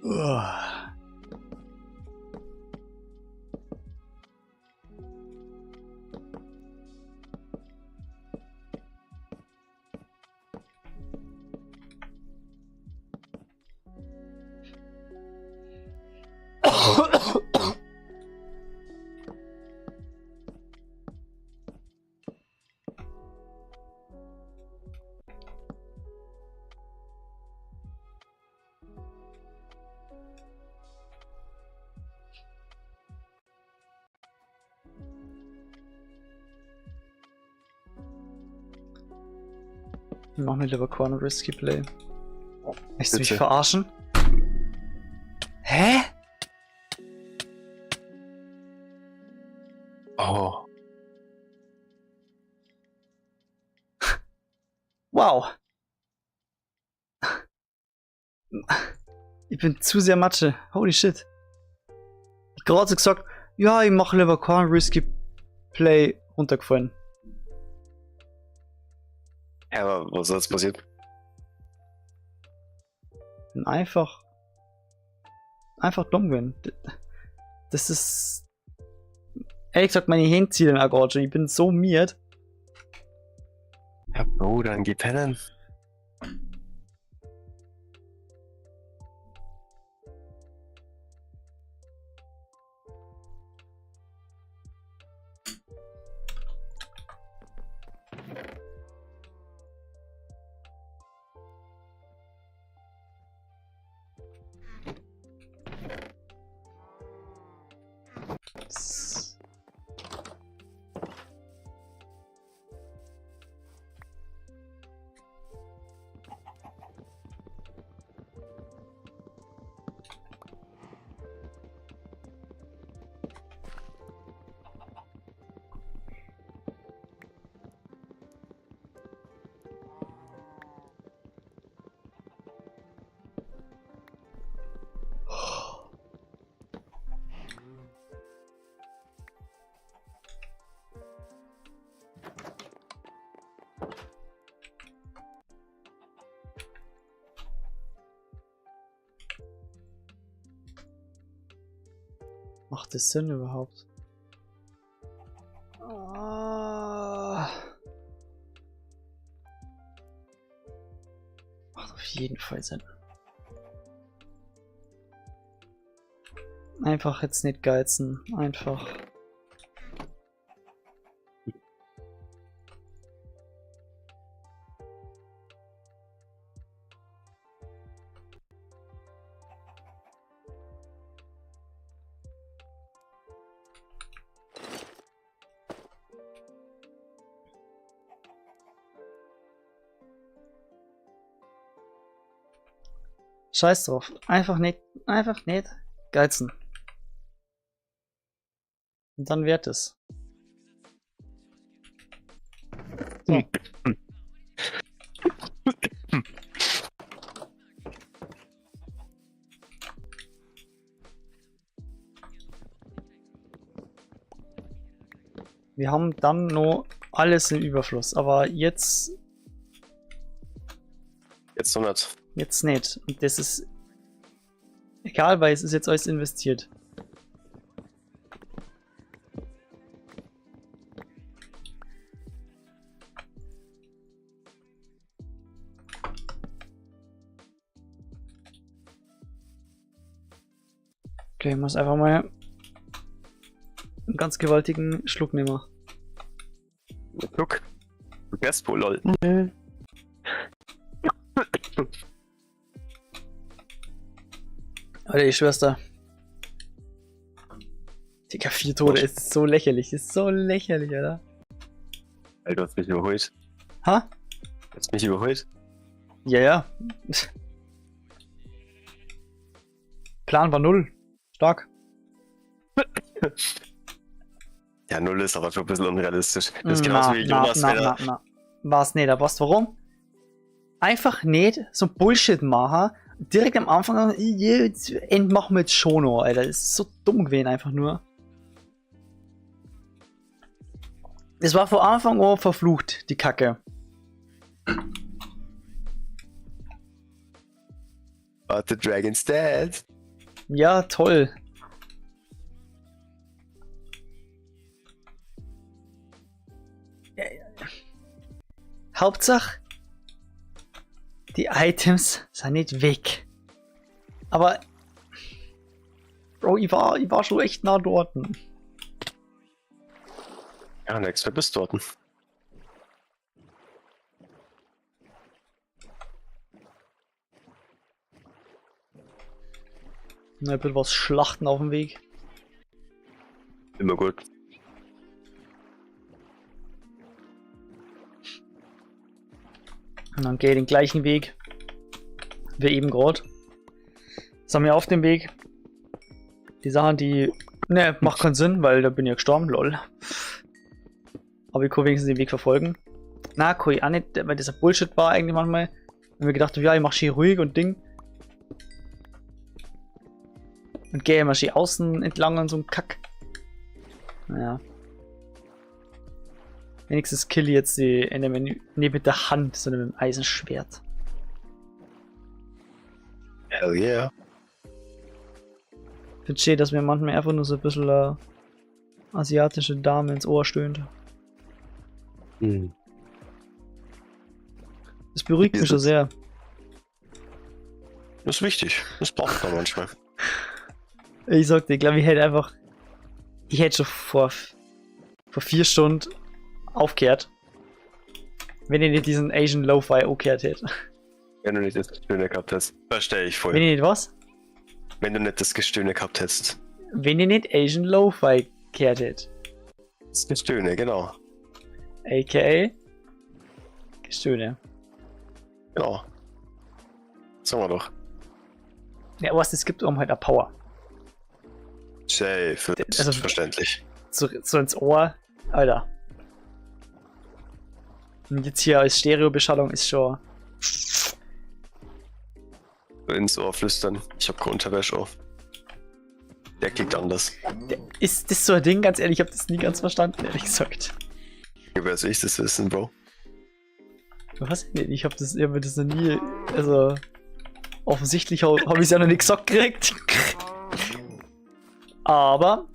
Uah. Machen wir lieber Corner Risky Play. Möchtest du mich Bitte. verarschen? Hä? Oh. Wow. Ich bin zu sehr Matsche. Holy shit. Ich gerade so gesagt, ja, ich mache lieber kein Risky Play runtergefallen. Ja, aber was ist jetzt passiert? Bin einfach. Einfach dumm gewesen. Das ist. Ehrlich gesagt, meine Hände ziehen auch gerade schon. Ich bin so miert. Ja, Bro, dann geh pennen. Das- Macht das Sinn überhaupt? Ah. Macht auf jeden Fall Sinn. Einfach jetzt nicht geizen. Einfach. Scheiß drauf. Einfach nicht. Einfach nicht geizen. Und dann wird es. So. Wir haben dann noch alles im Überfluss, aber jetzt, Jetzt noch nicht. jetzt nicht. Und das ist egal, weil es ist jetzt alles investiert. Okay, ich muss einfach mal einen ganz gewaltigen Schluck nehmen. Guck. Du wärst wohl, lol. Alter, ich schwör's da. Digga, 4 Tode ist so lächerlich. Ist so lächerlich, oder? Ey, du hast mich überholt. Ha? Du hast mich überholt. Ja, ja. Plan war 0. Stark. Ja, 0 ist aber schon ein bisschen unrealistisch. Das ist genauso Na, wie Jonas, na, wenn er. na, na. War's nicht, aber weißt du warum? Einfach nicht so Bullshit machen. Direkt am Anfang, jetzt end machen wir jetzt schon noch, Alter. Das ist so dumm gewesen, einfach nur. Es war von Anfang an verflucht, die Kacke. But the dragon's dead. Ja, toll. Hauptsache, die Items sind nicht weg. Aber, Bro, ich war schon echt nah dort. Ja, next Mal bist du dort. Na, ein bisschen was schlachten auf dem Weg. Immer gut. Und dann gehe ich den gleichen Weg wie eben gerade. Sind wir auf dem Weg. Die Sachen, die. Ne, macht keinen Sinn, weil da bin ich ja gestorben, lol. Aber ich kann wenigstens den Weg verfolgen. Na, kann ich auch nicht, weil dieser Bullshit war eigentlich manchmal. Wenn mir gedacht habe, ja, ich mach schön ruhig und Ding. Und gehe immer schön außen entlang und so ein Kack. Naja. Wenigstens kill ich jetzt die Enderman nicht mit der Hand, sondern mit dem Eisenschwert. Hell yeah. Ich finde schön, dass mir manchmal einfach nur so ein bisschen asiatische Dame ins Ohr stöhnt. Hm. Das beruhigt mich schon sehr. Das ist wichtig. Das braucht man manchmal. Ich sag dir, ich glaube, ich hätte einfach. Ich hätte schon vor 4 Stunden aufgehört. Wenn ich nicht diesen Asian Lo-Fi angehört hätte. Wenn du nicht das Gestöhne gehabt hättest. Verstehe ich voll. Wenn ich nicht was? Wenn du nicht das Gestöhne gehabt hättest. Wenn ich nicht Asian Lo-Fi gehört hätte. Das Gestöhne, genau. AKA Gestöhne. Genau. Sagen wir doch. Ja, was, es gibt um halt eine Power. Safe, Also, verständlich. So ins Ohr, Alter. Und jetzt hier als Stereobeschallung ist schon. So ins Ohr flüstern. Ich hab keine Unterwäsche auf. Der klingt anders. Ist das so ein Ding? Ganz ehrlich, ich hab das nie ganz verstanden, ehrlich gesagt. Wer soll ich das wissen, Bro? Was denn? Ich hab das, ich hab mir das noch nie. Also. Offensichtlich hab ich's ja noch nicht gesagt gekriegt. Aber.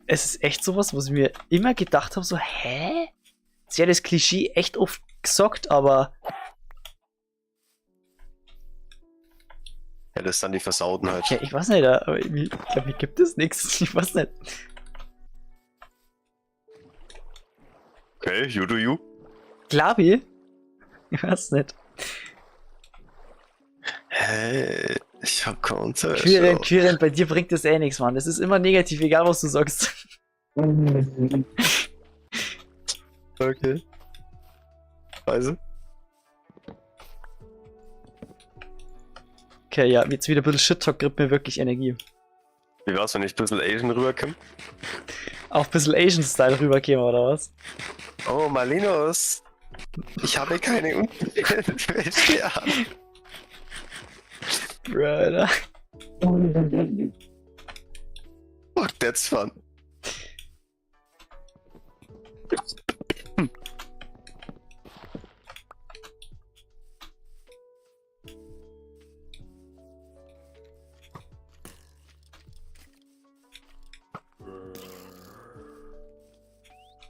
Es ist echt sowas, was ich mir immer gedacht habe, so, hä? Sie hat das Klischee echt oft gesagt, aber. Ja, das ist dann die Versauten halt. Ja, ich weiß nicht, aber ich glaube, mir gibt es nichts. Ich weiß nicht. Okay, you do you. Glaub ich? Ich weiß nicht. Hey, ich hab keine Unterwäsche. Quirin, Quirin, bei dir bringt das eh nichts, Mann. Das ist immer negativ, egal was du sagst. Okay. Also? Okay, ja, jetzt wieder ein bisschen Shit-Talk gibt mir wirklich Energie. Wie war's, wenn ich ein bisschen Asian rüberkomme? Auch ein bisschen Asian-Style rüberkäme, oder was? Oh, Malinos! Ich habe keine Unterwäsche an. Brother. Fuck, that's fun.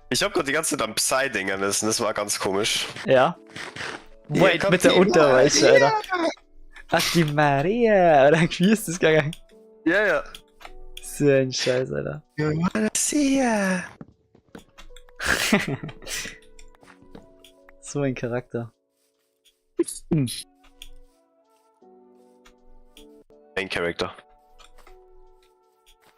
Ich hab grad die ganze Zeit am Psy-Dinger müssen, das war ganz komisch. Ja. Hier Wait, kommt mit der die Unterwäsche, Maria. Alter. Ach, die Maria, oder wie ist das gegangen? Ja, ja. So ein Scheiß, Alter. You wanna see ya. So ein Charakter. Main Character.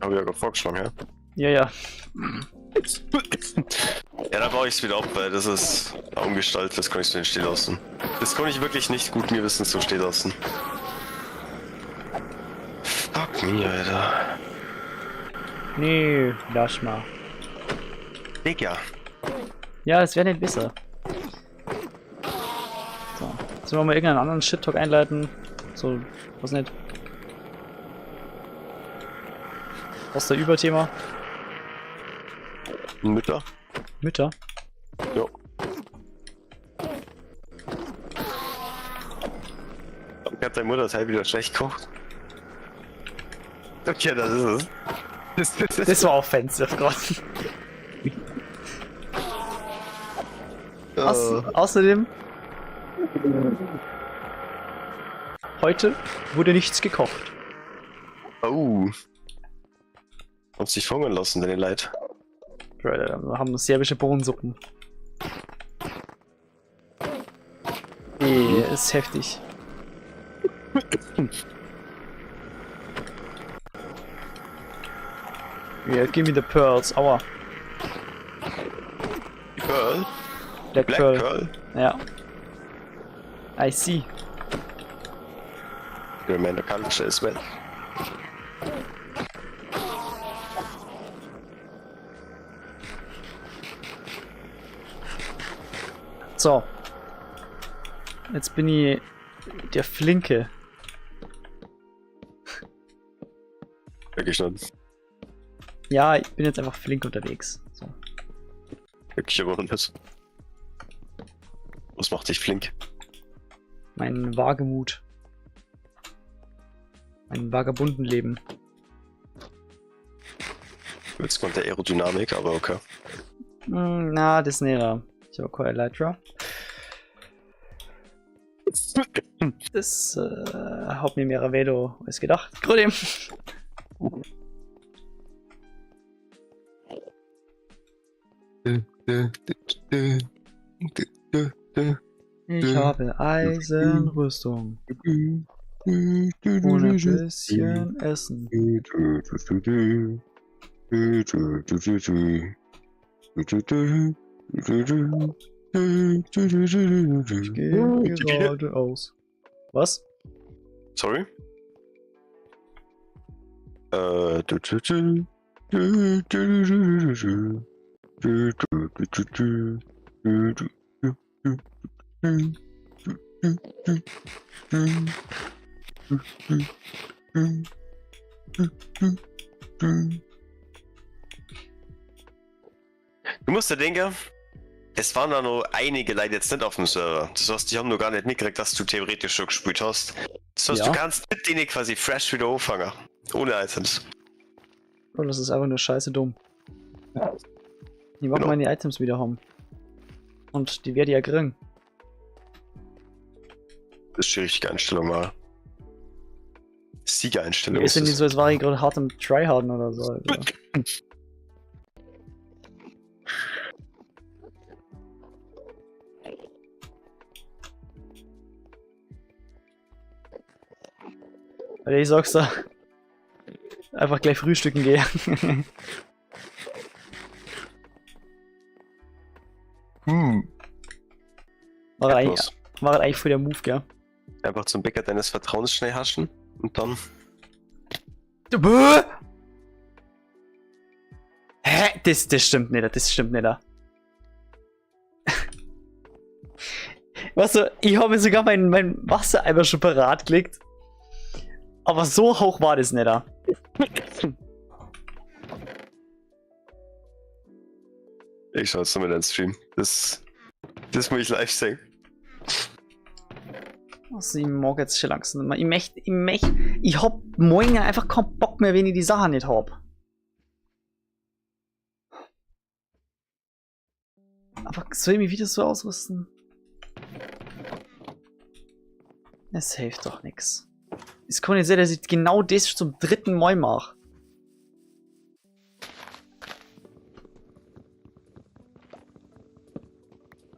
Hab ich ja gerade vorgeschlagen, ja? Ja, ja. Ja, dann baue ich es wieder ab, weil das ist umgestaltet, das kann ich so nicht stehen lassen. Das kann ich wirklich nicht gut mir wissen so stehen lassen. Fuck me, Alter. Nee, lass mal. Digga. Ja, es wäre nicht besser. So. Sollen wir mal irgendeinen anderen Shit-Talk einleiten? So, was nicht. Was der Überthema? Mütter? Mütter? Ja. Ich hab deine Mutter das halt wieder schlecht kocht. Okay, das ist es. Das war offensive gerade. Außerdem, heute wurde nichts gekocht. Oh. Uns dich verhungern lassen, deine Leid. Wir haben serbische Bohnensuppen. Ey, ist heftig. Yeah, give me the pearls. Aua. Die Pearl? Black, Black Pearl. Pearl? Ja. I see. Remain the culture as well. So. Jetzt bin ich der Flinke. Wirklich schon. Ja, ich bin jetzt einfach flink unterwegs. So. Wirklich aber nicht. Was macht dich flink? Mein Wagemut. Mein Vagabundenleben. Jetzt kommt der Aerodynamik, aber okay. Na, das nicht. Ich habe keine Elytra. Das hat mir mehr Vedo als gedacht. Grüße. Ich habe Eisenrüstung. Und ein bisschen Essen. Ich gehe geradeaus. Was? Sorry? Du musst dir denken, es waren da nur einige Leute jetzt nicht auf dem Server. Das heißt, die haben noch gar nicht mitgekriegt, dass du theoretisch schon gespielt hast. Das heißt, Ja. du kannst mit denen quasi fresh wieder anfangen. Ohne Items. Oh, das ist einfach nur scheiße dumm. Ich mag Genau. meine Items wieder haben. Und die werde ich ja kriegen. Das ist die richtige Einstellung mal. Siegereinstellung. Ist denn nicht es. so, als war ich gerade hart am Tryharden oder so. Also. Alter, ich sag's da. Einfach gleich frühstücken gehen. War eigentlich, war eigentlich voll der Move, gell? Einfach zum Bäcker deines Vertrauens schnell haschen und dann. Bäh! Hä? Das stimmt nicht, das stimmt nicht. Weißt du, ich habe mir sogar mein Wassereimer schon parat gelegt. Aber so hoch war das nicht. Ich schau jetzt nochmal deinen Stream. Das muss ich live sehen. Also ich mag jetzt schon langsam nicht mehr. Ich hab morgen einfach keinen Bock mehr, wenn ich die Sachen nicht hab. Aber soll ich mich wieder so ausrüsten? Es hilft doch nix. Es kann nicht sein, dass ich genau das zum dritten Mal mache.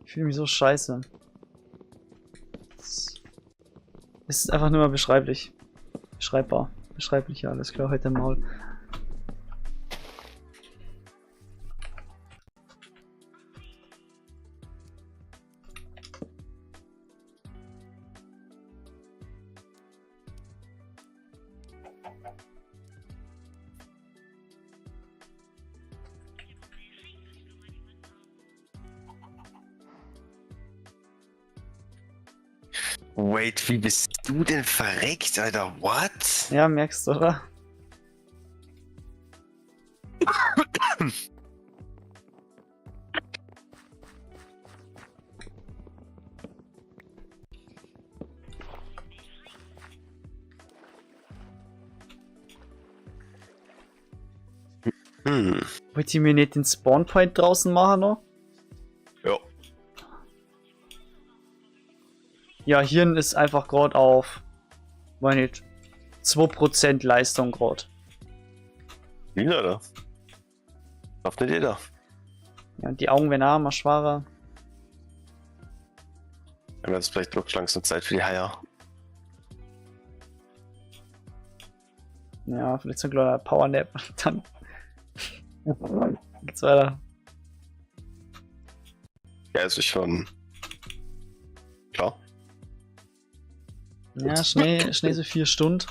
Ich fühle mich so scheiße. Es ist einfach nur mal beschreiblich. Beschreibbar. Beschreiblich, ja, alles klar, heute Maul. Wait, wie bist du denn verreckt, Alter? What? Ja, merkst du, oder? Hm. Wollt ihr mir nicht den Spawnpoint draußen machen noch? Ja. Ja, Hirn ist einfach gerade auf, weiß nicht, 2% Leistung gerade. Wie, Alter? Darf nicht jeder. Ja, und die Augen werden auch immer schwerer. Dann wird es vielleicht wirklich langsam Zeit für die Haie. Ja, vielleicht so ein kleiner Powernap und dann geht's weiter. Ja, also ich schon. Klar. Ja, schnell, schnell so 4 Stunden.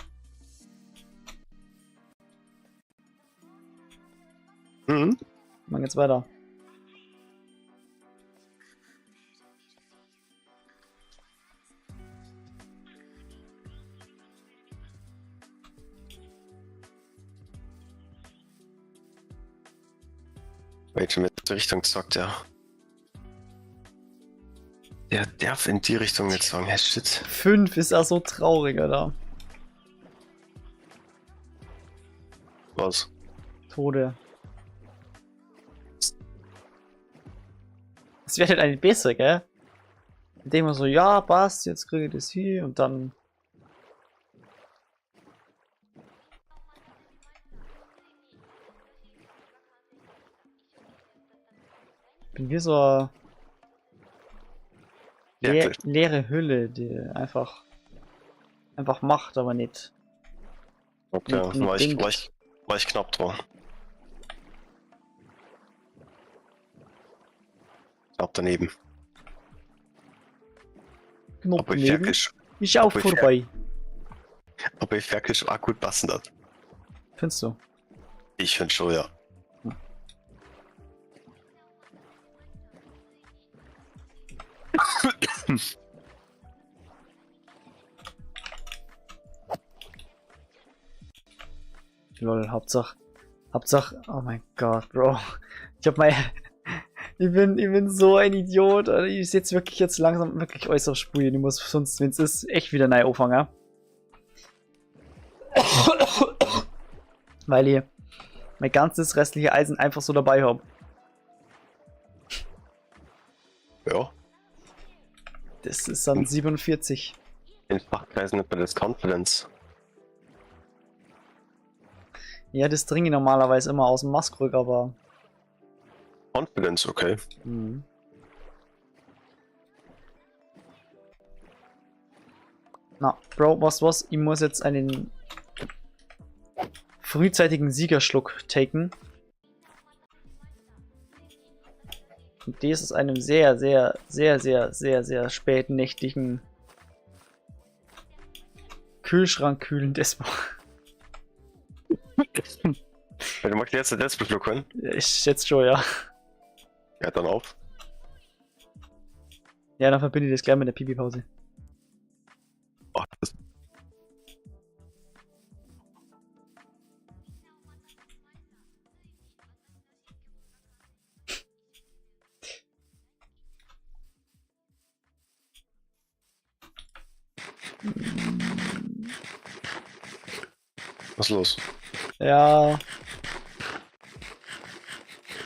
Mhm. Dann geht's weiter. Wait, in welche Richtung zockt der? Der darf in die Richtung nicht sagen. Hey, shit. 5 ist auch so traurig, Alter. Was? Tode. Es wird halt eigentlich besser, gell? Indem man so, ja, passt, jetzt kriege ich das hier und dann. Bin wie so eine leere Hülle, die einfach macht, aber nicht. Okay, nicht denkt. war ich knapp dran. Knapp daneben. Knapp Obwohl daneben. Ferkel Ist auch vorbei. Obwohl Ferkel schon auch gut passen hat. Findest du? Ich finde schon, ja. Lol, Hauptsache, oh mein Gott, Bro. Ich hab mein, ich bin so ein Idiot. Alter. Ich setz wirklich jetzt langsam wirklich äußerst Spur. Ich muss sonst, wenn's ist, echt wieder neu anfangen. Weil ich mein ganzes restliche Eisen einfach so dabei hab. Ja. Das ist dann 47. In Fachkreisen nennt man das Confidence. Ja, das trinke ich normalerweise immer aus dem Maskrück, aber. Confidence, okay. Mhm. Na, Bro, was? Ich muss jetzt einen frühzeitigen Siegerschluck taken. Und das ist einem sehr, sehr, sehr, sehr, sehr, sehr späten nächtlichen Kühlschrank kühlen Despo. Du magst jetzt den Despo-Schluck holen? Ich schätze schon, ja. Ja, dann auf. Ja, dann verbinde ich das gleich mit der Pipi-Pause. Oh, das Was ist los? Ja.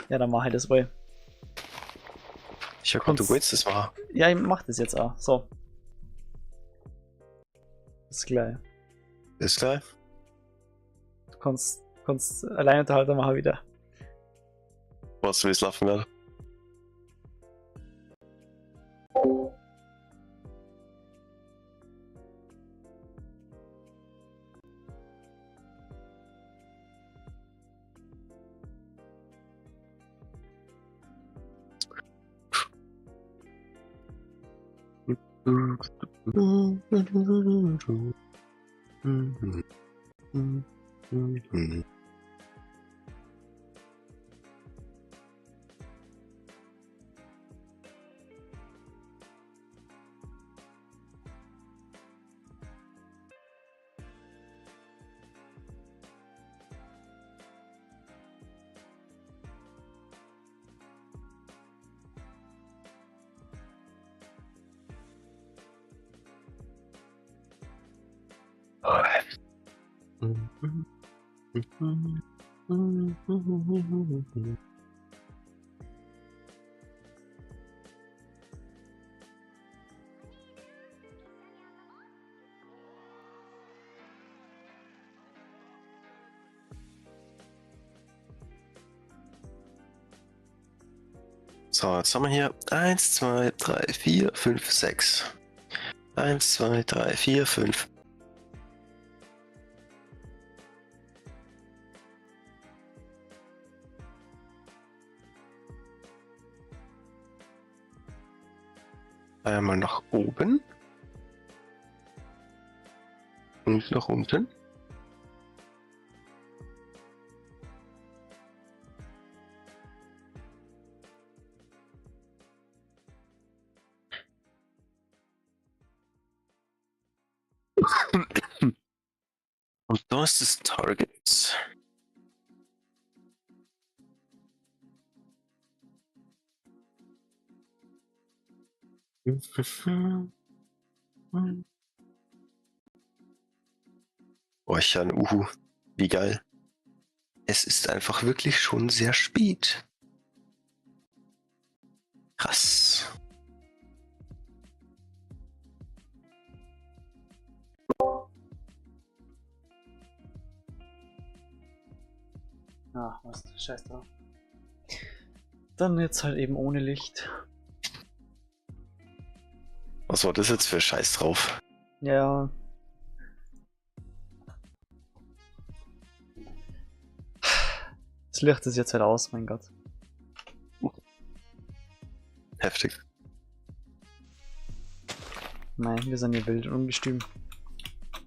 Ja, dann mach ich das wohl. Ich hab gehört, du willst das machen. Ja, ich mach das jetzt auch. So. Ist gleich. Ist gleich? Du kannst Alleinunterhalter machen wieder. Was, wie es laufen wird? So, jetzt haben wir hier 1, 2, 3, 4, 5, 6. 1, 2, 3, 4, 5. Einmal nach oben. Und nach unten. Und da ist das Target. Oh, ich ein Uhu. Wie geil. Es ist einfach wirklich schon sehr spät. Krass. Ach, was, scheiß drauf. Dann jetzt halt eben ohne Licht. Was war das jetzt für Scheiß drauf? Ja. Das Licht ist jetzt halt aus, mein Gott. Heftig. Nein, wir sind ja wild und ungestüm.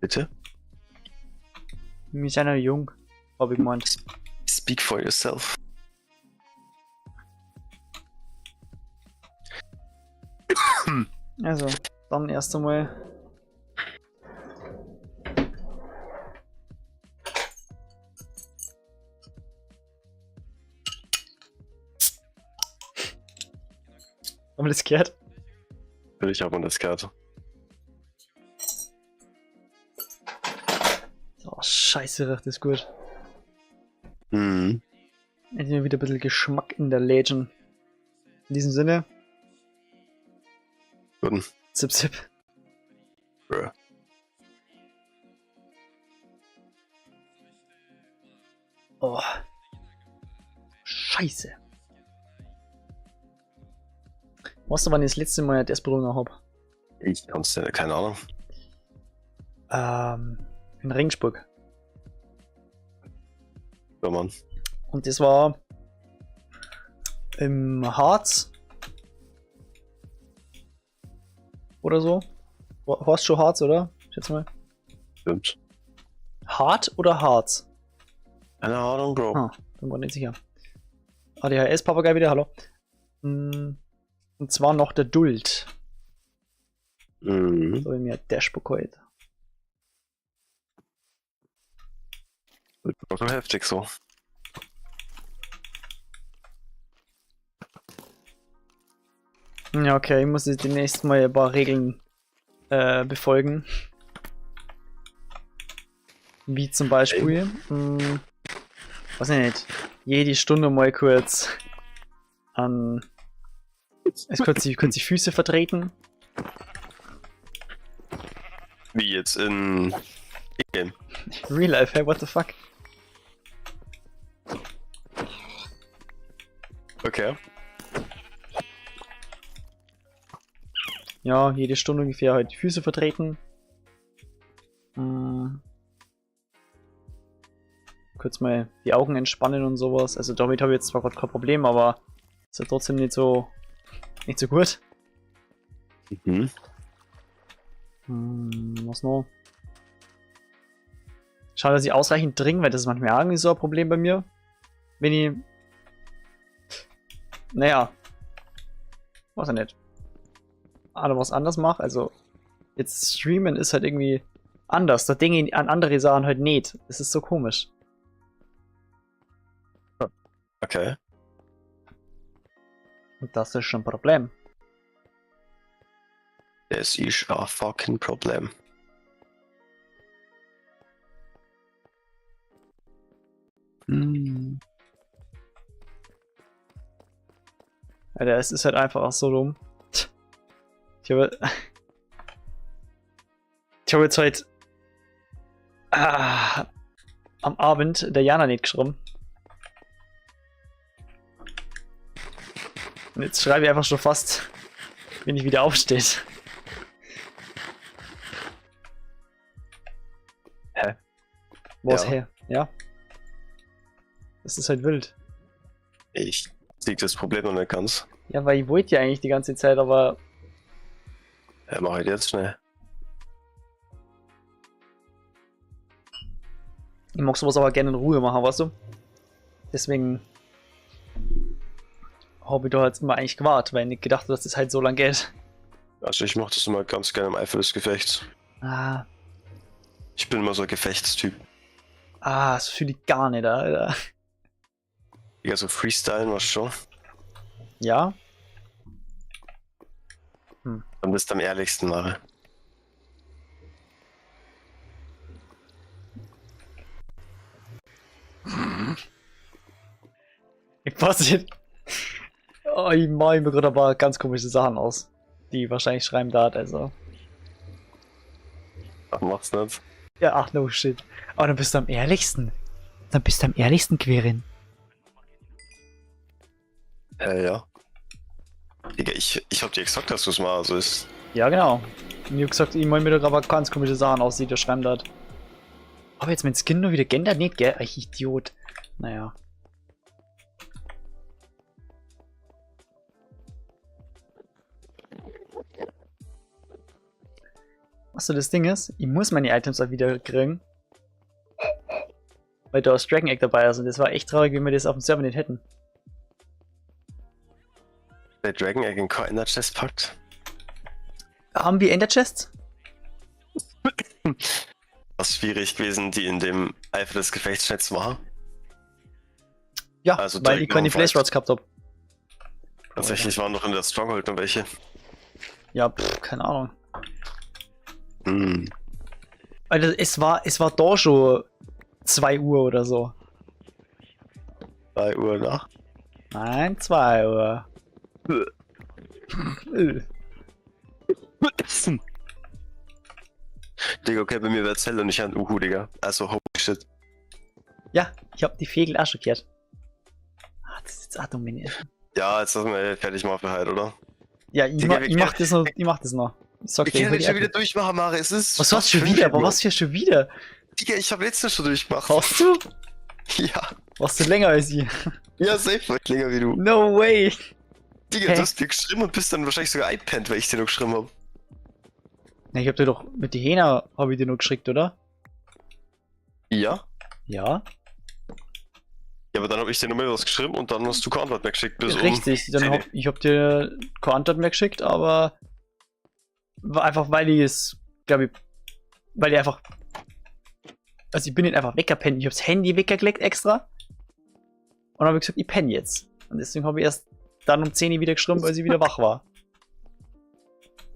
Bitte? Wir sind ja jung, hab ich gemeint. Speak for yourself. Also, dann erst einmal. Haben wir das gehört? Natürlich hat man das gehört. Oh, scheiße, riecht das gut. Mhm. Endlich mal wieder ein bisschen Geschmack in der Legend. In diesem Sinne. Guten. Zip, zip. Bruh. Oh. Scheiße. Weißt du, wann ich das letzte Mal das betrunken hab? Ich kann's dir, keine Ahnung. In Regensburg. Ja, Mann. Und das war im Harz. Oder so. Horst schon Harz, oder? Schätze mal. Stimmt. Hart oder Harz? Keine Ahnung, Bro. Ah, bin mir nicht sicher. ADHS Papagei wieder, hallo. Und zwar noch der Duld. Mhm. So wie mir Dashboard geholt. War schon heftig so. Ja, okay, ich muss jetzt demnächst mal ein paar Regeln befolgen. Wie zum Beispiel, weiß ich nicht, jede Stunde mal kurz an. Es kurz die Füße vertreten. Wie jetzt in Game. Real life, hey, what the fuck? Okay. Ja, jede Stunde ungefähr halt die Füße vertreten. Kurz mal die Augen entspannen und sowas. Also damit habe ich jetzt zwar gerade kein Problem, aber ist ja trotzdem nicht so gut. Mhm. Was noch? Schade, dass ich ausreichend trinke, weil das ist manchmal irgendwie so ein Problem bei mir. Wenn ich... Naja. Weiß ja nicht. Oder was anders mache. Also, jetzt streamen ist halt irgendwie anders. Da denke ich an andere Sachen halt nicht. Das ist so komisch. Okay. Und das ist schon ein Problem. Das ist ein fucking Problem. Alter, es ist halt einfach auch so dumm. Ich habe. Ich habe jetzt heute am Abend der Jana nicht geschrieben. Und jetzt schreibe ich einfach schon fast, wenn ich wieder aufsteht. Hä? Was Ja. her? Ja. Das ist halt wild. Ich sehe das Problem noch nicht ganz. Ja, weil ich wollte ja eigentlich die ganze Zeit, aber Ja, mach halt jetzt schnell. ich mag sowas aber gerne in Ruhe machen, weißt du? Deswegen habe ich da jetzt immer eigentlich gewartet, weil ich nicht gedacht habe, dass das halt so lange geht. Also ich mach das immer ganz gerne im Eifer des Gefechts. Ah, Ich bin immer so ein Gefechtstyp. ah, das fühle ich gar nicht, Alter. Digga, so Freestylen war schon. Ja? Dann bist du am ehrlichsten, Mare. Ich weiß nicht. Oh, ich mache mir gerade aber ganz komische Sachen aus, die ich wahrscheinlich schreiben darf, also. Ach, mach's nicht. Ja, ach no shit. Aber dann bist du am ehrlichsten. Dann bist du am ehrlichsten, Quirin. Ja. Digga, ich hab dir gesagt, dass du's mal so ist. Ja, genau. Und ich hab gesagt, ich mal mir da gerade ganz komische Sachen aus, die der schreiben hat. Aber jetzt mein Skin nur wieder geändert, nicht, gell? Ach, Idiot. Naja. Was so das Ding ist, ich muss meine Items auch wieder kriegen. Weil da das Dragon Egg dabei ist und das war echt traurig, wenn wir das auf dem Server nicht hätten. Der Dragon Egg in kein Ender Chest packt. Haben wir Ender Chests? Was schwierig gewesen, die in dem Eifer des Gefechts schnell zu machen. Ja, Also weil ich direkt keine noch Flash Rods gehabt hab. Tatsächlich waren noch in der Stronghold noch welche. Ja, pff, keine Ahnung. Hm. Alter, es war da schon 2 Uhr oder so. 2 Uhr nach? Nein, 2 Uhr. Digga, okay, bei mir wird's hell und ich hab ein Uhu, Digga. Also, holy shit. Ja, ich hab die Fegel auch schon gehört. Ah, das ist jetzt auch dumm, wenn ich- Ja, jetzt lassen wir fertig machen für heute, oder? Ja, ich, Digga, ma wir ich mach das noch. Ich mach das noch. Ich sag Wir dir, ich können hol nicht die schon wieder Items. durchmachen, Mare. Es ist. Was war's schon wieder? Aber was für schon wieder? Digga, ich hab letztens schon durchgemacht. Hast du? Ja. Warst du länger als ich? Ja, safe, war ich länger wie du. No way. Digga, Hä? du hast mir geschrieben und bist dann wahrscheinlich sogar eingepennt, weil ich dir noch geschrieben hab. Na, ich hab dir doch mit die Hähner hab ich dir nur geschickt, oder? Ja? Ja. Ja, aber dann hab ich dir nur mal was geschrieben und dann hast du keine Antwort mehr geschickt. Bis um Richtig, dann 10. hab, ich hab dir keine Antwort mehr geschickt, aber war einfach weil ich es, glaube ich, weil ich einfach, also ich bin nicht einfach weggepennt, ich hab's Handy weggelegt extra und habe gesagt, ich penne jetzt. Und deswegen habe ich erst dann um 10 Uhr wieder geschrieben, weil sie wieder wach war.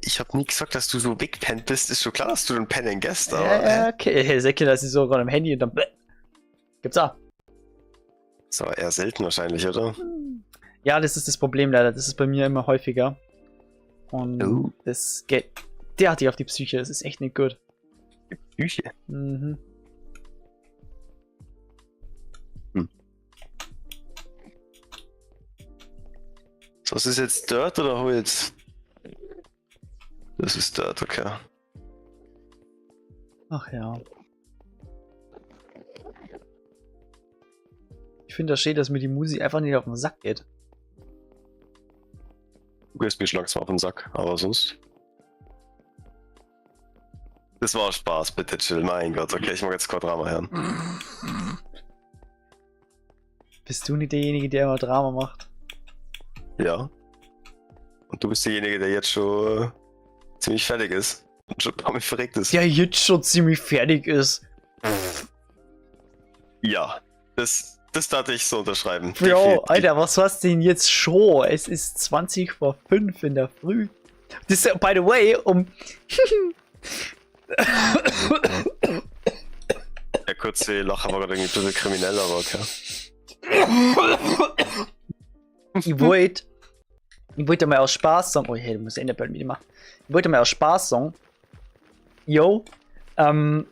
Ich hab nie gesagt, dass du so wegpennt bist. Ist schon klar, dass du ein Pennen gehst, aber. Ja, okay, Säcke, das ist so gerade am Handy und dann bäh. Gibt's auch. Ist aber eher selten wahrscheinlich, oder? Ja, das ist das Problem leider. Das ist bei mir immer häufiger. Und Oh. das geht derartig auf die Psyche. Das ist echt nicht gut. Die Psyche? Mhm. So, was ist jetzt Dirt oder Holz? Das ist Dirt, okay. Ach ja. Ich finde das schön, dass mir die Musik einfach nicht auf den Sack geht. Du gehst mir schon langsam auf den Sack, aber sonst. Das war Spaß, bitte chill. Mein Gott, okay, ich mag jetzt kein Drama hören. Bist du nicht derjenige, der immer Drama macht? Ja. Und du bist derjenige, der jetzt schon ziemlich fertig ist. Und schon ein paar Mal verreckt ist. Der jetzt schon ziemlich fertig ist. Ja, das darf ich so unterschreiben. Bro, Definitiv. Alter, was war's denn jetzt schon? Es ist 4:40 in der Früh. Das ist, by the way, um... Der kurze Lacher war gerade irgendwie ein bisschen kriminell, aber okay. Ich wollte Ich wollte mal aus Spaß sagen, oh hey, du musst Enderpearl mitmachen. Ich wollte mal aus Spaß sagen, yo, werden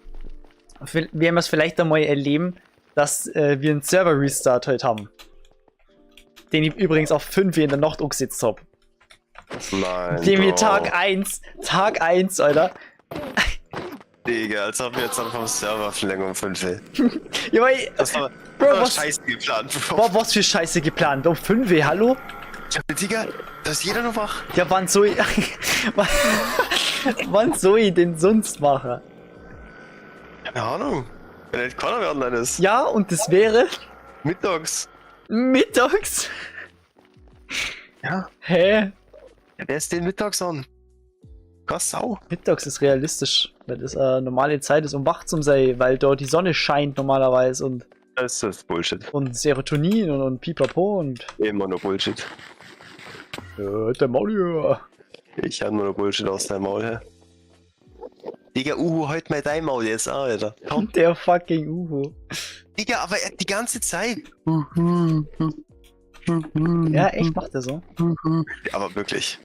wir es vielleicht einmal erleben, dass wir einen Server-Restart heute haben. Den ich übrigens auf 5 Uhr in der Nacht angesetzt hab. Nein. Den wir Bro. Tag 1, Alter. Digga, als ob wir jetzt dann vom Server verlängern um 5 Uhr. Ja, aber ich, Das war, Bro, das war was, scheiße geplant, Bro. boah, was für Scheiße geplant. Um 5 Uhr, hallo? Digga, da ist jeder noch wach. Ja, wann soll ich. Wann soll ich denn sonst machen? Keine Ahnung. Wenn nicht keiner mehr online ist. Ja, und das wäre Mittags. mittags. Ja. Hä? Ja, wer ist denn mittags an? Krass Sau. Mittags ist realistisch, weil das normale Zeit ist, um wach zu sein, weil dort die Sonne scheint normalerweise und, Das ist Bullshit. und Serotonin und Pipapo und. Immer nur Bullshit. Der Maul hier. Ich hab nur noch Bullshit aus deinem Maul, hä? Digga, Uhu, halt mal dein Maul jetzt, Alter. Komm. Der fucking Uhu. Digga, aber er die ganze Zeit. Ja, echt, macht er so. Ja, aber wirklich.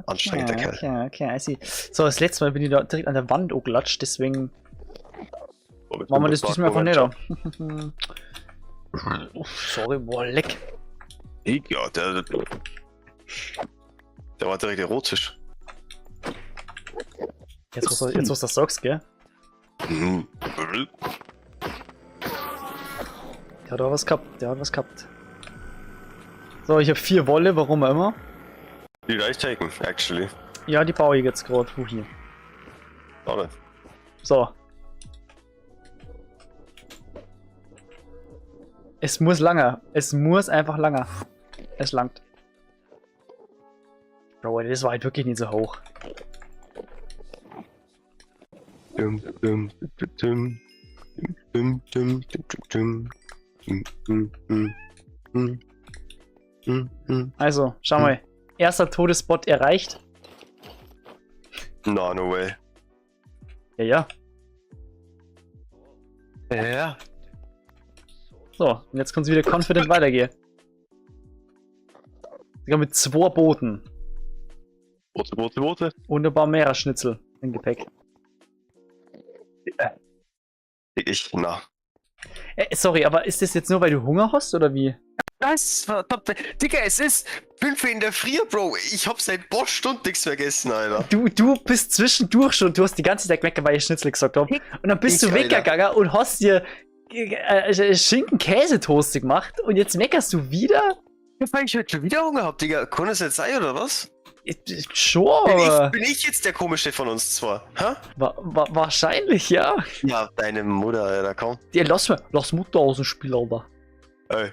Anstrengender Kerl. Okay, okay, I see. So, das letzte Mal bin ich da direkt an der Wand angeklatscht, deswegen machen wir das diesmal einfach nicht. Uff, sorry, boah, leck. Digga, der war direkt erotisch. Jetzt, was du das sagst, gell? Mhm. Der hat auch was gehabt, der hat was gehabt. So, ich habe 4 Wolle, warum auch immer. Die gleich taken, actually. Ja, die baue ich jetzt gerade. Wo hier? Schade. So. Es muss langer. Es muss einfach langer. Es langt. Bro, das war halt wirklich nicht so hoch. Dum, dum, dum, dum, dum, dum, dum, dum, dum, dum, dum, dum, dum. Also, schau mal. Erster Todesspot erreicht. No, no way. Ja, ja. Ja. So, und jetzt kann's wieder confident weitergehen. Sogar mit 2 Booten. Boote, Boote, Boote. Und ein paar mehr Schnitzel im Gepäck. Ja. Ich, na. Sorry, aber ist das jetzt nur, weil du Hunger hast, oder wie? Das verdammte. Digga, es ist 5 Uhr in der Früh, Bro. Ich hab seit paar Stunden nichts mehr gegessen, Alter. Du bist zwischendurch schon, du hast die ganze Zeit gemeckert, weil ich Schnitzel gesagt hab. Und dann bist du weggegangen und hast dir Schinken-Käsetoast gemacht und jetzt meckerst du wieder? Ja, weil ich heute schon wieder Hunger hab, Digga. Kann das jetzt sein, oder was? Schon. Bin ich jetzt der Komische von uns zwei? Hä? Wahrscheinlich, ja. Ja, deine Mutter, Alter, komm. Ja, lass Mutter aus dem Spiel, Alter. Ey.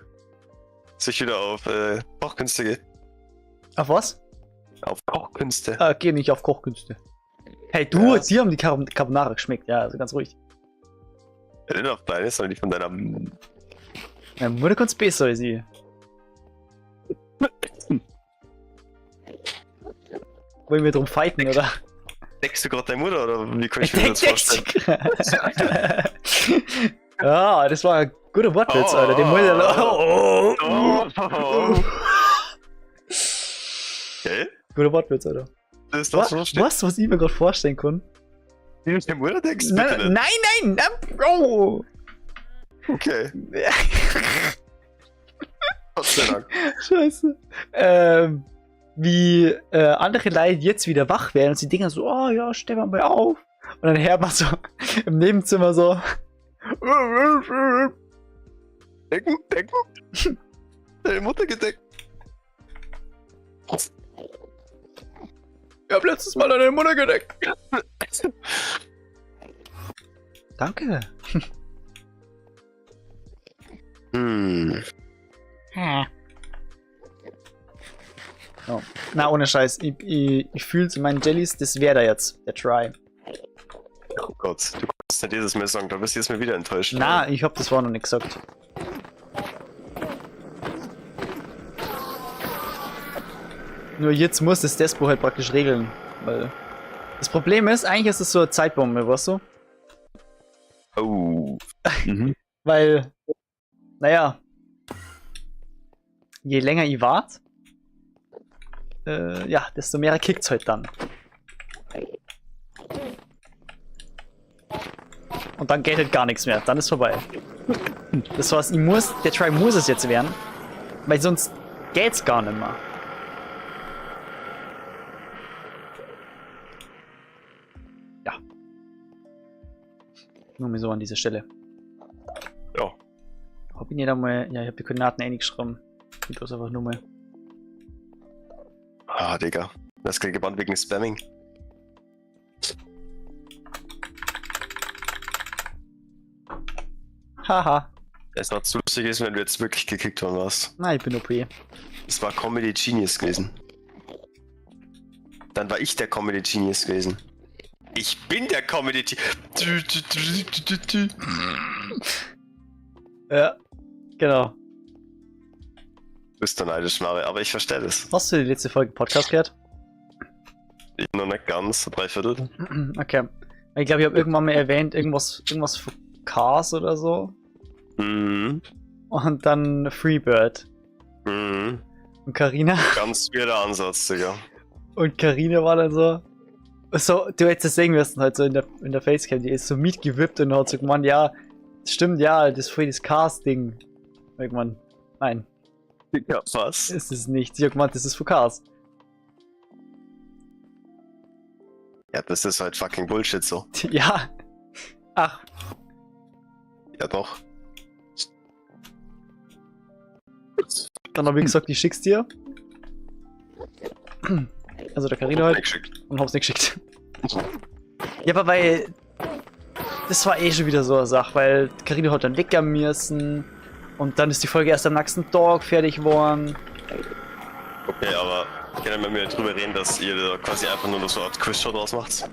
Soll ich wieder auf Kochkünste gehen? Auf was? Auf Kochkünste. Geh nicht auf Kochkünste. Hey, du, ja. Die haben die Carbonara geschmeckt, ja, also ganz ruhig. Ja, nicht auf deine, sondern die von deiner... Meine Mutter kann's besser als ich. Wollen wir drum fighten, oder? Deckst du gerade deine Mutter, oder wie kann ich mir das vorstellen? Ja, das war ein guter Wortwitz, Alter. Den muss ich... Oh, oh, oh. Okay. Guter Wortwitz, Alter. Das was, was, was ich mir gerade vorstellen kann? Wie du deine Mutter deckst? Nein, nein, nein, nein, Bro! Okay. Gott sei Dank. Scheiße. Wie andere Leute jetzt wieder wach werden und sie denken so, oh ja, steh mal auf. Und dann hört man so im Nebenzimmer so. Decken, decken. Deine Mutter gedeckt. Ich hab letztes Mal deine Mutter gedeckt. Danke. Hm. Oh. Na, ohne Scheiß. Ich fühl's in meinen Jellies, das wäre da jetzt. Der Try. Oh Gott, du kannst nicht jedes Mal sagen, da bist du jetzt mal wieder enttäuscht. Na, ich hab das vorhin noch nicht gesagt. Nur jetzt muss das Despo halt praktisch regeln. Weil das Problem ist, eigentlich ist es so eine Zeitbombe, weißt du? Oh. Mhm. Weil, naja, je länger ich wart, ja, desto mehr kickt's halt dann. Und dann geht halt gar nichts mehr. Dann ist vorbei. Das heißt, ich muss, der Try muss es jetzt werden, weil sonst geht's gar nicht mehr. Ja. Nur mal so an dieser Stelle. Ja. Hab ich nicht einmal. Ja, ich hab die Koordinaten eingeschrieben. Ich tu's einfach nur mal. Ah, Digga. Das krieg gebannt wegen Spamming. Haha. Es war zu lustig gewesen, wenn du jetzt wirklich gekickt worden warst. Na, ich bin OP. Es war Comedy Genius gewesen. Dann war ich der Comedy Genius gewesen. Ich bin der Comedy Genius. Ja, genau. Du bist der neidisch, Mare, aber ich verstehe das. Hast du die letzte Folge Podcast gehört? Ich noch nicht ganz, so dreiviertel. Okay. Ich glaube, ich habe irgendwann mal erwähnt, irgendwas von Cars oder so. Mhm. Und dann Freebird. Mhm. Und Carina. Ganz weirder Ansatz, Digga. Und Carina war dann so. So, du hättest das sehen müssen, halt so in der Facecam, die ist so mitgewippt und hat so gemeint, ja, stimmt, ja, das ist voll das Cars-Ding. Irgendwann, nein. Ja, was? Ist es nicht. Sie hat gemeint, das ist für Cars. Ja, das ist halt fucking Bullshit so. Ja. Ach. Ja, doch. Dann habe ich gesagt, ich schick's dir. Also der Carina halt. Und hab's nicht geschickt. Ja, aber weil. Das war eh schon wieder so eine Sache, weil Carina hat dann weggehen müssen. Und dann ist die Folge erst am nächsten Tag fertig geworden. Okay, aber können wir mit drüber reden, dass ihr da quasi einfach nur noch so eine Art Quizshow draus macht?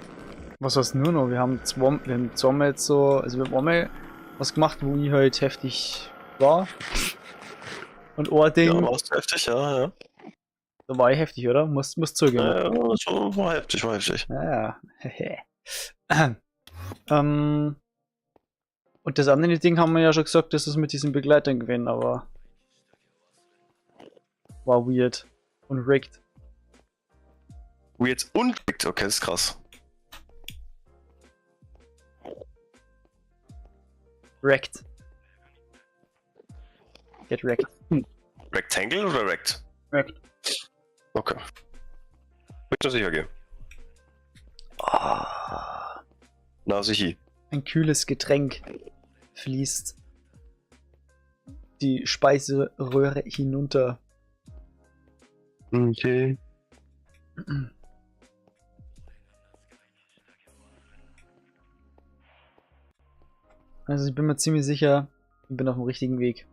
Was heißt nur noch? Wir haben zweimal jetzt so, also wir haben einmal was gemacht, wo ich halt heftig war. Und ein Ding. Ja, warst du heftig, ja, ja. Da war ich heftig, oder? Muss zugeben. Ja, so war heftig, war heftig. Ja, ja. Und das andere Ding haben wir ja schon gesagt, dass es mit diesen Begleitern gewinnen, aber war weird und rigged. Weird und rigged, okay, das ist krass. Wrecked. Get wrecked. Rectangle oder wrecked? Wrecked. Okay. Bitte sicher gehen. Oh. Na sicher. Ein kühles Getränk fließt die Speiseröhre hinunter. Okay. Also ich bin mir ziemlich sicher, ich bin auf dem richtigen Weg.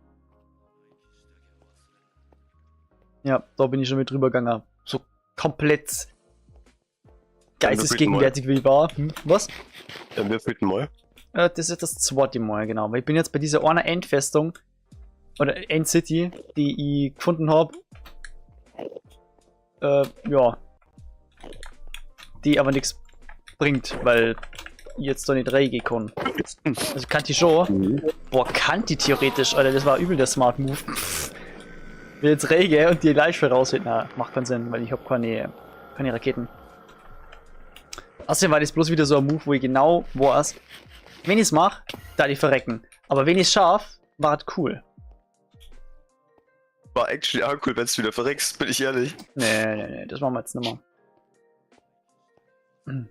Ja, da bin ich schon mit drüber gegangen. So komplett geistesgegenwärtig wie ich war. Hm? Was? Ja, wir fühlten mal. Das ist das zweite Mal, genau. Weil ich bin jetzt bei dieser einer Endfestung oder Endcity, die ich gefunden habe. Ja. Die aber nichts bringt, weil ich jetzt da nicht reingehen kann. Also kann die schon. Boah, kann die theoretisch, Alter, das war übel der Smart Move. Wenn jetzt reingehe und die Leiche raushit, na, macht keinen Sinn, weil ich habe keine Raketen. Außerdem war das bloß wieder so ein Move, wo ich genau weiß, wenn ich's mach, da die verrecken. Aber wenn ich's schaff, war es cool. War actually auch cool, wenn du wieder verreckst, bin ich ehrlich. Nee, nee, nee, das machen wir jetzt nicht mehr.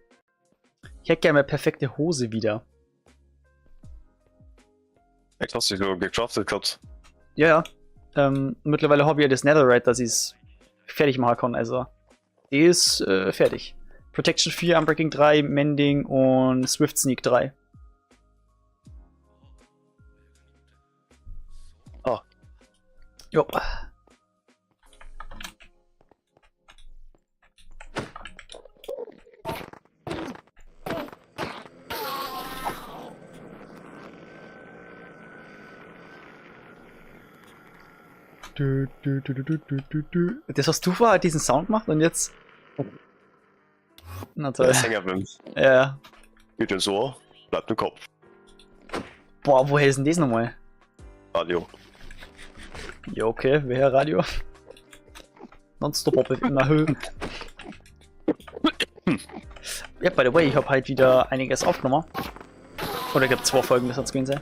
Ich hätte gerne meine perfekte Hose wieder. Echt, hast du so gecraftet gehabt? Ja, ja. Mittlerweile habe ich ja das Netherite, dass ich's fertig machen kann. Also, die ist fertig. Protection 4, Unbreaking 3, Mending und Swift Sneak 3. Ah. Jo. Du, du, du, du, du, du, du. Das hast du vorher diesen Sound gemacht und jetzt. Na toll. Der Sänger bin. Ja. Geht ins Ohr, bleibt im Kopf. Boah, woher ist denn das nochmal? Radio. Ja, okay, wer Radio? Nonstop auf immer Höhe. Ja, by the way, ich habe halt wieder einiges aufgenommen. Oder gibt zwei Folgen, das hat's gewesen sein.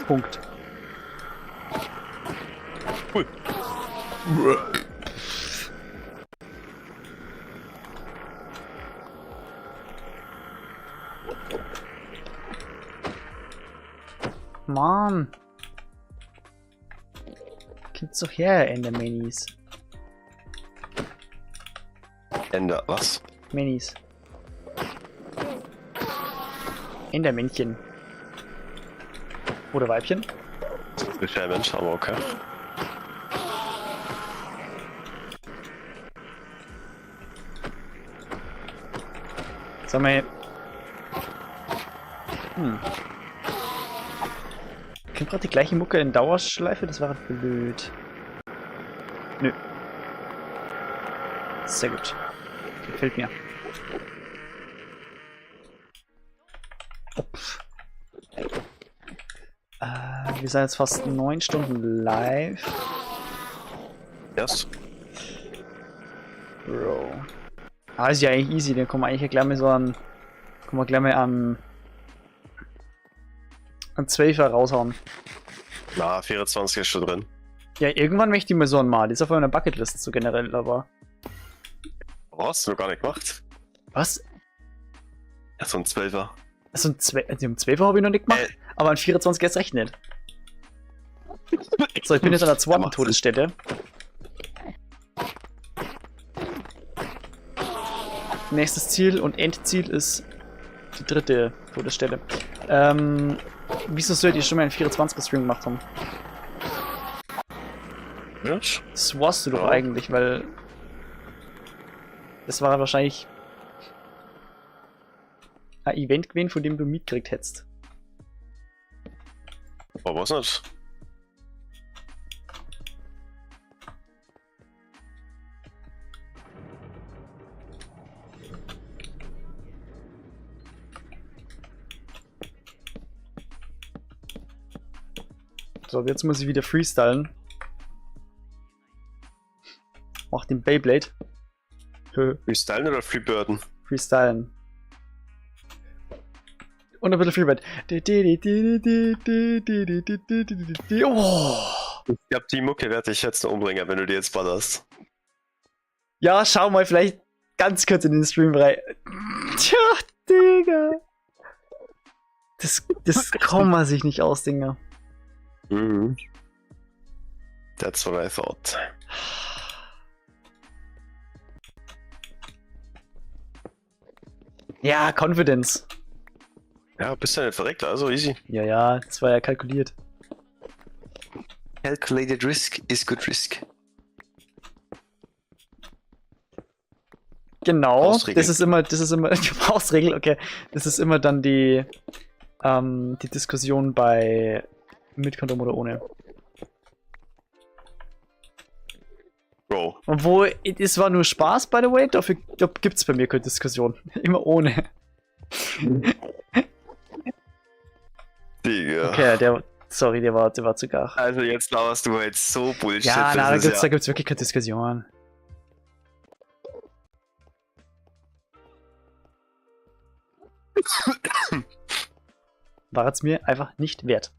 Punkt. Cool. Mann. Kommt's doch her, Endermanis. Ender, was? Minis. Endermännchen. Oder Weibchen. Das ist ja ein Mensch, aber okay. Sag mal. Kommt gerade die gleiche Mucke in Dauerschleife? Das war blöd. Nö. Sehr gut. Gefällt mir. Ups. Wir sind jetzt fast 9 Stunden live. Yes. Bro. Ah, ist ja eigentlich easy, dann kommen wir eigentlich gleich mal so an. Kommen wir gleich mal an. An 12er raushauen. Na, 24 ist schon drin. Ja, irgendwann möchte ich mal so ein Mal. Das ist auf meiner Bucketlist so generell, aber. Was? Hast du noch gar nicht gemacht? Was? Ja, so ein 12er. So ein 12er habe ich noch nicht gemacht, aber ein 24er erst recht nicht. So, ich bin jetzt an der zweiten Todesstätte. Nächstes Ziel und Endziel ist die dritte Todesstelle. Wieso sollt ihr schon mal einen 24er Stream gemacht haben? Was? Das warst du doch Ja. eigentlich, weil das war wahrscheinlich ein Event gewesen, von dem du mitgekriegt hättest. Aber was nicht? So, jetzt muss ich wieder freestylen. Mach den Beyblade. Freestylen oder Freebirden? Freestylen. Und ein bisschen Freebird. Oh. Ich glaub, die Mucke werde ich jetzt noch umbringen, wenn du die jetzt ballerst. Ja, schau mal vielleicht ganz kurz in den Stream rein. Tja, Digga. Das kann man sich nicht aus, Digga. Mhm. That's what I thought. Ja, Confidence. Ja, bist ja nicht verreckt, also easy. Ja, ja, das war ja kalkuliert. Calculated risk is good risk. Genau, Faustregel. das ist immer, die Faustregel, okay. Das ist immer dann die Diskussion bei mit Kondom oder ohne. Bro. Obwohl, es war nur Spaß, by the way, dafür gibt's bei mir keine Diskussion. Immer ohne. Digga. Okay, der, sorry, der war zu gar. Also jetzt laberst du halt so Bullshit. Ja, na, das ist da gibt's wirklich keine Diskussion. War es mir einfach nicht wert.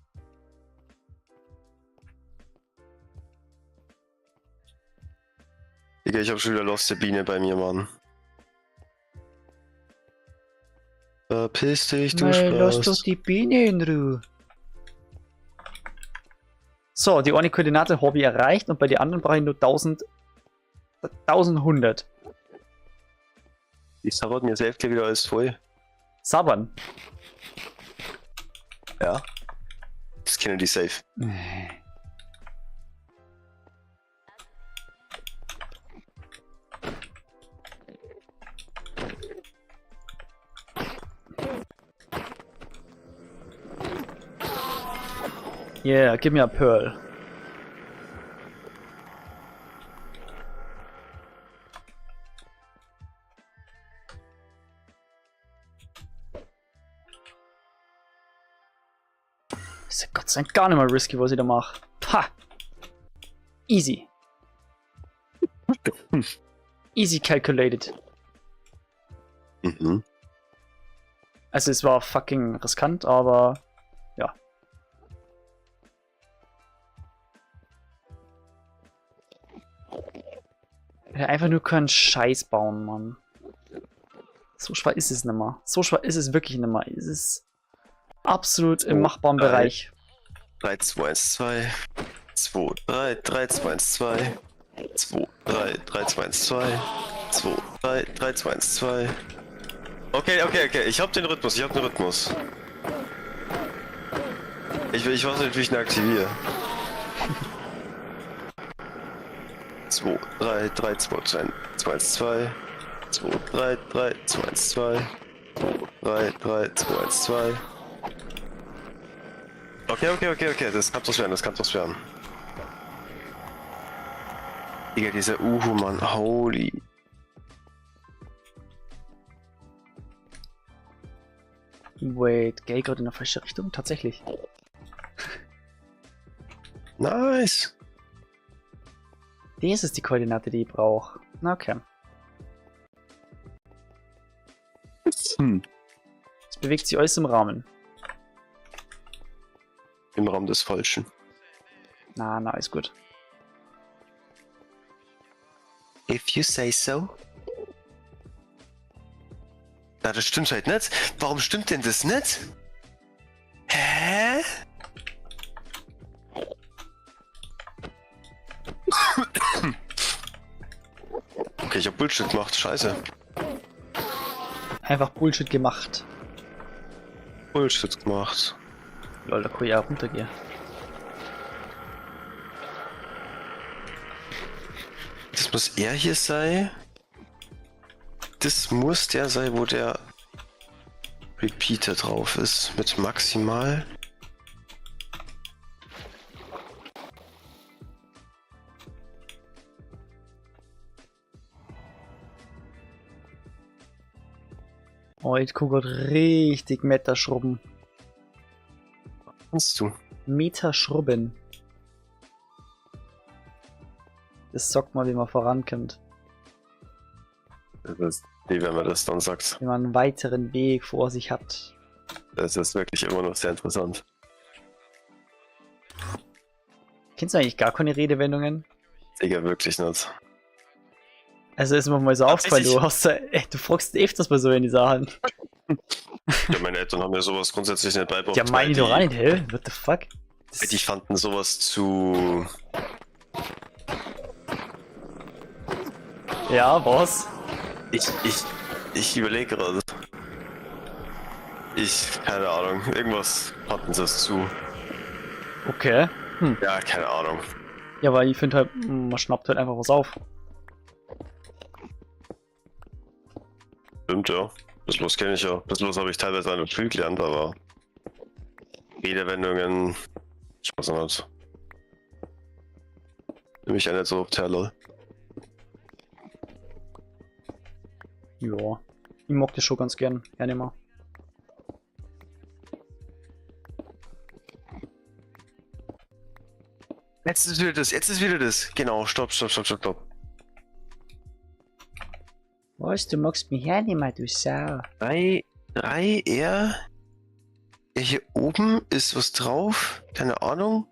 Digga, ich hab schon wieder Lost Biene bei mir, Mann. Verpiss dich, du Nein, lass Spaß. doch die Biene in Ruhe. So, die eine Koordinate habe ich erreicht und bei den anderen brauche ich nur 1000, 1100. Ich sabbert mir selbst gleich wieder alles voll. Sabbern? Ja. Das kennen die safe. Yeah, give me a pearl. Ist ja Gott Das ist gar nicht mal risky, was ich da mache. Pah! Easy. Easy calculated. Mhm. Also es war fucking riskant, aber ja. Ich einfach nur keinen Scheiß bauen, Mann. So schwer ist es nicht mehr. So schwer ist es wirklich nicht mehr. Es ist absolut im machbaren 3, Bereich. 3, 2, 1, 2. 2, 3, 3, 2, 1, 2. 2, 3, 3, 2, 1, 2. 2, 3, 3, 2, 1, 2. Okay, okay, okay. Ich hab den Rhythmus, ich hab den Rhythmus. Ich weiß nicht, wie ich ihn aktiviere. 2, 3, 3, 2, 2, 2, 1, 2. 2, 3, 3, 2, 1, 2. 2, 3, 3, 2, 1, 2. Okay, okay, okay, okay. Das kann was werden, das kann was werden. Digga, dieser Uhu, Mann. Holy. Wait, geh gerade in der falsche Richtung? Tatsächlich. Nice. Das ist die Koordinate, die ich brauche. Na, okay. Hm. Es bewegt sich alles im Rahmen. Im Raum des Falschen. Na, na, ist gut. If you say so. Na, das stimmt halt nicht. Warum stimmt denn das nicht? Hä? Okay, ich hab Bullshit gemacht. Scheiße. Einfach Bullshit gemacht. Bullshit gemacht. Lol, da kann ich auch runtergehen. Das muss er hier sein. Das muss der sein, wo der Repeater drauf ist. Mit maximal. Oh, ich guck grad richtig Meta schrubben. Kannst du? Meta schrubben. Das sagt mal, wie man vorankommt. Das ist, wie wenn man das dann sagt. Wenn man einen weiteren Weg vor sich hat. Das ist wirklich immer noch sehr interessant. Kennst du eigentlich gar keine Redewendungen? Digga, wirklich nicht. Also ist mir mal so aufgefallen, du hast ey, du fragst öfters bei so in die Sachen. Ja, meine Eltern haben mir sowas grundsätzlich nicht beigebracht. Ja, meine weil doch auch nicht, hä? What the fuck? Die fanden sowas zu. Ja, was? Ich überlege gerade. Keine Ahnung, irgendwas fanden sie es zu. Okay. Hm. Ja, keine Ahnung. Ja, weil ich finde halt, man schnappt halt einfach was auf. Stimmt, ja. Das bloß kenne ich ja. Das bloß habe ich teilweise an der Schule gelernt, aber Redewendungen, ich weiß nicht. Nimm mich ja nicht so auf Teller. Ja, ich mag das schon ganz gern. Gerne mal. Jetzt ist wieder das, jetzt ist wieder das. Genau, stopp, stopp, stopp, stopp, stopp. Was, du magst mich hernehmen, du Sau. 3, 3, R. Ja, hier oben ist was drauf. Keine Ahnung.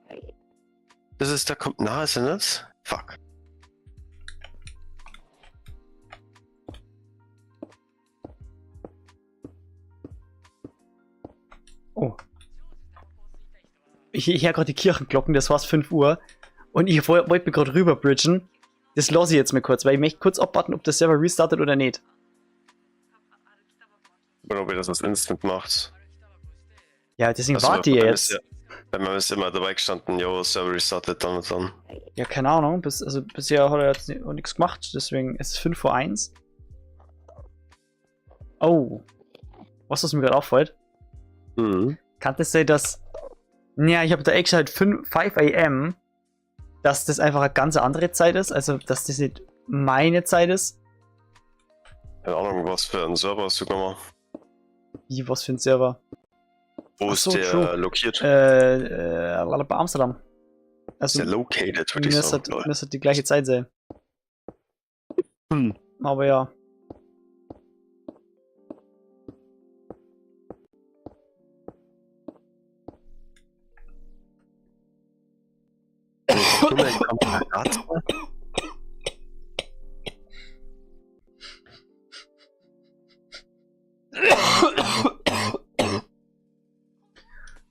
Das ist, da kommt nah, ist er nicht? Fuck. Oh. Ich höre gerade die Kirchenglocken, das war's 5 Uhr. Und ich wollte mir gerade rüber bridgen. Das lasse ich jetzt mal kurz, weil ich möchte kurz abwarten, ob der Server restartet oder nicht. Oder ob ihr das als Instant macht. Ja, deswegen Also, warte ich bei mir jetzt. ist ja- Bei mir ist immer dabei gestanden, yo, Server restartet dann und dann. Ja, keine Ahnung. Bisher hat er jetzt nichts gemacht, deswegen ist es 5 vor 1. Oh. Was, was mir gerade auffällt? Mhm. Kann das sein, dass. Ja, ich habe da extra halt 5 AM, dass das einfach eine ganz andere Zeit ist, also dass das nicht meine Zeit ist. Keine Ahnung, was für einen Server hast du genommen? Wie, was für ein Server? Wo Ach ist so, der true. lokiert? Bei Amsterdam. Ist Also, der located, würde ich sagen. Lol. müsste die gleiche Zeit sein. Aber ja.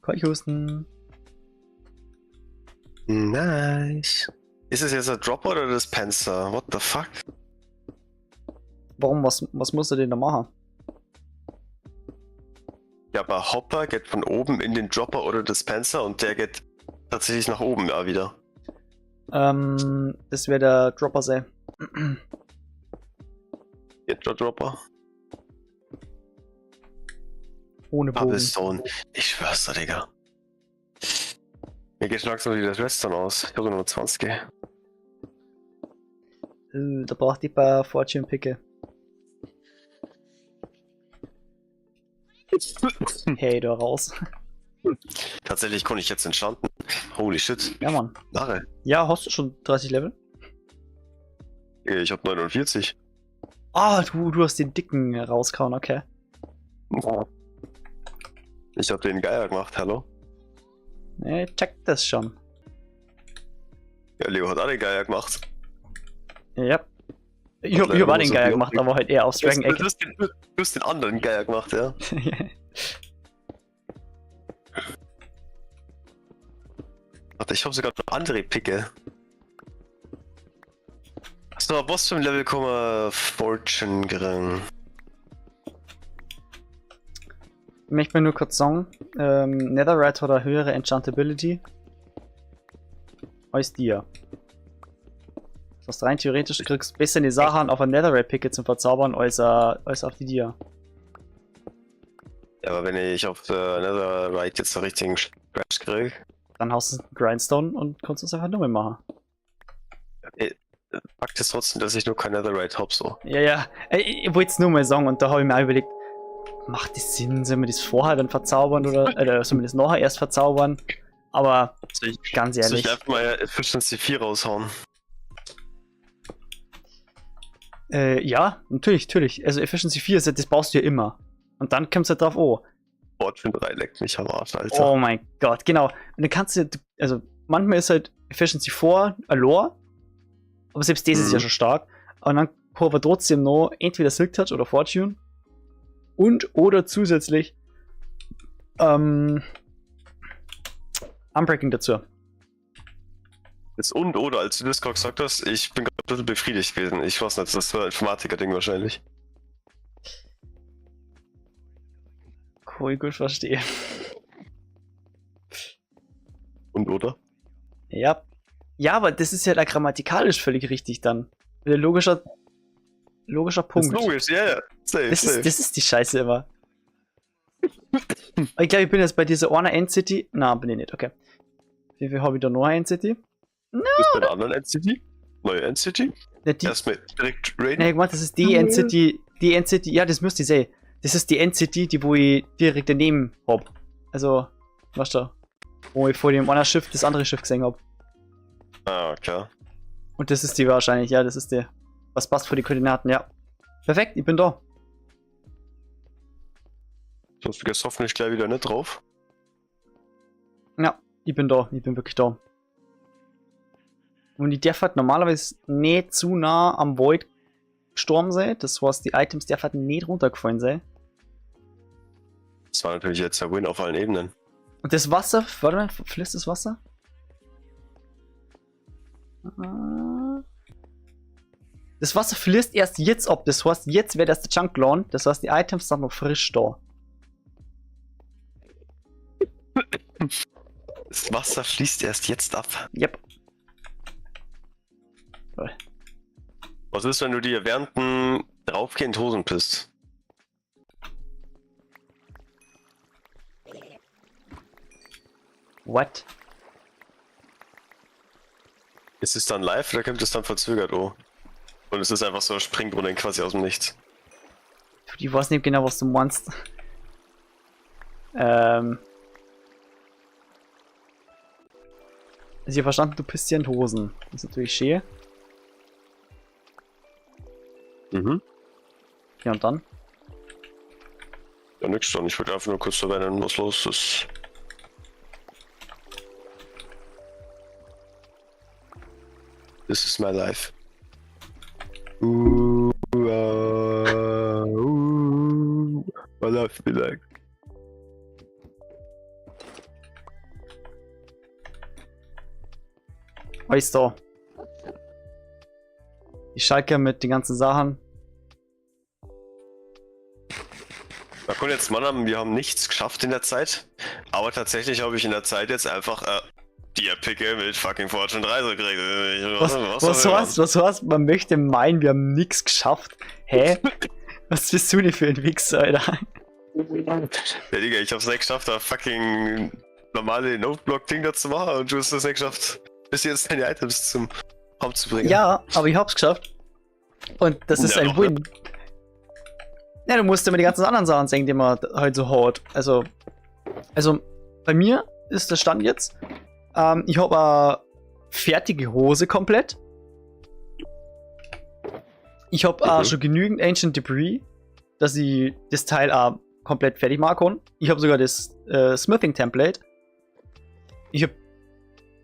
Keuchhusten. Nice. Ist es jetzt der Dropper oder das Dispenser? What the fuck? Warum? Was musst du denn da machen? Ja, aber Hopper geht von oben in den Dropper oder Dispenser und der geht tatsächlich nach oben ja wieder. Das wäre der Dropper sein. Geht der Dropper? Ohne Bogen. Cobblestone. Ich schwör's dir, Digga. Mir geht schon langsam wieder das Redstone aus. Ich habe nur noch 20. Da braucht ich ein paar Fortune Picke. Hey, da raus. Tatsächlich konnte ich jetzt enchanten. Holy shit. Ja, Mann. Narre. Ja, hast du schon 30 Level? Ich hab 49. Ah, du hast den dicken rausgehauen, okay. Ich hab den Geier gemacht, hallo? Ne, check das schon. Ja, Leo hat alle Geier gemacht. Ja. Ich Hat hab, ich hab leider auch den nur so Geier viel gemacht, aber halt eher aufs Dragon Egg. Du hast den anderen Geier gemacht, ja. Warte, ich hab sogar noch andere Picke. Achso, ab was für ein Level kommen wir Fortune gering? Ich möchte mir nur kurz sagen, Netherite hat eine höhere Enchantability als dir. Das heißt, rein theoretisch kriegst du besser eine Sache auf ein Netherite-Picke zum Verzaubern als auf die Dia. Ja, aber wenn ich auf Netherite jetzt den richtigen Crash krieg, dann haust du einen Grindstone und kannst es einfach nur mehr machen. Okay. Fakt ist trotzdem, dass ich nur kein Netherite hab, so. Ja, ja. Ich wollte es nur mal sagen und da habe ich mir auch überlegt, macht das Sinn, sollen wir das vorher dann verzaubern oder sollen wir das nachher erst verzaubern? Aber ganz Soll ehrlich. ich einfach mal Efficiency 4 raushauen? Ja, natürlich. Also Efficiency 4, ist ja, das brauchst du ja immer. Und dann kommst du halt drauf, oh. Fortune 3 leckt mich am Arsch, Alter. Oh mein Gott, genau. Und dann kannst du, also manchmal ist halt Efficiency 4 Allure, aber selbst das ist ja schon stark. Und dann kann man trotzdem noch entweder Silk Touch oder Fortune und oder zusätzlich Unbreaking dazu. Das und oder, als du das gerade gesagt hast, ich bin gerade ein bisschen befriedigt gewesen. Ich weiß nicht, das war ein Informatiker-Ding wahrscheinlich. Cool, gut, verstehe. Und oder? Ja. Ja, aber das ist ja da grammatikalisch völlig richtig dann. Logischer Punkt. Das ist logisch, ja, ja. Safe, das, safe. Ist, das ist die Scheiße immer. Ich glaube, ich bin jetzt bei dieser einer End-City. Na, bin ich nicht, okay. Wie viel habe ich da noch eine End-City? No, Bist du bei der anderen End-City? Neue End-City? Ja, die, Erstmal direkt raiden. Ne, ich meine, das ist die End-City. Die End-City, ja, das müsste ich sehen. Das ist die End-City, die wo ich direkt daneben hab. Also, weißt du, wo ich vor dem einen Schiff das andere Schiff gesehen hab. Ah, klar. Und das ist die wahrscheinlich, ja, das ist die. Was passt für die Koordinaten, ja. Perfekt, ich bin da. Sonst gehst hoffentlich gleich wieder nicht drauf. Ja, ich bin da, ich bin wirklich da. Und die darf halt normalerweise nicht zu nah am Void gestorben sein. Das heißt, die Items darf halt nicht runtergefallen sein. Das war natürlich jetzt der Win auf allen Ebenen. Und das Wasser, warte mal, fließt das Wasser? Das Wasser fließt erst jetzt ab, das heißt, jetzt wird erst der Chunk geladen, das heißt, die Items sind noch frisch da. Das Wasser fließt erst jetzt ab. Yep. Was ist, wenn du dir während dem draufgehend Hosen pisst? What? Ist es dann live oder kommt es dann verzögert, oh? Und es ist einfach so ein Springbrunnen quasi aus dem Nichts. Ich weiß nicht genau, was du meinst. Also ich hab verstanden, du pisst dir in die Hosen. Das ist natürlich schön. Mhm. Ja, und dann? Ja, nix dann. Ich wollte einfach nur kurz erwähnen, was los ist. This is my life. Ooh, ah, ooh, my life be like. Alles da. Die Schalke mit den ganzen Sachen. Na gut, jetzt Mann, wir haben nichts geschafft in der Zeit. Aber tatsächlich habe ich in der Zeit jetzt einfach die Picke mit fucking Fortune 3 so gekriegt. Was war's? Man möchte meinen, wir haben nichts geschafft. Hä? Was bist du denn für ein Wichser, Alter? Ja, Digga, ich hab's nicht geschafft, da fucking normale Noteblock-Ding da zu machen und du hast es nicht geschafft, bis jetzt deine Items zum Haupt zu bringen. Ja, aber ich hab's geschafft. Und das ist Ja, ein doch, ne? Win. Ja, du musst immer die ganzen anderen Sachen sehen, die man halt so haut. Also bei mir ist der Stand jetzt, ich habe eine fertige Hose komplett. Ich habe schon genügend Ancient Debris, dass ich das Teil auch komplett fertig machen kann. Ich habe sogar das Smithing Template. Ich habe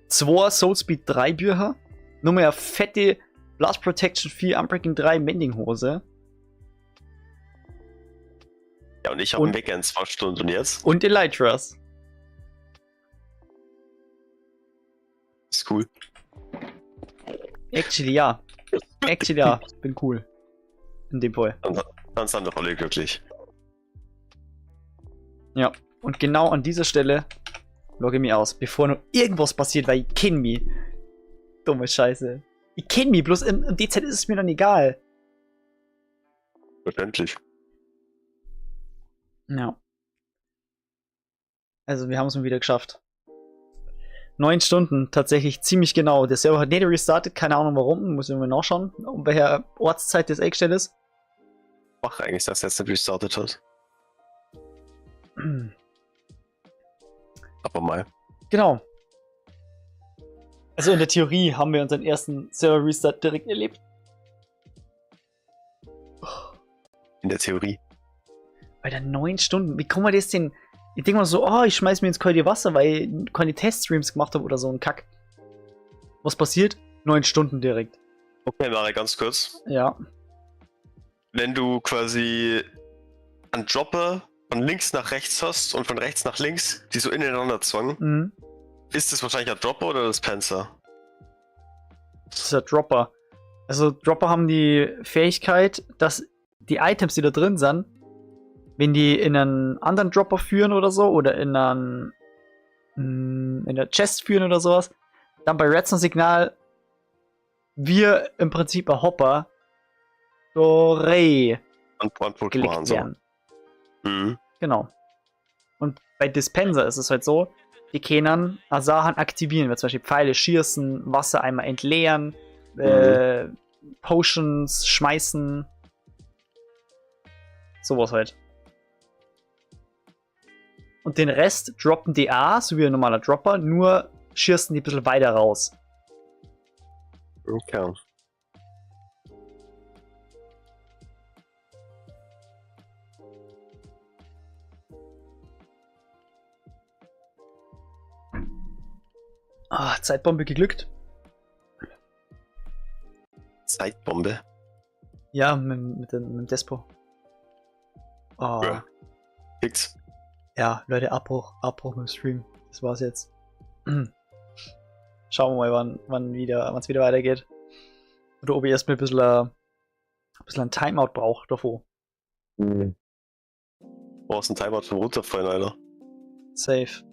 2 Soul Speed 3 Bücher. Nur mehr eine fette Blast Protection 4 Unbreaking 3 Mending Hose. Ja, und ich habe einen Wecker in 2 Stunden und jetzt? Und Elytras. Ist cool. Actually, ja. Actually, ja. Bin cool. In dem Fall. Dann sind doch alle glücklich. Ja. Und genau an dieser Stelle logge ich mich aus, bevor noch irgendwas passiert, weil ich kenn mich. Dumme Scheiße. Ich kenn mich, bloß in die Zeit ist es mir dann egal. Verständlich. Ja. Also, wir haben es mal wieder geschafft. 9 Stunden, tatsächlich ziemlich genau. Der Server hat nicht restartet, keine Ahnung warum. Muss ich mal nachschauen, um welcher Ortszeit das eingestellt ist. Ach, eigentlich, dass er jetzt nicht restartet hat. Aber mal. Genau. Also in der Theorie haben wir unseren ersten Server-Restart direkt erlebt. In der Theorie. Alter, 9 Stunden. Wie kann man das denn? Ich denke mal so, oh, ich schmeiß mir ins kalte Wasser, weil ich keine Teststreams gemacht habe oder so ein Kack. Was passiert? 9 Stunden direkt. Okay, Mara, ganz kurz. Ja. Wenn du quasi einen Dropper von links nach rechts hast und von rechts nach links, die so ineinander zwangen, ist das wahrscheinlich ein Dropper oder das Panzer? Das ist ein Dropper. Also Dropper haben die Fähigkeit, dass die Items, die da drin sind, wenn die in einen anderen Dropper führen oder so, oder in einen, in der Chest führen oder sowas, dann bei Redstone-Signal wir im Prinzip ein Hopper gelegt so. werden. Mhm. Genau. Und bei Dispenser ist es halt so, die können Sachen aktivieren, wie zum Beispiel Pfeile schießen, Wasser einmal entleeren, Potions schmeißen. Sowas halt. Und den Rest droppen die auch, so wie ein normaler Dropper, nur schießen die ein bisschen weiter raus. Okay. Ah, Zeitbombe geglückt. Zeitbombe? Ja, mit dem Despo. Oh. Ja. Fix. Ja, Leute, Abbruch mit dem Stream. Das war's jetzt. Schauen wir mal, wann's wieder weitergeht. Oder ob ich erstmal ein bisschen ein Timeout brauche davor. Mhm. Brauchst ein Timeout zum Runterfallen, Alter. Safe.